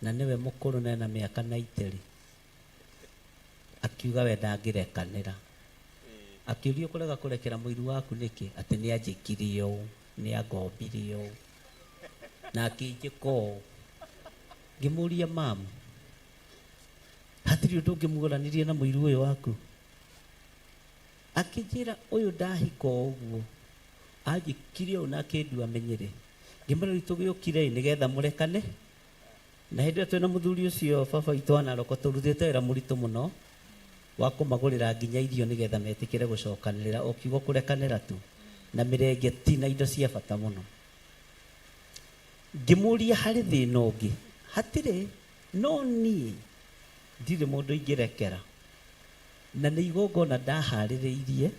S2: na nĩwe mũkũrũ na ena mĩaka 90 rĩ, akiuga we ndangĩrekanĩra. Akĩũrio kũrega kũrekera mũiru waku nĩkĩ? Atĩ nĩ anjĩkire ũũ, nĩ angombire ũũ, na akĩnjĩka ũũ. Ngĩmũria, mamu, hatirĩ ũndũ ũngĩmũgũranirie na mũiru ũyũ waku? Akĩnjĩra ũyũ ndahika o ũguo, anjĩkire ũũ na akĩndua menyere. Ngĩmwĩra rĩu tũgĩũkire ĩ nĩgetha mũrekane. Na hĩndĩ ĩyo twĩna mũthuri ũcio baba witũ wa Naroko tũrutĩte wĩra mũritũ mũno wa kũmagũrĩra nginya irio nĩgetha metĩkĩre gũcokanĩrĩra, o kiugo kũrekanĩra tu, na mĩrengeti na indo cia bata mũno. Ngĩmũria harĩ thĩna ũngĩ? Hatirĩ, no niĩ ndirĩ mũndũ ingĩrekera. Na nĩ igongona ndaharĩrĩirie,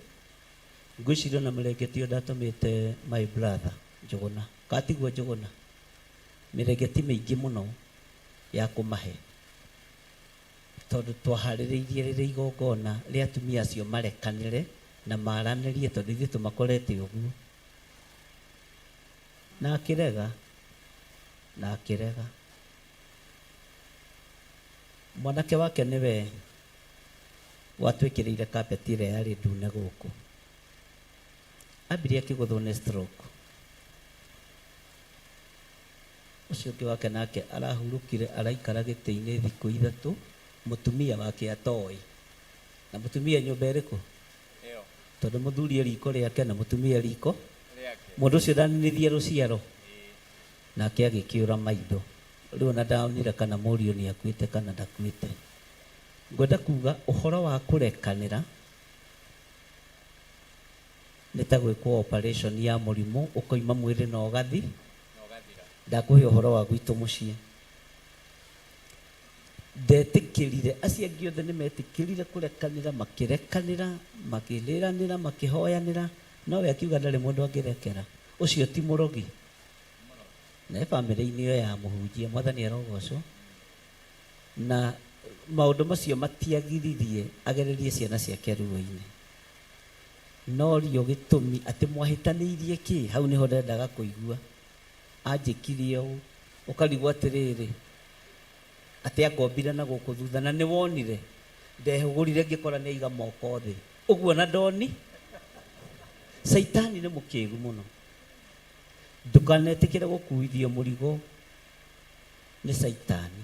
S2: ngwĩciria ona mĩrengeti ĩyo ndatũmĩte my brother Njũgũna, katiguo Njũgũna, mĩrengeti mĩingĩ mũno ya kũmahe, tondũ twaharĩrĩirie rĩrĩ igongona rĩa atumia acio marekanĩre na maranĩrie, tondũ ithuĩ tũmakorete ũguo. Na akĩrega, na akĩrega. Mwanake wake nĩwe watwĩkĩrĩire carpet ĩrĩa yarĩ ndune gũkũ. Ambirie akĩgũthwo nĩ stroke. Ũcio ũngĩ wake nake arahurũkire araikara gĩtĩ-inĩ thikũ 3, mũtumia wake atoĩ. Na mũtumia nyũmba ĩrĩkũ? Tondũ mũthuri e riko rĩake na mũtumia riko. Mũndũ ũcio ndaninithie rũciaro. Nake agĩkĩũra maitho. Rĩu ona ndaonire kana mũriũ nĩ akuĩte kana ndakuĩte. Ngwenda kuga ũhoro wa kũrekanĩra nĩ ta gwĩkwo operation ya mũrimũ ũkoima mwĩrĩ na ũgathi. Ndakũhe ũhoro wa gwitũ mũciĩ. Ndetĩkĩrire, acio angĩ othe nĩ metĩkĩrire kũrekanĩra, makĩrekanĩra, makĩrĩranĩra, makĩhoyanĩra, no we akiuga ndarĩ mũndũ angĩrekera. Ũcio ti mũrogi. Na bamĩrĩ-inĩ ĩyo ya mũhunjia, Mwathani arogocwo. Na maũndũ macio matiagiririe agererie ciana ciake ruo-inĩ. No rio gĩtũmi atĩ mwahĩtanĩirie kĩ, hau nĩho ndendaga kũigua. Anjĩkire ũũ, ũkarigwo atĩrĩrĩ,
S3: Atĩ angombire na gũkũ thutha na nĩ wonire ndehũgũrire ngĩkora nĩ aiga moko thĩ ũguo na ndoni. Caitani nĩ mũkĩgu mũno. Ndũkanetĩkĩre gũkuithio mũrigo nĩ caitani.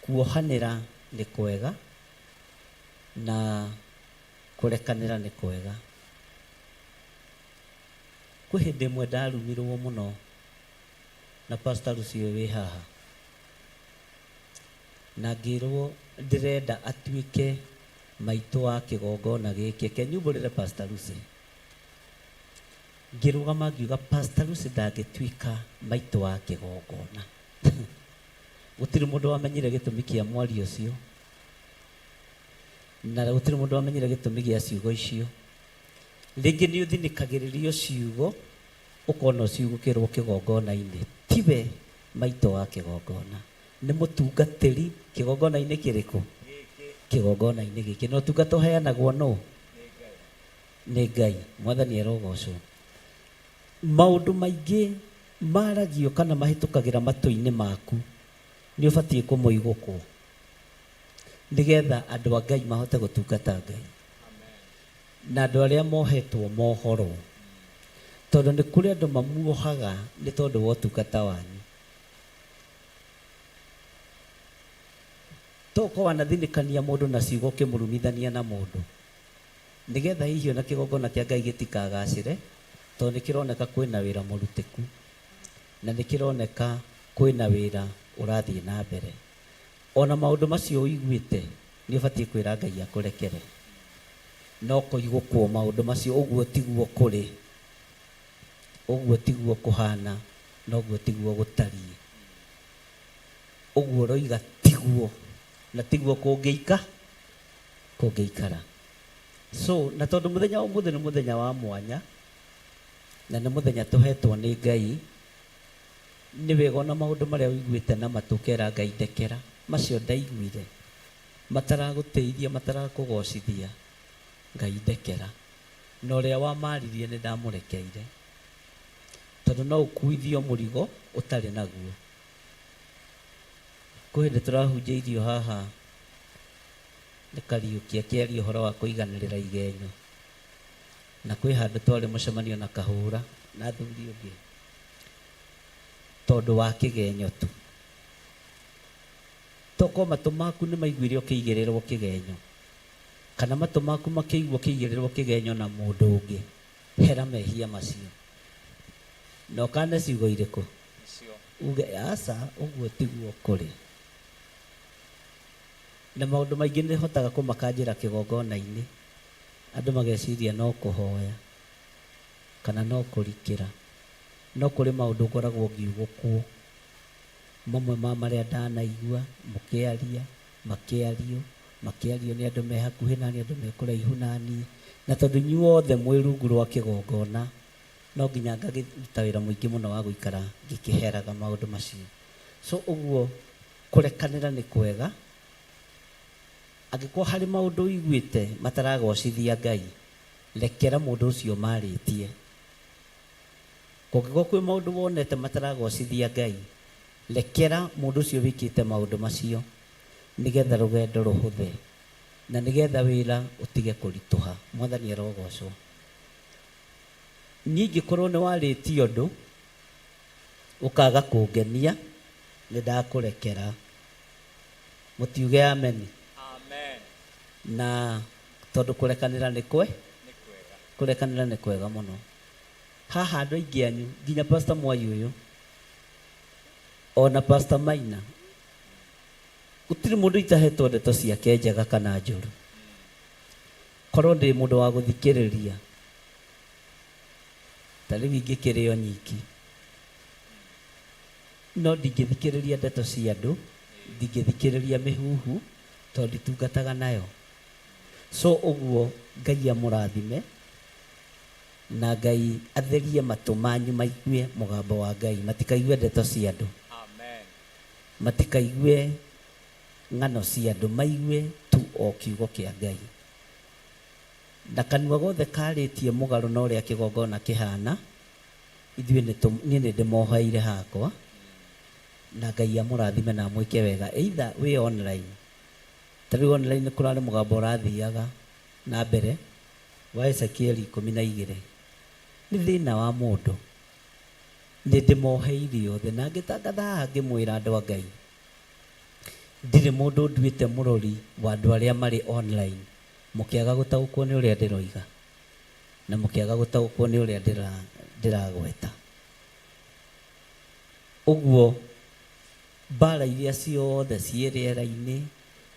S3: Kuohanĩra nĩ kwega na kũrekanĩra nĩ kwega. Kwĩ hĩndĩ ĩmwe ndarumirwo mũno na Pastor Lucy ũyũ wĩ haha, na ngĩrwo ndĩrenda atuĩke maitũ wa kĩgongona gĩkĩ. Reke nyumbũrĩre Pastor Lucy. Ngĩrũgama ngiuga Pastor Lucy ndangĩtuĩka maitũ wa kĩgongona. Gũtirĩ mũndũ wamenyire gĩtũmi kĩa mwario ũcio, na gũtirĩ mũndũ wamenyire gĩtũmi gĩa ciugo icio. Rĩngĩ nĩ ũthinĩkagĩrĩrio ciugo ũkona ũciugũkĩrwo kĩgongona-inĩ. Tiwe maitũ wa kĩgongona, nĩ mũtungatĩri kĩgongona-inĩ kĩrĩkũ? Kĩgongona-inĩ gĩkĩ. Na ũtungata ũheanagwo nũ? Nĩ Ngai. Mwathani arogocwo. Maũndũ maingĩ maragio kana mahĩtũkagĩra matũ-inĩ maku nĩ ũbatiĩ kũmũigũkwo nĩgetha andũ a Ngai mahote gũtungata Ngai na andũ arĩa mohetwo mohorwo, tondũ nĩ kũrĩ andũ mamuohaga nĩ tondũ wa ũtungata wanyu. To ũkorwo wanathinĩkania mũndũ na ciugo ũkĩmũrumithania na mũndũ nĩgetha hihi ona kĩgongona kĩa Ngai gĩtikagacĩre, tondũ nĩ kĩroneka kwĩna wĩra mũrutĩku na nĩ kĩroneka kwĩna wĩra ũrathiĩ na mbere. Ona maũndũ macio ũiguĩte nĩ ũbatiĩ kwĩra Ngai akũrekere. No kũigũkwo maũndũ macio ũguo tiguo kũrĩ, ũguo tiguo kũhana, na ũguo tiguo gũtariĩ. Ũguo ũroiga tiguo, na tiguo kũngĩika kũngĩikara. So, na tondũ mũthenya wa ũmũthĩ nĩ mũthenya wa mwanya, na nĩ mũthenya tũhetwo nĩ Ngai, nĩ wega ona maũndũ marĩa ũiguĩte na matũ ũkera Ngai ndekera, macio ndaiguire, mataragũtĩithia, matarakũgocithia, Ngai ndekera. Na ũrĩa wamaririe nĩ ndamũrekeire. Tondũ no ũkuithio mũrigo ũtarĩ naguo. Kwĩ hĩndĩ tũrahunjĩirio haha nĩ Kariũki akĩaria ũhoro wa kũiganĩrĩra igenyo. Na kwĩ handũ twarĩ mũcemanio na Kahũra na athuri ũngĩ tondũ wa kĩgenyo tu. Tokorwo matũ maku nĩ maiguire ũkĩigĩrĩrwo kĩgenyo, kana matũ maku makĩigua ũkĩigĩrĩrwo kĩgenyo na mũndũ ũngĩ, hera mehia macio. Na ũkane ciugo irĩkũ? Uge aca, ũguo tiguo kũrĩ. Na maũndũ maingĩ nĩ hotaga kũmakanjĩra kĩgongona-inĩ, andũ mageciria no kũhoya kana no kũrikĩra. No kũrĩ maũndũ ngoragwo ngiugũkwo, mamwe ma marĩa ndanaigua mũkĩaria, makĩario, makĩario nĩ andũ me hakuhĩ naniĩ, andũ me kũraihu naniĩ. Na tondũ inyuothe mwĩ rungu rwa kĩgongona, no nginya ngakĩruta wĩra mũingĩ mũno wa gũikara ngĩkĩheraga maũndũ macio. So ũguo kũrekanĩra nĩ kwega. Angĩkorwo harĩ maũndũ ũiguĩte mataragocithia Ngai, rekera mũndũ ũcio marĩtie. Kũngĩkorwo kwĩ maũndũ wonete mataragocithia Ngai, rekera mũndũ ũcio wĩkĩte maũndũ macio, nĩgetha rũgendo rũhũthe na nĩgetha wĩra ũtige kũritũha. Mwathani arogocwo. Niĩ ingĩkorwo nĩ warĩtie ũndũ ũkaga kũngenia, nĩ ndakũrekera. Mũtiuge ameni. Na tondũ kũrekanĩra nĩ kwe kũrekanĩra nĩ kwega mũno. Haha andũ aingĩ anyu nginya Pastor Mwai ũyũ ona Pastor Maina, gũtirĩ mũndũ itahetwo ndeto ciake njega kana njũru. Korwo ndĩ mũndũ wa gũthikĩrĩria, ta rĩu ingĩkĩrĩ o nyiki, no ndingĩthikĩrĩria ndeto cia andũ, ndingĩthikĩrĩria mĩhuhu, tondũ nditungataga nayo. So ũguo Ngai amũrathime na Ngai atherie matũ manyu maigue mũgambo wa Ngai, matikaigue ndeto cia andũ, matikaigue ng'ano cia andũ, maigue tu o kiugo kĩa Ngai. Na kanua gothe karĩtie mũgarũ na ũrĩa kĩgongona kĩhana, ithuĩ nĩ niĩ nĩ ndĩmoheire hakwa. Na Ngai amũrathime na amwĩke wega. Either wĩ online, ta rĩu online kũrarĩ mũgambo ũrathiaga na mbere wa Ezekieli 12. Nĩ thĩna wa mũndũ. Nĩ ndĩmoheirie othe na ngĩtangatha haha ngĩmwĩra andũ a Ngai. Ndirĩ mũndũ nduĩte mũrori wa andũ arĩa marĩ online. Mũkĩaga gũtaũkwo nĩ ũrĩa ndĩroiga na mũkĩaga gũtaũkwo nĩ ũrĩa ndĩragweta. Ũguo mbara iria ciothe ciĩ rĩera-inĩ,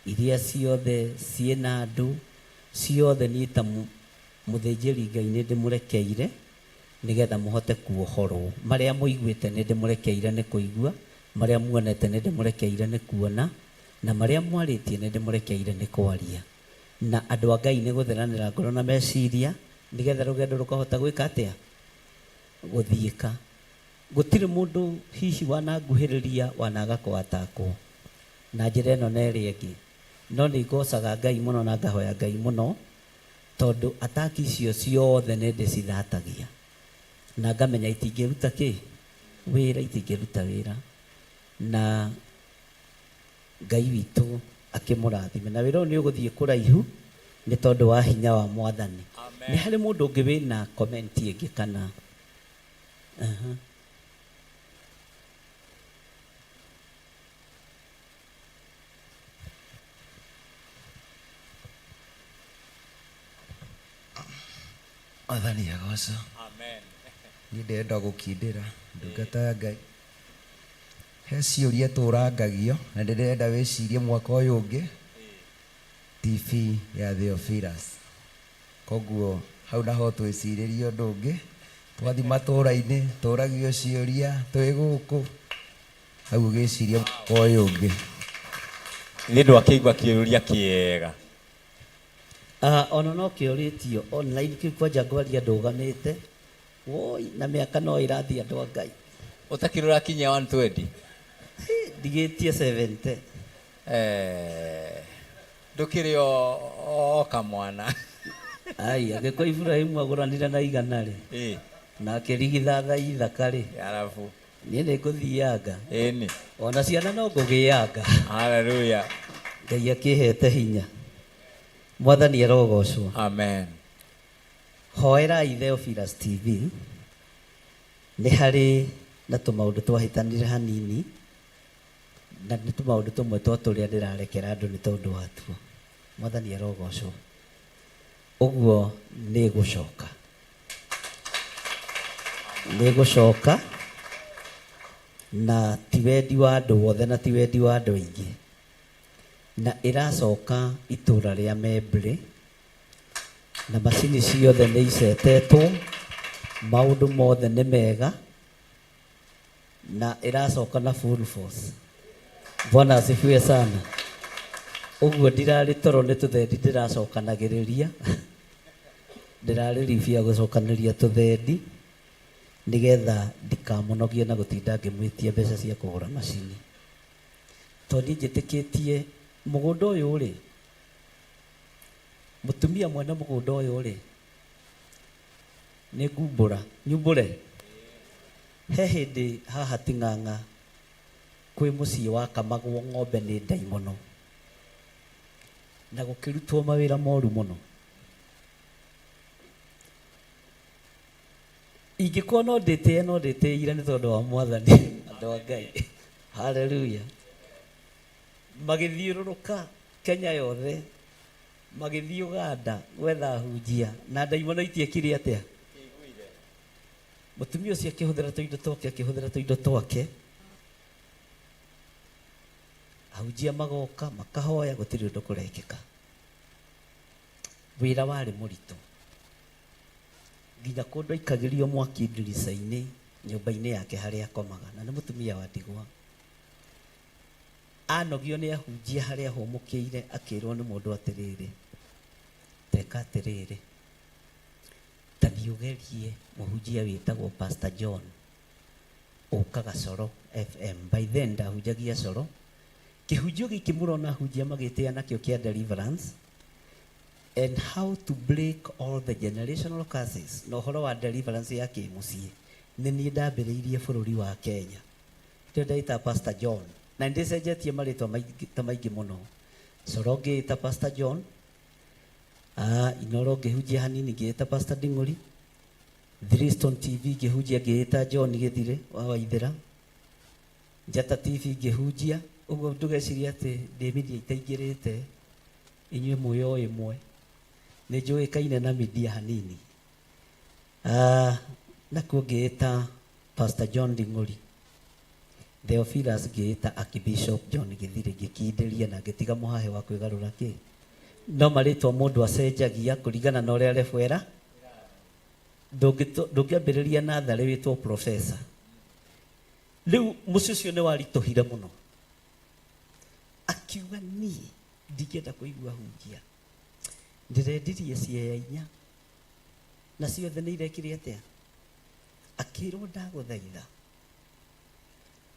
S3: iria ciothe ciĩ na andũ, ciothe niĩ ta mũthĩnjĩri Ngai nĩ ndĩmũrekeire nĩgetha mũhote kuohorwo. Marĩa mũiguĩte nĩ ndĩmũrekeire nĩ kũigua, marĩa muonete nĩ ndĩmũrekeire nĩ kuona, na marĩa mwarĩtie nĩ ndĩmũrekeire nĩ kwaria. Na andũ a Ngai nĩ gũtheranĩra ngoro na meciria nĩgetha rũgendo rũkahota gwĩka atĩa? Gũthiĩka. Gũtirĩ mũndũ hihi wananguhĩrĩria wanaga kũatakwo na njĩra ĩno na ĩrĩa ĩngĩ. No nĩ ngocaga Ngai mũno na ngahoya Ngai mũno tondũ ataki icio ciothe nĩ ndĩcithatagia na ngamenya itingĩruta kĩ? Wĩra, itingĩruta wĩra. Na Ngai witũ akĩmũrathime. Na wĩra ũyũ nĩ ũgũthiĩ kũraihu nĩ tondũ wa hinya wa Mwathani. Nĩ harĩ mũndũ ũngĩ wĩna comment ĩngĩ kana? Aha.
S16: Mwathani agocwo.
S14: Amen.
S16: Niĩ ndĩrenda gũkindĩra ndungata ya Ngai. He ciũria tũrangagio na ndĩrenda wĩcirie mwaka ũyũ ũngĩ TV ya Theophilus. Koguo hau naho twĩcirĩrie ũndũ ũngĩ. Twathiĩ matũra-inĩ tũragio ciũria twĩ gũkũ. Hau ũgĩcirie mwaka ũyũ ũngĩ.
S14: Nĩ ndwakĩigua kĩũria kĩega.
S3: Ona no kĩũrĩtio online kĩu kwanja ngwaria ndũgamĩte. Woi na mĩaka no ĩrathiĩ andũ a Ngai.
S14: Ũtakĩrĩ ũrakinyia 120?
S3: Ndigĩtie 70.
S14: Ndũkĩrĩ o kamwana.
S3: Ai, angĩkorwo Iburahĩmu agũranire na igana rĩ, na akĩrigithatha Ithaka rĩ,
S14: Arabu.
S3: niĩ nĩ ngũthianga.
S14: Ĩni.
S3: Ona ciana no ngũgĩanga.
S14: Hallelujah.
S3: Ngai akĩhete hinya. Mwathani arogocwo.
S14: Amen.
S3: Hoerai Theophilus TV. Nĩ harĩ na tũmaũndũ twahĩtanire hanini, na nĩ tũmaũndũ tũmwe twa tũrĩa ndĩrarekera andũ nĩ tondũ watuo. Mwathani arogocwo. Ũguo nĩ gũcoka. Nĩ gũcoka na ti wendi wa andũ othe na ti wendi wa andũ aingĩ. Na ĩracoka itũra rĩa Membley na macini ciothe nĩ icetetwo, maũndũ mothe nĩ mega na ĩracoka na full force. Bwana asifiwe sana. Ũguo ndirarĩ toro nĩ tũthendi ndĩracokanagĩrĩria. Ndĩrarĩ ribia gũcokanĩria tũthendi nĩgetha ndikamũnogie na gũtinda ngĩmwĩtia mbeca cia kũgũra macini. Tondũ niĩ njĩtĩkĩtie mũgũnda ũyũ rĩ, mũtumia mwene mũgũnda ũyũ rĩ, nĩ ngumbũra, nyumbũre. He hĩndĩ haha Ting'ang'a kwĩ mũciĩ wakamagwo ng'ombe nĩ ndaimono na gũkĩrutwo mawĩra moru mũno. Ingĩkorwo no ndĩtĩe no ndĩtĩire nĩ tondũ wa Mwathani, andũ a Ngai. Hallelujah. Magĩthiũrũrũka Kenya yothe, magĩthiĩ Uganda gwetha ahunjia na ndaimono itiekire atĩa? Mũtumia ũcio akĩhũthĩra tũindo twake, akĩhũthĩra tũindo twake. Ahunjia magoka, makahoya, gũtirĩ ũndũ kũrekĩka. Wĩra warĩ mũritũ. Nginya kũndũ aikagĩrio mwaki ndirica-inĩ nyũmba-inĩ yake harĩa akomaga, na nĩ mũtumia wa ndigwa. Anogio nĩ ahunjia harĩa ahũmũkĩire, akĩrwo nĩ mũndũ atĩrĩrĩ, teka atĩrĩrĩ, ta thiĩ ũgerie mũhunjia wĩtagwo Pastor John, ũkaga Coro FM. By then ndahunjagia Coro. Kĩhunjio gĩkĩ mũrona ahunjia magĩtĩa nakĩo kĩa deliverance and how to break all the generational curses, na ũhoro wa deliverance ya kĩmũciĩ, nĩ niĩ ndambĩrĩirie bũrũri wa Kenya. Ndio ndaita Pastor John na ndĩcenjetie marĩtwa maingĩ ta maingĩ mũno. Coro ngĩĩta Pastor John, Inoro ngĩhunjia hanini ngĩĩta Pastor Nding'ũri, Three Stone TV ngĩhunjia ngĩĩta John Gĩthirĩ wa Waithĩra, Njata TV ngĩhunjia ũguo. Ndũgeciria atĩ ndĩ media itaingĩrĩte, inyuĩ mwĩ o ĩmwe nĩ njũĩkaine na media hanini. Nakuo ngĩĩta Pastor John Nding'ũri, Theophilus ngĩĩta Archbishop John Gĩthirĩ, ngĩkindĩria na ngĩtiga mũhahe wa kwĩgarũra kĩ no marĩtwa mũndũ acenjagia kũringana na ũrĩa rebwera. Ndũngĩambĩrĩria natharĩ wĩtwo professor. Rĩu mũciĩ ũcio nĩ waritũhire mũno, akiuga niĩ ndingĩenda kũigua hunjia, ndĩrendirie ciea inya na ciothe nĩ irekire atĩa. Akĩrwo ndagũthaitha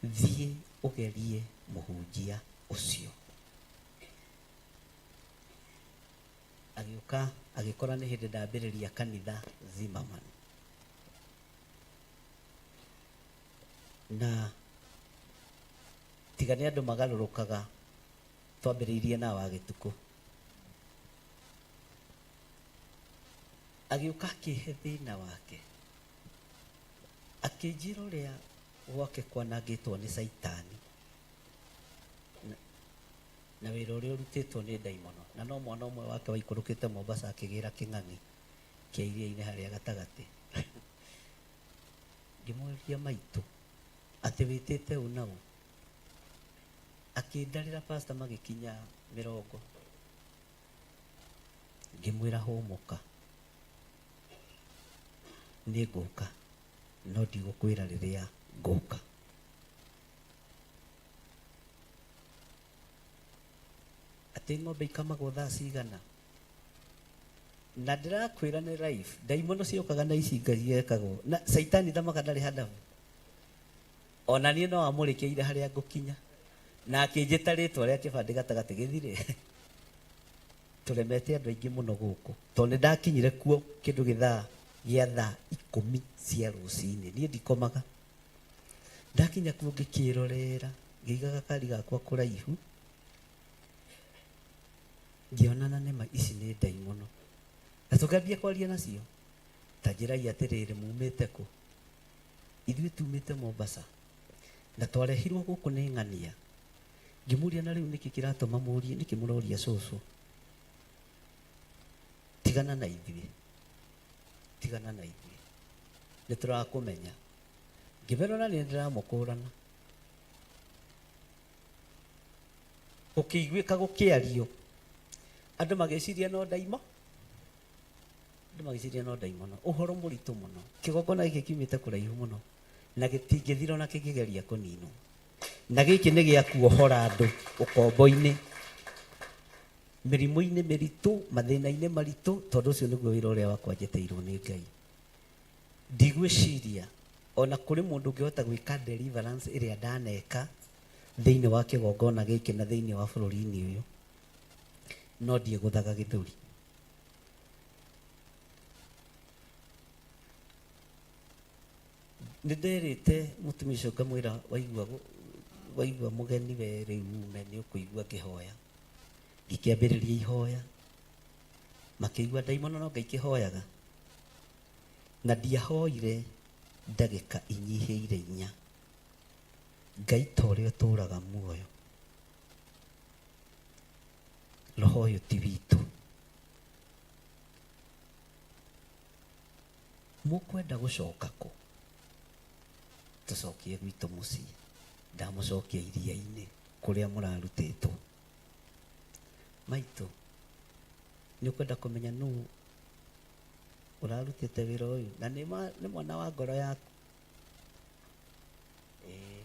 S3: thiĩ ũgerie mũhunjia ũcio. Agĩũka agĩkora nĩ hĩndĩ ndambĩrĩria kanitha Zimmerman, na tiga nĩ andũ magarũrũkaga, twambĩrĩirie na wa gĩtukũ. Agĩũka akĩhe thĩna wake, akĩnjĩra ũrĩa gwake kwanangĩtwo nĩ Caitani na wĩra ũrĩa ũrutĩtwo nĩ ndaimono, na no mwana ũmwe wake waikũrũkĩte Mombasa akĩgĩra kĩng'ang'i kĩa iria-inĩ harĩa gatagatĩ. Ngĩmũria, maitũ, atĩ wĩtĩte ũ na ũ? Akĩndarĩra pastor magĩkinya mĩrongo. Ngĩmwĩra hũmũka, nĩ ngũka, no ndigũkwĩra rĩrĩa ngũka. Atĩ ng'ombe ikamagwo thaa cigana? Na ndĩrakwĩra nĩ life, ndaimono ciokaga na icinga ciekagwo na Caitani thamaga ndarĩ handabu. Ona niĩ no amũrĩkĩire harĩa ngũkinya, na akĩnjĩta rĩtwa rĩa kĩbandĩ gatagatĩ gĩthirĩ. Tũremete andũ aingĩ mũno gũkũ, tondũ nĩ ndakinyire kuo kĩndũ gĩthaa gĩa thaa 10 cia rũcinĩ. Niĩ ndikomaga. Ndakinya kuo ngĩkĩrorera, ngĩiga gakari gakwa kũraihu, ngĩona na nĩma ici nĩ ndaimono, na tũkĩambia kwaria nacio. Ta njĩrai atĩrĩrĩ, mumĩte kũ? Ithuĩ tumĩte Mombasa na twarehirwo gũkũ nĩ ng'ania. Ngĩmũria, na rĩu nĩkĩ kĩratũma mũrie, nĩkĩ mũroria cũcũ? Tigana na ithuĩ, tigana na ithuĩ, nĩ tũrakũmenya. Ngĩmerwo na nĩ ndĩramũkũrana. Gũkĩiguĩka gũkĩario, andũ magĩciria no ndaimo, andũ magĩciria no ndaimono. Ũhoro mũritũ mũno. Kĩgongona gĩkĩ kiumĩte kũraihu mũno na gĩtingĩthira ona kĩngĩgeria kũninwo, na gĩkĩ nĩ gĩa kuohora andũ ũkombo-inĩ, mĩrimũ-inĩ mĩritũ, mathĩna-inĩ maritũ, tondũ ũcio nĩguo wĩra ũrĩa wakwa njĩtĩirwo nĩ Ngai. Ndigwĩciria ona kũrĩ mũndũ ũngĩhota gwĩka deliverance ĩrĩa ndaneka thĩinĩ wa kĩgongona gĩkĩ na thĩinĩ wa bũrũri-inĩ ũyũ, no ndiĩgũthaga gĩthũri. Nĩ nderĩte mũtumia ũcio ngamwĩra, waigua waigua mũgeni we rĩu ume, nĩ ũkũigua ngĩhoya. Ngĩkĩambĩrĩria ihoya, makĩigua ndaimono no Ngai kĩhoyaga, na ndiahoire ndagĩka inyihĩire inya. Ngai ta ũrĩa ũtũraga muoyo, roho ũyũ ti witũ. Mũkwenda gũcoka kũ? Tũcokie gwitũ mũciĩ. Ndamũcokia iria-inĩ kũrĩa mũrarutĩtwo. Maitũ, nĩ ũkwenda kũmenya nũ ũrarutĩte wĩra ũyũ? Na nĩ nĩ mwana wa ngoro yaku. Ĩĩ,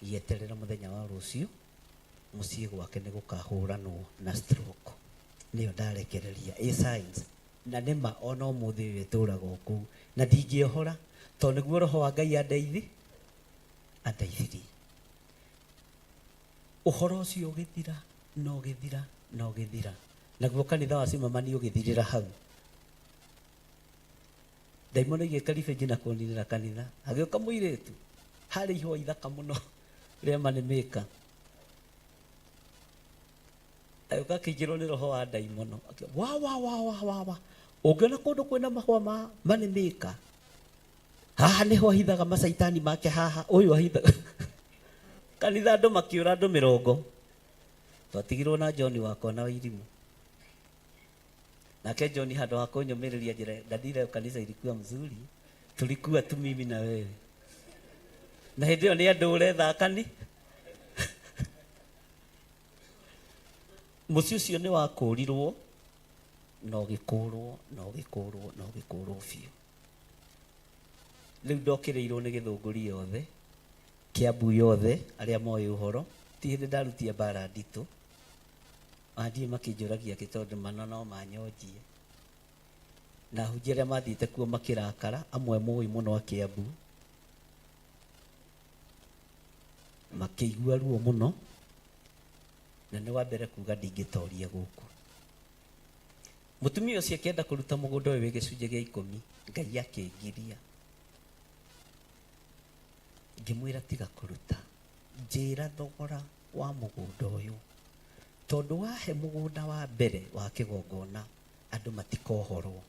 S3: gĩeterera mũthenya wa rũciũ, mũciĩ gwake nĩ gũkahũranwo na stroke. Nĩyo ndarekereria ĩ signs, na nĩma ona ũmũthĩ ũyũ ĩtũraga o kũu, na ndingĩohora tondũ nĩguo roho wa Ngai andeithirie. Ũhoro ũcio ũgĩthira na ũgĩthira na ũgĩthira, naguo kanitha wa Simamani ũgĩthirĩra hau. Ndaimono igĩka ribĩnji na kũninĩra kanitha. Hagĩũka mũirĩtu. Harĩ ihũa ithaka mũno rĩa Moneymaker. Agĩũka akĩingĩrwo nĩ roho wa ndaimono. Akiuga, wa wa wa wa wa wa. Ũngĩona kũndũ kwĩna mahũa ma Moneymaker, haha nĩho ahithaga macaitani make, haha ũyũ ahithaga. Kanitha andũ makĩũra andũ mĩrongo. Twatigirwo na John wakwa na Wairimu. Nake John handũ ha kũnyũmĩrĩria njĩra ndathire kanitha ilikuwa mzuri, tulikuwa tu mimi na wewe. Na hĩndĩ ĩyo nĩ andũ ũrethakani. Mũciĩ ũcio nĩ wakũrirwo na ũgĩkũrwo na ũgĩkũrwo na ũgĩkũrwo biũ. Rĩu ndokĩrĩirwo nĩ Gĩthũngũri yothe, Kĩambu yothe, arĩa moĩ ũhoro, ti hĩndĩ ndarutia mbara nditũ. Mandiĩ makĩnjũragia kĩ tondũ mana no manyonjie. Na ahunjia arĩa mathiĩte kuo makĩrakara, amwe mũĩ mũno a Kĩambu, makĩigua ruo mũno, na nĩ wa mbere kuga ndingĩtoria gũkũ. Mũtumia ũcio akĩenda kũruta mũgũnda ũyũ wĩ gĩcunjĩ gĩa 10, Ngai akĩngiria. Ngĩmwĩra tiga kũruta, njĩra thogora wa mũgũnda ũyũ, tondũ wahe mũgũnda wa mbere wa kĩgongona andũ matikohorwo.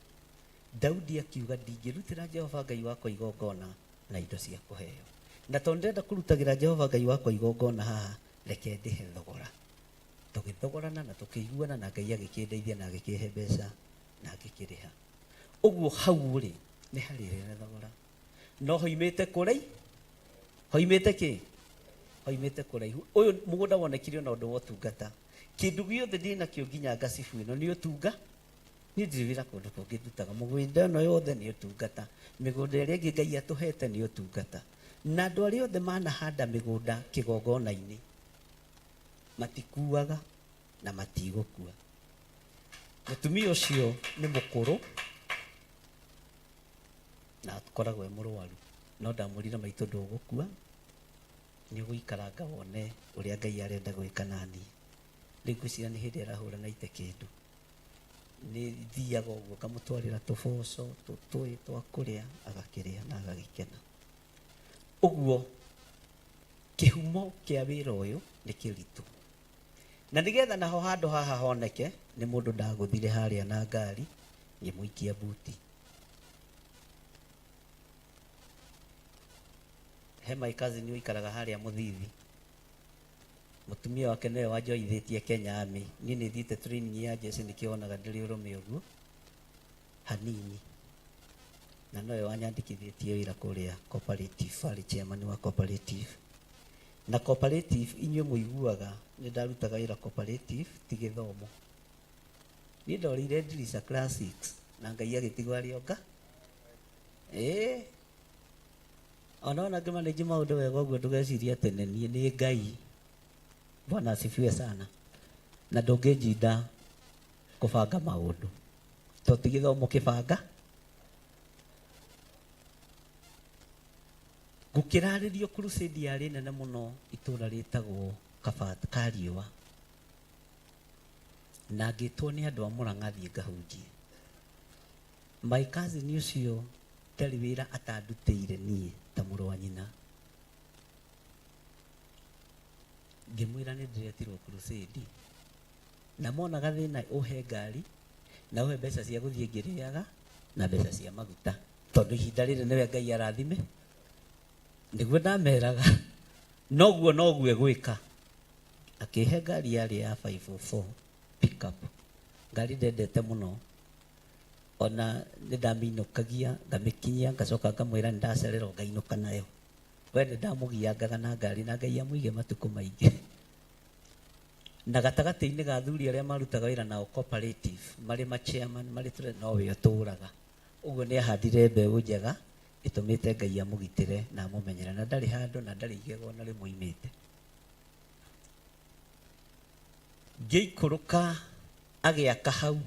S3: Daudi akiuga ndingĩrutĩra Jehova Ngai wakwa igongona na indo cia kũheo, na tondũ ndĩrenda kũrutagĩra Jehova Ngai wakwa igongona haha, reke ndĩhe thogora. Tũgĩthogorana na tũkĩiguana na Ngai agĩkĩndeithia na agĩkĩhe mbeca na ngĩkĩrĩha. Ũguo hau rĩ nĩ harĩrĩre thogora, no hoimĩte kũraihu, hoimĩte kĩ? Hoimĩte kũraihu. Ũyũ mũgũnda wonekire na ũndũ wa ũtungata. Kĩndũ gĩothe ndĩnakĩo nginya ngacibu ĩno nĩ ũtunga. Niĩ ndirĩ wĩra kũndũ kũngĩ ndutaga. Mũgũnda ĩno yothe nĩ ũtungata. Mĩgũnda ĩrĩa ĩngĩ Ngai atũhete nĩ ũtungata. Na andũ arĩa othe manahanda mĩgũnda kĩgongona-inĩ matikuaga na matigũkua. Mũtumia ũcio nĩ mũkũrũ na akoragwo e mũrwaru, no ndamwĩrire maitũ ndũgũkua, nĩ ũgũikaranga wone ũrĩa Ngai arenda gwĩka naniĩ. Rĩu ngwĩciria nĩ hĩndĩ arahũra na ite kĩndũ. Nĩ thiaga ũguo ngamũtwarĩra tũboco tũtũĩ twa kũrĩa, agakĩrĩa na agagĩkena. Ũguo kĩhumo kĩa wĩra ũyũ nĩ kĩritũ. Na nĩgetha naho handũ haha honeke, nĩ mũndũ ndagũthire harĩa na ngari, ngĩmũikia buti. He my cousin ũikaraga harĩa Mũthithi. Mũtumia wake nĩwe wanjoithĩtie Kenya Army. Niĩ nĩ thiĩte training ya jeshi nĩkĩo wonaga ndĩrĩ ũrũme ũguo hanini. Na nowe wanyandĩkithĩtie wĩra kũrĩa cooperative, arĩ chairman wa cooperative. Na cooperative inyuĩ mũiguaga nĩ ndarutaga wĩra cooperative ti gĩthomo. Niĩ ndorĩire ndirica class 6 na Ngai agĩtigwo arĩ o nga. Ĩĩ. Ona wona ngĩmanĩnji maũndũ wega ũguo ndũgecirie atĩ nĩ niĩ, nĩ Ngai. Bwana asifiwe sana. Na ndũngĩnjinda kũbanga maũndũ. To ti gĩthomo kĩbanga. Gũkĩrarĩrio crusade yarĩ nene mũno itũũra rĩtagwo Kariũa. Na ngĩtwo nĩ andũ a Mũrang'a thiĩ ngahunjie. My cousin ũcio ndarĩ wĩra atandutĩire niĩ ta mũrũ wa nyina. Ngĩmwĩra nĩ ndĩretirwo crusade. Na monaga thĩna ũhe ngari na ũhe mbeca cia gũthiĩ ngĩrĩaga na mbeca cia maguta. Tondũ ihinda rĩrĩ nĩwe Ngai arathime. Nĩguo ndameraga. Noguo noguo egwĩka. Akĩhe ngari yarĩ ya 504 pickup. Ngari ndendete mũno. Ona nĩ ndamĩinũkagia, ngamĩkinyia, ngacoka ngamwĩra nĩ ndacererwo ngainũka nayo. We nĩ ndamũgiangaga na ngari na Ngai amũige matukũ maingĩ. Na gatagatĩ-inĩ ga athuri arĩa marutaga wĩra nao cooperative, marĩ ma chairman, marĩ tũre, nowe ũtũraga. Ũguo nĩ ahandire mbeũ njega ĩtũmĩte Ngai amũgitĩre na amũmenyere, na ndarĩ handũ na ndarĩ igego ona rĩmwe oimĩte. Ngĩikũrũka agĩaka hau,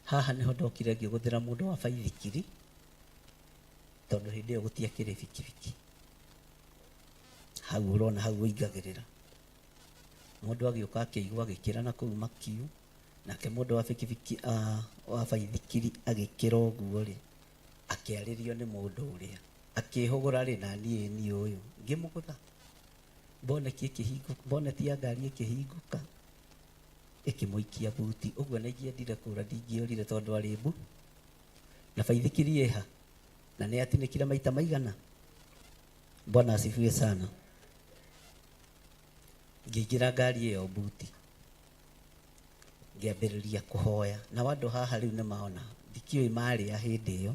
S3: haha nĩho ndokire ngĩgũthĩra mũndũ wa baithikiri, tondũ hĩndĩ ĩyo gũtiakĩrĩ bikibiki. Hau ũrona hau ũingagĩrĩra. Mũndũ agĩũka akĩigua agĩkĩra na kũu makiu, nake mũndũ wa bikibiki, wa baithikiri agĩkĩra ũguo rĩ, akĩarĩrio nĩ mũndũ ũrĩa.
S2: Akĩhũgũra rĩ na niĩ niĩ ũyũ ngĩmũgũtha boneti ĩkĩhingũka, boneti ya ngari ĩkĩhingũka ĩkĩmũikia buti ũguo, na ingĩendire kũra ndingĩorire tondũ arĩ mbu na baithikiri ĩha na nĩ atinĩkire maita maigana. Bwana asifiwe sana. Ngĩingĩra ngari ĩyo buti ngĩambĩrĩria kũhoya, nao andũ haha rĩu nĩ maona ndikĩũĩ marĩa hĩndĩ ĩyo.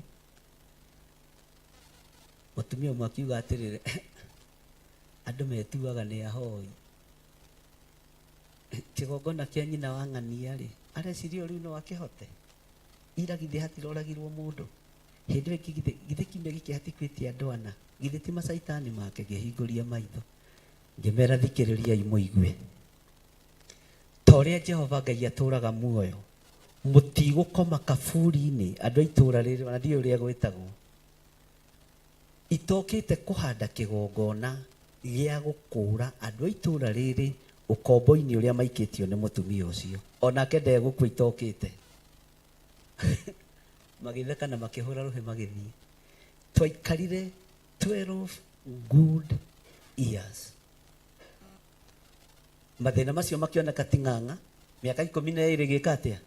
S2: Mũtumia ũmwe akiuga atĩrĩrĩ, andũ metuaga nĩ ahoi, kĩgongona kĩa nyina wa ng'ania rĩ, areciria o rĩu no akĩhote. Ira githĩ hatiroragirwo mũndũ hĩndĩ ĩyo ĩngĩ, githĩ kiumia gĩkĩ hatikuĩte andũ ana, githĩ ti macaitani make. Ngĩhingũria maitho ngĩmera, thikĩrĩriai mũigue, ta ũrĩa Jehova Ngai atũraga muoyo, mũtigũkoma kaburi-inĩ andũ a itũũra rĩrĩ, ona ndiũĩ ũrĩa gwĩtagwo, itokĩte kũhanda kĩgongona gĩa gũkũra andũ a itũũra rĩrĩ ũkombo-inĩ ũrĩa maikĩtio nĩ mũtumia ũcio, onake ndegũkua itokĩte. Magĩtheka na makĩhũra rũhĩ magĩthiĩ. Twaikarire 12 good years, mathĩna macio makĩoneka ti ng'ang'a. Mĩaka 12 gĩka atĩa,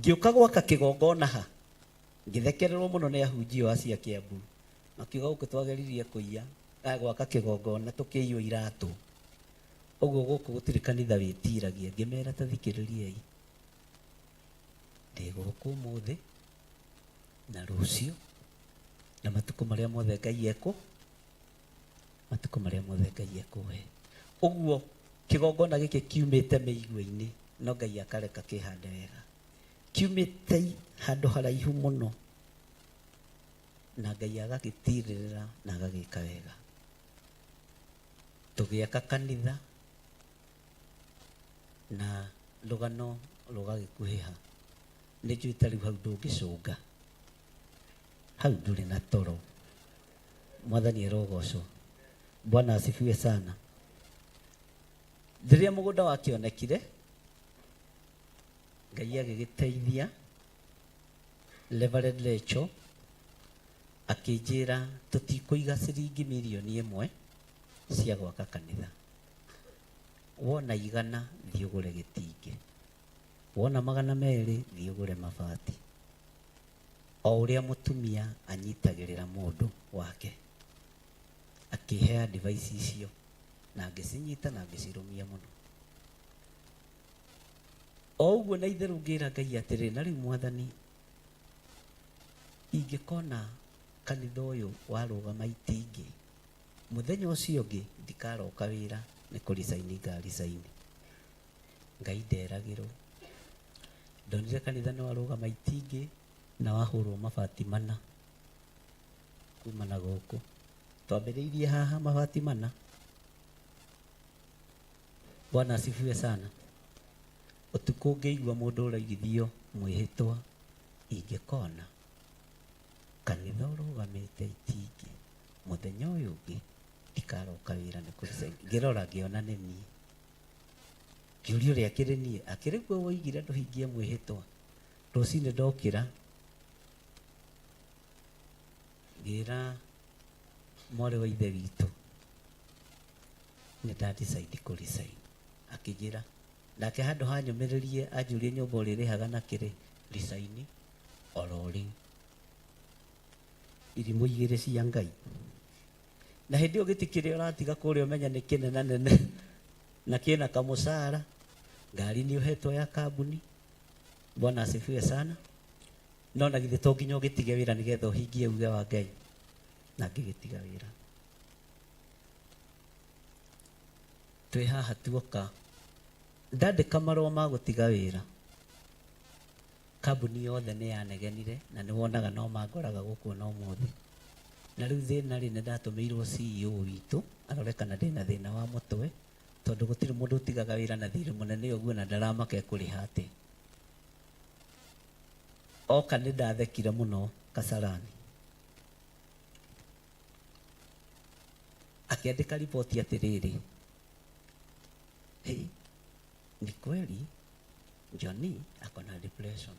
S2: ngĩũka gwaka kĩgongona ha, ngĩthekererwo mũno nĩ ahunjia acio a Kiambu, makiuga gũkũ twageririe kũiya gwaka kĩgongona tũkĩiywo iratũ, ũguo gũkũ gũtirĩ kanitha wĩtiragia. Ngĩmera, ta thikĩrĩriai, ndĩ gũkũ ũmũthĩ na rũciũ na matukũ marĩa mothe Ngai ekũ matukũ marĩa mothe Ngai ekũhe. Ũguo kĩgongona gĩkĩ kiumĩte mĩigua-inĩ, no Ngai akareka kĩhande wega, kiumĩte handũ haraihu mũno, na Ngai agagĩtirĩrĩra na agagĩka wega. Tũgĩaka kanitha na rũgano rũgagĩkuhĩha. Nĩ njũĩ ta rĩu hau ndũngĩcũnga, hau ndũrĩ na toro. Mwathani arogocwo. Bwana asifiwe sana. Rĩrĩa mũgũnda wakĩonekire, Ngai agĩgĩteithia Reverend Rachel akĩnjĩra tũtikũiga ciringi mirioni 1 cia gwaka kanitha, wona 100 thiĩ ũgũre gĩtingĩ, wona 200 thiĩ ũgũre mabati. O ũrĩa mũtumia anyitagĩrĩra mũndũ wake, akĩhe advice icio na ngĩcinyita na ngĩcirũmia mũno. O ũguo na itherũ ngĩra Ngai atĩrĩ, na rĩu Mwathani, ingĩkona kanitha ũyũ warũgama itingĩ, mũthenya ũcio ũngĩ ndikaroka wĩra, nĩ kũricaini ngaricaini. Ngai nderagĩrwo. Ndonire kanitha nĩ warũgama itingĩ na wahũrwo mabati mana kuma na gũkũ twambĩrĩirie haha mabati mana. Bwana asifiwe sana. Ũtukũ ngĩigua mũndũ ũraigithio mwĩhĩtwa, ingĩkona kanitha ũrũgamĩte itingĩ, mũthenya ũyũ ũngĩ ndikaroka wĩra nĩ kũricaini. Ngĩrora ngĩona nĩ niĩ, ngĩũria ũrĩa akĩrĩ niĩ, akĩrĩ kuo woigire ndũhingie mwĩhĩtwa. Rũcinĩ ndokĩra ngĩra mwarĩ wa ithe witũ nĩ nda decide kũ resign. Akĩnjĩra nake handũ hanyũmĩrĩrie anjũrie nyũmba ũrĩrĩhaga na kĩrĩ, resign oro rĩu. Irimũ igĩrĩ cia Ngai. Na hĩndĩ ĩyo gĩtĩ kĩrĩa ũratiga kũrĩa ũmenya nĩ kĩnena nene na kĩna kamũcara, ngari nĩ ũhetwo ya kambuni. Bwana asifiwe sana. No na githĩ to nginya ũgĩtige wĩra nĩgetha ũhingie uge wa Ngai? Na ngĩgĩtiga wĩra. Twĩ haha tuoka ndandĩka marũa ma gũtiga wĩra, kambuni yothe nĩ yanegenire, na nĩ wonaga no mangoraga gũkũ ona ũmũthĩ. Na rĩu thĩna rĩ, nĩ ndatũmĩirwo CEO witũ arore kana ndĩna thĩna wa mũtwe, tondũ gũtirĩ mũndũ ũtigaga wĩra na thirĩ mũnene ũguo na ndaramaka ekũrĩha atĩa. Oka nĩ ndathekire mũno Kasarani. Akĩandĩka riboti atĩrĩrĩ, hey, ni kweli Johnny ako na depression,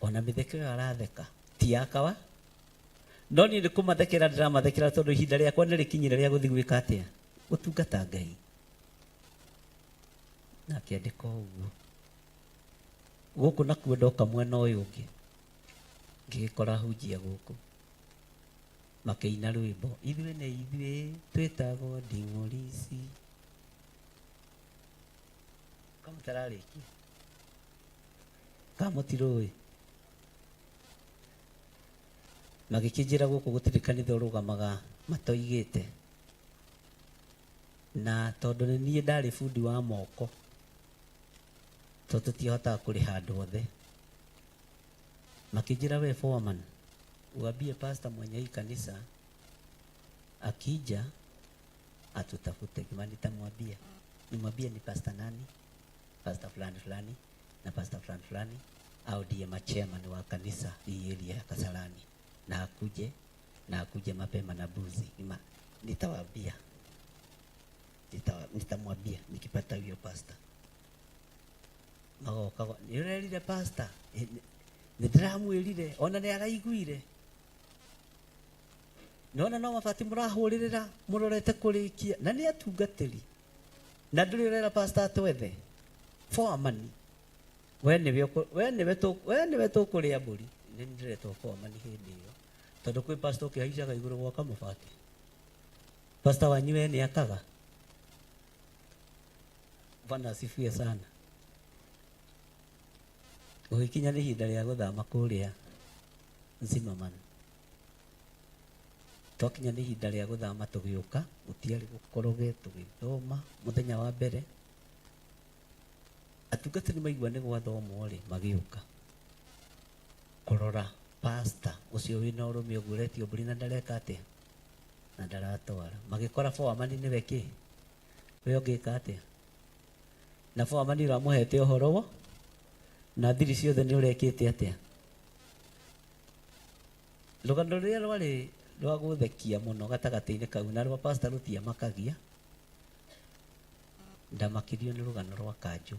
S2: ona mĩtheko ĩyo aratheka ti yakawa.
S3: No niĩ nĩ kũmathekera ndĩramathekera tondũ ihinda rĩakwa nĩ rĩkinyire rĩa gũthiĩ gwĩka atĩa? Gũtungata Ngai. Na akĩandĩka ũguo. Gũkũ nakuo ndoka mwena ũyũ ũngĩ ngĩgĩkora hunjia gũkũ makĩina rwĩmbo ithuĩ nĩ ithuĩ twĩtagwo nding'ũri ici kamũtararĩkia kamũtirũĩ magĩkĩnjĩra gũkũ gũtirĩ kanitha ũrũgamaga matoigĩte na tondũ nĩ niĩ ndarĩ bundi wa moko tondũ tũtihotaga kũrĩha andũ othe makĩnjĩra we foreman uambie pastor mwenye hii kanisa akija atutafute. Kima nitamwambia, nimwambie ni pastor nani, pastor fulani fulani na pastor fulani fulani, au ndiye machairman wa kanisa hii area ya Kasarani, na akuje na akuje mapema na buzi. Ima, nitawaambia, nitamwambia nikipata huyo pastor. Magoka nĩ ũrerire pastor? Nĩ ndĩramwĩrire ona nĩ araiguire. Nona no mabati mũrahũrĩrĩra mũrorete kũrĩkia na nĩ atungatĩri na ndũrĩ ũrera pastor atwethe foreman we nĩwe we nĩwe we nĩwe tũkũrĩa mbũri. Nĩ ndĩretwo foreman hĩndĩ ĩyo tondũ kwĩ pastor ũkĩhaicaga igũrũ gwaka mabati. Pastor wanyu we nĩ akaga. Bwana asifiwe sana. Gũgĩkinya nĩ ihinda rĩa gũthama kũrĩa Zimmerman. Twakinya nĩ ihinda rĩa gũthama tũgĩũka, gũtiarĩ gũkoroge, tũgĩthoma mũthenya wa mbere. Atungatĩri maigua nĩ gwathomwo rĩ, magĩũka kũrora pastor ũcio wĩna ũrũme ũguo ũretio mbũri na ndareka atĩa na ndaratwara. Magĩkora foreman nĩwe kĩ, we ũngĩka atĩa na foreman ũramũhete ũhoro wo na thiri ciothe nĩ ũrekĩte atĩa. Rũgano rũrĩa rwarĩ rwa gũthekia mũno gatagatĩ-inĩ kau na rwa pastor rũtiamakagia, ndamakirio nĩ rũgano rwa kanjũ.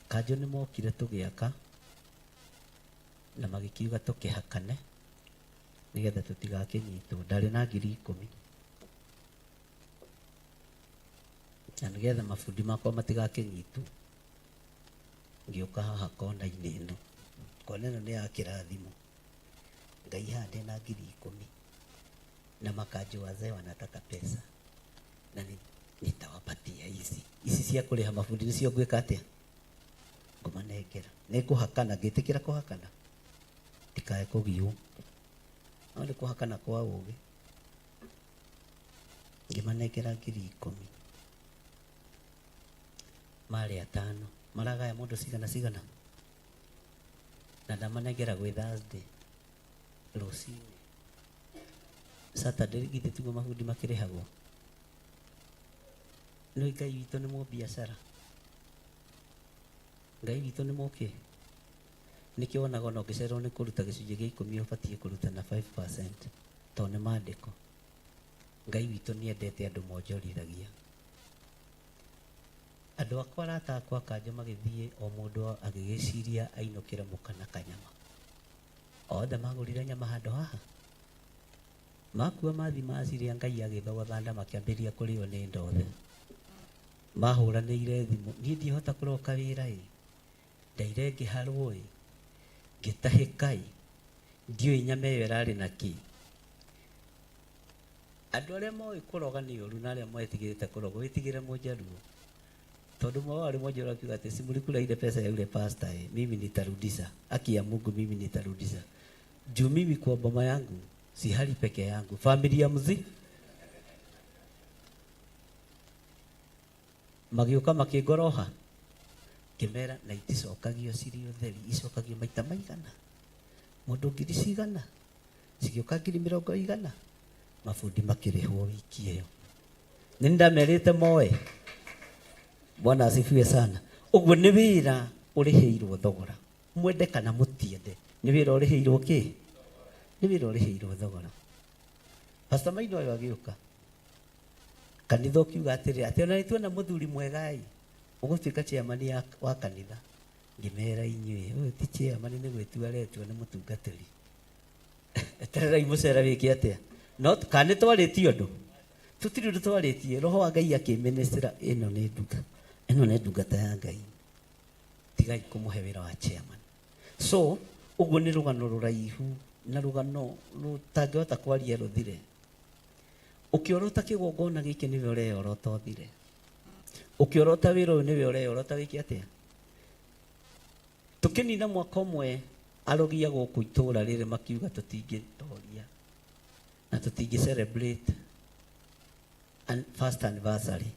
S3: Kanjũ nĩ mokire tũgĩaka na magĩkiuga tũkĩhakane nĩgetha tũtigakĩnyitwo. Ndarĩ na 10,000 na nĩgetha mabundi makwa matigakĩnyitwo ngĩũka haha kona-inĩ ĩno. Kona ĩno nĩ ya kĩrathimo. Ngai haha ndĩna 10,000 na makanjũ wazee wanataka pesa na nitawapatia hizi ici cia kũrĩha mabundi nĩcio ngwĩka atĩa, ngũmanengera. Nĩngũhakana, ngĩtĩkĩra kũhakana ndikae kũgiũ, no nĩ kũhakana kwa ũgĩ. Ngĩmanengera 10,000 marĩ atano, maragaya mũndũ cigana cigana, na ndamanengera gwĩ Thursday rũcinĩ. Saturday githĩ tiguo mabundi makĩrĩhagwo? Nĩ Ngai witũ nĩ mũbiacara, Ngai witũ nĩ mũkĩ. Nĩkĩo wonaga ona ũngĩcererwo nĩ kũruta gĩcunjĩ gĩa 10 ũbatiĩ kũruta na 5% tondũ nĩ maandĩko. Ngai witũ nĩ endete andũ monjorithagia. Andũ akwa arata akwa kanjũ magĩthiĩ o mũndũ agĩgĩciria ainũkĩre mũka na kanyama. Othe magũrire nyama handũ haha. Makua mathi maciria Ngai agĩthogotha nda makĩambĩrĩria kũrĩo nĩ ndothe. Mahũranĩire thimũ, niĩ ndihota kũroka wĩra ĩ, ndaire ngĩharwo ĩ, ngĩtahĩka ĩ, ndiũĩ nyama ĩyo ĩrarĩ na kĩ. Andũ arĩa moĩ kũroga nĩ ũru na arĩa metigĩrĩte kũroga, wĩtigĩre mũnjaruo. Tondũ mwe wao mũnjaruo akiuga atĩ si mlikula ile pesa ya yule pastor eh, mimi nitarudisha. Haki ya Mungu mimi nitarudisha. Juu mimi kwa boma yangu si hali peke yangu, familia mzi magĩũka makĩngoroha ngĩmera na iticokagio cirĩ ũtheri, icokagio maita maigana, mũndũ ngiri cigana, cigĩũka 100,000, mabundi makĩrĩhwo wiki ĩyo. Nĩ ndamerĩte moe. Bwana asifiwe sana. Ũguo nĩ wĩra ũrĩhĩirwo thogora, mwende kana mũtiende, nĩ wĩra ũrĩhĩirwo kĩ? Nĩ wĩra ũrĩhĩirwo thogora. Pastor Maina ũyũ agĩũka kanitha ũkiuga atĩrĩ, atĩ ona nĩtuona mũthuri mwega ĩ, ũgũtuĩka chairman wa kanitha. Ngĩmera inyuĩ, ũyũ ti chairman, nĩ gwĩtua aretua, nĩ mũtungatĩri. Etererai mũcere wĩke atĩa? No kana nĩ twarĩtie ũndũ? Tũtirĩ ũndũ twarĩtie. Roho wa Ngai akĩmĩnĩcĩra ĩno nĩ nduga. Ĩno nĩ ndungata ya Ngai. Tigai kũmũhe wĩra wa chairman. So, ũguo nĩ rũgano rũraihu na rũgano rũtangĩhota kwaria rũthire. Ũkĩorota kĩgongona gĩkĩ nĩwe ũreyorota ũthire. Ũkĩorota wĩra ũyũ nĩwe ũreyorota wĩke atĩa? Tũkĩnina mwaka ũmwe arogi a gũkũ itũra rĩrĩ makiuga tũtingĩtoria na tũtingĩ celebrate first anniversary.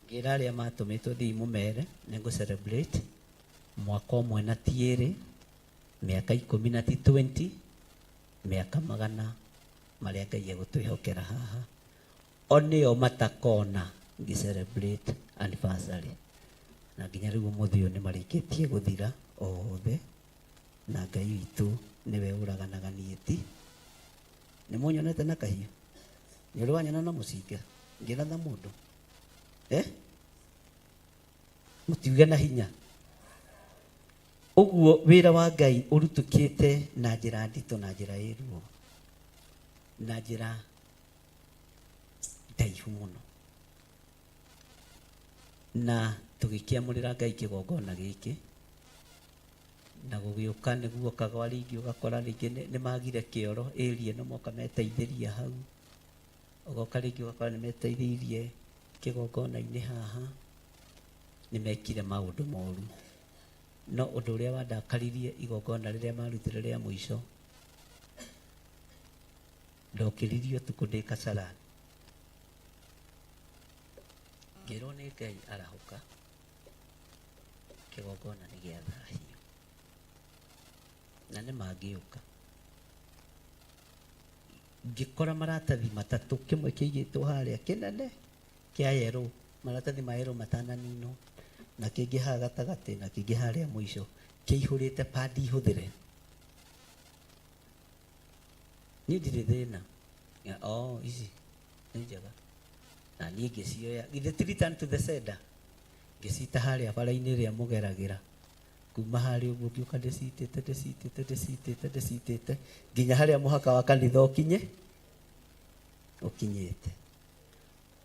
S3: Ngĩra arĩa matũmĩtwo thiĩ mũmere nĩ ngũ celebrate mwaka ũmwe na ti ĩrĩ, mĩaka ikũmi na ti 20, mĩaka magana marĩa Ngai egũtwĩhokera haha. O nĩo matakona ngĩ celebrate anniversary. Na nginya rĩu ũmũthĩ ũyũ nĩ marĩkĩtie gũthira othe, na Ngai witũ nĩwe ũraganaga niĩ ti. Nĩ mũnyonete na kahiũ? Nĩ ũrĩ wanyona na mũcinga ngĩratha mũndũ? Eh? Mũtiuge na hinya. Ũguo wĩra wa Ngai ũrutũkĩte na njĩra nditũ, na njĩra ĩ ruo, na njĩra ndaihu mũno. Na tũgĩkĩamũrĩra Ngai kĩgongona gĩkĩ, na gũgĩũka nĩguoka gwa rĩngĩ ũgakora rĩngĩ nĩ magire kĩoro area ĩno moka meteithĩria hau, ũgoka rĩngĩ ũgakora nĩ meteithĩirie kĩgongona-inĩ haha, nĩ mekire maũndũ moru. No ũndũ ũrĩa wandakaririe igongona rĩrĩa marutire rĩa mũico, ndokĩririe ũtukũ ndĩ Kasarani, ngĩrwo nĩ Ngai arahũka, kĩgongona nĩ gĩathahio na nĩ mangĩũka. Ngĩkora maratathi matatũ, kĩmwe kĩigĩtwo harĩa kĩnene kĩa yerũ, maratathi ma yerũ matananinwo, na kĩngĩ haha gatagatĩ, na kĩngĩ harĩa mũico, kĩihũrĩte padi hũthĩre. Niĩ ndirĩ thĩna. Oh, ici nĩ njega. Na niĩ ngĩcioya, githĩ ti return to the sender? Ngĩcita harĩa bara-inĩ ĩrĩa mũgeragĩra. Kuma harĩa ũguo ngĩũka ndĩcitĩte, ndĩcitĩte, ndĩcitĩte, ndĩcitĩte, nginya harĩa mũhaka wa kanitha ũkinye, ũkinyĩte.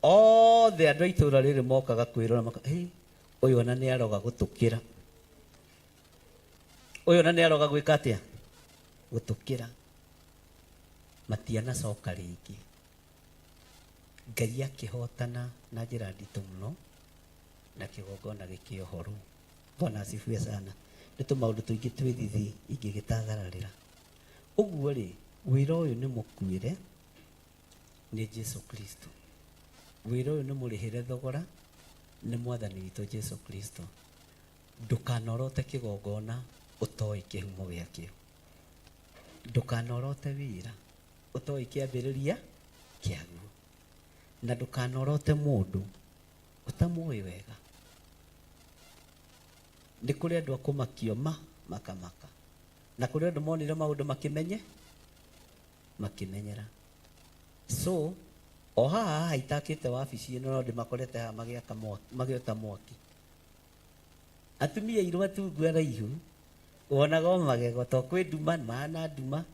S3: Othe andũ a itũũra rĩrĩ mokaga kwĩrora maka, hey, ũyũ ona nĩ aroga gũtũkĩra. Ũyũ ona nĩ aroga gwĩka atĩa? Gũtũkĩra. Matianacoka rĩngĩ. Ngai akĩhotana na njĩra nditũ mũno na kĩgongona gĩkĩohorwo. Bwana asifiwe sana. Nĩ tũmaũndũ tũingĩ twĩ thithi ingĩgĩtagararĩra. Ũguo rĩ, wĩra ũyũ nĩ mũkuĩre nĩ Jesu Kristo. Wĩra ũyũ nĩ mũrĩhĩre thogora nĩ mwathani witũ Jesu Kristo. Ndũkanorote kĩgongona ũtoĩ kĩhumo gĩakĩo. Ndũkanorote wĩra ũtoĩ kĩambĩrĩria kĩaguo. Na ndũkanorote mũndũ ũtamũĩ wega. Nĩ kũrĩ andũ a kũmakio ma makamaka. Na kũrĩ andũ monire maũndũ makĩmenye makĩmenyera. So, o haha haha itakĩte wabici ĩno no ndĩmakorete haha magĩaka mwaki, magĩota mwaki. Atumia airũ atungu araihu, wonaga o magego to kwĩ nduma, mahana nduma.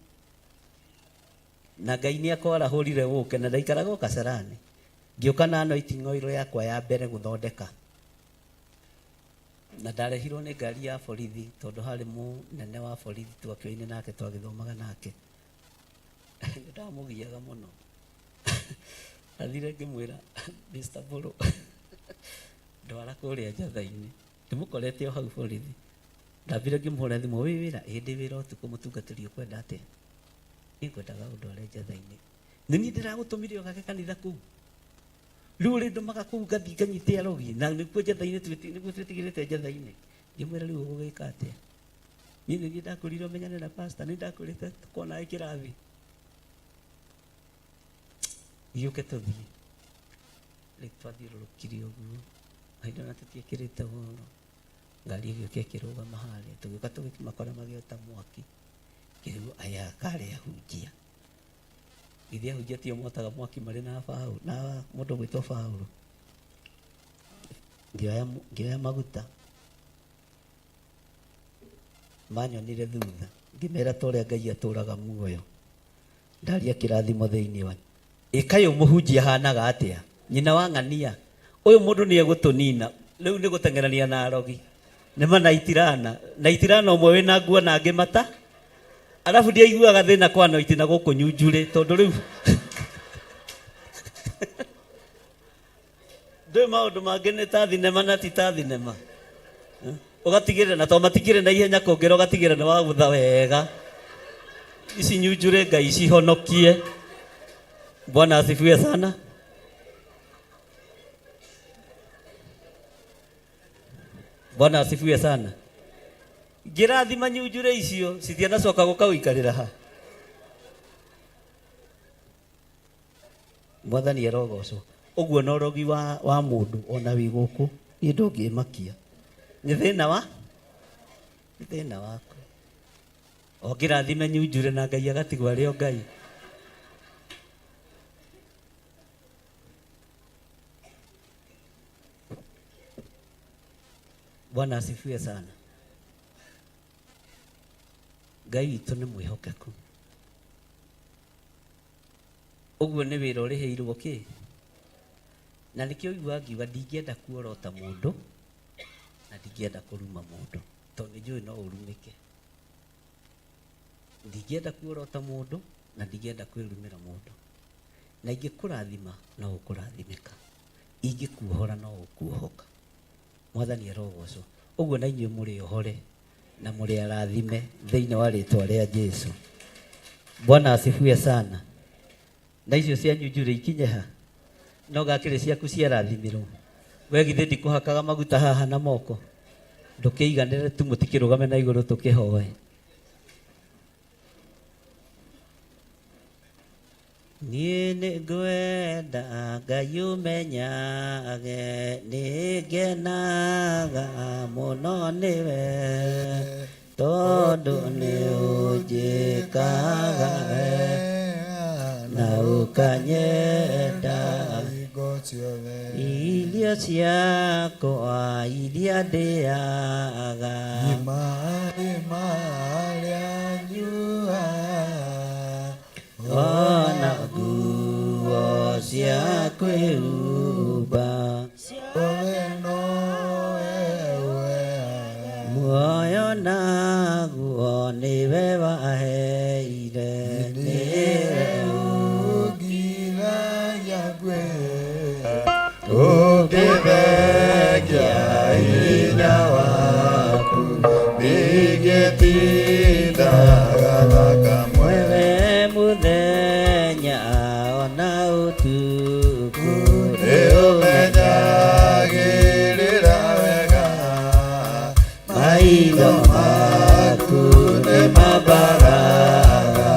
S3: Na Ngai nĩ akwarahũrire ũke, na ndaikaraga o Kasarani. Ngĩũka na anointing oil yakwa ya mbere gũthondeka. Na ndarehirwo nĩ ngari ya borithi, tondũ harĩ mũnene wa borithi twakĩoine nake, twagĩthomaga nake. Nĩ ndamũgiaga mũno. Ndathire ngĩmwĩra, Mr. Mbũrũ, ndwara kũrĩa njatha-inĩ. Ndĩmũkorete o hau borithi. Ndambire ngĩmũhũrĩra thimũ, wĩ wĩra? Ĩĩ ndĩ wĩra ũtukũ, mũtungatĩri ũkwenda atĩa? Niĩ ngwendaga ũndware njatha-inĩ. Nĩ niĩ ndĩragũtũmire ũgake kanitha kũu. Rĩu ũrĩndũmaga kũu ngathiĩ nganyite arogi, na nĩkuo njatha-inĩ nĩguo twĩtigĩrĩte njatha-inĩ. Ngĩmwĩra rĩu ũgũgĩka atĩa? Niĩ nĩ niĩ ndakwĩrire ũmenyane na pastor, nĩ ndakwĩrĩte tũkonae kĩrathi. Gĩũke tũthiĩ. Rĩu twathiũrũrũkire ũguo, mahinda ona tũtiĩkĩrĩte ũhoro. Ngari ĩgĩũka ĩkĩrũgama harĩa, tũgĩũka tũgĩkĩmakora magĩota mwaki. Ngĩrigwo aya karĩ ahunjia. Githĩ ahunjia tio motaga mwaki marĩ na Paũlũ, na mũndũ ũgwĩtwo Paũlũ. Ngĩoya maguta. Manyonire thutha, ngĩmera ta ũrĩa Ngai atũraga muoyo. Ndaria kĩrathimo thĩinĩ wa ĩkayũ mũhunjia ahanaga atĩa nyina wa ng'ania ũyũ mũndũ nĩ egũtũnina rĩu nĩ gũteng'erania na arogi nĩ ma na itirana na itirana ũmwe wĩna nguo na angĩ mata arabu ndiaiguaga thĩna kwa noiti na gũkũ nyunjurĩ tondũ rĩu ndũĩ maũndũ mangĩ nĩ ta thinema na ti ta thinema. Ũgatigĩrĩra na to matikĩrĩ na ihenya kũngĩra ũgatigĩrĩra nĩ wagũtha wega ici nyunjurĩ Ngai cihonokie. Bwana asifiwe sana. Bwana asifiwe sana. Ngĩrathima nyunjurĩ icio citianacoka gũka gũikarĩra ha. Mwathani arogocwo. Ũguo na ũrogi wa, wa mũndũ ona wĩ gũkũ niĩ ndũngĩmakia nĩ thĩna wa nĩ thĩna waku o ngĩrathime nyunjurĩ na Ngai agatigwo arĩ o Ngai. Bwana asifiwe sana. Ngai witũ nĩ mwĩhokeku. Ũguo nĩ wĩra ũrĩhĩirwo kĩ? Na nĩkĩo ũiguaga ngiuga ndingĩenda kuorota mũndũ na ndingĩenda kũruma mũndũ tondũ nĩ njũĩ no ũrumĩke. Ndingĩenda kuorota mũndũ na ndingĩenda kwĩrumĩra mũndũ. Na ingĩkũrathima no ũkũrathimĩka. Ingĩkuohora no ũkuohoka. Mwathani arogocwo. Ũguo na inyuĩ mũrĩ ohore na mũrĩ arathime thĩinĩ wa rĩtwa rĩa Jesu. Bwana asifiwe sana. Na icio cia nyunjurĩ ikinye ha? No gakĩrĩ ciaku ciarathimirwo. We githĩ ndikũhakaga maguta haha na moko? Ndũkĩiganĩre tu mũtikĩrũgame na igũrũ tũkĩhoe. Niĩ nĩngwenda Ngai ũmenyage nĩngenaga mũno nĩwe tondũ nĩ ũnjĩkaga wega na ũkanyenda irio ciakwa iria ndĩaga
S17: maĩ marĩa nyuaga
S3: ona nguo cia kwĩhumba muoyo naguo nĩwe waheire nĩwe
S17: ũngiragia ũngĩthengia hinya waku ndingĩtindaga thakamwe
S3: wewe mũthenya ona ũtukũ
S17: nĩũmenyagĩrĩra wega
S3: maitho maku nĩ mambaraga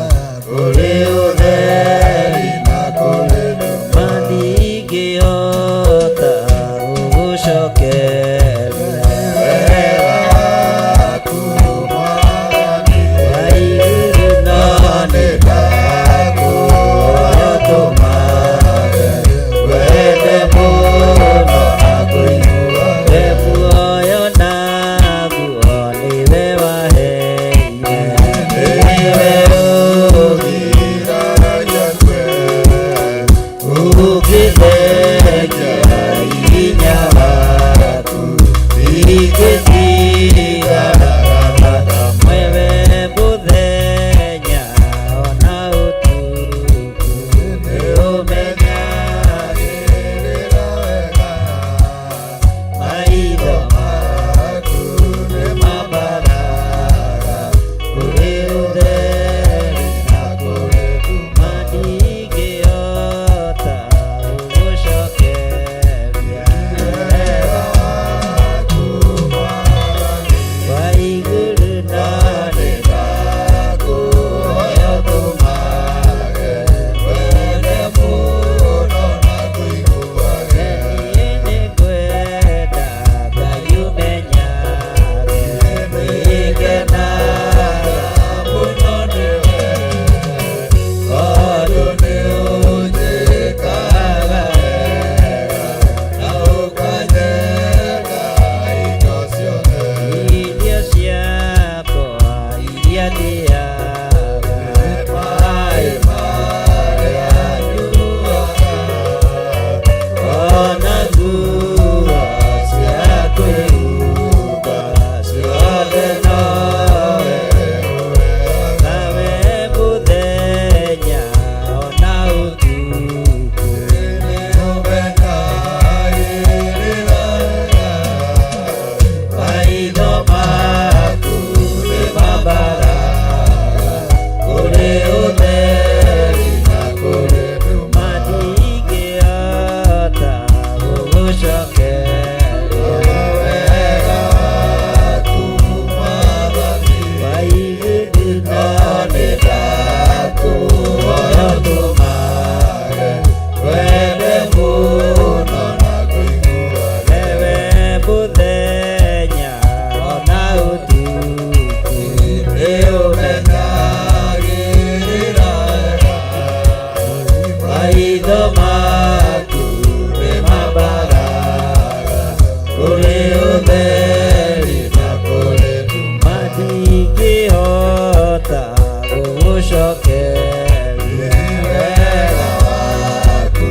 S3: Gũgũcokeria wega waku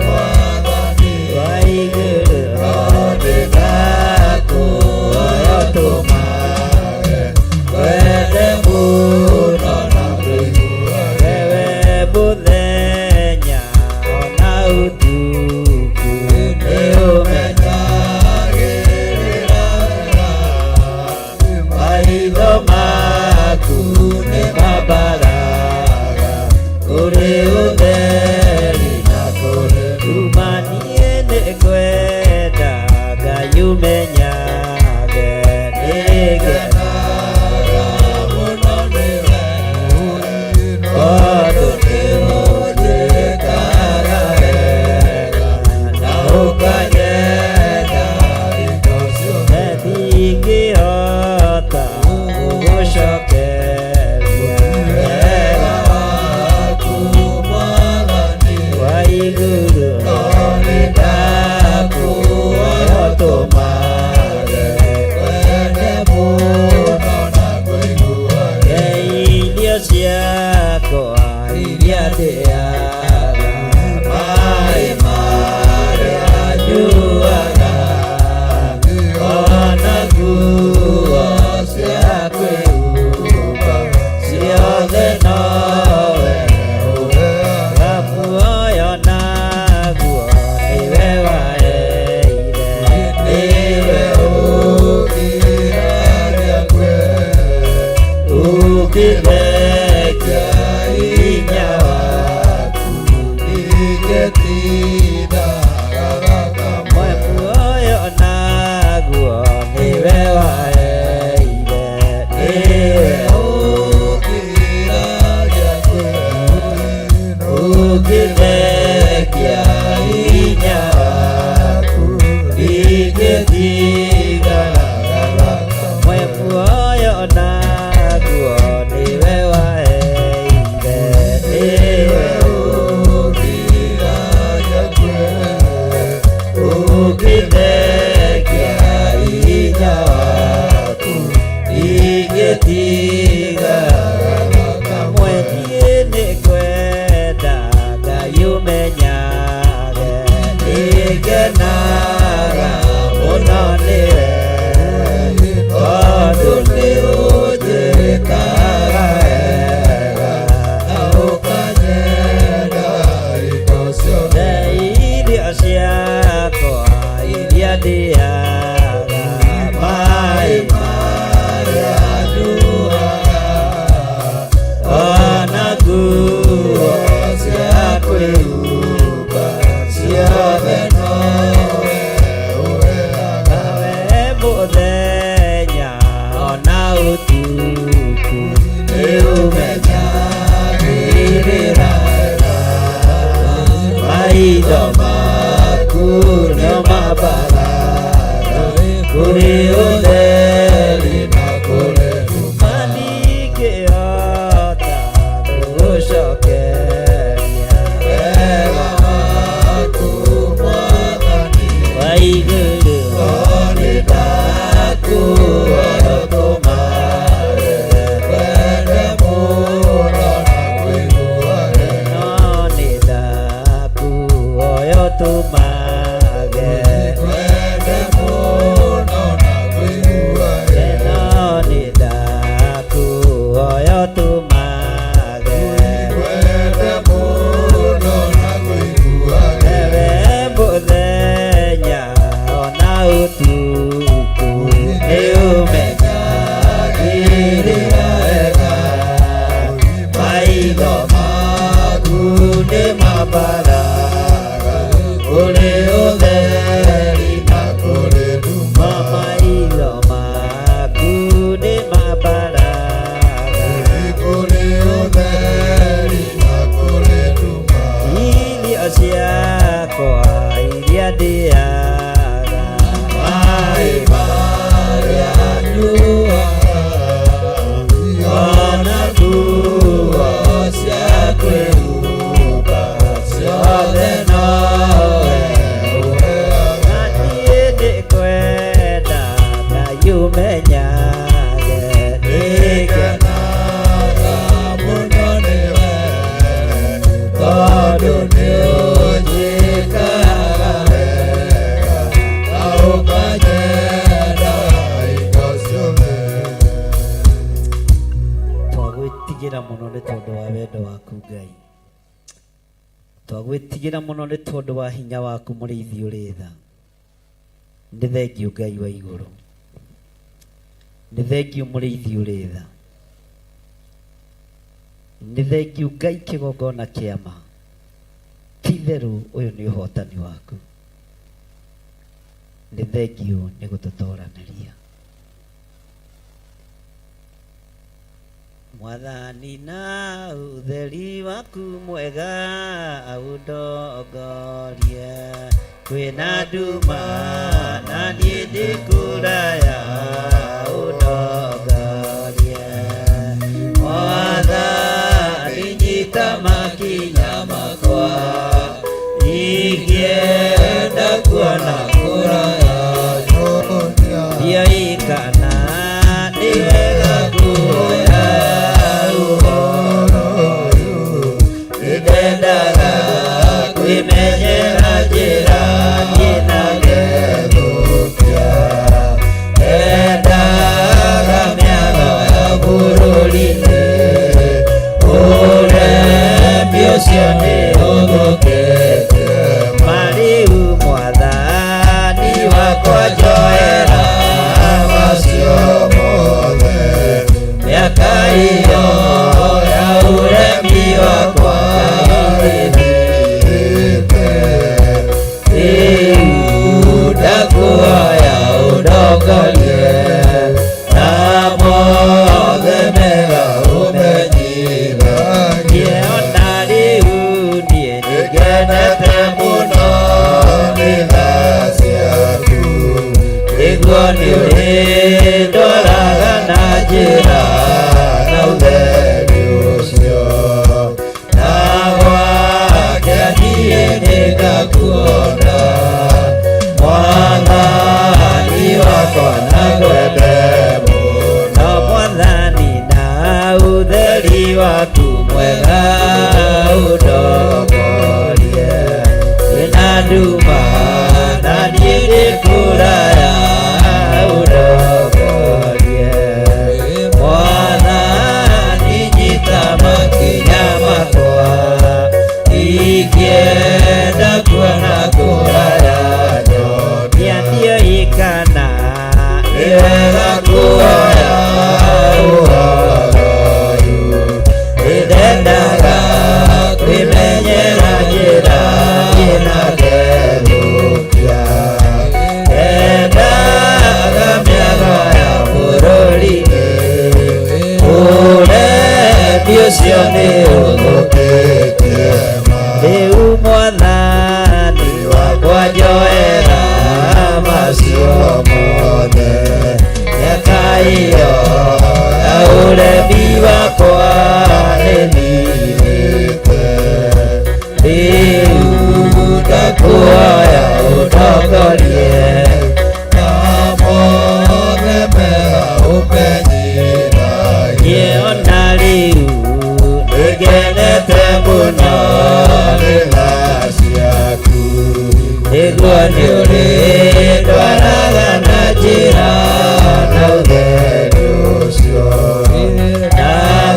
S3: Mwathani wa igũrũ, ndĩnakuhoya ũtũmage wende mũno na kũiguage we mũthenya ona ũtukũ, nĩũmenyagĩrĩra wega, maitho maku nĩ mambaraga kũrĩ ũtheri na kũrĩ nduma. Niĩ nĩngwenda Ngai ũmenyage nĩngenaga mũno nĩwe, tondũ nĩũnjĩkaga wega na ũkanyenda indo ciothe, ndingĩhota gũgũcokeria wega waku Mwathani wa igũrũ, no nĩndakuhoya ũtũmage wende mũno na kũiguage irio ciakwa iria ndĩaga, maĩ marĩa nyuaga, ona nguo cia kwĩhumba ciothe nowe ũheaga. Muoyo naguo nĩwe waheire, nĩwe ũkiragia ũkĩrekia hinya waku ndingĩtindaga thakame. Muoyo naguo nĩwe waheire, nĩwe ũkiragia ũkĩrekia hinya waku ndingĩtindaga thakame. Muoyo naguo nĩwe waheire, nĩwe ũkiragia ũkĩrekia hinya waku ndingĩtigaga thakame. Niĩ nĩngwenda Ngai ũmenyage nĩngenaga mũno nĩwe, tondũ nĩũnjĩkaga wega na ũkanyenda indo ciothe, irio ciakwa iria ndĩaga, maĩ marĩa nyuaga, ona nguo cia kwĩhumba ciothe nowe ũheaga. We mũthenya ona ũtukũ nĩũmenyagĩrĩra wega, maitho maku nĩo mambaraga kũrĩ ũtheri na kũrĩ nduma, ndingĩhota gũgũcokeria wega waku Mwathani wa igũrũ, nĩndakuhoya ũtũmage wende mũno na kũiguage, no nĩndakuhoya ũtũmage wende mũno na kũiguage, no nĩndakuhoya ũtũmage wende mũno na kũiguage, we mũthenya ona ũtukũ nĩũmenyagĩrĩra wega, maitho maku nĩ mambaraga kũrĩ ũtheri na kũrĩ nduma, maitho maku nĩ mambaraga kũrĩ ũtheri na kũrĩ nduma, irio ciakwa iria ndĩaga, maĩ marĩa nyuaga, ona nguo cia kwĩhumba ciothe. tondũ wa wendo waku Ngai. Twagwĩtigĩra mũno nĩ tondũ wa hinya waku mũrĩithi ũrĩ tha. Nĩ thengiũ Ngai wa igũrũ. Nĩ thengiũ mũrĩithi ũrĩ tha. Nĩ thengiũ Ngai kĩgongona kĩa ma. Ti itherũ ũyũ nĩ ũhotani waku. Nĩ thengiũ nĩ gũtũtoranĩria. Mwathani na ũtheri waku mwega aũndongorie kwĩna nduma na niĩ ndĩ kũraya ũndongorie Mwathani nyita makinya makwa ingĩenda kuona kũraya ndiũĩ kana nĩ wega kuoya ũhoro ũyũ nĩndendaga kwĩmenyera njĩra niĩ na ngethũkia endaga mĩago ya bũrũri-inĩ ũremi ũcio nĩ ũthũkĩte marĩu mwathani wakwa njoera macio mothe mĩaka ĩyo ya ũremi wakwa ĩthirĩte rĩu ndakuoya ũndongorie na mothe mega ũmenyithagie ona rĩu niĩ nĩngenete mũno nĩ tha ciaku nĩguo nĩũrĩndoraga na njĩra na ũtheri ũcio na gwake niĩ nĩngakuona mwathani wakwa na ngwende mũno mwathani na ũtheri waku mwega ũndongorie kwĩna nduma na niĩ ndĩ kũraya ũndongorie mwathani nyita makinya makwa ingĩenda kuona kũraya nyonia ndiũĩ kana nĩ wega kuoya ũhoro ũyũ nĩndendaga kwĩmenyera njĩra niĩ na ngethũkia endaga mĩago ya bũrũri-inĩ ũremi ũcio nĩ ũthũkĩtie rĩu mwathani wakwa njoera macio mothe mĩaka ĩyo ya ũremi wakwa nĩthirĩte rĩu ndakuoya ũndongorie na mothe mega ũmenyithagie ona rĩu nĩngenete mũno nĩ tha ciaku nĩguo nĩũrĩndwaraga na njĩra na ũtheri ũcio na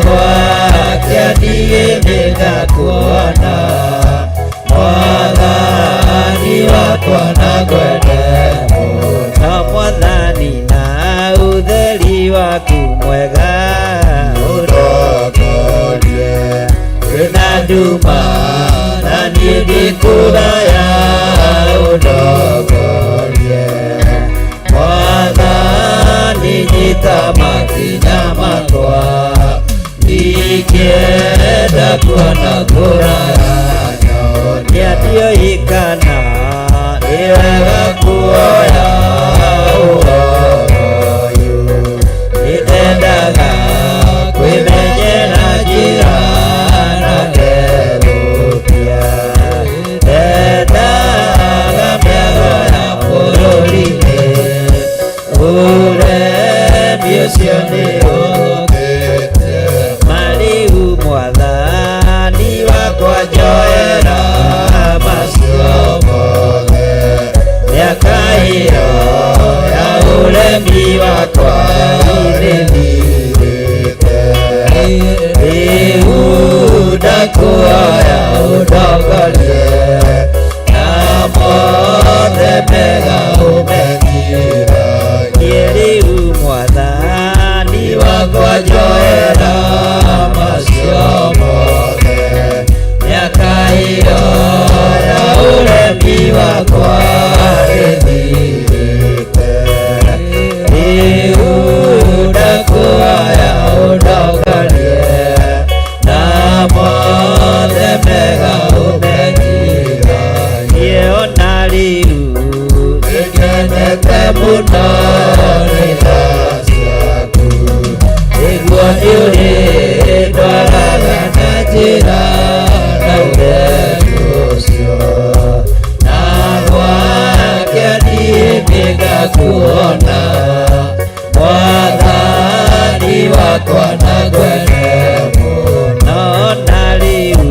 S3: gwake niĩ nĩngakuona mwathani wakwa na ngwende mũno mwathani na ũtheri waku mwega ũndongorie kwĩna nduma na niĩ ndĩ kũraya ũndongorie mwathani nyita makinya makwa ingĩenda kuona kũraya nyonia ndiũĩ kana nĩ wega kuoya ũhoro ũyũ nĩndendaga kwĩmenyera njĩra na ngethũkia ndendaga mĩago ya bũrũri-inĩ ũremi ũcio nĩ ũthũkĩtie marĩu mwathani wakwa njoera macio
S9: rĩakwa rĩthirĩte rĩu ndakuoya ũndongorie na mothe mega ũmenyithagie
S3: ona rĩu
S9: nĩngenete mũno nĩ tha ciaku nĩguo nĩũrĩndwaraga na njĩra na ũtheru ũcio na gwake niĩ nĩngakuona mwathani wakwa na ngwende mũno
S3: na rĩu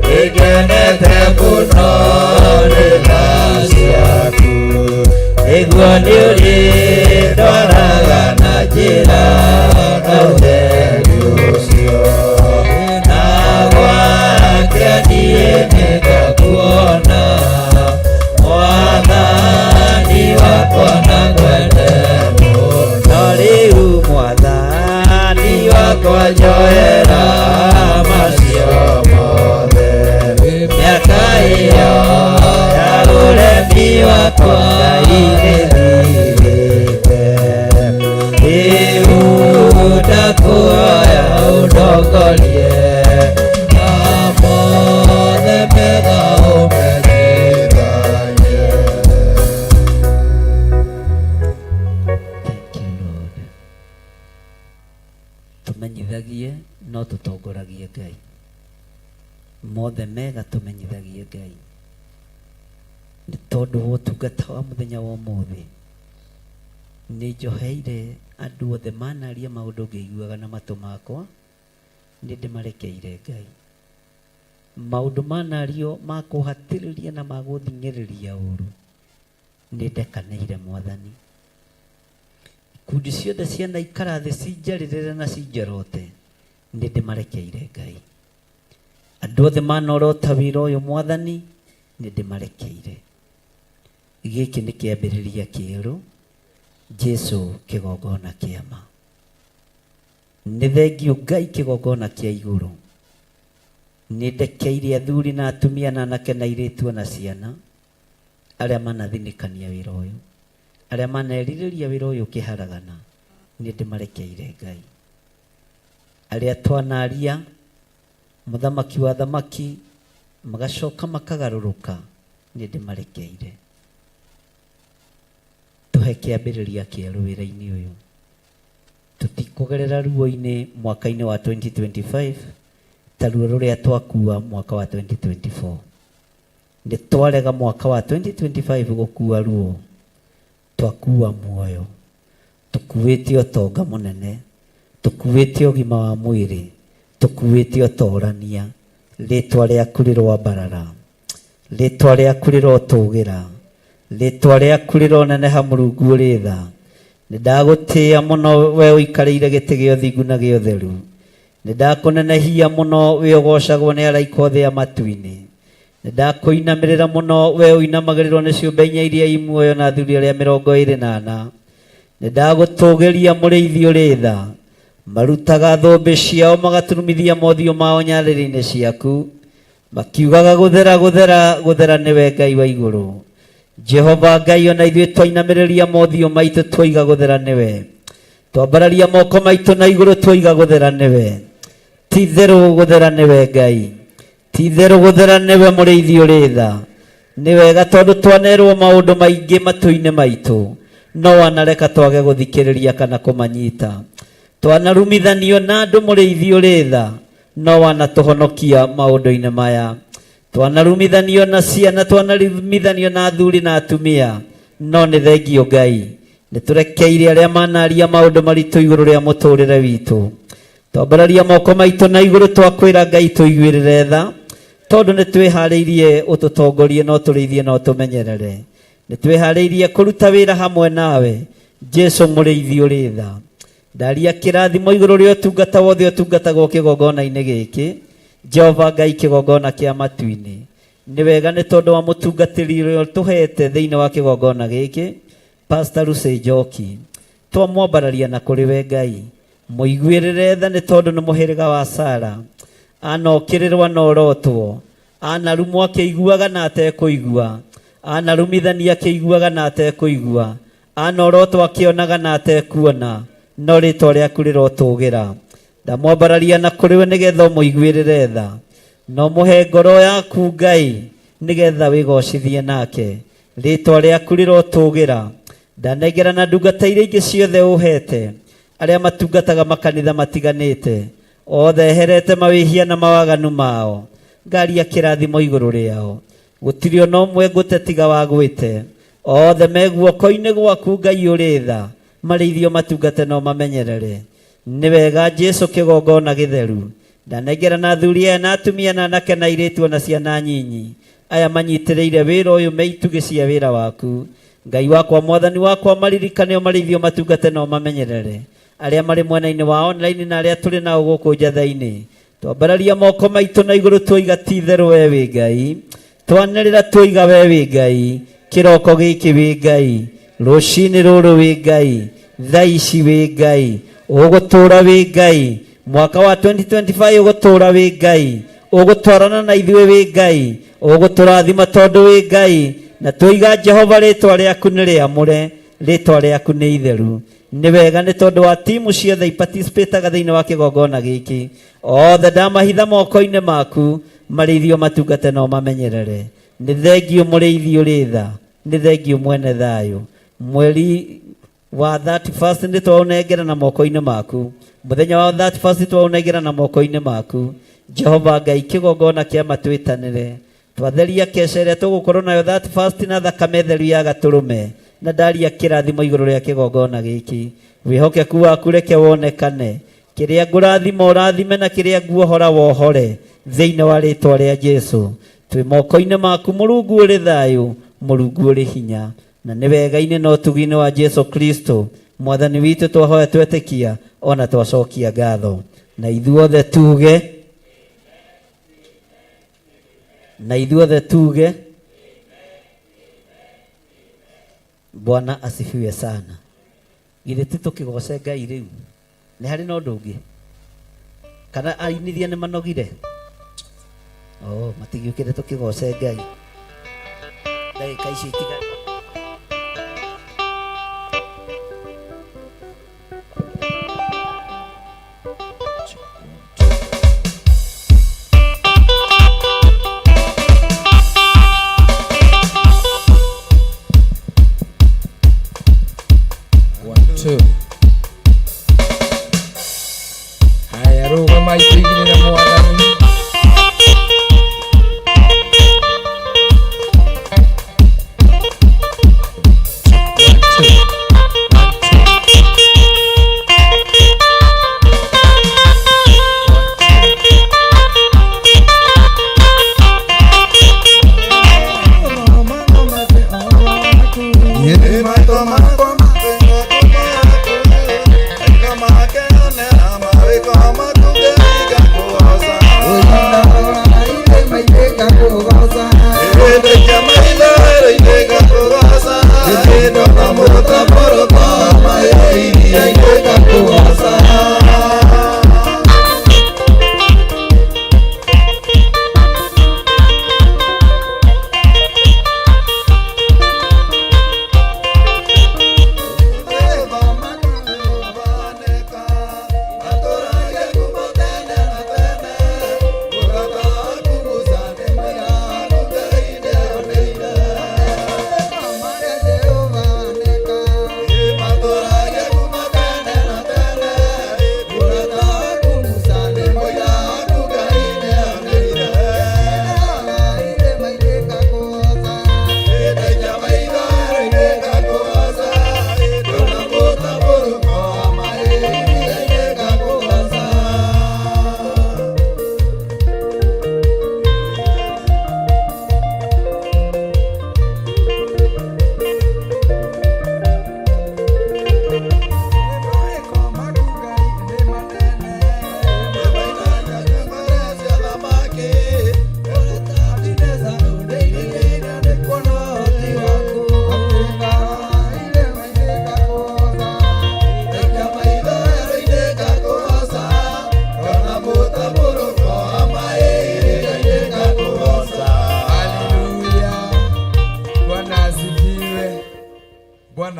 S9: nĩngenete mũno nĩ tha ciaku nĩguo nĩũrĩndwaraga na njĩra na ũtheru ũcio na gwake niĩ nĩngakuona mwathani wakwa na ngwende mũno
S3: rĩu mwathani
S9: wakwa njoera macio mothe mĩaka ĩyo ya ũremi wakwa Ngai nĩthirĩte rĩu ndakuoya ũndongorie na mothe mega ũmenyithagie.
S3: Tũmenyithagie no tũtongoragie Ngai mothe mega tũmenyithagie Ngai nĩ tondũ wa ũtungata wa mũthenya wa ũmũthĩ nĩ njoheire andũ othe manaria maũndũ ngĩiguaga na matũ makwa nĩ ndĩmarekeire Ngai maũndũ manario ma kũhatĩrĩria na ma gũthing'ĩrĩria ũru nĩ ndekanĩire Mwathani ikundi ciothe cianaikara thĩ cinjarĩrĩre na cinjorote nĩ ndĩmarekeire Ngai andũ othe manorota wĩra ũyũ Mwathani nĩ ndĩmarekeire gĩkĩ nĩ kĩambĩrĩria kĩerũ Jesu kĩgongona kĩama nĩ thengio Ngai kĩgongona kĩa igũrũ nĩ ndekeire athuri na atumia na anake na airĩtu na ciana arĩa manathinĩkania wĩra ũyũ arĩa manerirĩria wĩra ũyũ ũkĩharagana nĩ ndĩmarekeire Ngai arĩa twanaria mũthamaki wa thamaki magacoka makagarũrũka nĩ ndĩmarekeire tũhe kĩambĩrĩria kĩerũ wĩra-inĩ ũyũ tũtikũgerera ruo-inĩ mwaka-inĩ wa 2025 ta ruo rũrĩa twakua mwaka wa 2024 nĩ twarega mwaka wa 2025 gũkua ruo twakua muoyo tũkuĩte ũtonga mũnene tũkuĩte ũgima wa mwĩrĩ tũkuĩte ũtorania rĩtwa rĩaku rĩroambarara rĩtwa rĩaku rĩrotũgĩra rĩtwa rĩaku rĩroneneha Mũrungu ũrĩ tha nĩ ndagũtĩĩa mũno we ũikarĩire gĩtĩ gĩa ũthingu na gĩa ũtheru nĩ ndakũnenehia mũno we ũgocagwo nĩ araika othe a matu-inĩ nĩ ndakũinamĩrĩra mũno we ũinamagĩrĩrwo nĩ ciũmbe inya iria i muoyo na athuri arĩa 24 nĩ ndagũtũgĩria mũrĩithi ũrĩ tha marutaga thũmbĩ ciao magaturumithia mothiũ mao nyarĩrĩ-inĩ ciaku makiugaga gũthera gũthera gũthera nĩwe Ngai wa igũrũ Jehova Ngai ona ithuĩ twainamĩrĩria mothiũ maitũ twoiga gũthera nĩwe twambararia moko maitũ na igũrũ twoiga gũthera nĩwe ti itherũ gũthera nĩwe Ngai ti itherũ gũthera nĩwe mũrĩithi ũrĩ tha nĩ wega tondũ twanerwo maũndũ maingĩ matũ-inĩ maitũ no wanareka twage gũthikĩrĩria kana kũmanyita twanarumithanio na andũ mũrĩithi ũrĩ tha no wanatũhonokia maũndũ-inĩ maya twanarumithanio na ciana twanarumithanio na athuri na atumia no nĩ thengio Ngai nĩ tũrekeire arĩa manaria maũndũ maritũ igũrũ rĩa mũtũrĩre witũ twambararia moko maitũ na igũrũ twakwĩra Ngai tũiguĩrĩre tha tondũ nĩ twĩharĩirie ũtũtongorie no tũrĩithie no tũmenyerere nĩ twĩharĩirie kũruta wĩra hamwe nawe Jesu mũrĩithi ũrĩ tha ndaria kĩrathimo igũrũ rĩa ũtungata wothe ũtungatagwo kĩgongona-inĩ gĩkĩ Jehova Ngai kĩgongona kĩa matu-inĩ nĩ wega nĩ tondũ wa mũtungatĩri ũrĩa ũtũhete thĩinĩ wa kĩgongona gĩkĩ Pastor Lucy Njoki twamwambararia na kũrĩ we Ngai mũiguĩrĩre tha nĩ tondũ nĩ mũhĩrĩga wa Sara anokĩrĩrwo anorotwo anarumwo akĩiguaga na atekũigua Anarumithania akĩiguaga na atekũigua, anorotwo akĩonaga na atekuona, no rĩtwa rĩaku rĩrotũgĩra. Ndamwambararia na kũrĩ we nĩgetha ũmũiguĩrĩre tha, na ũmũhe ngoro yaku Ngai nĩgetha wĩgocithie nake. Rĩtwa rĩaku rĩrotũgĩra. Ndanengerana ndungata iria ingĩ ciothe ũhete, arĩa matungataga makanitha matiganĩte, othe eherete mawĩhia na mawaganu mao, ngaria kĩrathimo igũrũ rĩao. Gũtirĩ ona ũmwe ngũte tiga wagwĩte. Othe me guoko-inĩ gwaku Ngai ũrĩ tha, marĩithio matungate no mamenyerere. Nĩ wega Jesu kĩgongona gĩtheru. Ndanengerana athuri aya na atumia na anake na airĩtu ona ciana nyinyi, aya manyitĩrĩire wĩra ũyũ me itugĩ cia wĩra waku. Ngai wakwa, mwathani wakwa, maririkane o marĩithio matungate no mamenyerere. Arĩa marĩ mwena-inĩ wa online na arĩa tũrĩ nao gũkũ njatha-inĩ, twambararia moko maitũ na igũrũ tuoiga ti itherũ we wĩ Ngai. Twanĩrĩra tuoiga we wĩ Ngai. Kĩroko gĩkĩ wĩ Ngai, rũcinĩ rũrũ wĩ Ngai, thaa ici wĩ Ngai, ũgũtũra wĩ Ngai, mwaka wa 2025 ũgũtũra wĩ Ngai, ũgũtwarana na ithuĩ wĩ Ngai, ũgũtũrathima tondũ wĩ Ngai, na tuoiga Jehova rĩtwa rĩaku nĩ rĩamũre, rĩtwa rĩaku nĩ itheru. Nĩ wega nĩ tondũ wa timu ciothe iparticipataga thĩinĩ wa kĩgongona gĩkĩ, othe ndamahitha moko-inĩ maku, marĩithio matungate no mamenyerere. Nĩ thengiũ mũrĩithi ũrĩ tha, nĩ thengiũ mwene thayũ. Mweri wa 31st nĩ twaũnengera na moko-inĩ maku, mũthenya wa 31st twaũnengera na moko-inĩ maku. Jehova Ngai, kĩgongona kĩa matwĩtanĩre, twatheria kesha ĩrĩa tũgũkorwo nayo 31st na thakame theru ya gatũrũme, na ndaria kĩrathimo igũrũ rĩa kĩgongona gĩkĩ. Wĩhokeku waku reke wonekane, kĩrĩa ngũrathima ũrathime na kĩrĩa nguohora wohore, thĩinĩ wa rĩtwa rĩa Jesu. Twĩ moko-inĩ maku Mũrungu ũrĩ thayũ, Mũrungu ũrĩ hinya, na nĩ wega-inĩ na ũtugi-inĩ wa Jesu Kristo mwathani witũ twahoya twetĩkia ona twacokia ngatho. Na ithuothe tuge, na ithuothe tuge Bwana asifiwe sana. Githĩ ti tũkĩgoce Ngai rĩu? Nĩ harĩ na ũndũ ũngĩ? Kana ainithia nĩ manogire? Oh, matigĩũkĩre tũkĩgoce Ngai. Ndagĩka icio itiga.
S20: One, two. Haya, rũgama ituigĩrĩre mwathani.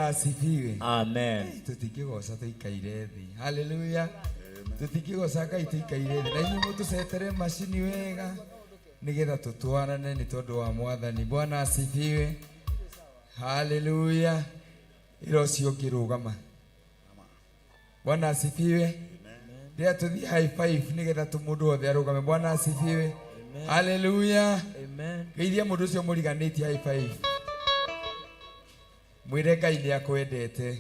S20: Bwana asifiwe.
S7: Amen.
S20: Tũtingĩgoca tũikaire thĩ. Haleluya. Tũtingĩgoca Ngai tũikaire thĩ. Na inyuĩ mũtũcetere macini wega nĩgetha tũtwarane nĩ tondũ wa Mwathani. Bwana asifiwe. Haleluya. Ĩra ũcio ũngĩ rũgama. Bwana asifiwe. Rĩrĩa tũthiĩ high five nĩgetha tũ mũndũ wothe arũgame. Bwana asifiwe. Haleluya. Geithia mũndũ ũcio mũriganĩtie high five. Mwĩre Ngai nĩ akwendete.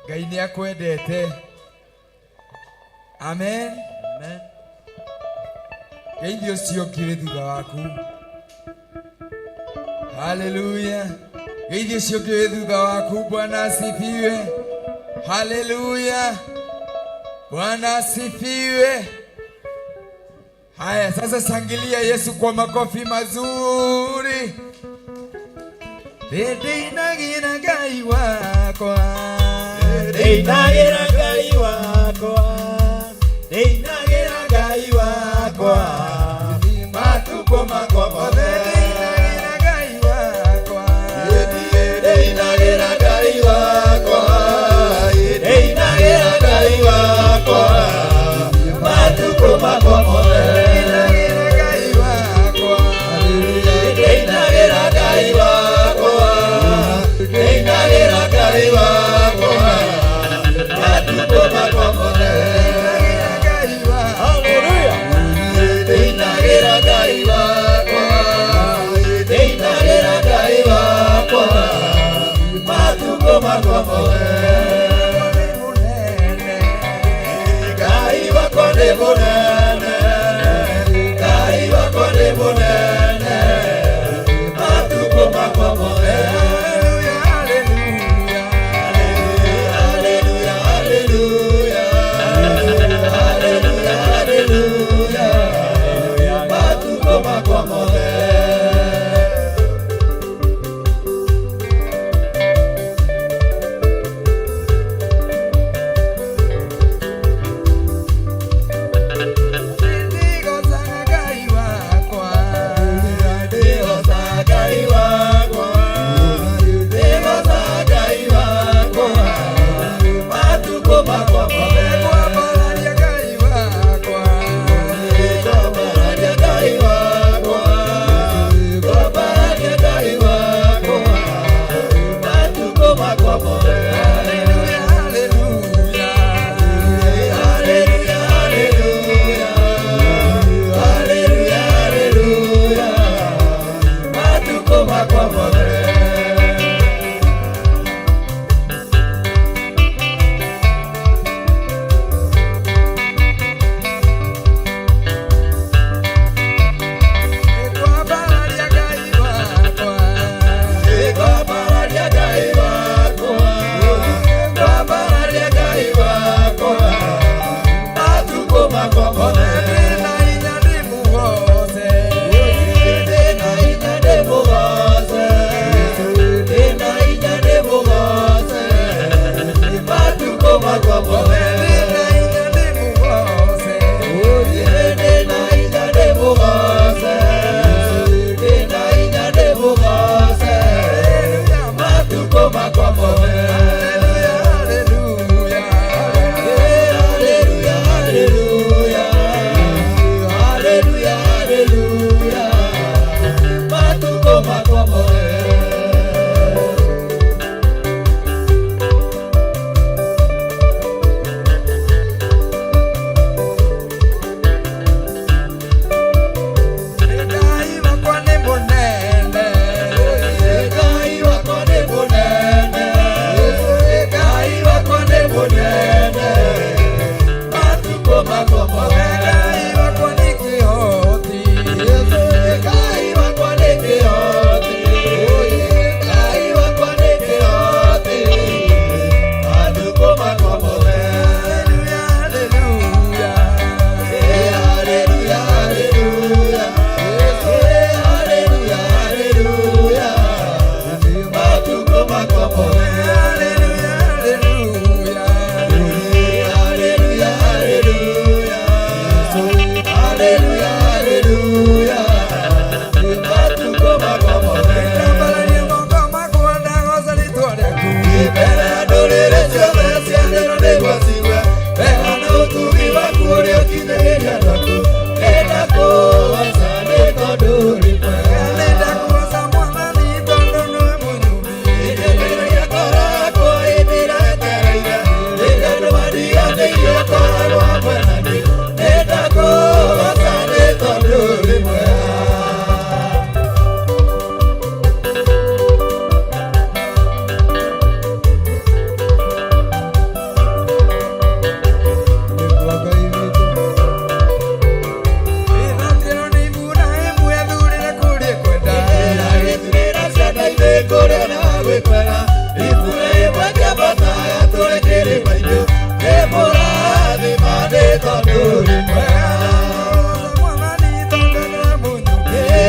S20: Ngai nĩ akwendete. Amen.
S7: Amen.
S20: Geithia ũcio ũngĩ wĩ thutha waku. Haleluya. Geithia ũcio ũngĩ wĩ thutha waku. Bwana asifiwe. Haleluya. Bwana asifiwe. Haya, sasa shangilia Yesu kwa makofi mazuri. Ndĩinagira Ngai wakwa.
S8: Ndĩinagira Ngai wakwa. Ndĩinagira Ngai wakwa. Matukũ makwa mothe.
S20: Ndĩinagira Ngai wakwa.
S8: Ndĩinagira Ngai wakwa. Ndĩinagira Ngai wakwa. Matukũ makwa mothe.
S20: Ndĩinagira Ngai wakwa.
S8: Ndĩinagira Ngai wakwa. Ndĩinagira Ngai wakwa.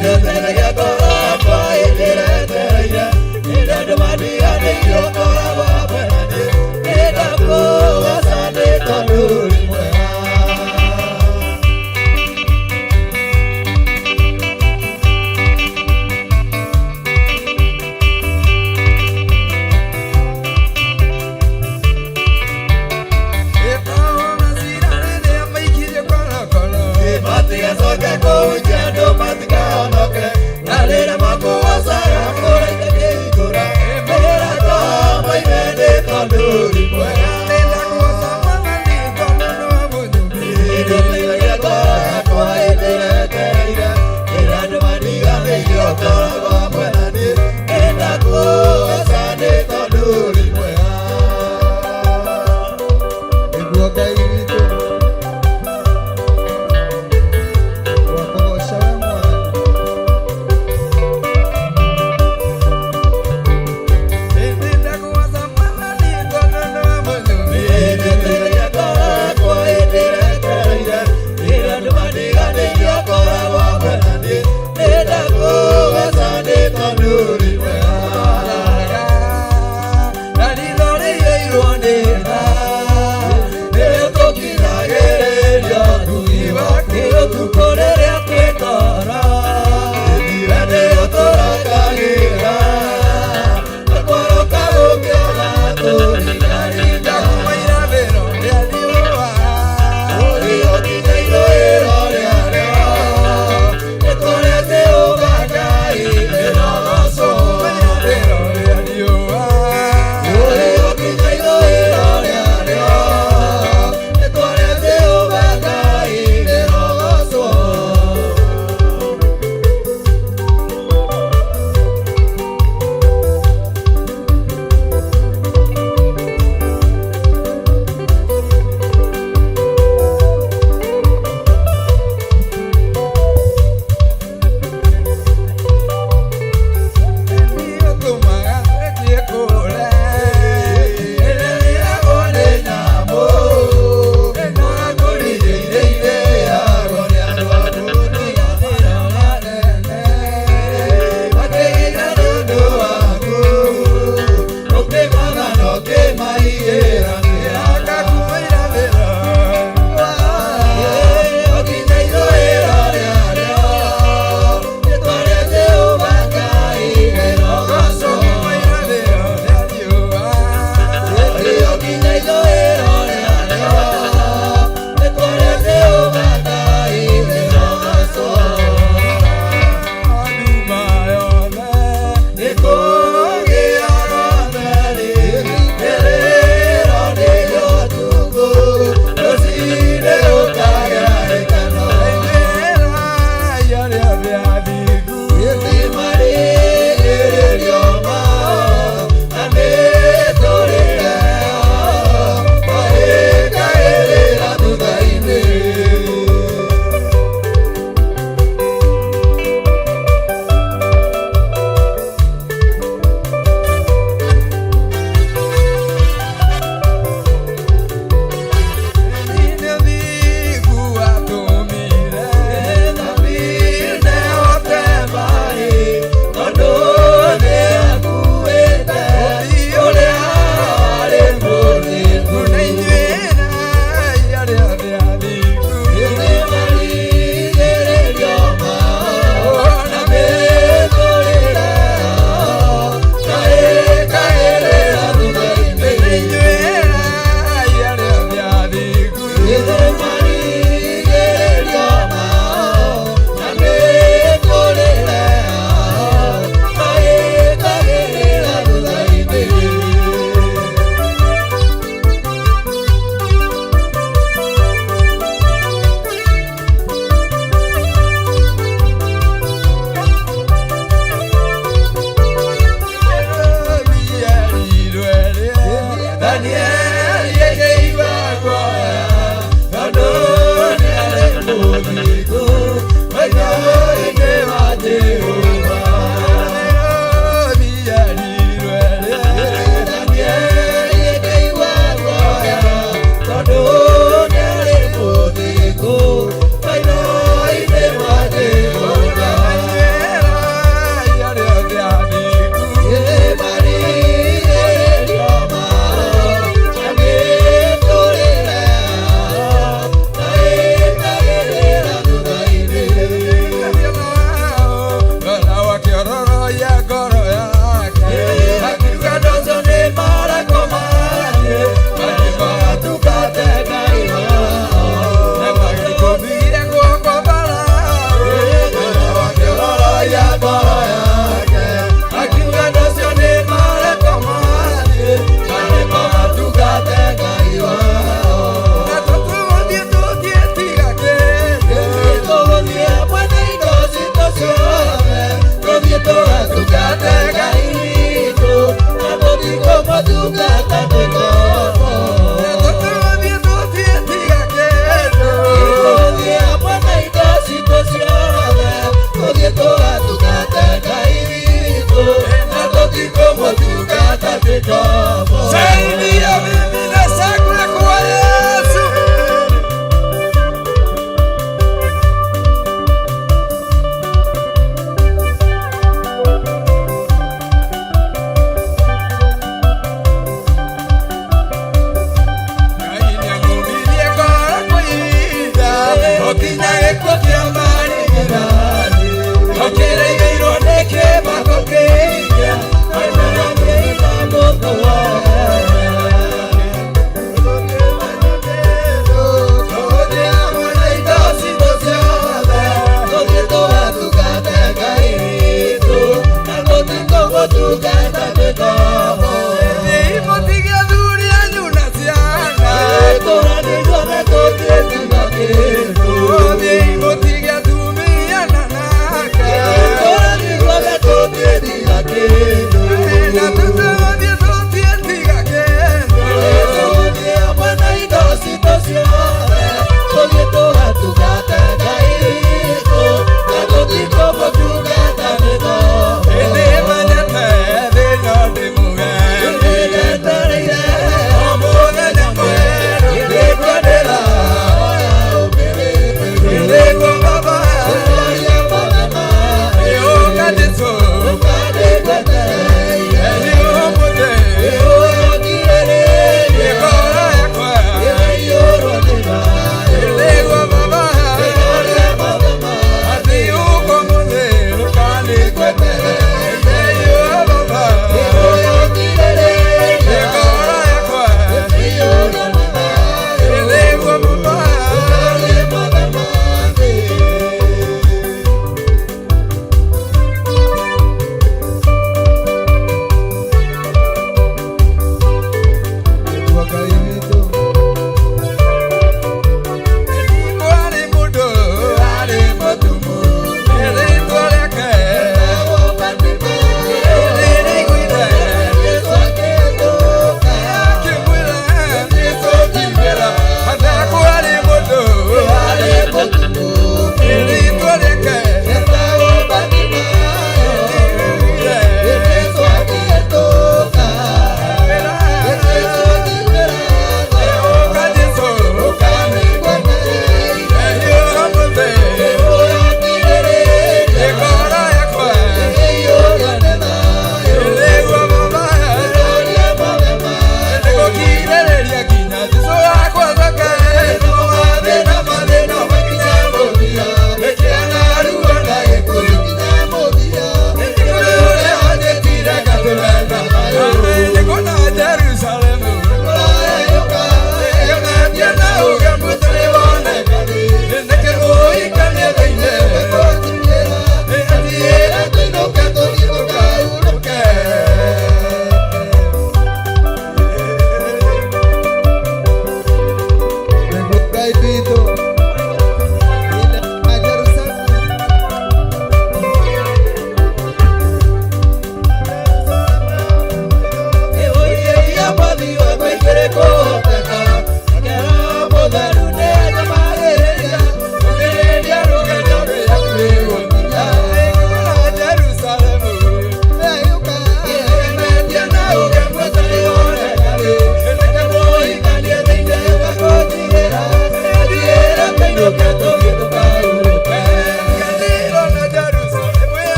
S17: Nĩndĩteithagia ngoro yakwa hĩndĩ ĩrĩa yetereire. Hĩndĩ andũ mandiganĩirie ũkoragwo hamwe na niĩ. Nĩndakũgoca nĩ tondũ ũrĩ mwega. Matigacoke kũhunjia andũ matikahonoke na rĩrĩa makũgocaga kũraika kĩhingũra mĩrango moime nĩ tondũ ũrĩ mwega. Nĩndĩteithagia ngoro yakwa hĩndĩ ĩrĩa yetereire. Rĩrĩa andũ mandiganĩirie ũkoragwo hamwe na niĩ. Nĩndakũgoca nĩ tondũ ũrĩ mwega.
S5: Nĩguo Ngai witũ. Twakũgoca.
S20: Saidia mimi na shangwe kwa Yesu. Ngai nĩamũmirie ngoro kũinda, gũkinya gĩkuũ kĩa marigithathi. Tũkĩrĩirwo nĩ kĩmako kĩingĩ, aimera Thiĩ mũtige athuri anyu na ciana.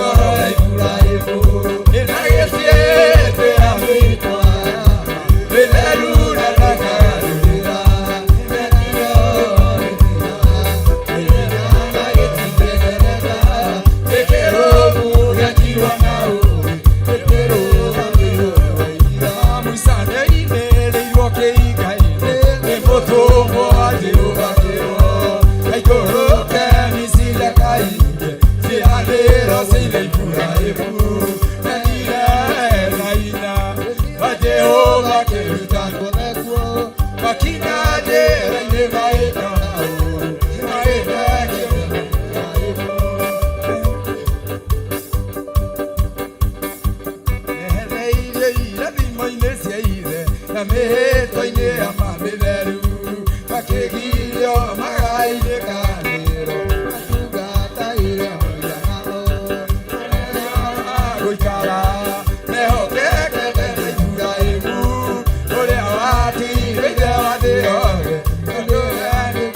S17: ngoro ya Iburahĩmu nĩnagĩciĩte ya mĩtwa mĩtheru na ndakagarũrĩra. Makina njĩra-inĩ maĩkana ũũru, maĩnekĩra. Ehereirie irathimo-inĩ cia ithe na mĩhĩtwa-inĩ ya mamĩtheru, makĩgirio magai-inĩ kanĩro matungatagĩra mũiganano gũikara mehokekete na Iburahĩmu ũrĩa watigire ithe wa thĩ yothe, tondũ we nĩ.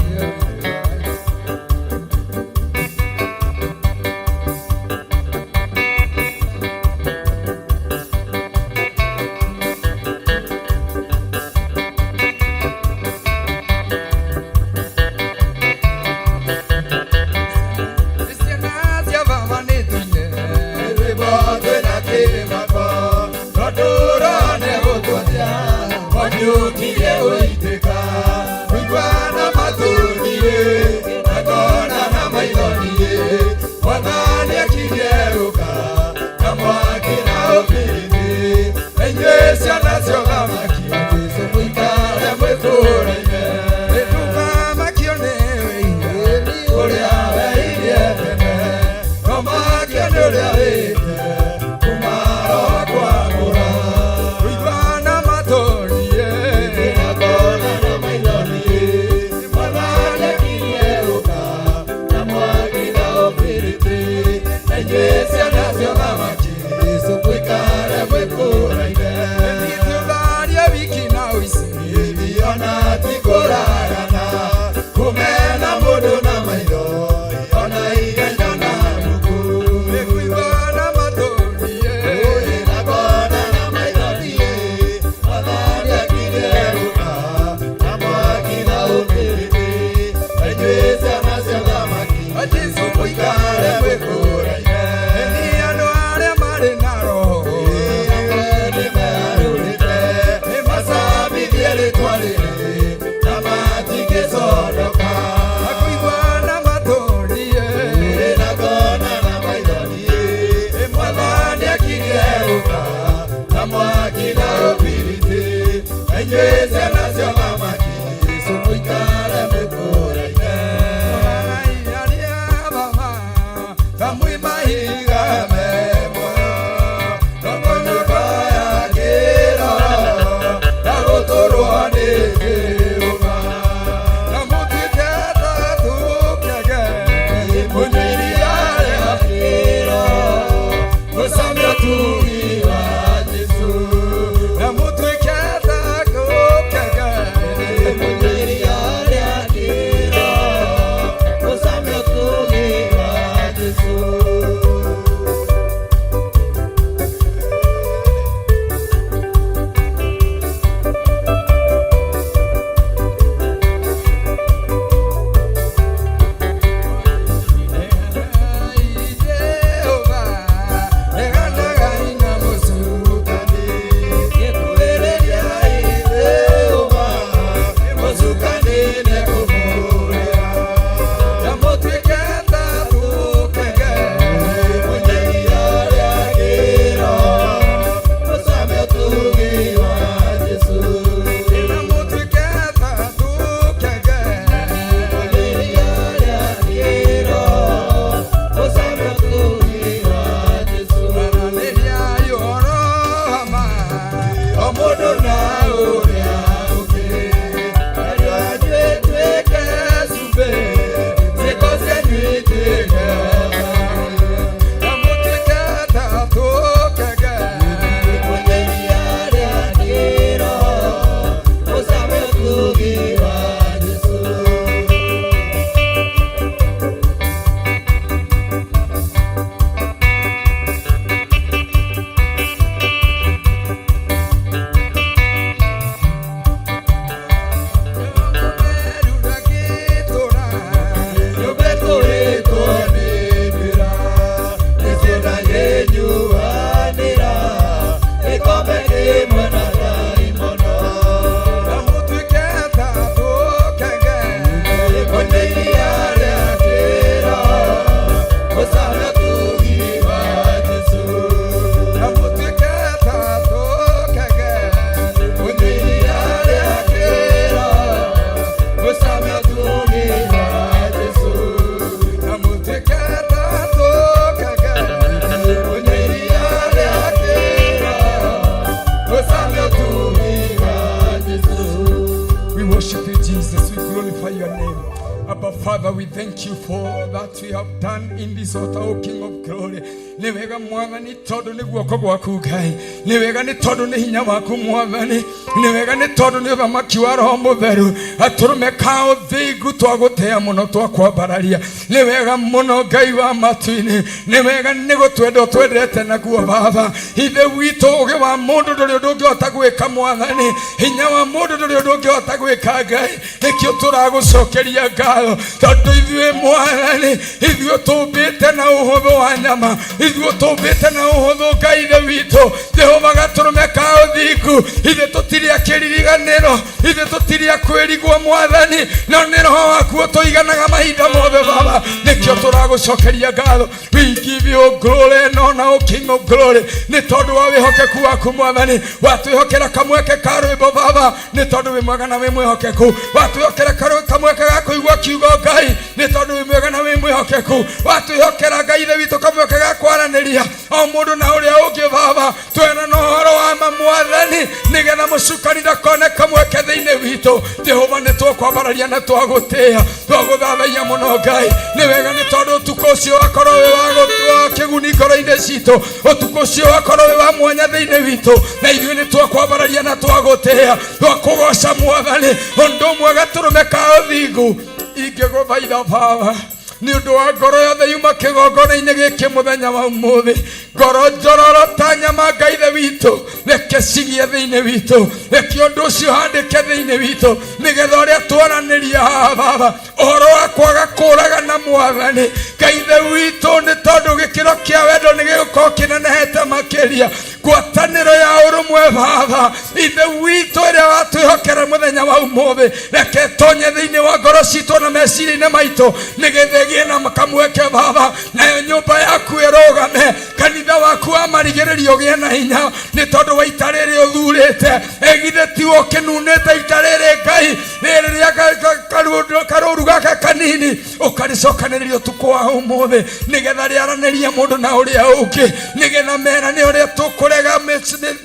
S20: Thank you for that we have done in this altar, O King of Glory. Nĩ wega Mwathani tondũ nĩ guoko gwaku Ngai, nĩ wega nĩ tondũ nĩ hinya waku Mwathani, nĩ wega nĩ tondũ nĩ ũthamaki wa Roho Mũtheru, gatũrũme ka ũthingu twagũtĩa mũno twakwambararia. Nĩ wega mũno Ngai wa matu-inĩ, nĩ wega nĩ gũtwenda ũtwendete naguo Baba. Ithe witũ, ũgĩ wa mũndũ ndũrĩ ũndũ ũngĩhota gwĩka Mwathani, hinya wa mũndũ ndũrĩ ũndũ ũngĩhota gwĩka Ngai. Nĩkĩo tũragũcokeria ngatho tondũ ithuĩ Mwathani, ithuĩ tũmbĩte na ũhũthũ wa nyama, ithuĩ tũmbĩte na ũhũthũ Ngai ithe witũ Jehova gatũrũme ka ũthingu, ithuĩ tũtirĩ a kĩririganĩro, ithuĩ tũtirĩ a kwĩrigwo Mwathani, no nĩ roho waku ũtũiganaga mahinda mothe Baba. Nĩkĩo tũragũcokeria ngatho. We give you glory and honor, O King of Glory, nĩ tondũ wa wĩhokeku waku Mwathani. Watwĩhokera kamweke ka rwĩmbo Baba, nĩ tondũ wĩ mwega na wĩ mwĩhokeku. Watwĩhokera kamweke ga kũigua kiugo Ngai, nĩ tondũ wĩ mwega na wĩ mwĩhokeku. Watwĩhokera Ngai ithe witũ kamweke ga kwaranĩria o mũndũ na ũrĩa ũngĩ Baba, twena na ũhoro wa ma Mwathani, nĩgetha mũcukani ndakone kamweke thĩinĩ witũ. Jehova, nĩ tũkwambararia na twagũtĩĩa, twagũthathaiya mũno Ngai. Nĩ wega nĩ tondũ ũtukũ ũcio wakorwo wĩ wa gũtua kĩguni ngoro-inĩ citũ, ũtukũ ũcio wakorwo wĩ wa mwanya thĩinĩ witũ, na ithuĩ nĩ twakwambararia na twagũtĩĩa, twakũgoca Mwathani. Ũndũ ũmwe gatũrũme ka ũthingu ingĩgũthaitha Baba, nĩ ũndũ wa ngoro yothe yuma kĩgongona-inĩ gĩkĩ mũthenya wa ũmũthĩ, ngoro njororo ta nyama Ngai ithe witũ, reke cigie thĩinĩ witũ, reke ũndũ ũcio handĩke thĩinĩ witũ, nĩgetha ũrĩa twaranĩria haha Baba ũhoro wa kwaga kũragana Mwathani Ngai ithe witũ, nĩ tondũ gĩkĩro kĩa wendo nĩ gĩgũkorwo kĩnenehete makĩria. Ngwatanĩro ya ũrũmwe Baba ithe witũ ĩrĩa watwĩhokera mũthenya wa ũmũthĩ, reke tonye thĩinĩ wa ngoro citũ na meciria-inĩ maitũ, nĩgetha ĩgĩe na kamweke Baba, nayo nyũmba yaku ĩrũgame, kanitha waku wa marigĩrĩrio ũgĩe na hinya, nĩ tondũ wa ita rĩrĩ ũthurĩte. Ĩgithĩ tiwe ũkĩnunĩte ita rĩrĩ Ngai, rĩrĩ rĩa karũru gaka kanini, ũkarĩcokanĩrĩria ũtukũ wa ũmũthĩ, nĩgetha rĩaranĩrie mũndũ na ũrĩa ũngĩ, nĩgetha merane ũrĩa tũkũrega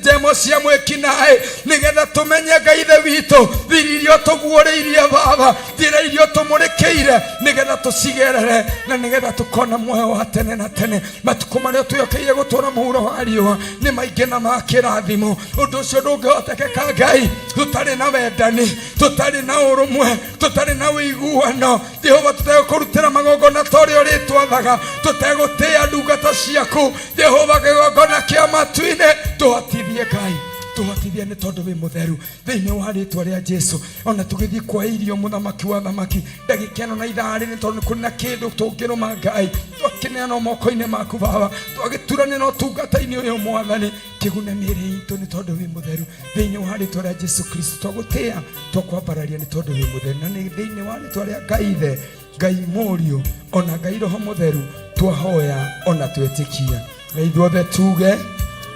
S20: njemo cia mwĩkinaĩ, nĩgetha tũmenye Ngai ithe witũ thiri iria ũtũguũrĩirie Baba, njĩra iria ũtũmũrĩkĩire, nĩgetha tũcigerere na nĩgetha tũkona muoyo wa tene na tene. Matukũ marĩa twĩhokeire gũtũra mũhuro wa riũa nĩ maingĩ na ma kĩrathimo. Ũndũ ũcio ndũngĩhotekeka Ngai tũtarĩ na wendani, tũtarĩ na ũrũmwe, tũtarĩ na ũiguano Jehova, tũtegũkũrutĩra magongona ta ũrĩa ũrĩtwathaga, tũtegũtĩĩa ndungata ciaku Jehova kĩgongona kĩa matu-inĩ. Tũhotithie Ngai, tũhotithie nĩ tondũ wĩ mũtheru, thĩinĩ wa rĩtwa rĩa Jesu. Ona tũgĩthiĩ kwa irio mũthamaki wa thamaki, ndagĩka ĩno na ithaa rĩrĩ, tondũ nĩ kũrĩ na kĩndũ tũngĩrũma Ngai, twakĩneana moko-inĩ maku Baba, twagĩturanĩra ũtungata-inĩ ũyũ Mwathani, kĩgune mĩĩrĩ itũ nĩ tondũ wĩ mũtheru, thĩinĩ wa rĩtwa rĩa Jesu Kristo. Twagũtĩĩa, twakwambararia nĩ tondũ wĩ mũtheru, na nĩ thĩinĩ wa rĩtwa rĩa Ngai Ithe, Ngai Mũriũ, ona Ngai Roho Mũtheru twahoya ona twetĩkia, na ithuothe tuge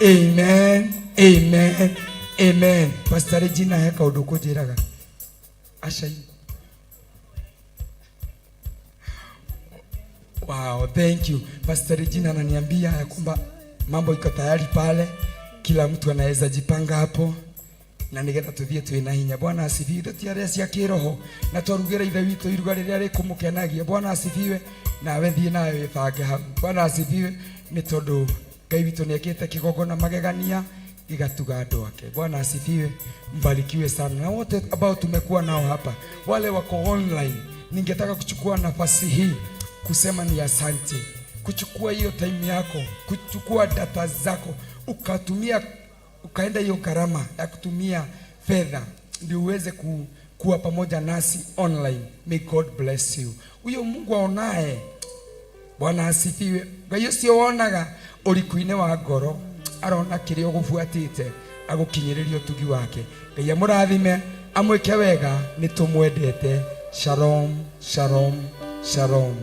S20: amen, amen, amen. Pastor Regina, he kaũndũ kũnjĩraga aca. Wow, thank you. Pastor Regina ananiambia ya kwamba mambo iko tayari pale, kila mtu anaweza jipanga hapo na nigetha tuthie twina hinya. Bwana asifiwe. Tutiarĩa cia kĩroho na twarugĩra ithe witũ iruga rĩrĩa rĩkũmũkenagia. Bwana asifiwe. Nawe thiĩ nawe wĩbange hau. Bwana asifiwe. Nĩ tondũ Ngai witũ nĩekĩte kĩgongona magegania gĩgatuga andũ ake. Bwana asifiwe. Mbarikiwe sana. Na wote ambao tumekuwa nao hapa, wale wako online, ningetaka kuchukua nafasi hii kusema ni asante, kuchukua hiyo time yako, kuchukua data zako, ukatumia, ukaenda hiyo gharama ya kutumia fedha ndio uweze kuwa pamoja nasi online. May God bless you. Huyo Mungu aonaye, Bwana asifiwe. Ngai ũcio wonaga ũriku-inĩ wa ngoro, arona kĩrĩa ũgũbuatĩte, agũkinyĩrĩria ũtugi wake. Ngai amũrathime, amwĩke wega, nĩ tũmwendete. Shalom, shalom, shalom.